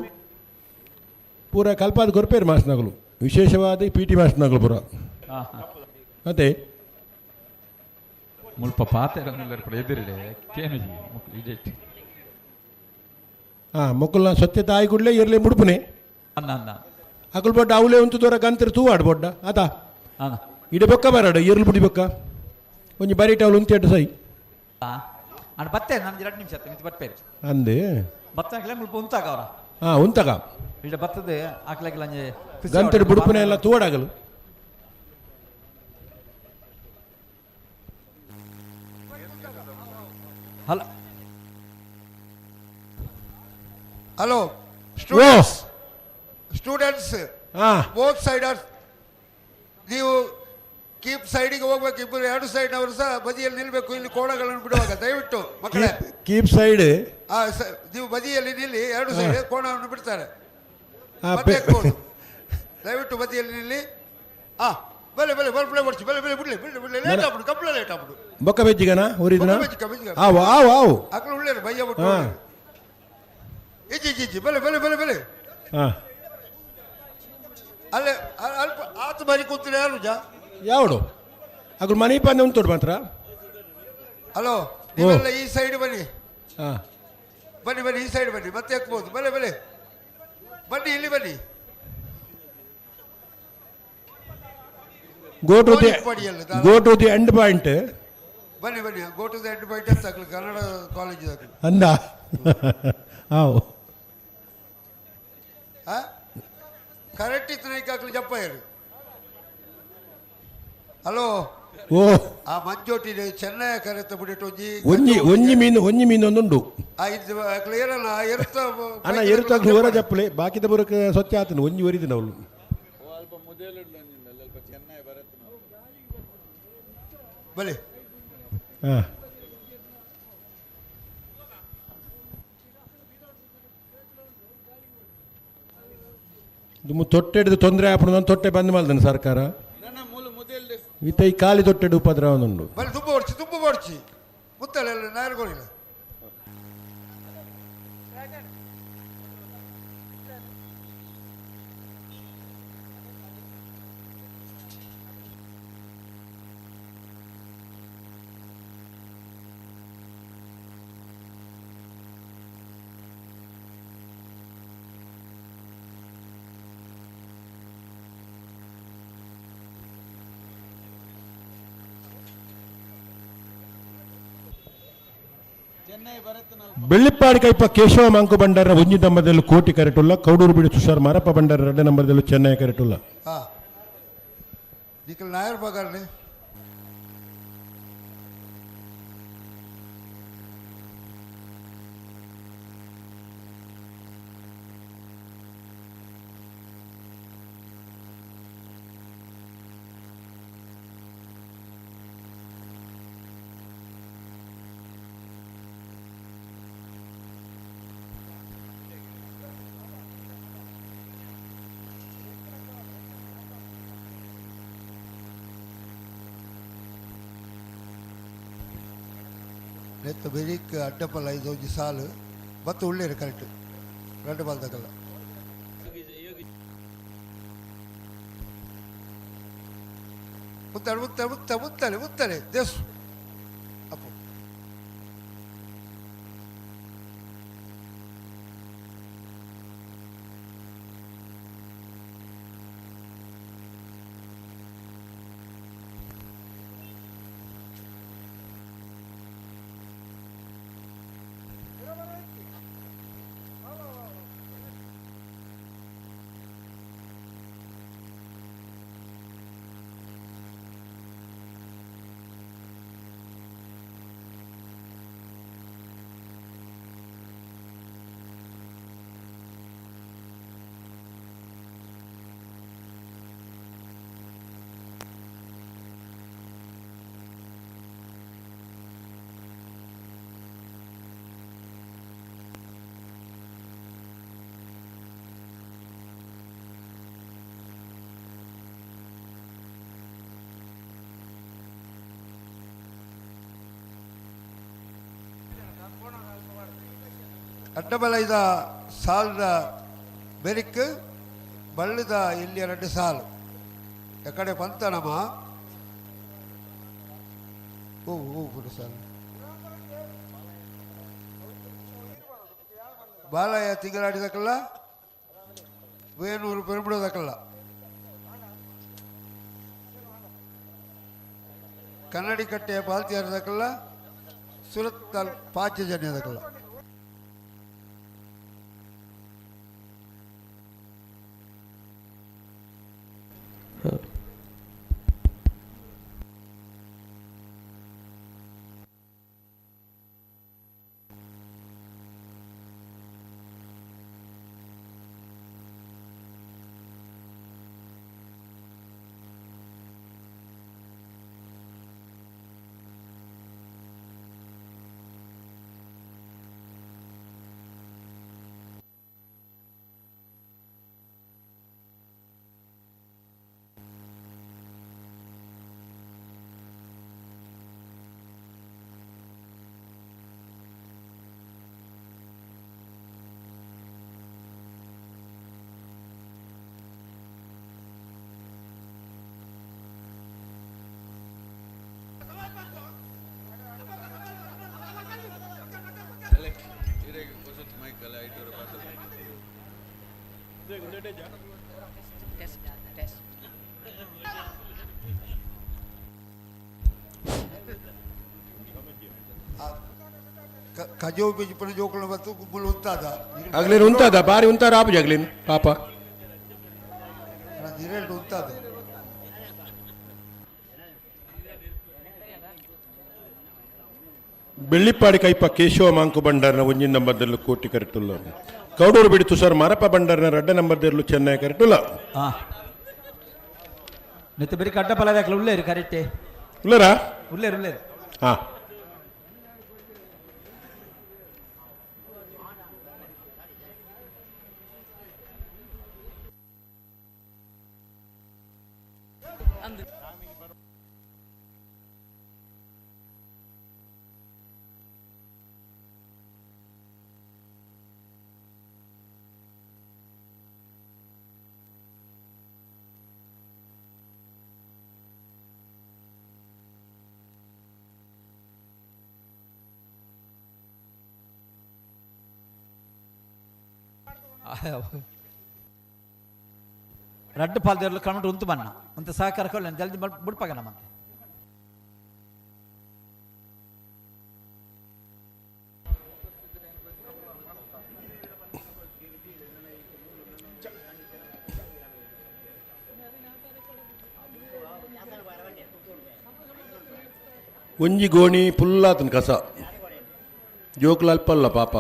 ಪೂರ ಕಲ್ಪಾದ ಕೊರ್ಪೇರು ಮಾಸ್ನಗಳು ವಿಶೇಷವಾದ ಪಿ ಟಿ ಮಾಸ್ನಗಳು ಪೂರ ಹಾ, ಹಾ. ಮತ್ತೆ ಮುಲ್ಪ ಪಾತೆರೊಂದುಲ್ಲೆರ್ ಪೂರ ಎದುರಿಡೆ ಕೇನುಜಿ ಮೊಕ್ಲು ಇಡೆಟ್ ಹಾಂ ಮೊಕ್ಕಲ್ನ ಸ್ವಚ್ಛತೆ ಆಯಿ ಕೂಡಲೇ ಇರಲಿ ಮುಡುಪುನೆ ಅಂದ ಅಂದ ಅಕುಲ್ ಬೊಡ್ಡ ಅವಲೇ ಉಂತು ದೊರ ಗಂತರು ತೂವಾಡು ಬೊಡ್ಡ ಆತ ಅಂದ ಇಡೆ ಬೊಕ್ಕ ಬರಾಡು ಇರ್ಲು ಬುಡಿ ಬೊಕ್ಕ ಒಂಜಿ ಬರೀಟ ಅವಳು ಉಂತಿ ಅಡ್ಡು ಸೈ ಅಂಡ್ ಬತ್ತೆ ನಾನು 2 ನಿಮಿಷ ಆತು ಮಿತಿ ಬರ್ಪೇರು ಅಂದೆ ಬತ್ತಕ್ಲೆ ಮುಲ್ಪ ಉಂತಾಗ ಅವರ ಹಾಂ ಉಂತಕ ಇಡ ಬತ್ತದ ಆಕ್ಲಕ್ಲ ಅಂಜೆ ಖುಷಿ ಗಂತರು ಆವಡ್. ಬುಡುಪುನೆ ಎಲ್ಲ ತೂವಾಡಾಗಲು hello hello students students both side are ನೀವು ಕೀಪ್ ಸೈಡಿಗೆ ಹೋಗ್ಬೇಕು ಇಬ್ಬರು ಎರಡು ಸೈಡ್ನವರು ಸಹ ಬದಿಯಲ್ಲಿ ನಿಲ್ಬೇಕು ಇಲ್ಲಿ ಕೋಣಗಳನ್ನು ಬಿಡುವಾಗ ದಯವಿಟ್ಟು ಮಕ್ಕಳೇ ಕೀಪ್ ಸೈಡ್ ಆ, ನೀವು ಬದಿಯಲ್ಲಿ ನಿಲ್ಲಿ ಎರಡು ಸೈಡ್ ಕೋಣವನ್ನು ಬಿಡ್ತಾರೆ ಮತ್ತೆ ಎಕ್ಬೋದು. ದಯವಿಟ್ಟು ಬದಿಯಲ್ಲಿ ನಿಲ್ಲಿ ಆ ಬಲೆ ಬಲೆ ಬಲ್ಪಳೆ ಬಡ್ಚಿ ಬಲೆ ಬಲೆ ಬಿಡ್ಲಿ ಬಿಡ್ಲಿ ಬಿಡ್ಲಿ ಲೇಟ್ ಆಗ್ಬಿಡು ಕಂಪ್ಲ ಲೇಟ್ ಆಗ್ಬಿಡು ಬೊಕ್ಕ ಬೆಜ್ಜಿಗನ ಊರಿದನ ಬೊಕ್ಕ ಬೆಜ್ಜಿಗ, ಬೆಜ್ಜಿಗ. ಆವು ಆವು ಆವು ಅಕ್ಲು ಉಳ್ಳೇರು ಬಯ್ಯ ಬಿಟ್ಟು ಹಾ. ಇಜ್ಜಿ ಇಜ್ಜಿ ಇಜ್ಜಿ ಬಲೆ ಬಲೆ ಬಲೆ ಬಲೆ ಹಾಂ ಅಲ್ಲೇ ಅಲ್ಪ ಆತ ಬಾರಿ ಕೂತಿರ ಯಾರು ಜಾ ಯಾವಡು ಅಗುಲ್ ಮನೆ ಪಂದೆ ಉಂಟು ಮಾತ್ರ ಹಲೋ ನೀವೆಲ್ಲ ಈ ಸೈಡ್ ಬನ್ನಿ ಹಾಂ ಬನ್ನಿ ಬನ್ನಿ ಈ ಸೈಡ್ ಬನ್ನಿ ಮತ್ತೆ ಎಕ್ಬೋದು ಬಲೆ ಬಲೆ ಬನ್ನಿ ಇಲ್ಲಿ ಬನ್ನಿ go to the ಪಡಿಯಲ್ಲ, go to the end point ಬನ್ನಿ ಬನ್ನಿ go to the end point ಅಂತ ಹಾಕ್ಲಿ ಕನ್ನಡ ಕಾಲೇಜ್ ಹಾಕ್ಲಿ ಅಂದ ಆವು ಹಾ ಕರೆಕ್ಟ್ ಇತ್ತು ನೈಕ್ ಹಾಕ್ಲಿ ಜಪ್ಪ ಇರು ಹಲೋ ಓ ಆ ಮಂಜೋಟಿ ಚೆನ್ನೈ ಕರೆತ ಬಿಡಿಟ್ಟು ಒಂಜಿ ಒಂಜಿ ಒಂಜಿ ಮೀನು ಒಂಜಿ ಮೀನು ಒಂದುಂಡು ಆ ಇದು ಕ್ಲಿಯರ್ ಅಲ್ಲ ಎರುತ್ತ ಅಣ್ಣ ಎರುತ್ತಾಗ್ಲು ಹೊರ ಜಪ್ಪಲೆ ಬಾಕಿದ ಬರೋಕೆ ಸ್ವಚ್ಛ ಆತನು ಒಂಜಿ ಒರಿದಿನ ಅವಳು ಬಲೆ ಹಾಂ ದುಮ್ಮು ತೊಟ್ಟೆ ಹಿಡಿದು ತೊಂದರೆ ಆಪುಂಡು ನಾನು ತೊಟ್ಟೆ ಬಂದ್ ಮಲ್ದನ ಸರ್ಕಾರ ಇತ್ತ ಈ ಖಾಲಿ ತೊಟ್ಟೆಡು ಉಪದ್ರವ ಉಂಡು ಬಲೆ ತುಂಬ ಹೊಡ್ಚಿ ತುಂಬ ಹೊಡ್ಚಿ ಮುತ್ತಲ್ಲ ನಾಯರ್ಗೋಳಿಲ್ಲ ಬೆಳ್ಳಿಪ್ಪಾಡಿ ಕೈಪ ಕೇಶವ ಮಾಂಕು ಬಂಡಾರ ಒಂಜಿ ನಂಬರ್ದಲ್ಲಿ ಕೋಟಿ ಕರೆಟುಲ್ಲ ಕೌಡೂರು ಬಿಡಿ ತುಷಾರ್ ಮಾರಪ್ಪ ಬಂಡಾರ ಎರಡನೇ ನಂಬರ್ದಲ್ಲಿ ಚೆನ್ನೈ ಕರೆಟುಲ್ಲ. ಹಾಂ ನಿಖಿಲ್ ನಾಯರ್ ಬಗಾರ್ನಿ. ನೆತ್ತ ಬೆರಿಕ್ ಅಡ್ಡಪಲ್ಲ ಐದು ಒಂಜಿ ಸಾಲು ಬತ್ತು ಉಳ್ಳೇರು ಕರೆಕ್ಟ್ ರಡ್ಡು ಬಾಲ್ದಕಲ್ಲ. ಮುತ್ತಡೆ ಮುತ್ತ ಮುತ್ತ ಮುತ್ತಲೆ ಮುತ್ತಲೆ ದೇಸು ಅಪ್ಪು. ಅಡ್ಡಬಲೈದ ಸಾಲದ ಬೆರಿಕ್ ಬಳ್ಳದ ಇಲ್ಲಿ ಎರಡು ಸಾಲು ಎಕಡೆ ಪಂತ ನಮ್ಮ ಹೂ ಹೂ ಬಿಡು ಸಾಲು ಬಾಲಯ್ಯ ತಿಂಗಳಾಡಿದಕ್ಕಲ್ಲ ವೇಣೂರು ಪೆರುಬಿಡೋದಕ್ಕಲ್ಲ ಕನ್ನಡಿ ಕಟ್ಟೆಯ ಪಾಲ್ತಿಯಾರದಕ್ಕಲ್ಲ ಸುರತ್ ತಾಲೂಕು ಪಾಂಚಜನ್ಯದಕ್ಕಲ್ಲ. ಕಜೋ ಬಿಜಿ ಪನ ಜೋಕುಲು ಬತ್ತು ಗುಬ್ಬುಲು ಉಂತಾದ. ಅಗ್ಲೇನು ಉಂತಾದ ಬಾರಿ ಉಂತಾರ ಆಪುಜಿ ಅಗ್ಲೇನು ಪಾಪ. ದಿರೇಲ್ಡ್ ಉಂತಾದ. ಬೆಳ್ಳಿಪ್ಪಾಡಿ ಕೈಪ ಕೇಶವ ಮಾಂಕು ಬಂಡಾರನ ಒಂಜಿ ನಂಬರ್ದಲ್ಲಿ ಕೋಟಿ ಕರೆಟುಲ್ಲ ಕೌಡೂರು ಬಿಡಿ ತುಷಾರ್ ಮಾರಪ್ಪ ಬಂಡಾರನ ರಡ್ಡ ನಂಬರ್ದಲ್ಲಿ ಚೆನ್ನೈ ಕರೆಟುಲ್ಲ. ನೆತ್ತ ಬೆರಿಕ್ ಅಡ್ಡಪಲದಕ್ಕಲ್ಲ ಉಳ್ಳೇರು ಕರೆಕ್ಟೇ. ಉಳ್ಳೇರಾ? ಉಳ್ಳೇರು ಉಳ್ಳೇರು. ಹಾ. ರಡ್ಡು ಪಾಲ್ದೇರ್ಲು ಕಮಂಟ್ ಉಂತು ಬನ್ನ ಅಂತ ಸಹಕಾರ ಕೊಲ್ಲ ಜಲ್ದಿ ಬುಡ್ಪಾಗ ನಮ್ಮಂತೆ. ಒಂಜಿ ಗೋಣಿ ಪುಲ್ಲಾತನ ಕಸ ಜೋಕುಲು ಅಲ್ಪಲ್ಲ ಪಾಪ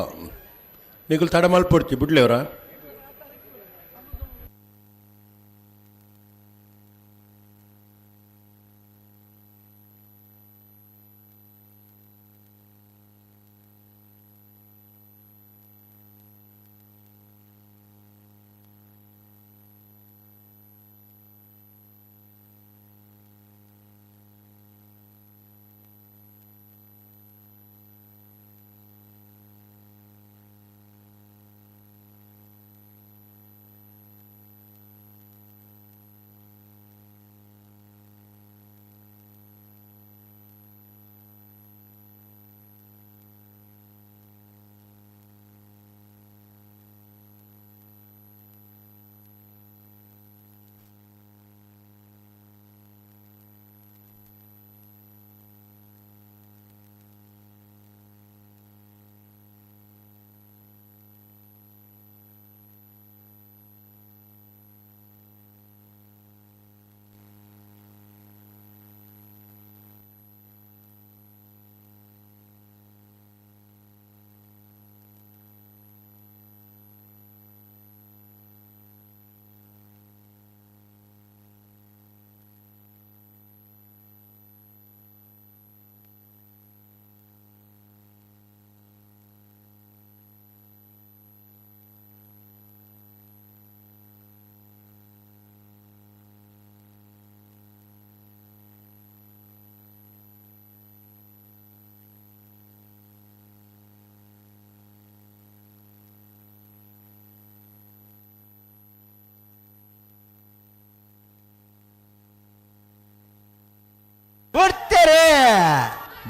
ನಿಕುಲು ತಡ ಮಲ್ಪೊಡ್ಚಿ ಬಿಡ್ಲೇವ್ರ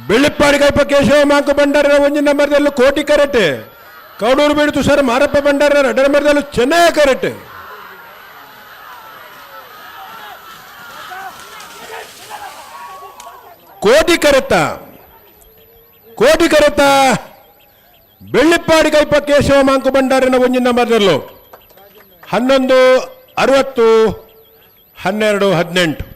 ಬೆಳ್ಳಿಪ್ಪಾಡಿ ಕೈಪ ಕೇಶವ ಮಾಂಕು ಭಂಡಾರ ಒಂಜಿ ನಂಬರ್ದಲ್ಲೂ ಕೋಟಿ ಕರೆಟ್ ಕೌಡೂರು ಬೀಡು ತುಷಾರ ಮಾರಪ್ಪ ಭಂಡಾರ ಎರಡನೇ ನಂಬರ್ದಲ್ಲೂ ಚೆನ್ನೈ ಕರೆಟ್ ಕೋಟಿ ಕರೆತ ಕೋಟಿ ಕರೆತ ಬೆಳ್ಳಿಪ್ಪಾಡಿ ಕೈಪ ಕೇಶವ ಮಾಂಕು ಭಂಡಾರನ ಒಂಜಿ ನಂಬರ್ದಲ್ಲೂ 11 60 12 18.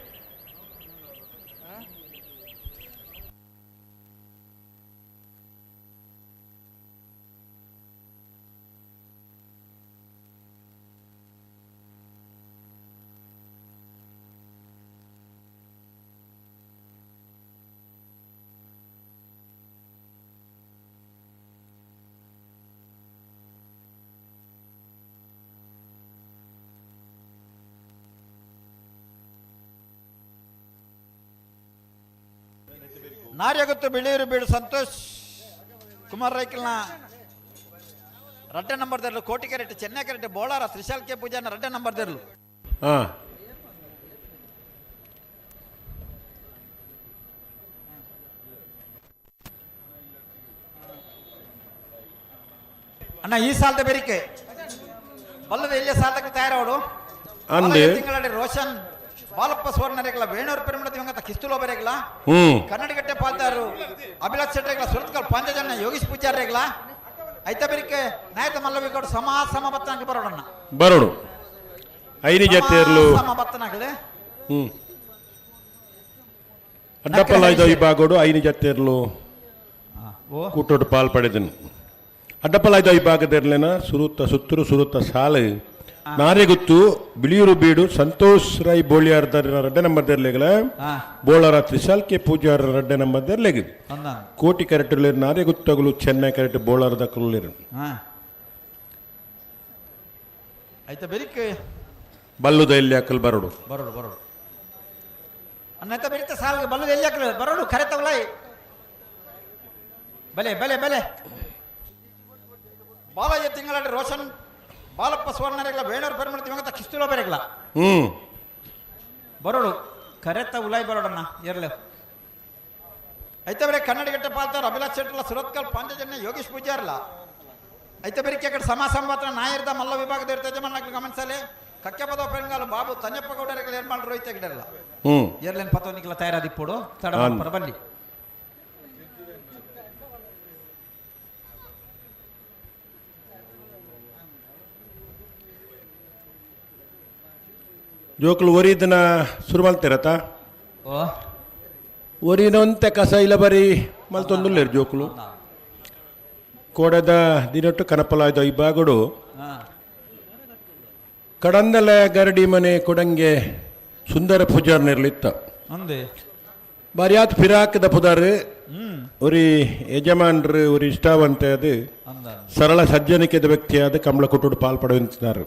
ನಾರ್ಯಗುತ್ತು ಬಿಳಿಯೂರು ಬೀಡು ಸಂತೋಷ್ ಕುಮಾರ್ ರೈಕಲ್ನ ರಡ್ಡೆ ನಂಬರ್ ದರ್ಲು ಕೋಟಿ ಕರೆಟ್ ಚೆನ್ನೈ ಕರೆಟ್ ಬೋಳಾರ ತ್ರಿಶಾಲ್ ಕೆ ಪೂಜಾನ ರಡ್ಡೆ ನಂಬರ್ ದರ್ಲು. ಅಣ್ಣ ಈ ಸಾಲದ ಬೇರಿಕೆ ಬಲ್ಲದ ಎಲ್ಲಿಯ ಸಾಲಕ್ಕೆ ತಯಾರವಡು ತಿಂಗಳ ರೋಷನ್ ಬಾಲಪ್ಪ ಸುವರ್ಣರೇಗಲ ವೇಣೂರು ಪೆರುಮಳ ದಿವಂಗತ ಕಿಸ್ತುಲೋ ಬರೇಗಲ ಕನ್ನಡಗಟ್ಟೆ ಪಾಲ್ದಾರು ಅಭಿಲಾಷ್ ಶೆಟ್ಟರೆಗಳ ಸುರತ್ಕಲ್ ಪಂಚಜನ ಯೋಗೀಶ್ ಪೂಜಾರ್ರೇಗಲ ಐತ ಬೇರಿಕೆ ನಾಯಕ ಮಲ್ಲವಿಗೌಡ ಸಮ ಸಮ ಬತ್ತನಾಗಲಿ ಬರೋಡಣ್ಣ ಬರೋಡು ಐನಿ ಜತೆಯರ್ಲು ಸಮ ಬತ್ತನಾಗಲಿ ಅಡ್ಡಪ್ಪಲಾಯ್ದ ವಿಭಾಗೋಡು ಐನಿ ಜತೆಯರ್ಲು ಕೂಟೋಡು ಪಾಲ್ ಪಡೆದನು. ಅಡ್ಡಪ್ಪಲಾಯ್ದ ವಿಭಾಗದಿರ್ಲೇನ ಸುರುತ್ತ ಸುತ್ತೂರು ಸುರುತ್ತ ಸಾಲು ನಾರೆಗುತ್ತು ಬಿಳಿಯೂರು ಬೀಡು ಸಂತೋಷ್ ರೈ ಬೋಳಿಯಾರ್ ರಡ್ಡೆ ನಂಬರ್ ದೇರ್ಲೆಗಳ ಬೋಳಾರ ತ್ರಿಶಾಲ್ ಕೆ ಪೂಜಾರ ರಡ್ಡೆ ನಂಬರ್ ದೇರ್ಲೆಗ್ ಕೋಟಿ ಕರೆಕ್ಟ್ ನಾರೆಗುತ್ತಗಳು ಚೆನ್ನೈ ಕರೆಕ್ಟ್ ಬೋಳಾರ ದಕ್ಕಲು ಬಲ್ಲುದ ಎಲ್ಲಿ ಹಾಕಲ್ ಬರೋಡು ಬರೋಡು ಬರೋಡು ಅನ್ನತ ಬೆರಿತ ಸಾಲ ಬಲ್ಲುದ ಎಲ್ಲಿ ಹಾಕಲು ಬರೋಡು ಕರೆತವಲಾಯ್ ಬಲೆ ಬಲೆ ಬಲೆ ಬಾಲಾಜಿ ತಿಂಗಳ ರೋಷನ್ ಬಾಲಪ್ಪ ಸುವರ್ಣರೇಗಲ ವೇಣೂರು ಪೆರುಮಳ ದಿವಂಗತ ಕಿಸ್ತುಲೋ ಬರೇಗಲ ಬರೋಡು ಕರೆತ ಉಲಾಯ್ ಬರೋಡಣ್ಣ ಇರಲಿ ಐತ ಬೇರೆ ಕನ್ನಡಗಟ್ಟೆ ಪಾಲ್ತಾರ ಅಭಿಲಾಷ್ ಶೆಟ್ಟರ್ಲ ಸುರತ್ಕಲ್ ಪಾಂಚಜನ್ಯ ಯೋಗೀಶ್ ಪೂಜಾರ್ಲ ಐತ ಬೇರೆ ಕಡೆ ಸಮ ಸಂವಾತ್ರ ನಾಯರ್ದ ಮಲ್ಲ ವಿಭಾಗದ ಇರ್ತದೆ ಮಣ್ಣಕ್ಕೆ ಗಮನಿಸಲಿ ಕಕ್ಕೆಪದ ಪೆಂಗಾಲು ಬಾಬು ತನ್ಯಪ್ಪ ಗೌಡರಿಗಳ ಏರ್ಮಾಲ್ ರೋಹಿತ ಗಿಡರಲ್ಲ ಎರ್ಲೇನ್ ಪತೋನಿಕಲ ತಯಾರಾದಿಪ್ಪೋಡು ತಡ ಬಲ್ಲಿ ಜೋಕುಲು ಒರಿದನ ಶುರು ಮಲ್ತಿರತ್ತ ಓ ಒರಿನೊಂತೆ ಕಸ ಇಲ್ಲ ಬರಿ ಮಲ್ತೊಂದುಲ್ಲೇರು ಜೋಕುಲು ಕೋಡದ ದಿನೊಟ್ಟು ಕನಪಲಾಯ್ದ ಈ ಬಾಗುಡು ಕಡಂದಲ ಗರಡಿ ಮನೆ ಕೊಡಂಗೆ ಸುಂದರ ಪೂಜಾರ್ನಿರ್ಲಿತ್ತ ಅಂದೆ ಬಾರ್ಯಾತ್ ಫಿರಾಕ್ದ ಪುದಾರ್ ಒರಿ ಯಜಮಾನ್ರು ಒರಿ ಇಷ್ಟಾವಂತೆ ಅದು ಸರಳ ಸಜ್ಜನಿಕೆದ ವ್ಯಕ್ತಿಯಾದ ಕಮಲ ಕುಟುಡು ಪಾಲ್ ಪಡೆಯುತ್ತಿದ್ದಾರೆ.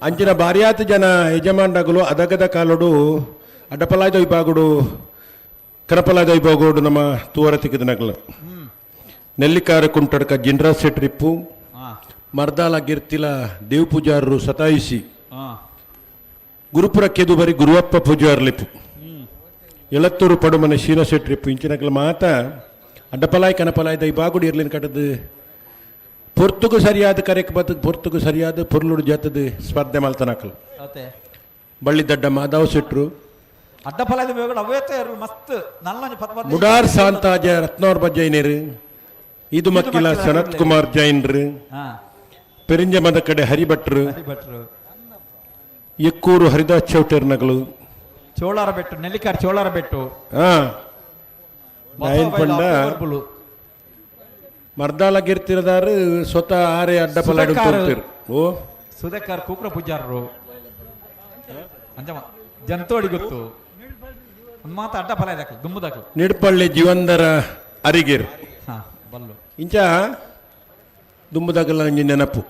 ಅಂಚಿನ ಬಾರ್ಯಾತ್ ಜನ ಯಜಮಾನ್ರಗಳು ಅದಗದ ಕಾಲೋಡು ಅಡ್ಡಪಲಾಯ್ದ ವಿಭಾಗಡು ಕನಪಲಾಯ್ದ ವಿಭಾಗಡು ನಮ್ಮ ತೂವರ ತಿಕ್ಕಿದನಗಲ ನೆಲ್ಲಿಕಾರ ಕುಂಟಡ್ಕ ಜಿನ್ರಾಜ್ ಶೆಟ್ರಿಪ್ಪು ಮರ್ದಾಲ ಗಿರ್ತಿಲ ದೇವ್ ಪೂಜಾರರು ಸತಾಯಿಸಿ ಗುರುಪುರ ಕೆದುಬರಿ ಗುರುವಪ್ಪ ಪೂಜಾರ್ಲಿಪ್ಪು ಎಳತ್ತೂರು ಪಡುಮನೆ ಶೀನ ಶೆಟ್ರಿಪ್ಪು ಇಂಚಿನಗಲ ಮಾತ ಅಡ್ಡಪಲಾಯ್ ಕನಪಲಾಯ್ದ ಈ ಬಾಗುಡಿ ಇರ್ಲಿನ ಕಟ್ಟದು ಪೊರ್ತುಗು ಸರಿಯಾದ ಕರೆಕ್ ಬತ್ತು ಪೊರ್ತುಗು ಸರಿಯಾದ ಪೊರ್ಲುಡು ಜಾತದ ಸ್ಪರ್ಧೆ ಮಲ್ತನಕಲು ಬಳ್ಳಿದಡ್ಡ ಮಾಧವ ಶೆಟ್ರು ಅಡ್ಡಪಲಾಯ್ದ ಬೇಗಡು ಅವೇತ ಮಸ್ತ್ ನಲ್ಲೊಂಜಿ ಪತ್ ಪತ್ ಮುಡಾರ್ ಶಾಂತಾಜ ರತ್ನೋರ್ಬ ಜೈನರು ಇದು ಮಕ್ಕಿಲ ಸನತ್ ಕುಮಾರ್ ಜೈನ್ರು ಪೆರಿಂಜಮದ ಕಡೆ ಹರಿಭಟ್ರು ಹರಿಭಟ್ರು ಎಕ್ಕೂರು ಹರಿದಾಸ್ ಚೌಟೇರ್ ನಗಲು ಚೋಳಾರ ಬೆಟ್ಟು ನೆಲ್ಲಿಕಾರ್ ಚೋಳಾರ ಬೆಟ್ಟು ನಾಯನ್ ಪಂಡ ಮರ್ದಾಲ ಗಿರ್ತಿರದಾರು ಸ್ವತಃ ಆರೆ ಅಡ್ಡಪಲಾಡು ತೋರ್ತಿರು. ಓ ಸುಧಾಕರ್ ಕೂಕ್ರ ಪೂಜಾರರು ಅಂಜಮ್ಮ ಜಂತೋಡಿ ಗೊತ್ತು ಒಂದು ಮಾತು ಅಡ್ಡಪಲ ದಾಖಲು ದುಮ್ಮು ದಾಖಲು ನಿಡ್ಪಳ್ಳಿ ಜೀವಂದರ ಅರಿಗಿರ್ ಬಲ್ಲು ಇಂಚ ದುಂಬುದಾಗಲ್ಲ ನಂಜಿ ನೆನಪು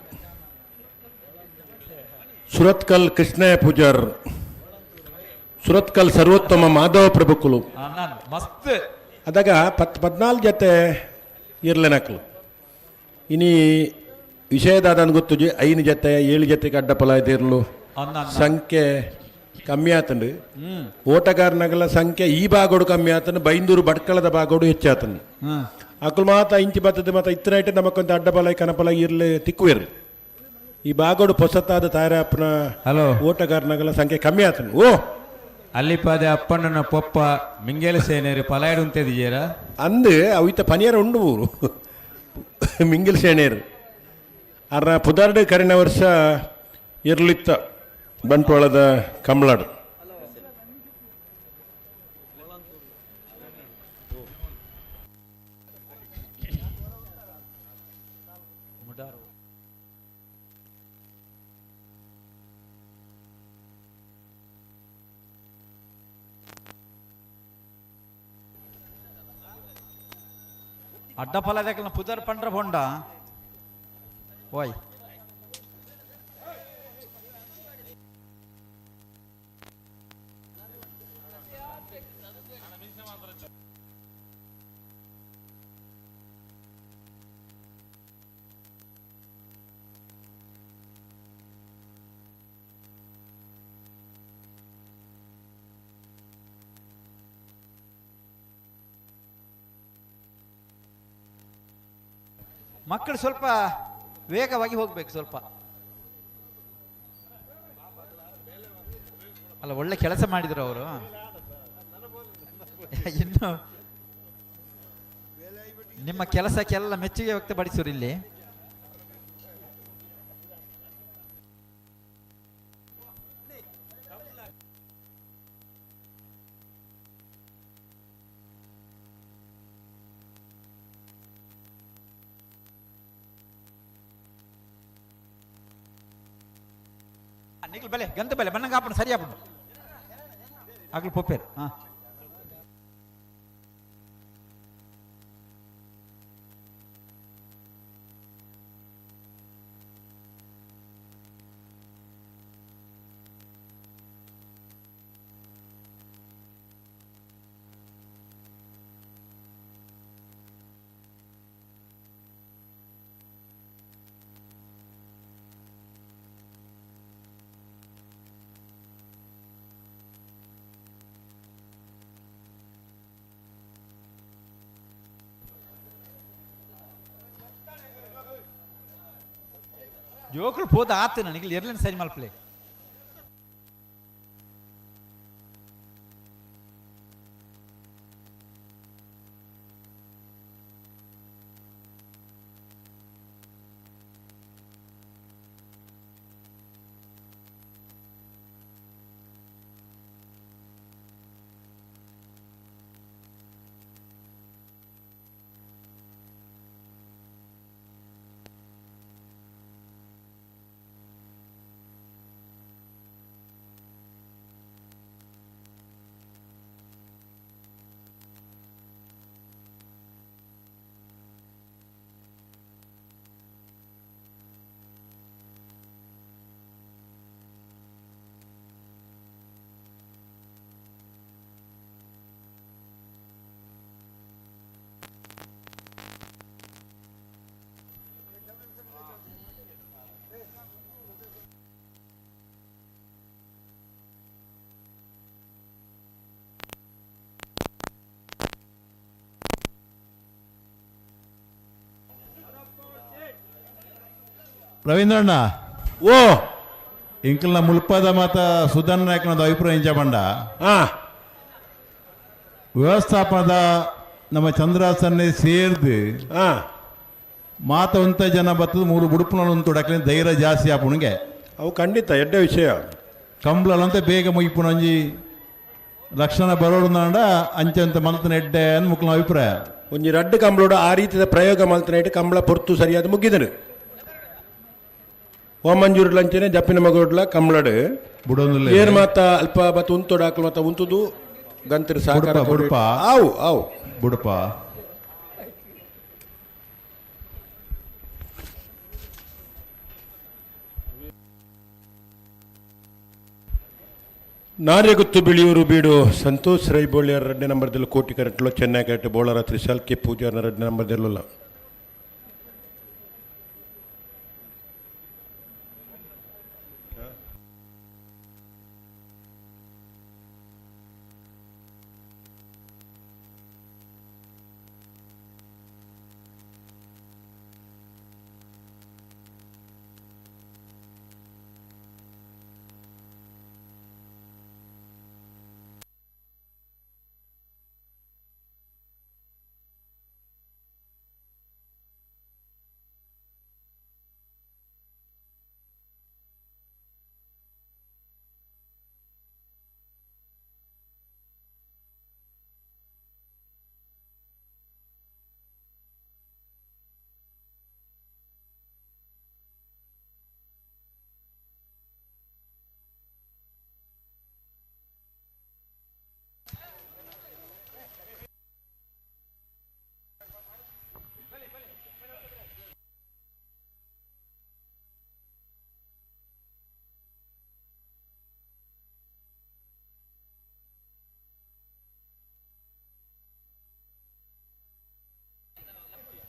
ಸುರತ್ಕಲ್ ಕೃಷ್ಣಯ್ಯ ಪೂಜಾರ್ ಸುರತ್ಕಲ್ ಸರ್ವೋತ್ತಮ ಮಾಧವ ಪ್ರಭುಕುಲು ಮಸ್ತ್ ಅದಾಗ 14 ಜೊತೆ ಇರ್ಲೆನಕ್ಲು ಇನಿ ವಿಷಯದಾದ ಗೊತ್ತುಜಿ 5 ಜೊತೆ 7 ಜೊತೆಗೆ ಅಡ್ಡಪಲ ಇರ್ಲು ಸಂಖ್ಯೆ ಕಮ್ಮಿ ಆತಂಡು ಓಟಗಾರನಗಲ ಸಂಖ್ಯೆ ಈ ಭಾಗೋಡು ಕಮ್ಮಿ ಆತನು ಬೈಂದೂರು ಭಟ್ಕಳದ ಭಾಗೋಡು ಹೆಚ್ಚಾತನು ಅಕುಲು ಮಾತ ಇಂಚಿ ಬತ್ತದ ಮಾತ ಇತ್ತನೈಟ್ ನಮಕೊಂತ ಅಡ್ಡಬಲ ಕನಪಲ ಇರ್ಲಿ ತಿಕ್ಕುವಿರ್ಲಿ ಈ ಬಾಗೋಡು ಪೊಸತಾದ ತಾಯರಪ್ಪನ ಹಲೋ ಓಟಗಾರನಗಲ ಸಂಖ್ಯೆ ಕಮ್ಮಿ ಆತನು. ಓ ಅಲ್ಲಿಪಾದೆ ಅಪ್ಪಣ್ಣನ ಪೊಪ್ಪ ಮಿಂಗೇಲ ಸೇನೇರು ಪಲಾಯಡು ಉಂತೆದಿಜೇರ ಅಂದು ಅವಿತ ಪನಿಯರ ಉಂಡು ಊರು ಮಿಂಗಿಲ್ ಸೇನೇರು ಅರ್ನ ಪುದಾರ್ಡು ಕರಿನ ವರ್ಷ ಇರ್ಲಿತ್ತ ಬಂಟ್ವಾಳದ ಕಮಲಾಡು. ಅಡ್ಡಪಲ ದಾಖಲು ಪುದರ್ ಪಂಡ್ರ ಬೊಂಡ ಓಯ್ ಮಕ್ಕಳು ಸ್ವಲ್ಪ ವೇಗವಾಗಿ ಹೋಗ್ಬೇಕು ಸ್ವಲ್ಪ. ಅಲ್ಲ, ಒಳ್ಳೆ ಕೆಲಸ ಮಾಡಿದ್ರು ಅವರು. ಇನ್ನು ನಿಮ್ಮ ಕೆಲಸಕ್ಕೆಲ್ಲ ಮೆಚ್ಚುಗೆ ವ್ಯಕ್ತಪಡಿಸೋರು ಇಲ್ಲಿ. ನಿಗ್ಲು ಬೆಲೆ ಗಂತ ಬೆಲೆ ಬಣ್ಣಂಗ ಹಾಪಣ ಸರಿ ಹಾಪಣ ಆಗ್ಲು ಪೊಪ್ಪೇರು. ಹಾಂ, ಜೋಕುಲು ಪೋದ ಆತು ನನಗೆ ಎರ್ಲಿನ ಸರಿ ಮಲ್ಪಲೆ. ರವೀಂದ್ರಣ್ಣ ಓ ಇಂಕಲ್ನ ಮುಲ್ಪದ ಮಾತ ಸುಧನ್ ನಾಯ್ಕನದ ಅಭಿಪ್ರಾಯ ಇಂಚ ಬಂಡ ವ್ಯವಸ್ಥಾಪನದ ನಮ್ಮ ಚಂದ್ರಾಸನ್ನೇ ಸೇರ್ದು ಮಾತ ಉಂತ ಜನ ಬತ್ತದ ಮೂರು ಬುಡುಪುನ ಉಂತುಡಕ್ಲೆ ಧೈರ್ಯ ಜಾಸ್ತಿ ಆಪುಣಿಗೆ ಅವು ಖಂಡಿತ ಎಡ್ಡೆ ವಿಷಯ. ಕಂಬ್ಲಂತ ಬೇಗ ಮುಗಿಪುನಂಜಿ ಲಕ್ಷಣ ಬರೋಡು ಅಂಚಂತ ಮಲ್ತನ ಎಡ್ಡೆ ಅಂದ್ ಮುಕ್ಲ ಅಭಿಪ್ರಾಯ. ಒಂಜಿ ರಡ್ಡು ಕಂಬ್ಳೋಡು ಆ ರೀತಿಯ ಪ್ರಯೋಗ ಮಲ್ತನ ಇಟ್ಟು ಕಂಬಳ ಪೊರ್ತು ಸರಿಯಾದ ಮುಗಿದನು. ಓಮಂಜೂರ್ಲ ಅಂಚನೆ ಜಪ್ಪಿನ ಮಗೋಡ್ಲ ಕಂಬ್ಳಡು ಬುಡೊಂದುಲ್ಲ. ಏನು ಮಾತ ಅಲ್ಪ ಬತ್ತು ಉಂತೋಡು ಹಾಕಲು ಮಾತ ಉಂತುದು ಗಂತರು ಸಹಕಾರ ಬುಡಪ, ಬುಡಪ. ಆವು ಆವು ಬುಡಪ. ನಾರ್ಯಗುತ್ತು ಬಿಳಿಯೂರು ಬೀಡು ಸಂತೋಷ್ ರೈ ಬೋಳಿಯರ್ ಎರಡನೇ ನಂಬರ್ದಲ್ಲಿ ಕೋಟಿ ಕರೆಂಟ್ಲು ಚೆನ್ನೈ ಕರೆಂಟ್ ಬೋಳರ ತ್ರಿಶಾಲ್ ಕೆ ಪೂಜಾರ್ನ ಎರಡನೇ ನಂಬರ್ದಲ್ಲ.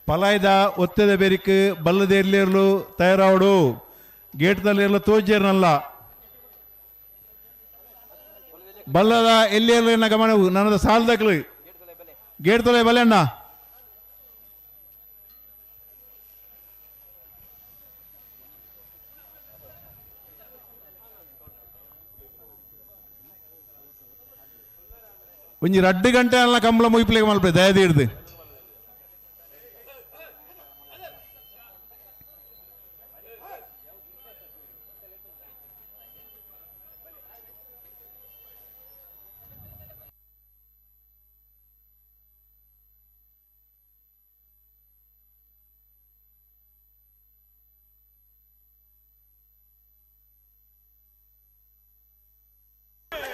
ಪಲಾಯ್ದ ಒತ್ತದ ಬೆರಿಕ್ ಬಲ್ಲದೇರ್ಲಿರ್ಲು ತಯಾರಾವಡು ಗೇಟ್ದಲ್ಲಿರ್ಲು ತೋಜೇರ್ನಲ್ಲ ಬಲ್ಲದ ಎಲ್ಲಿರ್ಲು ಗಮನ ನನ್ನದ ಸಾಲದಕ್ಲು ಗೇಟ್ ತೊಲೆ ಬಲೆ ಅಣ್ಣ. ಒಂಜಿ ರಡ್ಡು ಗಂಟೆ ಅಲ್ಲ ಕಂಬಳ ಮುಗಿಪ್ಲಿಗೆ ಮಲ್ಪೆ ದಯದೀಡ್ದು.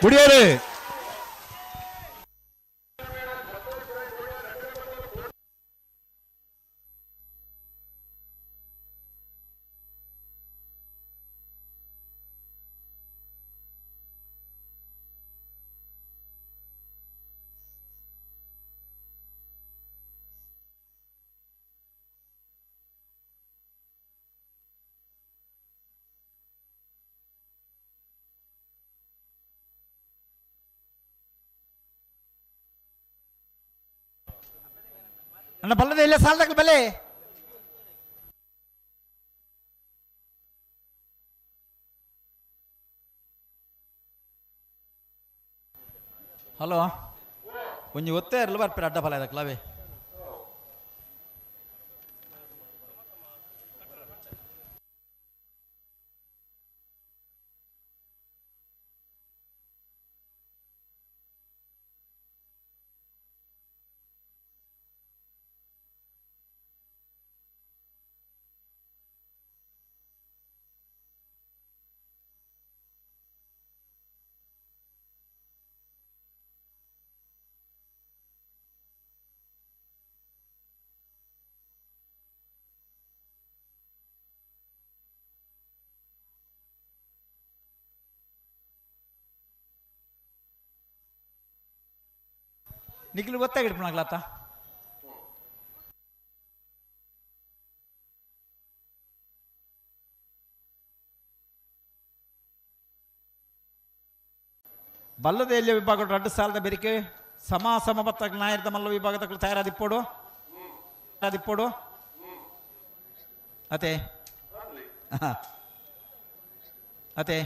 முடியாது. ಅಣ್ಣ ಬಲ್ಲದ ಇಲ್ಲ ಸಾಲದಾಗಲಿ ಬಲೆ. ಹಲೋ ಒಂಜಿ ಒತ್ತೆ ಇರಲು ಬರ್ಪಿರ ಅಡ್ಡ ಫಲ ಇದಕ್ಕಲವೇ. ನಿಖಿಲ್ ಗೊತ್ತಾಗಿಡ್ಪಣಾಗ್ಲಾತ. ಬಲ್ಲದ ಎಲ್ಲಿಯ ವಿಭಾಗ ರಡ್ಡು ಸಾಲದ ಬೆರಿಕೆ ಸಮ ಸಮ ಬತ್ತ ನಾಯರ್ದ ಮಲ್ಲ ವಿಭಾಗದ ತಯಾರಾದಿಪ್ಪೋಡು ತಯಾರಾದಿಪ್ಪೋಡು ಅತೆ. ಅತೆ.